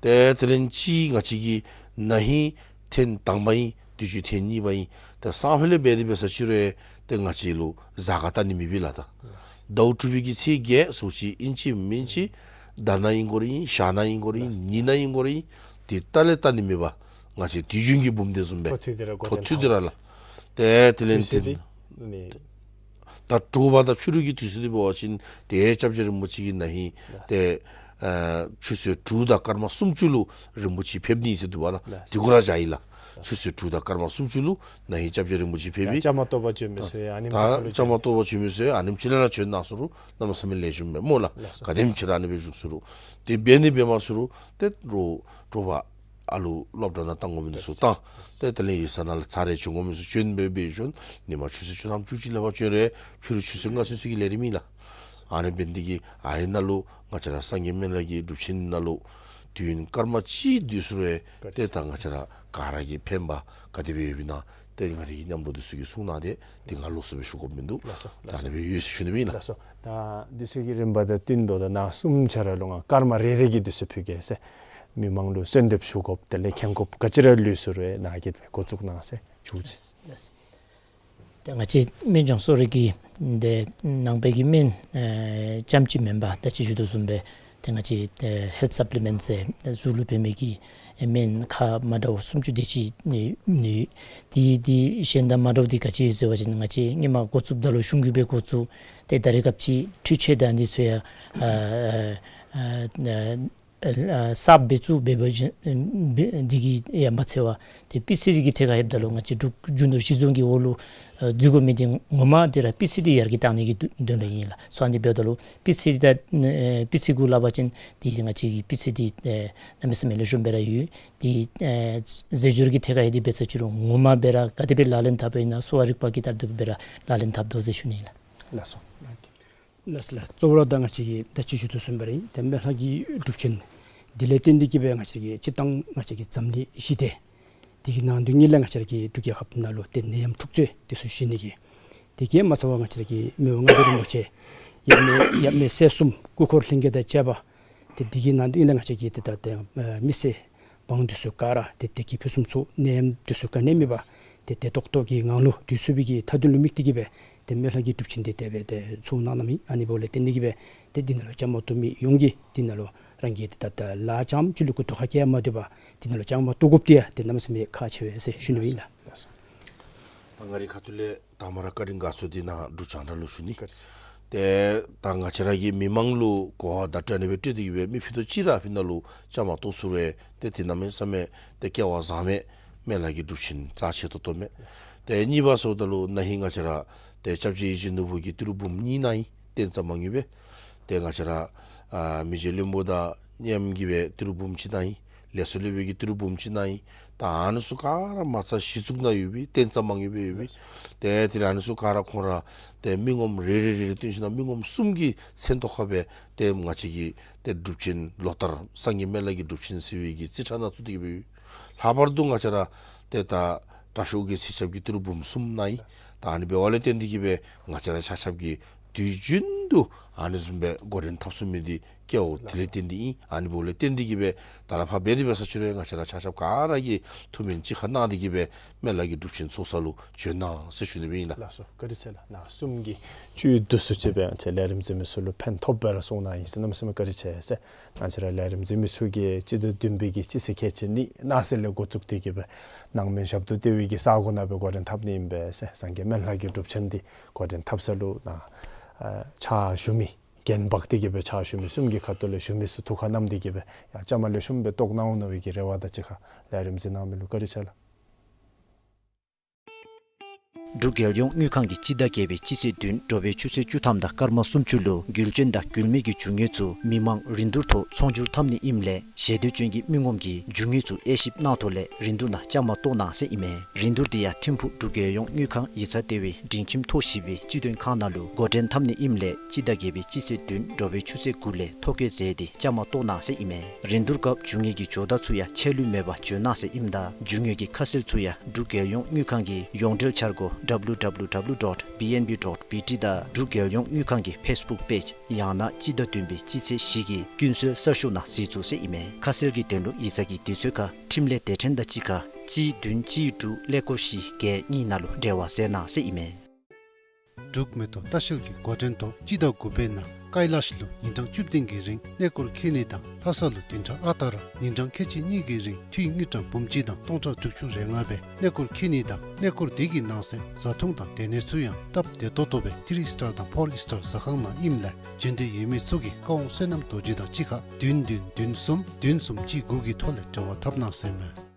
ཏེ་དེ་ལས་ཅིག་ང་བཅས་ཀྱིས་ན་ཧིང་ཐེངས་དང་པ་ཨིན། དུས་ཅི་ཐེངས་གཉིས་པ་ཨིན། ཏེ་སང་ཕོད་ལས་འབད་དེ་འབད་ས་ཅིག་རུང་ཏེ་ང་བཅས་ལུ་གཟའ་སྐར་བལྟ་ནི་མེད་པས་ལགས། ད་ཟླཝ་དྲུག་པའི་གི་ཚེས་བརྒྱད་ཚུན་ཅིག་ཨིན་ཅི་མིན་ཅི་ཟླ་ནང་ཨིན་དགོ་རུང་ཨིན། ཞག་ནང་ཨིན་དགོ་རུང་ཨིན། ཉིན་ནང་ཨིན་དགོ་རུང་ཨིན། དེ་བལྟ་ལས་བལྟ་ནི་མེད་པར་ང་བཅས་དུས་རྒྱུན་གྱི་འབུམ་སྡེ་བཟུམ་སྦེ་འཕྲོ་མཐུད་དེ་ར་འགོ་འཕྲོ་མཐུད་དེ་ར་ལགས། ཏེ་དེ་ལས་དུས་ཚོད་འདི་ད་དྲོ་པ་དང་ཕྱི་རུ་གི་དུས་ཚོད་འདི་འབད་བ་ཅིན་ཏེ་སྐྱབས་རྗེ་རིན་པོ་ཆེ་གིས་ན་ཧིང་ཏེ་ཨ་ཆུ་ཚོད་དྲུག་དང་སྐར་མ་སུམ་ཅུ་ལུ་རིན་པོ་ཆེ་ཕེབས་ནི་ཟེར་འདུག་པ་ལགས། ལགས། དེ་གུ་ར་བཞག་ཡི་ལགས། ཆུ་ཚོད་དྲུག་དང་སྐར་མ་སུམ་ཅུ་ལུ་ན་ཧིང་སྐྱབས་རྗེ་རིན་པོ་ཆེ་ཕེབས་ཡི། བཅའ་མར་གཏོགས་པར་བྱོན་མི་ཚུ་ཡང་ཨ་ནེམ་ཅིག་ཁར་ལུ་བཅའ་མར་གཏོགས་པར་བྱོན་མི་ཚུ་ཡང་ཨ་ནེམ་ཅིག་ལས་ར་བྱོན་གནང་ཚུགས་རུང་གནམ་མེད་ས་མེད་ལེགས་ཤོམ་མས་སྨོ་ལགས། ལགས་སོ། ག་དེམ་ཅིག་ར་ཨ་ནི་སྦེ་བཞུགས་ཚུགས་རུང་ཏེ་དྲོ་དྲོ་པ་ཨ་ལུ་སློབ་གྲྭ་ནང་གཏང་དགོ་མི་འདི་ཚུ་གཏང་། ཏེ་དེ་ལས་ཡུལ་ས་ནང་ལས་ཚར་རེ་བྱོན་དགོ་མི་ཚུ་བྱོན་སྦེ་འབད་ཞིནམ་ཉིན་མ་ཆུ་ཚོད་བཅུ་ཐམ་བཅུ་གཅིག་ལས་ཕར་བྱོན་རུང་ཕྱི་རུ་ཆུ་ཚོད་ལྔ་ཚུན་ཚོད་ཀྱི་ལས་རིམ་ཨིན་ལགས། ཨ་ནི་འབད་ནི་འདི་གིས་ཨའི་ནང་ལུ་ང་བཅས་ར་སངས་རྒྱས་སྨན་བླ་གི་སྒྲུབ་ཆེན་ནང་ལུ་དུས་ཡུན་སྐར་མ་གཅིག་སྡོད་ཚུགས་རུང་ཏེ་ད་ང་བཅས་ར་ག་ར་གིས་ཕན་པ་ག་དེ་སྦེ་ཡོདཔ་ཨིན་ན་ཏེ་ང་རའི་མཉམ་རོགས་འདི་ཚུ་གིས་གསུང་གནང་སྟེ་ཏེ་ང་ལོགས་སུ་སྦེ་ཞུ་དགོཔ་མིན་འདུག། ལགས་སོ། ད་ཨ་ནི་སྦེ་ཡོད་ཟེར་ཞུ་ནི་སྦེ་ཨིན་ལགས། ལགས་སོ། ད་དུས་ཚོད་ཀྱི་རིམ་པ་དང་བསྟུན་དོ། ད་ནཱ་གསུམ་ཆ་ར་ལུ་ང་སྐར་མ་རེ་རེ་གི་དུས་ཚོད་ཕུལ་གེ་ཟེར། མི་མང་ལུ་གསོལ་འདེབས་ཞུ་དགོཔ་དེ་ལས་མཁྱེན་དགོཔ་ག་ཅི་ར་ལུས་སོང་རུང་ནཱ་གིས་འགོ་བཙུགས་གནང་ཟེར་ཞུ་ཅི། ལགས་སོ། ཏེ་ང་བཅས་སྨན་ལྗོངས་གསོ་རིག་གི་ཏེ་ནང་པའི་གི་སྨན་ཨེ་ཙམ་ཅིག་མེན་པར་ད་ཅི་ཞུ་དོ་བཟུམ་སྦེ་ཏེ་ང་བཅས་ཨེ་ཧེལཐ་སབ་ལི་མེནཊ་ཟེར་གཟུགས་ལུ་འབད་མི་གི་ཨེ་སྨན་ཁག་མ་འདྲཝ་སུམ་ཅུ་དེ་ཅིག་ནི་ནི་དེ་དེ་གཞན་དང་མ་འདྲཝ་དེ་ག་ཅི་ཟེར་བ་ཅིན་ང་བཅས་སྔོན་མ་འགོ་བཙུགསཔ་ད་ལུ་གཞུང་གིས་སྦེ་འགོ་བཙུགས། ཏེ་ད་རེས་སྐབས་ཅིག་འཕྲུལ་ཆས་དང་འདི་ཚུ་ཡང་ཨ་ཨ་ཨ་ཨ་ཨ་གསརཔ་སྦེ་བཙུགས་འབད་བ་ཅིན་འདི་གིས་ཡང་མ་ཚད་པར་ཏེ་སྤུས་ཚད་འདི་གི་ཐད་ཁར་ལྷོདཔ་ད་ལུ་ང་བཅས་འབྲུག་རྒྱུན་དུ་གཞི་བཟུང་གི་འོག་ལུ་ཨ་འཛུལ་དགོ་མི་འདི་ངོ་མ་འདི་ར་སྤུས་ཚད་འདི་ཡར་རྒྱས་གཏང་ནི་གི་དོན་དོན་ལུ་ཨིན་ལགས། སོ་ཨ་ནི་འབདཝ་ད་ལུ་སྤུས་ཚད་འདི་ད་ཨེ་སྤུས་ཚད་གུ་སླབ་པ་ཅིན་འདི་ང་བཅས་ཀྱི་སྤུས་ཚད་འདི་ཨེ་གནམ་མེད་ས་མེད་ལེགས་ཤོམ་སྦེ་ར་ཡོད། འདི་ཨེ་རྫས་སྦྱོར་གྱི་ཐད་ཁར་ཡང་འདི་འབད་ས་ཅིག་རུང་ངོ་མ་སྦེ་ར་ག་དེ་སྦེ་ལག་ལེན་འཐབ་ཨིན་ན་གསོ་བ་རིག་པ་གི་ལྟར་དུ་སྦེ་ར་ལག་ལེན་འཐབ་དོ་ཟེར་ཞུ་ནི་ཨིན་ལགས། ལགས་སོ། ལགས་སོ་ལགས། གཙོ་བོ་ར་ད་ང་བཅས་ཀྱིས་ད་ཅི་ཞུ་དོ་བཟུམ་སྦེ་ར་ཨིན། ཏེ་སྨན་ལྷ་གི་སྒྲུབ་ཆེན་འདི་ལས་བརྟེན་ཏེ་གིས་སྦེ་ང་བཅས་ཀྱི་སྤྱིར་བཏང་ང་བཅས་ཀྱི་འཛམ་གླིང་ཞི་བདེ་འདི་གི་ནང་དོན་ཉིད་ལས་ང་བཅས་ཀྱི་འབྲུག་རྒྱལ་ཁབ་ནང་ལུ་ཏེ་ནད་ཡམས་འཁྲུག་རྩོད་འདི་ཚུ་ཞི་ནི་གི་འདི་གིས་མ་ཚད་པར་ང་བཅས་ཀྱི་མི་དབང་མངའ་བདག་རིན་པོ་ཆེ་ཡབ་མེས་ཡབ་མེས་སྲས་གསུམ་སྐུ་འཁོར་ལྷན་རྒྱས་དང་བཅས་པ་ཏེ་འདི་གི་ནང་དོན་ལས་ང་བཅས་ཀྱི་ཏེ་ད་ཏེ་ཨ་མི་སེར་འབངས་འདི་ཚུ་ག་ར་ཏེ་བདེ་སྐྱིད་ཕུན་སུམ་ཚོགས་ནད་ཡམས་འདི་ཚུ་ག་ནི་མེད་པར་ཏེ་བདེ་ཏོག་ཏོ་གི་ངང་ལུ་སྡོད་ཚུགས་པའི་གི་མཐའ་དོན་ལུ་དམིགས་ཏེ་གིས་སྦེ་ཏེ་སྨན་ལྷ་གི་སྒྲུབ་ཆེན་འདི་དེ་སྦེ་ཏེ་ཚོགས་གནང་གནངམ་ཨིན། ཨ་ནི་འབདཝ་ལས་བརྟེན་ཏེ་གིས་སྦེ་ཏེ་འདི་ནང་ལུ་བཅའ་མར་གཏོགས་མི་ཡོངས་ཀྱིས་འདི་ནང་ལུ་རང་གི་ཏེ་ད་ལྟོ་ལཱ་རྐྱངམ་ཅིག་ལུ་གུ་དོགས་ཁ་བཀལ་མ་སྡོད་པར་འདི་ནང་ལུ་བཅའ་མར་གཏོགས་དགོཔ་འདི་ཡང་ཏེ་གནམ་མེད་ས་མེད་ཁག་ཆེ་བས་ཟེར་ཞུ་ནི་ཨིན་ལགས། ད་ང་རའི་ཁ་ཐུག་ལས་དང་པ་ར་བཀའ་དྲིན་དགའ་ཚོར་འདི་ནཱ་འབྲུག་རྒྱང་བསྒྲགས་ལུ་ཞུ་ནི། བཀའ་དྲིན་ཆེ། ཏེ་ད་ང་བཅས་ར་གི་མི་མང་ལུ་གོ་བ་བརྡ་སྤྲོད་ནི་སྦེ་སྤྲོད་དེ་གིས་སྦེ་མི་ཕུད་རྡོག་གཅིག་ར་ཕི་ནང་ལུ་བཅའ་མར་གཏོགས་ཚུགས་རུང་ཏེ་འདི་གནམ་མེད་ས་མེད་ཏེ་སྐལ་བ་བཟང་མས། སྨན་བླ་གི་སྒྲུབ་ཆེན་རྩ་ཆེ་ཏོག་ཏོ་མས། ཏེ་གཉིས་པ་ཟེརཝ་ད་ལུ་ན་ཧིང་ང་བཅས་ར་ཏེ་སྐྱབས་རྗེ་ཡིད་བཞིན་ནོར་བུ་གིས་ཏི་རུ་འབུམ་གཉིས་གནང་ཡི། ཏེ་རྩ་མ་ངེས་པས། ཏེ་ང་བཅས་ར་ཨ་མི་རྗེ་བློན་པོ་དང་མཉམ་གྱིས་སྦེ་ཏི་རུ་འབུམ་གཅིག་གནང་ཡི། ལས་ཚོགས་སློབ་དཔོན་གྱིས་ཏི་རུ་འབུམ་གཅིག་གནང་ཡི། ད་ཨ་ནི་ཚུ་ག་ར་མ་རྩ་གཞི་བཙུགས་གནང་ཡོད་པས། ཏེ་རྩ་མ་ངེས་པས་ཡོད་པས། ཏེ་དེ་ལས་ཨ་ནི་ཚུ་ག་ར་ཁོང་ར་ཏེ་མི་ངོམ་རེ་རེ་རེ་རེ་བཏོན་ཞིནམ་ལས་མི་ངོམ་གསུམ་གྱི་མཚན་ཐོག་ཁར་སྦེ་ཏེ་ང་བཅས་ཀྱི་ཏེ་སྒྲུབ་ཆེན་ལོ་ལྟར་སངས་རྒྱས་སྨན་བླ་གི་སྒྲུབ་ཆེན་ཟེར་བའི་གི་རྩིས་ཁྲ་ནང་བཙུགས་ཏེ་གིས་སྦེ་ཡོད། ལྷག་པར་དུ་ང་བཅས་ར་ཏེ་ད་དྲག་ཤོས་ཀྱི་སྲིད་སྐྱབས་ཀྱིས་ཏི་རུ་འབུམ་གསུམ་གནང་ཡི། ད་ཨ་ནི་འབདཝ་ལས་བརྟེན་ཏེ་གིས་སྦེ་ང་བཅས་ར་ཆ་ཁྱབ་ཀྱིས་དུས་རྒྱུན་དུ་ཨ་ནི་བཟུམ་སྦེ་འགོ་འདྲེན་འཐབ་ཚུགས་མི་འདི་སྐལ་བ་འདི་ལས་བརྟེན་ཏེ་ཨིན། ཨ་ནི་འབདཝ་ལས་བརྟེན་ཏེ་གིས་སྦེ་ད་རེས་ཕར་འབད་དེ་འབད་ས་ཅིག་རུང་ང་བཅས་ར་ཆ་ཁྱབ་ག་ར་གིས་ཐུགས་སྨོན་གཅིག་ཁར་གནང་སྟེ་གིས་སྦེ་སྨན་བླ་གི་སྒྲུབ་ཆེན་ཚོགས་ས་ལུ་བྱོན་གནང་ཟེར་ཞུ་ནི་སྦེ་ཨིན་ལགས། ལགས་སོ། བཀའ་དྲིན་ཆེ་ལགས། ནཱ་གསུམ་གྱིས་བཅུད་བསྡུ་སུ་ཅིག་སྦེ་ང་བཅས་ལས་རིམ་གཟིགས་མི་ཚུ་ལུ་ཕན་ཐོགས་སྦེ་ར་གསུངས་གནང་ཡི་ཟེར་གནམ་མེད་ས་མེད་བཀའ་དྲིན་ཆེ་ཟེར། ང་བཅས་ར་ལས་རིམ་གཟིགས་མི་ཚུ་གིས་སྤྱི་ཟླ་བདུན་པའི་གི་སྤྱི་ཚེས་ཁལ་གཅིག་ཉིན་གནངས་ཚེ་ལས་འགོ་བཙུགས་ཏེ་གིས་སྦེ་ནང་སྨན་ཞབས་ཏོག་ལྟེ་བའི་གི་ས་གོ་ནང་སྦེ་འགོ་འདྲེན་འཐབ་ནི་ཨིན་པས་ཟེར། སངས་རྒྱས་སྨན་བླ་གི་སྒྲུབ་ཆེན་འདི་འགོ་འདྲེན་འཐབ་ས་ལུ་ནཱ་ཨ་ཕྱག་ཞུ་མི་འགན་འབག་སྟེ་གིས་སྦེ་ཕྱག་ཞུ་མི་གསུམ་གྱི་ཁ་ཐུག་ལས་ཞུ་མི་ཚུ་ཐུགས་ཁར་བསྣམས་ཏེ་གིས་སྦེ་ཡང་བཅའ་མར་ལེགས་ཤོམ་སྦེ་གཏོགས་གནང་འོང་མནོ་བའི་གི་རེ་བ་དང་གཅིག་ཁར་ལས་རིམ་གཟིགས་གནང་མི་ལུ་བཀའ་དྲིན་ཆེ་ལགས། འབྲུག་རྒྱལ་ཡོངས་དངུལ་ཁང་གིས་སྤྱི་ཟླ་བརྒྱད་པའི་སྤྱི་ཚེས་བདུན་དྲོ་པའི་ཆུ་ཚོད་བཅུ་ཐམ་དང་སྐར་མ་སུམ་ཅུ་ལུ་རྒུད་འབྱོན་དང་རྒུད་མེད་ཀྱི་རྒྱུ་དངོས་ཚུ་མི་མང་རིན་བསྡུར་ཐོག་ཚོང་སྒྱུར་འཐབ་ནི་ཨིནམ་ལས་ཞེ་འདོད་ཅན་གྱི་མི་ངོམ་གྱིས་རྒྱུ་དངོས་ཚུ་དབྱེ་ཞིབ་གནང་ཐོག་ལས་རིན་བསྡུར་ནང་བཅའ་མར་གཏོགས་གནང་ཟེར་ཨིན་མས། རིན་བསྡུར་འདི་ཡང་ཐིམ་ཕུག་འབྲུག་རྒྱལ་ཡོངས་དངུལ་ཁང་ཡིག་ཚང་ལྟེ་བའི་མགྲིན་ཁྱིམ་ཐོག་བཞི་པའི་སྤྱི་དོན་ཁང་ནང་ལུ་འགོ་འདྲེན་འཐབ་ནི་ཨིནམ་ལས་སྤྱི་ཟླ་བརྒྱད་པའི་སྤྱི་ཚེས་བདུན་དྲོ་པའི་ཆུ་ཚོད་དགུ་ལས་ཐོ་བཀོད་མཛད་དེ་བཅའ་མར་གཏོགས་གནང་ཟེར་ཨིན་མས། རིན་བསྡུར་སྐབས་རྒྱུ་དངོས་ཀྱི་ཇོ་བདག་ཚུ་ཡང་ཆད་ལུས་མེད་པར་འབྱོན་གནང་ཟེར་ཨིནམ་ད་རྒྱུ་དངོས་ཀྱི་ཁ་གསལ་ཚུ་ཡང་འབྲུག་རྒྱལ་ཡོངས་དངུལ་ཁང་གི་ཡོངས་འབྲེལ་འཆར་སྒོ་www dot bnb dot bt དང་འབྲུག་རྒྱལ་ཡོངས་དངུལ་ཁང་གི་ཕེསི་བུཀ་པེཇ་ཡང་ན་སྤྱི་ཟླ་བདུན་པའི་སྤྱི་ཚེས་བཞི་གི་ཀུན་གསལ་གསར་ཤོག་ནང་གཟིགས་ཚུགས་ཟེར་ཨིན་མས། ཁ་གསལ་གྱི་དོན་ལུ་ཡིག་ཚང་གི་དུས་ཚོད་ཁར་འཕྲིན་ལས་སྡེ་ཕྲན་དང་གཅིག་ཁར་གཅིག་བདུན་གཅིག་དྲུག་ཀླད་ཀོར་བཞི་བརྒྱད་གཉིས་ནང་ལུ་འབྲེལ་བ་མཛད་གནང་ཟེར་ཨིན་མས། འབྲུག་མེ་ཏོག་ལྟ་བཤལ་གྱི་འགོ་འདྲེན་ཐོག་སྤྱི་ཟླ་དགུ་པའི་ནང་ཀཱི་ལཱཤ་ལུ་ཉིན་གྲངས་བཅུ་བདུན་གྱི་རིང་གནས་སྐོར་འཁྱིད་ནི་དང་ལྷ་ས་ལུ་བདུན་ཕྲག་ཨ་རྟག་ར་ཉིན་གྲངས་ཁལ་གཅིག་གཉིས་ཀྱི་རིང་འཐུས་དངུལ་ཀྲམ་འབུམ་གཅིག་དང་སྟོང་ཕྲག་དྲུག་ཅུ་རེ་ལྔ་སྦེ་གནས་སྐོར་འཁྱིད་ནི་དང་གནས་སྐོར་དེ་གི་ནང་གསེས་བཟའ་འཐུང་དང་སྡོད་གནས་ཚུ་ཡང་སྟབས་བདེ་ཏོག་ཏོ་སྦེ་ཐི་རི་སི་ཊར་དང་ཕོར་སི་ཊར་ཟ་ཁང་ནང་ཨིནམ་ལས་འབྱོན་འདོད་ཡོད་མི་ཚུ་གིས་ཀ་ཝང་བསོད་ནམས་རྡོ་རྗེ་དང་གཅིག་ཁར་བདུན་བདུན་བདུན་གསུམ་བདུན་གསུམ་གཅིག་དགུ་གི་ཐོག་ལས་འབྲེལ་བ་འཐབ་གནང་ཟེར་མས།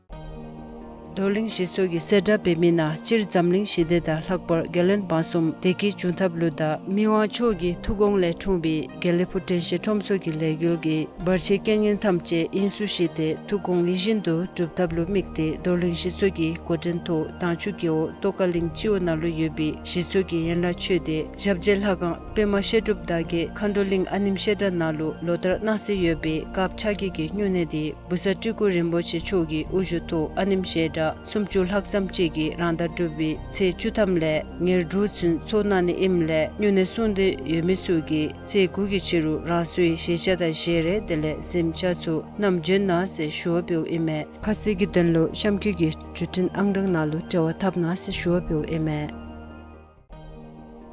རྡོར་གླིང་ཞི་གསོ་གིས་གསལ་བསྒྲགས་འབད་མི་ནང་སྤྱིར་འཛམ་གླིང་ཞི་བདེ་དང་ལྷག་པར་རྒྱལ་བློན་འབངས་གསུམ་བདེ་སྐྱིད་འབྱུང་ཐབས་ལུ་དང་མི་དབང་མཆོག་གི་ཐུགས་དགོངས་ལས་འཁྲུངས་པའི་དགེ་ལེགས་ཕུག་དྲན་ཤེས་ཁྲོམ་ཚོགས་ཀྱི་ལས་འགུལ་གྱི་བར་ཆད་རྐྱེན་ངན་ཐམས་ཅད་དབྱིངས་སུ་ཞི་སྟེ་ཐུགས་དགོངས་ཡིད་བཞིན་དུ་འགྲུབ་ཐབས་ལུ་དམིགས་ཏེ་རྡོར་གླིང་ཞི་གསོ་གི་འགོ་འདྲེན་ཐོག་དྭངས་ཆུ་རྒེད་འོག་ཏོག་དཀར་གླིང་སྤྱི་འོག་ནང་ལུ་ཡོད་པའི་ཞི་གསོ་གི་ཡན་ལག་ཆོས་སྡེ་ཞབས་རྗེས་ལྷ་ཁང་པདྨ་བཤད་སྒྲུབ་བདག་བསྐྱེད་མཁའ་འགྲོ་གླིང་ཨ་ནེམ་བཤད་གྲྭ་ནང་ལུ་ལོ་ལྟར་གནང་སྲོལ་ཡོད་པའི་དཀརཔོ་ཕྱག་བགྱིས་ཀྱི་སྨྱུང་གནས་འདི་བུ་གསར་སྤྲུལ་སྐུ་རིན་པོ་ཆེ་མཆོག་གི་དབུ་བཞུགས་ཐོག་ཨ་ནེམ་བཤད་གྲྭ་སུམ་ཅུ་ལྷག་ཙམ་ཅིག་གིས་རང་ཟླ་དྲུག་པའི་ཚེས་བཅུ་ཐམ་ལས་ཉེར་དྲུག་ཚུན་ཚོགས་གནང་ནི་ཨིནམ་ལས་སྨྱུང་གནས་སྲུང་འདོད་ཡོད་མི་ཚུ་གིས་ཚེས་དགུ་གི་ཕྱི་རུ་རང་སོའི་བཞེས་ཆས་དང་བཞེས་རས་དེ་ལས་གཟིམ་ཆས་ཚུ་བསྣམས་འབྱོན་གནང་ཟེར་ཞུ་བ་འབདཝ་ཨིན་མས། ཁ་གསལ་གྱི་དོན་ལུ་གཤམ་འཁོད་ཀྱི་བརྒྱུད་འཕྲིན་ཨང་གྲངས་ནང་ལུ་འབྲེལ་བ་འཐབ་གནང་ཟེར་ཞུ་བ་འབདཝ་ཨིན་མས།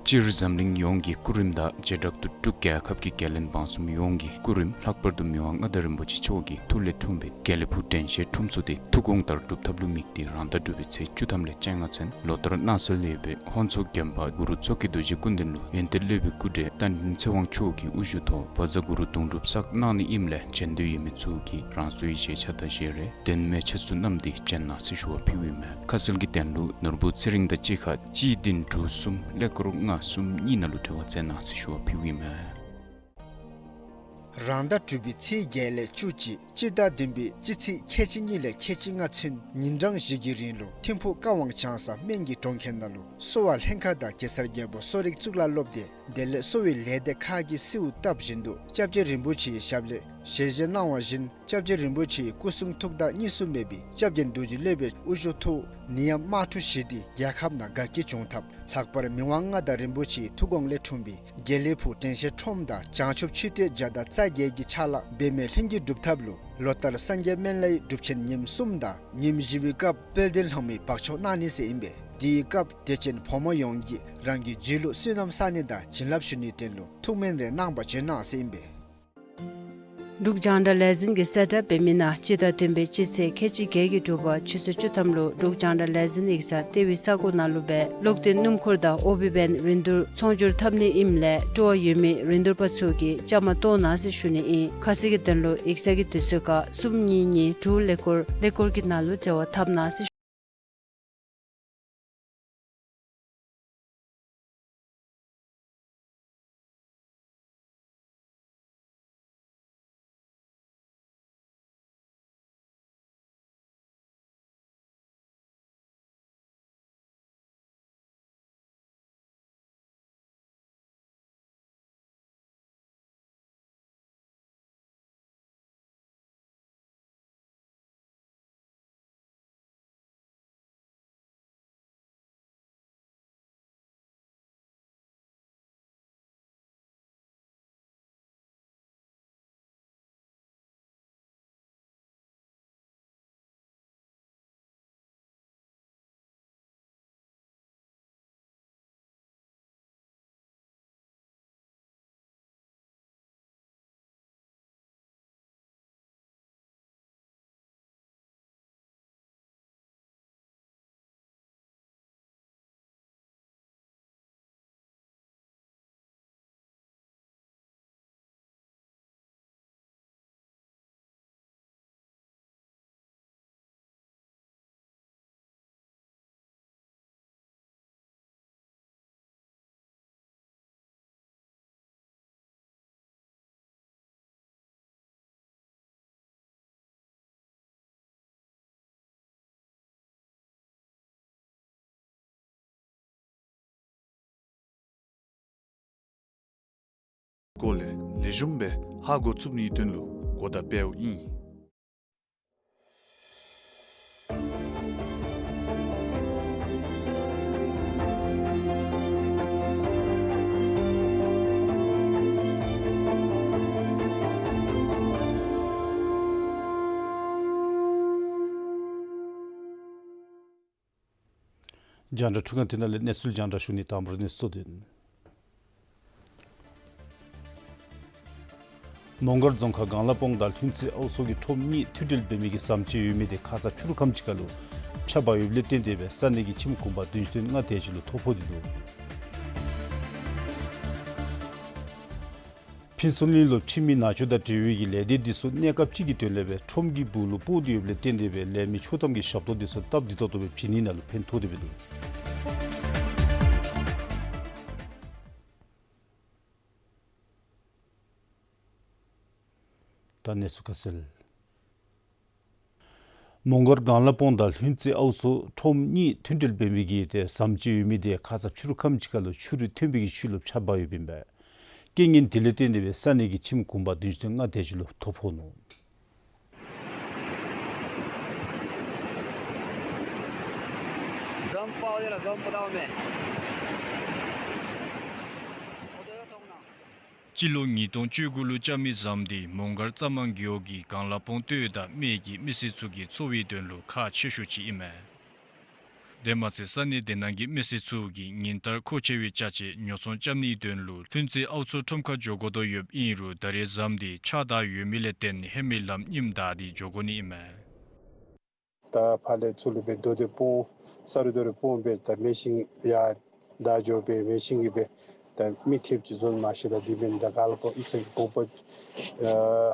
སྤྱིར་འཛམ་གླིང་ཡོངས་ཀྱི་སྐུ་རིམ་དང་བྱེ་བྲག་ཏུ་འབྲུག་རྒྱལ་ཁབ་ཀྱི་རྒྱལ་བློན་འབངས་གསུམ་ཡོངས་ཀྱི་སྐུ་རིམ་ལྷག་པར་དུ་མི་དབང་མངའ་བདག་རིན་པོ་ཆེ་མཆོག་གི་ཐུགས་ལས་འཁྲུངས་པའི་དགེ་ལེགས་ཕུག་དྲན་ཤེས་ཁྲོམ་ཚུ་དེ་ཐུགས་དགོངས་ལྟར་སྒྲུབ་ཐབས་ལུ་དམིགས་ཏེ་རང་ཟླ་དྲུག་པའི་ཚེས་བཅུ་ཐམ་ལས་བཅོ་ལྔ་ཚུན་ལོ་ལྟར་གནང་སྲོལ་ཡོད་པའི་ཧོན་མཚོ་དགོན་པ་གུ་རུ་མཚོ་སྐྱེས་རྡོ་རྗེ་སྐུ་མདུན་ལུ་ཡོན་ཏན་སློབ་དཔོན་སྐུ་བགྲེས་བསྟན་འཛིན་ཚེ་དབང་མཆོག་གི་དབུ་བཞུགས་ཐོག་བཛྲ་གུ་རུ་གདུང་སྒྲུབ་བསགས་གནང་ནི་ཨིནམ་ལས་བྱོན་འདོད་ཡོད་མི་ཚུ་གིས་རང་སོའི་བཞེས་ཆ་དང་བཞེས་རས་དོན་མེད་ཆ་ཚུ་བསྣམས་ཏེ་བྱོན་གནང་ཟེར་ཞུ་བ་ཕུལཝ་ཨིན་མས། ཁ་གསལ་གྱི་དོན་ལུ་ནོར་བུ་ཚེ་རིང་དང་གཅིག་ཁར་གཅིག་བདུན་དྲུག་གསུམ་ཀླད་ཀོར་ལྔ་གསུམ་གཉིས་ནང་ལུ་འབྲེལ་བ་མཛད་གནང་ཟེར་ཞུ་བ་ཕུལཝ་ཨིན་མས། རང་ཟླ་དྲུག་པའི་ཚེས་བརྒྱད་ལས་བཅུ་གཅིག་སྤྱི་ཟླ་བདུན་པའི་སྤྱི་ཚེས་ཁལ་གཅིག་གཉིས་ལས་ཁལ་གཅིག་ལྔ་ཚུན་ཉིན་གྲངས་བཞི་གི་རིང་ལུ་ཐིམ་ཕུག་ཀ་ཝང་བྱང་ས་སྨན་གྱི་གྲོང་ཁྱེར་ནང་ལུ་གསོ་བ་ལྷན་ཁག་དང་གེ་སར་རྒྱལ་པོ་གསོ་རིག་གཙུག་ལག་སློབ་སྡེ་དེ་ལས་གསོ་བའི་ལས་སྡེ་ཁག་གིས་གསོལཝ་བཏབ་བཞིན་དུ་སྐྱབས་རྗེ་རིན་པོ་ཆེའི་ཞབས་ལས་ཞལ་བཞེས་གནང་བ་བཞིན་སྐྱབས་རྗེ་རིན་པོ་ཆེའི་སྐུ་གསུང་ཐུགས་དང་གཉིས་སུ་མེད་པའི་སྐྱབས་རྗེ་རྡོ་རྗེ་སློབ་དཔོན་དབུ་བཞུགས་ཐོག་ནད་ཡམས་དམག་འཁྲུག་ཞི་སྟེ་རྒྱལ་ཁབ་ནང་དགའ་སྐྱིད་འབྱུང་ཐབས་ལྷག་པར་མི་དབང་མངའ་བདག་རིན་པོ་ཆེའི་ཐུགས་དགོངས་ལས་འཁྲུངས་པའི་དགེ་ལེགས་ཕུག་དྲན་ཤེས་ཁྲོམ་དང་བྱང་ཆུབ་མཆོད་རྟེན་བརྒྱ་དང་རྩ་བརྒྱད་ཀྱི་ཕྱག་ལཱ་འབད་མེད་ལྷུན་གྱིས་འགྲུབ་ཐབས་ལུ་ལོ་ལྟར་སངས་རྒྱས་སྨན་བླའི་སྒྲུབ་ཆེན་ཉིནམ་གསུམ་དང་ཉིནམ་བཞི་པའི་སྐབས་དཔལ་ལྡན་ལྷ་མོའི་བག་ཆགས་གནང་ནི་ཟེར་ཨིན་པས། དེའི་སྐབས་དད་ཅན་ཕོ་མོ་ཡོངས་ཀྱིས་རང་གི་རྒྱུད་ལུ་བསོད་ནམས་བསག་ནི་དང་བྱིན་རླབས་ཞུ་ནིའི་དོན་ལུ་ཐུགས་སྨོན་རེ་གནང་བར་བྱོན་གནང་ཟེར་ཨིན་པས། འབྲུག་རྒྱང་བསྒྲགས་ལས་འཛིན་གྱིས་གསལ་བསྒྲགས་འབད་མི་ནང་སྤྱི་ཟླ་བདུན་པའི་སྤྱི་ཚེས་ཁལ་གཅིག་བརྒྱད་ཀྱི་དྲོ་པ་ཆུ་ཚོད་བཅུ་ཐམ་ལུ་འབྲུག་རྒྱང་བསྒྲགས་ལས་འཛིན་ཡིག་ཚང་ལྟེ་བའི་ས་གོ་ནང་ལུ་སྦེ་གློག་ལྡན་སྣུམ་འཁོར་དང་ཨོ་བི་བེན་རིན་བསྡུར་ཚོང་སྒྱུར་འཐབ་ནི་ཨིནམ་ལས་སྤྲོ་བ་ཡོད་མི་རིན་བསྡུར་པ་ཚུ་གིས་བཅའ་མར་གཏོགས་གནང་ཟེར་ཞུ་ནི་ཨིན། ཁ་གསལ་གྱི་དོན་ལུ་ཡིག་ཚང་གི་དུས་ཚོད་ཁར་གསུམ་གཉིས་གཉིས་དྲུག་ཀླད་ཀོར་ཀླད་ཀོར་གྱི་ནང་ལུ་འབྲེལ་བ་འཐབ་གནང་ཟེར། སྐོར་ལས་ལེགས་ཤོམ་སྦེ་ཧ་གོ་ཚུགས་ནིའི་དོན་ལུ་གོ་བརྡ་སྤེལཝ་ཨིན། རྒྱང་བསྒྲགས་འཕྲུལ་ཁང་འདི་ནང་ལས་གནས་ཚུལ་རྒྱང་བསྒྲགས་ཞུ་ནི། དང་པ་ར་གནས་ཚུལ་གཙོ་དོན། མོང་སྒར་རྫོང་ཁག་གངས་ལ་སྤོང་དང་ལྷུན་རྩེ་ཨའུ་ཚོ་གི་ཁྲོམ་གཉིས་མཐུད་འབྲེལ་འབད་མི་གི་ཟམ་ཆེན་ཡོད་མི་དེ་ཁ་ཙ་ཕྱི་རུ་ཁམས་ཅིག་ཁར་ལུ་ཕྱགས་འབག་ཡོདཔ་ལས་བརྟེན་ཏེ་སྦེ་ས་གནས་ཀྱི་ཁྱིམ་གུང་པ་བདུན་ཅུ་དོན་ལྔ་དེ་ཅིག་ལུ་ཐོ་ཕོག་སྟེ་འདུག། ཕུན་ཚོགས་གླིང་ལུ་ཁྱིམ་མི་ནང་འཁྲུག་དང་འབྲེལ་བའི་གི་ལས་སྡེ་འདི་ཚུ་གནས་སྐབས་ཅིག་གི་དོན་ལས་སྦེ་ཁྲོམ་གྱི་སྦུག་ལུ་སྤོ་སྟེ་ཡོདཔ་ལས་བརྟེན་ཏེ་སྦེ་ལས་མི་ཆོག་ཐམ་གྱི་ཞབས་ཏོག་འདི་ཚུ་སྟབས་བདེ་ཏོག་ཏོ་སྦེ་བྱིན་ནི་ནང་ལུ་ཕན་ཐོགས་ཏེ་སྦེ་འདུག། ད་གནས་ཚུལ་ཁ་གསལ། མོང་སྒར་གངས་ལ་སྤོང་དང་ལྷུན་རྩེ་ཨའུ་ཚོ་ཁྲོམ་གཉིས་མཐུད་འབྲེལ་འབད་མི་གི་ཏེ་ཟམ་ཆེན་ཡོད་མི་དེ་ཁ་ཙ་ཕྱི་རུ་ཁམས་ཅིག་ཁར་ལུ་ཆུ་རུད་ཐོན་པའི་གི་ཤུལ་ལུ་ཕྱགས་འབག་ཡོདཔ་ཨིན་པས། རྐྱེན་ངན་དེ་ལས་བརྟེན་ཏེ་སྦེ་ས་གནས་ཀྱི་ཁྱིམ་གུང་པ་བདུན་ཅུ་དོན་ལྔ་དེ་ཅིག་ལུ་ཐོ་ཕོག་ནུག། སྤྱི་ལོ་ཉིས་སྟོང་བཅུ་དགུ་ལུ་རྐྱབ་མི་ཟམ་དེ་མོང་སྒར་རྩ་མང་རྒེད་འོག་གི་གངས་ལ་སྤོང་སྟོད་དང་སྨད་ཀྱི་མི་སེར་ཚུ་གི་འཚོ་བའི་དོན་ལུ་ཁག་ཆེ་ཤོས་ཅིག་ཨིན་མས། དེ་མ་ཚད་ས་གནས་དེ་ནང་གི་མི་སེར་ཚུ་གིས་ཉིན་ལྟར་མཁོ་ཆེ་བའི་ཅ་ཆས་ཉོ་ཚོང་རྐྱབ་ནིའི་དོན་ལུ་ལྷུན་རྩེ་ཨའུ་མཚོ་ཁྲོམ་ཁར་འགྱོ་དགོ་དོ་ཡོདཔ་ཨིན་རུང་ད་རེས་ཟམ་དེ་ཆག་སྟེ་ཡོད་མི་ལས་བརྟེན་ཧེ་མའི་ལམ་རྙིངམ་བདའ་སྟེ་འགྱོ་དགོ་ནི་ཨིན་མས། ད་ཕར་ལས་ཚུར་ལུ་སྦེ་རྡོ་སྡེ་སྤུངས་ས་རུ་རྡོ་རུ་སྤུངས་སྦེ་ད་མེ་ཤིང་ཡར་བདའ་འགྱོ་སྦེ་མེ་ཤིང་གིས་སྦེ་ད་མི་ཐེབས་ཅིག་བཟོ་མ་ཤེས། ད་དེ་འབདན་ད་ག་ལ་ཕོག་ཨིན་ཟེར་གོང་པོ་ཨ་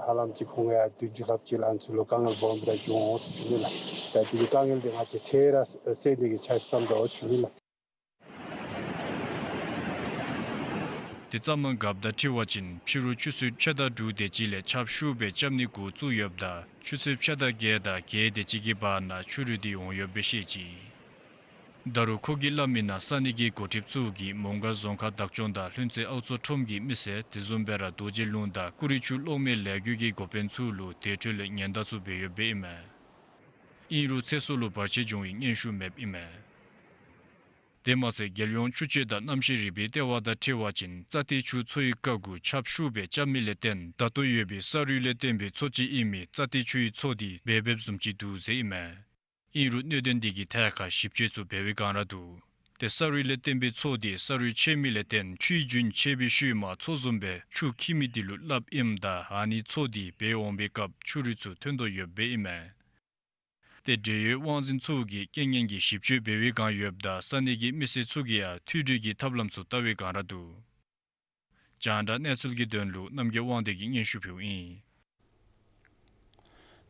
ཧ་ལམ་ཅིག་ཁོང་ཡང་བདུན་ཅུ་ལྷགཔ་ཅིག་ལུ་ཨ་ནི་ཚུ་ལུ་དཀའ་ངལ་སྦོམ་ར་བྱུང་འོང་ཟེར་ཞུ་ནི་ལགས། ད་དེ་གི་དཀའ་ངལ་དེ་ང་བཅས་འཕྲལ་ར་སེལ་ནི་གི་འཆར་གཞི་བརྩམ་དོ་ཟེར་ཞུ་ནི་ལགས། དེ་ཙམ་མ་འགགཔ་དང་འཁྲིལ་བ་ཅིན་ཕྱི་རུ་ཆུ་ཚོད་ཕྱེད་དང་དྲུག་དེ་ཅིག་ལས་ཆརཔ་ཤུགས་སྦེ་རྐྱབ་ནི་འགོ་བཙུགས་ཡོདཔ་ད་ཆུ་ཚོད་ཕྱེད་དང་བརྒྱད་དང་བརྒྱད་དེ་ཅིག་གི་བར་ན་ཆུ་རུད་དེ་འོང་ཡོདཔ་སྦེ་བཤད་ཅི། ད་རུང་ཁོ་གིས་སླབ་མིའི་ནང་ས་གནས་ཀྱི་འགོ་ཁྲིདཔ་ཚུ་གིས་མོང་སྒར་རྫོང་ཁག་བདག་སྐྱོང་དང་ལྷུན་རྩེ་ཨའུ་མཚོ་ཁྲོམ་གྱི་མི་སེར་དེ་བཟུམ་སྦེ་ར་རྡོ་རྗེ་ལུང་དང་ཀུ་རི་ཆུ་གློག་མེ་ལས་འགུལ་གྱི་འགོ་དཔོན་ཚུ་ལུ་དེ་འཕྲོ་ལས་ཉེན་བརྡ་ཚུ་འབད་ཡོདཔ་ཨིན་མས། ཨིན་རུང་ཚེ་སྲོག་ལུ་བར་ཆད་འབྱུང་བའི་སྙན་ཞུ་མེདཔ་ཨིན་མས། དེ་མ་ཚད་རྒྱལ་ཡོངས་ཆུ་སྤྱོད་དང་གནམ་གཤིས་རིག་པའི་ལྟེ་བ་དང་འཁྲིལ་བ་ཅིན་རྩ་ཏེ་ཆུ་མཚོ་ཡི་ཁ་གུ་ཆརཔ་ཤུགས་སྦེ་རྐྱབ་མི་ལས་བརྟེན་ད་ལྟོ་ཡོད་པའི་ས་རུད་ལས་བརྟེན་པའི་མཚོ་ཅིག་ཨིན་མི་རྩ་ཏེ་ཆུའི་མཚོ་དེ་འབལ་འབལཝ་བཟུམ་ཅིག་འདུག་ཟེར་ཨིན་མས། ཨིན་རུང་གནད་དོན་དེ་གི་ཐད་ཁར་ཞིབ་དཔྱད་ཚུ་འབད་བའི་བསྒང་ར་འདུག། ཏེ་ས་རུད་ལས་བརྟེན་པའི་མཚོ་དེ་ས་རུད་ཆེ་མི་ལས་བརྟེན་ཆུའི་རྒྱུན་ཆེ་བའི་ཤུལ་མ་མཚོ་བཟུམ་སྦེ་ཆུ་འཁྱིལ་མི་དེ་ལུ་སླབ་ཨིནམ་ད་ཨ་ནི་མཚོ་དེ་འབལ་འོང་པའི་སྐབས་ཆུ་རུད་ཚུ་ཐོན་དོ་ཡོདཔ་ཨིན་མས། ཏེ་འབྲེལ་ཡོད་དབང་འཛིན་ཚུ་གིས་རྐྱེན་ངན་གྱི་ཞིབ་དཔྱད་འབད་བའི་བསྒང་ཡོདཔ་ད་ས་གནས་ཀྱི་མི་སེར་ཚུ་གིས་ཡང་མཐུད་སྒྲིག་གི་ཐབས་ལམ་ཚུ་བལྟ་བའི་བསྒང་ར་འདུག། རྒྱང་བསྒྲགས་གནས་ཚུལ་གྱི་དོན་ལུ་རྣམ་རྒྱལ་དབང་འདུས་ཀྱིས་སྙན་ཞུ་ཕུལཝ་ཨིན།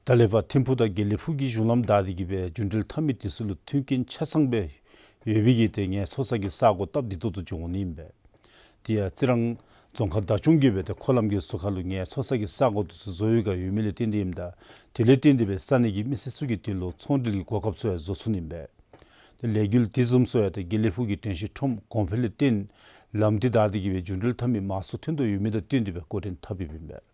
ད་ལས་ཕར་ཐིམ་ཕུག་དང་དགེ་ལེགས་ཕུག་གི་གཞུང་ལམ་བདའ་སྟེ་གི་སྦེ་རྒྱུན་འགྲུལ་འཐབ་མི་དེ་ཚུ་ལུ་མཐུན་རྐྱེན་ཆ་ཚང་སྦེ་ཡོད་པའི་གི་ཏེ་ངལ་འཚོ་ས་གི་ས་གོ་སྟབས་བདེ་ཏོག་ཏོ་བྱུང་ནི་ཨིན་པས། དེ་ཡང་རྩི་རང་རྫོང་ཁག་བདག་སྐྱོང་གིས་སྦེ་ཏེ་འཁོར་ལམ་གྱི་ཟུར་ཁ་ལུ་ངལ་འཚོ་ས་གི་ས་གོ་དེ་ཚུ་བཟོ་བའི་བསྒང་ཡོད་མི་ལས་བརྟེན་ཏེ་ཨིནམ་ད་དེ་ལས་བརྟེན་ཏེ་སྦེ་ས་གནས་ཀྱི་མི་སེར་ཚུ་གི་དོན་ལུ་ཚོང་འབྲེལ་གྱི་གོ་སྐབས་ཚུ་ཡང་བཟོ་ཚུགས་ནི་ཨིན་པས། ཏེ་ལས་འགུལ་དེ་བཟུམ་ཚུ་ཡང་ཏེ་དགེ་ལེགས་ཕུག་གི་དྲན་ཤེས་ཁྲོམ་གོང་འཕེལ་ལས་བརྟེན་ལམ་དེ་བདའ་སྟེ་གི་སྦེ་རྒྱུན་འགྲུལ་འཐབ་མི་མང་སུ་ཐོན་དོ་ཡོད་མི་དང་བསྟུན་ཏེ་སྦེ་འགོ་འདྲེན་འཐབ་ཡོདཔ་ཨིན་པས།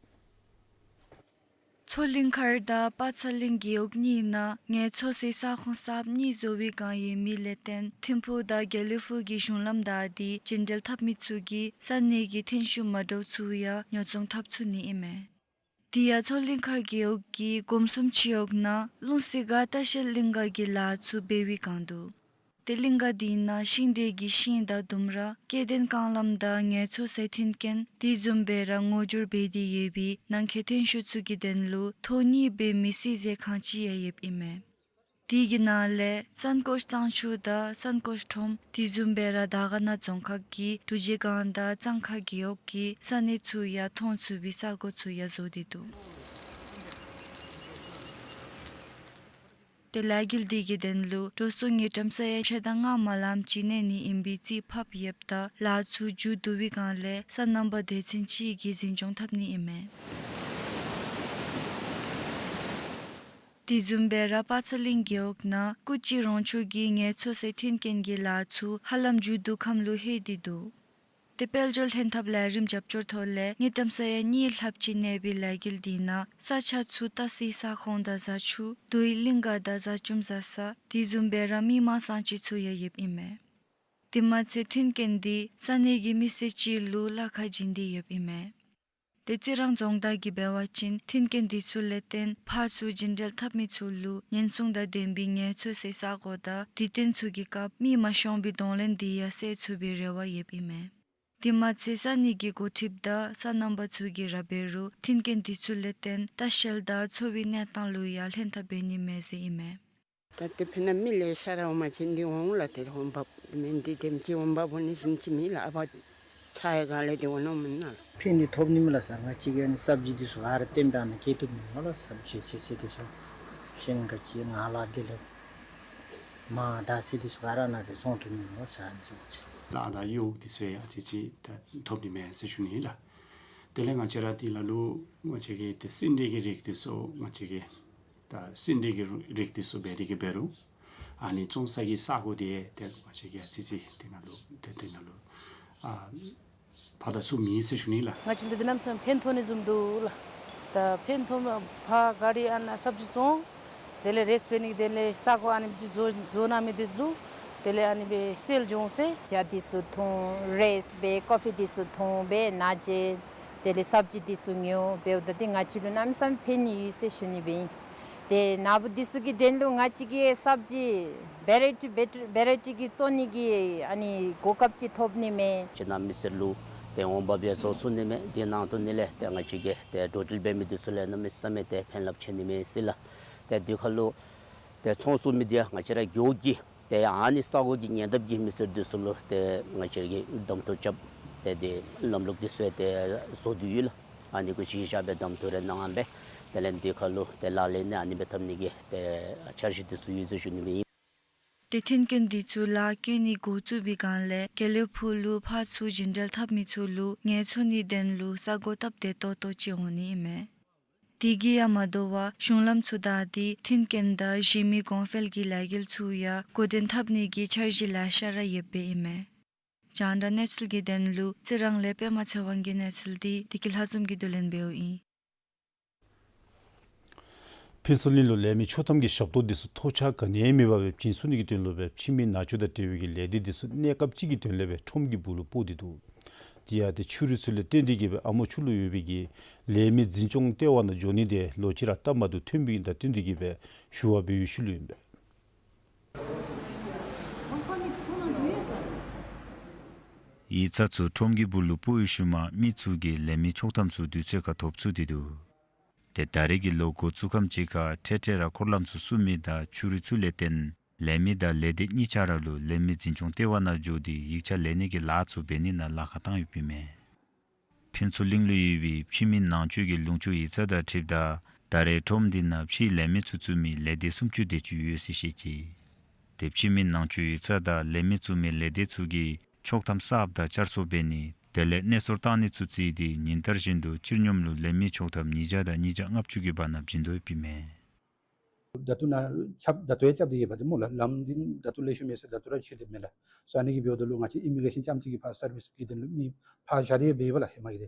མཚོ་གླིང་མཁར་དང་པ་ཚ་གླིང་རྒེད་འོག་གཉིས་ནང་ངལ་འཚོ་སའི་ས་ཁོངས་གསརཔ་གཉིས་བཟོ་བའི་བསྒང་ཡོད་མི་ལས་བརྟེན་ཐིམ་ཕུག་དང་དགེ་ལེགས་ཕུག་གི་གཞུང་ལམ་བདའ་སྟེ་རྒྱུན་འགྲུལ་འཐབ་མི་ཚུ་གིས་ས་གནས་ཀྱི་ཐོན་ཤུགས་མ་འདྲཝ་ཚུ་ཡང་ཉོ་ཚོང་འཐབ་ཚུགས་ནི་ཨིན་མས། དེ་ཡང་མཚོ་གླིང་མཁར་རྒེད་འོག་གི་སྒོམ་གསུམ་སྤྱི་འོག་ནང་རླུང་བསིལ་སྒར་ལྟ་བཤལ་གླིང་ག་གི་ལཱ་ཚུ་འབད་བའི་བསྒང་འདུག། ཏེ་གླིང་ག་དེ་ནང་ཤིང་འབྲས་ཀྱི་ཤིང་དང་ལྡུམ་ར་སྐྱེ་ལྡན་རྐང་ལམ་དང་ངལ་འཚོ་སའི་མཐུན་རྐྱེན་དེ་བཟུམ་སྦེ་ར་སྔོ་འགྱུར་འབད་དེ་ཡོད་པའི་ནང་འཁོད་ཐོན་ཤུགས་ཚུ་གི་དོན་ལུ་ཐོ་གཉིས་སྦེ་མི་སེར་ཟས་ཁང་ཅིག་ཡང་ཡོདཔ་ཨིན་མས། དེ་གི་ནང་ལས་སན་ཀོཤ་གཙང་ཆུ་དང་སན་ཀོཤ་ཁྲོམ་དེ་བཟུམ་སྦེ་ར་དར་དཀར་ན་རྫོང་ཁག་གི་འབྲུག་རྗེས་སྒང་དང་གཙང་ཁ་རྒེད་འོག་གི་ས་གནས་ཚུ་ཡང་མཐོང་ཚུགས་པའི་ས་གོ་ཚུ་ཡང་བཟོ་སྟེ་འདུག། ཏེ་ལས་འགུལ་དེ་གི་དོན་ལུ་འགྲོ་སོང་དངུལ་ཀྲམ་ས་ཡ་ཕྱེད་དང་ལྔ་མ་ལངམ་ཅིག་གནས་ནི་ཨིན་པའི་རྩིས་ཕབ་ཡོདཔ་ད་ལཱ་ཚུ་མཇུག་བསྡུ་བའི་བསྒང་ལས་སོ་ནམ་པ་སྡེ་ཚན་ཅིག་གིས་འཛིན་སྐྱོང་འཐབ་ནི་ཨིན་མས། དེ་བཟུམ་སྦེ་ར་པ་ཚ་གླིང་རྒེད་འོག་ནང་སྐུ་སྤྱི་རོང་ཆུ་གི་ངལ་འཚོ་སའི་མཐུན་རྐྱེན་གྱི་ལཱ་ཚུ་ཧ་ལམ་མཇུག་བསྡུ་ཁམས་ལུ་ལྷོད་དེ་འདུག། ཏེ་དཔལ་འབྱོར་ལྷན་ཐབས་ལས་རིམ་རྒྱབ་སྐྱོར་ཐོག་ལས་དངུལ་ཀྲམ་ས་ཡ་གཉིས་ལྷགཔ་ཅིག་གནས་པའི་ལས་འགུལ་དེ་ནང་ས་ཆ་ཚུ་ལྟ་སའི་ས་ཁོངས་དང་བཟའ་ཆུ་རྡོའི་གླིང་ག་དང་བཟའ་བཅོམ་བཟའ་ས་དེ་བཟུམ་སྦེ་ར་མི་མང་ས་ཅིག་ཚུ་ཡང་ཡོདཔ་ཨིན་མས། དེ་མ་ཚད་མཐུན་རྐྱེན་དེ་ས་གནས་ཀྱི་མི་སེར་སྤྱི་ལུ་གླ་ཁར་བྱིན་ཏེ་ཡོདཔ་ཨིན་མས། ཏེ་རྩི་རང་རྫོང་བདག་གིས་འབད་བ་ཅིན་མཐུན་རྐྱེན་དེ་ཚུ་ལས་བརྟེན་ཕར་ཚུར་རྒྱུན་འགྲུལ་འཐབ་མི་ཚུ་ལུ་ཉེན་སྲུང་དང་ལྡན་པའི་ངལ་འཚོ་སའི་ས་གོ་དང་དུས་སྟོན་ཚུ་གི་སྐབས་མི་མ་ཤོང་པའི་གདོང་ལེན་དེ་ཡང་སེལ་ཚུགས་པའི་རེ་བ་ཡོདཔ་ཨིན་མས། དེ་མ་ཚད་ས་གནས་ཀྱི་འགོ་ཁྲིདཔ་དང་སོ་ནམ་པ་ཚུ་གིས་ར་འབད་རུང་མཐུན་རྐྱེན་དེ་ཚུ་ལས་བརྟེན་ལྟ་བཤལ་དང་འཚོ་བའི་གནས་སྟངས་ལུ་ཡང་ལྷན་ཐབས་འབད་ནི་མས་ཟེར་ཨིན་མས། ད་དེ་འབདན་མི་ལེ་ཤ་ར་འོང་མ་ཅིན་འདི་འོང་ལགས། ཏེ་འོང་འབབ་མེན་འདི་དེམ་ཅིག་འོང་འབབ་འོང་ནི་བཟུམ་ཅིག་མེད་ལགས། ཨ་བ་ཚ་ཡ་ག་ལས་འདི་འོང་ནི་མེན་ན་ལགས། ཕན་འདི་ཐོབ་ནི་མས་ལགས་སར། ང་བཅས་ཀྱིས་ཨ་ནི་སབ་ཇི་འདི་ཚུ་ག་ར་བཏོན་སྦེ་ཨ་ནི་སྐྱེལ་བཏུབ་ནི་མས་ལགས། སབ་ཇི་ཚོད་ཚོད་འདི་ཚུ་ཤིང་ག་ཅི་ང་ལ་འདི་ལས་མར་དར་ཚིལ་འདི་ཚུ་ག་ར་ནཱ་སྦེ་བཙོང་བཏུབ་ནི་མས་ལགས་སར། ཨ་ནི་བཟུམ་ཅིག་ལཱ་དང་གཡོག་འདི་ཚུ་ཡང་ཨ་ཙི་ཅིག་ད་ཐོབ་ནི་མས་ཟེར་ཞུ་ནི་ལགས། དེ་ལས་ང་བཅས་ར་འདི་ལ་ལུ་ང་བཅས་ཀྱི་ཏེ་སིལ་འདྲེ་གི་རིགས་འདི་ཚུ་ང་བཅས་ཀྱི་ད་སིལ་འདྲེ་གི་རིགས་འདི་ཚུ་འབད་དེ་གི་འབད་རུང་ཨ་ནི་བཙོང་ས་གི་ས་གོ་འདི་ཏེ་ང་བཅས་ཀྱིས་ཨ་ཙི་ཅིག་འདི་ནང་ལུ་ཏེ་འདི་ནང་ལུ་ཨ་ཕར་དང་ཚུར་མེད་ཟེར་ཞུ་ནི་ལགས། ང་བཅས་འདི་གནམ་མེད་ས་མེད་ཕན་ཐོགས་ནི་བཟུམ་འདུག་ལགས། ད་ཕན་ཐོགས་མ་ཕར་ག་ར་ཨ་ནཱ་སབ་ཇི་བཙོང་། དེ་ལས་རེས་འབད་ནི་དེ་ལས་ས་གོ་ཨ་ནི་སྦེ་བཟོ་བཟོ་གནང་མི་འདི་ཚུ་དེ་ལས་ཨ་ནི་སྦེ་སེལ་འགྱོ་འོང་ཟེར། ཇ་འདི་ཚུ་འཐུང་རེས་འབད་ཀོ་ཕི་འདི་ཚུ་འཐུང་འབད་ན་ཅེ་དེ་ལས་སབ་ཇི་འདི་ཚུ་ཉོ་འབདཝ་ད་འདི་ང་བཅས་ལུ་གནམ་མེད་ས་མེད་ཕན་ནི་ཡོད་ཟེར་ཞུ་ནི་སྦེ་ཨིན། ཏེ་ནཱ་བུ་འདི་ཚུ་གི་དོན་ལུ་ང་བཅས་ཀྱིས་སབ་ཇི་བེ་རའི་ཊི་བེ་རའི་ཊི་གི་བཙོང་ནི་གི་ཨ་ནི་གོ་སྐབས་ཅིག་ཐོབ་ནི་མས། ཁྱེད་ནཱ་མི་སེར་ལུ་ཏེ་འོང་འབབ་ཡང་བཟོ་ཚུགས་ནི་མས། དེ་ནང་དོག་ནི་ལས་ཏེ་ང་བཅས་ཀྱིས་ཏེ་འགྲོ་འགྲུལ་འབད་མི་འདི་ཚུ་ལུ་གནམ་མེད་ས་མེད་ཏེ་ཕན་རླབས་ཆེ་ནི་མས་ཟེར་ལགས། ཏེ་དེ་ཁར་ལུ་ཏེ་ཚོང་ཟོག་མི་འདི་ཡང་ང་བཅས་ར་རྒེད་འོག་གི་ཏེ་ཨ་ནི་ས་གོ་གི་ཉེ་འདབས་ཀྱི་མི་སེར་འདི་ཚུ་ལུ་ཏེ་ང་བཅས་ཀྱིས་གདམ་འཐུ་རྐྱབ་སྟེ་ཏེ་ལམ་ལུགས་འདི་ཚུ་ཡང་ཏེ་བཟོ་སྟེ་ཡོད་ལགས། ཨ་ནི་གུ་གཞི་བཞག་སྦེ་གདམ་འཐུ་རེ་གནང་སྦེ་དེ་ལས་འདི་ཁར་ལུ་ཏེ་ལག་ལེན་ནི་ཨ་ནི་སྦེ་འཐབ་ནི་གི་ཏེ་འཆར་གཞི་འདི་ཚུ་ཡོད་ཟེར་ཞུ་ནི་སྦེ་ཨིན། ཏེ་མཐུན་རྐྱེན་འདི་ཚུ་ལཱ་བཀལ་ནི་འགོ་བཙུགས་པའི་སྒང་ལས་དགེ་ལེགས་ཕུག་ལུ་ཕར་ཚུར་བྱོན་འབྲེལ་འཐབ་མི་ཚུ་ལུ་ངལ་འཚོ་ནིའི་དོན་ལུ་ས་གོ་སྟབས་བདེ་ཏོག་ཏོ་ཅིག་འོང་ནི་ཨིན་མས། དེ་གིས་ཡང་མ་དོ་བར་གཞུང་ལམ་ཚུ་དང་དེའི་མཐུན་རྐྱེན་དང་གཞན་མི་གོང་འཕེལ་གྱི་ལས་འགུལ་ཚུ་ཡང་འགོ་འདྲེན་འཐབ་ནི་གི་འཆར་གཞི་ལེ་ཤ་ར་ཡོདཔ་ཨིན་མས། རྒྱང་བསྒྲགས་གནས་ཚུལ་གྱི་དོན་ལུ་རྩི་རང་ལས་པདྨ་ཚེ་དབང་གི་གནས་ཚུལ་འདི་བདེ་སྐྱིད་ལྷ་འཛོམས་ཀྱིས་བསྡུ་ལེན་འབདཝ་ཨིན། ཕུན་ཚོགས་གླིང་ལུ་ལས་མི་ཆོག་ཐམ་གྱི་ཞབས་ཏོག་འདི་ཚུ་ཐོགས་ཆགས་ག་ནི་ཡང་མེད་པར་སྦེ་བྱིན་ཚུགས་ནི་གི་དོན་ལུ་སྦེ་ཕྱི་མི་ནང་འཛུལ་དང་འབྲེལ་བའི་གི་ལས་སྡེ་འདི་ཚུ་གནས་སྐབས་ཅིག་གི་དོན་ལས་སྦེ་ཁྲོམ་གྱི་སྦུག་ལུ་སྤོ་སྟེ་འདུག། དེ་ཡང་ཏེ་ཆུ་རུད་ཚུ་ལས་བརྟེན་ཏེ་གིས་སྦེ་ཨ་མོ་ཆུ་ལུ་ཡོད་པའི་གི་ལས་མི་འཛིན་སྐྱོང་ལྟེ་བ་ནང་འགྱོ་ནི་དེ་ལོག་ཅི་ར་སྟབས་མ་བདེཝ་ཐོན་པའི་དང་བསྟུན་ཏེ་གིས་སྦེ་ཞུ་བ་འབད་བའི་ཤུལ་ལུ་ཨིན་པས། ཡིག་ཚང་ཚུ་ཁྲོམ་གྱི་སྦུག་ལུ་སྤོ་བའི་ཤུལ་མ་མི་ཚུ་གིས་ལས་མི་ཆོག་ཐམ་ཚུ་དུས་ཚོད་ཁར་ཐོབ་ཚུགས་ཏེ་འདུག། ཏེ་ད་རེས་ཀྱི་ལོ་འགོ་བཙུགས་ཁམས་ཅིག་ཁར་འཕྲལ་འཕྲལ་ར་འཁོར་ལམ་ཚུ་བསུབ་མི་དང་ཆུ་རུད་ཚུ་ལས་བརྟེན་ལས་མི་དང་ལས་སྡེ་གཉིས་ཆ་ར་ལུ་ལས་མི་འཛིན་སྐྱོང་ལྟེ་བ་ནང་འགྱོ་སྟེ་ཡིག་ཆ་ལེན་ནི་གི་ལཱ་ཚུ་འབད་ནི་ནང་ལཱ་ཁག་བཏང་ཡོདཔ་ཨིན་མས། ཕུན་ཚོགས་གླིང་ལུ་ཡོད་པའི་ཕྱི་མི་ནང་འཛུལ་གྱི་ལུང་ཕྱོགས་ཡིག་ཚང་དང་འཁྲིལཝ་ད་ད་རེས་ཁྲོམ་འདི་ནང་ཕྱིའི་ལས་མི་ཚུ་བཙུགས་མི་ལས་སྡེ་སུམ་ཅུ་དེ་ཅིག་ཡོད་ཟེར་བཤད་ཅི། ཏེ་ཕྱི་མི་ནང་འཛུལ་ཡིག་ཚང་དང་ལས་མི་བཙུགས་མི་ལས་སྡེ་ཚུ་གིས་ཆོག་ཐམ་གསརཔ་དང་བསྐྱར་གསོ་འབད་ནི་དེ་ལས་གནས་སོར་བཏང་ནི་ཚུ་བརྩིས་ཏེ་ཉིན་ལྟར་བཞིན་དུ་སྤྱིར་སྙོམས་ལུ་ལས་མི་ཆོག་ཐམ་ཉིས་བརྒྱ་དང་ཉིས་བརྒྱ་ལྔ་བཅུ་གི་བར་ན་བྱིན་དོ་ཡོདཔ་ཨིན་མས། ད་ལྟོ་ནཱ་ཁྱབ་ད་ལྟོ་ཡང་རྐྱབ་སྟེ་ཡོདཔ་འདི་སྨོ་ལགས། ལམ་འདི་ད་ལྟོ་ལེགས་ཤོམ་མེད་ཟེར་ད་ལྟོ་ར་ཕྱེ་སྟེ་མེད་ལགས། སོ་ཨ་ནི་གིས་འབདཝ་ད་ལུ་ང་བཅས་ཨི་མི་གེ་རེ་ཤཱན་རྐྱངམ་ཅིག་གིས་ཕར་སར་བིསི་གི་དོན་ལུ་མི་ཕར་བཞག་སྟེ་ཡང་འབདཝ་ལགས། ཧེ་མ་གི་དེ་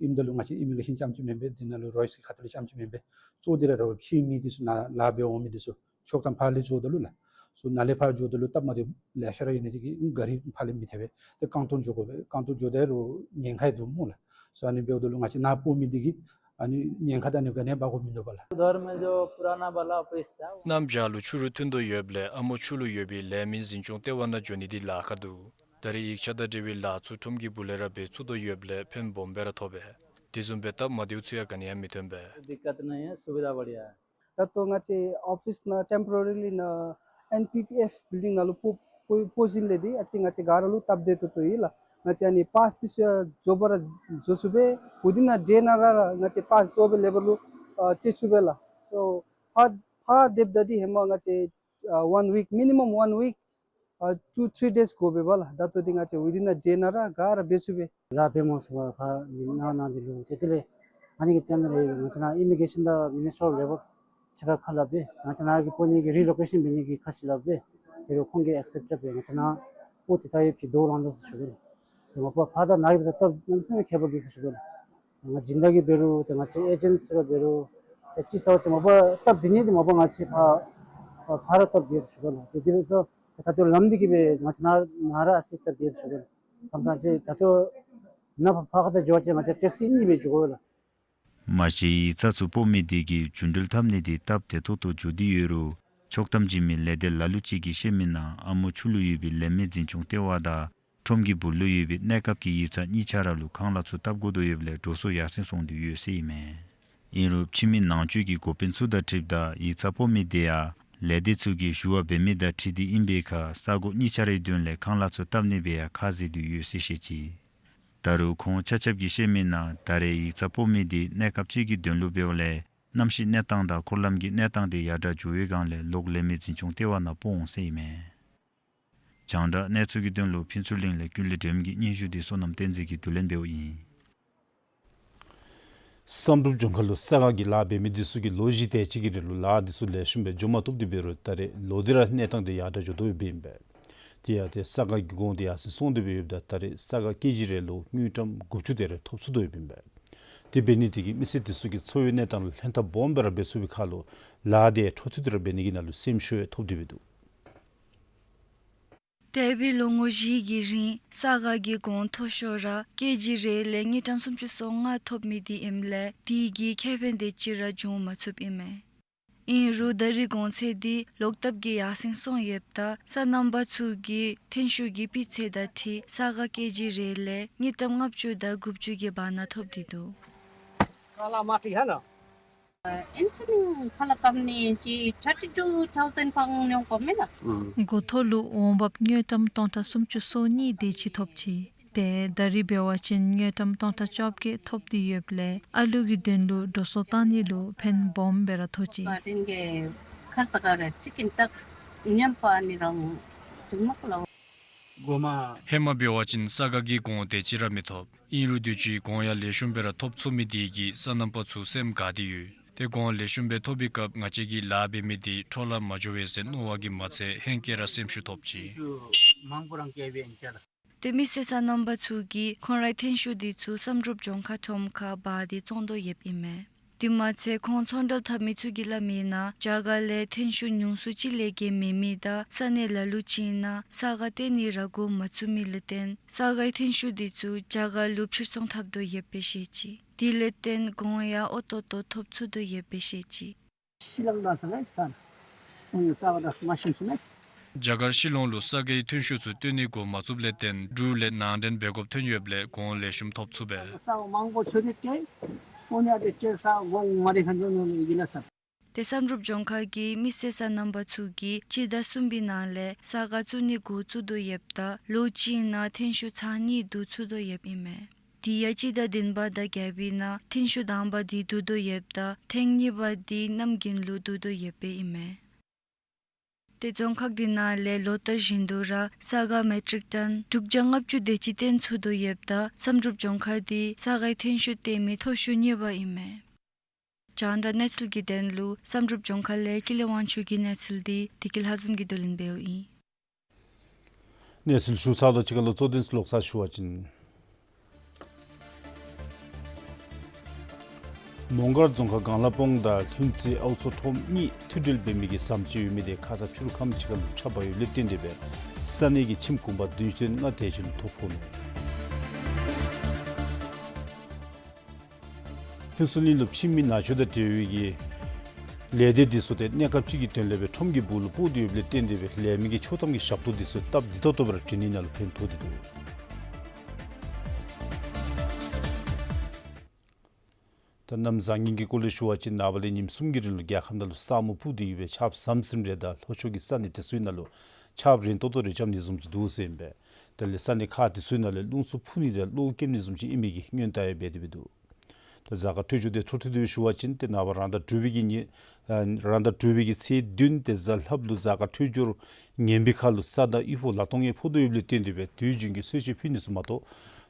ཨིནམ་ད་ལུ་ང་བཅས་ཨི་མི་གེ་རེ་ཤཱན་རྐྱངམ་ཅིག་མེན་པར་དེ་ནང་ལུ་རོ་ཡིསི་གི་ཁ་ཐུག་ལས་རྐྱངམ་ཅིག་མེན་པར་གཙོ་དེ་ར་རོགས་ཕྱིའི་མི་འདི་ཚུ་ནཱ་ལཱ་འབད་འོང་མི་འདི་ཚུ་ཆོག་ཐམ་ཕར་ལས་བཙུགས་ད་ལུ་ལགས། སོ་ནཱ་ལས་ཕར་འགྱོཝ་ད་ལུ་སྟབས་མ་བདེཝ་ལེ་ཤ་ར་ཡོད་ནི་དེ་གིས་ག་རི་ཕར་ལས་མི་ཐེག་པས། ཏེ་རྐང་སྟོང་འགྱོ་དགོ་པས། རྐང་སྟོང་འགྱོཝ་ད་རུང་ཉེན་ཁ་ཡང་འདུག་སྨོ་ལགས། སོ་ཨ་ནི་འབདཝ་ད་ལུ་ང་བཅས་ནཱ་སྤོ་མི་འདི་གིས་ཨ་ནི་ཉེན་ཁ་དང་ཨ་ནི་ག་ནི་ཡང་འབག་དགོཔ་མིན་འདུག་པ་ལགས། घर में जो पुराना वाला ऑफिस था, གནམ་བྱཱར་ལུ་ཆུ་རུད་ཐོན་དོ་ཡོདཔ་ལས་ཨ་མོ་ཆུ་ལུ་ཡོད་པའི་ལས་མི་འཛིན་སྐྱོང་ལྟེ་བ་ནང་འགྱོ་ནི་འདི་ལཱ་ཁག་འདུག། ད་རེས་ཡིག་ཆ་དང་འབྲེལ་བའི་ལཱ་ཚུ་ཁྲོམ་གྱི་སྦུག་ལས་ར་འབད་ཚུགས་དོ་ཡོདཔ་ལས་ཕན་སྦོམ་སྦེ་ར་ཐོབ་པས། དེ་བཟུམ་སྦེ་སྟབས་མ་བདེཝ་ཚུ་ཡང་ག་ནི་ཡང་མི་ཐོན་པས། दिक्कत नहीं है, सुविधा बढ़िया है। ད་ལྟོ་ང་བཅས་ཨོ་ཕིསི་ནང་ཊེམ་པོ་ར་རི་ལི་ནཱ་ཨེན་པི་པི་ཨེཕ་བིལ་ཌིང་ནང་ལུ་སྤོ་སྤོ་སྤོ་ཞིནམ་ལས་འདི་ཨ་ཙི་ང་བཅས་ག་ར་ལུ་སྟབས་བདེ་ཏོག་ཏོ་ཡོད་ལགས། ང་བཅས་ཨ་ནི་པཱསི་འདི་ཚུ་ཡང་རྫོགསཔ་ར་རྫོགས་ཚུགས་པས། ཝི་དིན་ཨ་ཌེ་ནང་ར་ར་ང་བཅས་པཱསི་རྫོགས་པའི་ལེ་བལ་ལུ་ཨ་སྤྲོད་ཚུགས་པས་ལགས། སོ་ཕར་ཕར་སྡོདཔ་ད་འདི་ཧེ་མ་ང་བཅས་ཨ་ཝན་ཝིཀ་མི་ནི་མམ་ཝན་ཝིཀ་ཨ་ཊུ་ཐྲི་ཌེསི་དགོ་པས་པ་ལགས། ད་ལྟོ་འདི་ང་བཅས་ཝི་དིན་ཨ་ཌེ་ནང་ར་ག་ར་འབད་ཚུགས་པས། ལཱ་འབད་མ་ཚུགས་པར་ཕར་ནཱ་ནཱ་འདི་ལུ་ཏེ་དེ་ལས་ཨ་ནི་གི་ཊེམ་པོ་ར་རི་ང་བཅས་ནཱ་ཨི་མི་གེ་རེ་ཤཱན་དང་མི་ནི་སི་ཊི་རི་ཨོཕ་ལེ་བར་ཕྱེད་ཀ་ཁ་སླབ་སྦེ་ང་བཅས་ནཱ་གི་སྤོ་ནི་གི་རི་ལོ་ཀེ་ཤཱན་འབད་ནི་གི་ཁ་ཤུགས་སླབ་སྦེ་དེ་ལུ་ཁོང་གིས་ཨེག་སེབ་རྐྱབ་སྦེ་ང་བཅས་ནཱ་སྤོ་སྟེ་ད་ཡོདཔ་ཅིག་དོ་ལང་དོ་ཟེར་ཞུ་དོ་ལགས། ཏེ་མ་པ་ཕར་དང་ནཱ་གི་སྦེ་ད་སྟབས་གནམ་མེད་ས་མེད་ཁྱད་པར་འདུག་ཟེར་ཞུ་དོ་ལགས། ང་སྦྱིན་བདག་གིས་འབད་རུང་ཏེ་ང་བཅས་ཨེ་ཇེནཊ་ཚུ་ར་འབད་རུང་ཏེ་ཅིག་ཟེར་བ་ཅིན་མ་པ་སྟབས་བདེ་ནི་འདི་མ་པ་ང་བཅས་ཕར་ཕར་ར་སྟབས་བདེ་ཟེར་ཞུ་དོ་ལགས། ཏེ་དེ་འབདཝ་ད་ད་ལྟོ་ལམ་འདི་གིས་སྦེ་ང་བཅས་ནཱ་ནཱ་ར་ཨ་ཙི་སྟབས་བདེ་ཟེར་ཞུ་དོ་ལགས། ཁམས་ཚང་ཅིག་ད་ལྟོ་ནཱ་ཕར་ཕར་ཁ་ཐུག་འགྱོ་བ་ཅིན་ང་བཅས་ཊེག་སི་གཉིས་སྦེ་འགྱོ་དགོ་ལགས། མ་གཞི་ཡིག་ཚང་ཚུ་སྤོ་མི་འདི་གིས་རྒྱུན་འགྲུལ་འཐབ་ནི་འདི་སྟབས་བདེ་ཏོག་ཏོ་འགྱོ་སྟེ་ཡོད་རུང་ཆོག་ཐམ་བྱིན་མི་ལས་སྡེ་ལ་ལུ་ཅིག་གིས་བཤད་མི་ནང་ཨ་མོ་ཆུ་ལུ་ཡོད་པའི་ལས་མི་འཛིན་སྐྱོང་ལྟེ་བ་དང་ཁྲོམ་གྱི་སྦུག་ལུ་ཡོད་པའི་གནས་སྐབས་ཀྱི་ཡིག་ཚང་གཉིས་ཆ་ར་ལུ་ཁང་གླ་ཚུ་བཏབ་དགོ་དོ་ཡོདཔ་ལས་འགྲོ་སོང་ཡར་སེང་སོང་སྟེ་ཡོད་ཟེར་ཨིན་མས། ཨིན་རུང་ཕྱི་མི་ནང་འཛུལ་གྱི་འགོ་དཔོན་ཚུ་དང་འཁྲིལཝ་ད་ཡིག་ཚང་སྤོ་མི་འདི་ཡང་ལས་སྡེ་ཚུ་གིས་ཞུ་བ་འབད་མི་དང་འཁྲིལ་ཏེ་ཨིན་པའི་ཁར་ས་གོ་གཉིས་ཆ་རའི་དོན་ལས་ཁང་གླ་ཚུ་བཏབ་ནི་སྦེ་ཡང་ཁ་བཟེད་དེ་ཡོད་ཟེར་བཤད་ཅི། ད་རུང་ཁོང་ཆ་ཁྱབ་ཀྱིས་བཤད་མི་ནང་ད་རེས་ཡིག་ཚང་སྤོ་མི་འདི་གནས་སྐབས་ཅིག་གི་དོན་ལུ་འབདཝ་ལས་གནམ་གཤིས་གནས་སྟངས་དང་འཁོར་ལམ་གྱི་གནས་སྟངས་འདི་ཡར་དྲག་འགྱོ་བའི་སྒང་ལས་ལོག་ལས་མི་འཛིན་སྐྱོང་ལྟེ་བ་ནང་སྤོ་འོང་ཟེར་ཨིན་མས། རྒྱང་བསྒྲགས་གནས་ཚུལ་གྱི་དོན་ལུ་ཕུན་ཚོགས་གླིང་ལས་ཀུན་ལེགས་སྒྲོལམ་གྱི་སྙན་ཞུ་འདི་བསོད་ནམས་བསྟན་འཛིན་གྱིས་བསྡུ་ལེན་འབདཝ་ཨིན། བསམ་གྲུབ་ལྗོངས་མཁར་ལུ་ས་ག་གི་ལཱ་འབད་མི་འདི་ཚུ་གིས་ལོ་བཞི་དེ་ཅིག་གི་རིང་ལུ་ལཱ་འདི་ཚུ་ལེགས་ཤོམ་སྦེ་འགྱོ་མ་བཏུབ་སྟེ་འབད་རུང་ད་རེས་ལོག་སྟེ་ར་གནས་སྟངས་འདི་ཡར་དྲག་འགྱོ་དོ་ཡོདཔ་ཨིན་པས། དེ་ཡང་ཏེ་ས་ག་གི་གོང་འདི་ཡར་སེང་སོང་སྟེ་འབད་ཡོདཔ་ད་ད་རེས་ས་ག་ཀེ་ཇི་རེ་ལུ་དངུལ་ཀྲམ་དགུ་བཅུ་དེ་རེ་ཐོབ་ཚུགས་དོ་ཡོདཔ་ཨིན་པས། དེ་འབད་ནི་དེ་གིས་མི་སེར་འདི་ཚུ་གི་འཚོ་བའི་གནས་སྟངས་ལུ་ལྷན་ཐབས་སྦོམ་སྦེ་ར་འབད་ཚུགས་པའི་ཁར་ལུ་ལཱ་འདི་འཕྲོ་མཐུད་དེ་ར་འབད་ནི་གི་ནང་ལུ་སེམས་ཤུགས་ཡང་ཐོབ་སྟེ་འབད་འདུག། འདས་པའི་ལོ་ངོ་བཞི་གི་རིང་ས་ག་གི་གོང་མཐོ་ཤོས་ར་ཀེ་ཇི་རེ་ལས་དངུལ་ཀྲམ་སུམ་ཅུ་སོ་ལྔ་ཐོབ་མི་འདི་ཨིནམ་ལས་དེ་གིས་ཁེ་ཕན་དེ་ཅིག་ར་འབྱུང་མ་ཚུགསཔ་ཨིན་མས། ཨིན་རུང་ད་རིས་གོང་ཚད་འདི་ལོག་བཏབ་གེ་ཡར་སེང་སོང་ཡོདཔ་ད་སོ་ནམ་པ་ཚུ་གིས་ཐོན་ཤུགས་ཀྱི་སྤུས་ཚད་དང་འཁྲིལ་ས་ག་ཀེ་ཇི་རེ་ལས་དངུལ་ཀྲམ་ལྔ་བཅུ་དང་དགུ་བཅུ་གི་བར་ན་ཐོབ་སྟེ་འདུག། ཀ་ལ་མ་ཏི་ཧ་ན། ཨིན་ཐུ་ནི་ཁ་ལ་ཀམ་ནི་ཅི་ཐར་ཊི་ཊུ་ཐའུ་ཟེན་པང་ཉོང་པ་མེན་ན། འགོ་ཐོག་ལུ་འོང་འབབ་དངུལ་ཀྲམ་སྟོང་ཕྲག་སུམ་ཅུ་སོ་གཉིས་དེ་ཅིག་ཐོབ་ཅི། ཏེ་ད་རིས་འབད་བ་ཅིན་དངུལ་ཀྲམ་སྟོང་ཕྲག་བཅོ་བརྒྱད་ཐོབ་སྟེ་ཡོདཔ་ལས་ཨ་ལུ་གི་དོན་ལུ་འགྲོ་སོང་བཏང་ནི་ལུ་ཕན་སྦོམ་སྦེ་ར་ཐོགས་ཅི། ཁར་ཙ་ག་རེ་ཅི་ཀིན་ཏག་ཉམས་པ་ནི་རང་དུ་མ་ཀློ། ཧེ་མ་འབད་བ་ཅིན་ས་ག་གི་གོང་དེ་ཅིག་ར་མི་ཐོབ། ཨིན་རུང་དུས་ཅི་གོང་ཡང་ལེགས་ཤོམ་སྦེ་ར་ཐོབ་ཚུགས་མི་དེ་གིས་སོ་ནམ་པ་ཚུ་སེམས་དགའ་སྟེ་ཡོད། ཏེ་གོང་ལེགས་ཤོམ་སྦེ་ཐོབ་པའི་སྐབས་ང་བཅས་ཀྱིས་ལཱ་འབད་མི་དེ་འཕྲོ་བརླག་མ་འགྱོ་བའི་ཟེར་མནོ་བ་གིས་མ་ཚད་ཧེང་སྐལ་ར་སེམས་ཤུགས་ཐོབ་ཅི། ཏེ་མི་སེར་སོ་ནམ་པ་ཚུ་གིས་ཁོང་རའི་ཐོན་ཤུགས་དེ་ཚུ་བསམ་གྲུབ་ལྗོངས་མཁར་ཁྲོམ་ཁར་འབག་སྟེ་བཙོང་དོ་ཡོདཔ་ཨིན་མས། དེ་མ་ཚད་ཁོང་ཚོང་འབྲེལ་འཐབ་མི་ཚུ་གིས་སླབ་མིའི་ནང་རྒྱ་གར་ལས་ཐོན་ཤུགས་ཉུང་སུ་ཅིག་ལས་བརྒལ་མེད་མི་དང་ས་གནས་ལ་ལུ་ཅིག་ནང་ས་ག་སྟོན་ནི་ར་འགོ་མ་བཙུགས་མི་ལུ་བརྟེན་ས་གའི་ཐོན་ཤུགས་དེ་ཚུ་རྒྱ་གར་ལུ་ཕྱིར་ཚོང་འཐབ་དོ་ཡོདཔ་སྦེ་བཤད་ཅི། དེ་ལས་བརྟེན་གོང་ཡང་ཨོ་ཏོ་ཏོ་ཐོབ་ཚུགས་དོ་ཡོདཔ་སྦེ་བཤད་ཅི། ཤི་ལང་དང་ས་གའི་ས་ཁོང་ས་ག་དང་མ་ཤིན་སུ་མེད། རྒྱ་གར་ཤི་ལོང་ལུ་ས་གའི་ཐོན་ཤུགས་ཚུ་སྟོན་ནི་འགོ་མ་བཙུགསཔ་ལས་བརྟེན་འབྲུག་ལས་ནང་འདྲེན་འབད་དགོཔ་ཐོན་ཡོདཔ་ལས་གོང་ལེགས་ཤོམ་ཐོབ་ཚུགས་པས། ས་མང་པོ་ཚུ་དེ་ཏེ་ཨོ་ནི་ཨ་དེ་ཏེ་ས་གོང་མ་དེ་ཁན་ཚུ་ནང་ལུ་ཡི་ལ་ཚར། ཏེ་བསམ་གྲུབ་ལྗོངས་མཁར་གྱི་མི་སེར་སོ་ནམ་པ་ཚུ་གིས་སྤྱི་ཟླ་གསུམ་པའི་ནང་ལས་ས་ག་བཙུགས་ནི་འགོ་བཙུགས་དོ་ཡོདཔ་ད་ལོ་གཅིག་ནང་ཐོན་ཤུགས་ཚར་གཉིས་བསྡུ་ཚུགས་དོ་ཡོདཔ་ཨིན་མས། དེ་ཡང་སྤྱི་ཟླ་བདུན་པ་དང་བརྒྱད་པའི་ནང་ཐོན་ཤུགས་དང་པ་དེ་བསྡུ་དོ་ཡོདཔ་ད་ཐེངས་གཉིས་པ་དེ་གནམ་དགུན་ལུ་བསྡུ་དོ་ཡོདཔ་ཨིན་མས། ཏེ་རྫོང་ཁག་དེ་ནང་ལས་ལོ་ལྟར་བཞིན་དུ་ར་ས་ག་མེ་ཊིག་ཊོན་དྲུག་བརྒྱ་ལྔ་བཅུ་དེ་ཅིག་བཏོན་ཚུགས་དོ་ཡོདཔ་ད་བསམ་གྲུབ་ལྗོངས་མཁར་དེ་ས་གའི་ཐོན་ཤུགས་བཏོན་མི་མཐོ་ཤོས་གཉིས་པ་ཨིན་མས། རྒྱང་བསྒྲགས་གནས་ཚུལ་གྱི་དོན་ལུ་བསམ་གྲུབ་ལྗོངས་མཁར་ལས་ཀུན་ལེགས་དབང་ཕྱུག་གི་གནས་ཚུལ་དེ་བདེ་སྐྱིད་ལྷ་འཛོམས་ཀྱིས་བསྡུ་ལེན་འབདཝ་ཨིན། གནས་ཚུལ་ཞུ་ཚརཝ་ད་གཅིག་ཁར་ལུ་གཙོ་དོན་ཚུ་ལོག་ཚར་ཞུ་བ་ཅིན། མོང་སྒར་རྫོང་ཁག་གངས་ལ་སྤང་དང་ལྷུན་རྩེ་ཨའུ་མཚོ་ཁྲོམ་གཉིས་མཐུད་འབྲེལ་འབད་མི་གི་ཟམ་ཅིག་ཡོད་མི་དེ་ཁ་ཙ་ཕྱི་རུ་ཁམས་ཅིག་ཁར་ལུ་ཕྱགས་འབག་ཡོདཔ་ལས་བརྟེན་ཏེ་སྦེ་ས་གནས་ཀྱི་ཁྱིམ་གུང་པ་བདུན་ཅན་ལྔ་དེ་ཅིག་ལུ་ཐོ་ཕོག་ནུག། ཕུན་ཚོགས་གླིང་ལུ་ཕྱི་མི་ནང་ཆོས་དང་འབྲེལ་བའི་གི་ལས་སྡེ་འདི་ཚུ་ཏེ་གནས་སྐབས་ཅིག་གི་དོན་ལས་སྦེ་ཁྲོམ་གྱི་སྦུག་ལུ་སྤོ་སྟེ་ཡོདཔ་ལས་བརྟེན་ཏེ་སྦེ་ལས་མི་གི་ཆོག་ཐམ་གྱི་ཞབས་ཏོག་འདི་ཚུ་སྟབས་བདེ་ཏོག་ཏོ་སྦེ་ར་བྱིན་ནི་ནང་ལུ་ཕན་ཐོགས་ཏེ་འདུག། ད་གནམ་བཟང་ངན་གྱི་སྐོར་ལས་ཞུ་བ་ཅིན་ནངས་པ་ལས་ཉིནམ་གསུམ་གྱི་རིང་ལུ་རྒྱལ་ཁབ་ནང་ལུ་ས་སྨུག་སྤུབས་ཏེ་ཡོད་པའི་ཆརཔ་ཟམ་ཟིམ་རེ་དང་ལྷོ་ཕྱོགས་ཀྱི་ས་གནས་དེ་ཚུའི་ནང་ལུ་ཆརཔ་རན་ཏོག་ཏོ་རེ་རྐྱབ་ནི་བཟུམ་ཅིག་འདུག་ཟེར་ཨིན་པས། དེ་ལས་ས་གནས་ཁག་དེ་ཚུའི་ནང་ལས་རླུང་འཚུབ་འཕུ་ནི་དང་གློག་འཁྱུག་ནི་བཟུམ་ཅིག་ཨིན་མི་གི་སྔོན་བརྡ་ཡང་འབད་དེ་སྦེ་འདུག། ད་གཟའ་སྐར་འཕྲོད་སྦྱོར་དེ་འཕྲོ་མཐུད་དེ་ཞུ་བ་ཅིན་ཏེ་ནངས་པ་རང་ཟླ་དྲུག་པའི་གི་ཉི་ཨ་རང་ཟླ་དྲུག་པའི་གི་ཚེས་བདུན་ཏེ་གཟའ་ལྷགཔ་ལུ་གཟའ་སྐར་འཕྲོད་སྦྱོར་ངན་པའི་ཁར་ལུ་ས་དང་དབུལ་ཕོངས་ལ་སྟོང་ཡང་ཕོག་དོ་ཡོདཔ་ལས་བརྟེན་ཏེ་སྦེ་དུས་རྒྱུན་གྱི་གསོལ་མཆོད་ཕུལ་ནི་ཚུ་མ་གཏོགས་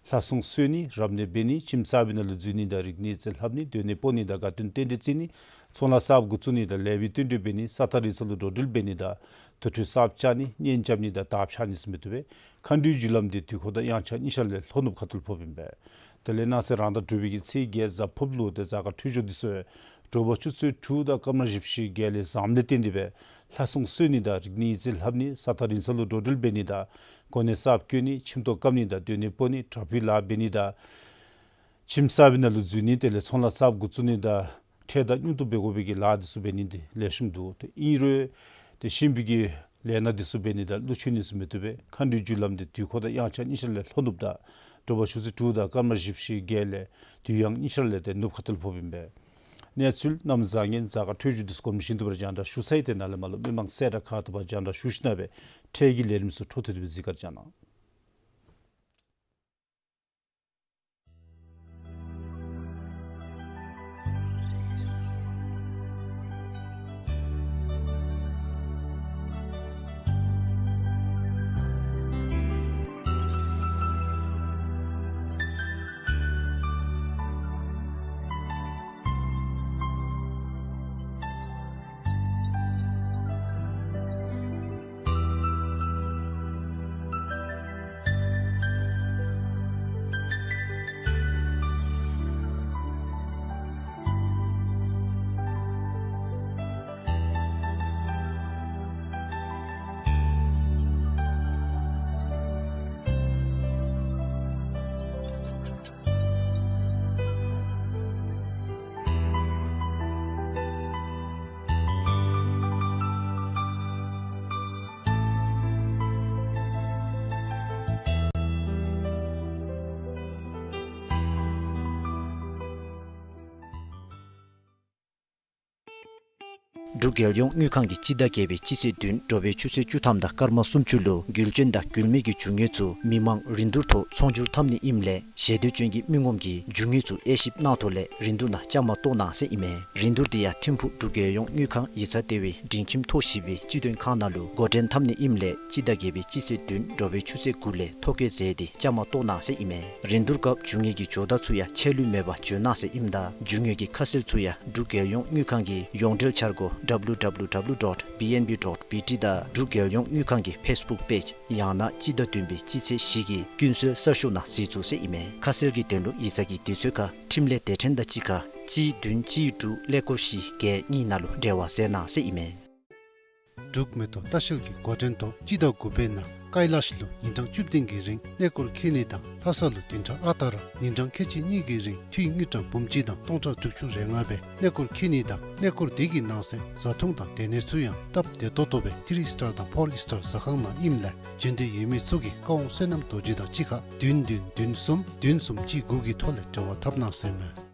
ལྷ་སྲུང་གསོལ་ནི་རབ་གནས་འབད་ནི་ཁྱིམ་གསར་པའི་ནང་ལུ་འཛུལ་ནི་དང་རིག་གནས་རྩིས་ལྷབ་ནི་སྡོད་གནས་སྤོ་ནི་དང་དགའ་སྟོན་རྟེན་འབྲེལ་བརྩི་ནི་ཚོང་ལཱ་གསརཔ་འགོ་བཙུགས་ནི་དང་ལེགས་པའི་བསྟུན་གྲོས་འབད་ནི་ས་ཐག་རིང་ས་ལུ་འགྲོ་འགྲུལ་འབད་ནི་དང་དུར་ཁྲོད་གསརཔ་བཅག་ནི་གཉེན་རྐྱབ་ནི་དང་དར་འཕྱར་ནི་ཚུ་མི་བཏུབ་པས། མཁའ་འགྲོའི་རྒྱུ་ལམ་དེ་དུས་འཁོར་དང་དབྱངས་འཆར་གཉིས་ཆ་ལས་ལྷོ་ནུབ་ཁ་ཐུག་ལུ་ཕོགཔ་ཨིན་པས། དེ་ལས་གནངས་ཚེ་རང་ཟླ་དྲུག་པའི་གི་ཚེས་བརྒྱད་གཟའ་ཕུརཔ་ལུ་ཏེ་གཟའ་སྐར་འཕྲོད་སྦྱོར་འདི་ཚུ་དྲོ་པ་ཆུ་ཚོད་དྲུག་དང་སྐར་མ་བཞི་བཅུ་ཞེ་བརྒྱད་ལས་བཟངམ་ལས་བརྟེན་ཏེ་སྦེ་ལྷ་སྲུང་གསོལ་ནི་དང་རིག་གནས་ཡིག་རྩིས་ལྷབ་ནི་ས་ཐག་རིང་ས་ལུ་འགྲོ་འགྲུལ་འབད་ནི་དང་གོ་གནས་གསརཔ་བསྐོ་ནི་ཁྱིམ་ཐོག་བཀབ་ནི་དང་སྡོད་གནས་སྤོ་ནི་དྲག་པོའི་ལཱ་འབད་ནི་དང་ཁྱིམ་གསར་པའི་ནང་ལུ་འཛུལ་ནི་དེ་ལས་ཚོང་ལཱ་གསརཔ་འགོ་བཙུགས་ནི་དང་ཁྲལ་དང་སྙུང་གཏོང་འབད་དགོ་པའི་གི་ལཱ་འདི་ཚུ་འབད་ནི་འདི་ལེགས་ཤོམ་འདུག། ཏེ་ཨིན་རུང་ཏེ་གཤིན་པོའི་གི་ལས་སྣ་འདི་ཚུ་འབད་ནི་དང་ཀླུ་མཆོད་ནི་ཚུ་མི་བཏུབ་པས། མཁའ་འགྲོའི་རྒྱུ་ལམ་འདི་དུས་འཁོར་དང་དབྱངས་འཆར་གཉིས་ཆ་ལས་ལྷོ་ནུབ་དང་དྲོ་པ་ཆུ་ཚོད་དྲུག་དང་སྐར་མ་བཞི་བཅུ་ཞེ་བརྒྱད་ལས་དུས་དབྱངས་གཉིས་ཆ་ལས་ཏེ་ནུབ་ཁ་ཐུག་ལུ་ཕོགཔ་ཨིན་པས། གནས་ཚུལ་གནམ་བཟང་ངན་གཟའ་སྐར་འཕྲོད་སྦྱོར་འདི་ཚུ་གོ་མི་ཞིན་དུ་བར་རྒྱང་བསྒྲགས་ཞུ་ཚར་ཡི། ཏེ་ནཱ་ལས་མར་ལུ་མི་མང་གསལ་བསྒྲགས་ཁག་ཐུག་པར་རྒྱང་བསྒྲགས་ཞུ་ཞིནམ་སྦེ་འཕྲལ་གྱི་ལས་རིམ་ཚུ་འཕྲོ་མཐུད་དེ་སྦེ་གཟིགས་སྐོར་བྱོན་གནང་། འབྲུག་རྒྱལ་ཡོངས་དངུལ་ཁང་གིས་སྤྱི་ཟླ་བརྒྱད་པའི་སྤྱི་ཚེས་བདུན་དྲོ་པའི་ཆུ་ཚོད་བཅུ་ཐམ་དང་སྐར་མ་སུམ་ཅུ་ལུ་རྒུད་འབྱོན་དང་རྒུད་མེད་ཀྱི་རྒྱུ་དངོས་ཚུ་མི་མང་རིན་བསྡུར་ཐོག་ཚོང་སྒྱུར་འཐབ་ནི་ཨིནམ་ལས་ཞལ་འདོན་ཅན་གྱི་མི་ངོམ་གྱིས་རྒྱུ་དངོས་ཚུ་དབྱེ་ཞིབ་གནང་ཐོག་ལས་རིན་བསྡུར་ནང་བཅའ་མར་གཏོགས་གནང་ཟེར་ཨིན་མས། རིན་བསྡུར་དེ་ཡང་ཐིམ་ཕུག་འབྲུག་རྒྱལ་ཡོངས་དངུལ་ཁང་ཡིག་ཚང་ལྟེ་བའི་སྒྲིང་ཁྱིམ་ཐོག་བཞི་པའི་སྤྱི་དོན་ཁང་ནང་ལུ་འགོ་འདྲེན་འཐབ་ནི་ཨིནམ་ལས་སྤྱི་ཟླ་བརྒྱད་པའི་སྤྱི་ཚེས་བདུན་དྲོ་པའི་ཆུ་ཚོད་དགུ་ལས་ཐོ་བཀོད་མཛད་དེ་བཅའ་མར་གཏོགས་གནང་ཟེར་ཨིན་མས། རིན་བསྡུར་སྐབས་རྒྱུ་དངོས་ཀྱི་ཇོ་བདག་ཚུ་ཡང་ཆད་ལུས་མེད་པར་འབྱོན་གནང་ཟེར་ཨིནམ་ད་རྒྱུ་དངོས་ཀྱི་ཁ་གསལ་ཚུ་ཡང་འབྲུག་རྒྱལ་ཡོངས་དངུལ་ཁང་གི་ཡོངས་འབྲེལ་འཆར་སྒོ་W W W dot B N B dot B T དང་འབྲུག་རྒྱལ་ཡོངས་དངུལ་ཁང་གི་ཕེསི་བུཀ་པེཇ་ཡང་ན་སྤྱི་ཟླ་བདུན་པའི་སྤྱི་ཚེས་བཞི་གི་ཀུན་གསལ་གསར་ཤོག་ནང་གཟིགས་ཚུགས་ཟེར་ཨིན་མས། ཁ་གསལ་གྱི་དོན་ལུ་ཡིག་ཚང་གི་དུས་ཚོད་ཁར་འཕྲིན་ལས་སྡེ་ཕྲན་དང་གཅིག་ཁར་གཅིག་བདུན་གཅིག་དྲུག་ཀླད་ཀོར་བཞི་བརྒྱད་གཉིས་ནང་ལུ་འབྲེལ་བ་མཛད་གནང་ཟེར་ཨིན་མས། འབྲུག་མེ་ཏོག་ལྟ་བཤལ་གྱི་འགོ་འདྲེན་ཐོག་སྤྱི་ཟླ་དགུ་པའི་ནང་ཀ་ཡི་ལ་ཤི་ལུ་ཉིན་གྲངས་བཅུ་བདུན་གྱི་རིང་ཀླད་ཀོར་འཁྱིད་ནི་དང་ལྷ་ས་ལུ་བདུན་ཕྲག་ཨ་རྟག་ར་ཉིན་གྲངས་ཁལ་གཅིག་གཉིས་ཀྱི་རིང་འཐུས་དངུལ་ཀྲམ་འབུམ་གཅིག་དང་སྟོང་ཕྲག་དྲུག་ཅུ་རེ་ལྔ་སྦེ་ཀླད་ཀོར་འཁྱིད་ནི་དང་ཀླད་ཀོར་དེ་གི་ནང་གསེས་བཟའ་འཐུང་དང་སྡོད་གནས་ཚུ་ཡང་སྟབས་བདེ་ཏོག་ཏོ་སྦེ་ཐི་རི་སི་ཊར་དང་ཕོར་སི་ཊར་ཟ་ཁང་ནང་ཨིནམ་ལས་འབྱོན་འདོད་ཡོད་མི་ཚུ་གིས་ཀ་ཝང་བསོད་ནམས་རྡོ་རྗེ་དང་གཅིག་ཁར་བདུན་བདུན་བདུན་གསུམ་བདུན་གསུམ་གཅིག་དགུ་གི་ཐོག་ལས་འབྲེལ་བ་འཐབ་གནང་ཟེར་མས།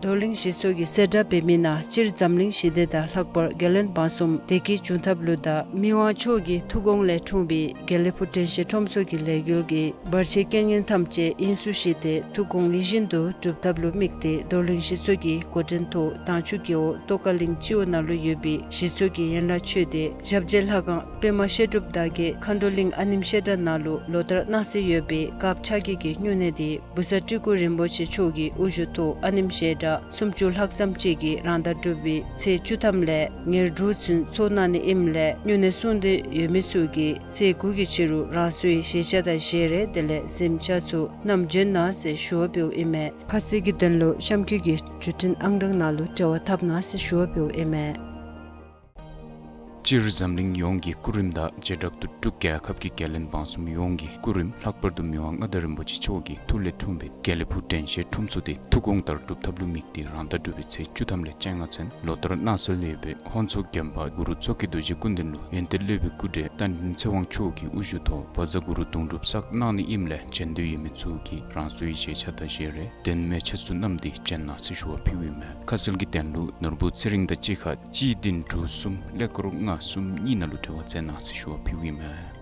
རྡོར་གླིང་གཞིས་ཚོགས་ཀྱིས་གསལ་བསྒྲགས་འབད་མི་ནང་སྤྱིར་འཛམ་གླིང་ཞི་བདེ་དང་ལྷག་པར་རྒྱལ་བློན་འབངས་གསུམ་བདེ་སྐྱིད་འབྱུང་ཐབས་ལུ་དང་མི་དབང་མཆོག་གི་ཐུགས་དགོངས་ལས་འཁྲུངས་པའི་དགེ་ལེགས་ཕུག་དྲན་ཤེས་ཁྲོམ་ཚོགས་ཀྱི་ལས་འགུལ་གྱི་བར་ཆད་རྐྱེན་ངན་ཐམས་ཅད་དབྱིངས་སུ་བཞེས་ཏེ་ཐུགས་དགོངས་ཡིད་བཞིན་དུ་འགྲུབ་ཐབས་ལུ་དམིགས་ཏེ་རྡོར་གླིང་གཞིས་ཚོགས་ཀྱི་འགོ་འདྲེན་ཐོག་དྭངས་ཆུ་རྒེད་འོག་ཏོག་དཀར་གླིང་སྤྱི་འོག་ནང་ལུ་ཡོད་པའི་གཞིས་ཚོགས་ཀྱི་ཡན་ལག་ཆོས་སྡེ་ཞབས་རྗེས་ལྷ་ཁང་པདྨ་བཤད་སྒྲུབ་དར་རྒྱས་མཁའ་འགྲོ་གླིང་ཨ་ནེམ་བཤད་གྲྭ་ནང་ལུ་ལོ་ལྟར་གནང་སྲོལ་ཡོད་པའི་སྐབས་ཆ་བགོས་ཀྱི་སྨྱུང་གནས་དེ་བུ་གསར་སྤྲུལ་སྐུ་རིན་པོ་ཆེ་མཆོག་གི་དབུ་བཞུགས་ཐོག་ཨ་ནེམ་བཤད་གྲྭ་སུམ་ཅུ་ལྷག་ཙམ་ཅིག་གིས་རང་ཟླ་དྲུག་པའི་ཚེས་བཅུ་ཐམ་ལས་ཉེར་དྲུག་ཚུན་ཚོགས་གནང་ནི་ཨིནམ་ལས་སྨྱུང་གནས་སྲུང་འདོད་ཡོད་མི་ཚུ་གིས་ཚེས་དགུ་གི་ཕྱི་རུ་རང་སོའི་བཞེས་ཆས་དང་བཞེས་རས་དེ་ལས་གཟིམ་ཆས་ཚུ་བསྣམས་འབྱོན་གནང་ཟེར་ཞུ་བ་འབདཝ་ཨིན་མས། ཁ་གསལ་གྱི་དོན་ལུ་གཤམ་འཁོད་ཀྱི་བརྒྱུད་འཕྲིན་ཨང་གྲངས་ནང་ལུ་འབྲེལ་བ་འཐབ་གནང་ཟེར་ཞུ་བ་འབདཝ་ཨིན་མས། སྤྱིར་འཛམ་གླིང་ཡོངས་ཀྱི་སྐུ་རིམ་དང་བྱེ་བྲག་ཏུ་འབྲུག་རྒྱལ་ཁབ་ཀྱི་རྒྱལ་བློན་འབངས་གསུམ་ཡོངས་ཀྱི་སྐུ་རིམ་ལྷག་པར་དུ་མི་དབང་མངའ་བདག་རིན་པོ་ཆེ་མཆོག་གི་ཐུགས་ལས་འཁྲུངས་པའི་དགེ་ལེགས་ཕུག་དྲན་ཤེས་ཁྲོམ་ཚོགས་དེ་ཐུགས་དགོངས་ལྟར་འགྲུབ་ཐབས་ལུ་དམིགས་ཏེ་རང་ཟླ་དྲུག་པའི་ཚེས་བཅུ་ཐམ་ལས་བཅོ་ལྔ་ཚུན་ལོ་ལྟར་གནང་སྲོལ་ཡོད་པའི་ཧོན་མཚོ་རྒྱམ་པ་གུ་རུ་མཚོ་སྐྱེས་རྡོ་རྗེ་སྐུ་མདུན་ལུ་ཡོན་ཏན་སློབ་དཔོན་སྐུ་བགྲེས་རྟ་མགྲིན་ཚེ་དབང་མཆོག་གི་དབུ་བཞུགས་ཐོག་བཛྲ་གུ་རུ་གདུང་སྒྲུབ་བསགས་གནང་ནི་ཨིནམ་ལས་འབྱོན་འདོད་ཡོད་མི་ཚུ་གིས་རང་སོའི་བཞེས་ཆས་དང་བཞེས་རས་གདན་མལ་ཆས་ཚུ་བསྣམས་ཏེ་འབྱོན་གནང་ཟེར་ཞུ་བ་ཕུལཝ་ཨིན་མས། ཁ་གསལ་གྱི་དོན་ལུ་ནོར་བུ་ཚེ་རིང་དང་གཅིག་ཁར་གཅིག་བདུན་དྲུག་གསུམ་ཀླད་ཀོར་ལྔ་གསུམ་གཉིས་ནང་ལུ་འབྲེལ་བ་མཛད་གནང་ཟེར་ཞུ་བ་ཕུལཝ་ཨིན་མས།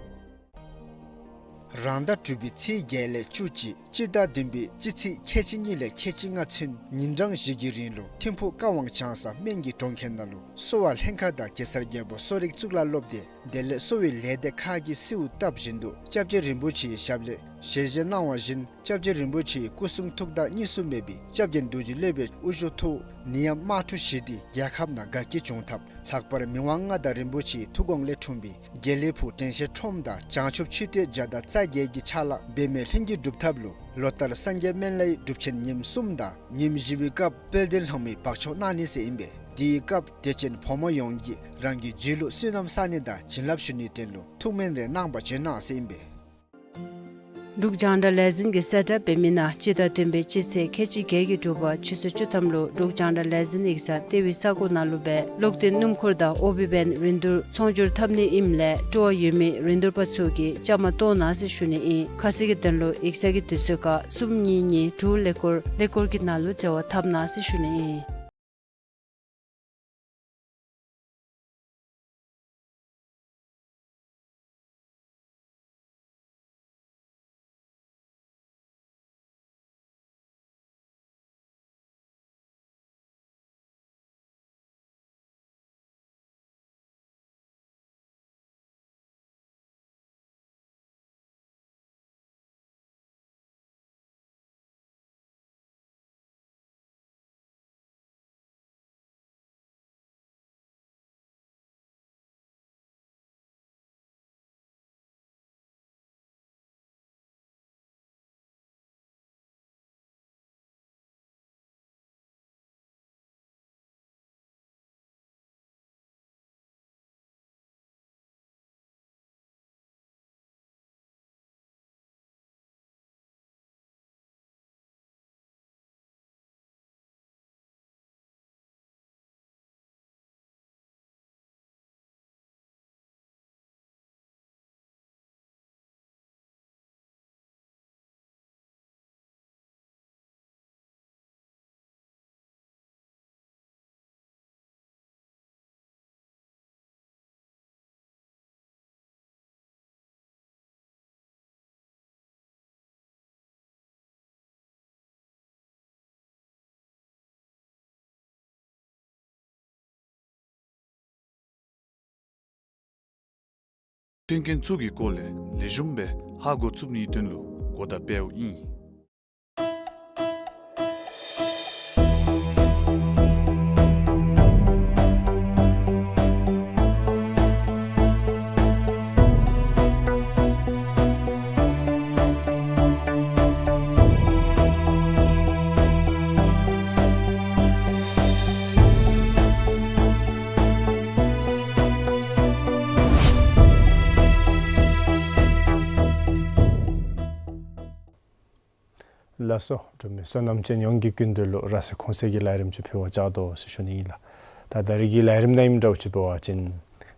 རང་ཟླ་དྲུག་པའི་ཚེས་བརྒྱད་ལས་བཅུ་གཅིག་སྤྱི་ཟླ་བདུན་པའི་སྤྱི་ཚེས་ཁལ་གཅིག་གཉིས་ལས་ཁལ་གཅིག་ལྔ་ཚུན་ཉིན་གྲངས་བཞི་གི་རིང་ལུ་ཐིམ་ཕུག་ཀ་ཝང་བྱང་ས་སྨན་གྱི་གྲོང་ཁྱེར་ནང་ལུ་གསོ་བ་ལྷན་ཁག་དང་གེ་སར་རྒྱལ་པོ་གསོ་རིག་གཙུག་ལག་སློབ་སྡེ་དེ་ལས་གསོ་བའི་ལས་སྡེ་ཁག་གིས་གསོལཝ་བཏབ་བཞིན་དུ་སྐྱབས་རྗེ་རིན་པོ་ཆེའི་ཞབས་ལས་ཞལ་བཞེས་གནང་བ་བཞིན་སྐྱབས་རྗེ་རིན་པོ་ཆེའི་སྐུ་གསུང་ཐུགས་དང་གཉིས་སུ་མེད་པའི་སྐྱབས་རྗེ་རྡོ་རྗེ་སློབ་དཔོན་དབུ་བཞུགས་ཐོག་ནད་ཡམས་དམག་འཁྲུག་ཞི་སྟེ་རྒྱལ་ཁབ་ནང་དགའ་སྐྱིད་འབྱུང་ཐབས་ལྷག་པར་མི་དབང་མངའ་བདག་རིན་པོ་ཆེའི་ཐུགས་དགོངས་ལས་འཁྲུངས་པའི་དགེ་ལེགས་ཕུག་དྲན་ཤེས་ཁྲོམ་དང་བྱང་ཆུབ་མཆོད་རྟེན་བརྒྱ་དང་རྩ་བརྒྱད་ཀྱི་ཕྱག་ལཱ་འབད་མི་ལྷུན་གྱིས་འགྲུབ་ཐབས་ལུ་ལོ་ལྟར་སངས་རྒྱས་སྨན་བླའི་སྒྲུབ་ཆེན་ཉིནམ་གསུམ་དང་ཉིནམ་བཞི་པའི་སྐབས་དཔལ་ལྡན་ལྷ་མོའི་འབག་བཅོམ་གནང་ནི་ཟེར་ཨིན་པས། དེའི་སྐབས་དད་ཅན་ཕོ་མོ་ཡོངས་ཀྱིས་རང་གི་རྒྱུད་ལུ་བསོད་ནམས་བསག་ནི་དང་བྱིན་རླབས་ཞུ་ནིའི་དོན་ལུ་ཐུགས་སྨོན་རེ་གནང་བར་བྱོན་གནང་ཟེར་ཨིན་པས། འབྲུག་རྒྱང་བསྒྲགས་ལས་འཛིན་གྱིས་གསལ་བསྒྲགས་འབད་མི་ནང་སྤྱི་ཟླ་བདུན་པའི་སྤྱི་ཚེས་ཁལ་གཅིག་བརྒྱད་ཀྱི་དྲོ་པ་ཆུ་ཚོད་བཅུ་ཐམ་ལུ་འབྲུག་རྒྱང་བསྒྲགས་ལས་འཛིན་ཡིག་ཚང་ལྟེ་བའི་ས་གོ་ནང་ལུ་སྦེ་གློག་བརྟེན་སྣུམ་འཁོར་དང་ཨོ་བི་བེན་རིན་བསྡུར་ཚོང་སྒྱུར་འཐབ་ནི་ཨིནམ་ལས་སྤྲོ་བ་ཡོད་མི་རིན་བསྡུར་པ་ཚུ་གིས་བཅའ་མར་གཏོགས་གནང་ཟེར་ཞུ་ནི་ཨིན། ཁ་གསལ་གྱི་དོན་ལུ་ཡིག་ཚང་གི་དུས་ཚོད་ཁར་གསུམ་གཉིས་གཉིས་དྲུག་ཀླད་ཀོར་ཀླད་ཀོར་གྱི་ནང་ལུ་འབྲེལ་བ་འཐབ་གནང་ཟེར་ཞུ་ནི་ཨིན། བསྟུན་མཁན་ཚུ་གི་སྐོར་ལས་ལེགས་ཤོམ་སྦེ་ཧ་གོ་ཚུགས་ནིའི་དོན་ལུ་གོ་བརྡ་སྤེལཝ་ཨིན། ལགས་སོ། འབྲུག་མི་བསོད་ནམས་ཅན་ཡོངས་ཀྱི་སྐུ་མདུན་ལུ་ར་སེ་ཁོང་སེ་གི་ལས་རིམ་ཅིག་ཕུལ་བར་བཅར་དོ་ཟེར་ཞུ་ནི་ཨིན་ལགས། ད་ད་རིས་ཀྱི་ལས་རིམ་ནང་ཨིནམ་འདྲཝ་ཅིག་འབད་བ་ཅིན་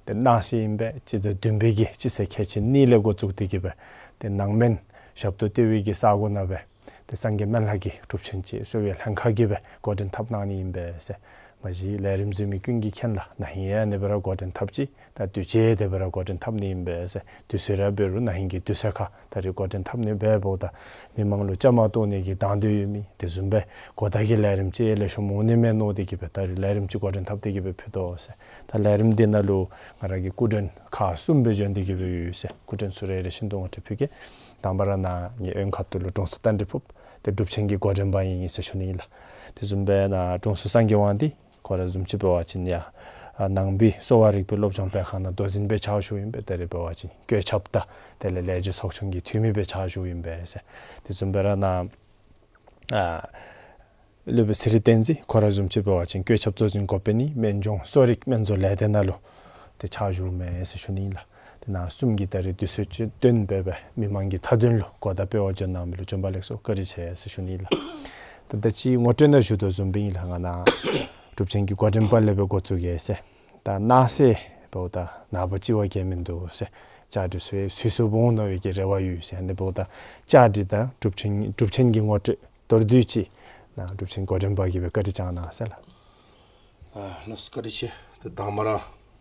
ཏེ་གནངས་ཚེ་ཨིན་པས། སྤྱི་ཟླ་བདུན་པའི་གི་སྤྱི་ཚེས་ཁལ་གཅིག་གཉིས་ལས་འགོ་བཙུགས་ཏེ་གི་སྦེ་ཏེ་ནང་སྨན་ཞབས་ཏོག་ལྟེ་བའི་གི་ས་གོ་ནང་སྦེ་ཏེ་སངས་རྒྱས་སྨན་བླ་གི་སྒྲུབ་ཆེན་ཅིག་གསོ་བའི་ལྷན་ཁག་གིས་སྦེ་འགོ་འདྲེན་འཐབ་གནང་ནི་ཨིན་པས་ཟེར། མ་གཞི་ལས་རིམ་གཟིགས་མི་ཀུན་གྱིས་མཁྱེན་ལགས། ན་ཧིང་ཡང་ཨ་ནི་སྦེ་ར་འགོ་འདྲེན་འཐབ་ཅི། ད་དུས་ཅི་དེ་སྦེ་ར་འགོ་འདྲེན་འཐབ་ནི་ཨིན་པས་ཟེར། དུས་ཚོད་ར་འབད་རུང་ན་ཧིང་གི་དུས་ཚོད་ཁར་ད་རིས་འགོ་འདྲེན་འཐབ་ནི་འབདཝ་ད་མི་མང་ལུ་བཅའ་མར་གཏོགས་ནི་གི་དང་འདོད་ཡོད་མི་དེ་བཟུམ་སྦེ་གོ་བརྡ་གི་ལས་རིམ་ཅིག་ལེགས་ཤོམ་འོང་ནི་མས་མནོ་སྟེ་གི་སྦེ་ད་རིས་ལས་རིམ་ཅིག་འགོ་འདྲེན་འཐབ་སྟེ་གི་སྦེ་ཕུལ་དོ་ཟེར། ད་ལས་རིམ་འདི་ནང་ལུ་ང་ར་གི་སྐུ་མགྲོན་ཁག་གསུམ་སྦེ་བྱོན་ཏེ་གི་སྦེ་ཡོད་ཟེར། སྐུ་མགྲོན་ཚུ་རེ་རེ་བཞིན་དུ་ངོ་སྤྲོད་ཕུལ་གེ། དང་པ་ར་ནཱ་ངེའི་གཡོན་ཁ་ཐུག་ལུ་དྲུང་འཚོ་རྟ་མགྲིན་ཕུབ། ཏེ་སྒྲུབ་ཆེན་གྱི་འགོ་འདྲེན་པ་ཨིན་ཟེར་ཞུ་ནི་ཨིན་ལགས། དེ་བཟུམ་སྦེ་ནཱ་དྲུང་འཚོ་སངས་རྒྱས་དབང་འདུས། ཁོ་ར་བཟུམ་ཅིག་འབད་བ་ཅིན་ཡང་ཨ་ནང་པའི་གསོ་བ་རིག་པའི་སློབ་སྦྱོང་སྤེལ་ཁང་ནང་མདོ་འཛིན་སྦེ་ཕྱག་ཞུཝ་ཨིན་པས། ད་རིས་འབད་བ་ཅིན་བཀོད་ཁྱབ་དང་དེ་ལས་ལས་བྱེད་ཚོགས་ཆུང་གི་འཐུས་མི་སྦེ་ཕྱག་ཞུཝ་ཨིན་པས་ཟེར། དེ་བཟུམ་སྦེ་ར་ནཱ་ཨ་སློབ་དཔོན་ཚེ་རིང་བསྟན་འཛིན། ཁོ་ར་བཟུམ་ཅིག་འབད་བ་ཅིན་བཀོད་ཁྱབ་གཙོ་འཛིན་འགོ་དཔོན་ནི་སྨན་ལྗོངས་གསོ་རིག་སྨན་བཟོ་ལས་སྡེ་ནང་ལུ་ཏེ་ཕྱག་ཞུཝ་མས་ཟེར་ཞུ་ནི་ཨིན་ལགས། ཏེ་ནཱ་གསུམ་གྱིས་ད་རིས་དུས་ཚོད་ཅིག་བཏོན་སྦེ་སྦེ་མི་མང་གི་མཐའ་དོན་ལུ་གོ་བརྡ་སྤེལ་བར་བྱོན་གནང་མི་ལུ་བྱོན་པ་ལེགས་སོ། བཀའ་དྲིན་ཆེ་ཟེར་ཞུ་ནི་ཨིན་ལགས། ད་ད་ཅི་ངོ་སྤྲོད་ནང་ཞུ་དོ་བཟུམ་སྦེ་ཨིན་ལགས། ང་ནཱ་སྒྲུབ་ཆེན་གྱི་འགོ་འདྲེན་པ་ལས་སྦེ་འགོ་བཙུགས་གེ་ཟེར། ད་གནངས་ཚེ་འབདཝ་ད་ནངས་པ་ཅིག་བ་ག་མིན་འདུག་ཟེར། བཅར་འདྲི་ཚུ་ཚུད་ཚུདཔ་འོང་ནི་གི་རེ་བ་ཡོད་ཟེར། ཨ་ནི་འབདཝ་ད་བཅར་འདྲི་དང་སྒྲུབ་ཆེན་སྒྲུབ་ཆེན་གྱི་ངོ་སྤྲོད་མདོར་བསྡུས་ཅིག་ནཱ་སྒྲུབ་ཆེན་འགོ་འདྲེན་པ་གིས་སྦེ་བཀའ་དྲིན་བསྐྱང་གནང་ཟེར་ལགས། ཨ་ལགས་སོ། བཀའ་དྲིན་ཆེ། ཏེ་དང་པ་ར་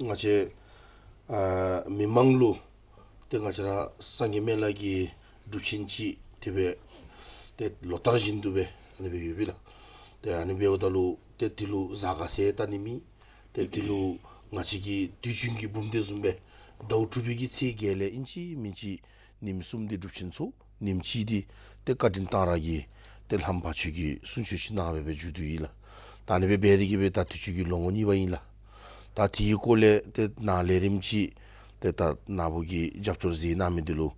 ང་བཅས་ཨ་མི་མང་ལུ་ཏེ་ང་བཅས་ར་སངས་རྒྱས་སྨན་བླ་གི་སྒྲུབ་ཆེན་ཅིག་དེ་སྦེ་ཏེ་ལོ་ལྟར་བཞིན་དུ་སྦེ་ཨ་ནི་སྦེ་ཡོདཔ་ཨིན་ལགས། ཏེ་ཨ་ནི་འབདཝ་ད་ལུ་ཏེ་དེ་ལུ་གཟའ་ག་ཚོད་ད་ནི་མེད། ཏེ་དེ་ལུ་ང་བཅས་ཀྱི་དུས་རྒྱུན་གྱི་འབུམ་སྡེ་བཟུམ་སྦེ་ཟླཝ་དྲུག་པའི་གི་ཚེས་བརྒྱད་ལས་ཨིན་ཅི་མིན་ཅི་ཉིནམ་གསུམ་དེ་སྒྲུབ་ཆེན་ཚོགས། ཉིནམ་གཅིག་དེ་ཏེ་བཀའ་དྲིན་གཏང་རག་གི་ཏེ་ལྷ་པ་ཆོས་ཀྱི་གསུང་ཆོག་ཅིག་གནང་སྦེ་སྦེ་མཇུག་བསྡུ་ཡི་ལགས། ད་ཨ་ནི་སྦེ་འབད་དེ་གི་སྦེ་ད་དུས་ཅི་གི་ལོ་ངོ་གཉིས་པ་ཨིན་ལགས། ད་དེའི་སྐོར་ལས་ཏེ་ནཱ་ལས་རིམ་ཅིག་ཏེ་ད་ནཱ་བུ་གིས་རྒྱབ་སྐྱོར་མཛད་གནང་མི་དེ་ལུ་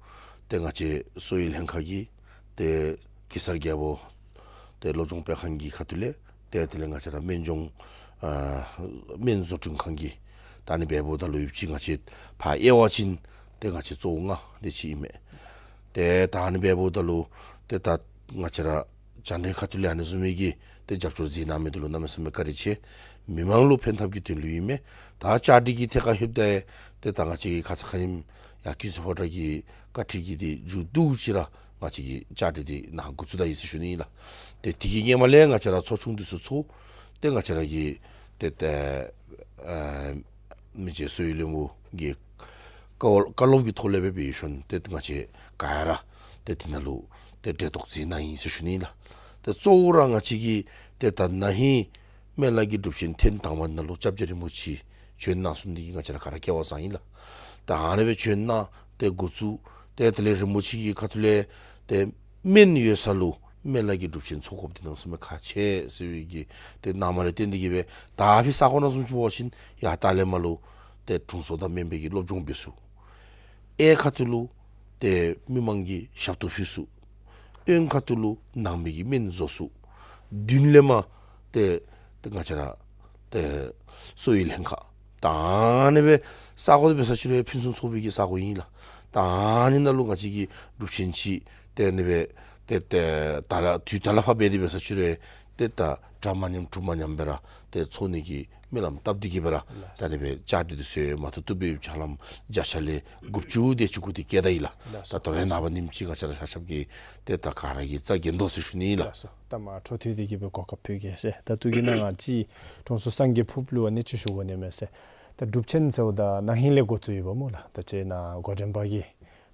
ཏེ་ང་བཅས་གསོ་བའི་ལྷན་ཁག་གིས་ཏེ་གེ་སར་རྒྱལ་པོ་ཏེ་སློབ་སྦྱོང་སྤེལ་ཁང་གི་ཁ་ཐུག་ལས་ཏེ་དེ་ལས་ང་བཅས་ར་སྨན་ལྗོངས་ཨ་སྨན་བཟོ་སྐྲུན་ཁང་གི་ད་ཨ་ནི་འབདཝ་ད་ལུ་ཡོདཔ་ཅིག་ང་བཅས་ཕར་དབྱེ་བ་ཅིན་ཏེ་ང་བཅས་གཙོ་བོ་ལྔ་དེ་ཅིག་ཨིན་མས། ཏེ་ད་ཨ་ནི་འབདཝ་ད་ལུ་ཏེ་ད་ང་བཅས་ར་བཅར་འདྲིའི་ཁ་ཐུག་ལས་ཨ་ནི་བཟུམ་མའི་གི་ཏེ་རྒྱབ་སྐྱོར་མཛད་གནང་མི་དེ་ལུ་གནམ་མེད་ས་མེད་བཀའ་དྲིན་ཆེ། མི་མང་ལུ་ཕན་ཐབས་ཀྱི་དོན་ལུ་ཨིན་མས། ད་བཅར་འདྲི་གི་ཐད་ཁར་ལྷོདཔ་ད་ཏེ་ད་ང་བཅས་ཀྱིས་ཁ་ཙ་ཁ་ཉིནམ་ཡར་ཀུན་གསལ་ཕོ་བྲང་གི་བཀའ་ཁྲིད་ཀྱི་དེ་མཇུག་བསྡུ་ཅི་ར་ང་བཅས་ཀྱིས་བཅར་འདྲི་དེ་ནཱ་འགོ་བཙུགས་ད་ཡི་ཟེར་ཞུ་ནི་ཨིན་ལགས། ཏེ་དེ་གི་སྔོན་མ་ལས་ང་བཅས་ར་ཚོགས་ཆུང་འདི་ཚུ་ཚོགས། ཏེ་ང་བཅས་ར་གི་ཏེ་ཏེ་ཨ་མི་རྗེ་གསོ་བའི་བློན་པོ་གི་བཀའ་སློབ་ཀྱི་ཐོག་ལས་སྦེ་འབད་ཞིནམ་ཏེ་ང་བཅས་ག་ར་ཏེ་དེ་ནང་ལུ་ཏེ་གྲལ་གཏོགས་མཛད་གནང་ཡི་ཟེར་ཞུ་ནི་ཨིན་ལགས། ཏེ་གཙོ་བོ་ར་ང་བཅས་ཀྱིས་ཏེ་ད་ན་ཧིང་སྨན་བླ་གི་སྒྲུབ་ཆེན་ཐེངས་དང་པ་ནང་ལུ་སྐྱབས་རྗེ་རིན་པོ་ཆེ་བྱོན་གནང་ཚུགས་ནི་གི་ང་བཅས་ར་ག་ར་སྐལ་བ་བཟང་ཡི་ལགས། ད་ཨ་ནི་སྦེ་བྱོན་གནང་ཏེ་འགོ་བཙུགས་ཏེ་དེ་ལས་རིན་པོ་ཆེ་གི་ཁ་ཐུག་ལས་ཏེ་སྨན་ཡོད་ས་ལུ་སྨན་བླ་གི་སྒྲུབ་ཆེན་ཚོགས་དགོཔ་འདི་གནམ་མེད་ས་མེད་ཁག་ཆེ་ཟེར་བའི་གི་ཏེ་གནང་མ་ལས་བརྟེན་ཏེ་གི་སྦེ་ད་ཕྱི་ས་གོ་ནང་བཟུམ་ཅིག་འབད་བ་ཅིན་ཡར་ལྟག་ལས་མར་ལུ་ཏེ་དྲུང་འཚོ་དང་སྨན་པའི་གི་སློབ་སྦྱོང་འབད་ཚུགས། གཡས་ཁ་ཐུག་ལུ་ཏེ་མི་མང་གི་ཞབས་ཏོག་ཕུལ་ཚུགས། གཡོན་ཁ་ཐུག་ལུ་ནང་པའི་གི་སྨན་བཟོ་ཚུགས། མདུན་ལས་མར་ཏེ་ཏེ་ང་བཅས་ར་ཏེ་གསོ་བའི་ལྷན་ཁག་ད་ཨ་ནི་སྦེ་ས་གོ་འདི་འབད་ས་ཅིག་རུང་ཕུན་སུམ་ཚོགས་པའི་གི་ས་གོ་ཨིན་ལགས། ད་ཨ་ནི་ནང་ལུ་ང་བཅས་ཀྱིས་སྒྲུབ་ཆེན་ཅིག་ཏེ་ཨ་ནི་སྦེ་ཏེ་ཏེ་ད་ར་དུས་ད་ལས་ཕར་འབད་དེ་འབད་ས་ཅིག་རུང་ཏེ་ད་གྲ་མ་ཉམས་གྲུ་མ་ཉམས་སྦེ་ར་ཏེ་ཚོགས་ནི་གི་སྨོན་ལམ་བཏབ་སྟེ་གི་སྦེ་ར་ད་ཨ་ནི་སྦེ་བཅར་འདྲི་འདི་ཚུ་མ་ཐུབ་ཐུབ་སྦེ་ཕྱག་ལམ་བརྒྱ་ཆ་ལས་དགུ་བཅུ་དེ་ཅིག་གུ་ཏེ་བསྐྱལ་ད་ཡི་ལགས། ད་ད་རེས་ནངས་པ་ཉིནམ་ཅིག་ང་བཅས་ར་ཤ་ཤབ་ཀྱིས་ཏེ་ད་ག་ར་གིས་རྩ་འགེངས་དོ་ཟེར་ཞུ་ནི་ལགས། ལགས་སོ། ད་མར་འཕྲོ་མཐུད་དེ་གི་སྦེ་གོ་སྐབས་ཕུལ་གེ་ཟེར། ད་ལྟོ་གི་ནང་ང་བཅས་དྲུང་འཚོ་སངས་རྒྱས་ཕུབ་ལུ་ཨ་ནི་ཅིག་ཞུ་དགོ་ནི་མས་ཟེར། ད་སྒྲུབ་ཆེན་ཟེརཝ་ད་ན་ཧིང་ལས་འགོ་བཙུགས་ཡོདཔ་སྨོ་ལགས། ད་ཅི་ནཱ་འགོ་འདྲེན་པ་གིས་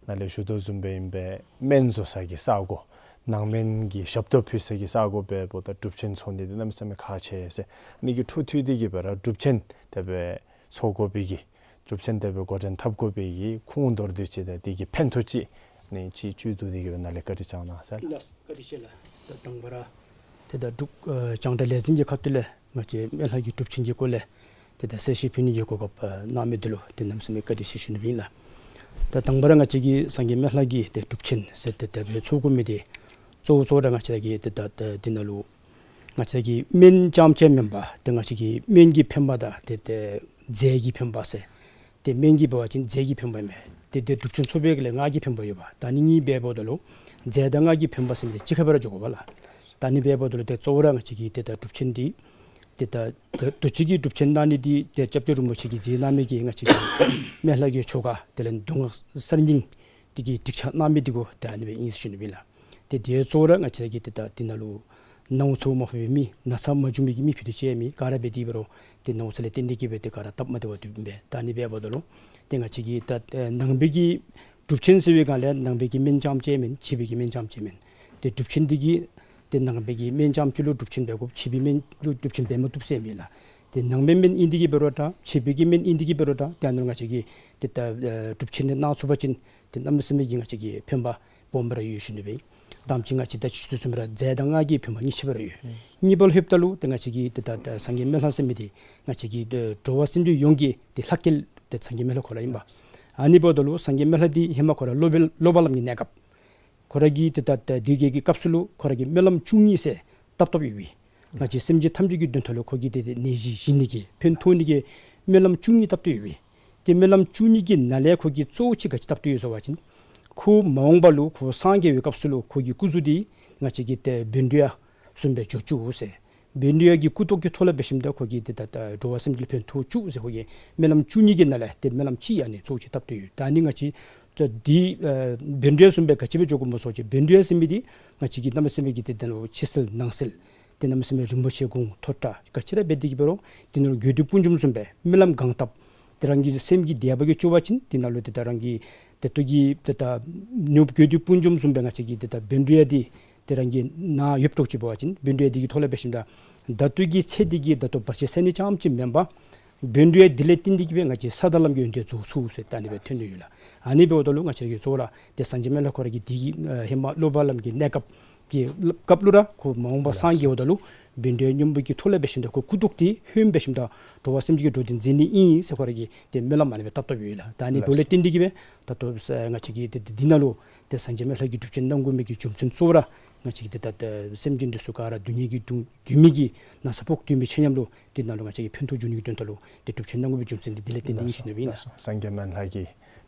ནཱ་ལས་ཞུ་དོ་བཟུམ་སྦེ་ཨིན་པས། སྨན་བཟོ་ས་གི་ས་གོ་ནང་སྨན་གྱི་ཞབས་ཏོག་ཕུལ་ས་གི་ས་གོ་འབདཝ་ད་སྒྲུབ་ཆེན་ཚོགས་ནི་འདི་གནམ་མེད་ས་མེད་ཁག་ཆེ་ཟེར། ཨ་ནི་གི་འཕྲོ་མཐུད་དེ་གི་སྦེ་ར་སྒྲུབ་ཆེན་དེ་སྦེ་ཚོགས་དགོ་པའི་གི་ སྒྲུབ་ཆེན་དེ་སྦེ་འགོ་འདྲེན་འཐབ་དགོ་པའི་གི་ཁུངས་མདོར་བསྡུས་ཅིག་དང་དེ་གི་ཕན་ཐོགས་ཅིག་ནི་ཅིག་བཅུད་བསྡུ་སྟེ་གི་སྦེ་ནཱ་ལས་བཀའ་དྲིན་བསྐྱང་གནང་ཟེར། ལགས་བཀའ་དྲིན་ཆེ་ལགས། ད་དང་པ་ར་ཏེ་ད་འབྲུག་ཨ་རྒྱང་བསྒྲགས་ལས་འཛིན་གྱི་ཁ་ཐུག་ལས་ང་བཅས་སྨན་ལྷ་གི་སྒྲུབ་ཆེན་གྱི་སྐོར་ལས་ཏེ་ད་གསལ་བཤད་ཕུལ་ནི་གི་གོ་སྐབས་ཨ་གནང་མི་འདི་ལུ་ཏེ་གནམ་མེད་ས་མེད་བཀའ་དྲིན་ཆེ་ཞུ་ནི་ཨིན་ལགས། ད་དང་པ་ར་ང་བཅས་ཀྱི་སངས་རྒྱས་སྨན་ལྷ་གི་ཏེ་སྒྲུབ་ཆེན་ཟེར་ཏེ་དེ་སྦེ་ཚོགས་དགོ་མི་འདི་གཙོ་བོ་གཙོ་བོ་ར་ང་བཅས་ཀྱི་ཏེ་ད་ད་འདི་ནང་ལུ་ང་བཅས་ཀྱི་སྨན་རྐྱངམ་ཅིག་མེན་པར་ཏེ་ང་བཅས་ཀྱི་སྨན་གྱི་ཕན་པ་དང་ཏེ་ཏེ་རྫས་ཀྱི་ཕན་པ་ཟེར། ཏེ་སྨན་གྱི་འབད་བ་ཅིན་རྫས་ཀྱི་ཕན་པ་མས། ཏེ་ཏེ་སྒྲུབ་ཆེན་ཚོགས་པའི་གི་ལས་སྔགས་ཀྱི་ཕན་པ་ཡོདཔ། ད་ནི་གཉིས་འབདཝ་ད་ལུ་རྫས་དང་སྔགས་ཀྱི་ཕན་པ་ཟེར་མི་འདི་གཅིག་ཁར་སྦེ་ར་འགྱོ་དགོཔ་ལགས། ད་ནི་འབདཝ་ད་ལུ་ཏེ་གཙོ་བོ་ར་ང་བཅས་ཀྱི་ཏེ་ད་སྒྲུབ་ཆེན་འདི་ཏེ་ད་ད་ལྟོ་ཅིག་གི་སྒྲུབ་ཆེན་གནང་ནི་འདི་ཏེ་སྐྱབས་རྗེ་རིན་པོ་ཆེ་གིས་མཛད་གནང་མི་གི་ང་བཅས་ཀྱི་སྨན་ལྷ་གི་ཆོ་ག་དེ་ལས་མདོ་སྔགས་གསར་རྙིང་འདི་གི་སྒྲིག་ཆ་གནང་མི་འདི་གུ་ད་ཨ་ནི་སྦེ་ཨིན་ཟེར་ཞུ་ནི་ཨིན་ལགས། ཏེ་དེ་གཙོ་བོ་ར་ང་བཅས་ཀྱི་ཏེ་ད་འདི་ནང་ལུ་ནང་འོ་ཚུ་མ་ཕོག་པའི་མི་ན་ཚ་མ་བྱུང་མི་གི་མི་ཕུད་རྡོག་གཅིག་མེད། ག་ར་འབད་དེ་འབད་རུང་ཏེ་ནང་འོ་ཚུ་ལས་བརྟེན་ཏེ་གི་སྦེ་ཏེ་ག་ར་སྟབས་མ་བདེཝ་འདུག་པས། ད་ནི་འབདཝ་ད་ལུ་ཏེ་ང་བཅས་ཀྱི་ད་ཨེ་ནང་པའི་གི་སྒྲུབ་ཆེན་ཟེར་བའི་སྒང་ལས་ནང་པའི་གི་སྨན་རྐྱངམ་ཅིག་མེན། ཕྱི་པའི་གི་སྨན་རྐྱངམ་ཅིག་མེན། ཏེ་སྒྲུབ་ཆེན་འདི་གིས་ཏེ་ནང་པའི་གི་སྨན་རྐྱངམ་ཅིག་ལུ་སྒྲུབ་ཆེན་འབད་དགོཔ། ཕྱི་པའི་སྨན་ལུ་སྒྲུབ་ཆེན་འབད་མ་བཏུབ་ཟེར་མེན་ལགས། ཏེ་ནང་པའི་སྨན་ཨིན་ཏེ་གི་འབད་རུང་འདྲ་ཕྱི་པའི་གི་སྨན་ཨིན་ཏེ་གི་འབད་རུང་འདྲ་ཏེ་ཨ་ནི་ལུ་ང་བཅས་ཀྱིས་ཏེ་ད་ཨེ་སྒྲུབ་ཆེན་འདི་གནང་ཚུགས་པ་ཅིན་ཏེ་གནམ་མེད་ས་མེད་ཀྱི་ང་བཅས་ཀྱི་ཕན་པ་སྦོམ་སྦེ་ར་ཡོད་ཞུ་ནི་སྦེ། དང་པ་ཅིག་ང་བཅས་ད་ཅི་ཞུ་དོ་བཟུམ་ར་རྫས་དང་སྔགས་ཀྱི་ཕན་པ་གཉིས་ཆ་སྦེ་ར་ཡོད། གཉིས་པ་ལུ་ལྷོདཔ་ད་ལུ་ཏེ་ང་བཅས་ཀྱི་ཏེ་ད་ད་སངས་རྒྱས་སྨན་ལྷ་ཟེར་མི་འདི་ང་བཅས་ཀྱི་ཏེ་འགྲོ་བ་སེམས་ཅན་ཡོངས་ཀྱི་ཏེ་ལྷ་སྐལ་ཏེ་སངས་རྒྱས་སྨན་ལྷ་ཁོ་ར་ཨིན་པས། ཨ་ནི་འབདཝ་ད་ལུ་སངས་རྒྱས་སྨན་ལྷ་འདི་ཧེ་མ་ཁོ་ར་སློབ་དཔོན་སློབ་པ་ལམ་གྱི་གནས་སྐབས་ཁོ་ར་གིས་ཏེ་ད་ད་དེ་གི་གི་སྐབས་སུ་ལུ་ཁོ་ར་གིས་སྨོན་ལམ་བཅུ་གཉིས་ཟེར་བཏབ་བཏབཔ་ཡོད་པས། ང་བཅས་སེམས་ཅན་ཐམས་ཅད་ཀྱི་དོན་དག་ལུ་ཁོ་གིས་ཏེ་ཏེ་ནད་གཞི་ཞི་ནི་གི་ཕན་ཐོགས་ནི་གི་སྨོན་ལམ་བཅུ་གཉིས་བཏབ་བཏབཔ་ཡོད་པས། ཏེ་སྨོན་ལམ་བཅུ་གཉིས་ཀྱི་ནང་ལས་ཁོ་གིས་གཙོ་བོ་ཅིག་ག་ཅི་བཏབ་བཏབཔ་ཡོད་ཟེར་བ་ཅིན་ཁོ་མ་འོངས་པ་ལུ་ཁོ་སངས་རྒྱས་པའི་སྐབས་སུ་ལུ་ཁོ་གི་སྐུ་གཟུགས་འདི་ང་བཅས་ཀྱི་ཏེ་བཻ་ཌཱུརྱ་བཟུམ་སྦེ་འགྱོ་བཅུག་ཟེར། བཻ་ཌཱུརྱ་གི་སྐུ་ཏོག་གི་ཐོག་ལས་འབད་ཞིནམ་ད་ཁོ་གིས་ཏེ་ད་ད་འགྲོ་བ་སེམས་ཅན་ལུ་ཕན་ཐོགས་བཅུག་ཟེར་ཁོ་གིས་སྨོན་ལམ་བཅུ་གཉིས་ཀྱི་ནང་ལས་ཏེ་སྨོན་ལམ་གཅིག་ཨ་ནི་གཙོ་བོ་ཅིག་བཏབ་བཏབཔ་ཡོད། ད་ཨ་ནི་ང་བཅས་ད་འདི་ཨེ་བཻ་ཌཱུརྱ་བཟུམ་སྦེ་ག་ཅི་སྦེ་འགྱོ་དགོཔ་སྨོ་ཟེར་བ་ཅིན་བཻ་ཌཱུརྱ་ཟེར་མི་འདི་ང་བཅས་ཀྱི་གནམ་མེད་ས་མེད་ཀྱི་ཏེ་ད་ཕྱི་གསལ་ནང་གསལ་ཏེ་གནམ་མེད་ས་མེད་རིན་པོ་ཆེ་གུང་མཐོ་དྲགས་ག་ཅི་ར་འབད་དེ་གི་འབད་རུང་དེ་ནང་ལུ་དགོས་འདོད་དཔུང་འཇོམས་བཟུམ་སྦེ་སྨོན་ལམ་གང་བཏབ་ཏེ་རང་གི་སེམས་ཀྱི་དད་པ་གིས་བཅོལ་བ་ཅིན་དེ་ནང་ལུ་ཏེ་ད་རང་གི་ཏེ་ལྟོ་གི་ཏེ་ད་ནུབ་དགོས་འདོད་དཔུང་འཇོམས་བཟུམ་སྦེ་ང་བཅས་ཀྱི་ཏེ་ད་བཻ་ཌཱུརྱ་འདི་ཏེ་རང་གི་ནཱ་ཡོདཔ་འདྲཝ་ཅིག་འབད་བ་ཅིན་བཻ་ཌཱུརྱ་འདི་གི་ཐོག་ལས་འབད་ཞིནམ་ད་ད་ལྟོ་གི་ཚེ་འདི་གི་ད་ལྟོ་བར་ཆད་སེལ་ནི་རྐྱངམ་ཅིག་མེན་པར་བཻ་ཌཱུརྱ་འདི་ལས་བརྟེན་ཏེ་གི་སྦེ་ང་བཅས་ས་དང་ལམ་གྱི་ཡོན་ཏན་རྫོགས་ཚུགས་ཟེར་ད་ཨ་ནི་སྦེ་ཐོན་ནི་ཡོད་ལགས། ཨ་ནི་འབདཝ་ད་ལུ་ང་བཅས་ཀྱི་གཙོ་བོ་ར་ཏེ་སངས་རྒྱས་སྨན་བླ་ཁོ་ར་གིས་འདི་གི་ཨེ་ཧེ་མ་སློབ་པ་ལམ་གྱི་གནས་སྐབས་ཀྱི་སྐབས་ལུ་ར་ཁོ་མ་འོངས་པ་སངས་རྒྱསཝ་ད་ལུ་བཻ་ཌཱུརྱ་སྙིང་པོ་གི་ཐོག་ལས་འབད་ཞིནམ་ད་ཁོ་སྐུ་ཏོག་འདི་ཧོནམ་འབད་ཞིནམ་ད་འགྲོ་བ་སེམས་ཅན་གྱི་འགྲོ་དོན་མཛད་ནི་ཨིན་ཟེར་ཁོ་ར་གིས་ཏེ་སྨོན་ལམ་ཨ་ནི་སྦེ་བཏབ་བཏབཔ་ཡོད་ལགས། ད་ཨ་ནི་འབདཝ་ལས་བརྟེན་ཏེ་གི་སྦེ་ད་ལྟོ་ང་བཅས་ཀྱི་ཏེ་ཏེ་འདི་ནང་ལུ་ཏེ་སངས་རྒྱས་སྨན་བླ་གིས་སྒྲུབ་ཆེན་གནང་དགོ་མི་གི་རྒྱུ་མཚན་གཙོ་བོ་ར་ང་བཅས་ཀྱི་ཏེ་ད་ཏེ་སེམས་ཅན་འདི་ཚུ་ག་ར་སྡུག་བསྔལ་གྱིས་གདུང་གདུང་མི་གི་ན་ཚ་ཕོག་སྡོད་མི་ཆ་མཉམ་ལུ་འདི་ནང་ལུ་ང་བཅས་ཀྱིས་ཕན་ཐོགས་འབྱུང་ནི་གི་དོན་དག་ལུ་ཏེ་སྒྲུབ་ཆེན་གནང་དགོ་པའི་རྒྱུ་མཚན་འདི་འདི་ལས་བརྟེན་ཏེ་ཨིན་ཞུ་ནི་ཨིན་ལགས། སངས་རྒྱས་སྨན་བླ་གི་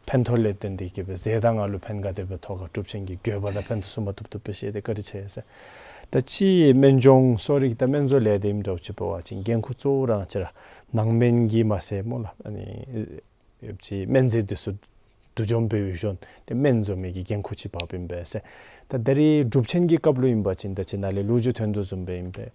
ཕན་ཐོགས་ལས་བརྟེན་ཏེ་གི་སྦེ་རྫས་དང་སྔགས་ལུ་ཕན་ག་དེ་སྦེ་ཐོགས་ག་སྒྲུབ་ཆེན་གྱི་དགོས་པ་དང་ཕན་ཐོགས་ཚུ་མ་ཐུབ་ཐུབ་སྦེ་བཤད་དེ་བཀའ་དྲིན་ཆེ་ཟེར། ད་ཅི་སྨན་ལྗོངས་གསོ་རིག་དང་སྨན་བཟོ་ལས་སྡེ་ཨིནམ་འདྲཝ་ཅིག་འབད་བ་ཅིན་འགན་ཁུར་གཙོ་བོ་ར་ང་བཅས་ར་ནང་སྨན་གྱི་མ་ཚད་སྨོ་ལགས། ཨ་ནི་ཡོད་ཅི་སྨན་རྫས་འདི་ཚུ་བསྡུ་འཇོམས་འབད་བའི་ཞོར་ཏེ་སྨན་བཟོ་མི་གི་འགན་ཁུར་ཅིག་འབགཔ་ཨིན་པས་ཟེར། ད་ད་རེས་སྒྲུབ་ཆེན་གྱི་སྐབས་ལུ་ཨིན་པ་ཅིན་ད་ཅི་ནཱ་ལས་ལོ་རྒྱུས་ཐོན་དོ་བཟུམ་སྦེ་ཨིན་པས།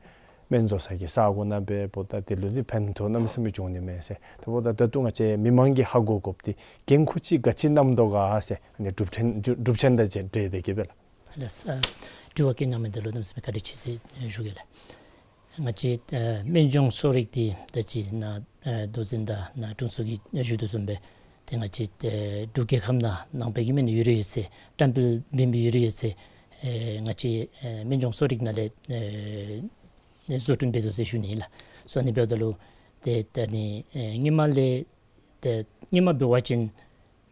སྨན་བཟོ་ས་གི་ས་གོ་ནང་འབདཝ་ད་དེ་ལུ་འདི་ཕན་ཐོགས་གནམ་མེད་ས་མེད་འབྱུང་ནི་མས་ཟེར། ད་འབདཝ་ད་ད་ལྟོ་ང་བཅས་མི་མང་གིས་ཧ་གོ་དགོཔ་འདི་འགན་ཁུར་ཅིག་ག་ཅི་བསྣམ་དོ་ག་ཟེར་ཨ་ནི་སྒྲུབ་ཆེན་སྒྲུབ་ཆེན་དང་འབྲེལ་ཏེ་གི་སྦེ་ལགས། ལགས། ཨ་དྲི་བ་བཀོད་གནང་མི་འདི་ལུ་གནམ་མེད་ས་མེད་བཀའ་དྲིན་ཆེ་ཟེར་ཞུ་གེ་ལགས། ང་བཅས་ཨེ་སྨན་ལྗོངས་གསོ་རིག་འདི་ད་ཅི་ནཱ་ཨེ་མདོ་འཛིན་དང་ནཱ་དྲུང་འཚོ་གིས་ཞུ་དོ་བཟུམ་སྦེ་ཏེ་ང་བཅས་ཨེ་འབྲུག་རྒྱལ་ཁབ་ནང་ནང་པའི་གི་སྨན་ཡོད་ར་ཡོད་ཚད་བཀྲམ་སྤེལ་འབད་མི་ཡོད་ར་ཡོད་ཚད་ཨེ་ང་བཅས་ཨེ་སྨན་ལྗོངས་གསོ་རིག་ནང་ལས་ཨེ་བཟོ་སྐྲུན་འབད་དོ་ཟེར་ཞུ་ནི་ཨིན་ལགས། སོ་ཨ་ནི་འབདཝ་ད་ལུ་ཏེ་ད་ནི་ཨེ་སྔོན་མ་ལས་ཏེ་སྔོན་མ་འབད་བ་ཅིན་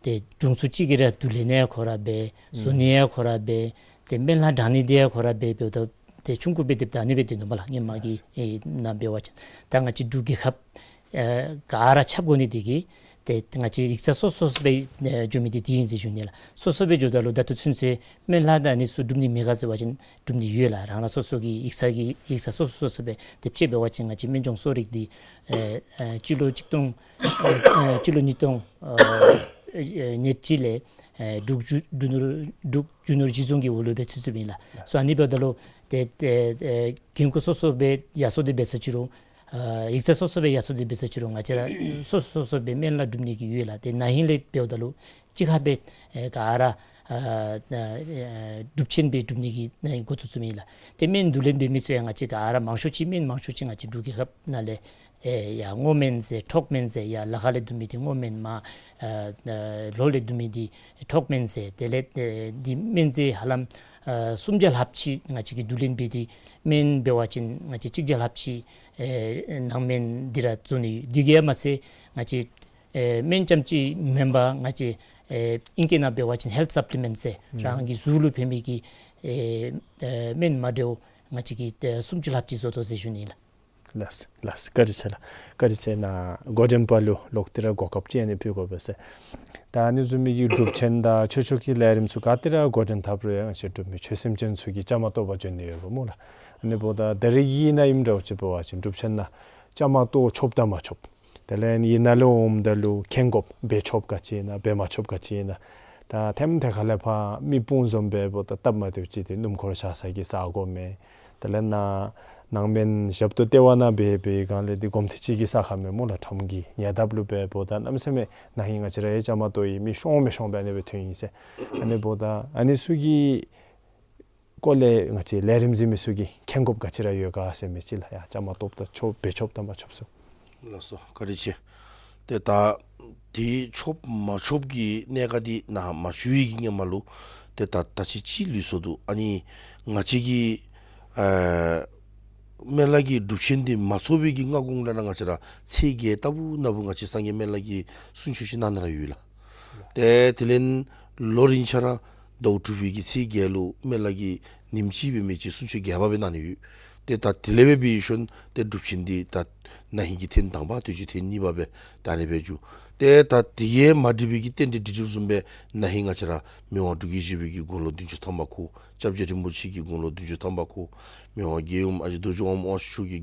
ཏེ་དྲུང་འཚོ་གཅིག་གིས་ར་བསྡུ་ལེན་ནི་ཡང་ཁོ་ར་འབད། བཟོ་ནི་ཡང་ཁོ་ར་འབད། ཏེ་སྨན་བླ་དྲང་ནི་འདི་ཡང་ཁོ་ར་འབད། འབདཝ་ད་ཏེ་ཆུང་ཀུ་འབད་དེ་ད་ཨ་ནི་སྦེ་ཏེ་ནུབ་ལགས། སྔོན་མ་གི་ཨེ་ནང་འབད་བ་ཅིན་ད་ང་བཅས་འབྲུག་རྒྱལ་ཁབ་ཨེ་ག་ར་ཁྱབ་དགོ་ནི་འདི་གིས་ཏེ་ང་བཅས་ཡིག་ཚང་སོ་སོ་སྦེ་ཨེ་འགྱོ་མི་འདི་འདི་ཨིན་ཟེར་ཞུ་ནི་ལགས། སོ་སོ་སྦེ་འགྱོཝ་ད་ལུ་ད་ལྟོ་ཚུན་ཚོད་སྨན་བླ་དང་ཨ་ནི་ཚུ་སྒྲུབ་ནི་མེད་ག་ཟེར་བ་ཅིན་སྒྲུབ་ནི་ཡོད་ལགས། རང་རང་སོ་སོ་གི་ཡིག་ཚང་གི་ཡིག་ཚང་སོ་སོ་སོ་སོ་སྦེ། ཏེ་དཔྱེ་འབད་བ་ཅིན་ང་བཅས་སྨན་ལྗོངས་གསོ་རིག་འདི་ཨེ་ཨེ་སྤྱི་ལོ་གཅིག་སྟོང་ཨེ་ཨེ་སྤྱི་ལོ་གཉིས་སྟོང་ཨེ་ཨེ་ཉེར་གཅིག་ལས་ཨེ་འབྲུག་རྒྱུ་རྒྱུ་ནོར་འབྲུག་རྒྱུ་ནོར་གཞི་བཟུང་གི་འོག་ལུ་སྦེ་ཚུད་ཚུདཔ་ཨིན་ལགས། སོ་ཨ་ནི་འབདཝ་ད་ལུ་ཏེ་ཏེ་ཨེ་འགན་ཁུར་སོ་སོ་སྦེ་ཡར་སོང་སྟེ་འབད་ས་ཅི་རུང་ཨེ་ཡིག་ཚང་སོ་སོ་སྦེ་ཡར་སོང་སྟེ་འབད་ས་ཅི་རུང་ང་བཅས་ར་སོ་སོ་སོ་སོ་སྦེ་སྨན་བླ་སྒྲུབ་ནི་གི་ཡོད་ལགས། ཏེ་ན་ཧིང་ལས་འབདཝ་ད་ལུ་གཅིག་ཁར་སྦེ་ཨེ་ག་ར་ཨ་ཨ་སྒྲུབ་ཆེན་སྦེ་སྒྲུབ་ནི་གི་ཨེ་འགོ་བཙུགས་བཙུགསཔ་ཨིན་ལགས། ཏེ་སྨན་བསྡུ་ལེན་འབད་མི་ཚུ་ཡང་ང་བཅས་ག་ར་མང་ཤོས་ཅིག་སྨན་མང་ཤོས་ཅིག་ང་བཅས་འབྲུག་རྒྱལ་ཁབ་ནང་ལས་ ཨེ་ཡར་སྔོ་སྨན་ཟེར་འཕྲོག་སྨན་ཟེར། ཡར་ལ་ཁ་ལས་བརྡུང་མི་འདི་སྔོ་སྨན། མར་ཨ་ཨ་ལོགས་ལས་བརྡུང་མི་འདི་འཕྲོག་སྨན་ཟེར། དེ་ལས་ཨེ་འདི་སྨན་རྫས་ཧ་ལམ་ཨ་སུམ་བརྒྱ་ལྷགཔ་ཅིག་ང་བཅས་ཀྱིས་བསྡུ་ལེན་འབད་དེ་སྨན་འབད་བ་ཅིན་ང་བཅས་གཅིག་བརྒྱ་ལྷགཔ་ཅིག་ཨེ་ནང་སྨན་འདི་ར་བཙུགས་ནི་ཡོད། དེ་གིས་མ་ཚད་ང་བཅས་ཨེ་སྨན་རྐྱངམ་ཅིག་མེན་པར་ང་བཅས་ཨེ་ཨིང་སྐད་ནང་འབད་བ་ཅིན་ཧེལཐ་སབ་ལི་མེནཊ་ཟེར། ཨུམ། རང་གི་གཟུགས་ལུ་ཕན་མི་གི་ཨེ་ཨེ་སྨན་མ་འདྲཝ་ང་བཅས་ཀྱིས་ཨེ་སུམ་ཅུ་ལྷགཔ་ཅིག་བཟོ་དོ་ཟེར་ཞུ་ནི་ལགས། ལགས་ལགས། བཀའ་དྲིན་ཆེ་ལགས། བཀའ་དྲིན་ཆེ། ནཱ་འགོ་འདྲེན་པ་ལུ་ལོག་སྟེ་ར་གོ་སྐབས་ཅིག་ཨ་ནི་ཕུལ་དགོ་པས་ཟེར། ད་ཨ་ནི་བཟུམ་མའི་གི་སྒྲུབ་ཆེན་དང་ཆོས་ཕྱོགས་ཀྱི་ལས་རིམ་ཚུ་ག་ཏེ་ར་འགོ་འདྲེན་འཐབ་རུང་ཡང་ང་བཅས་འབྲུག་མི་ཆོས་སེམས་ཅན་ཚུ་གིས་བཅའ་མར་གཏོགས་པར་བྱོན་ནི་ཡོདཔ་སྨོ་ལགས། ཨ་ནི་འབདཝ་ད་ད་རེས་ཀྱི་ནང་ཨིནམ་འདྲཝ་ཅིག་འབད་བ་ཅིན་སྒྲུབ་ཆེན་ནང་བཅའ་མར་གཏོགས་ཆོགཔ་དང་མ་ཆོགཔ། དེ་ལས་ཨ་ནི་ནཱ་ལུ་འོངམ་ད་ལུ་མཁྱེན་དགོཔ་འབད་ཆོགཔ་ག་ཅི་ཨིན་ན་འབད་མ་ཆོགཔ་ག་ཅི་ཨིན་ན། ད་ཐེམ་ཐེ་ཁ་ལས་ཕར་མི་དཔུང་འཛོམས་འབདཝ་ད་སྟབས་མ་བདེཝ་ཅིག་འདི་སྣུམ་འཁོར་བཞག་ས་གི་ས་གོ་མེད། དེ་ལས་ནཱ་ནང་སྨན་ཞབས་ཏོག་ལྟེ་བ་ནང་འབད་བའི་སྒང་ལས་འདི་སྒོམ་ཐེངས་ཅིག་གི་ས་ཁར་མེན་སྨོ་ལགས། ཁྲོམ་གྱི་ཉེ་འདབས་ལུ་འབདཝ་ད་གནམ་མེད་ས་མེད་ན་ཧིང་ང་བཅས་ར་ཡང་བཅའ་མར་གཏོགས་ཡི་མི་ཤོང་མི་ཤོང་སྦེ་ཨ་ནི་སྦེ་ཐོན་ཡི་ཟེར། ཨ་ནི་འབདཝ་ད་ཨ་ནི་ཚུ་གི་སྐོར་ལས་ང་བཅས་ལས་རིམ་གཟིགས་མི་ཚུ་གིས་མཁྱེན་དགོཔ་ག་ཅི་ར་ཡོད་ག་ཟེར་མི་ཅིག་ལགས། ཡ་བཅའ་མར་གཏོགསཔ་ད་ཆོག་འབད་ཆོགཔ་དང་མ་ཆོགཔ་ཚུ། ལགས་སོ། བཀའ་དྲིན་ཆེ། ཏེ་ད་དེ་ཆོགཔ་མ་ཆོགཔ་གི་གནད་ཀ་འདི་ནཱ་མ་ཞུ་བའི་གི་སྔོན་མ་ལུ་ཏེ་ད་ད་ཅི་ཅིག་ལུས་སོ་འདུག། ཨ་ནི་ང་བཅས་ཀྱི་ཨ་སྨན་བླ་གི་སྒྲུབ་ཆེན་འདི་མ་ཚོགས་པའི་གི་སྔ་གོང་ལས་ར་ང་བཅས་ར་ཚེས་བརྒྱད་ལྟ་བུ་ན་བུ་ང་བཅས་སངས་རྒྱས་སྨན་བླ་གིས་གསུང་ཆོག་ཅིག་གནང་ནི་ར་ཡོད་ལགས། ཏེ་དེ་ལས་ལོ་རིམ་ཆ་ར་ཟླཝ་དྲུག་པའི་གི་ཚེས་བརྒྱད་ལུ་སྨན་བླ་གིས་ཉིནམ་གཅིག་སྦེ་མི་ཅིག་གསུང་ཆོག་རྒྱས་པ་སྦེ་གནང་ནི་ཡོད། ཏེ་ད་དེ་ལས་སྦེ་འབད་ཞིནམ་ཏེ་སྒྲུབ་ཆེན་འདི་ད་ན་ཧིང་གི་ཐེངས་དང་པ་དུས་ཅི་ཐེངས་གཉིས་པ་སྦེ་ད་ཨ་ནི་སྦེ་འགྱོ། ཏེ་ད་དེ་གིས་མ་འགྲིག་པའི་གི་རྟེན་འབྲེལ་སྒྲིག་སྒྲིགཔ་བཟུམ་སྦེ་ན་ཧིང་ང་བཅས་ར་མི་དབང་འབྲུག་རྒྱལ་བཞི་པའི་གི་དགུང་ལོ་བདུན་ཅུ་ཐམ་པ་འཁོར། སྐྱབས་རྗེ་རིན་པོ་ཆེ་གི་དགུང་ལོ་བདུན་ཅུ་ཐམ་པ་འཁོར། མི་དབང་རྒྱལ་ཡུམ་ཨ་ཞེ་རྡོ་རྗེ་དབང་མོ་དབང་ཕྱུག་གི་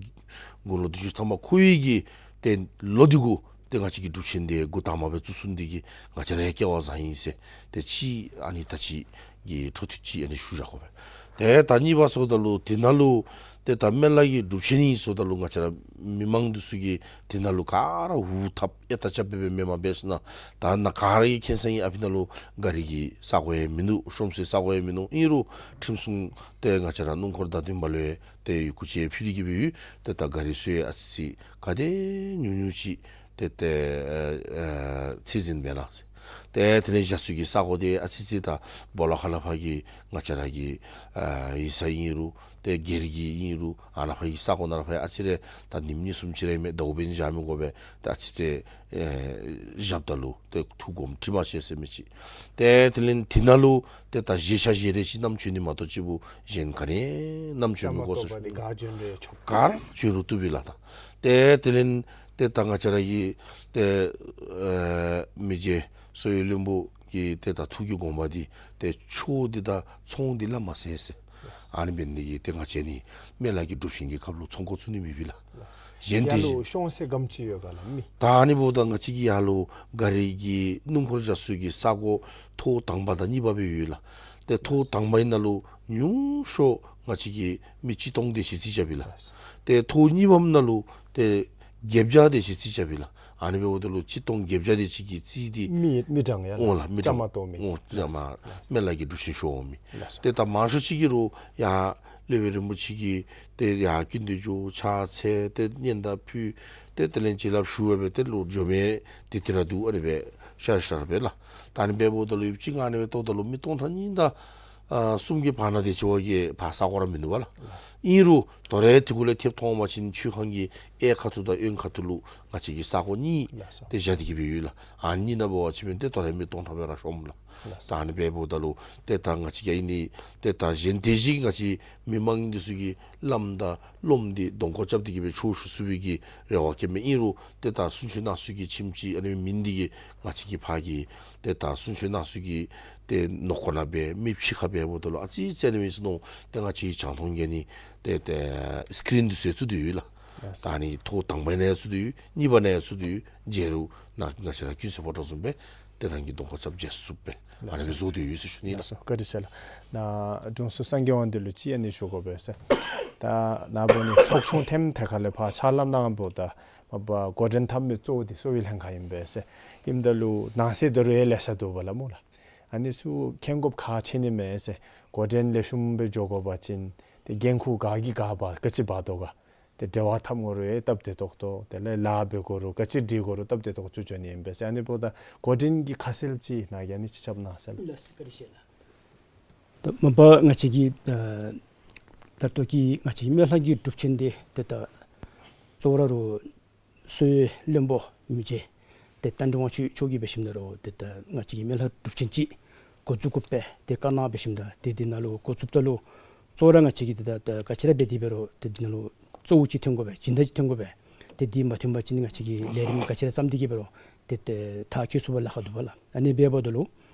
དགུང་ལོ་བདུན་ཅུ་ཐམ་པ་འཁོར་བའི་གི་ཏེ་ལོ་འདི་གུ་ཏེ་ང་བཅས་ཀྱི་སྒྲུབ་ཆེན་འདི་འགོ་དང་པ་སྦེ་བཙུགས་ཚུགས་ནི་འདི་གིས་ང་བཅས་ར་ཡང་སྐལ་བ་བཟང་ཡི་ཟེར་ཏེ་ཅིག་ཨ་ནི་ད་ཅི་གི་འཕྲོ་མཐུད་ཅིག་ཨ་ནི་ཞུ་བཞག་དགོ་པས། ཏེ་ད་གཉིས་པ་ཟེརཝ་ད་ལུ་དེ་ནང་ལུ་ཏེ་ད་སྨན་བླ་གི་སྒྲུབ་ཆེན་ཨིན་ཟེརཝ་ད་ལུ་ང་བཅས་ར་མི་མང་འདི་ཚུ་གིས་དེ་ནང་ལུ་ག་ར་འུ་ཐབ་ཨེ་ད་རྐྱབ་སྦེ་སྦེ་མེན་མ་འབད་ཟེར་ན། ད་ནཱ་ག་ར་གིས་མཁྱེན་གསལ་ཨིན། ཨ་ཕི་ནང་ལུ་གཱ་རི་གི་ས་གོ་ཡང་མིན་འདུག། ཤོང་སའི་ས་གོ་ཡང་མིན་འདུག། ཨིན་རུང་ཁྲིམས་སྲུང་ཏེ་ང་བཅས་ར་སྣུམ་འཁོར་བདའ་འཐུ་པ་ལུ་ཡང་ཏེ་ཡི་གུ་ཅིག་ཕུལ་ཏེ་གི་སྦེ་ཡོད། ཏེ་ད་གཱ་རི་ཚུ་ཡང་ཨ་ཙི་ཅིག་ག་དེ་ཉུང་ཉུང་ཅིག་ཏེ་ཏེ་ཨ་ཨ་ཚད་འཛིན་འབད་གནང་ཟེར། ཏེ་དེ་ལས་བཞག་ས་གི་ས་གོ་འདི་ཨ་ཙི་ཅིག་ད་སྦོ་ལོགས་ཁ་ལས་ཕར་གྱི་ང་བཅས་ར་གི་ཨ་ཡིག་ཚང་ཨིན་རུང་ཏེ་སྒེར་གྱི་ཨིན་རུང་ཨ་ནཱ་ཕར་གྱི་ས་གོ་ནང་ལས་ཕར་ཨ་ཙི་རེ་ད་ཉིནམ་གཉིས་གསུམ་ཅིག་ར་མེན་ཟླཝ་འབད་ནི་བཞག་མི་དགོ་པས། ཏེ་ཨ་ཙི་ཏེ་ཨེ་བཞགཔ་ད་ལུ་ཏེ་ཐུགས་དགོངསམ་འཁྲི་མ་ཆོད་ཟེར་མི་ཅིག། ཏེ་དེ་ལས་དེ་ནང་ལུ་ཏེ་ད་བཞེས་ཆ་བཞེས་རས་ཅིག་བསྣམས་བྱོན་ནི་མ་གཏོགས་ཅིག་པུ་གཞན་ག་ནི་བསྣམས་བྱོན་མི་དགོ་ཟེར་ཞུ་ནི། ག་ར་བྱོན་རུང་བཏུབ་པས་ལགས། ད་ཏེ་དེ་ལས་ཏེ་ད་ང་བཅས་ར་གི་ཏེ་ཨེ་མི་རྗེ་བསོད་ཡེ་བློན་པོ་གི་ཏེ་ད་ཐུགས་ཀྱི་དགོངས་པ་འདི་ཏེ་ཆོས་འདི་དང་ཚོང་འདི་ལམ་མ་ཟད་ཟེར། ཨ་ནི་འབད་ནི་འདི་གིས་ཏེ་ང་བཅས་ནི་སྨན་བླ་གི་སྒྲུབ་ཆེན་གྱི་སྐབས་ལུ་ཚོང་འགོ་བཙུགས་ནི་མེད་པས་ལགས། གཞན་ཡར་ཏེ་ལུ་ཤོང་སའི་སྒམ་ཅིག་ཡོད་ག་ལགས་མི། ད་ཨ་ནི་འབདཝ་ད་ང་བཅས་ཀྱི་ཡར་ལུ་གཱ་རི་གི་སྣུམ་འཁོར་བཞག་ས་གི་ས་གོ་ཐོག་དང་པ་དང་གཉིས་པ་སྦེ་ཡོད་ལགས། ཏེ་ཐོག་དང་པ་ཨིན་ན་ལུ་ཉུང་ཤོས་ང་བཅས་ཀྱི་མི་གཅིག་སྟོང་དེ་ཅིག་རྩིས་རྐྱབ་ཨིན་ལགས། ཏེ་ཐོག་གཉིས་པམ་ནང་ལུ་ཏེ་བརྒྱད་བརྒྱ་དེ་ཅིག་རྩིས་རྐྱབ་ཨིན་ལགས། ཨ་ནི་འབདཝ་ད་ལུ་གཅིག་སྟོང་བརྒྱད་བརྒྱ་དེ་ཅིག་གི་རྩིས་འདི་མི་མི་གྲངས་ཡ་ཨོ་ལགས་མི་གྲངས་བཅའ་མར་གཏོགས་མི་ཨོ་བཅའ་མར་སྨན་བླ་གི་སྒྲུབ་ཆེན་ཤོང་མི། ལགས་སོ། ཏེ་ད་མང་ཤོས་ཅིག་གིས་རུང་ཡར་སློབ་དཔོན་རིན་པོ་ཆེ་གིས་ཏེ་ཡར་སྐུ་མདུན་འགྱོ་ཕྱག་འཚལ་ཏེ་སྙན་དར་ཕུལ་ཏེ་དེ་ལས་བྱིན་རླབས་ཞུ་བ་སྦེ་ཏེ་ལོག་འགྱོ་མི་འདི་ཏེ་ར་འདུག། ཨ་ནི་སྦེ་ཤར་ཤར་སྦེ་ལགས། ད་ཨ་ནི་འབདཝ་ད་ལུ་ཡུདཔ་ཅིག་ཨ་ནི་སྦེ་བལྟཝ་ད་ལུ་མི་སྟོང་ཕྲག་གཉིས་དང་ཨ་གསུམ་གྱི་བར་ན་དེ་ཅིག་བ་གི་ཕར་ས་གོ་ར་མིན་འདུག་པ་ལགས། ཨིན་རུང་དོ་རུང་དེ་གུ་ལས་ཐེབས་མཐོང་པ་ཅིན་ཆོས་ཁང་གི་གཡས་ཁ་ཐུག་དང་གཡོན་ཁ་ཐུག་ལུ་ང་བཅས་ཀྱི་ས་གོ་གཉིས་ལགས་སོ། ཏེ་བཞག་སྟེ་གི་སྦེ་ཡོད་ལགས། ཨ་ནི་ནང་འབད་བ་ཅིན་ཏེ་དོ་རུང་མི་སྟོང་ཕྲག་སྦེ་ར་ཤོངམ་ལགས། ལགས་སོ། ད་ཨ་ནི་འབདཝ་ད་ལུ་ཏེ་ད་ང་བཅས་ཀྱི་ཨ་ནི་ཏེ་ད་གཞན་དེ་བཞིན་ང་བཅས་མི་མང་འདི་ཚུ་གིས་བླམ་དང་སློབམ་འདི་གདོང་སྐོར་རྐྱབ་སྟེ་གི་སྦེ་ཆོས་ཞུ་ཚུགས་པའི་གི་རེ་བ་བསྐྱེདཔ་མས། ཨིན་རུང་ཏེ་ད་གསུང་ཆོས་གནང་ས་གི་ཁྱིམ་ཅིག་ཨ་ནི་མེད་ནི་འདི་གིས་ང་བཅས་ཀྱི་ཕར་གྱི་ཏེ་ད་གསུང་ཆོས་གནང་ས་གི་ཏེ་ནང་འཁོད་ནང་སྦེ་མི་ཕྱི་ཁར་འབདཝ་ད་ལུ་ཨ་ཙི་ཙི་ཨ་ནི་མི་ཚུ་ནང་ཏེ་ང་བཅས་རྒྱང་མཐོང་གི་ཨ་ནི་ཏེ་ཏེ་སི་ཀི་རིན་འདི་ཚུ་ཡང་བཙུགས་ཏེ་ཡོད་ལགས། ལགས་སོ། ད་ཨ་ནི་ཐོག་དང་པ་ནང་ཡང་བཙུགས་ཏེ་ཡོད། གཉིས་པ་ནང་ཡང་བཙུགས་ཏེ་ཡོད། མཇལ་རུང་ནཱ་ང་བཅས་ར་ཀུན་གསལ་ཕོ་བྲང་བཟུམ་སྦེ་ཏེ་རང་གི་གདོང་ཁར་རྐྱབ་མཇལ་ཚུགསཔ་སྦེ་ཨ་ནི་སྦེ་བཟོ་སྟེ་ཡོད་ཟེར་ཞུ་ནི་ལགས། ལགས་སོ། བཀའ་དྲིན་ཆེ་ལགས། ནཱ་དྲུང་འཚོ་སངས་རྒྱས་དབང་འདུས་ལུ་ཅིག་ཨ་ནི་ཞུ་དགོ་པས་ཟེར། ད་ནཱ་འབདན་ཚོགས་ཆུང་ཐེམ་ཐེ་ཁ་ལས་ཕར་ཕྱག་ལཱ་གནངམ་ད་མ་པ་འགོ་འདྲེན་འཐབ་མི་གཙོ་བོ་འདི་གསོ་བའི་ལྷན་ཁག་ཨིན་པས་ཟེར། ཨིནམ་ད་ལུ་ནང་གསེས་ད་རུང་ཡང་ལེ་ཤ་འདུག་པ་ལགས་སྨོ་ལགས། ཨ་ནི་ཚུ་མཁྱེན་དགོཔ་ཁག་ཆེ་ནི་མས་ཟེར། འགོ་འདྲེན་ལེགས་ཤོམ་སྦེ་འགྱོ་དགོ་པ་ཅིན་ཏེ་འགན་ཁུར་ག་གིས་ག་འབག་ག་ཅི་འབག་དོ་ག། ཏེ་འབྲེལ་བ་འཐབ་དགོ་རུང་ཡང་སྟབས་བདེ་ཏོག་ཏོ་དེ་ལས་ལཱ་འབད་དགོ་རུང་ག་ཅི་སྒྲིག་དགོ་རུང་སྟབས་བདེ་ཏོག་ཏོ་འགྱོ་ནི་ཨིན་པས་ཟེར། ཨ་ནི་འབདཝ་ད་འགོ་འདྲེན་གྱི་ཁ་གསལ་ཅིག་ནཱ་གིས་ཨ་ནི་ཅིག་རྐྱབ་གནང་ཟེར་ལགས། ལགས་སོ། བཀའ་དྲིན་ཆེ་ལགས། ད་མ་པ་ང་བཅས་ཀྱི་ཨ་ད་ལྟོ་གི་ང་བཅས་ཀྱི་སྨན་ལྷ་གི་སྒྲུབ་ཆེན་འདི་ཏེ་ད་གཙོ་བོ་ར་རུང་གསོ་བའི་བློན་པོ་མི་རྗེ་ཏེ་རྟ་མགྲིན་དབང་ཕྱུག་མཆོག་གིས་འབད་ཞིནམ་ད་རུང་ཏེ་ད་ང་བཅས་ཀྱི་སྨན་ལྷ་སྒྲུབ་ཆེན་ཅིག་འགོ་བཙུགས་དགོ་པས་ཏེ་བཀའ་གནང་འབད་ཞིནམ་ད་ཏེ་འདི་ནང་ལུ་འགོ་བཙུགསཔ་ད་ལུ་གཙོ་བོ་ར་ང་བཅས་ཀྱིས་ཏེ་ད་ད་ག་ཅི་ར་འབད་དེ་འབད་རུང་ཏེ་འདི་ནང་ལུ་གཙོ་བོ་ཅིག་ཐོན་དགོ་པས། སྦྱིན་བདག་ཅིག་ཐོན་དགོ་པས། ཏེ་འདི་མ་ཐོན་པ་ཅིན་ང་བཅས་ཀྱིས་ལས་རིམ་ག་ཅི་ར་བརྩམས་ཏེ་གིས་འབད་རུང་ཏེ་ཏེ་མཐར་འཁྱོལ་ཚུགས་པར་ལཱ་ཁག་འདུག་པ་ལགས། ཨ་ནི་འབདཝ་ད་ལུ་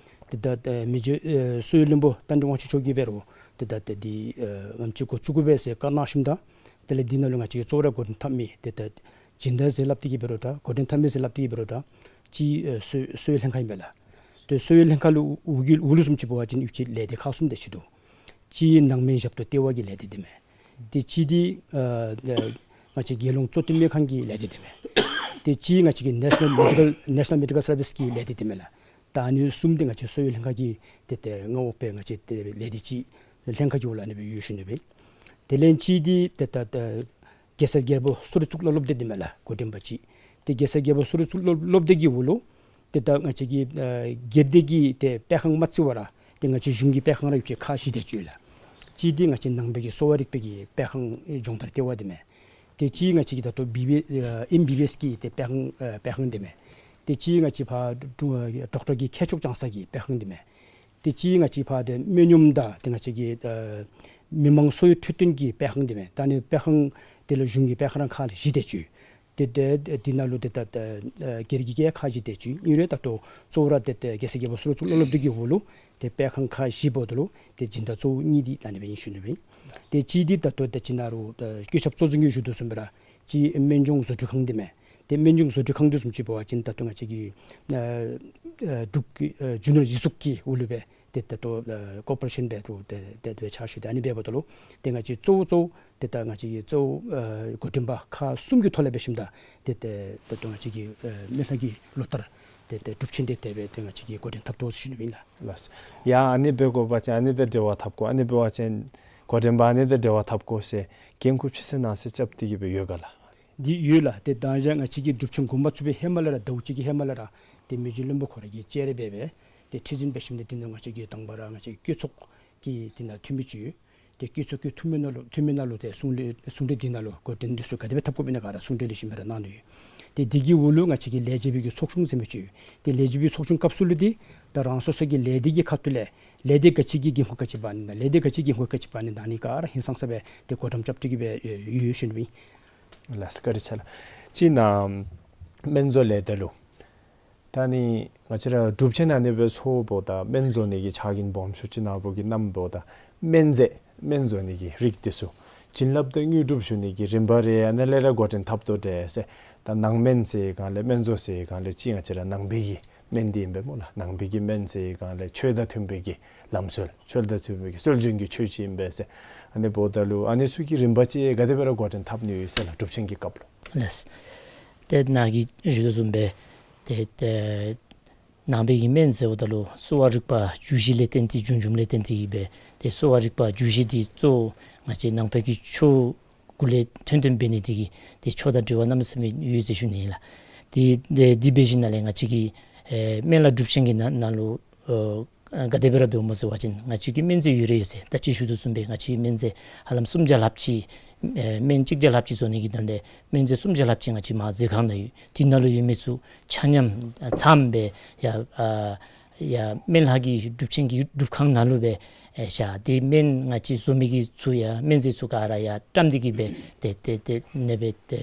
ཏེ་ད་ཨེ་མི་རྗེ་ཨེ་གསོ་བའི་བློན་པོ་རྟ་མགྲིན་དབང་ཕྱུག་མཆོག་གིས་འབད་རུང་ཏེ་ད་ཏེ་འདི་ཨེ་ང་བཅས་འགོ་བཙུགས་དགོ་པས་ཟེར་བཀའ་གནང་ཞིནམ་ད་དེ་ལས་འདི་ནང་ལུ་ང་བཅས་ཀྱིས་གཙོ་བོ་ར་འགོ་འདྲེན་འཐབ་མི་ཏེ་ད་སྦྱིན་བདག་ཟེར་སླབ་སྟེ་གིས་འབད་རུང་འདྲ་འགོ་འདྲེན་འཐབ་མི་ཟེར་སླབ་སྟེ་གིས་འབད་རུང་འདྲ་ཅིག་ཨེ་གསོ་གསོ་བའི་ལྷན་ཁག་ཨིན་པས་ལགས། ཏེ་གསོ་བའི་ལྷན་ཁག་ལུ་འོག་གི་འོག་ལུ་བཟུམ་ཅིག་འབད་བ་ཅིན་ཡོད་ཅིག་ལས་སྡེ་ཁག་གསུམ་དེ་ཅིག་འདུག། གཅིག་ནང་སྨན་ཞབས་ཏོག་ལྟེ་བ་གི་ལས་སྡེ་འདི་མས། ཏེ་གཅིག་འདི་ཨ་ང་བཅས་རྒྱལ་ཡོངས་གཙོ་བསྟེན་སྨན་ཁང་གི་ལས་སྡེ་འདི་མས། ཏེ་གཅིག་ང་བཅས་ཀྱི་National Medical National Medical Service གི་ལས་སྡེ་འདི་མས་ལགས། ད་ཨ་ནི་གསུམ་འདི་ང་བཅས་གསོ་བའི་ལྷན་ཁག་གི་ཏེ་ཏེ་མངའ་འོག་སྦེ་ང་བཅས་ཏེ་ལས་སྡེ་ཅིག་ལྷན་ཁག་གི་འོག་ལུ་ཨ་ནི་སྦེ་ཡོད་ཞུ་ནི་སྦེ། དེ་ལས་གཅིག་འདི་ཏེ་ད་ད་གེ་སར་རྒྱལ་པོ་གསོ་རིག་གཙུག་ལག་སློབ་སྡེ་འདི་མས་ལགས། འགོ་འདྲེན་པ་ཅིག། ཏེ་གེ་སར་རྒྱལ་པོ་གསོ་རིག་གཙུག་ལག་སློབ་སྡེ་གི་འོག་ལུ་ཏེ་ད་ང་བཅས་ཀྱི་ཨ་སྒེར་སྡེ་གི་ཏེ་སྤེལ་ཁང་མ་བརྩི་བར་ཏེ་ང་བཅས་གཞུང་གི་སྤེལ་ཁང་ར་ཡོད་ཅིག་ཁག་བཞི་དེ་ཅིག་ཡོད་ལགས། གཅིག་འདི་ང་བཅས་ནང་པའི་གི་གསོ་བ་རིག་པའི་གི་སྤེལ་ཁང་སྦྱོང་བརྡར་ལྟེ་བ་འདི་མས། ཏེ་གཅིག་ང་བཅས་ཀྱི་ད་ལྟོ་བི་བི་ཨ་ཨེམ་བི་བི་ཨེས་གི་ཏེ་སྤེལ་ཁང་ཨ་སྤེལ་ཁང་འདི་མས། ཏེ་གཅིག་ང་བཅས་ཕར་ཌོག་ཌོག་ཊར་གྱི་མཁས་མཆོག་སྦྱང་ས་གི་སྤེལ་ཁང་འདི་མས། ཏེ་གཅིག་ང་བཅས་ཕར་ཏེ་སྨན་གཡོགམ་དང་ཏེ་ང་བཅས་ཀྱི་ཨ་མི་མང་གསོ་བའི་འཕྲོད་བསྟེན་གྱི་སྤེལ་ཁང་འདི་མས། ད་ཨ་ནི་སྤེལ་ཁང་དེ་ལུ་གཞུང་གི་སྤེལ་ཁང་ར་ཁག་བཞི་དེ་ཅིག། ཏེ་ཏེ་འདི་ནང་ལུ་ཏེ་ད་ཨ་སྒེར་གྱི་གི་ཁག་བཞི་དེ་ཅིག། ཨིན་རུང་ད་ལྟོ་གཙོ་བོ་ར་ཏེ་ཏེ་གེ་སར་རྒྱལ་པོ་གསོ་རིག་གཙུག་ལག་སློབ་སྡེ་གི་འོག་ལུ་ཏེ་སྤེལ་ཁང་ཁག་བཞི་འབདཝ་ད་ལུ་ཏེ་སྦྱིན་བདག་གཙོ་བོ་གཉིས་འདི་ད་ཨ་ནི་སྦེ་ཨིན་ཞུ་ནི་སྦེ། ཏེ་གཅིག་འདི་ད་ལྟོ་ཏེ་ཅི་ནཱ་རུང་ཨ་བཀོད་ཁྱབ་གཙོ་འཛིན་གྱིས་ཞུ་དོ་བཟུམ་སྦེ་ར་གཅིག་སྨན་སྦྱོང་བཟོ་སྐྲུན་ཁང་འདི་མས། ཏེ་སྨན་སྦྱོང་བཟོ་སྐྲུན་ཁང་འདི་བཟུམ་ཅིག་འབད་བ་ཅིན་ད་ལྟོ་ང་བཅས་ཀྱི་ཨ་ཨ་འབྲུག་གི་ཨ་རྒྱུ་ནོར་གཞི་བཙུགས་ཀྱི་འོག་ལུ་སྦེ་ཏེ་ད་ལྟོ་ཨ་ཀོར་པོ་རེ་ཤཱན་སྦེ་ཏེ་ཏེ་སྦེ་ཕྱག་ཞུ་སྟེ་ཨ་ནི་འབདཝ་ད་ལུ་ཏེ་ང་བཅས་གཙོ་བོ་གཙོ་བོ་ཏེ་ད་ང་བཅས་ཀྱི་གཙོ་བོ་ཨ་འགོ་འདྲེན་པ་ཁག་གསུམ་གྱི་ཐོག་ལས་འབད་ཞིནམ་ད་ཏེ་ཏེ་ད་ལྟོ་ང་བཅས་ཀྱི་ཨ་སྨན་ལྷ་གི་ལོ་ལྟར་ཏེ་ཏེ་སྒྲུབ་ཆེན་འདི་དེ་སྦེ་ཏེ་ང་བཅས་ཀྱིས་འགོ་འདྲེན་འཐབ་དོ་ཟེར་ཞུ་ནི་ཨིན་ལགས། ལགས། ཡ་ཨ་ནི་འབད་དགོ་པ་ཅིན་ཨ་ནི་དང་འབྲེལ་བ་འཐབ་དགོ། ཨ་ནི་འབད་བ་ཅིན་འགོ་འདྲེན་པ་ཨ་ནི་དང་འབྲེལ་བ་འཐབ་དགོ་ཟེར་འགན་ཁུར་ཅིག་ཟེར་གནང་ཟེར་རྐྱབ་སྟེ་གི་སྦེ་ཡོད་ག་ལགས། འདི་ཡོད་ལགས། ཏེ་ད་ཅི་ང་བཅས་ཀྱི་སྒྲུབ་ཆེན་འགོ་མ་བཙུགས་པའི་ཧེ་མ་ལས་ར་ཟླཝ་གཅིག་གི་ཧེ་མ་ལས་ར་ཏེ་མི་རྗེ་བློན་པོ་ཁོ་ར་གིས་བཅར་འབད་སྦེ་ཏེ་ཁྲི་འཛིན་འབད་ཞིནམ་ཏེ་འདི་ནང་ང་བཅས་ཀྱི་དང་པ་ར་ང་བཅས་བཀོད་ཚོགས་ཀྱི་འདི་ནང་འཐུས་མི་ཅིག་ཡོད། ཏེ་བཀོད་ཚོགས་ཀྱི་འཐུས་མི་ནང་ལུ་འཐུས་མི་ནང་ལུ་ཏེ་གསུང་གྲོས་གསུང་གྲོས་འདི་ནང་ལུ་འགོ་འདྲེན་འདི་ཚུ་ག་དེ་སྦེ་འཐབ་དགོཔ་ཨིན་ན་ག་ར་གསུང་གྲོས་ལེགས་ཤོམ་སྦེ་ར་གནང་ནུག། ཏེ་འདི་གི་འོག་ལུ་ང་བཅས་ཀྱི་ལས་བྱེད་པའི་གི་ཚོགས་ཆུང་ཟེར་མི་ཅིག་ཡོད། ཏེ་ལས་བྱེད་པའི་ཚོགས་ཆུང་སྐབས་སུ་ལུ་འདི་ད་རང་སོ་སོ་གི་ལས་སྡེ་གི་ཁ་ཐུག་ལས་ལས་སྡེ་ག་ཅི་གི་འགན་ཁུར་ག་ཅི་འབག་ནི་དང་ལས་སྡེ་ག་ཅི་འགན་ཁུར་ག་ཅི་འབག་ནི་དང་ཨ་ནི་ག་ར་ཧིང་སངས་ས་སྦེ་ཏེ་བགོ་བཀྲམ་རྐྱབ་སྟེ་གི་སྦེ་ཡོད་ཡོད་ཞུ་ནི་ཨིན། ལགས་སོ་བཀའ་དྲིན་ཆེ་ལགས། ཅིག་ནཱ་སྨན་བཟོ་ལས་སྡེ་ལུ་ད་ནི་ང་བཅས་ར་སྒྲུབ་ཆེན་ཨ་ནི་སྦེ་ཚོགསཔ་ད་སྨན་བཟོ་ནི་གི་ཕྱག་འགན་སྦོམ་ཤོས་ཅིག་ནཱ་བུ་གིས་གནངམ་ད་སྨན་རྫས་སྨན་བཟོ་ནི་གི་རིགས་འདི་ཚུ་བྱིན་རླབས་དང་དངོས་གྲུབ་ཞུ་ནི་གི་རིམ་པ་རེ་ཨ་ནཱ་ལས་ར་འགོ་འདྲེན་འཐབ་དོ་འདྲས་ཟེར། ད་ནང་སྨན་ཟེར་སྒང་ལས་སྨན་བཟོ་ཟེར་སྒང་ལས་ཅིག་ང་བཅས་ར་ནང་པའི་གི་སྨན་འདི་ཨིན་པས་སྨོ་ལགས། ནང་པའི་གི་སྨན་ཟེར་སྒང་ལས་ཆོས་དང་མཐུན་པའི་གི་ལམ་སྲོལ་ཆོས་དང་མཐུན་པའི་གི་སྲོལ་རྒྱུན་གྱི་ཆོས་ཅིག་ཨིན་པས་ཟེར། ཨ་ནི་འབདཝ་ད་ལུ་ཨ་ནི་ཚུ་གི་རིམ་པ་ཅིག་ག་དེ་སྦེ་ར་འགོ་འདྲེན་འཐབ་ནི་ཡོད་ཟེར་ལགས་སྒྲུབ་ཆེན་གྱི་སྐབས་ལུ། ལགས། ཏེ་ནཱ་གིས་ཞུ་དོ་བཟུམ་སྦེ་ཏེ་ཏེ་ནང་པའི་གི་སྨན་ཟེརཝ་ད་ལུ་གསོ་བ་རིག་པ་རྒྱུད་བཞི་ལས་བརྟེན་ཏེ་འབྱུང་འཇུག་ལས་བརྟེན་ཏེ་གི་སྦེ་ཏེ་གསོ་བ་རིག་པ་རྒྱུད་བཞི་འདི་གཙོ་བོ་ང་བཅས་ནང་པའི་གི་ཆོས་སྐུ་ལས་ཐོན་ཐོནམ་འབད་ནི་དེ་གིས་ཏེ་ཆོས་དང་འབྲེལ་བ་གནམ་མེད་ས་མེད་ཡོད་ཟེར་ཞུ་ནི་ཨིན་ལགས། ཏེ་ཏེ་འདི་འབད་ཞིནམ་ལས་ང་བཅས་ཀྱི་ཨེ་སྨན་བླ་སྒྲུབ་ཆེན་གྱི་ནང་ནང་ལུ་ཨ་ག་དེ་སྦེ་ར་འབདཝ་སྨོ་ཟེར་བ་ཅིན་ང་བཅས་ཀྱི་སྨན་རྫས་ཡོད་རེ་ཡོད་ཟེར། ད་ཅི་ཞུ་དོ་བཟུམ་སྦེ་ང་བཅས་ཀྱི་སྨན་རྫས་ཧ་ལམ་སུམ་བརྒྱ་ལྷགཔ་ཅིག་ཨེ་སྨན་གཅིག་བརྒྱ་ལྷགཔ་ཅིག་བཟོ་ནི་གི་དོན་ལས་སྨན་རྫས་སུམ་བརྒྱ་ལྷགཔ་ཅིག་ང་བཅས་མར་མཛོད་ཁང་ནང་ཡོད། དེ་ནང་ལུ་ཡོད་མི་ཚུ་ཆ་མཉམ་ཨ་ཚངམ་སྦེ་ཡར་ཨ་ཡར་སྨན་བླ་གི་སྒྲུབ་ཆེན་གྱི་སྒྲུབ་ཁང་ནང་ལུ་སྦེ་ཨེ་བཞག། ཏེ་སྨན་ང་བཅས་བཟོ་མི་གི་ཚུ་ཡང་སྨན་རྫས་ཚུ་ག་ར་ཡར་བཀྲམ་སྟེ་གི་སྦེ་ཏེ་ཏེ་ཏེ་ཨ་ནི་སྦེ་ཏེ་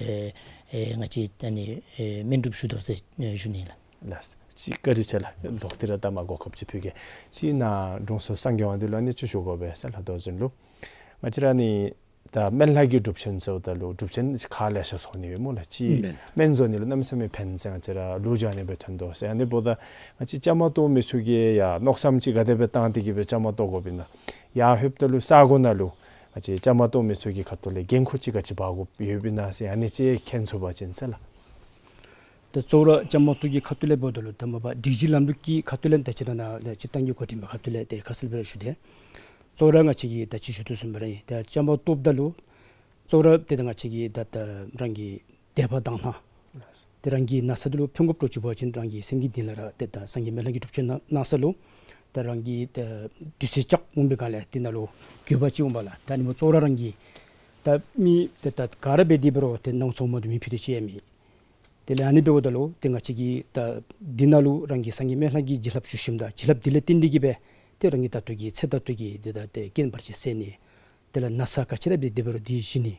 ཨེ་ང་བཅས་ཨ་ནི་ཨེ་སྨན་སྒྲུབ་ཞུ་དོ་ཟེར་ཨེ་ཞུ་ནི་ལགས། ལགས། ཅིག་བཀའ་དྲིན་ཆེ་ལགས། ལོག་སྟེ་ར་ད་མར་གོ་སྐབས་ཅིག་ཕུལ་གེ། ཅིག་ནཱ་དྲུང་འཚོ་སངས་རྒྱས་དབང་འདུས་ལུ་ཨ་ནི་ཅིག་ཞུ་དགོ་པས་ཟེར་ལྷག་དོ་བཟུམ་ལུ། ང་བཅས་ར་ཨ་ནི་ད་སྨན་བླ་གི་སྒྲུབ་ཆེན་ཟེརཝ་ད་ལུ་སྒྲུབ་ཆེན་ཁག་ལེ་ཤ་བཟོ་ནི་ཡོད་སྨོ་ལགས། ཅིག་ཨིན་པས། སྨན་བཟོ་ནི་ལུ་གནམ་མེད་ས་མེད་ཕན་ཟེར་ང་བཅས་ར་ལུ་ཅིག་ཨ་ནི་སྦེ་ཐོན་དོ་ཟེར། ཨ་ནི་འབདཝ་ད་ང་བཅས་བཅའ་མར་གཏོགས་མི་ཚུ་གིས་ཡང་མནོ་བསམ་ཅིག་ག་དེ་སྦེ་བཏང་སྟེ་གི་སྦེ་བཅའ་མར་གཏོགས་དགོཔ་ཨིན་ན། ཡར་ལྷོདཔ་ད་ལུ་ས་གོ་ནང་ལུ་ང་བཅས་བཅའ་མར་གཏོགས་མི་ཚུ་གི་ཁ་ཐུག་ལས་འགན་ཁུར་ཅིག་ག་ཅི་འབག་དགོཔ་ཡོདཔ་ཨིན་ན་ཟེར་ཨ་ནི་ཅིག་མཁྱེན་ཚུགས་པ་ཅིན་ཟེར་ལགས། ད་གཙོ་བོ་ར་བཅའ་མར་གཏོགས་ཀྱི་ཁ་ཐུག་ལས་འབདཝ་ད་ལུ་ད་མ་པ་སྒྲིག་གཞི་ལམ་ལུགས་ཀྱི་ཁ་ཐུག་ལས་ད་ཅི་ད་ནཱ་ད་སྤྱིར་བཏང་གི་འགོ་འདྲེན་པའི་ཁ་ཐུག་ལས་ཏེ་ཁ་གསལ་སྦེ་ར་ཞུ་སྟེ། གཙོ་བོ་ར་ང་བཅས་ཀྱིས་ད་ཅི་ཞུ་དོ་བཟུམ་སྦེ་ར་ཨིན། ད་བཅའ་མར་གཏོགསཔ་ད་ལུ་ གཙོ་བོ་ར་ཏེ་ད་ང་བཅས་ཀྱི་ད་ད་རང་གི་དད་པ་དང་ལྷག་ཏེ་རང་གི་ན་ཚ་འདི་ལུ་ཕན་དགོཔ་འདྲཝ་ཅིག་འབད་བ་ཅིན་རང་གི་སེམས་ཀྱི་གཏིང་ལས་ར་ཏེ་ད་སངས་རྒྱས་སྨན་བླ་གིས་སྒྲུབ་ཆེན་གནང་གནང་ས་ལུ་ད་རང་གི་ད་དུས་ཚོད་བཅག་འོང་པའི་སྒང་ལས་དེ་ནང་ལུ་འགྱོད་པ་ཅིག་འོང་པས་ལགས། ད་ཨ་ནི་སྦེ་གཙོ་བོ་ར་རང་གི་ད་མི་ཏེ་ད་ག་ར་འབད་དེ་འབད་རུང་ཏེ་ནང་ཚོགས་མ་གཏོགས་མི་ཕུད་དེ་ཅིག་ཡང་མེད། དེ་ལས་ཨ་ནི་འབདཝ་ད་ལུ་ཏེ་ང་བཅས་ཀྱིས་ད་འདི་ནང་ལུ་རང་གི་སངས་རྒྱས་སྨན་བླ་གི་བྱིན་རླབས་ཞུ་ཞིནམ་ད་བྱིན་རླབས་འདི་ལས་བརྟེན་ཏེ་གིས་སྦེ་ཏེ་རང་གི་ད་ལྟོ་གི་ཚེ་ད་ལྟོ་གི་འདི་ད་ཏེ་རྐྱེན་བར་ཆད་སེལ་ནི། དེ་ལས་ན་ཚ་ག་ཅི་ར་འབད་དེ་འབད་རུང་འདི་ཞི་ནི།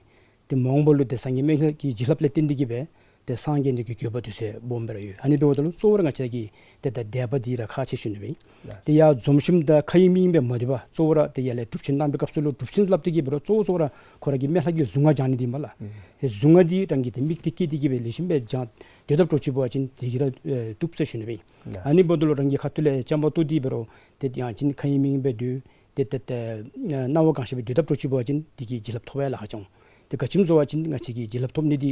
ཏེ་མ་འོངས་པ་ལུ་ཏེ་སངས་རྒྱས་སྨན་བླ་གི་བྱིན་རླབས་ལས་བརྟེན་ཏེ་གིས་སྦེ་ཏེ་སངས་རྒྱས་ནི་གི་འགྱོད་པ་འདི་ཚུ་སྦོམ་སྦེ་ར་ཡོད། ཨ་ནི་འབདཝ་ད་ལུ་གཙོ་བོ་ར་ང་བཅས་ཀྱི་ཏེ་ད་དད་པ་འདི་ར་ཁག་ཆེ་ཞུ་ནི་སྦེ་ཨིན། ཏེ་ཡར་འཛོམས་ཞིནམ་ད་ཁ་ཡེངས་མིག་ཡེངས་སྦེ་མ་སྡོད་པར་གཙོ་བོ་ར་ཏེ་ཡར་ལས་སྒྲུབ་ཆེན་གནང་པའི་སྐབས་སུ་ལུ་སྒྲུབ་ཆེན་སླབ་སྟེ་གིས་འབད་རུང་གཙོ་བོ་གཙོ་བོ་ར་ཁོ་ར་གི་སྨན་བླ་གི་གཟུངས་སྔགས་བགྱང་ནི་འདི་མས་ལགས། ཨུམ་ཏེ་གཟུངས་སྔགས་འདི་རང་གིས་ཏེ་དམིགས་གཏད་བསྐྱེད་དེ་གིས་སྦེ་ལེགས་ཤོམ་སྦེ་བགྱང་སྡོད་དཔ་འདྲཝ་ཅིག་འབད་བ་ཅིན་དེ་གིས་ར་ཨེ་བཏུབ་ཟེར་ཞུ་ནི་སྦེ་ཨིན། ལགས། ཨ་ནི་འབདཝ་ད་ལུ་རང་གིས་ཁ་ཐུག་ལས་བྱམས་པ་བཏོན་ཏེ་འབད་རུང་ཏེ་ཡང་ཅིན་ཁ་ཡེངས་མིག་ཡེངས་སྦེ་སྡོད། ཏེ་ཏེ་ཏེ་སྣང་བ་གང་ཤར་སྦེ་སྡོད་དཔ་འདྲཝ་ཅིག་འབད་བ་ཅིན་དེ་གིས་བྱིན་རླབས་ཐོབ་པ་ཡང་ལཱ་ཁག་ཆེ་འོང་། ཏེ་ག་ཅི་སྨོ་ཟེར་བ་ཅིན་ང་བཅས་ཀྱིས་བྱིན་རླབས་ཐོབ་ནི་འདི་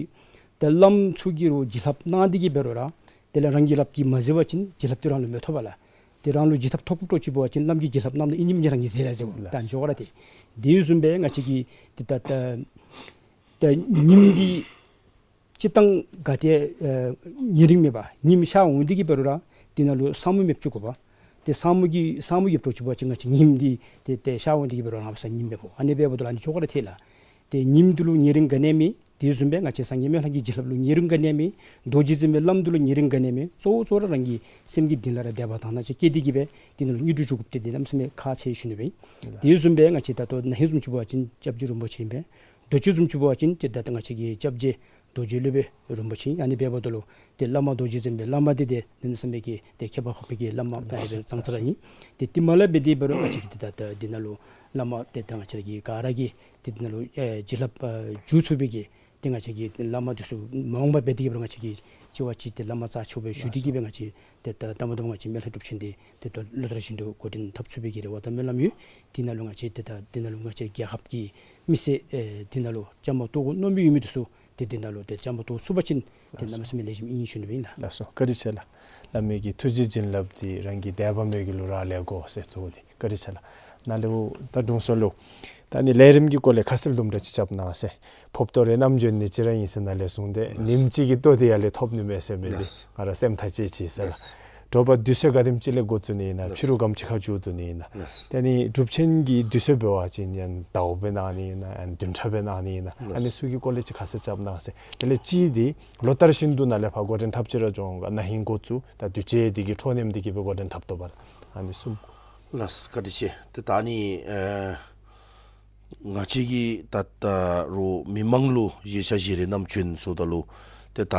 ཏེ་བླམ་ཚུ་གིས་ར་བྱིན་རླབས་གནང་སྟེ་གིས་འབད་རུང་ར་དེ་ལས་རང་གི་རླབས་ཀྱིས་མ་གཟིར་བ་ཅིན་བྱིན་རླབས་འདི་རང་ལུ་མི་ཐོབ་པས་ལགས། ཏེ་རང་ལུ་བྱིན་རླབས་ཐོབ་དགོཔ་འདྲཝ་ཅིག་འབད་བ་ཅིན་བླམ་གིས་བྱིན་རླབས་གནངམ་ད་ཨིན་ནི་ཨིན་ཅི་རང་གིས་གཟིར་ར་གཟིརཝ་ད་འགྱོ་བ་ར་ཏེ། དེ་བཟུམ་སྦེ་ང་བཅས་ཀྱིས་ཏེ་ད་ད་ད་ཉིམ་འདི་སྤྱིར་བཏང་ག་ཏེ་ཨེ་ཉེ་རིང་མེད་པར་ཉིམ་ཤར་འོང་སྟེ་གིས་འབད་རུང་ར་དེ་ནང་ལུ་ས་སྨུག་མེདཔ་ཅིག་དགོ་པས། ཏེ་ས་སྨུག་གི་ས་སྨུག་ཡོདཔ་འདྲཝ་ཅིག་འབད་བ་ཅིན་ང་བཅས་ཉིམ་འདི་ཏེ་ཏེ་ཤར་འོང་སྟེ་གིས་འབད་རུང་རང་ས་ཉིམ་མེད་པས། ཨ་ནི་འབདཝ་ད་ལུ་ཨ་ནི་ཅོག་ར་ཐལ་ལགས། ཏེ་ཉིམ་འདི་ལུ་ཉེ་རིང་ག་ནི་ཡང་མེད། དེ་བཟུམ་སྦེ་ང་བཅས་སངས་རྒྱས་སྨན་བླ་གི་བྱིན་རླབས་ལུ་ཉེ་རིང་ག་ནི་ཡང་མེད། རྡོ་རྗེ་འཛིན་པའི་བླམ་འདི་ལུ་ཉེ་རིང་ག་ནི་ཡང་མེད། གཙོ་བོ་གཙོ་བོ་ར་རང་གི་སེམས་ཀྱི་གཏིང་ལས་ར་དད་པ་དང་ལྷག་ཅིག་བསྐྱེད་དེ་གིས་སྦེ་དེ་ནང་ལུ་དངོས་གྲུབ་ཞུ་དགོཔ་འདི་ཏེ་གནམ་མེད་ས་མེད་ཁག་ཆེ་ཞུ་ནི་སྦེ་ཨིན། དེ་བཟུམ་སྦེ་ང་བཅས་ད་ལྟོ་ན་ཧིང་བཟུམ་ཅིག་འབད་བ་ཅིན་སྐྱབས་རྗེ་རིན་པོ་ཆེ་ཨིན་པས། རྡོ་རྗེ་བཟུམ་ཅིག་འབད་བ་ཅིན་ཏེ་ད་ལྟོ་ང་བཅས་ཀྱི་སྐྱབས་རྗེ་རྡོ་རྗེ་སློབ་དཔོན་རིན་པོ་ཆེ་ཨིན། ཨ་ནི་འབདཝ་ད་ལུ་ཏེ་བླ་མ་རྡོ་རྗེ་འཛིན་པའི་བླ་མ་འདི་ཏེ་གནམ་མེད་ས་མེད་ཀྱི་ཏེ་ཁྱད་པར་འཕགས་པའི་གི་བླ་མ་ད་ཨ་ནི་སྦེ་ཙང་ཙ་ར་ཨིན། ཏེ་དེ་མ་ལས་འབད་དེ་འབད་རུང་ང་བཅས་ཀྱི་ཏེ་ད་ད་འདི་ནང་ལུ་བླ་མ་ཏེ་ད་ང་བཅས་ར་གི་ག་ར་གིས་ཏེ་འདི་ནང་ལུ་ཨེ་བྱིན་རླབས་ཨེ་འཇུག་ཚུགས་པའི་གི་ཏེ་ང་བཅས་ཀྱི་བླ་མ་འདི་ཚུ་མ་འོངས་པ་འབད་དེ་གིས་འབད་རུང་ང་བཅས་ཀྱིས་གཅིག་བ་གཅིག་ཏེ་བླ་མ་རྩ་ཆེཝ་སྦེ་ཞུ་སྟེ་གིས་སྦེ་ང་བཅས་ཏེ་ད་ད་མ་ད་མ་ང་བཅས་སྨན་བླ་སྒྲུབ་ཆེན་འདི་ཏེ་ད་ལོ་ལྟར་བཞིན་དུ་འགོ་འདྲེན་འཐབ་ཚུགས་པའི་གི་རེ་བ་དང་སྨོན་ལམ་ཡོད། དེ་ནང་ལུ་ང་བཅས་ཏེ་ད་དེ་ནང་ལུ་ང་བཅས་རྒྱལ་ཁབ་ཀྱི་མི་སེར་ཨེ་དེ་ནང་ལུ་བཅའ་མར་གཏོགས་དགོ་མནོ་མི་ཡོད་མི་འདི་ཚུ་ཏེ་དེ་ནང་ལུ་ཏེ་བཅའ་མར་གཏོགས་ཚུགས་པ་ཅིན་ཏེ་གནམ་མེད་ས་མེད་ལེགས་ཤོམ་ཨིན་ཞུ་ནི་སྦེ་ཨིན་ལགས། ལགས་སོ། བཀའ་དྲིན་ཆེ་ལགས། བླ་མའི་གི་ཐུགས་རྗེ་བྱིན་རླབས་འདི་རང་གི་དད་པ་མོས་གུས་ལུ་རག་ལས་དགོ་ཟེར་གཙོ་བོ་འདི། བཀའ་དྲིན་ཆེ་ལགས། ནཱ་ལས་འོ་ད་དྲུང་འཚོ་ལུ་ད་ཨ་ནི་ལས་རིམ་གྱི་སྐོར་ལས་ཁ་གསལ་དུམ་གྲ་ཅིག་རྐྱབ་གནང་ཟེར། ཕོརཔ་ཏོ་རེ་བསྣམས་འབྱོན་ནི་ཅིག་ར་ཨིན་ཟེར་ནཱ་ལས་བཟུང་སྟེ་ལགས། ཉིནམ་གཅིག་གི་ལྟོ་འདི་ཡར་ལས་ཐོབ་ནི་མས་ཟེར་མི་འདི་ལགས། ང་ར་སེམས་ཐག་བཅད་ཅི་ཟེར་ལགས། ལགས། དྲོ་པ་དུས་ཚོད་ག་དེམ་ཅིག་ལས་འགོ་བཙུགས་ནི་ཨིན་ན། ལགས། ཕྱི་རུ་ག་དེམ་ཅིག་ཁར་མཇུག་བསྡུ་ནི་ཨིན་ན། ལགས། ཏེ་ཨ་ནི་སྒྲུབ་ཆེན་གྱི་དུས་ཚོད་འབད་བ་ཅིན་ཡང་ཟླཝ་སྦེ་གནང་ནི་ཨིན་ན་ཡང་བདུན་ཕྲག་སྦེ་གནང་ནི་ཨིན་ན། ལགས། ཨ་ནི་ཚུ་གི་སྐོར་ལས་ཅིག་ཁ་གསལ་རྐྱབ་གནང་ཟེར། དེ་ལས་གཅིག་འདི་ལོ་ལྟར་བཞིན་དུ་ནཱ་ལས་ཕར་འགོ་འདྲེན་འཐབ་ཅི་ར་འགྱོ་འོང་ག། ན་ཧིང་འགོ་བཙུགས་ད་དུས་ཅི་འདི་གི་འཕྲོ་མཉམ་འདི་གིས་སྦེ་འགོ་འདྲེན་འཐབ་དོ་བ་ལགས། ཨ་ནི་གསུམ། ལགས་བཀའ་དྲིན་ཆེ། ཏེ་ད་ཨ་ནི་ཨེ་ང་བཅས་ཀྱི་ད་ལྟོ་ར་མི་མང་ལུ་བཞེས་ཆ་བཞེས་རེ་བསྣམས་བྱོན་ཟེརཝ་ད་ལུ་ཏེ་ད་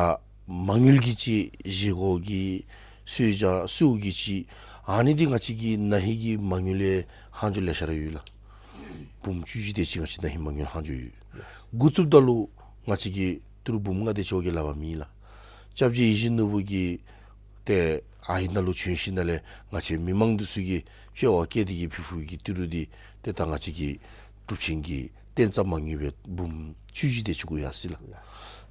མ་དངུལ་གྱི་ཅིག་བཞེས་སྒོ་གི་གསོལ་ཇ་གསོལཝ་གི་ཅིག་ཨ་ནི་འདི་ང་བཅས་ཀྱི་ན་ཧིང་གི་མ་དངུལ་ལས་ལྷག་འགྱོ་ལེ་ཤ་ར་ཡོད་ལགས། འབུམ་བཅུ་བཞི་དེ་ཅིག་ང་བཅས་ན་ཧིང་མ་དངུལ་ལྷག་འགྱོ་ཡོད། འགོ་བཙུགསཔ་ད་ལུ་ང་བཅས་ཀྱིས་ཏི་རུ་འབུམ་ལྔ་དེ་ཅིག་བ་གིས་ལཱ་འབད་མེད་ལགས། སྐྱབས་རྗེ་ཡིད་བཞིན་ནོར་བུ་གིས་ཏེ་ཨའི་ནང་ལུ་བྱོན་ཞིནམ་ལས་ང་བཅས་མི་མང་འདི་ཚུ་གིས་དཔྱལ་བར་བཀལ་ཏེ་གིས་ཕུལ་ཕུལཝ་གི་ཏི་རུ་འདི་ཏེ་ད་ང་བཅས་ཀྱི་སྒྲུབ་ཆེན་གྱི་རྟེན་རྩ་མ་དངུལ་སྦེ་འབུམ་བཅུ་བཞི་དེ་ཅིག་གུ་ཡར་སོ་ཡི་ལགས།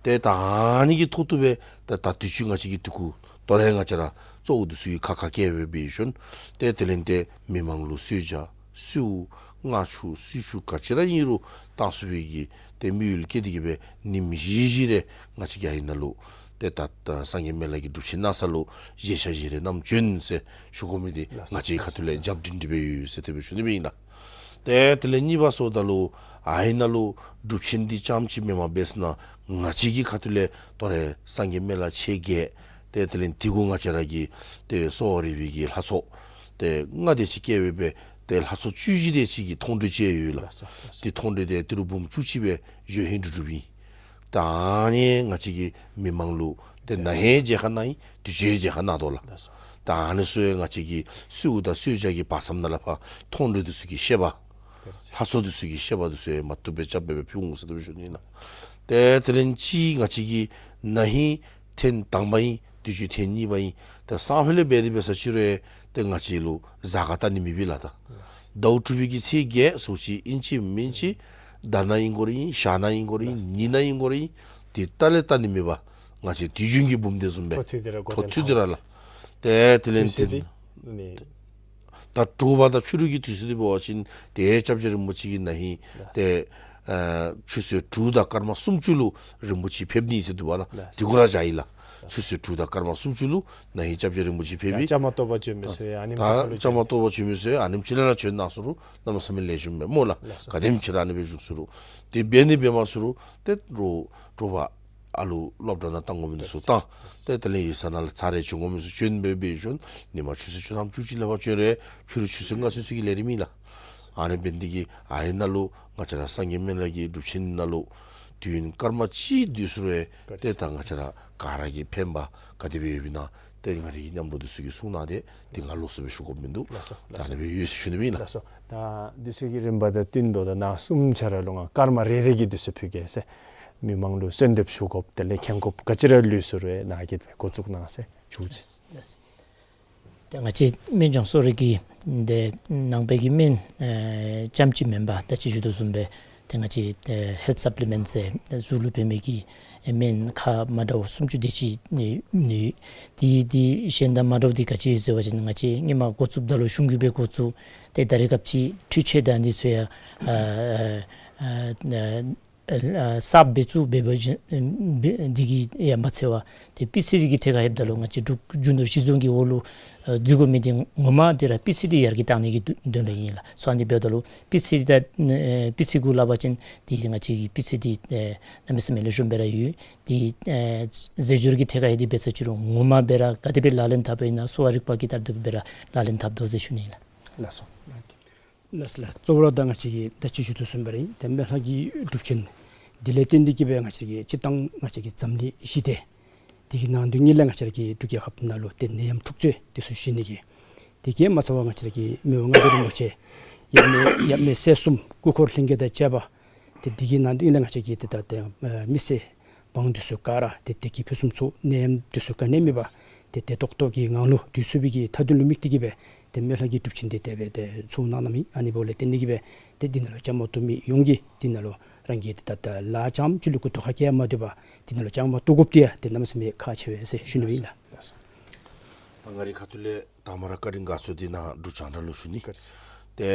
ཏེ་ད་ཨ་ནི་གི་ཐོག་ཏུ་སྦེ་ད་ད་དུས་ཅི་ང་བཅས་ཀྱི་དུས་ཀུ་ད་རེས་ང་བཅས་ར་གཙོ་བོ་འདི་ཚུ་གི་ཁ་ཁ་སྐད་སྦེ་འབད་ཞིནམ་ཏེ་དེ་ལས་ཏེ་མི་མང་ལུ་གསོལ་ཇ་གསོལཝ་མངར་ཆུ་བསིལ་ཆུ་ག་ཅི་ར་ཨིན་རུང་བཏང་ཚུགས་པའི་གི་ཏེ་དམིགས་ཡུལ་བསྐྱེད་དེ་གིས་སྦེ་ཉིནམ་བཞི་བཞི་རེ་ང་བཅས་ཀྱིས་ཨའི་ནང་ལུ་ཏེ་ད་ད་སངས་རྒྱས་སྨན་བླ་གི་སྒྲུབ་ཆེན་གནང་ས་ལུ་བཞེས་ཆ་བཞེས་རེ་བསྣམས་བྱོན་ཟེར་ཞུ་དགོ་མི་འདི་ལགས། ང་བཅས་ཁ་ཐུག་ལས་རྒྱབ་སྒྲིག་འདི་སྦེ་ཡོད་ཟེར་དེ་སྦེ་ཞུ་ནི་སྦེ་ཨིན་ལགས། ཏེ་དེ་ལས་གཉིས་པ་ཟེརཝ་ད་ལུ་ཨའི་ནང་ལུ་སྒྲུབ་ཆེན་འདི་རྐྱངམ་ཅིག་མེནམ་འབད་ཟེར་ན་ང་བཅས་ཀྱི་ཁ་ཐུག་ལས་ད་རེས་སངས་རྒྱས་སྨན་བླ་ཆེ་བརྒྱད་ཏེ་དེ་ལས་དེ་གུ་ང་བཅས་ར་གི་ཏེ་གསོ་བ་རིག་པའི་གི་ལྷ་ཚོགས་ཏེ་ལྔ་དེ་ཅིག་བཀལ་སྦེ་སྦེ་ཏེ་ལྷ་ཚོགས་བཅུ་བཞི་དེ་ཅིག་གི་མཐོང་གྲོལ་ཅིག་ཡོད་ལགས། ལགས་སོ། ལགས་སོ། ཏེ་མཐོང་གྲོལ་དེ་ཏི་རུ་འབུམ་བཅུ་གཅིག་སྦེ་འགྱོ་ཧིང་འགྲུབ་འགྲུབ་ཨིན། ད་ཨ་ནི་ང་བཅས་ཀྱི་མི་མང་ལུ་ཏེ་ན་ཧིང་མཇལ་ཁ་གནང་ཡི། དུས་ཅི་མཇལ་ཁ་གནང་དོ་ལགས། ལགས་སོ། ད་ཨ་ནི་ཚུ་ཡང་ང་བཅས་ཀྱི་གསོལཝ་དང་གསོལ་ཇ་གི་བར་མཚམས་ནང་ལས་ཕར་མཐོང་གྲོལ་འདི་ཚུ་གི་བཤད་པ་ལྷ་ཚོགས་འདི་ཚུ་གི་བཤད་པ་འདི་ཚུ་ཡང་མ་བཏུབ་སྦེ་རྐྱབ་སྦེ་སྦེ་ཕུལ་འོང་ཟེར་དེ་སྦེ་ཞུ་ནི་ཨིན་ལགས། ཏེ་དེ་ལས་གཅིག་ང་བཅས་ཀྱི་ན་ཧིང་ཐེངས་དང་པ་ཨིན། དུས་ཅི་ཐེངས་གཉིས་པ་ཨིན། ད་སང་ཕོད་ལས་འབད་དེ་འབད་ས་ཅིག་རུང་ཏེ་ང་བཅས་ལུ་གཟའ་སྐར་བལྟ་ནི་མེད་པས་ལགས། ད་ཟླཝ་དྲུག་པའི་གི་ཚེས་བརྒྱད་ཚུན་ཅིག་ཨིན་ཅི་མིན་ཅི་ཟླ་ནང་ཨིན་དགོ་རུང་ཨིན། ཞག་ནང་ཨིན་དགོ་རུང་ཨིན། ཉིན་ནང་ཨིན་དགོ་རུང་ཨིན། དེ་ལྟ་ལས་བལྟ་ནི་མེད་པར་ང་བཅས་དུས་རྒྱུན་གྱི་འབུམ་སྡེ་བཟུམ་སྦེ་འཕྲོ་མཐུད་དེ་ར་འགོ་འཕྲོ་མཐུད་དེ་ར་ལགས། ཏེ་དེ་ལས་དུས་ཚོད་འདི་ད་དྲོ་པ་དང་ཕྱི་རུ་གི་དུས་ཚོད་འདི་འབད་བ་ཅིན་ཏེ་སྐྱབས་རྗེ་རིན་པོ་ཆེ་གིས་ན་ཧིང་ཏེ་ ཨ་ཆུ་ཚོད་དྲུག་དང་སྐར་མ་སུམ་ཅུ་ལུ་རིན་པོ་ཆེ་ཕེབས་ནི་ཟེར་འདུག་པ་ལགས། ལགས། དེ་གུ་ར་བཞག་ཡི་ལགས། ཆུ་ཚོད་དྲུག་དང་སྐར་མ་སུམ་ཅུ་ལུ་ན་ཧིང་སྐྱབས་རྗེ་རིན་པོ་ཆེ་ཕེབས་ཡི། བཅའ་མར་གཏོགས་པ་བྱོན་མི་ཚུ་ཡང་ཨ་ནེམ་ཅིག་ཁར་ལུ་བཅའ་མར་གཏོགས་པ་བྱོན་མི་ཚུ་ཡང་ཨ་ནེམ་ཅིག་ལས་ར་བྱོན་གནང་ཟེར་རུང་གནམ་མེད་ས་མེད་ལེགས་ཤོམ་མས་སྨོ་ལགས། ལགས་སོ། ག་དེམ་ཅིག་ར་ཨ་ནི་སྦེ་བཞུགས་ཟེར་རུང་། དེ་འབད་ནི་འབད་མ་ཟེར་རུང་ཏེ་རོགས་དྲོ་པ་ཨ་ལུ་སློབ་གྲྭ་ནང་གཏང་དགོ་མི་འདི་ཚུ་གཏང་། ཏེ་དེ་ལས་ཡིག་ཚང་ནང་ལས་ཚར་རེ་བྱོན་དགོ་མི་ཚུ་བྱོན་སྦེ་སྦེ་བྱོན། ཉིན་མ་ཆུ་ཚོད་བཅུ་ཐམ་བཅུ་གཅིག་ལས་ཕར་བྱོན་རུང་ཕྱི་རུ་ཆུ་ཚོད་ལྔ་ཚུན་ཚོད་ཀྱི་ལས་རིམ་ཨིན་ལགས། ཨ་ནི་འབད་ནི་འདི་གིས་ཨ་ཡི་ནང་ལུ་ང་བཅས་ར་སངས་རྒྱས་སྨན་བླ་གི་སྒྲུབ་ཆེན་ནང་ལུ་དུས་ཡུན་སྐར་མ་གཅིག་སྡོད་ཟེར་རུང་ཏེ་ད་ང་བཅས་ར་ག་ར་གིས་ཕན་པ་ག་དེ་སྦེ་ཡོདཔ་ཨིན་ན་ཏེ་ང་རའི་མཉམ་རོགས་འདི་ཚུ་གིས་གསུང་གནང་སྟེ་ཏེ་ང་ལོགས་སུ་སྦེ་ཞུ་དགོཔ་མིན་འདུག། ལགས་སོ། ད་ཨ་ནི་སྦེ་ཡོད་ཟེར་ཞུ་ནི་ཨིན་ལགས། ལགས་སོ། ད་འདི་ཚུ་གི་རིམ་པ་དང་བསྟུན་དོ། ད་ནཱ་གསུམ་ཆ་ར་ལུ་ང་སྐར་མ་རེ་རེ་གི་འདི་ཚུ་ཕུལ་གེ་ཟེར། མི་མང་ལུ་གསོལ་འདེབས་ཞུ་དགོཔ་དེ་ལས་མཁྱེན་དགོཔ་ག་ཅི་ར་ལུས་ཟེར་རུང་ནཱ་གིས་འགོ་བཙུགས་གནང་ཟེར་ཞུ་ཅི། ལགས་སོ། ཏེ་ང་བཅས་སྨན་ལྗོངས་གསོ་རིག་གི་ཏེ་ནང་པའི་གི་སྨན་ཨེ་རྐྱངམ་ཅིག་མེན་པར་ད་ཅི་ཞུ་དོ་བཟུམ་སྦེ་ཏེ་ང་བཅས་ཏེ་ཧེལཐ་སབ་ལི་མེནཊ་ཟེར་ཏེ་གཟུགས་ལུ་ཕན་མི་གི་ཨེ་སྨན་ཁག་མ་འདྲཝ་སུམ་ཅུ་དེ་ཅིག་ནི་ནི་དེ་དེ་གཞན་དང་མ་འདྲཝ་འདི་ག་ཅི་ཟེར་བ་ཅིན་ང་བཅས་སྔོན་མ་འགོ་བཙུགསཔ་ད་ལུ་གཞུང་གིས་སྦེ་འགོ་བཙུགས། ཏེ་ད་རེས་སྐབས་ཅིག་འཕྲུལ་ཆས་དང་འདི་ཚུ་ཡང་ཨ་ཨ་ཨ་ཨ་ཨ་གསརཔ་སྦེ་བཙུགས་འབད་བ་ཅིན་འདི་གིས་ཡང་མ་ཚད་པར་ཏེ་པི་སི་ཊི་གི་ཐད་ཁར་ལྷོདཔ་ད་ལུ་ང་བཅས་འབྲུག་རྒྱུ་ནོར་གཞི་བཟུང་གི་འོག་ལུ་ཨ་འཛུལ་དགོ་མི་འདི་ངོ་མ་འདི་ར་པི་སི་ཊི་ཡར་རྒྱས་གཏང་ནི་གི་དོན་ལུ་ཨིན་ལགས། སོ་ཨ་ནི་འབདཝ་ད་ལུ་པི་སི་ཊི་ད་ཨ་པི་སི་ཊི་གུ་སླབ་པ་ཅིན་འདི་ང་བཅས་ཀྱི་པི་སི་ཊི་ཨེ་གནམ་མེད་ས་མེད་ལེགས་ཤོམ་སྦེ་ར་ཡོད། འདི་ཨེ་རྫས་སྦྱོར་གྱི་ཐད་ཁར་ཡང་འདི་འབད་ས་ཅི་རུང་ངོ་མ་སྦེ་ར་ག་དེ་སྦེ་ལག་ལེན་འཐབ་པ་ཨིན་ན་གསོ་བ་རིག་པ་གི་ལྟར་དུ་སྦེ་ར་ལག་ལེན་འཐབ་དོ་ཟེར་ཞུ་ནི་ཨིན་ལགས། ལགས་སོ། ལགས་སོ་ལགས། གཙོ་བོ་ར་ད་ང་བཅས་ཀྱིས་ད་ཅི་ཞུ་དོ་བཟུམ་སྦེ་ར་ཨིན། ཏེ་སྨན་བླ་གི་སྒྲུབ་ཆེན་འདི་ལས་བརྟེན་ཏེ་གིས་སྦེ་ང་བཅས་ཀྱི་སྤྱིར་བཏང་ང་བཅས་ཀྱི་འཛམ་གླིང་ཞི་བདེ་འདི་གི་ནང་དོན་ཉིད་ལས་ང་བཅས་ཀྱི་འབྲུག་རྒྱལ་ཁབ་ནང་ལུ་ཏེ་ནད་ཡམས་འཁྲུག་རྩོད་འདི་ཚུ་ཞི་ནི་གི་དེ་གིས་མ་ཚད་པར་ང་བཅས་ཀྱི་མི་དབང་མངའ་བདག་རིན་པོ་ཆེ་ཡབ་མེས་ཡབ་མེས་སྲས་གསུམ་སྐུ་འཁོར་ལྷན་རྒྱས་དང་བཅས་པ་ཏེ་འདི་གི་ནང་དོན་ལས་ང་བཅས་ཀྱི་ཏེ་ད་ཏེ་ཨ་མི་སེར་འབངས་འདི་ཚུ་ག་ར་ཏེ་བདེ་སྐྱིད་ཕུན་སུམ་ཚོགས་ནད་ཡམས་འདི་ཚུ་ག་ནི་མེད་པར་ཏེ་བདེ་ཏོག་ཏོ་གི་ངང་ལུ་སྡོད་ཚུགས་པའི་གི་མཐའ་དོན་ལུ་དམིགས་ཏེ་གིས་སྦེ་ཏེ་སྨན་བླ་གི་སྒྲུབ་ཆེན་འདི་དེ་སྦེ་ཏེ་ཚོགས་གནང་གནངམ་ཨིན། ཨ་ནི་འབདཝ་ལས་བརྟེན་ཏེ་གིས་སྦེ་ཏེ་འདི་ནང་ལུ་བཅའ་མར་གཏོགས་མི་ཡོངས་ཀྱིས་འདི་ནང་ལུ་རང་གི་ཏེ་ད་ལཱ་རྐྱངམ་ཅིག་ལུ་ཁུ་ཐོག་ཁ་གིས་མ་སྡོད་པར་འདི་ནང་ལུ་བཅའ་མར་གཏོགས་དགོཔ་འདི་ཡང་ཏེ་གནམ་མེད་ས་མེད་ཁག་ཆེ་བས་ཟེར་ཞུ་ནི་ཨིན་ལགས། ད་ང་རའི་ཁ་ཐུག་ལས་དང་པ་ར་བཀའ་དྲིན་དགའ་ཚོར་འདི་ནཱ་འབྲུག་རྒྱང་བསྒྲགས་ལུ་ཞུ་ནི། ཏེ་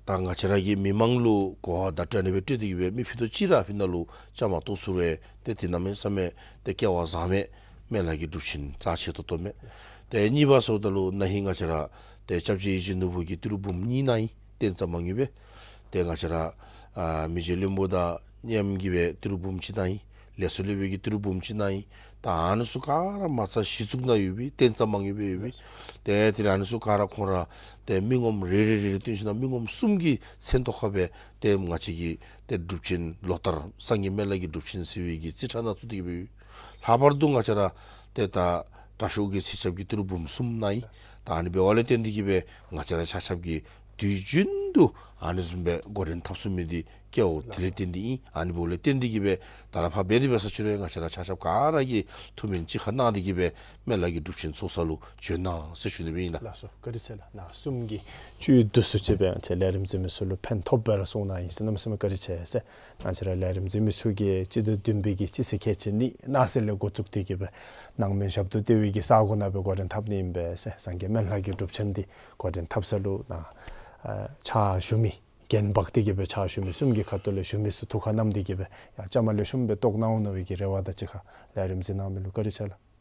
ད་ང་བཅས་ར་གི་མི་མང་ལུ་གོ་བ་བརྡ་སྤྲོད་ནི་སྦེ་སྤྲོད་དེ་གིས་སྦེ་མི་ཕུད་རྡོག་གཅིག་ར་ཕི་ནང་ལུ་བཅའ་མར་གཏོགས་ཚུགས་རུང་ཏེ་འདི་གནམ་མེད་ས་མེད་ཏེ་སྐལ་བ་བཟང་མས། སྨན་བླ་གི་སྒྲུབ་ཆེན་རྩ་ཆེ་ཏོག་ཏོ་མས། ཏེ་གཉིས་པ་ཟེརཝ་ད་ལུ་ན་ཧིང་ང་བཅས་ར་ཏེ་སྐྱབས་རྗེ་ཡིད་བཞིན་ནོར་བུ་གིས་ཏི་རུ་འབུམ་གཉིས་གནང་ཡི། ཏེ་ཙམ་མ་ངེས་པས། ཏེ་ང་བཅས་ར་ཨ་མི་རྗེ་བློན་པོ་དང་མཉམ་གིས་སྦེ་ཏི་རུ་འབུམ་གཅིག་གནང་ཡི། ལེགས་སོ་སློབ་དཔོན་གྱིས་ཏི་རུ་འབུམ་གཅིག་གནང་ཡི། ད་ཨ་ནི་ཚུ་ག་ར་མ་རྩ་གཞི་བཙུགས་གནང་ཡོད་པས། ཏེ་ཙམ་མ་ངེས་པས་ཡོད་པས། ཏེ་དེ་ལས་ཨ་ནི་ཚུ་ག་ར་ཁོང་ར་ཏེ་མི་ངོམ་རེ་རེ་རེ་རེ་བཏོན་ཞིནམ་ལས་མི་ངོམ་གསུམ་གྱི་མཚན་ཐོག་ཁར་སྦེ་ཏེ་ང་བཅས་ཀྱི་ཏེ་སྒྲུབ་ཆེན་ལོ་ལྟར་སངས་རྒྱས་སྨན་བླ་གི་སྒྲུབ་ཆེན་ཟེར་བའི་གི་རྩིས་ཁྲ་ནང་བཙུགས་ཏེ་གིས་སྦེ་ཡོད། ལྷག་པར་དུ་ང་བཅས་ར་ཏེ་ད་དྲག་ཤོས་ཀྱི་ཚེ་ཞབས་ཀྱིས་ཏི་རུ་འབུམ་གསུམ་གནང་ཡི། ད་ཨ་ནི་འབདཝ་ལས་བརྟེན་ཏེ་གིས་སྦེ་ང་བཅས་ར་ཆ་ཁྱབ་ཀྱིས་དུས་རྒྱུན་དུ་ཨ་ནི་བཟུམ་སྦེ་འགོ་འདྲེན་འཐབ་ཚུགས་མི་འདི་སྐལཝ་དེ་ལས་བརྟེན་ཏེ་ཨིན། ཨ་ནི་འབདཝ་ལས་བརྟེན་ཏེ་གིས་སྦེ་ད་ར་ཕར་འབད་དེ་འབད་ས་ཅི་རུང་ང་བཅས་ར་ཆ་ཁྱབ་ག་ར་གིས་ཐུགས་སྨོན་གཅིག་ཁར་གནང་སྟེ་གིས་སྦེ་སྨན་བླ་གི་སྒྲུབ་ཆེན་ཚོགས་ས་ལུ་བྱོན་གནང་ཟེར་ཞུ་ནི་སྦེ་ཨིན་ལགས། ལགས་སོ། བཀའ་དྲིན་ཆེ་ལགས། ནཱ་གསུམ་གྱིས་བཅུད་བསྡུ་སུ་ཅིག་སྦེ་ང་བཅས་ལས་རིམ་གཟིགས་མི་ཚུ་ལུ་ཕན་ཐོགས་སྦེ་ར་གསུངས་གནང་ཡི་ཟེར་གནམ་མེད་ས་མེད་བཀའ་དྲིན་ཆེ་ཟེར། ང་བཅས་ར་ལས་རིམ་གཟིགས་མི་ཚུ་གིས་སྤྱི་ཟླ་བདུན་པའི་གི་སྤྱི་ཚེས་ཁལ་གཅིག་གཉིས་གནངས་ཚེ་ལས་འགོ་བཙུགས་ཏེ་གིས་སྦེ་ནང་སྨན་ཞབས་ཏོག་ལྟེ་བའི་གི་ས་གོ་ནང་སྦེ་འགོ་འདྲེན་འཐབ་ནི་ཨིན་པས་ཟེར། སངས་རྒྱས་སྨན་བླ་གི་སྒྲུབ་ཆེན་འདི་འགོ་འདྲེན་འཐབ་ས་ལུ་ནཱ་ཨ་ཕྱག་ཞུ་མི་རྒྱན་འབག་སྟེ་གིས་སྦེ་ཕྱག་ཞུ་མི་གསུམ་གྱི་ཁ་ཐུག་ལས་ཞུ་མི་ཚུ་ཐུགས་ཁར་བསྣམས་ཏེ་གིས་སྦེ་ཡང་བཅའ་མར་ལེགས་ཤོམ་སྦེ་གཏོགས་གནང་འོང་མནོ་བའི་གི་རེ་བ་དང་གཅིག་ཁར་ལས་རིམ་གཟིགས་གནང་མི་ལུ་བཀའ་དྲིན་ཆེ་ལགས།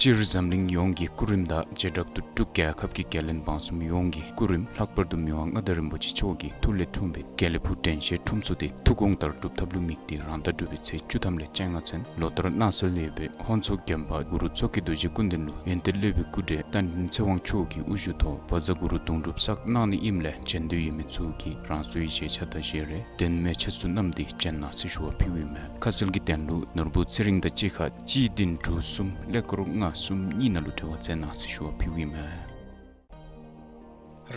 སྤྱིར་འཛམ་གླིང་ཡོངས་ཀྱི་སྐུ་རིམ་དང་བྱེ་བྲག་ཏུ་འབྲུག་རྒྱལ་ཁབ་ཀྱི་རྒྱལ་བློན་འབངས་གསུམ་ཡོངས་ཀྱི་སྐུ་རིམ་ལྷག་པར་དུ་མི་དབང་མངའ་བདག་རིན་པོ་ཆེ་མཆོག་གི་ཐུགས་ལས་འཁྲུངས་པའི་དགེ་ལེགས་ཕུག་དྲན་ཤེས་ཁྲོམ་ཚོགས་འདི་ཐུགས་དགོངས་ལྟར་སྒྲུབ་ཐབས་ལུ་དམིགས་ཏེ་རང་ཟླ་དྲུག་པའི་ཚེས་བཅུ་ཐམ་ལས་བཅོ་ལྔ་ཚུན་ལོ་ལྟར་གནངས་ཚེ་ལས་སྦེ་ཧོན་མཚོ་རྒྱམ་པ་གུ་རུ་མཚོ་སྐྱེས་རྡོ་རྗེ་སྐུ་མདུན་ལུ་ཡོན་ཏན་སློབ་དཔོན་སྐུ་བགྲེས་རྟ་མགྲིན་ཚེ་དབང་མཆོག་གི་དབུ་བཞུགས་ཐོག་བཛྲ་གུ་རུ་གདུང་སྒྲུབ་བསགས་གནང་ནི་ཨིནམ་ལས་བྱོན་འདོད་ཡོད་མི་ཚུ་གིས་རང་སོའི་བཞེས་ཆ་དང་བཞེས་རས་དོན་མེད་ཆ་ཚུ་བསྣམས་ཏེ་བྱོན་གནང་ཟེར་ཞུ་བ་ཕུལཝ་ཨིན་མས། ཁ་གསལ་གྱི་དོན་ལུ་ནོར་བུ་ཚེ་རིང་དང་གཅིག་ཁར་གཅིག་བདུན་དྲུག་གསུམ་ཀླད་ཀོར་ལྔ་གསུམ་གཉིས་ནང་ལུ་འབྲེལ་བ་མཛད་གནང་ཟེར་ཞུ་བ་ཕུལཝ་ཨིན་མས།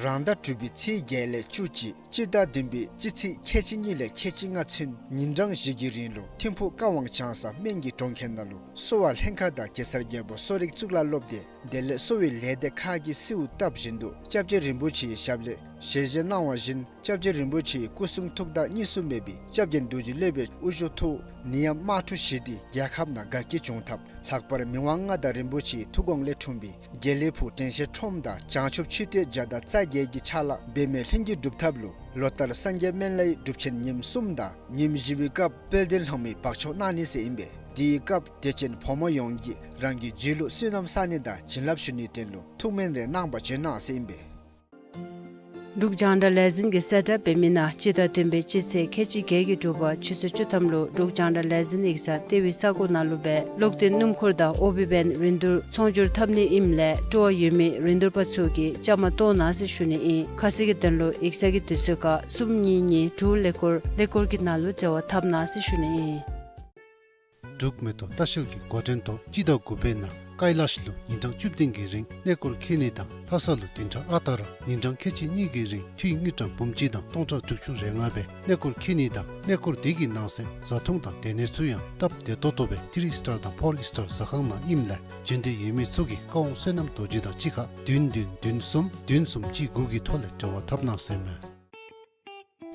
རང་ཟླ་དྲུག་པའི་ཚེས་བརྒྱད་ལས་བཅུ་གཅིག་སྤྱི་ཟླ་བདུན་པའི་སྤྱི་ཚེས་ཁལ་གཅིག་གཉིས་ལས་ཁལ་གཅིག་ལྔ་ཚུན་ཉིན་གྲངས་བཞི་གི་རིང་ལུ་ཐིམ་ཕུག་ཀ་ཝང་བྱང་ས་སྨན་གྱི་གྲོང་ཁྱེར་ནང་ལུ་གསོ་བ་ལྷན་ཁག་དང་གེ་སར་རྒྱལ་པོ་གསོ་རིག་གཙུག་ལག་སློབ་སྡེ་དེ་ལས་གསོ་བའི་ལས་སྡེ་ཁག་གིས་གསོལཝ་བཏབ་བཞིན་དུ་སྐྱབས་རྗེ་རིན་པོ་ཆེའི་ཞབས་ལས་ ཞལ་བཞེས་གནང་བ་བཞིན་སྐྱབས་རྗེ་རིན་པོ་ཆེའི་སྐུ་གསུང་ཐུགས་དང་གཉིས་སུ་མེད་པའི་སྐྱབས་རྗེ་རྡོ་རྗེ་སློབ་དཔོན་དབུ་བཞུགས་ཐོག་ནད་ཡམས་དམག་འཁྲུག་ཞི་སྟེ་རྒྱལ་ཁབ་ནང་དགའ་སྐྱིད་བྱུང་ཐབས། ལྷག་པར་མི་དབང་མངའ་བདག་རིན་པོ་ཆེའི་ཐུགས་དགོངས་ལས་འཁྲུངས་པའི་དགེ་ལེགས་ཕུག་དྲན་ཤེས་ཁྲོམ་དང་བྱང་ཆུབ་མཆོད་རྟེན་བརྒྱ་དང་རྩ་བརྒྱད་ཀྱི་ཕྱག་ལཱ་འབད་མེད་ལྷུན་གྱིས་འགྲུབ་ཐབས་ལུ་ལོ་ལྟར་སངས་རྒྱས་སྨན་བླའི་སྒྲུབ་ཆེན་ཉིནམ་གསུམ་དང་ཉིནམ་བཞི་པའི་སྐབས་དཔལ་ལྡན་ལྷ་མོའི་འབག་བཙོག་གནང་ནི་ཟེར་ཨིན་པས། དེའི་སྐབས་དད་ཅན་ཕོ་མོ་ཡོངས་ཀྱིས་རང་གི་རྒྱུད་ལུ་བསོད་ནམས་བསག་ནི་དང་བྱིན་རླབས་ཞུ་ནིའི་དོན་ལུ་ཐུགས་སྨོན་རེ་གནང་བར་བྱོན་གནང་ཟེར་ཨིན་པས། འབྲུག་རྒྱང་བསྒྲགས་ལས་འཛིན་གྱིས་གསལ་བསྒྲགས་འབད་མི་ནང་སྤྱི་ཟླ་བདུན་པའི་སྤྱི་ཚེས་ཁལ་གཅིག་བརྒྱད་ཀྱི་དྲོ་པ་ཆུ་ཚོད་བཅུ་ཐམ་ལུ་འབྲུག་རྒྱང་བསྒྲགས་ལས་འཛིན་ཡིག་ཚང་ལྟེ་བའི་ས་གོ་ནང་ལུ་སྦེ་གློག་ལྡན་སྣུམ་འཁོར་དང་ཨོ་བི་བེན་རིན་བསྡུར་ཚོང་སྒྱུར་འཐབ་ནི་ཨིནམ་ལས་སྤྲོ་བ་ཡོད་མི་རིན་བསྡུར་པ་ཚུ་གིས་བཅའ་མར་གཏོགས་གནང་ཟེར་ཞུ་ནི་ཨིན། ཁ་གསལ་གྱི་དོན་ལུ་ཡིག་ཚང་གི་དུས་ཚོད་ཁར་གསུམ་གཉིས་གཉིས་དྲུག་ཀླད་ཀོར་ཀླད་ཀོར་གྱི་ནང་ལུ་འབྲེལ་བ་འཐབ་གནང་ཟེར་ཞུ་ནི་ཨིན། འབྲུག་མེ་ཏོག་ལྟ་བཤལ་གྱི་འགོ་འདྲེན་ཐོག་སྤྱི་ཟླ་དགུ་པའི་ནང་ཀི་ལཱཤ་ལུ་ཉིན་གྲངས་བཅུ་བདུན་གྱི་རིང་གནས་སྐོར་འཁྱིད་ནི་དང་ལྷ་ས་ལུ་བདུན་ཕྲག་ཨ་རྟག་ར་ཉིན་གྲངས་ཁལ་གཅིག་གཉིས་ཀྱི་རིང་འཐུས་དངུལ་ཀྲམ་འབུམ་གཅིག་དང་སྟོང་ཕྲག་དྲུག་ཅུ་རེ་ལྔ་སྦེ་གནས་སྐོར་འཁྱིད་ནི་དང་གནས་སྐོར་དེ་གི་ནང་གསེས་བཟའ་འཐུང་དང་སྡོད་གནས་ཚུ་ཡང་སྟབས་བདེ་ཏོག་ཏོ་སྦེ་ཐི་རི་སི་ཊར་དང་ཕོར་སི་ཊར་ཟ་ཁང་ནང་ཨིནམ་ལས་འབྱོན་འདོད་ཡོད་མི་ཚུ་གིས་བཀའ་དབང་བསོད་ནམས་རྡོ་རྗེ་དང་གཅིག་ཁར་བདུན་བདུན་བདུན་གསུམ་བདུན་གསུམ་གཅིག་དགུ་གི་ཐོག་ལས་འབྲེལ་བ་འཐབ་གནང་ཟེར་ཨིན་མས།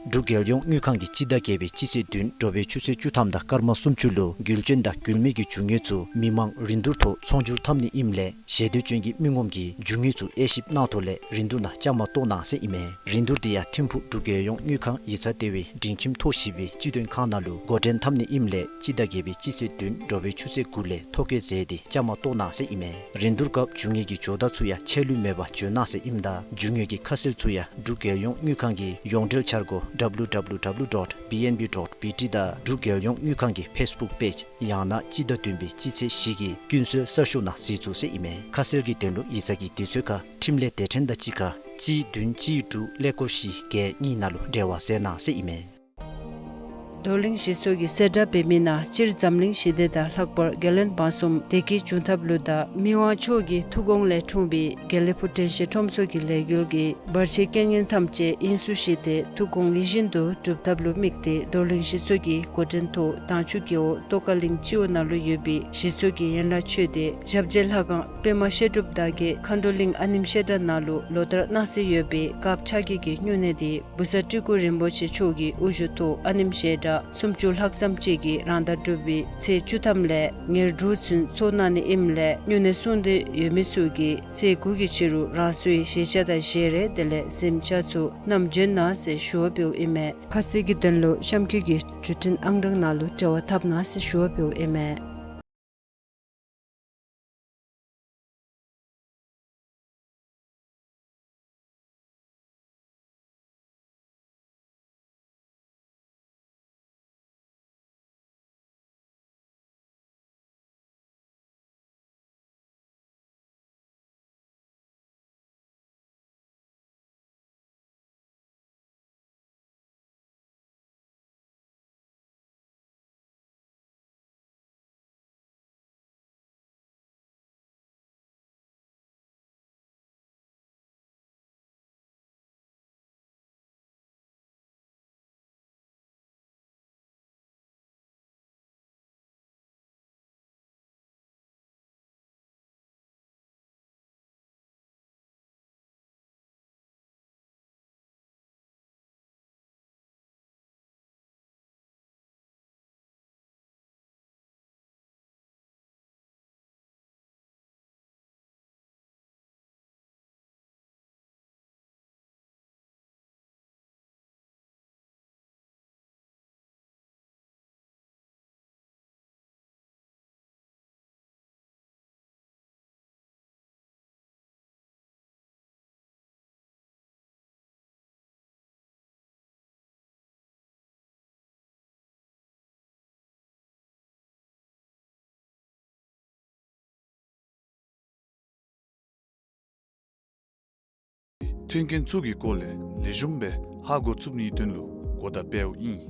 འབྲུག་རྒྱལ་ཡོངས་དངུལ་ཁང་གིས་སྤྱི་ཟླ་བརྒྱད་པའི་སྤྱི་ཚེས་བདུན་དྲོ་པའི་ཆུ་ཚོད་བཅུ་ཐམ་དང་སྐར་མ་སུམ་ཅུ་ལུ་རྒྱུ་ལྗན་དང་རྒྱུ་མེད་ཀྱི་རྒྱུ་དངོས་ཚུ་མི་མང་རིན་བསྡུར་ཐོག་ཚོང་སྒྱུར་འཐབ་ནི་ཨིནམ་ལས་ཞལ་འདོན་ཅན་གྱི་མི་ངོམ་གྱིས་རྒྱུ་དངོས་ཚུ་དབྱེ་ཞིབ་གནང་ཐོག་ལས་རིན་བསྡུར་ནང་བཅའ་མར་གཏོགས་གནང་ཟེར་ཨིན་མས། རིན་བསྡུར་དེ་ཡང་ཐིམ་ཕུག་འབྲུག་རྒྱལ་ཡོངས་དངུལ་ཁང་ཡིག་ཚང་ལྟེ་བའི་སྒྲིང་ཁྱིམ་ཐོག་བཞི་པའི་སྤྱི་མཐུན་ཁང་ནང་ལུ་འགོ་འདྲེན་འཐབ་ནི་ཨིནམ་ལས་སྤྱི་ཟླ་བརྒྱད་པའི་སྤྱི་ཚེས་བདུན་དྲོ་པའི་ཆུ་ཚོད་དགུ་ལས་ཐོ་བཀོད་མཛད་དེ་བཅའ་མར་གཏོགས་གནང་ཟེར་ཨིན་མས། རིན་བསྡུར་སྐབས་རྒྱུ་དངོས་ཀྱི་ཇོ་བདག་ཚུ་ཡང་ཆད་ལུས་མེད་པར་འབྱོན་གནང་ཟེར་ཨིནམ་ད་རྒྱུ་དངོས་ཀྱི་ཁ་གསལ་ཚུ་ཡང་འབྲུག་རྒྱལ་ཡོངས་དངུལ་ཁང་གི་ཡོངས་འབྲེལ་འཆར་སྒོ་W W W dot B N B dot B T དང་འབྲུག་རྒྱལ་ཡོངས་དངུལ་ཁང་གི་ཕེསི་བུཀ་པེཇ་ཡང་ན་སྤྱི་ཟླ་བདུན་པའི་སྤྱི་ཚེས་བཞི་གི་ཀུན་གསལ་གསར་ཤོག་ནང་གཟིགས་ཚུགས་ཟེར་ཨིན་མས། ཁ་གསལ་གྱི་དོན་ལུ་ཡིག་ཚང་གི་དུས་ཚོད་ཁར་འཕྲིན་ལས་སྡེ་ཕྲན་དང་གཅིག་ཁར་གཅིག་བདུན་གཅིག་དྲུག་ཀླད་ཀོར་བཞི་བརྒྱད་གཉིས་ནང་ལུ་འབྲེལ་བ་མཛད་གནང་ཟེར་ཨིན་མས། རྡོར་གླིང་གཞིས་ཚོགས་ཀྱིས་གསལ་བསྒྲགས་འབད་མི་ནང་སྤྱིར་འཛམ་གླིང་ཞི་བདེ་དང་ལྷག་པར་རྒྱལ་བློན་འབངས་གསུམ་བདེ་སྐྱིད་འབྱུང་ཐབས་ལུ་དང་མི་དབང་མཆོག་གི་ཐུགས་དགོངས་ལས་འཁྲུངས་པའི་དགེ་ལེགས་ཕུག་དྲན་ཤེས་ཁྲོམ་ཚོགས་ཀྱི་ལས་འགུལ་གྱི་བར་ཆད་རྐྱེན་ངན་ཐམས་ཅད་དབྱིངས་སུ་ཞི་སྟེ་ཐུགས་དགོངས་ཡིད་བཞིན་དུ་འགྲུབ་ཐབས་ལུ་དམིགས་ཏེ་རྡོར་གླིང་གཞིས་ཚོགས་ཀྱི་འགོ་འདྲེན་ཐོག་དྭངས་ཆུ་རྒེད་འོག་ཏོག་དཀར་གླིང་སྤྱི་འོག་ནང་ལུ་ཡོད་པའི་གཞིས་ཚོགས་ཀྱི་ཡན་ལག་ཆོས་སྡེ་ཞབས་རྗེས་ལྷ་ཁང་པདྨ་བཤད་སྒྲུབ་དར་རྒྱས་མཁའ་འགྲོ་གླིང་ཨ་ནེམ་བཤད་གྲྭ་ནང་ལུ་ལོ་ལྟར་གནང་སྲོལ་ཡོད་པའི་སྐབས་ཕྱག་བགྱིད་ཀྱི་སྨྱུང་གནས་དེ་བུ་གསར་སྤྲུལ་སྐུ་རིན་པོ་ཆེ་མཆོག་གི་དབུ་བཞུགས་ཐོག་ཨ་ནེམ་བཤད་གྲྭ་སུམ་ཅུ་ལྷག་ཙམ་ཅིག་གིས་རང་ཟླ་དྲུག་པའི་ཚེས་བཅུ་ཐམ་ལས་ཉེར་དྲུག་ཚུན་ཚོགས་གནང་ནི་ཨིནམ་ལས་སྨྱུང་གནས་སྲུང་འདོད་ཡོད་མི་ཚུ་གིས་ཚེས་དགུ་གི་ཕྱི་རུ་རང་སོའི་བཞེས་ཆས་དང་བཞེས་རས་དེ་ལས་གཟིམ་ཆས་ཚུ་བསྣམས་འབྱོན་གནང་ཟེར་ཞུ་བ་འབདཝ་ཨིན་མས། ཁ་གསལ་གྱི་དོན་ལུ་གཤམ་འཁོད་ཀྱི་བརྒྱུད་འཕྲིན་ཨང་གྲངས་ནང་ལུ་འབྲེལ་བ་འཐབ་གནང་ཟེར་ཞུ་བ་འབདཝ་ཨིན་མས། མཐུན་རྐྱེན་ཚུ་གི་སྐོར་ལས་ལེགས་ཤོམ་སྦེ་ཧ་གོ་ཚུགས་ནིའི་དོན་ལུ་གོ་བརྡ་སྤེལཝ་ཨིན།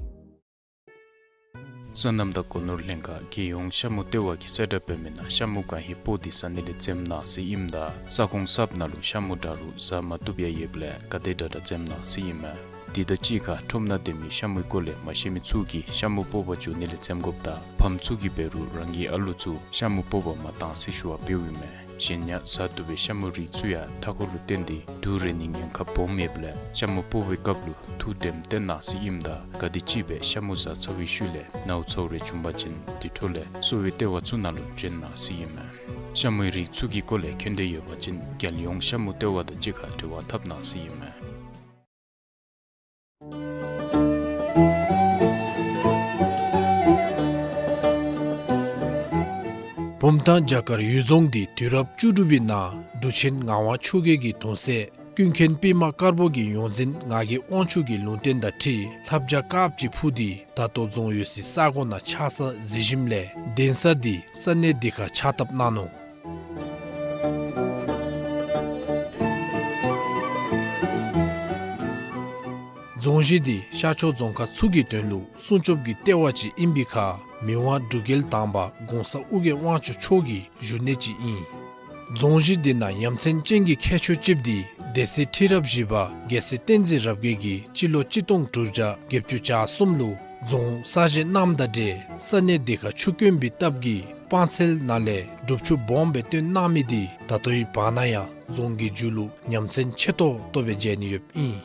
སོ་ནམ་དང་སྒོ་ནོར་ལྷན་ཁག་རྒྱལ་ཡོངས་ཤ་མུ་ལྟེ་བ་གིས་གསལ་བསྒྲགས་འབད་མི་ནང་ཤ་མུ་གང་ཧེ་སྤོག་སྟེ་ཟ་ནི་ལས་འཛེམ་གནང་ཟེར་ཨིནམ་ད་ས་ཁོངས་གསརཔ་ནང་ལུ་ཤ་མུ་འདྲ་རུང་ཟ་མ་བཏུབ་ཡང་ཡོདཔ་ལས་ག་དེ་དྲག་དྲག་འཛེམ་གནང་ཟེར་ཨིན་མས། དེ་དང་གཅིག་ཁར་ཁྲོམ་ནང་སྡོད་མི་ཤ་མུའི་སྐོར་ལས་མ་ཤེས་མི་ཚུ་གིས་ཤ་མུ་སྤོག་པར་འགྱོ་ནི་ལས་འཛེམ་དགོཔ་དང་ཕམ་ཚུ་གིས་འབད་རུང་རང་གི་ཨ་ལུ་ཚུ་ཤ་མུ་སྤོག་པར་མ་གཏང་ཟེར་ཞུ་བ་འབདཝ་ཨིན་མས། གཞན་ཡང་བཟའ་བཏུབ་པའི་ཤ་མུ་རིགས་ཚུ་ཡང་མཐའ་འཁོར་ལུ་བརྟེན་ཏེ་དུག་རེག་ནིའི་ཉེན་ཁ་སྦོམ་ཡོདཔ་ལས་ཤ་མུ་སྤོག་པའི་སྐབས་ལུ་ཐུགས་དྲནམ་བཏོན་གནང་ཟེར་ཨིནམ་ད་ག་དེམ་ཅིག་སྦེ་ཤ་མུ་བཟའ་ཚར་བའི་ཤུལ་ལས་ནཝ་ཚཝ་རེ་བྱུང་པ་ཅིན་དེ་འཕྲོ་ལས་གསོ་བའི་ལྟེ་བ་ཚུ་ནང་ལུ་བྱོན་གནང་ཟེར་ཨིན་མས། ཤ་མུའི་རིགས་ཚུ་གི་སྐོར་ལས་མཁྱེན་འདོད་ཡོད་པ་ཅིན་རྒྱལ་ཡོངས་ཤ་མུ་ལྟེ་བ་དང་གཅིག་ཁར་འབྲེལ་བ་འཐབ་གནང་ཟེར་ཨིན་མས། བུམ་ཐང་བྱ་དཀར་གཡུལ་རྫོང་འདི་དུས་རབས་བཅུ་དྲུག་པའི་ནང་འབྲུག་ཆེན་ངག་དབང་ཆོས་རྒྱལ་གྱི་གདུང་སྲས་ཀུན་མཁྱེན་པདྨ་དཀར་པོ་གི་ཡོངས་འཛིན་ངག་གི་དབང་ཕྱུག་གི་ལུང་བསྟན་དང་འཁྲིལ་ལྷ་བྱ་དཀརཔོ་ཅིག་འཕུར་ཏེ་ད་ལྟོ་རྫོང་ཡོད་སའི་ས་གོ་ནང་ཆགས་ས་གཟིགས་ཞིནམ་ལས་གདན་ས་འདི་ས་གནས་འདི་ཁར་ཕྱག་བཏབ་གནང་ནུག། རྫོང་གཞི་འདི་ཤར་ཕྱོགས་རྫོང་ཁག་ཚུ་གི་དོན་ལུ་སྲུང་སྐྱོབ་ཀྱི་ལྟེ་བ་ཅིག་ཨིན་པའི་ཁར་མི་དབང་འབྲུག་རྒྱལ་དང་པ་གོང་ས་ཨོ་རྒྱན་དབང་ཕྱུག་མཆོག་གི་བཞུགས་གནས་ཅིག་ཨིན། རྫོང་གཞི་འདི་ནང་ཡ་མཚན་ཅན་གྱི་ཁྱད་ཆོས་ཅིག་འདི་སྡེ་སྲིད་ཁྲི་རབས་བཞི་པ་རྒྱལ་སྲས་བསྟན་འཛིན་རབ་རྒྱས་ཀྱིས་སྤྱི་ལོ་གཅིག་སྟོང་དྲུག་བརྒྱ་བརྒྱད་ཅུ་གྱ་གསུམ་ལུ་རྫོང་གསར་བཞེངས་གནངམ་དང་འབྲེལ་ས་གནས་འདི་ཁར་ཆུ་དཀོན་པའི་སྟབས་ཀྱིས་སྤང་ཚལ་ནང་ལས་སྒྲུབ་ཆུ་སྦོམ་སྦེ་བཏོན་གནང་མི་འདི་ད་ལྟོའི་བར་ན་ཡང་རྫོང་གི་མཇུག་ལུ་ཡ་མཚན་ཆེ་ཏོག་ཏོ་སྦེ་མཇལ་ནི་ཡོདཔ་ཨིན།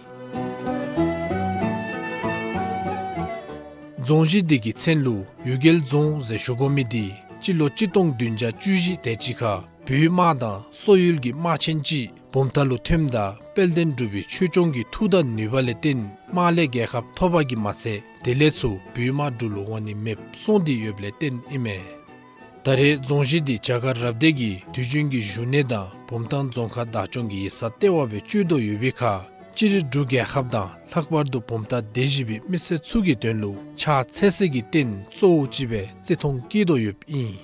རྫོང་གཞི་འདི་གི་མཚན་ལུ་གཡུལ་རྒྱལ་རྫོང་ཟེར་ཞུ་དགོ་མི་འདི་སྤྱི་ལོ་གཅིག་སྟོང་བདུན་བརྒྱ་བཅུ་བཞི་དེ་ཅིག་ཁར་བོད་དམག་དང་སོག་ཡུལ་གྱི་དམག་ཆེན་ཅིག་བུམ་ཐང་ལུ་ཐོནམ་ད་དཔལ་ལྡན་འབྲུག་པའི་ཆོས་སྐྱོང་གི་མཐུ་དང་ནུས་པ་ལས་བརྟེན་དམག་ལས་རྒྱལ་ཁ་ཐོབ་པ་གིས་མ་ཚད་དེ་ལས་ཚུར་བོད་དམག་འབྲུག་ལུ་འོང་ནི་མེདཔ་སོང་སྟེ་ཡོདཔ་ལས་བརྟེན་ཨིན་མས། ད་རེས་རྫོང་གཞི་འདི་བྱ་དཀར་རབ་སྡེ་གི་དུས་རྒྱུན་གྱི་བཞུགས་གནས་དང་བུམ་ཐང་རྫོང་ཁག་བདག་སྐྱོང་གི་ཡིག་ཚང་ལྟེ་བ་སྦེ་སྤྱོད་དོ་ཡོད་པའི་ཁར་སྤྱིར་འབྲུག་རྒྱལ་ཁབ་དང་ལྷག་པར་དུ་བུམ་ཐང་སྡེ་བཞི་པའི་མི་སེར་ཚུ་གི་དོན་ལུ་ཕྱག་འཚལ་སའི་རྟེན་གཙོ་བོ་ཅིག་སྦེ་བརྩི་མཐོང་བསྐྱེད་དོ་ཡོདཔ་ཨིན།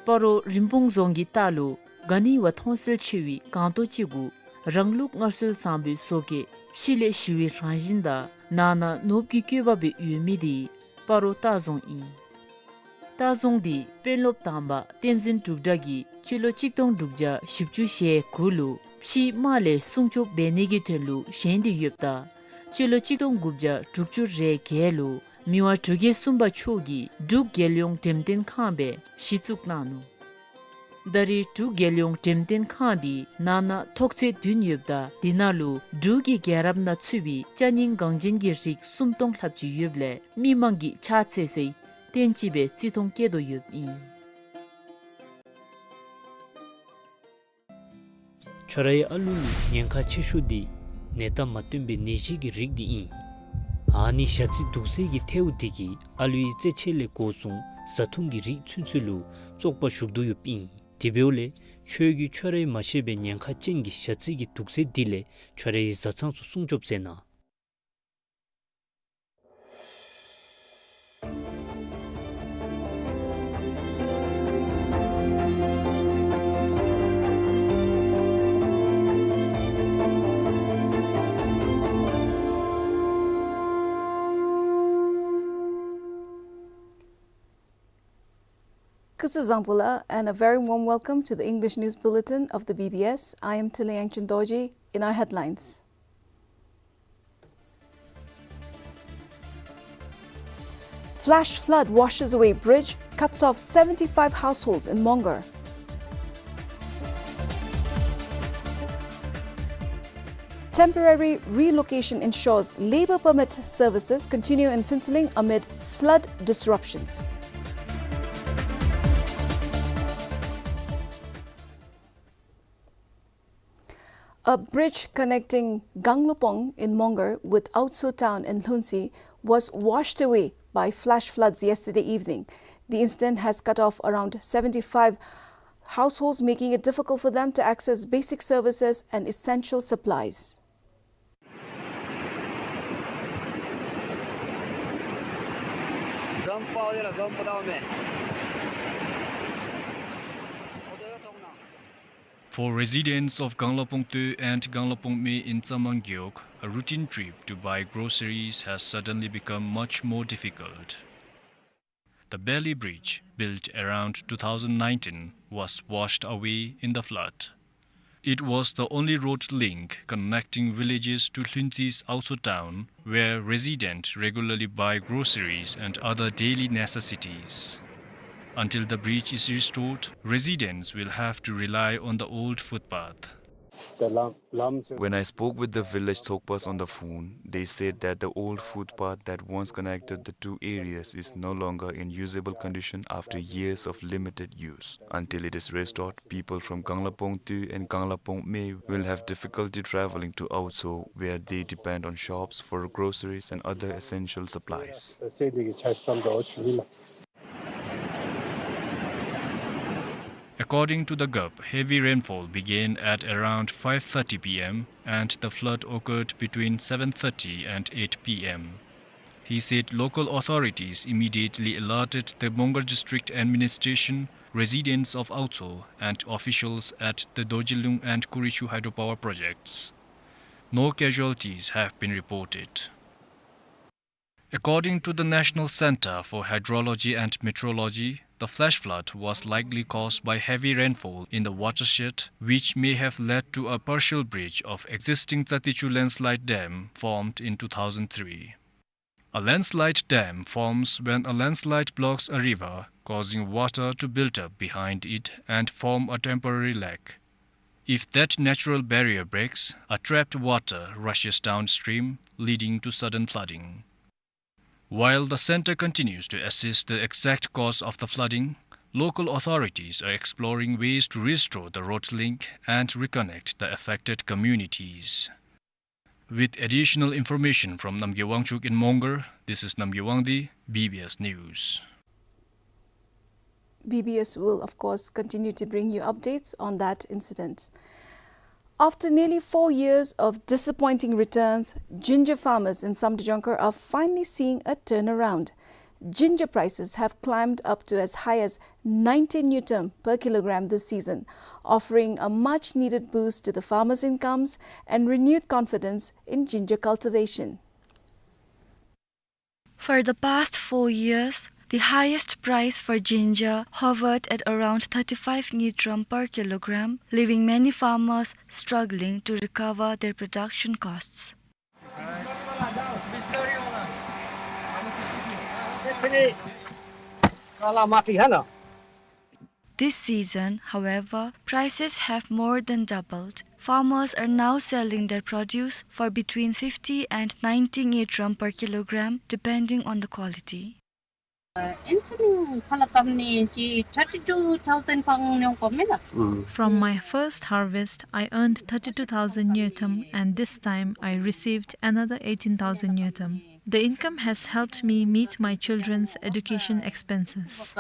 སྤ་རོ་རིན་སྤུངས་རྫོང་གི་ལྟག་ལུ་ག་ནི་བ་མཐོང་གསལ་ཆེ་བའི་སྒང་ཏོ་ཅིག་གུ་རང་ལུགས་སྔར་སྲོལ་བཟང་པོའི་བཟོ་བཀོད་ཕྱི་ལས་ཞི་བའི་རང་བཞིན་དང་ནང་ན་ནོར་བུ་གི་བཀོད་པ་སྦེ་ཡོད་མི་འདི་སྤ་རོ་ལྟ་རྫོང་ཨིན། ལྟ་རྫོང་འདི་དཔོན་སློབ་དང་པ་བསྟན་འཛིན་འབྲུག་གྲགས་ཀྱིས་སྤྱི་ལོ་གཅིག་སྟོང་དྲུག་བརྒྱ་བཞི་བཅུ་ཞེ་དགུ་ལུ་ཕྱིའི་དམག་ལས་སྲུང་སྐྱོབ་འབད་ནི་གི་དོན་ལུ་བཞེངས་ཏེ་ཡོདཔ་ད་སྤྱི་ལོ་གཅིག་སྟོང་དགུ་བརྒྱ་དྲུག་ཅུ་རེ་བརྒྱད་ལུ་མི་དབང་འབྲུག་རྒྱལ་གསུམ་པ་མཆོག་གིས་འབྲུག་རྒྱལ་ཡོངས་འགྲེམས་སྟོན་ཁང་སྦེ་གཞི་བཙུགས་གནང་ནུག། ད་རེས་འབྲུག་རྒྱལ་ཡོངས་འགྲེམས་སྟོན་ཁང་འདི་ནང་ན་ཐོག་ཚད་བདུན་ཡོདཔ་ད་དེ་ནང་ལུ་འབྲུག་གི་རྒྱལ་རབས་ནང་ཚུད་པའི་ཅ་རྙིང་འགངས་ཅན་གྱི་རིགས་སུམ་སྟོང་ལྷགཔ་ཅིག་ཡོདཔ་ལས་མི་མང་གིས་ཕྱག་འཚལ་སའི་རྟེན་ཅིག་སྦེ་བརྩི་མཐོང་བསྐྱེད་དོ་ཡོདཔ་ཨིན། ཁྱོད་རའི་ཨ་ལུ་ལུ་ཉེན་ཁ་ཆེ་ཤོས་འདི་ནད་རྟགས་མ་སྟོན་པའི་ནད་གཞི་གི་རིགས་འདི་ཨིན། ཨ་ནི་ཞ་རྩི་དུག་སེལ་གྱི་ཐལཝ་འདི་གིས་ཨ་ལུའི་རྩེད་ཆས་ལས་འགོ་བཟུང་བཟའ་འཐུང་གི་རིགས་ཚུན་ཚོད་ལུ་བཙོག་པ་ཞུགས་དོ་ཡོདཔ་ཨིན། དེ་འབདཝ་ལས་ཁྱོད་ཀྱིས་ཁྱོད་རའི་མ་ཤེས་པའི་ཉེན་ཁ་ཅན་གྱི་ཞ་རྩི་གི་དུག་སེལ་འདི་ལས་ཁྱོད་རའི་བཟའ་ཚང་ཚུ་སྲུང་སྐྱོབ་མཛད་གནང་། Kuzuzangpula, and a very warm welcome to the English News Bulletin of the B B S. I am Tiliang Chindoji. In our headlines: Flash flood washes away bridge, cuts off seventy-five households in Mongar. Temporary relocation ensures labour permit services continue in Phuentsholing amid flood disruptions. A bridge connecting Ganglapong in Mongar with Aotsho town in Lhuentse was washed away by flash floods yesterday evening. The incident has cut off around seventy-five households, making it difficult for them to access basic services and essential supplies. For residents of Ganglapong Tö and Ganglapong Me in Tsamang Gewog, a routine trip to buy groceries has suddenly become much more difficult. The Bailey Bridge, built around two thousand nineteen, was washed away in the flood. It was the only road link connecting villages to Lhuentse's Aotso town, where residents regularly buy groceries and other daily necessities. Until the bridge is restored, residents will have to rely on the old footpath. When I spoke with the village Tsokpas on the phone, they said that the old footpath that once connected the two areas is no longer in usable condition after years of limited use. Until it is restored, people from Kanglapong Tui and Kanglapong Me will have difficulty traveling to Aotso, where they depend on shops for groceries and other essential supplies. According to the gup, heavy rainfall began at around five thirty P M and the flood occurred between seven thirty and eight P M. He said local authorities immediately alerted the Mongar District Administration, residents of Aotso, and officials at the Dorjilung and Kurichu hydropower projects. No casualties have been reported. According to the National Center for Hydrology and Meteorology, the flash flood was likely caused by heavy rainfall in the watershed, which may have led to a partial breach of existing Tsatichu landslide dam formed in two thousand three. A landslide dam forms when a landslide blocks a river, causing water to build up behind it and form a temporary lake. If that natural barrier breaks, a trapped water rushes downstream, leading to sudden flooding. While the center continues to assess the exact cause of the flooding, local authorities are exploring ways to restore the road link and reconnect the affected communities. With additional information from Namgay Wangchuk in Mongar, this is Namgay Wangdi, B B S News. B B S will, of course, continue to bring you updates on that incident. After nearly four years of disappointing returns, ginger farmers in Samdrup Jongkhar are finally seeing a turnaround. Ginger prices have climbed up to as high as ninety ngultrum per kilogram this season, offering a much-needed boost to the farmers' incomes and renewed confidence in ginger cultivation. For the past four years, the highest price for ginger hovered at around thirty-five ngultrum per kilogram, leaving many farmers struggling to recover their production costs. This season, however, prices have more than doubled. Farmers are now selling their produce for between fifty and ninety ngultrum per kilogram, depending on the quality. From my first harvest, I earned thirty-two thousand ngultrum, and this time I received another eighteen thousand ngultrum. The income has helped me meet my children's education expenses.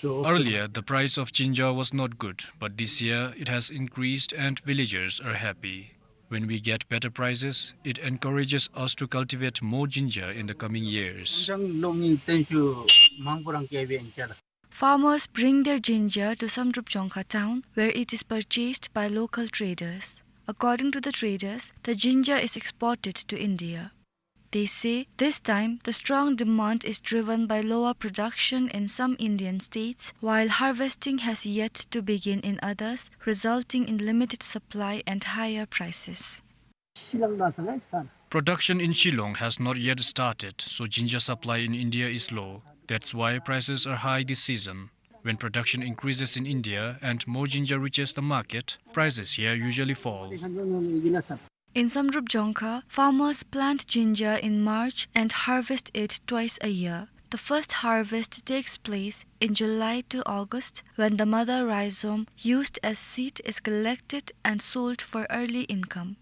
Earlier, the price of ginger was not good, but this year it has increased and villagers are happy. When we get better prices, it encourages us to cultivate more ginger in the coming years. Farmers bring their ginger to Samdrup Jongkhar town, where it is purchased by local traders. According to the traders, the ginger is exported to India. They say this time the strong demand is driven by lower production in some Indian states, while harvesting has yet to begin in others, resulting in limited supply and higher prices. Production in Shillong has not yet started, so ginger supply in India is low. That's why prices are high this season. When production increases in India and more ginger reaches the market, prices here usually fall. In Samdrup Jongkhar, farmers plant ginger in March and harvest it twice a year. The first harvest takes place in July to August, when the mother rhizome used as seed is collected and sold for early income.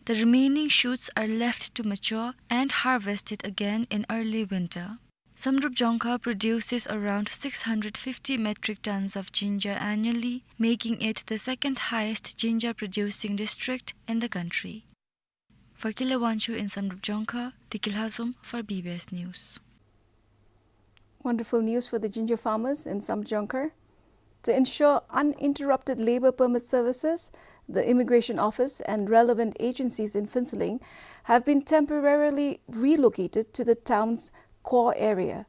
The remaining shoots are left to mature and harvested again in early winter. Samdrup Jongkhar produces around six hundred fifty metric tons of ginger annually, making it the second highest ginger producing district in the country. For Kile Wancho in Samdrup Jongkhar, Diki Lhazom for B B S News. Wonderful news for the ginger farmers in Samdrup Jongkhar. To ensure uninterrupted labour permit services, the Immigration Office and relevant agencies in Phuentsholing have been temporarily relocated to the town's core area.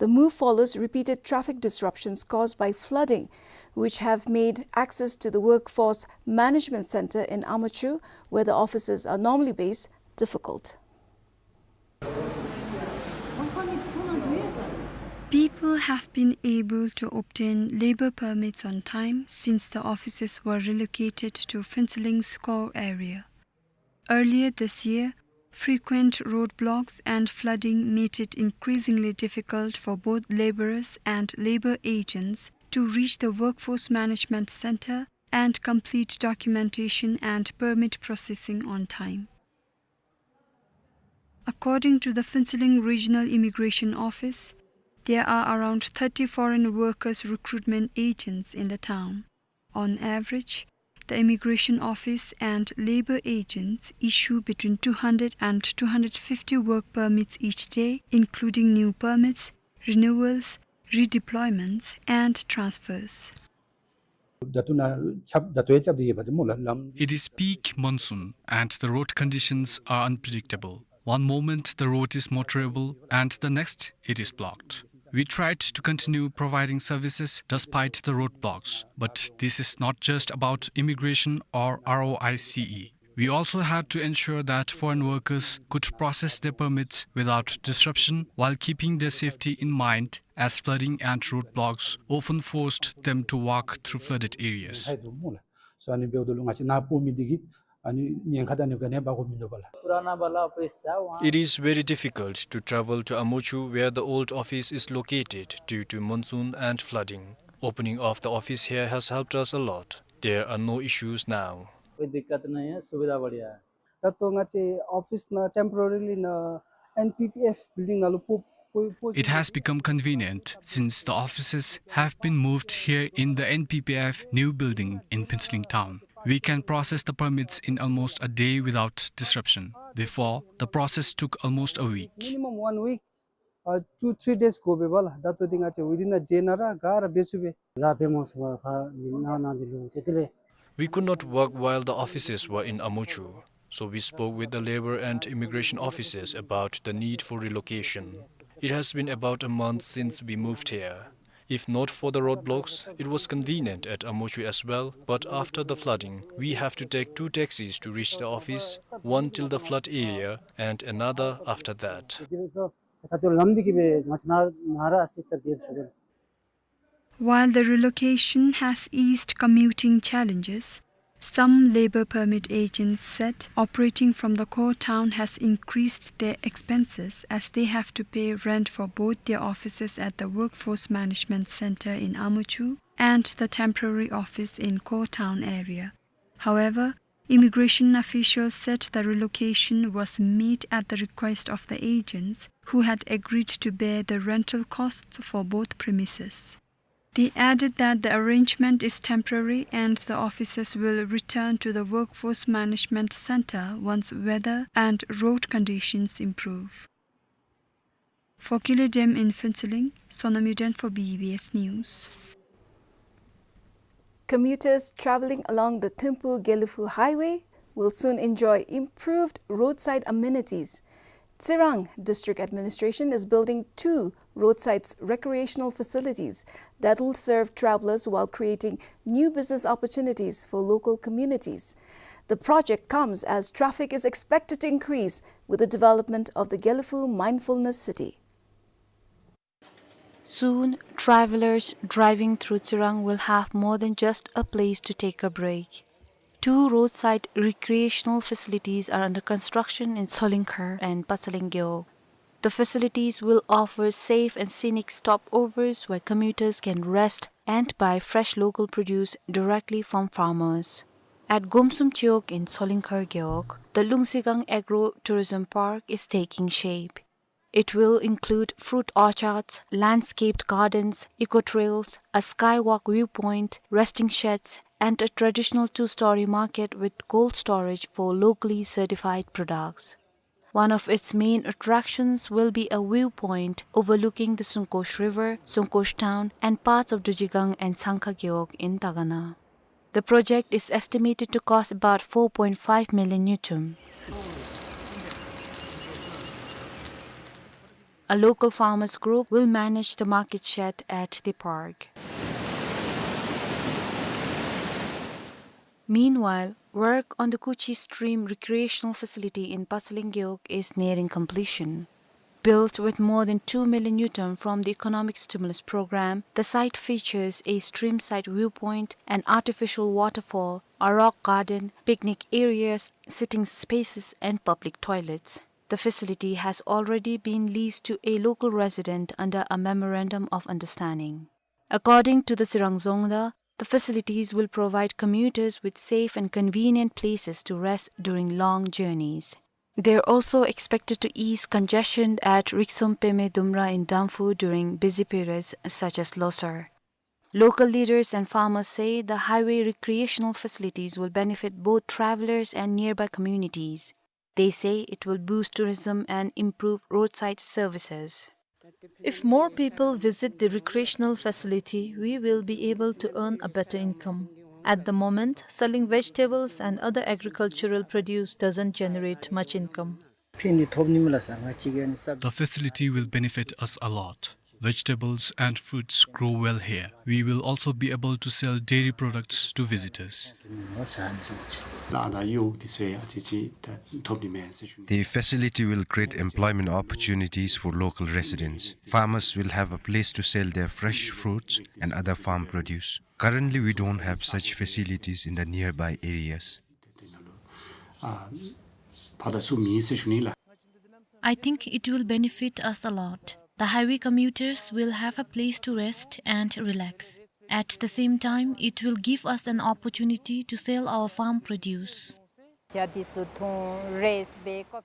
The move follows repeated traffic disruptions caused by flooding, which have made access to the Workforce Management Center in Amachu, where the offices are normally based, difficult. People have been able to obtain labor permits on time since the offices were relocated to Phuentsholing core area. Earlier this year, frequent roadblocks and flooding made it increasingly difficult for both laborers and labor agents to reach the Workforce Management Center and complete documentation and permit processing on time. According to the Phuentsholing Regional Immigration Office, there are around thirty foreign workers recruitment agents in the town. On average, the immigration office and labor agents issue between two hundred and two hundred fifty work permits each day, including new permits, renewals, redeployments, and transfers. ད་ལྟོ་ནཱ་ཁྱབ་ད་ལྟོ་ཡང་ཁྱབ་སྟེ་ཡོད་པ་དེ་སྨོ་ལགས། ལམ། It is peak monsoon and the road conditions are unpredictable. One moment the road is motorable and the next it is blocked. We tried to continue providing services despite the roadblocks, but this is not just about immigration or R O I C E. We also had to ensure that foreign workers could process their permits without disruption while keeping their safety in mind, as flooding and roadblocks often forced them to walk through flooded areas. ཁྱབ་སྟེ་ཡོད་སྨོ་ལགས། སོ་ཨ་ནི་འབདཝ་ད་ལུ་ང་བཅས་ནཱ་སྤོ་མི་འདི་གིས་ཨ་ནི་ཉེན་ཁ་ད་ཨ་ནི་ག་ནི་ཡང་འབག་དགོ་མི་འདུག་པ་ལགས། It is very difficult to travel to Amochu, where the old office is located, due to monsoon and flooding. Opening of the office here has helped us a lot. There are no issues now. कोई दिक्कत नहीं है, सुविधा बढ़िया है। ད་ལྟོ་ང་བཅས་ཨོ་ཕིས་ནང་ཊེམ་པོ་ར་རི་ལི་ནང་ཨེན་པི་པི་ཨེཕ་བིལ་ཌིང་ནང་ལུ་སྤོ་སྤོ་སྤོ། It has become convenient since the offices have been moved here in the N P P F new building in Phuentsholing town. We can process the permits in almost a day without disruption. Before, the process took almost a week. Minimum one week, uh, two, three days དགོ་པས་པ་ལགས། ད་ལྟོ་འདི་ང་བཅས་ཝི་དིན་ཨ་ཌེ་ནང་ར་ག་ར་འབད་ཚུགས་པས། ར་འབད་མ་ཚུགས་པར་ཕར་ནང་ནང་འདི་ལུ་ཏེ་དེ་ལས། We could not work while the offices were in Amochu, so we spoke with the labor and immigration officers about the need for relocation. It has been about a month since we moved here. If not for the roadblocks, it was convenient at Amochu as well, but after the flooding, we have to take two taxis to reach the office, one till the flood area and another after that. ད་ལྟོ་ལམ་འདི་གིས་སྦེ་ང་བཅས་ནཱ་ནཱ་ར་ཨ་སི་ཏ་དེ་ཚུ་སྦེ། While the relocation has eased commuting challenges, some labor permit agents said operating from the core town has increased their expenses as they have to pay rent for both their offices at the Workforce Management Center in Amochu and the temporary office in core town area. However, immigration officials said the relocation was made at the request of the agents, who had agreed to bear the rental costs for both premises. They added that the arrangement is temporary and the officers will return to the Workforce Management Center once weather and road conditions improve. For Kile Dem in Phuentsholing, Sonam Yuden for B B S News. Commuters traveling along the Thimphu-Gelephu Highway will soon enjoy improved roadside amenities. Tsirang District Administration is building two roadside recreational facilities that will serve travelers while creating new business opportunities for local communities. The project comes as traffic is expected to increase with the development of the Gelephu Mindfulness City. Soon, travelers driving through Tsirang will have more than just a place to take a break. Two roadside recreational facilities are under construction in Tsholingkhar and Patseleng Gewog. The facilities will offer safe and scenic stopovers where commuters can rest and buy fresh local produce directly from farmers. At Gomsum Chiwog in Tsholingkhar Gewog, the Lungsigang Agro Tourism Park is taking shape. It will include fruit orchards, landscaped gardens, eco-trails, a skywalk viewpoint, resting sheds, and a traditional two-story market with cold storage for locally certified products. One of its main attractions will be a viewpoint overlooking the Sungkosh River, Sungkosh Town, and parts of Dujigang and Tsangkha Gewog in Tagana. The project is estimated to cost about four point five million ngultrum. A local farmers group will manage the market shed at the park. Meanwhile, work on the Kuchi Stream recreational facility in Phasaling Gewog is nearing completion. Built with more than two million ngultrum from the Economic Stimulus Program, the site features a streamside viewpoint, an artificial waterfall, a rock garden, picnic areas, sitting spaces, and public toilets. The facility has already been leased to a local resident under a memorandum of understanding. According to the Tsirang Dzongda, the facilities will provide commuters with safe and convenient places to rest during long journeys. They're also expected to ease congestion at Riksom Peme Dumra in Damphu during busy periods such as Losar. Local leaders and farmers say the highway recreational facilities will benefit both travelers and nearby communities. They say it will boost tourism and improve roadside services. If more people visit the recreational facility, we will be able to earn a better income. At the moment, selling vegetables and other agricultural produce doesn't generate much income. The facility will benefit us a lot. Vegetables and fruits grow well here. We will also be able to sell dairy products to visitors. The facility will create employment opportunities for local residents. Farmers will have a place to sell their fresh fruits and other farm produce. Currently, we don't have such facilities in the nearby areas. I think it will benefit us a lot. The highway commuters will have a place to rest and relax. At the same time, it will give us an opportunity to sell our farm produce.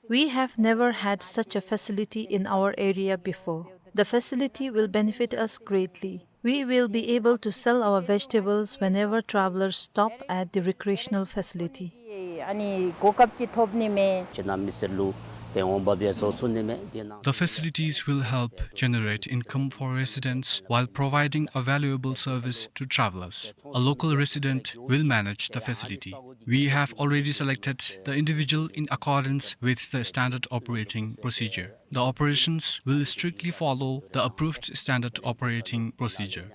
We have never had such a facility in our area before. The facility will benefit us greatly. We will be able to sell our vegetables whenever travelers stop at the recreational facility. The facilities will help generate income for residents while providing a valuable service to travelers. A local resident will manage the facility. We have already selected the individual in accordance with the standard operating procedure. The operations will strictly follow the approved standard operating procedure.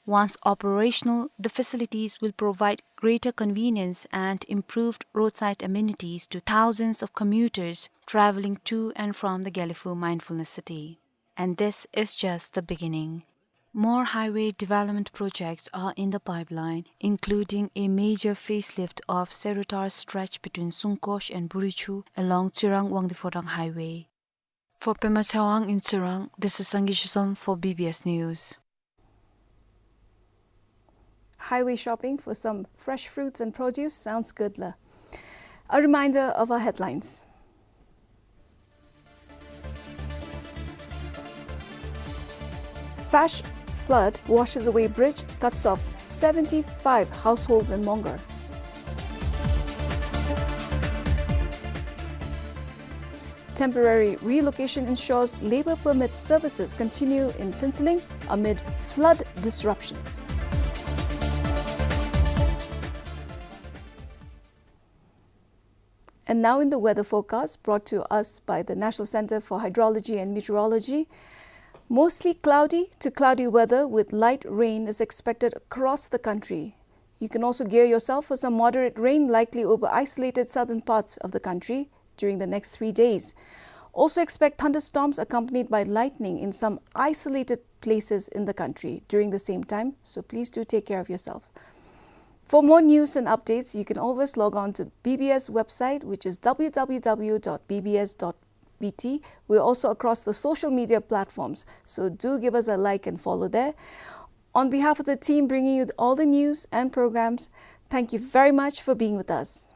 Once operational, the facilities will provide greater convenience and improved roadside amenities to thousands of commuters traveling to and from the Gelephu Mindfulness City. And this is just the beginning. More highway development projects are in the pipeline, including a major facelift of Serutar stretch between Sungkosh and Burichu along Tsirang Wangdue Phodrang Highway. For Pema Tshewang in Tsirang, this is Sangay Shysom for B B S News. Highway shopping for some fresh fruits and produce sounds good, la. A reminder of our headlines. Flash flood washes away bridge, cuts off seventy-five households in Mongar. Temporary relocation ensures labour permit services continue in Phuentsholing amid flood disruptions. And now in the weather forecast brought to us by the National Centre for Hydrology and Meteorology, mostly cloudy to cloudy weather with light rain is expected across the country. You can also gear yourself for some moderate rain likely over isolated southern parts of the country during the next three days. Also expect thunderstorms accompanied by lightning in some isolated places in the country during the same time, so please do take care of yourself. For more news and updates, you can always log on to B B S website, which is W W W dot B B S dot B T. We're also across the social media platforms, so do give us a like and follow there. On behalf of the team bringing you all the news and programs, thank you very much for being with us.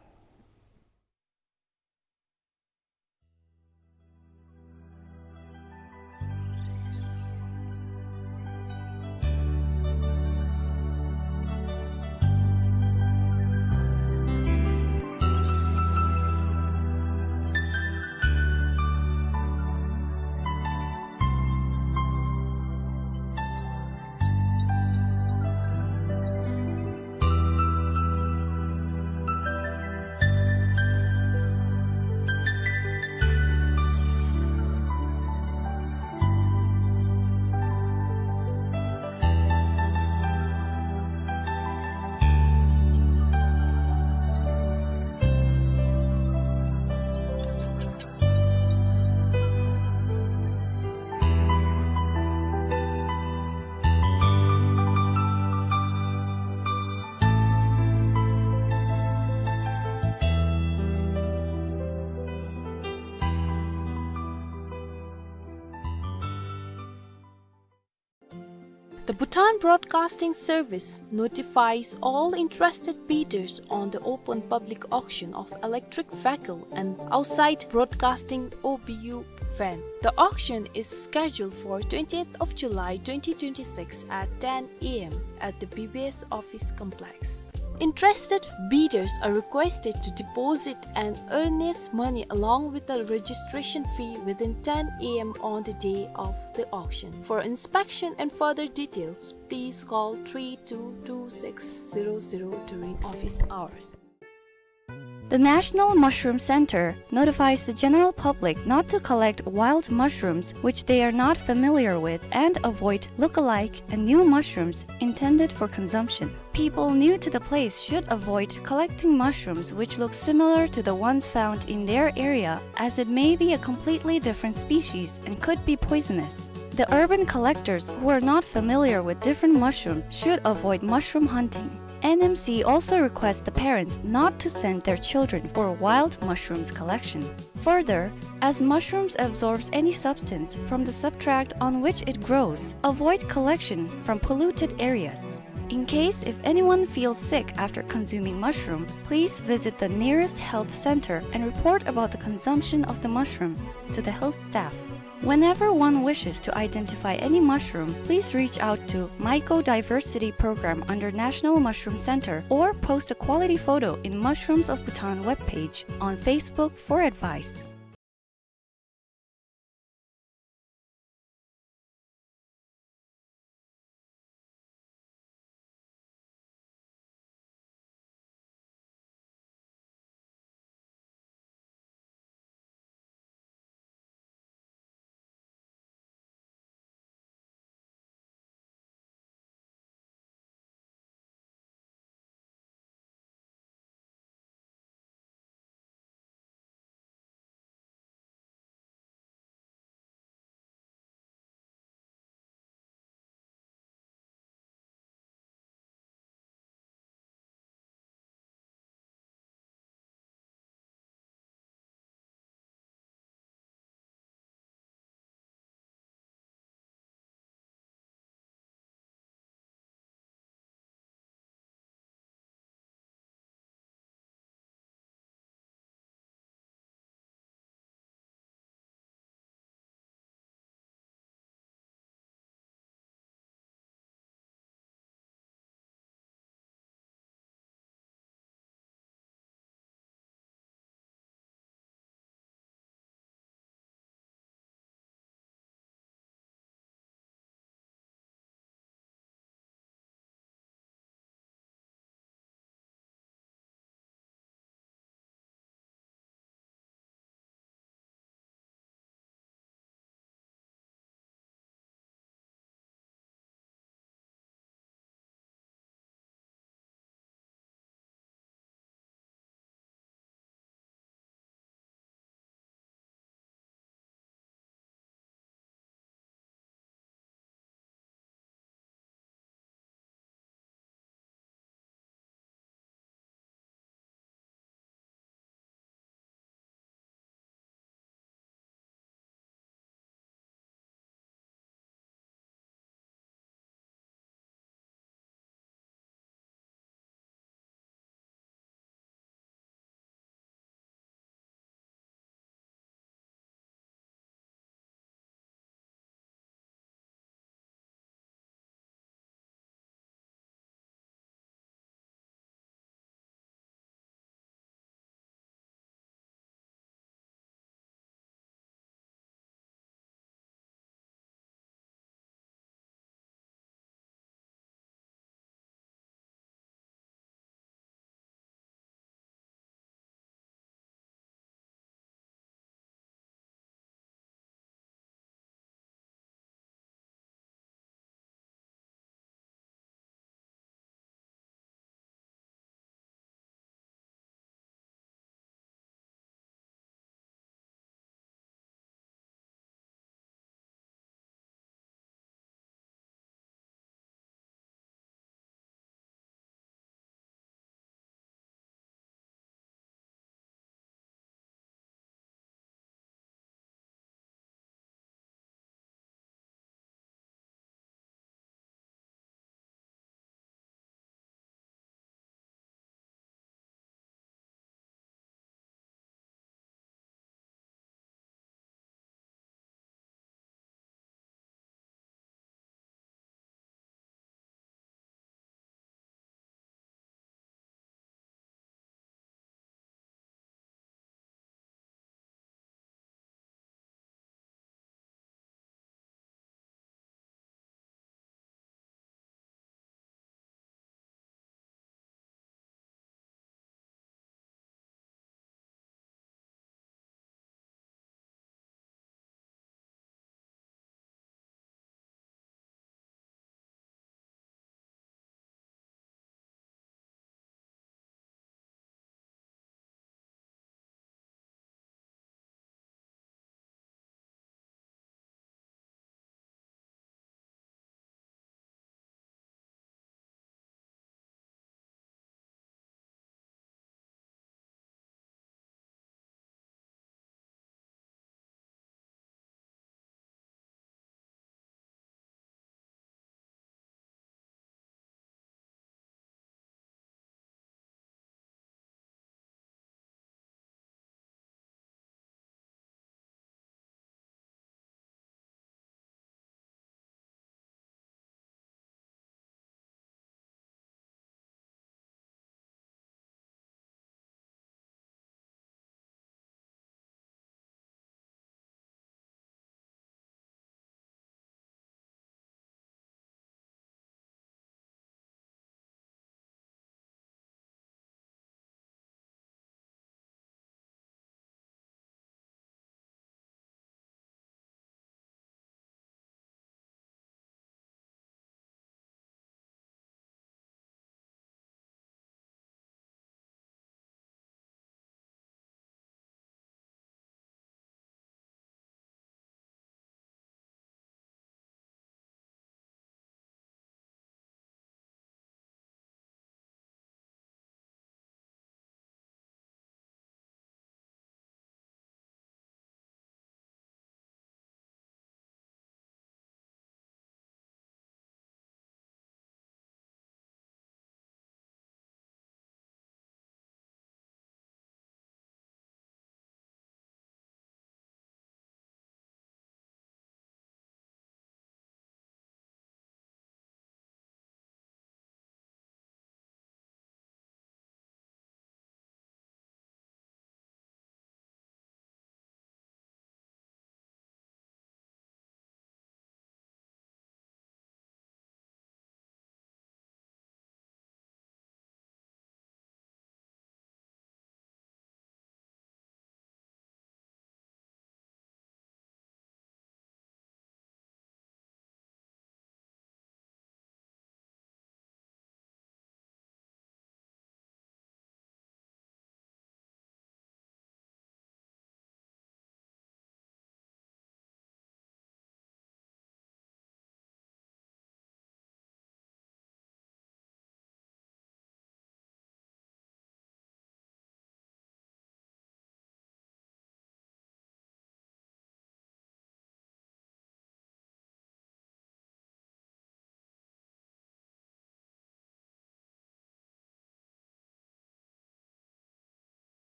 The Bhutan Broadcasting Service notifies all interested bidders on the open public auction of electric vehicle and outside broadcasting O B U van. The auction is scheduled for twentieth of July twenty twenty-six at ten A M at the B B S office complex. Interested bidders are requested to deposit an earnest money along with the registration fee within ten A M on the day of the auction. For inspection and further details, please call three two two six zero zero during office hours. The National Mushroom Center notifies the general public not to collect wild mushrooms which they are not familiar with and avoid look-alike and new mushrooms intended for consumption. People new to the place should avoid collecting mushrooms which look similar to the ones found in their area, as it may be a completely different species and could be poisonous. The urban collectors who are not familiar with different mushrooms should avoid mushroom hunting. N M C also requests the parents not to send their children for wild mushrooms collection. Further, as mushrooms absorbs any substance from the substrate on which it grows, avoid collection from polluted areas. In case if anyone feels sick after consuming mushroom, please visit the nearest health center and report about the consumption of the mushroom to the health staff. Whenever one wishes to identify any mushroom, please reach out to Mycodiversity Program under National Mushroom Center or post a quality photo in Mushrooms of Bhutan webpage on Facebook for advice.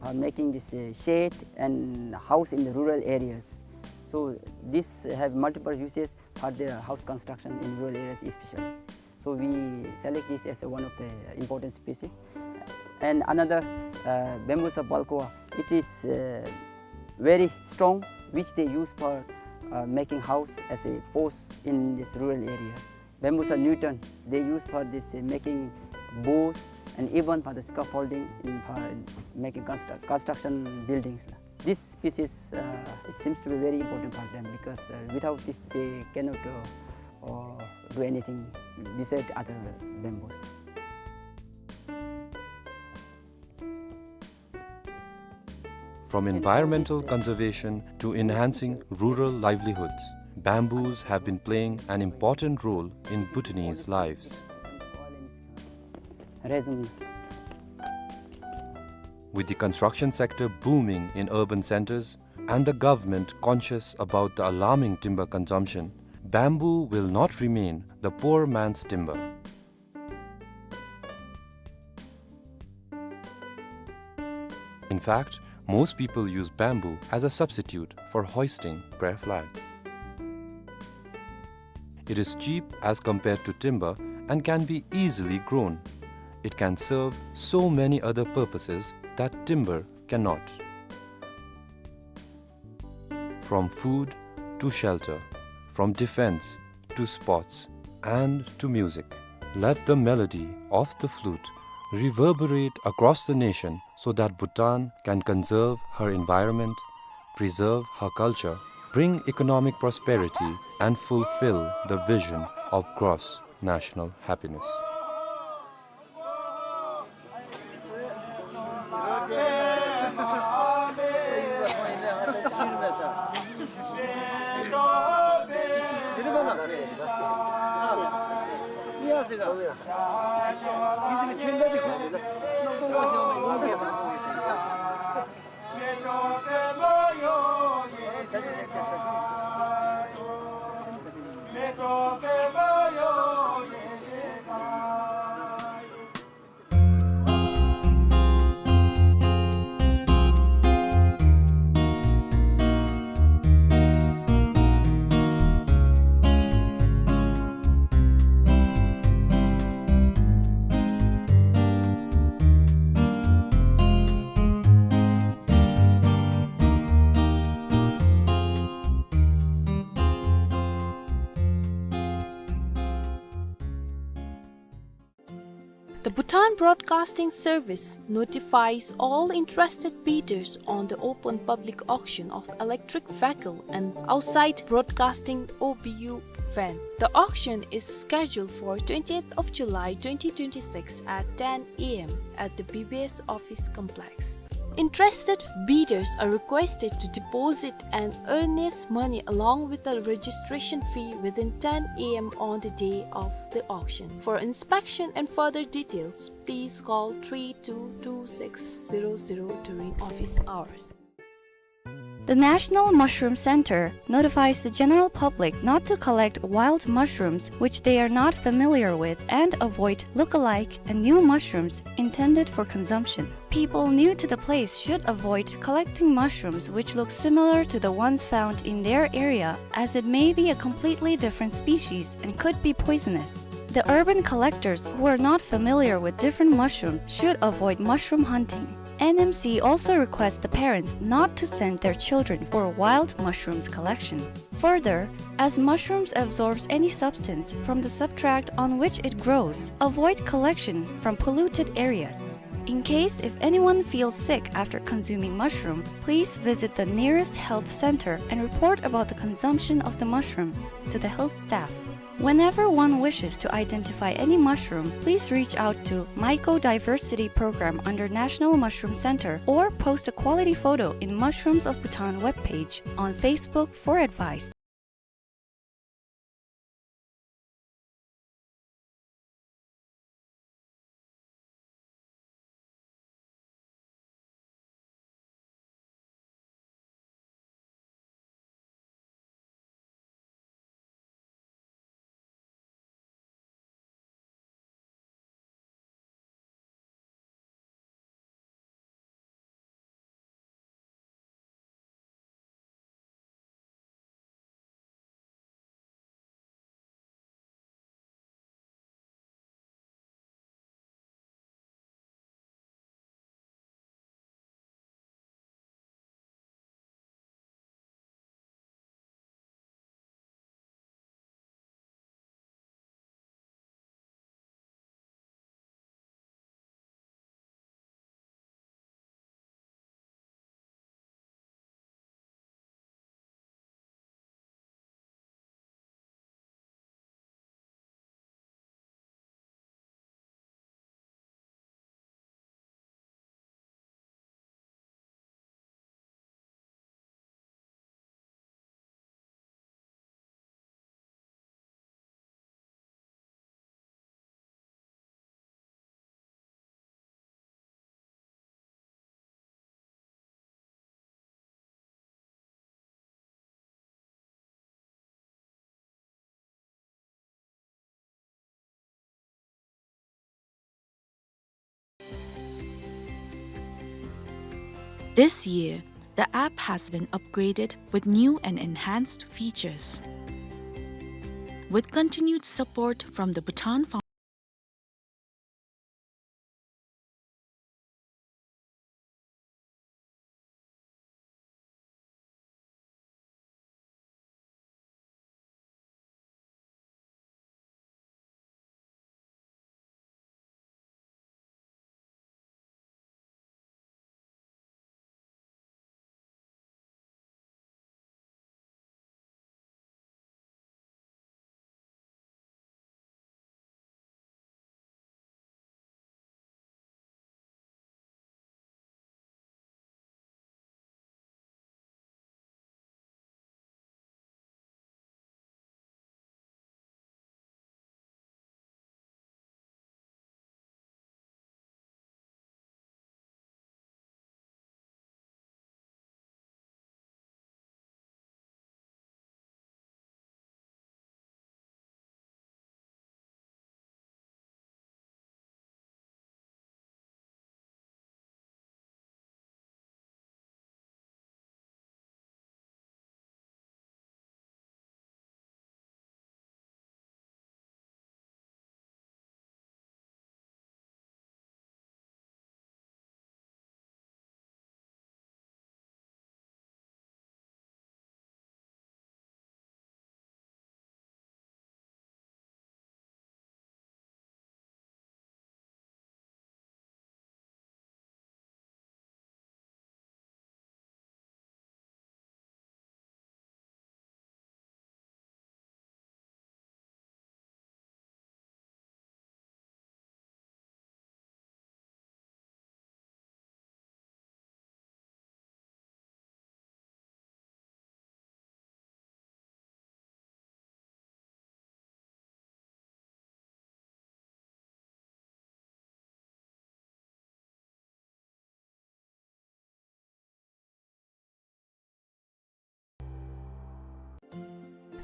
for making this, uh, shed and house in the rural areas. So this have multiple uses for the house construction in rural areas especially. So we select this as a one of the important species. And another, uh, Bambusa balcoa, it is, uh, very strong, which they use for, uh, making house as a post in these rural areas. Bambusa nutans, they use for this, uh, making bows and even for the scaffolding in, for making constru-, construction buildings. This species, uh, it seems to be very important for them because, uh, without this they cannot, uh, uh, do anything beside other bamboos. From environmental conservation to enhancing rural livelihoods, bamboos have been playing an important role in Bhutanese lives. With the construction sector booming in urban centers and the government conscious about the alarming timber consumption, bamboo will not remain the poor man's timber. In fact, most people use bamboo as a substitute for hoisting prayer flag. It is cheap as compared to timber and can be easily grown. It can serve so many other purposes that timber cannot. From food to shelter, from defense to sports and to music. Let the melody of the flute reverberate across the nation so that Bhutan can conserve her environment, preserve her culture, bring economic prosperity, and fulfill the vision of gross national happiness. The Bhutan Broadcasting Service notifies all interested bidders on the open public auction of electric vehicle and outside broadcasting O B U van. The auction is scheduled for twentieth of July twenty twenty-six at ten A M at the B B S office complex. Interested bidders are requested to deposit an earnest money along with the registration fee within ten A M on the day of the auction. For inspection and further details, please call three two two six zero zero during office hours. The National Mushroom Center notifies the general public not to collect wild mushrooms which they are not familiar with and avoid look-alike and new mushrooms intended for consumption. People new to the place should avoid collecting mushrooms which look similar to the ones found in their area, as it may be a completely different species and could be poisonous. The urban collectors who are not familiar with different mushrooms should avoid mushroom hunting. N M C also requests the parents not to send their children for wild mushrooms collection. Further, as mushrooms absorbs any substance from the substrate on which it grows, avoid collection from polluted areas. In case if anyone feels sick after consuming mushroom, please visit the nearest health center and report about the consumption of the mushroom to the health staff. Whenever one wishes to identify any mushroom, please reach out to Mycodiversity Program under National Mushroom Center or post a quality photo in Mushrooms of Bhutan webpage on Facebook for advice. This year, the app has been upgraded with new and enhanced features. With continued support from the Bhutan Foundation,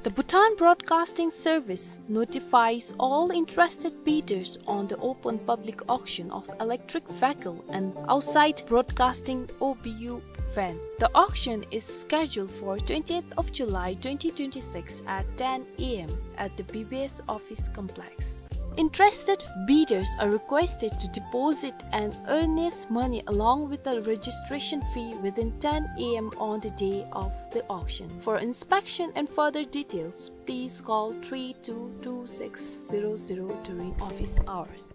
The Bhutan Broadcasting Service notifies all interested bidders on the open public auction of electric vehicle and outside broadcasting O B U van. The auction is scheduled for twentieth of July twenty twenty-six at ten A M at the B B S office complex. Interested bidders are requested to deposit an earnest money along with the registration fee within ten A M on the day of the auction. For inspection and further details, please call three two two six zero zero during office hours.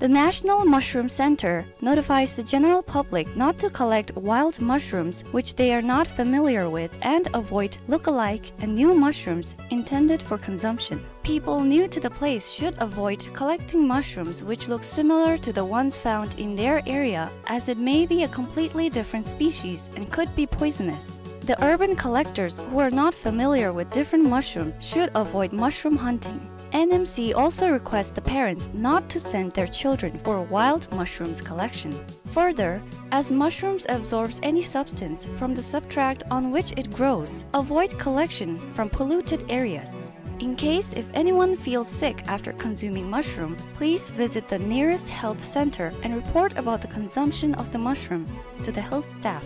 The National Mushroom Center notifies the general public not to collect wild mushrooms which they are not familiar with and avoid look-alike and new mushrooms intended for consumption. People new to the place should avoid collecting mushrooms which look similar to the ones found in their area, as it may be a completely different species and could be poisonous. The urban collectors who are not familiar with different mushrooms should avoid mushroom hunting. N M C also requests the parents not to send their children for wild mushrooms collection. Further, as mushrooms absorbs any substance from the substrate on which it grows, avoid collection from polluted areas. In case if anyone feels sick after consuming mushroom, please visit the nearest health center and report about the consumption of the mushroom to the health staff.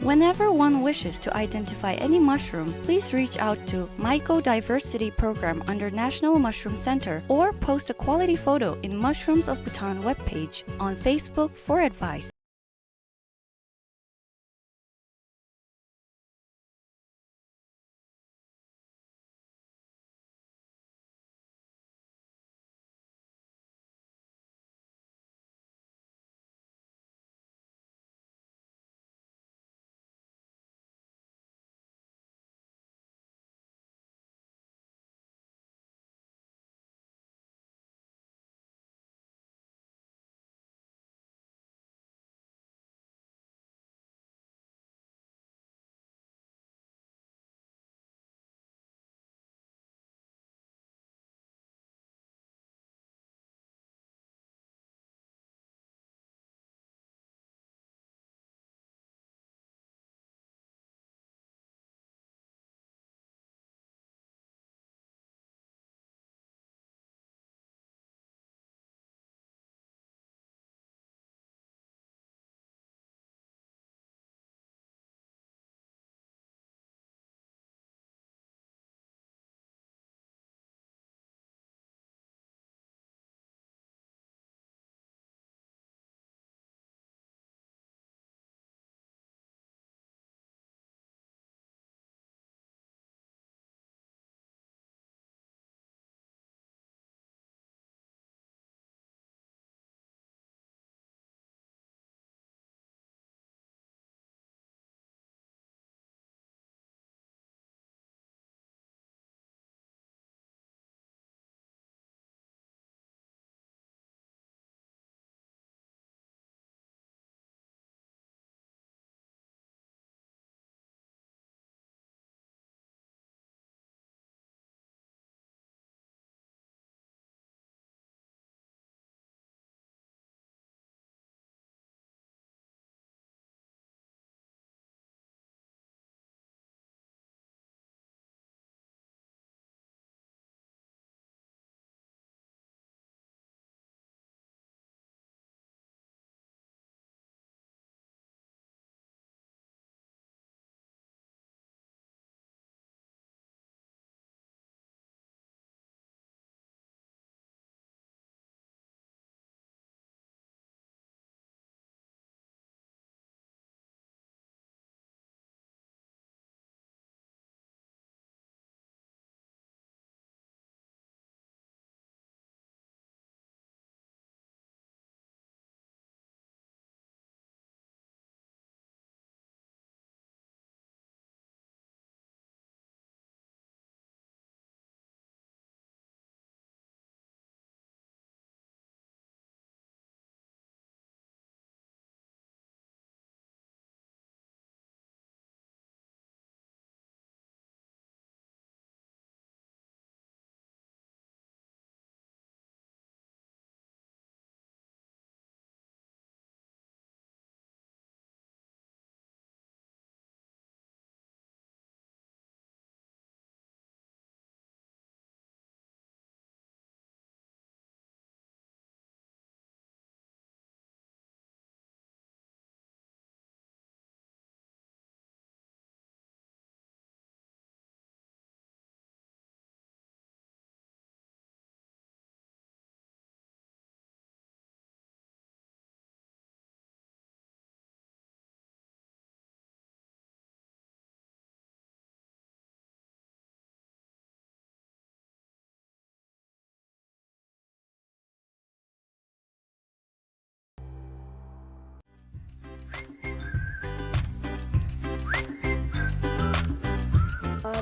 Whenever one wishes to identify any mushroom, please reach out to Mycodiversity Program under National Mushroom Center or post a quality photo in Mushrooms of Bhutan webpage on Facebook for advice.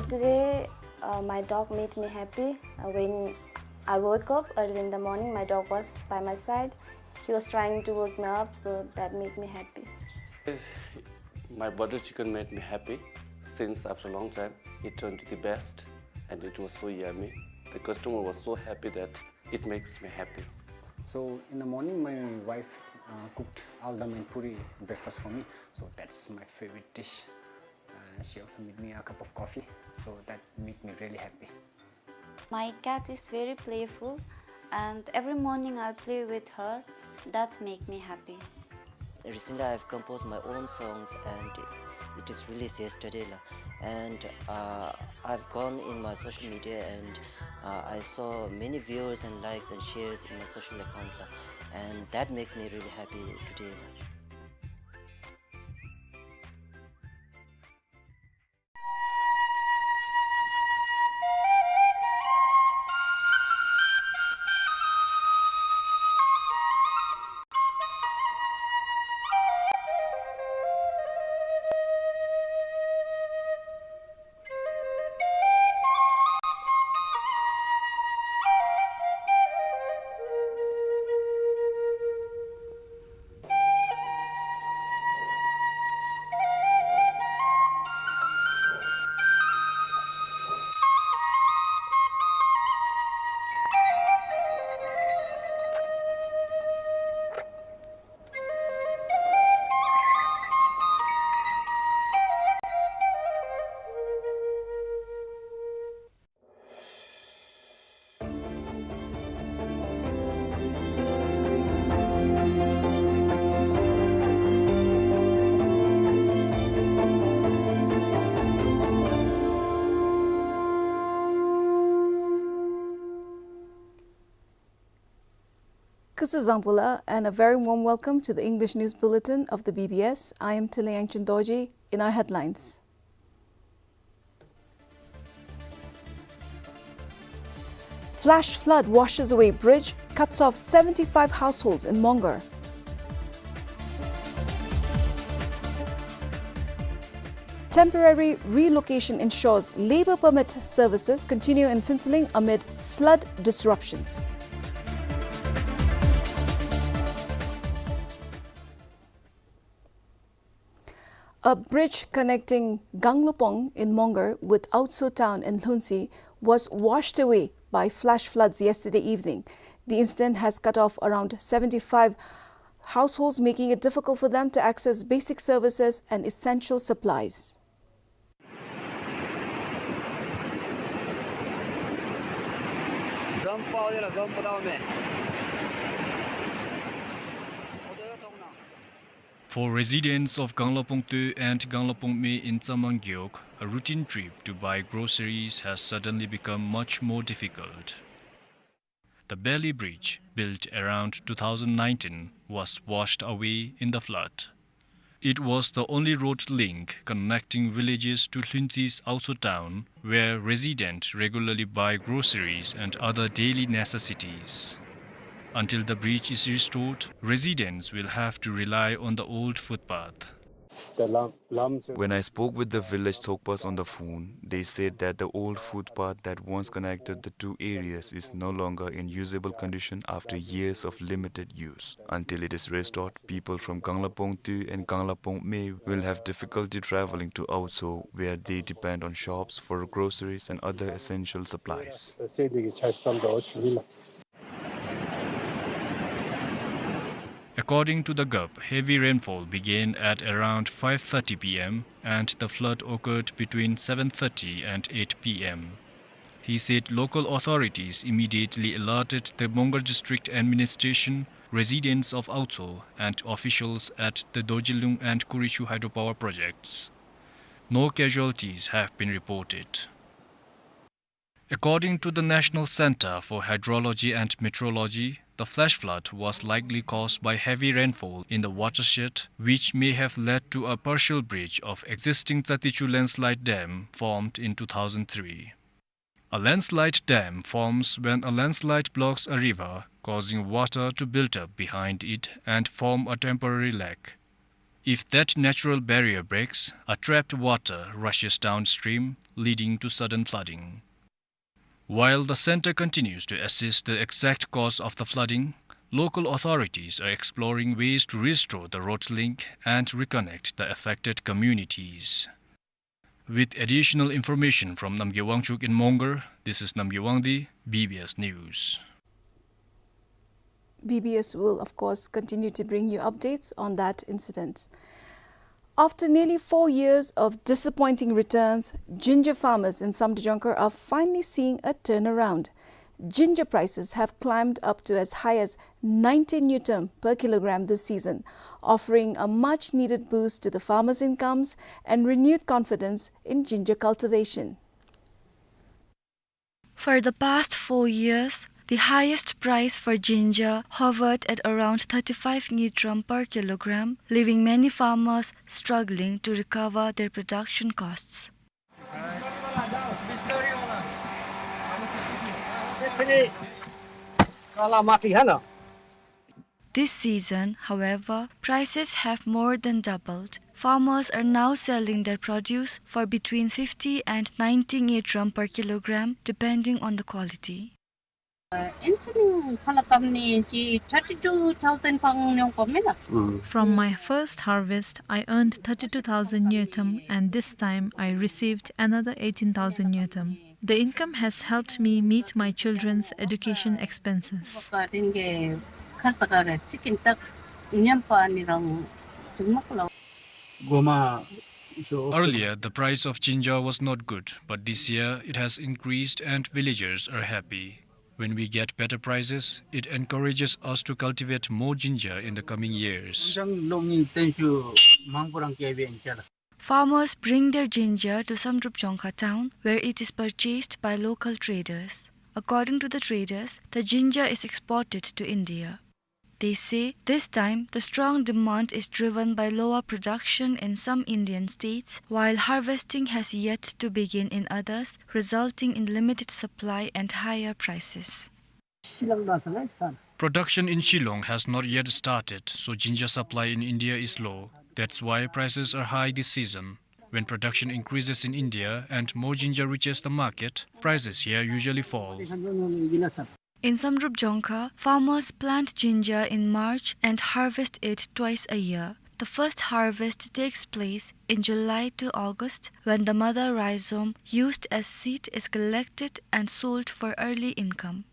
Today, uh, my dog made me happy. Uh, when I woke up early in the morning, my dog was by my side. He was trying to wake me up, so that made me happy. My butter chicken made me happy since after a long time. It turned to the best, and it was so yummy. The customer was so happy that it makes me happy. So in the morning, my wife, uh, cooked aldam and puri breakfast for me. So that's my favorite dish. Uh, she also made me a cup of coffee. So that made me really happy. My cat is very playful, and every morning I play with her. That make me happy. Recently, I've composed my own songs, and it is released yesterday, la. And, uh, I've gone in my social media, and, uh, I saw many viewers and likes and shares in my social account, la. And that makes me really happy today, la. Kuzuzangpula, and a very warm welcome to the English News Bulletin of the B B S. I am Tiliang Chundoji. In our headlines: Flash flood washes away bridge, cuts off seventy-five households in Mongar. Temporary relocation ensures labour permit services continue in Phuentsholing amid flood disruptions. A bridge connecting Ganglapong in Mongar with Aotso town in Lhuentse was washed away by flash floods yesterday evening. The incident has cut off around seventy-five households, making it difficult for them to access basic services and essential supplies. For residents of Ganglapong Tue and Ganglapong Me in Tsamang Gewog, a routine trip to buy groceries has suddenly become much more difficult. The Bailey Bridge, built around two thousand nineteen, was washed away in the flood. It was the only road link connecting villages to Lhuentse's Aotso town, where residents regularly buy groceries and other daily necessities. Until the bridge is restored, residents will have to rely on the old footpath. When I spoke with the village Thokpas on the phone, they said that the old footpath that once connected the two areas is no longer in usable condition after years of limited use. Until it is restored, people from Ganglapong Tue and Ganglapong Me will have difficulty traveling to Aotso, where they depend on shops for groceries and other essential supplies. According to the gup, heavy rainfall began at around five thirty P M and the flood occurred between seven thirty and eight P M. He said local authorities immediately alerted the Mongar District Administration, residents of Aotso, and officials at the Dorjilung and Kurichu hydropower projects. No casualties have been reported. According to the National Center for Hydrology and Meteorology, the flash flood was likely caused by heavy rainfall in the watershed, which may have led to a partial breach of existing Tsatichu landslide dam formed in two thousand three. A landslide dam forms when a landslide blocks a river, causing water to build up behind it and form a temporary lake. If that natural barrier breaks, a trapped water rushes downstream, leading to sudden flooding. While the center continues to assess the exact cause of the flooding, local authorities are exploring ways to restore the road link and reconnect the affected communities. With additional information from Namgay Wangchuk in Mongar, this is Namgay Wangdi, B B S News. B B S will, of course, continue to bring you updates on that incident. After nearly four years of disappointing returns, ginger farmers in Samdrup Jongkhar are finally seeing a turnaround. Ginger prices have climbed up to as high as ninety ngultrum per kilogram this season, offering a much-needed boost to the farmers' incomes and renewed confidence in ginger cultivation. For the past four years, the highest price for ginger hovered at around thirty-five ngultrum per kilogram, leaving many farmers struggling to recover their production costs. काला माटी है ना। This season, however, prices have more than doubled. Farmers are now selling their produce for between fifty and ninety ngultrum per kilogram, depending on the quality. From my first harvest, I earned thirty-two thousand ngultrum, and this time I received another eighteen thousand ngultrum. The income has helped me meet my children's education expenses. Earlier, the price of ginger was not good, but this year it has increased and villagers are happy. When we get better prices, it encourages us to cultivate more ginger in the coming years. Farmers bring their ginger to Samdrup Jongkhar town, where it is purchased by local traders. According to the traders, the ginger is exported to India. They say this time the strong demand is driven by lower production in some Indian states, while harvesting has yet to begin in others, resulting in limited supply and higher prices. Production in Shillong has not yet started, so ginger supply in India is low. That's why prices are high this season. When production increases in India and more ginger reaches the market, prices here usually fall. In Samdrup Jongkhar, farmers plant ginger in March and harvest it twice a year. The first harvest takes place in July to August, when the mother rhizome used as seed is collected and sold for early income.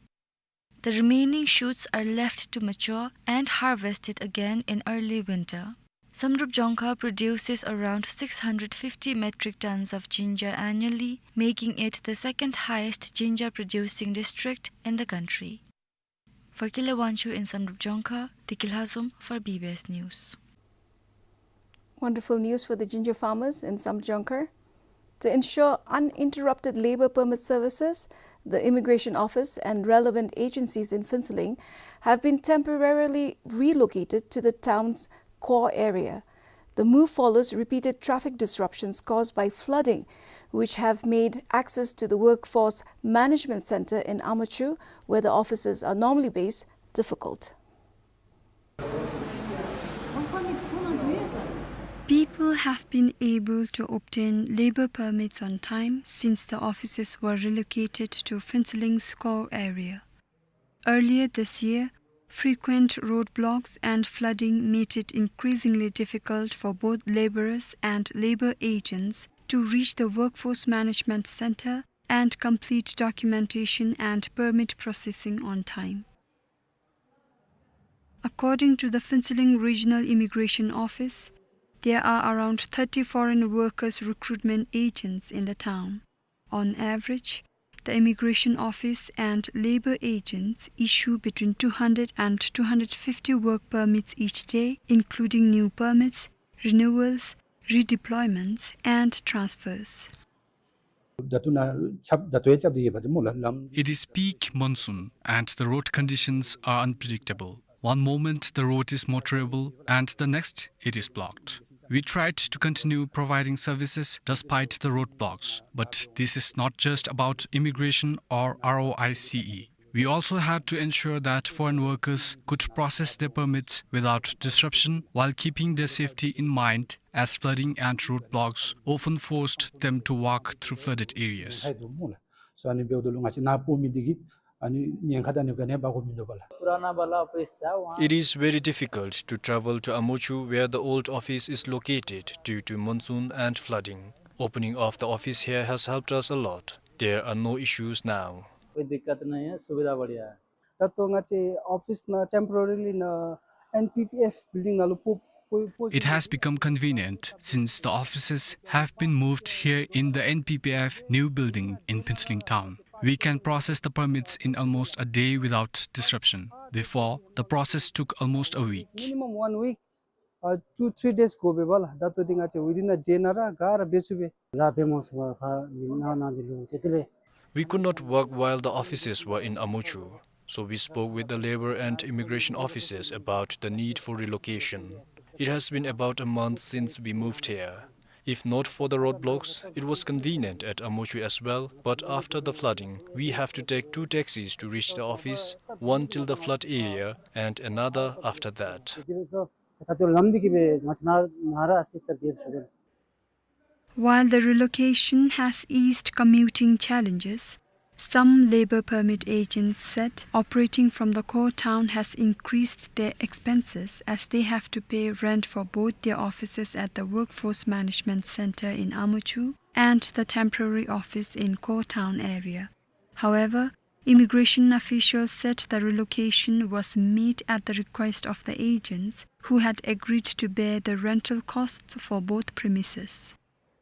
The remaining shoots are left to mature and harvested again in early winter. Samdrup Jongkhar produces around six hundred fifty metric tons of ginger annually, making it the second highest ginger producing district in the country. For Kile Wangchuk in Samdrup Jongkhar, Deki Lhazom for B B S News. Wonderful news for the ginger farmers in Samdrup Jongkhar. To ensure uninterrupted labor permit services, the Immigration Office and relevant agencies in Phuentsholing have been temporarily relocated to the town's core area. The move follows repeated traffic disruptions caused by flooding, which have made access to the Workforce Management Center in Amachu, where the offices are normally based, difficult. People have been able to obtain labor permits on time since the offices were relocated to Phuentsholing's core area. Earlier this year, frequent roadblocks and flooding made it increasingly difficult for both laborers and labor agents to reach the Workforce Management Center and complete documentation and permit processing on time. According to the Phuentsholing Regional Immigration Office, there are around thirty foreign workers recruitment agents in the town. On average, the Immigration Office and labor agents issue between two hundred and two hundred fifty work permits each day, including new permits, renewals, redeployments, and transfers. It is peak monsoon and the road conditions are unpredictable. One moment the road is motorable and the next it is blocked. We tried to continue providing services despite the roadblocks, but this is not just about immigration or R O I C E. We also had to ensure that foreign workers could process their permits without disruption while keeping their safety in mind, as flooding and roadblocks often forced them to walk through flooded areas. So ཨ་ནི་འབདཝ་ད་ལུ་ང་བཅས་ནཱ་འབོ་མི་འདི་གིས་ཨ་ནི་ཉེན་ཁ་དང་ཨ་ནི་ག་ནི་འབག་དགོ་མི་འདུག་པ་ལགས། It is very difficult to travel to Amochu, where the old office is located, due to monsoon and flooding. Opening of the office here has helped us a lot. There are no issues now. कोई दिक्कत नहीं है, सुविधा बढ़िया है। ད་ལྟོ་ང་བཅས་ཨོ་ཕིས་ནང་ཊེམ་པོ་རི་ལི་ནང་ཨེན་པི་པི་ཨེཕ་བིལ་ཌིང་ནང་ལུ་སྤོ་སྤོ་སྤོ། It has become convenient since the offices have been moved here in the N P P F new building in Phuentsholing town. We can process the permits in almost a day without disruption. Before, the process took almost a week. Minimum one week, uh, two, three days དགོ་པས་པ་ལགས། ད་ལྟོ་འདི་ང་བཅས་within a day ནང་ར་ག་ར་འབད་ཚུགས་པས། ར་འབད་མ་ཚུགས་པར་ཕར་ནང་ན་འདི་ལུ་ཏེ་དེ་ལས། We could not work while the offices were in Amochu, so we spoke with the labor and immigration officers about the need for relocation. It has been about a month since we moved here. If not for the roadblocks, it was convenient at Amochu as well, but after the flooding, we have to take two taxis to reach the office, one till the flood area and another after that. While the relocation has eased commuting challenges, some labor permit agents said operating from the core town has increased their expenses, as they have to pay rent for both their offices at the Workforce Management Center in Amochu and the temporary office in core town area. However, immigration officials said the relocation was made at the request of the agents, who had agreed to bear the rental costs for both premises.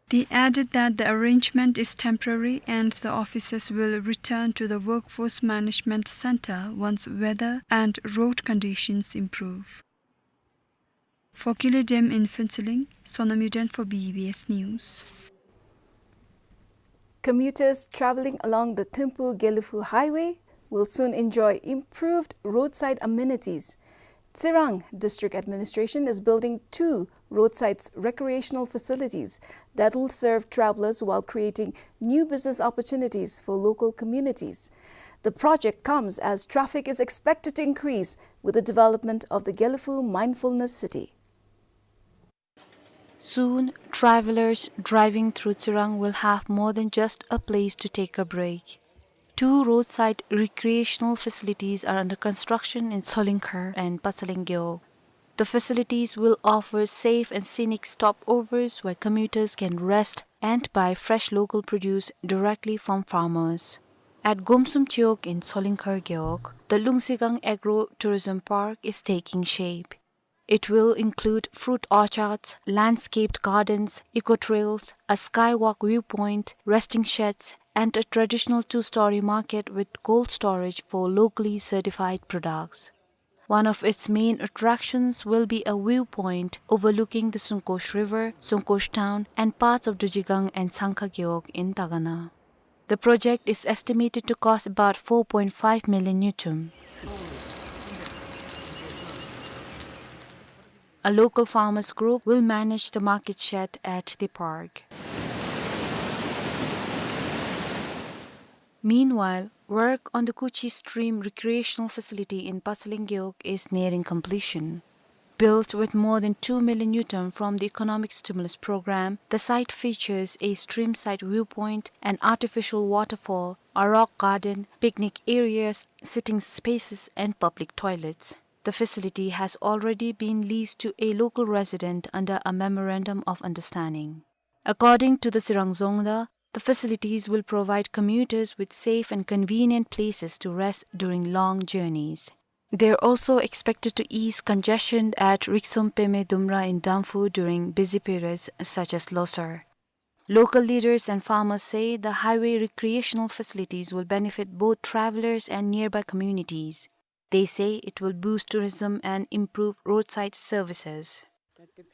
They added that the arrangement is temporary and the officers will return to the Workforce Management Center once weather and road conditions improve. For Kile Dam in Phuentsholing, Sonam Yuden for B B S News. Commuters traveling along the Thimphu-Gelephu Highway will soon enjoy improved roadside amenities. Tsirang District Administration is building two roadside recreational facilities that will serve travelers while creating new business opportunities for local communities. The project comes as traffic is expected to increase with the development of the Gelephu Mindfulness City. Soon, travelers driving through Tsirang will have more than just a place to take a break. Two roadside recreational facilities are under construction in Tsholingkhar and Patseleng Gewog. The facilities will offer safe and scenic stopovers where commuters can rest and buy fresh local produce directly from farmers. At Gomsum Chiwog in Tsholingkhar Gewog, the Lungsigang Agro Tourism Park is taking shape. It will include fruit orchards, landscaped gardens, eco trails, a skywalk viewpoint, resting sheds, and a traditional two-story market with cold storage for locally certified products. One of its main attractions will be a viewpoint overlooking the Sungkosh River, Sungkosh Town, and parts of Dujigang and Tsangkha Gewog in Dagana. The project is estimated to cost about four point five million ngultrum. A local farmers group will manage the market shed at the park. Meanwhile, work on the Kuchi Stream recreational facility in Patseleng Gewog is nearing completion. Built with more than two million ngultrum from the Economic Stimulus Program, the site features a streamside viewpoint, an artificial waterfall, a rock garden, picnic areas, sitting spaces, and public toilets. The facility has already been leased to a local resident under a memorandum of understanding. According to the Tsirang Dzongda, the facilities will provide commuters with safe and convenient places to rest during long journeys. They are also expected to ease congestion at Riksom Peme Dumra in Damphu during busy periods such as Losar. Local leaders and farmers say the highway recreational facilities will benefit both travelers and nearby communities. They say it will boost tourism and improve roadside services.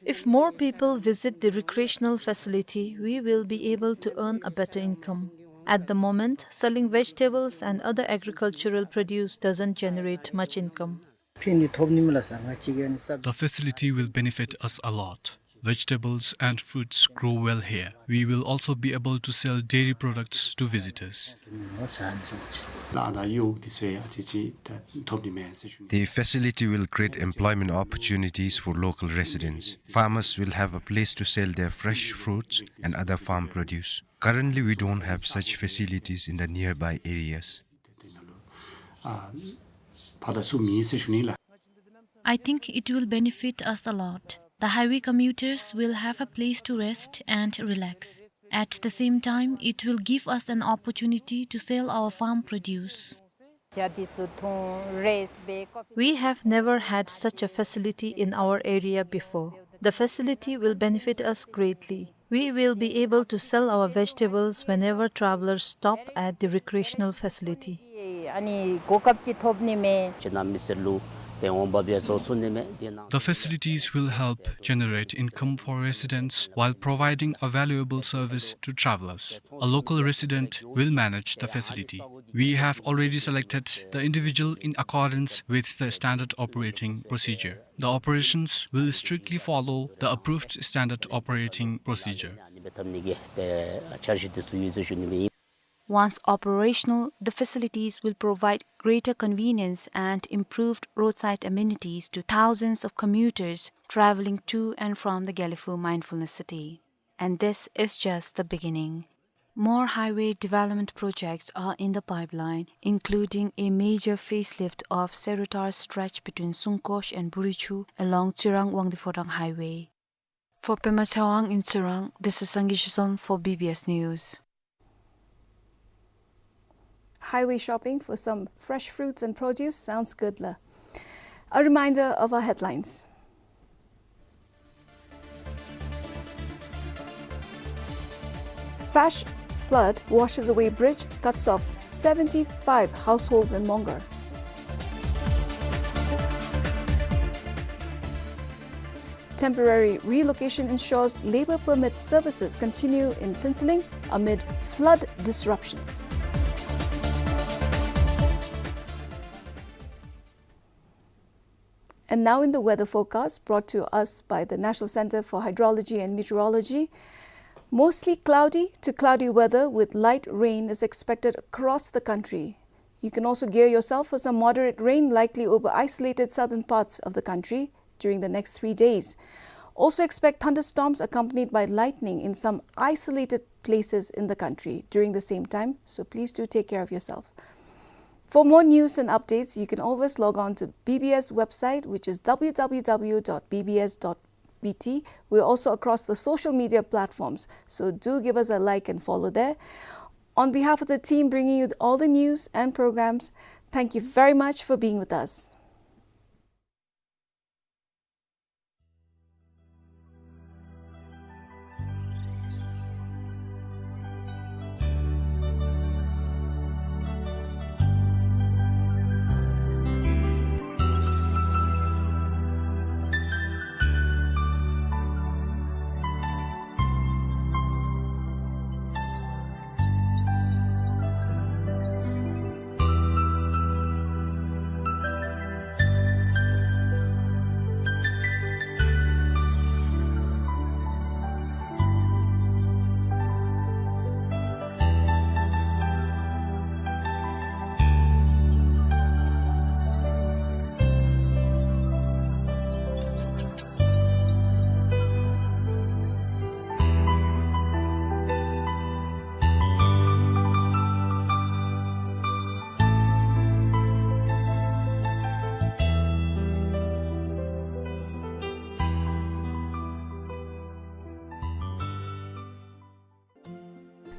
If more people visit the recreational facility, we will be able to earn a better income. At the moment, selling vegetables and other agricultural produce doesn't generate much income. The facility will benefit us a lot. Vegetables and fruits grow well here. We will also be able to sell dairy products to visitors. The facility will create employment opportunities for local residents. Farmers will have a place to sell their fresh fruits and other farm produce. Currently, we don't have such facilities in the nearby areas. I think it will benefit us a lot. The highway commuters will have a place to rest and relax. At the same time, it will give us an opportunity to sell our farm produce. We have never had such a facility in our area before. The facility will benefit us greatly. We will be able to sell our vegetables whenever travelers stop at the recreational facility. The facilities will help generate income for residents while providing a valuable service to travelers. A local resident will manage the facility. We have already selected the individual in accordance with the standard operating procedure. The operations will strictly follow the approved standard operating procedure. Once operational, the facilities will provide greater convenience and improved roadside amenities to thousands of commuters traveling to and from the Gelephu Mindfulness City. And this is just the beginning. More highway development projects are in the pipeline, including a major facelift of Serotar stretch between Sungkosh and Burichu along Tsirang-Wangdue Phodrang Highway. For Pema Chawang in Tsirang, this is Sangay Shishom for B B S News. Highway shopping for some fresh fruits and produce sounds good, la. A reminder of our headlines. Flash flood washes away bridge, cuts off seventy-five households in Mongar. Temporary relocation ensures labour permit services continue in Phuentsholing amid flood disruptions. And now in the weather forecast brought to us by the National Centre for Hydrology and Meteorology, mostly cloudy to cloudy weather with light rain is expected across the country. You can also gear yourself for some moderate rain likely over isolated southern parts of the country during the next three days. Also expect thunderstorms accompanied by lightning in some isolated places in the country during the same time, so please do take care of yourself. For more news and updates, you can always log on to B B S website, which is W W W dot B B S dot B T. We're also across the social media platforms, so do give us a like and follow there. On behalf of the team bringing you all the news and programs, thank you very much for being with us.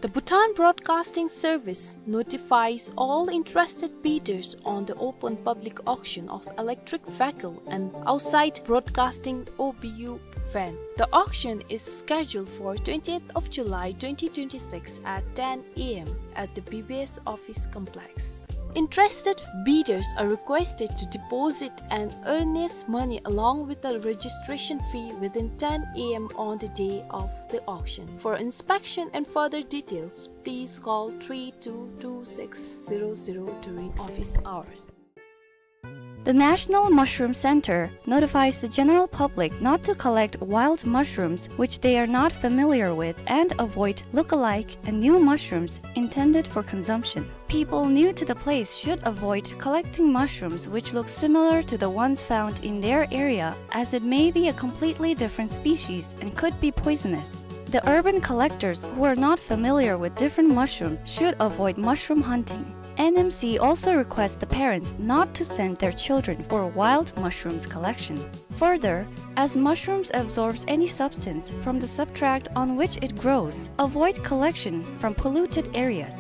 The Bhutan Broadcasting Service notifies all interested bidders on the open public auction of electric vehicle and outside broadcasting O B U van. The auction is scheduled for twentieth of July twenty twenty-six at ten A M at the B B S office complex. Interested bidders are requested to deposit an earnest money along with the registration fee within ten A M on the day of the auction. For inspection and further details, please call three two two six zero zero during office hours. The National Mushroom Center notifies the general public not to collect wild mushrooms which they are not familiar with and avoid look-alike and new mushrooms intended for consumption. People new to the place should avoid collecting mushrooms which look similar to the ones found in their area, as it may be a completely different species and could be poisonous. The urban collectors who are not familiar with different mushrooms should avoid mushroom hunting. N M C also requests the parents not to send their children for wild mushrooms collection. Further, as mushrooms absorbs any substance from the substrate on which it grows, avoid collection from polluted areas.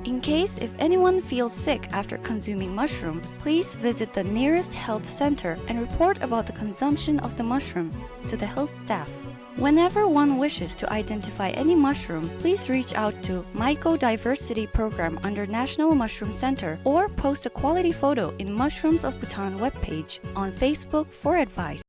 In case if anyone feels sick after consuming mushroom, please visit the nearest health center and report about the consumption of the mushroom to the health staff. Whenever one wishes to identify any mushroom, please reach out to Mycodiversity Program under National Mushroom Center or post a quality photo in Mushrooms of Bhutan webpage on Facebook for advice.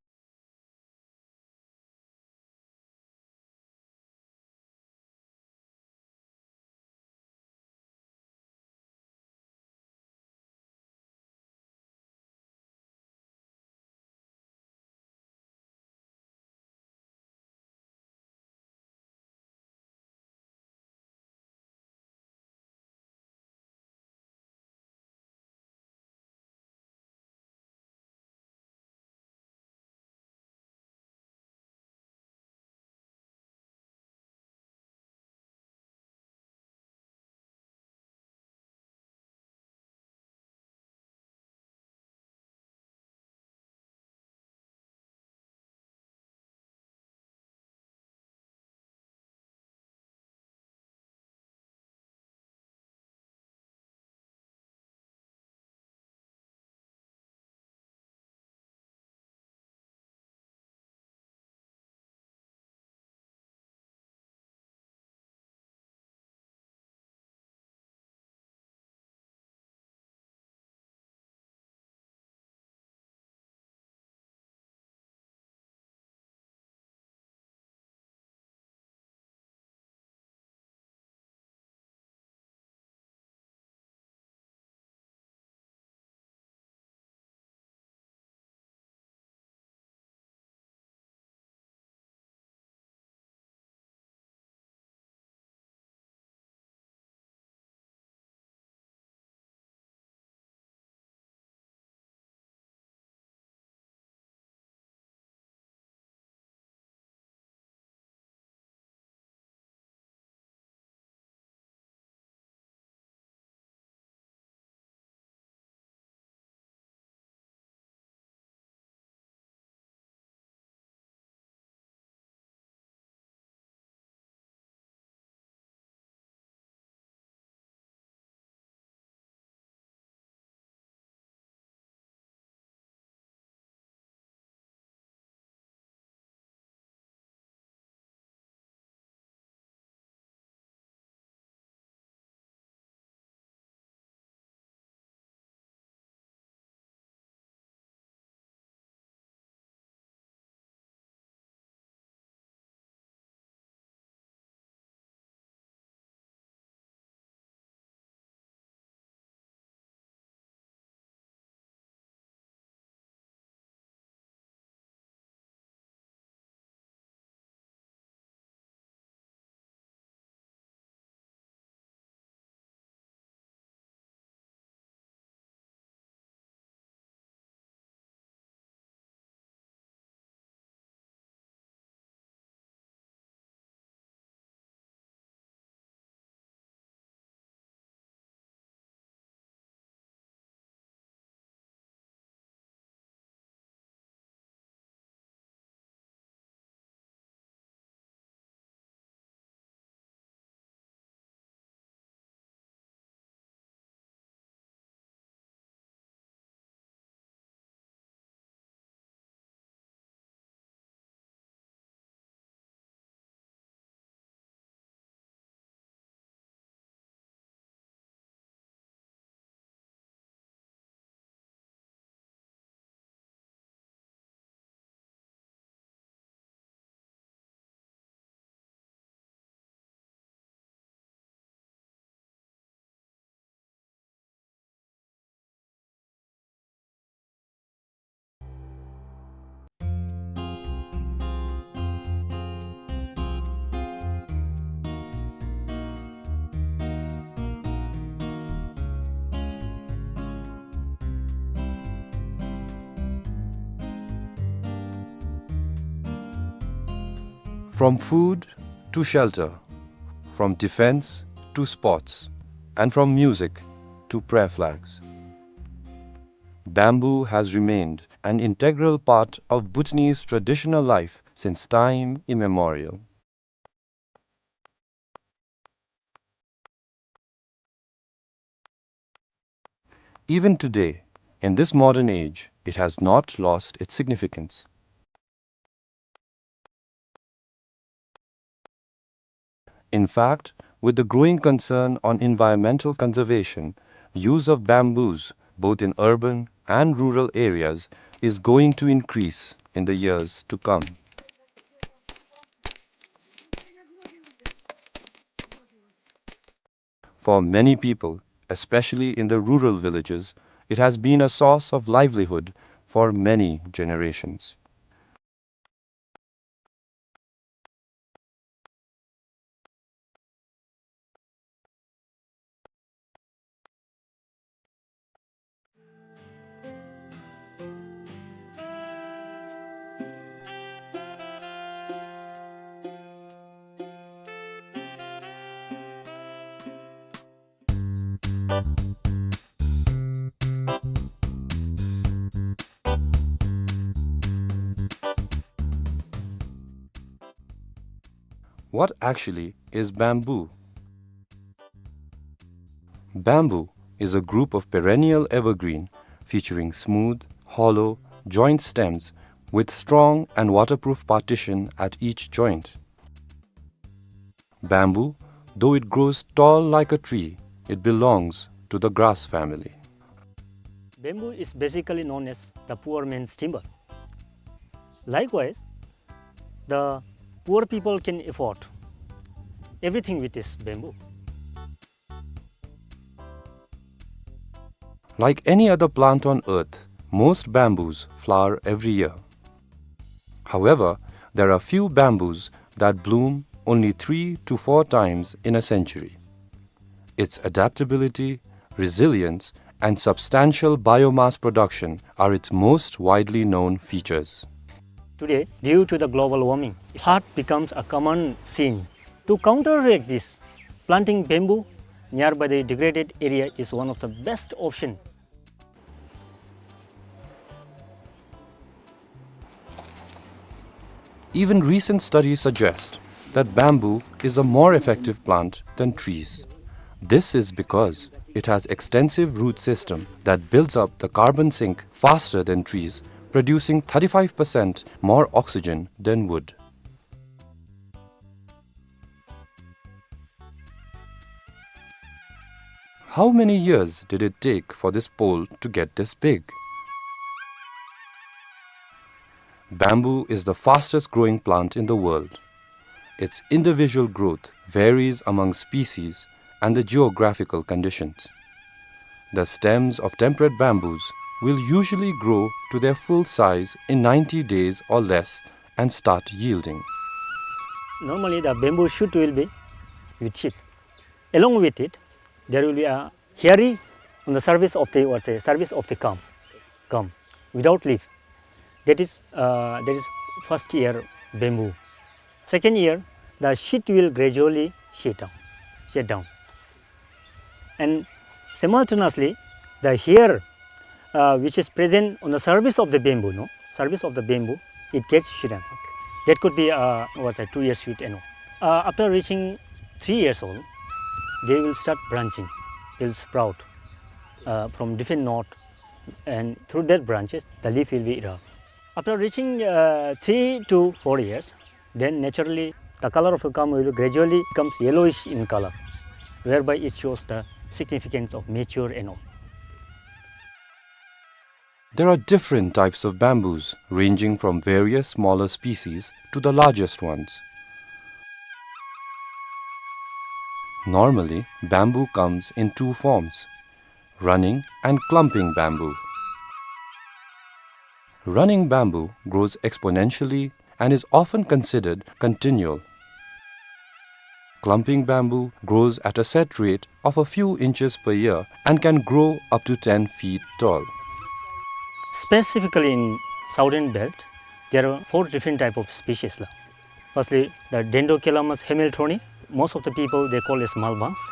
From food to shelter, from defense to sports, and from music to prayer flags, bamboo has remained an integral part of Bhutanese traditional life since time immemorial. Even today, in this modern age, it has not lost its significance. In fact, with the growing concern on environmental conservation, use of bamboos, both in urban and rural areas, is going to increase in the years to come. For many people, especially in the rural villages, it has been a source of livelihood for many generations. What actually is bamboo? Bamboo is a group of perennial evergreen featuring smooth, hollow, joint stems with strong and waterproof partition at each joint. Bamboo, though it grows tall like a tree, it belongs to the grass family. Bamboo is basically known as the poor man's timber. Likewise, the poor people can afford everything with this bamboo. Like any other plant on earth, most bamboos flower every year. However, there are few bamboos that bloom only three to four times in a century. Its adaptability, resilience, and substantial biomass production are its most widely known features. Today, due to the global warming, flood becomes a common scene. To counteract this, planting bamboo nearby the degraded area is one of the best option. Even recent studies suggest that bamboo is a more effective plant than trees. This is because it has extensive root system that builds up the carbon sink faster than trees, producing thirty-five percent more oxygen than wood. How many years did it take for this pole to get this big? Bamboo is the fastest growing plant in the world. Its individual growth varies among species and the geographical conditions. The stems of temperate bamboos will usually grow to their full size in ninety days or less and start yielding. Normally, the bamboo shoot will be with sheath. Along with it, there will be a hairy on the surface of the, what say, surface of the culm, culm, without leaf. That is, uh, that is first year bamboo. Second year, the sheath will gradually shed down, shed down. And simultaneously, the hair, uh, which is present on the surface of the bamboo, no, surface of the bamboo, it gets shrunk. That could be, uh, what's that, two years shoot and all. Uh, after reaching three years old, they will start branching. They will sprout, uh, from different node, and through that branches, the leaf will be erupt. After reaching, uh, three to four years, then naturally the color of the culm will gradually becomes yellowish in color, whereby it shows the significance of mature and all. There are different types of bamboos, ranging from various smaller species to the largest ones. Normally, bamboo comes in two forms, running and clumping bamboo. Running bamboo grows exponentially and is often considered continual. Clumping bamboo grows at a set rate of a few inches per year and can grow up to ten feet tall. Specifically in southern belt, there are four different type of species la. Firstly, the Dendrocalamus hamiltonii, most of the people they call as malbangs.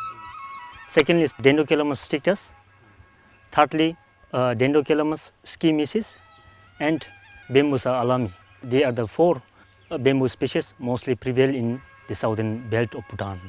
Secondly, is Dendrocalamus strictus. Thirdly, uh, Dendrocalamus schimicis and Bambusa alami. They are the four, uh, bamboo species mostly prevail in the southern belt of Bhutan.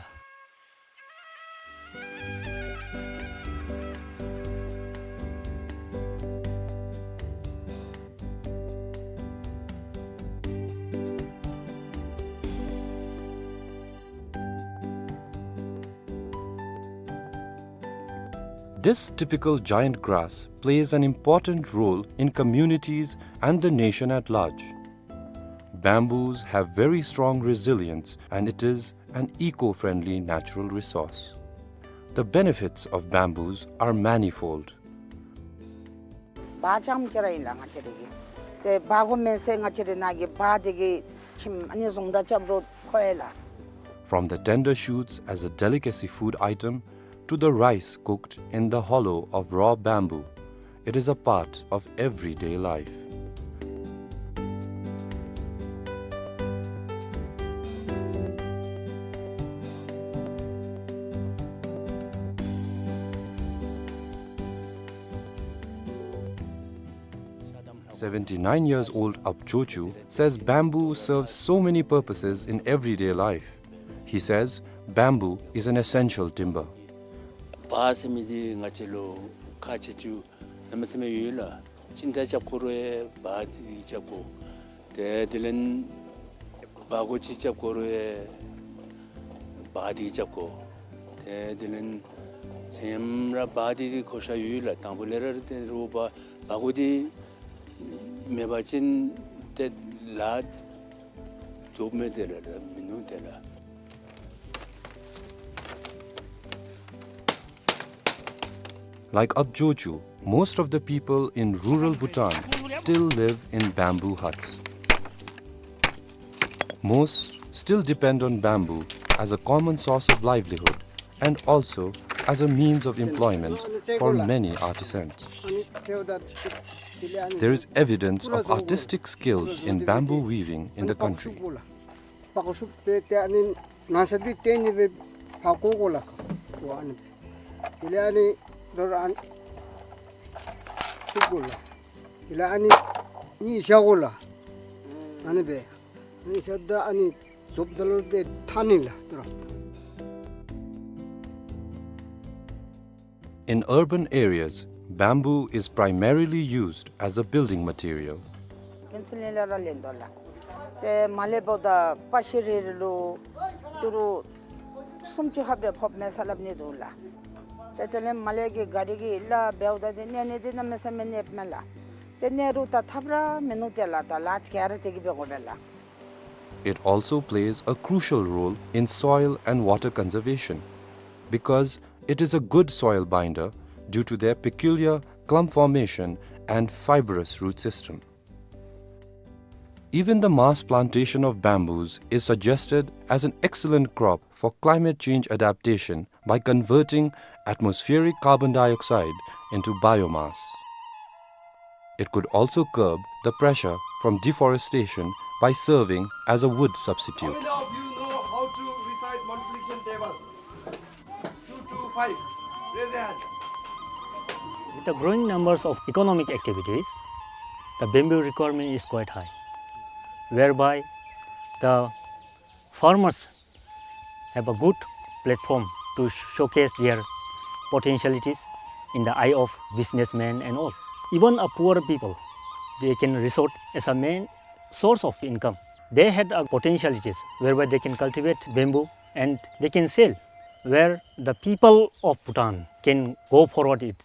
This typical giant grass plays an important role in communities and the nation at large. Bamboos have very strong resilience, and it is an eco-friendly natural resource. The benefits of bamboos are manifold. བག་ཙམ་ཅིག་ར་ཨིན་ལགས་ང་བཅས་ར་གི། ཏེ་བག་དགོ་མེན་ཟེར་ང་བཅས་ར་ནཱ་གི་བག་འདི་གིས་ཁྱིམ་ཨ་ནི་བཟུམ་ར་རྐྱབ་རུང་ཁོ་ཡི་ལགས། From the tender shoots as a delicacy food item to the rice cooked in the hollow of raw bamboo, it is a part of everyday life. Seventy-nine years old Ab Jochu says bamboo serves so many purposes in everyday life. He says bamboo is an essential timber. བག་ཟེར་མི་འདི་ང་བཅས་ལུ་ཁག་ཆེ་ཤོས་གནམ་མེད་ས་མེད་ཡོད་ལགས། གཅིན་ཏ་རྐྱབ་དགོ་རུང་ཡང་བག་འདི་རྐྱབ་དགོ། ཏེ་དེ་ལས་བག་གོ་ཅིག་རྐྱབ་དགོ་རུང་ཡང་བག་འདི་རྐྱབ་དགོ། ཏེ་དེ་ལས་ལེམ་ར་བག་འདི་གི་གོ་ཤ་ཡོད་ལགས། དང་པོ་ལས་ར་ཏེ་རུང་བག་བག་གོ་འདི་མེད་པ་ཅིན་ཏེ་ལཱ་ཐོབ་མི་དེ་ལགས་མིན་ནུག་ཏེ་ལགས། Like Ab Jochu, most of the people in rural Bhutan still live in bamboo huts. Most still depend on bamboo as a common source of livelihood and also as a means of employment for many artisans. There is evidence of artistic skills in bamboo weaving in the country. བག་གོ་ཤུབ་སྦེ་ཏེ་ཨ་ནི་ནང་ས་འདི་ཏེ་ཨ་ནི་སྦེ་བག་གོ་དགོ་ལགས། ཨ་ནི་དེ་ལས་ཨ་ནི་རོ་རོ་ཨ་ནི་ཤུབ་དགོ་ལགས། དེ་ལས་ཨ་ནི་གཉིས་བཞག་དགོ་ལགས། ཨ་ནི་སྦེ་ཨ་ནི་བཞག་ད་ཨ་ནི་བཟོཝ་ད་ལུ་ཏེ་ཐ་ནི་ལགས་ཏེ་རོ། In urban areas, bamboo is primarily used as a building material. ཕུན་ཚོགས་གླིང་ལས་ར་ལེན་དོ་ལགས། ཏེ་མར་ལས་འབདཝ་ད་པ་ཤི་རི་རི་ལུ་ཏི་རུ་སུམ་ཅུ་ལྷགཔ་རེ་ཕོགཔ་མས་ཟེར་སླབ་ནི་འདུག་ལགས། ཏེ་དེ་ལས་མར་ལས་ཀྱི་ག་རི་གི་ལཱ་འབདཝ་ད་འདི་གནས་ནི་འདི་གནམ་མེད་ས་མེད་གནསཔ་མས་ལགས། ཏེ་གནས་རུང་ད་ཐབས་ར་མིན་ནུག་ཏེ་ལགས། ད་ལཱ་ག་ར་དེ་གིས་འབད་དགོ་པས་ལགས། It also plays a crucial role in soil and water conservation because it is a good soil binder due to their peculiar clump formation and fibrous root system. Even the mass plantation of bamboos is suggested as an excellent crop for climate change adaptation by converting atmospheric carbon dioxide into biomass. It could also curb the pressure from deforestation by serving as a wood substitute. How many of you know how to recite multiplication table? Two two five. Raise your hand. With the growing numbers of economic activities, the bamboo requirement is quite high, whereby the farmers have a good platform to showcase their potentialities in the eye of businessmen and all. Even a poor people, they can resort as a main source of income. They had a potentialities whereby they can cultivate bamboo and they can sell, where the people of Bhutan can go forward it.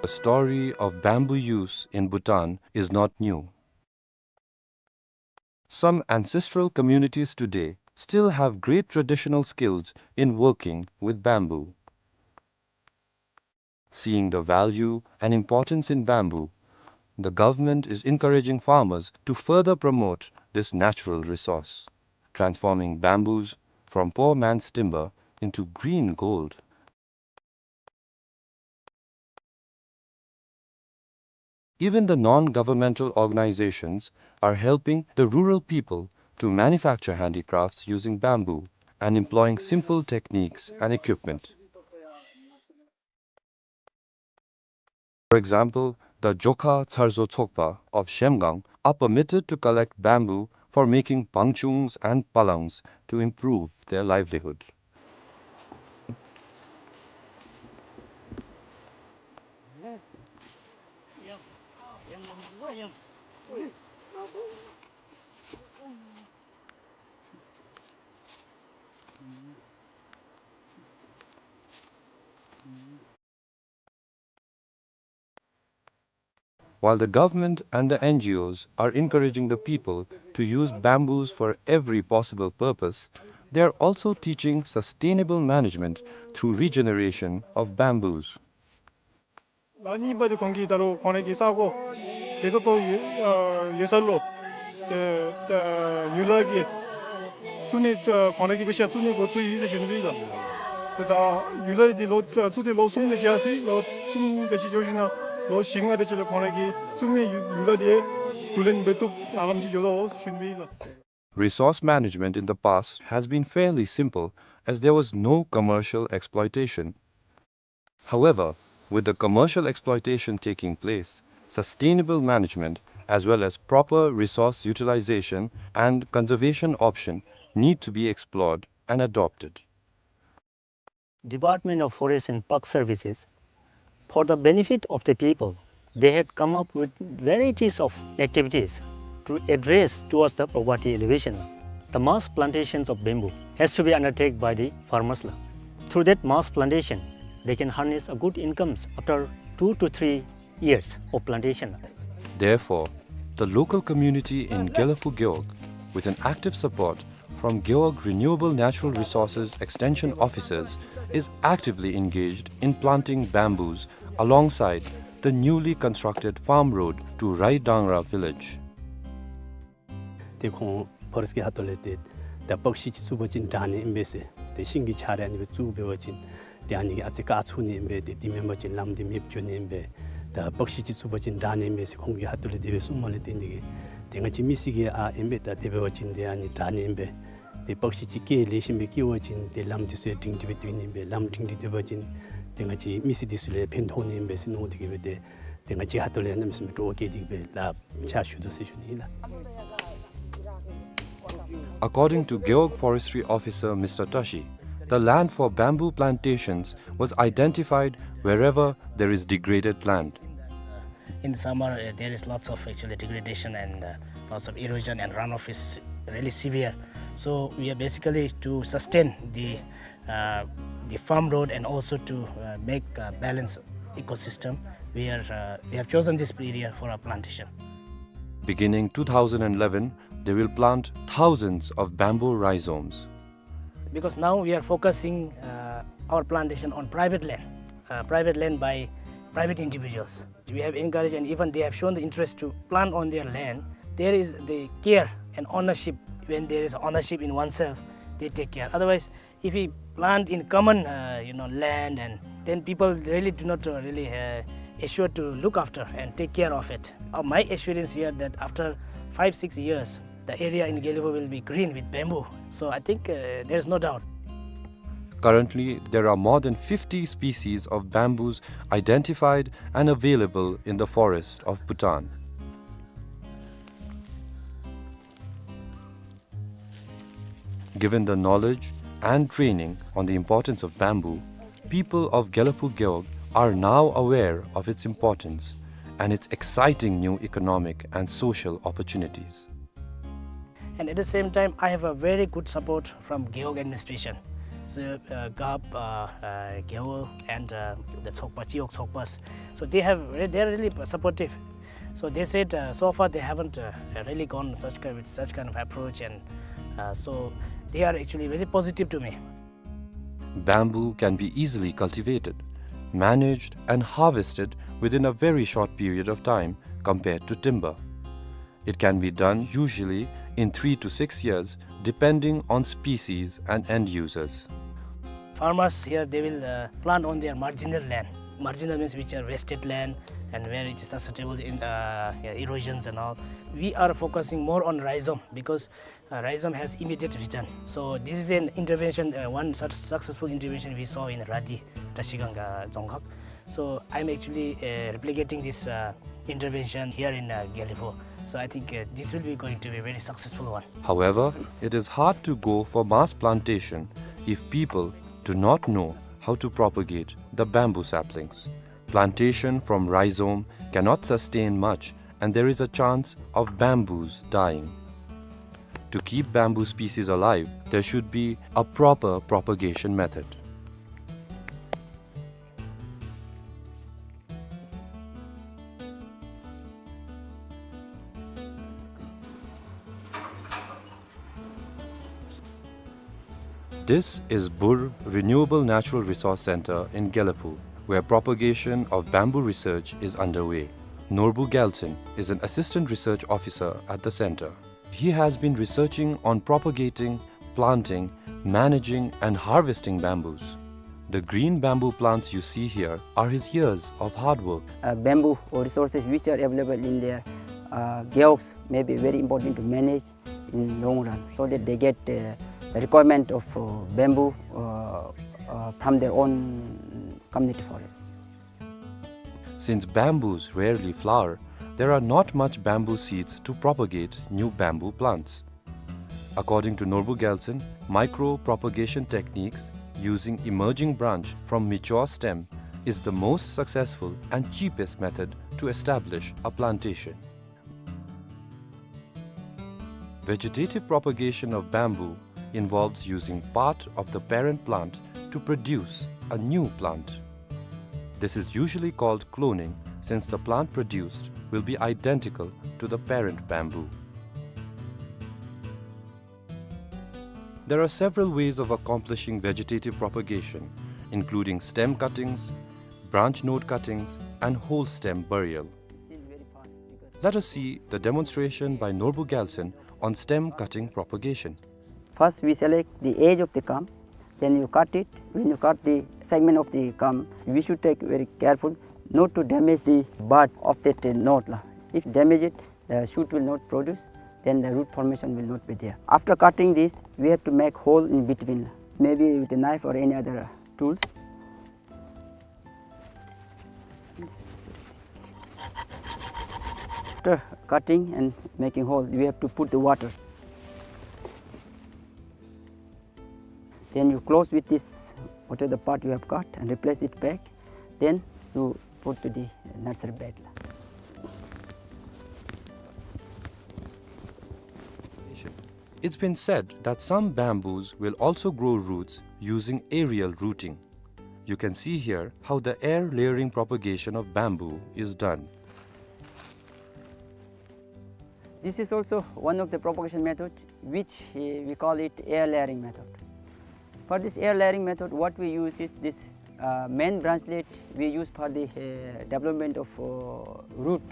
The story of bamboo use in Bhutan is not new. Some ancestral communities today still have great traditional skills in working with bamboo. Seeing the value and importance in bamboo, the government is encouraging farmers to further promote this natural resource, transforming bamboos from poor man's timber into green gold. Even the non-governmental organizations are helping the rural people to manufacture handicrafts using bamboo and employing simple techniques and equipment. For example, the Jokha Tsarzo Tsokpa of Shemgang are permitted to collect bamboo for making bangchungs and palangs to improve their livelihood. While the government and the N G Os are encouraging the people to use bamboos for every possible purpose, they are also teaching sustainable management through regeneration of bamboos. ལོ་གཉིས་པ་དེ་ཁོང་གིས་ད་རུང་ཁོང་རའི་གི་ས་གོ་དེ་ཚོ་ཏོག་ཡོད་ཨ་ཡོད་ས་ལུ་ཨེ་ཨ་ཡུལ་ལྷ་གི་བཙུགས་ནི་ཨ་ཁོང་རའི་གི་བུ་ཤ་བཙུགས་ནི་འགོ་བཙུགས་ཡི་ཟེར་ཞུ་ནི་ཨིན་ལགས། ད་ཡུལ་ལྷ་དེ་ལོ་བཙུགས་ཏེ་ལོ་གསུམ་དེ་བཞག་ཟེར། ལོ་གསུམ་དེ་ཅིག་འགྱོ་ཞིནམ་ལོ་བཞི་ལྔ་དེ་ཅིག་ལུ་ཁོང་རའི་གི་བཙུགས་མི་ཡུལ་ལྷ་དེ་བསྡུ་ལེན་འབད་བཏུབ་ཨ་ལམ་ཅིག་འགྱོ་དོ་ཟེར་ཞུ་ནི་ཨིན་ལགས། Resource management in the past has been fairly simple as there was no commercial exploitation. However, with the commercial exploitation taking place, sustainable management as well as proper resource utilization and conservation option need to be explored and adopted. Department of Forest and Park Services, for the benefit of the people, they had come up with varieties of activities to address towards the poverty alleviation. The mass plantations of bamboo has to be undertaken by the farmers la. Through that mass plantation, they can harness a good incomes after two to three years of plantation. Therefore, the local community in Gelephu Gewog, with an active support from Gewog Renewable Natural Resources Extension Officers, is actively engaged in planting bamboos alongside the newly constructed farm road to Raidangra village. ཏེ་ཁོང་ཕོ་རེསཊ་གི་ཁ་ཐུག་ལས་ཏེ་ད་པག་ཤིང་ཅིག་བཙུགས་པ་ཅིན་དྲག་ནི་ཨིན་པས་ཟེར། ཏེ་ཤིང་གི་ཆ་ར་ཨ་ནི་སྦེ་བཙུགས་འབད་བ་ཅིན་ཏེ་ཨ་ནི་གིས་ཨ་ཙི་བཀག་ཚུགས་ནི་ཨིན་པས། ཏེ་དེ་མེན་པ་ཅིན་ལམ་འདི་མེདཔ་འགྱོ་ནི་ཨིན་པས། ད་པག་ཤིང་ཅིག་བཙུགས་པ་ཅིན་དྲག་ནི་ཨིན་པས་ཟེར་ཁོང་གི་ཁ་ཐུག་ལས་དེ་སྦེ་གསུངམ་ལས་བརྟེན་ཏེ་གིས་ཏེ་ང་བཅས་མི་སེར་གྱིས་ཨ་ཨིན་པས། ད་དེ་འབད་བ་ཅིན་ཏེ་ཨ་ནི་དྲག་ནི་ཨིན་པས། ཏེ་པག་ཤིང་ཅིག་སྐྱེ་ལེགས་ཤོམ་སྦེ་སྐྱེ་བ་ཅིན་ཏེ་ལམ་འདི་ཚུ་ཡང་སྒྲིང་སྒྲི་སྦེ་སྡོད་ནི་ཨིན་པས། ལམ་སྒྲིང་སྒྲི་སྡོད་པ་ཅིན་ཏེ་ང་བཅས་མི་སེར་འདི་ཚུ་ལུ་ཡང་ཕན་ཐོགས་ནི་ཨིན་པས་ཟེར་མནོ་སྟེ་གིས་སྦེ་ཏེ་ཏེ་ང་བཅས་ཁ་ཐུག་ལས་གནམ་མེད་ས་མེད་སྤྲོ་བ་སྐྱེས་ཏེ་གིས་སྦེ་ལཱ་ཕྱག་ཞུ་དོ་ཟེར་ཞུ་ནི་ཨིན་ལགས། According to Gewog Forestry Officer Mister Tashi, the land for bamboo plantations was identified wherever there is degraded land. In the summer, uh, there is lots of actually degradation and, uh, lots of erosion, and runoff is really severe. So we are basically to sustain the, uh, the farm road and also to, uh, make a balanced ecosystem. We are, uh, we have chosen this area for our plantation. Beginning two thousand eleven, they will plant thousands of bamboo rhizomes. Because now we are focusing, uh, our plantation on private land, uh, private land by private individuals. We have encouraged and even they have shown the interest to plant on their land. There is the care and ownership. When there is ownership in oneself, they take care. Otherwise, if we plant in common, uh, you know, land, and then people really do not, uh, really, uh, assure to look after and take care of it. Uh, my assurance here that after five, six years, the area in Gelephu will be green with bamboo. So I think, uh, there is no doubt. Currently, there are more than fifty species of bamboos identified and available in the forests of Bhutan. Given the knowledge and training on the importance of bamboo, people of Gelephu Gewog are now aware of its importance and its exciting new economic and social opportunities. And at the same time, I have a very good support from Gewog administration. So, uh, Gap, uh, uh, Gewog, and, uh, the Tsokpa, Chiyok Tsokpas. So they have, they are really supportive. So they said, uh, so far they haven't, uh, really gone such ki-, with such kind of approach, and, uh, so they are actually very positive to me. Bamboo can be easily cultivated, managed and harvested within a very short period of time compared to timber. It can be done usually in three to six years, depending on species and end users. Farmers here, they will, uh, plant on their marginal land. Marginal means which are wasted land and where it is susceptible in, uh, yeah, erosions and all. We are focusing more on rhizome because, uh, rhizome has immediate return. So this is an intervention, uh, one such successful intervention we saw in Radi, Trashigang, uh, Dzongkhag. So I'm actually, uh, replicating this, uh, intervention here in, uh, Gelephu. So I think, uh, this will be going to be a very successful one. However, it is hard to go for mass plantation if people do not know how to propagate the bamboo saplings. Plantation from rhizome cannot sustain much, and there is a chance of bamboos dying. To keep bamboo species alive, there should be a proper propagation method. This is Bur Renewable Natural Resource Center in Gelephu, where propagation of bamboo research is underway. Norbu Gyaltsen is an assistant research officer at the center. He has been researching on propagating, planting, managing, and harvesting bamboos. The green bamboo plants you see here are his years of hard work. Uh, bamboo resources which are available in their, uh, gewogs may be very important to manage in long run, so that they get, uh, the requirement of, uh, bamboo, uh, uh, from their own community forest. Since bamboos rarely flower, there are not much bamboo seeds to propagate new bamboo plants. According to Norbu Gyaltsen, micro-propagation techniques using emerging branch from mature stem is the most successful and cheapest method to establish a plantation. Vegetative propagation of bamboo involves using part of the parent plant to produce a new plant. This is usually called cloning, since the plant produced will be identical to the parent bamboo. There are several ways of accomplishing vegetative propagation, including stem cuttings, branch node cuttings, and whole stem burial. Let us see the demonstration by Norbu Gyaltsen on stem cutting propagation. First, we select the edge of the culm, then you cut it. When you cut the segment of the culm, we should take very careful not to damage the bud of that, uh, node la. If damage it, the shoot will not produce, then the root formation will not be there. After cutting this, we have to make hole in between, maybe with a knife or any other, uh, tools. After cutting and making hole, we have to put the water. Then you close with this, whatever the part you have cut, and replace it back. Then you put to the nursery bed. It's been said that some bamboos will also grow roots using aerial rooting. You can see here how the air layering propagation of bamboo is done. This is also one of the propagation method which, uh, we call it air layering method. For this air layering method, what we use is this, uh, main branchlet we use for the, uh, development of, uh, root.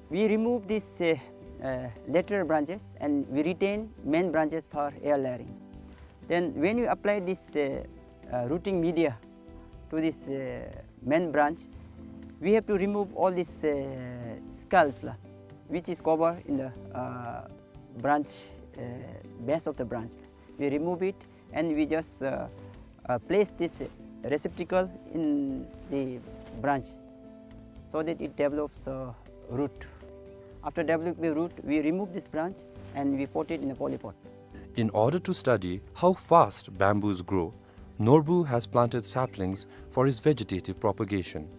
We remove these, uh, uh, lateral branches and we retain main branches for air layering. Then when you apply this, uh, uh, rooting media to this, uh, main branch, we have to remove all these, uh, scales la, which is covered in the, uh, branch, uh, base of the branch. We remove it and we just, uh, uh, place this receptacle in the branch so that it develops, uh, root. After developing the root, we remove this branch and we pot it in a polypot. In order to study how fast bamboos grow, Norbu has planted saplings for his vegetative propagation.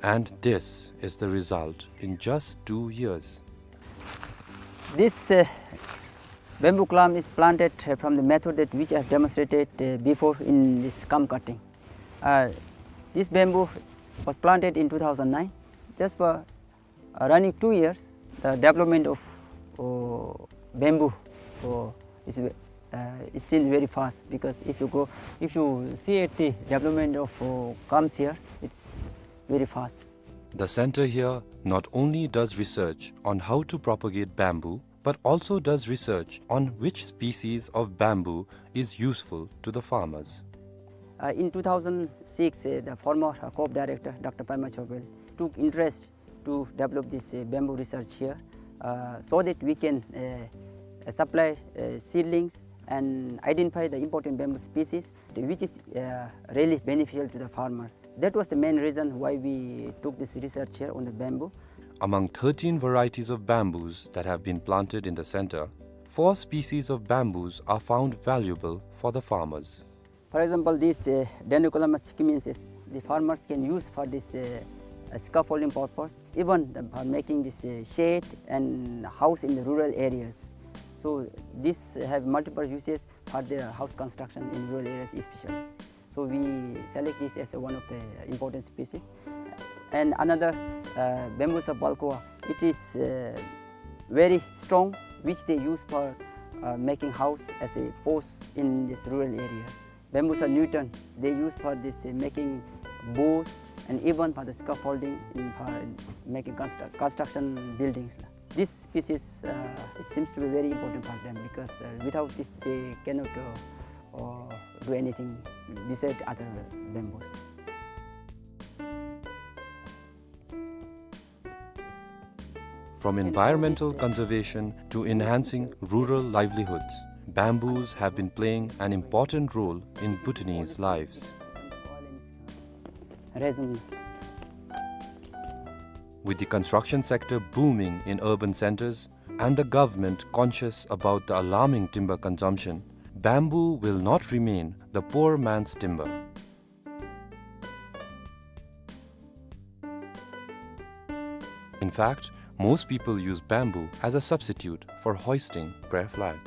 And this is the result in just two years. This, uh, bamboo culm is planted, uh, from the method that which I have demonstrated, uh, before in this culm cutting. Uh, this bamboo was planted in two thousand nine. Just for, uh, running two years, the development of, uh, bamboo, uh, is ve-, uh, it's still very fast, because if you go, if you see at the development of, uh, comes here, it's very fast. The center here not only does research on how to propagate bamboo, but also does research on which species of bamboo is useful to the farmers. Uh, in two thousand six, uh, the former, uh, COAP director, Doctor Paima Chowphel, took interest to develop this, uh, bamboo research here, uh, so that we can, uh, uh, supply, uh, seedlings and identify the important bamboo species, which is, uh, really beneficial to the farmers. That was the main reason why we took this research here on the bamboo. Among thirteen varieties of bamboos that have been planted in the center, four species of bamboos are found valuable for the farmers. For example, this, uh, Dendrocalamus sikkimensis, the farmers can use for this, uh, uh, scaffolding purpose, even the, for making this, uh, shed and house in the rural areas. So this have multiple uses for the house construction in rural areas especially. So we select this as a one of the important species. And another, uh, Bambusa balcoa, it is, uh, very strong, which they use for, uh, making house as a post in these rural areas. Bambusa nutans, they use for this, uh, making bows and even for the scaffolding in, for making constru-, construction buildings. This species, uh, it seems to be very important for them because, uh, without this they cannot, uh, uh, do anything beside other bamboos. From environmental conservation to enhancing rural livelihoods, bamboos have been playing an important role in Bhutanese lives. With the construction sector booming in urban centers and the government conscious about the alarming timber consumption, bamboo will not remain the poor man's timber. In fact, most people use bamboo as a substitute for hoisting prayer flag.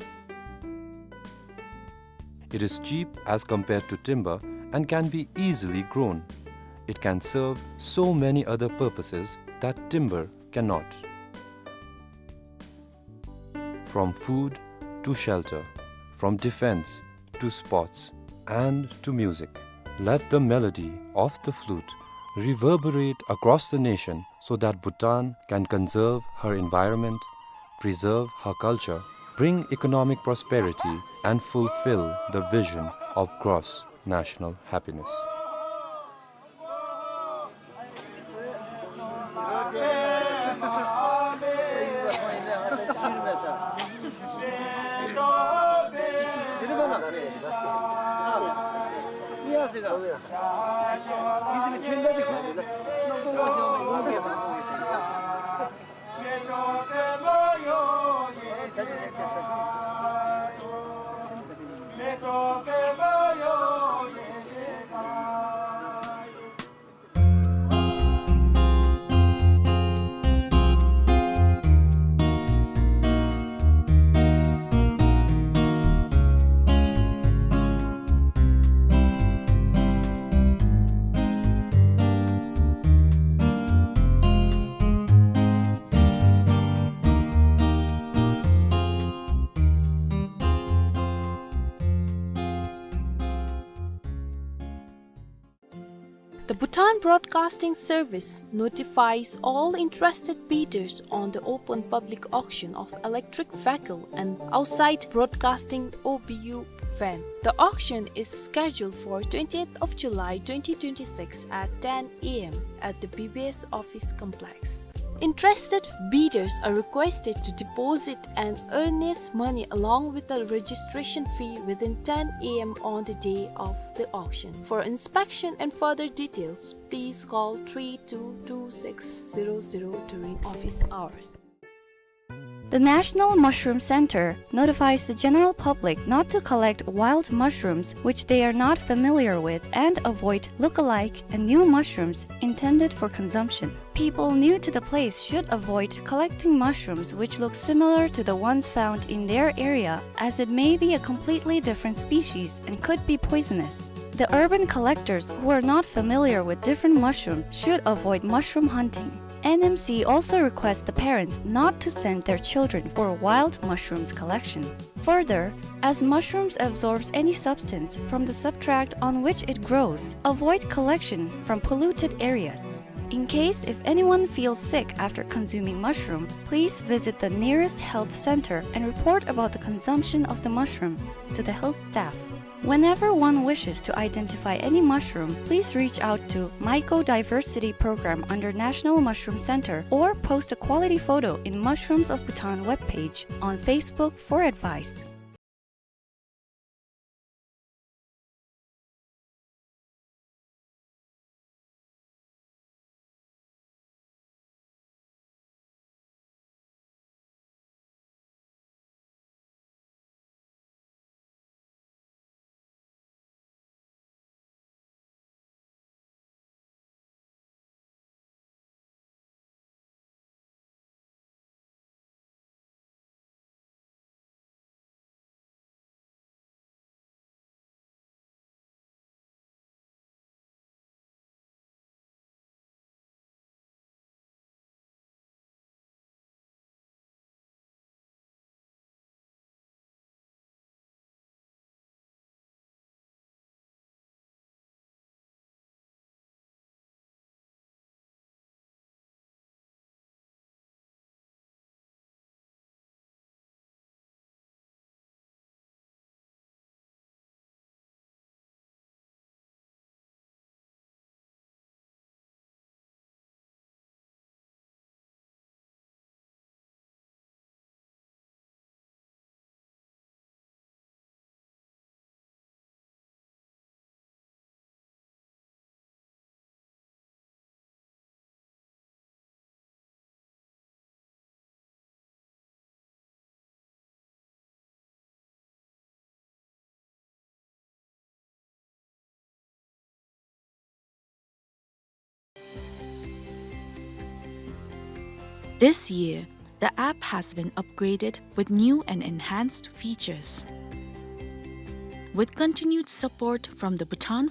It is cheap as compared to timber and can be easily grown. It can serve so many other purposes that timber cannot. From food to shelter, from defense to sports and to music. Let the melody of the flute reverberate across the nation so that Bhutan can conserve her environment, preserve her culture, bring economic prosperity, and fulfill the vision of gross national happiness. The Bhutan Broadcasting Service notifies all interested bidders on the open public auction of electric vehicle and outside broadcasting O B U van. The auction is scheduled for twentieth of July twenty twenty-six at ten A M at the B B S office complex. Interested bidders are requested to deposit an earnest money along with the registration fee within ten A M on the day of the auction. For inspection and further details, please call three two two six zero zero during office hours. The National Mushroom Center notifies the general public not to collect wild mushrooms which they are not familiar with and avoid look-alike and new mushrooms intended for consumption. People new to the place should avoid collecting mushrooms which look similar to the ones found in their area, as it may be a completely different species and could be poisonous. The urban collectors who are not familiar with different mushrooms should avoid mushroom hunting. N M C also requests the parents not to send their children for wild mushrooms collection. Further, as mushrooms absorbs any substance from the substrate on which it grows, avoid collection from polluted areas. In case if anyone feels sick after consuming mushroom, please visit the nearest health center and report about the consumption of the mushroom to the health staff. Whenever one wishes to identify any mushroom, please reach out to Mycodiversity Program under National Mushroom Center or post a quality photo in Mushrooms of Bhutan webpage on Facebook for advice. This year, the app has been upgraded with new and enhanced features. With continued support from the Bhutan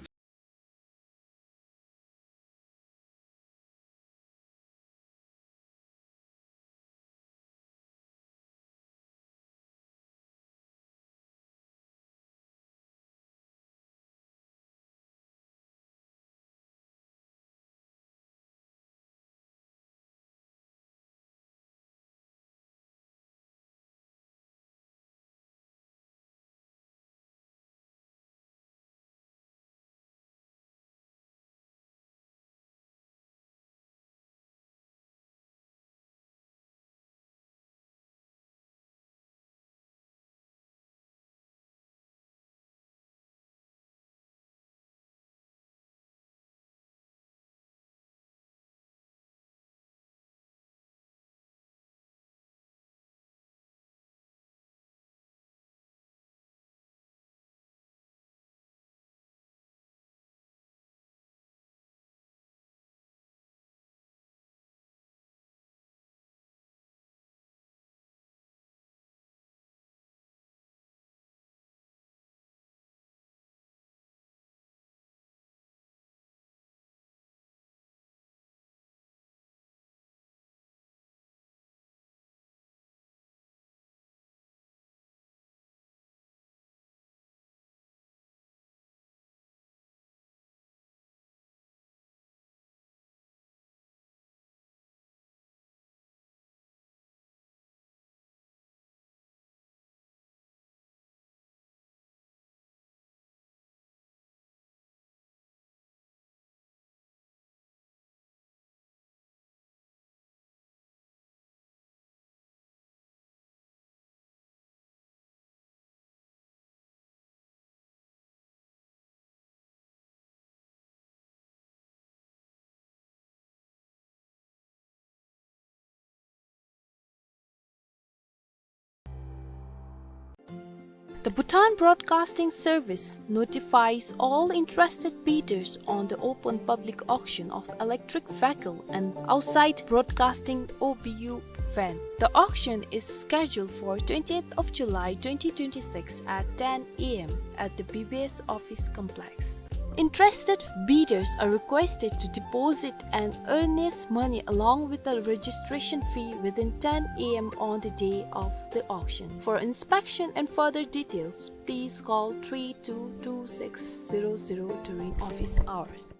The Bhutan Broadcasting Service notifies all interested bidders on the open public auction of electric vehicle and outside broadcasting O B U van. The auction is scheduled for twentieth of July twenty twenty-six at ten A M at the B B S office complex. Interested bidders are requested to deposit an earnest money along with the registration fee within ten a m on the day of the auction. For inspection and further details, please call three two two six zero zero during office hours.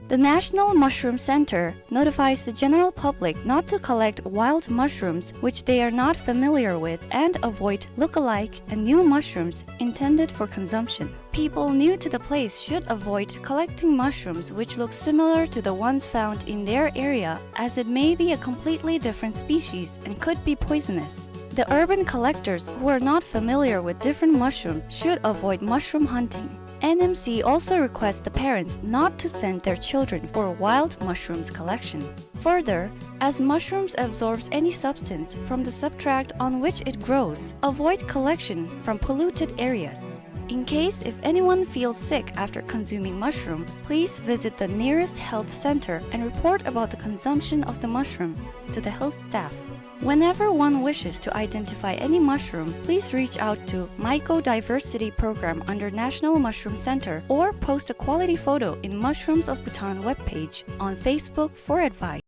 The National Mushroom Center notifies the general public not to collect wild mushrooms which they are not familiar with and avoid look-alike and new mushrooms intended for consumption. People new to the place should avoid collecting mushrooms which look similar to the ones found in their area, as it may be a completely different species and could be poisonous. The urban collectors who are not familiar with different mushrooms should avoid mushroom hunting. N M C also requests the parents not to send their children for wild mushrooms collection. Further, as mushrooms absorbs any substance from the substrate on which it grows, avoid collection from polluted areas. In case if anyone feels sick after consuming mushroom, please visit the nearest health center and report about the consumption of the mushroom to the health staff. Whenever one wishes to identify any mushroom, please reach out to Mycodiversity Program under National Mushroom Center or post a quality photo in Mushrooms of Bhutan webpage on Facebook for advice.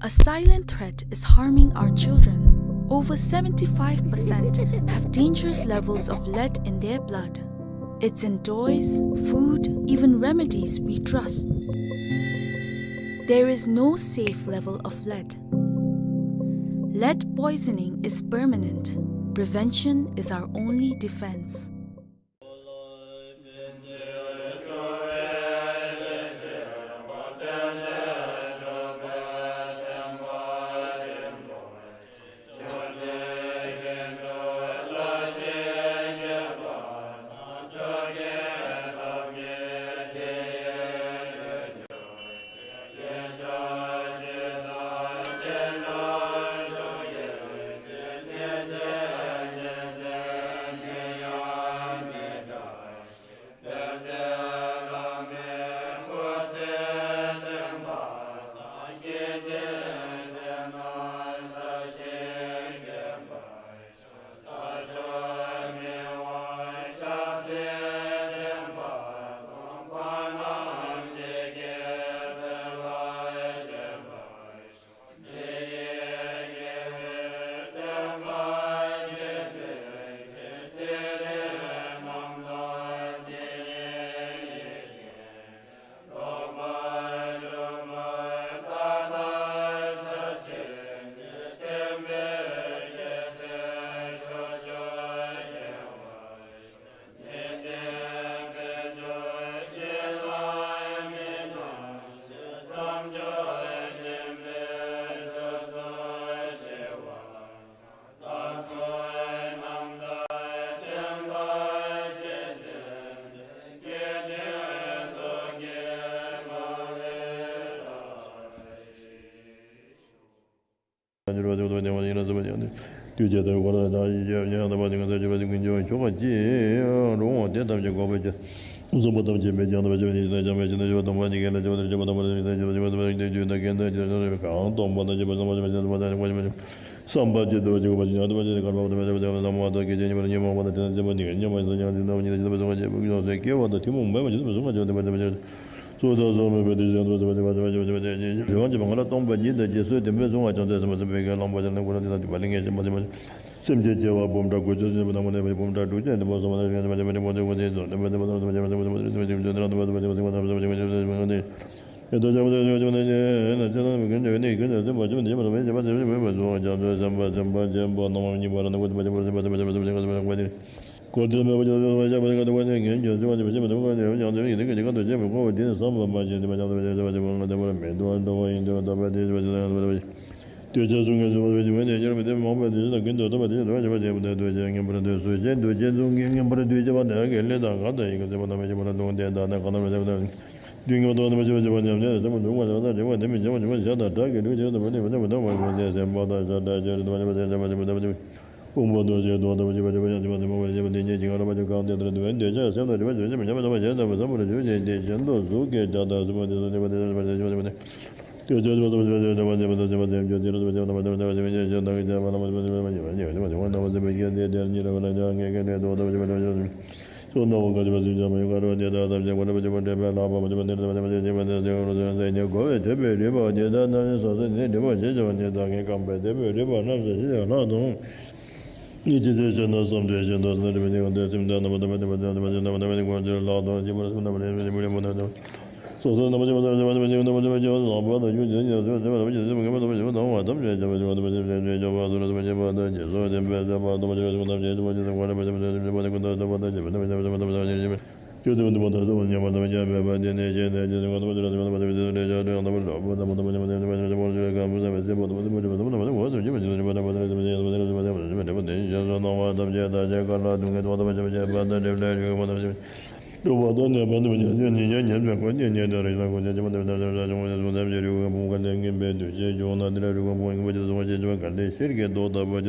A silent threat is harming our children. Over seventy-five percent have dangerous levels of lead in their blood. It's in toys, food, even remedies we trust. There is no safe level of lead. Lead poisoning is permanent. Prevention is our only defense. སེམས་ཅན་བྱེ་བ་འབུམ་ཕྲག་དགུ་བཅུ་ནི་འབུམ་ཕྲག་དྲུག་ཅུ་ནི་